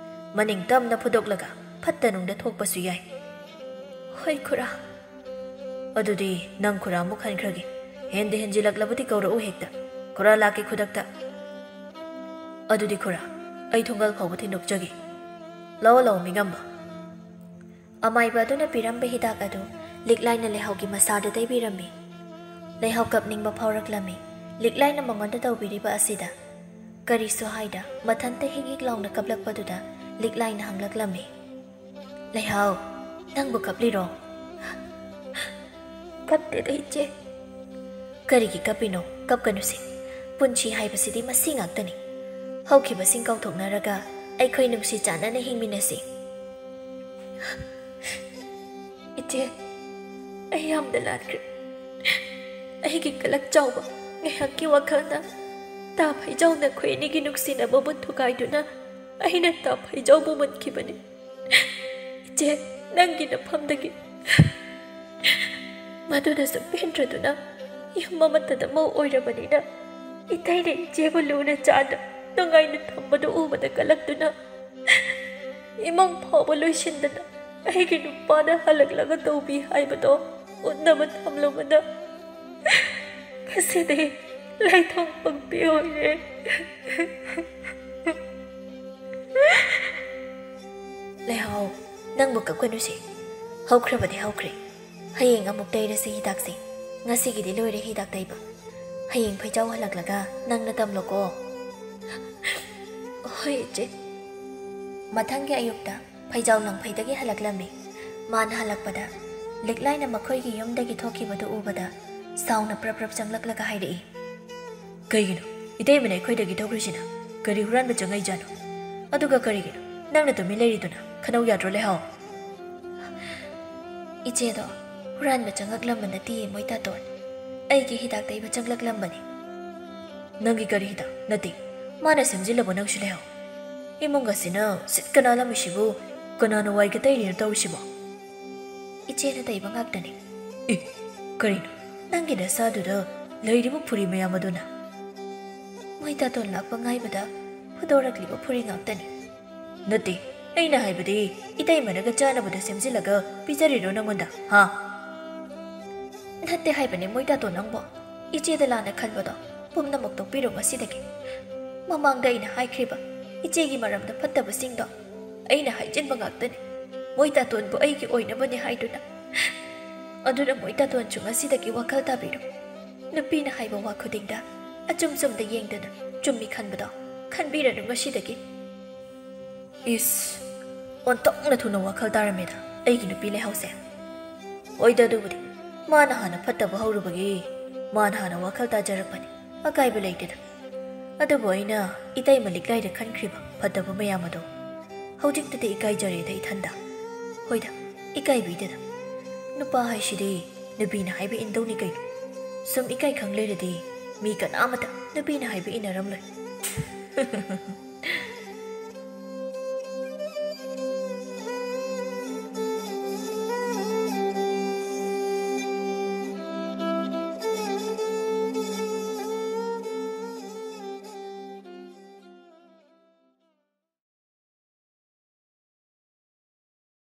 ꯃꯅꯤꯡ ꯇꯝꯅ ꯐꯨꯗꯣꯛꯂꯒ ꯐꯠꯇ ꯅꯨꯡꯗ ꯊꯣꯛꯄꯁꯨ ꯌꯥꯏ꯫ ꯍꯣꯏ ꯈꯨꯔꯥ꯫ ꯑꯗꯨꯗꯤ ꯅꯪ ꯈꯨꯔꯥ ꯑꯃꯨꯛ ꯍꯟꯈ꯭ꯔꯒꯦ꯫ ꯍꯦꯟꯗ ꯍꯦꯟꯖꯤꯜꯂꯛꯂꯕꯗꯤ ꯀꯧꯔꯛꯎ ꯍꯦꯛꯇ꯫ ꯈꯨꯔꯥ ꯂꯥꯛꯀꯦ ꯈꯨꯗꯛꯇ꯫ ꯑꯗꯨꯗꯤ ꯈꯨꯔꯥ, ꯑꯩ ꯊꯣꯡꯒꯜ ꯐꯥꯎꯕ ꯊꯤꯟꯗꯣꯛꯆꯒꯦ꯫ ꯂꯥꯛꯑꯣ ꯂꯥꯛꯑꯣ ꯃꯤꯉꯝꯕ꯫ ꯑꯃꯥꯏꯕ ꯑꯗꯨꯅ ꯄꯤꯔꯝꯕ ꯍꯤꯗꯥꯛ ꯑꯗꯨ ꯂꯤꯛꯂꯥꯏꯅ ꯂꯩꯍꯥꯎꯒꯤ ꯃꯁꯥꯗ ꯇꯩꯕꯤꯔꯝꯃꯤ꯫ ꯂꯩꯍꯥꯎ ꯀꯞꯅꯤꯡꯕ ꯐꯥꯎꯔꯛꯂꯝꯃꯤ ꯂꯤꯛꯂꯥꯏꯅ ꯃꯉꯣꯟꯗ ꯇꯧꯕꯤꯔꯤꯕ ꯑꯁꯤꯗ꯫ ꯀꯔꯤꯁꯨ ꯍꯥꯏꯗ ꯃꯊꯟꯇ ꯍꯤꯛ ꯍꯤꯛ ꯂꯥꯎꯅ ꯀꯞꯂꯛꯄꯗꯨꯗ ꯂꯤꯛꯂꯥꯏꯅ ꯍꯪꯂꯛꯂꯝꯃꯤ, "ꯂꯩꯍꯥꯎ, ꯅꯪꯕꯨ ꯀꯞꯂꯤꯔꯣ?" "ꯀꯞꯇꯦꯗ ꯏꯆꯦ꯫" "ꯀꯔꯤꯒꯤ ꯀꯞꯄꯤꯅꯣ? ꯀꯞꯀꯅꯨꯁꯦ꯫ ꯄꯨꯟꯁꯤ ꯍꯥꯏꯕꯁꯤꯗꯤ ꯃꯁꯤ ꯉꯥꯛꯇꯅꯤ꯫ ꯍꯧꯈꯤꯕꯁꯤꯡ ꯀꯥꯎꯊꯣꯛꯅꯔꯒ ꯑꯩꯈꯣꯏ ꯅꯨꯡꯁꯤ ꯆꯥꯟꯅꯅ ꯍꯤꯡꯃꯤꯟꯅꯁꯤ꯫" "ꯏꯆꯦ, ꯑꯩ ꯌꯥꯝꯅ ꯂꯥꯟꯈ꯭ꯔꯦ꯫ ꯑꯩꯒꯤ ꯀꯂꯛ ꯆꯥꯎꯕ ꯉꯥꯏꯍꯥꯛꯀꯤ ꯋꯥꯈꯜꯅ ꯇꯥ ꯐꯩꯖꯥꯎꯅ ꯑꯩꯈꯣꯏ ꯑꯅꯤꯒꯤ ꯅꯨꯡꯁꯤꯅꯕꯕꯨ ꯊꯨꯒꯥꯏꯗꯨꯅ ꯑꯩꯅ ꯇꯥ ꯐꯩꯖꯥꯎꯕꯨ ꯃꯨꯟꯈꯤꯕꯅꯤ꯫ ꯏꯆꯦ, ꯅꯪꯒꯤ ꯅꯐꯝꯗꯒꯤ ꯃꯗꯨꯅꯁꯨ ꯄꯦꯟꯗ꯭ꯔꯗꯨꯅ ꯌꯨꯝ ꯑꯃꯠꯇꯗ ꯃꯧ ꯑꯣꯏꯔꯕꯅꯤꯅ ꯏꯇꯩꯅ ꯏꯆꯦꯕꯨ ꯂꯨꯅ ꯆꯥꯟꯅ ꯅꯨꯡꯉꯥꯏꯅ ꯊꯝꯕꯗꯨ ꯎꯕꯗ ꯀꯂꯛꯇꯨꯅ ꯏꯃꯨꯡ ꯐꯥꯎꯕ ꯂꯣꯏꯁꯤꯟꯗꯅ ꯑꯩꯒꯤ ꯅꯨꯄꯥꯅ ꯍꯜꯂꯛꯂꯒ ꯇꯧꯕꯤ ꯍꯥꯏꯕꯗꯣ ꯎꯠꯅꯕ ꯊꯝꯂꯨꯕꯗ ꯉꯁꯤꯗꯤ ꯂꯥꯏꯊꯣꯡ ꯄꯪꯄꯤ ꯑꯣꯏꯔꯦ꯫" "ꯂꯩꯍꯥꯎ, ꯅꯪꯕꯨ ꯀꯞꯀꯅꯨꯁꯦ꯫ ꯍꯧꯈ꯭ꯔꯕꯗꯤ ꯍꯧꯈ꯭ꯔꯦ꯫ ꯍꯌꯦꯡ ꯑꯃꯨꯛ ꯇꯩꯔꯁꯤ ꯍꯤꯗꯥꯛꯁꯦ꯫ ꯉꯁꯤꯒꯤꯗꯤ ꯂꯣꯏꯔꯦ ꯍꯤꯗꯥꯛ ꯇꯩꯕ꯫ ꯍꯌꯦꯡ ꯐꯩꯖꯥꯎ ꯍꯜꯂꯛꯂꯒ ꯅꯪꯅ ꯇꯝꯂꯣꯀꯣ꯫" "ꯍꯣꯏ ꯏꯆꯦ꯫" ꯃꯊꯪꯒꯤ ꯑꯌꯨꯛꯇ ꯐꯩꯖꯥꯎ ꯂꯪꯐꯩꯗꯒꯤ ꯍꯜꯂꯛꯂꯝꯃꯤ꯫ ꯃꯥꯅ ꯍꯜꯂꯛꯄꯗ ꯂꯤꯛꯂꯥꯏꯅ ꯃꯈꯣꯏꯒꯤ ꯌꯨꯝꯗꯒꯤ ꯊꯣꯛꯈꯤꯕꯗꯨ ꯎꯕꯗ ꯁꯥꯎꯅ ꯄ꯭ꯔꯞ ꯄ꯭ꯔꯞ ꯆꯪꯂꯛꯂꯒ ꯍꯥꯏꯔꯛꯏ, "ꯀꯩꯒꯤꯅꯣ ꯏꯇꯩꯃꯅ ꯑꯩꯈꯣꯏꯗꯒꯤ ꯊꯣꯛꯈ꯭ꯔꯤꯁꯤꯅ? ꯀꯔꯤ ꯍꯨꯔꯥꯟꯕ ꯆꯪꯉꯛꯏꯖꯥꯠꯅꯣ? ꯑꯗꯨꯒ ꯀꯔꯤꯒꯤꯅꯣ ꯅꯪꯅ ꯇꯨꯃꯤꯟ ꯂꯩꯔꯤꯗꯨꯅ? ꯈꯟꯅꯧ ꯌꯥꯗ꯭ꯔꯣ ꯂꯩꯍꯥꯎ?" "ꯏꯆꯦꯗꯣ ꯍꯨꯔꯥꯟꯕ ꯆꯪꯉꯛꯂꯝꯕ ꯅꯠꯇꯤꯌꯦ ꯃꯣꯏ ꯇꯥꯇꯣꯟ꯫ ꯑꯩꯒꯤ ꯍꯤꯗꯥꯛ ꯇꯩꯕ ꯆꯪꯂꯛꯂꯝꯕꯅꯤ꯫" "ꯅꯪꯒꯤ ꯀꯔꯤ ꯍꯤꯗꯥꯛ? ꯅꯠꯇꯦ, ꯃꯥꯅ ꯁꯦꯝꯖꯤꯜꯂꯕꯣ ꯅꯪꯁꯨ ꯂꯩꯍꯥꯎ? ꯏꯃꯨꯡ ꯑꯁꯤꯅ ꯁꯤꯠꯀ ꯅꯥꯜꯂꯝꯃꯤꯁꯤꯕꯨ ꯀꯅꯥꯅ ꯋꯥꯏꯒ ꯇꯩꯔꯤꯅꯣ ꯇꯧꯔꯤꯁꯤꯕꯣ?" "ꯏꯆꯦꯅ ꯇꯩꯕ ꯉꯥꯛꯇꯅꯤ꯫" "ꯑꯦ, ꯀꯔꯤꯅꯣ ꯅꯪꯒꯤ ꯅꯁꯥꯗꯨꯗ ꯂꯩꯔꯤꯕ ꯐꯨꯔꯤ ꯃꯌꯥꯝ ꯑꯗꯨꯅ?" "ꯃꯣꯏ ꯇꯥꯇꯣꯟ ꯂꯥꯛꯄ ꯉꯥꯏꯕꯗ ꯐꯨꯗꯣꯔꯛꯂꯤꯕ ꯐꯨꯔꯤ ꯉꯥꯛꯇꯅꯤ꯫" ꯅꯠꯇꯦ, ꯑꯩꯅ ꯍꯥꯏꯕꯗꯤ ꯏꯇꯩꯃꯅꯒ ꯆꯥꯅꯕꯗꯣ ꯁꯦꯝꯖꯤꯜꯂꯒ ꯄꯤꯖꯔꯤꯔꯣ ꯅꯪꯉꯣꯟꯗ, ꯍꯥ? ꯅꯠꯇꯦ ꯍꯥꯏꯕꯅꯦ ꯃꯣꯏꯇꯥꯇꯣꯟ ꯅꯪꯕꯣ꯫ ꯏꯆꯦꯗ ꯂꯥꯟꯅ ꯈꯟꯕꯗꯣ ꯄꯨꯝꯅꯃꯛ ꯇꯣꯛꯄꯤꯔꯣ ꯉꯁꯤꯗꯒꯤ꯫ ꯃꯃꯥꯡꯗ ꯑꯩꯅ ꯍꯥꯏꯈ꯭ꯔꯤꯕ ꯏꯆꯦꯒꯤ ꯃꯔꯝꯗ ꯐꯠꯇꯕꯁꯤꯡꯗꯣ ꯑꯩꯅ ꯍꯥꯏꯖꯤꯟꯕ ꯉꯥꯛꯇꯅꯤ꯫ ꯃꯣꯏꯇꯥꯇꯣꯟꯕꯨ ꯑꯩꯒꯤ ꯑꯣꯏꯅꯕꯅꯦ ꯍꯥꯏꯗꯨꯅ ꯑꯗꯨꯅ ꯃꯣꯏꯇꯥꯇꯣꯟꯁꯨ ꯉꯁꯤꯗꯒꯤ ꯋꯥꯈꯜ ꯇꯥꯕꯤꯔꯣ꯫ ꯅꯨꯄꯤꯅ ꯍꯥꯏꯕ ꯋꯥ ꯈꯨꯗꯤꯡꯗ ꯑꯆꯨꯝ ꯆꯨꯝꯗ ꯌꯦꯡꯗꯅ ꯆꯨꯝꯃꯤ ꯈꯟꯕꯗꯣ ꯈꯟꯕꯤꯔꯅꯨ ꯉꯁꯤꯗꯒꯤ꯫ ꯏꯁ, ꯑꯣꯟꯊꯣꯛꯅ ꯊꯨꯅ ꯋꯥꯈꯜ ꯇꯥꯔꯝꯃꯦꯗ ꯑꯩꯒꯤ ꯅꯨꯄꯤ ꯂꯩꯍꯥꯎꯁꯦ꯫ ꯍꯣꯏꯗ, ꯑꯗꯨꯕꯨꯗꯤ ꯃꯥꯅ ꯍꯥꯟꯅ ꯐꯠꯇꯕ ꯍꯧꯔꯨꯕꯒꯤ ꯃꯥꯅ ꯍꯥꯟꯅ ꯋꯥꯈꯜ ꯇꯥꯖꯔꯛꯄꯅꯤ, ꯑꯀꯥꯏꯕ ꯂꯩꯇꯦꯗ꯫ ꯑꯗꯨꯕꯨ ꯑꯩꯅ ꯏꯇꯩꯃ ꯂꯤꯛꯂꯥꯏꯗ ꯈꯟꯈ꯭ꯔꯤꯕ ꯐꯠꯇꯕ ꯃꯌꯥꯝ ꯑꯗꯣ ꯍꯧꯖꯤꯛꯇꯗꯤ ꯏꯀꯥꯏꯖꯔꯦꯗ ꯏꯊꯟꯗ꯫ ꯍꯣꯏꯗ, ꯏꯀꯥꯏꯕꯤꯗꯦꯗ꯫ ꯅꯨꯄꯥ ꯍꯥꯏꯁꯤꯗꯤ ꯅꯨꯄꯤꯅ ꯍꯥꯏꯕ ꯏꯟꯗꯧꯅꯤ ꯀꯩꯅꯣ꯫ ꯁꯨꯝ ꯏꯀꯥꯏ ꯈꯪ ꯂꯩꯔꯗꯤ ꯃꯤ ꯀꯅꯥꯃꯠꯇ ꯅꯨꯄꯤꯅ ꯍꯥꯏꯕ ꯏꯟꯅꯔꯝꯂꯣꯏ꯫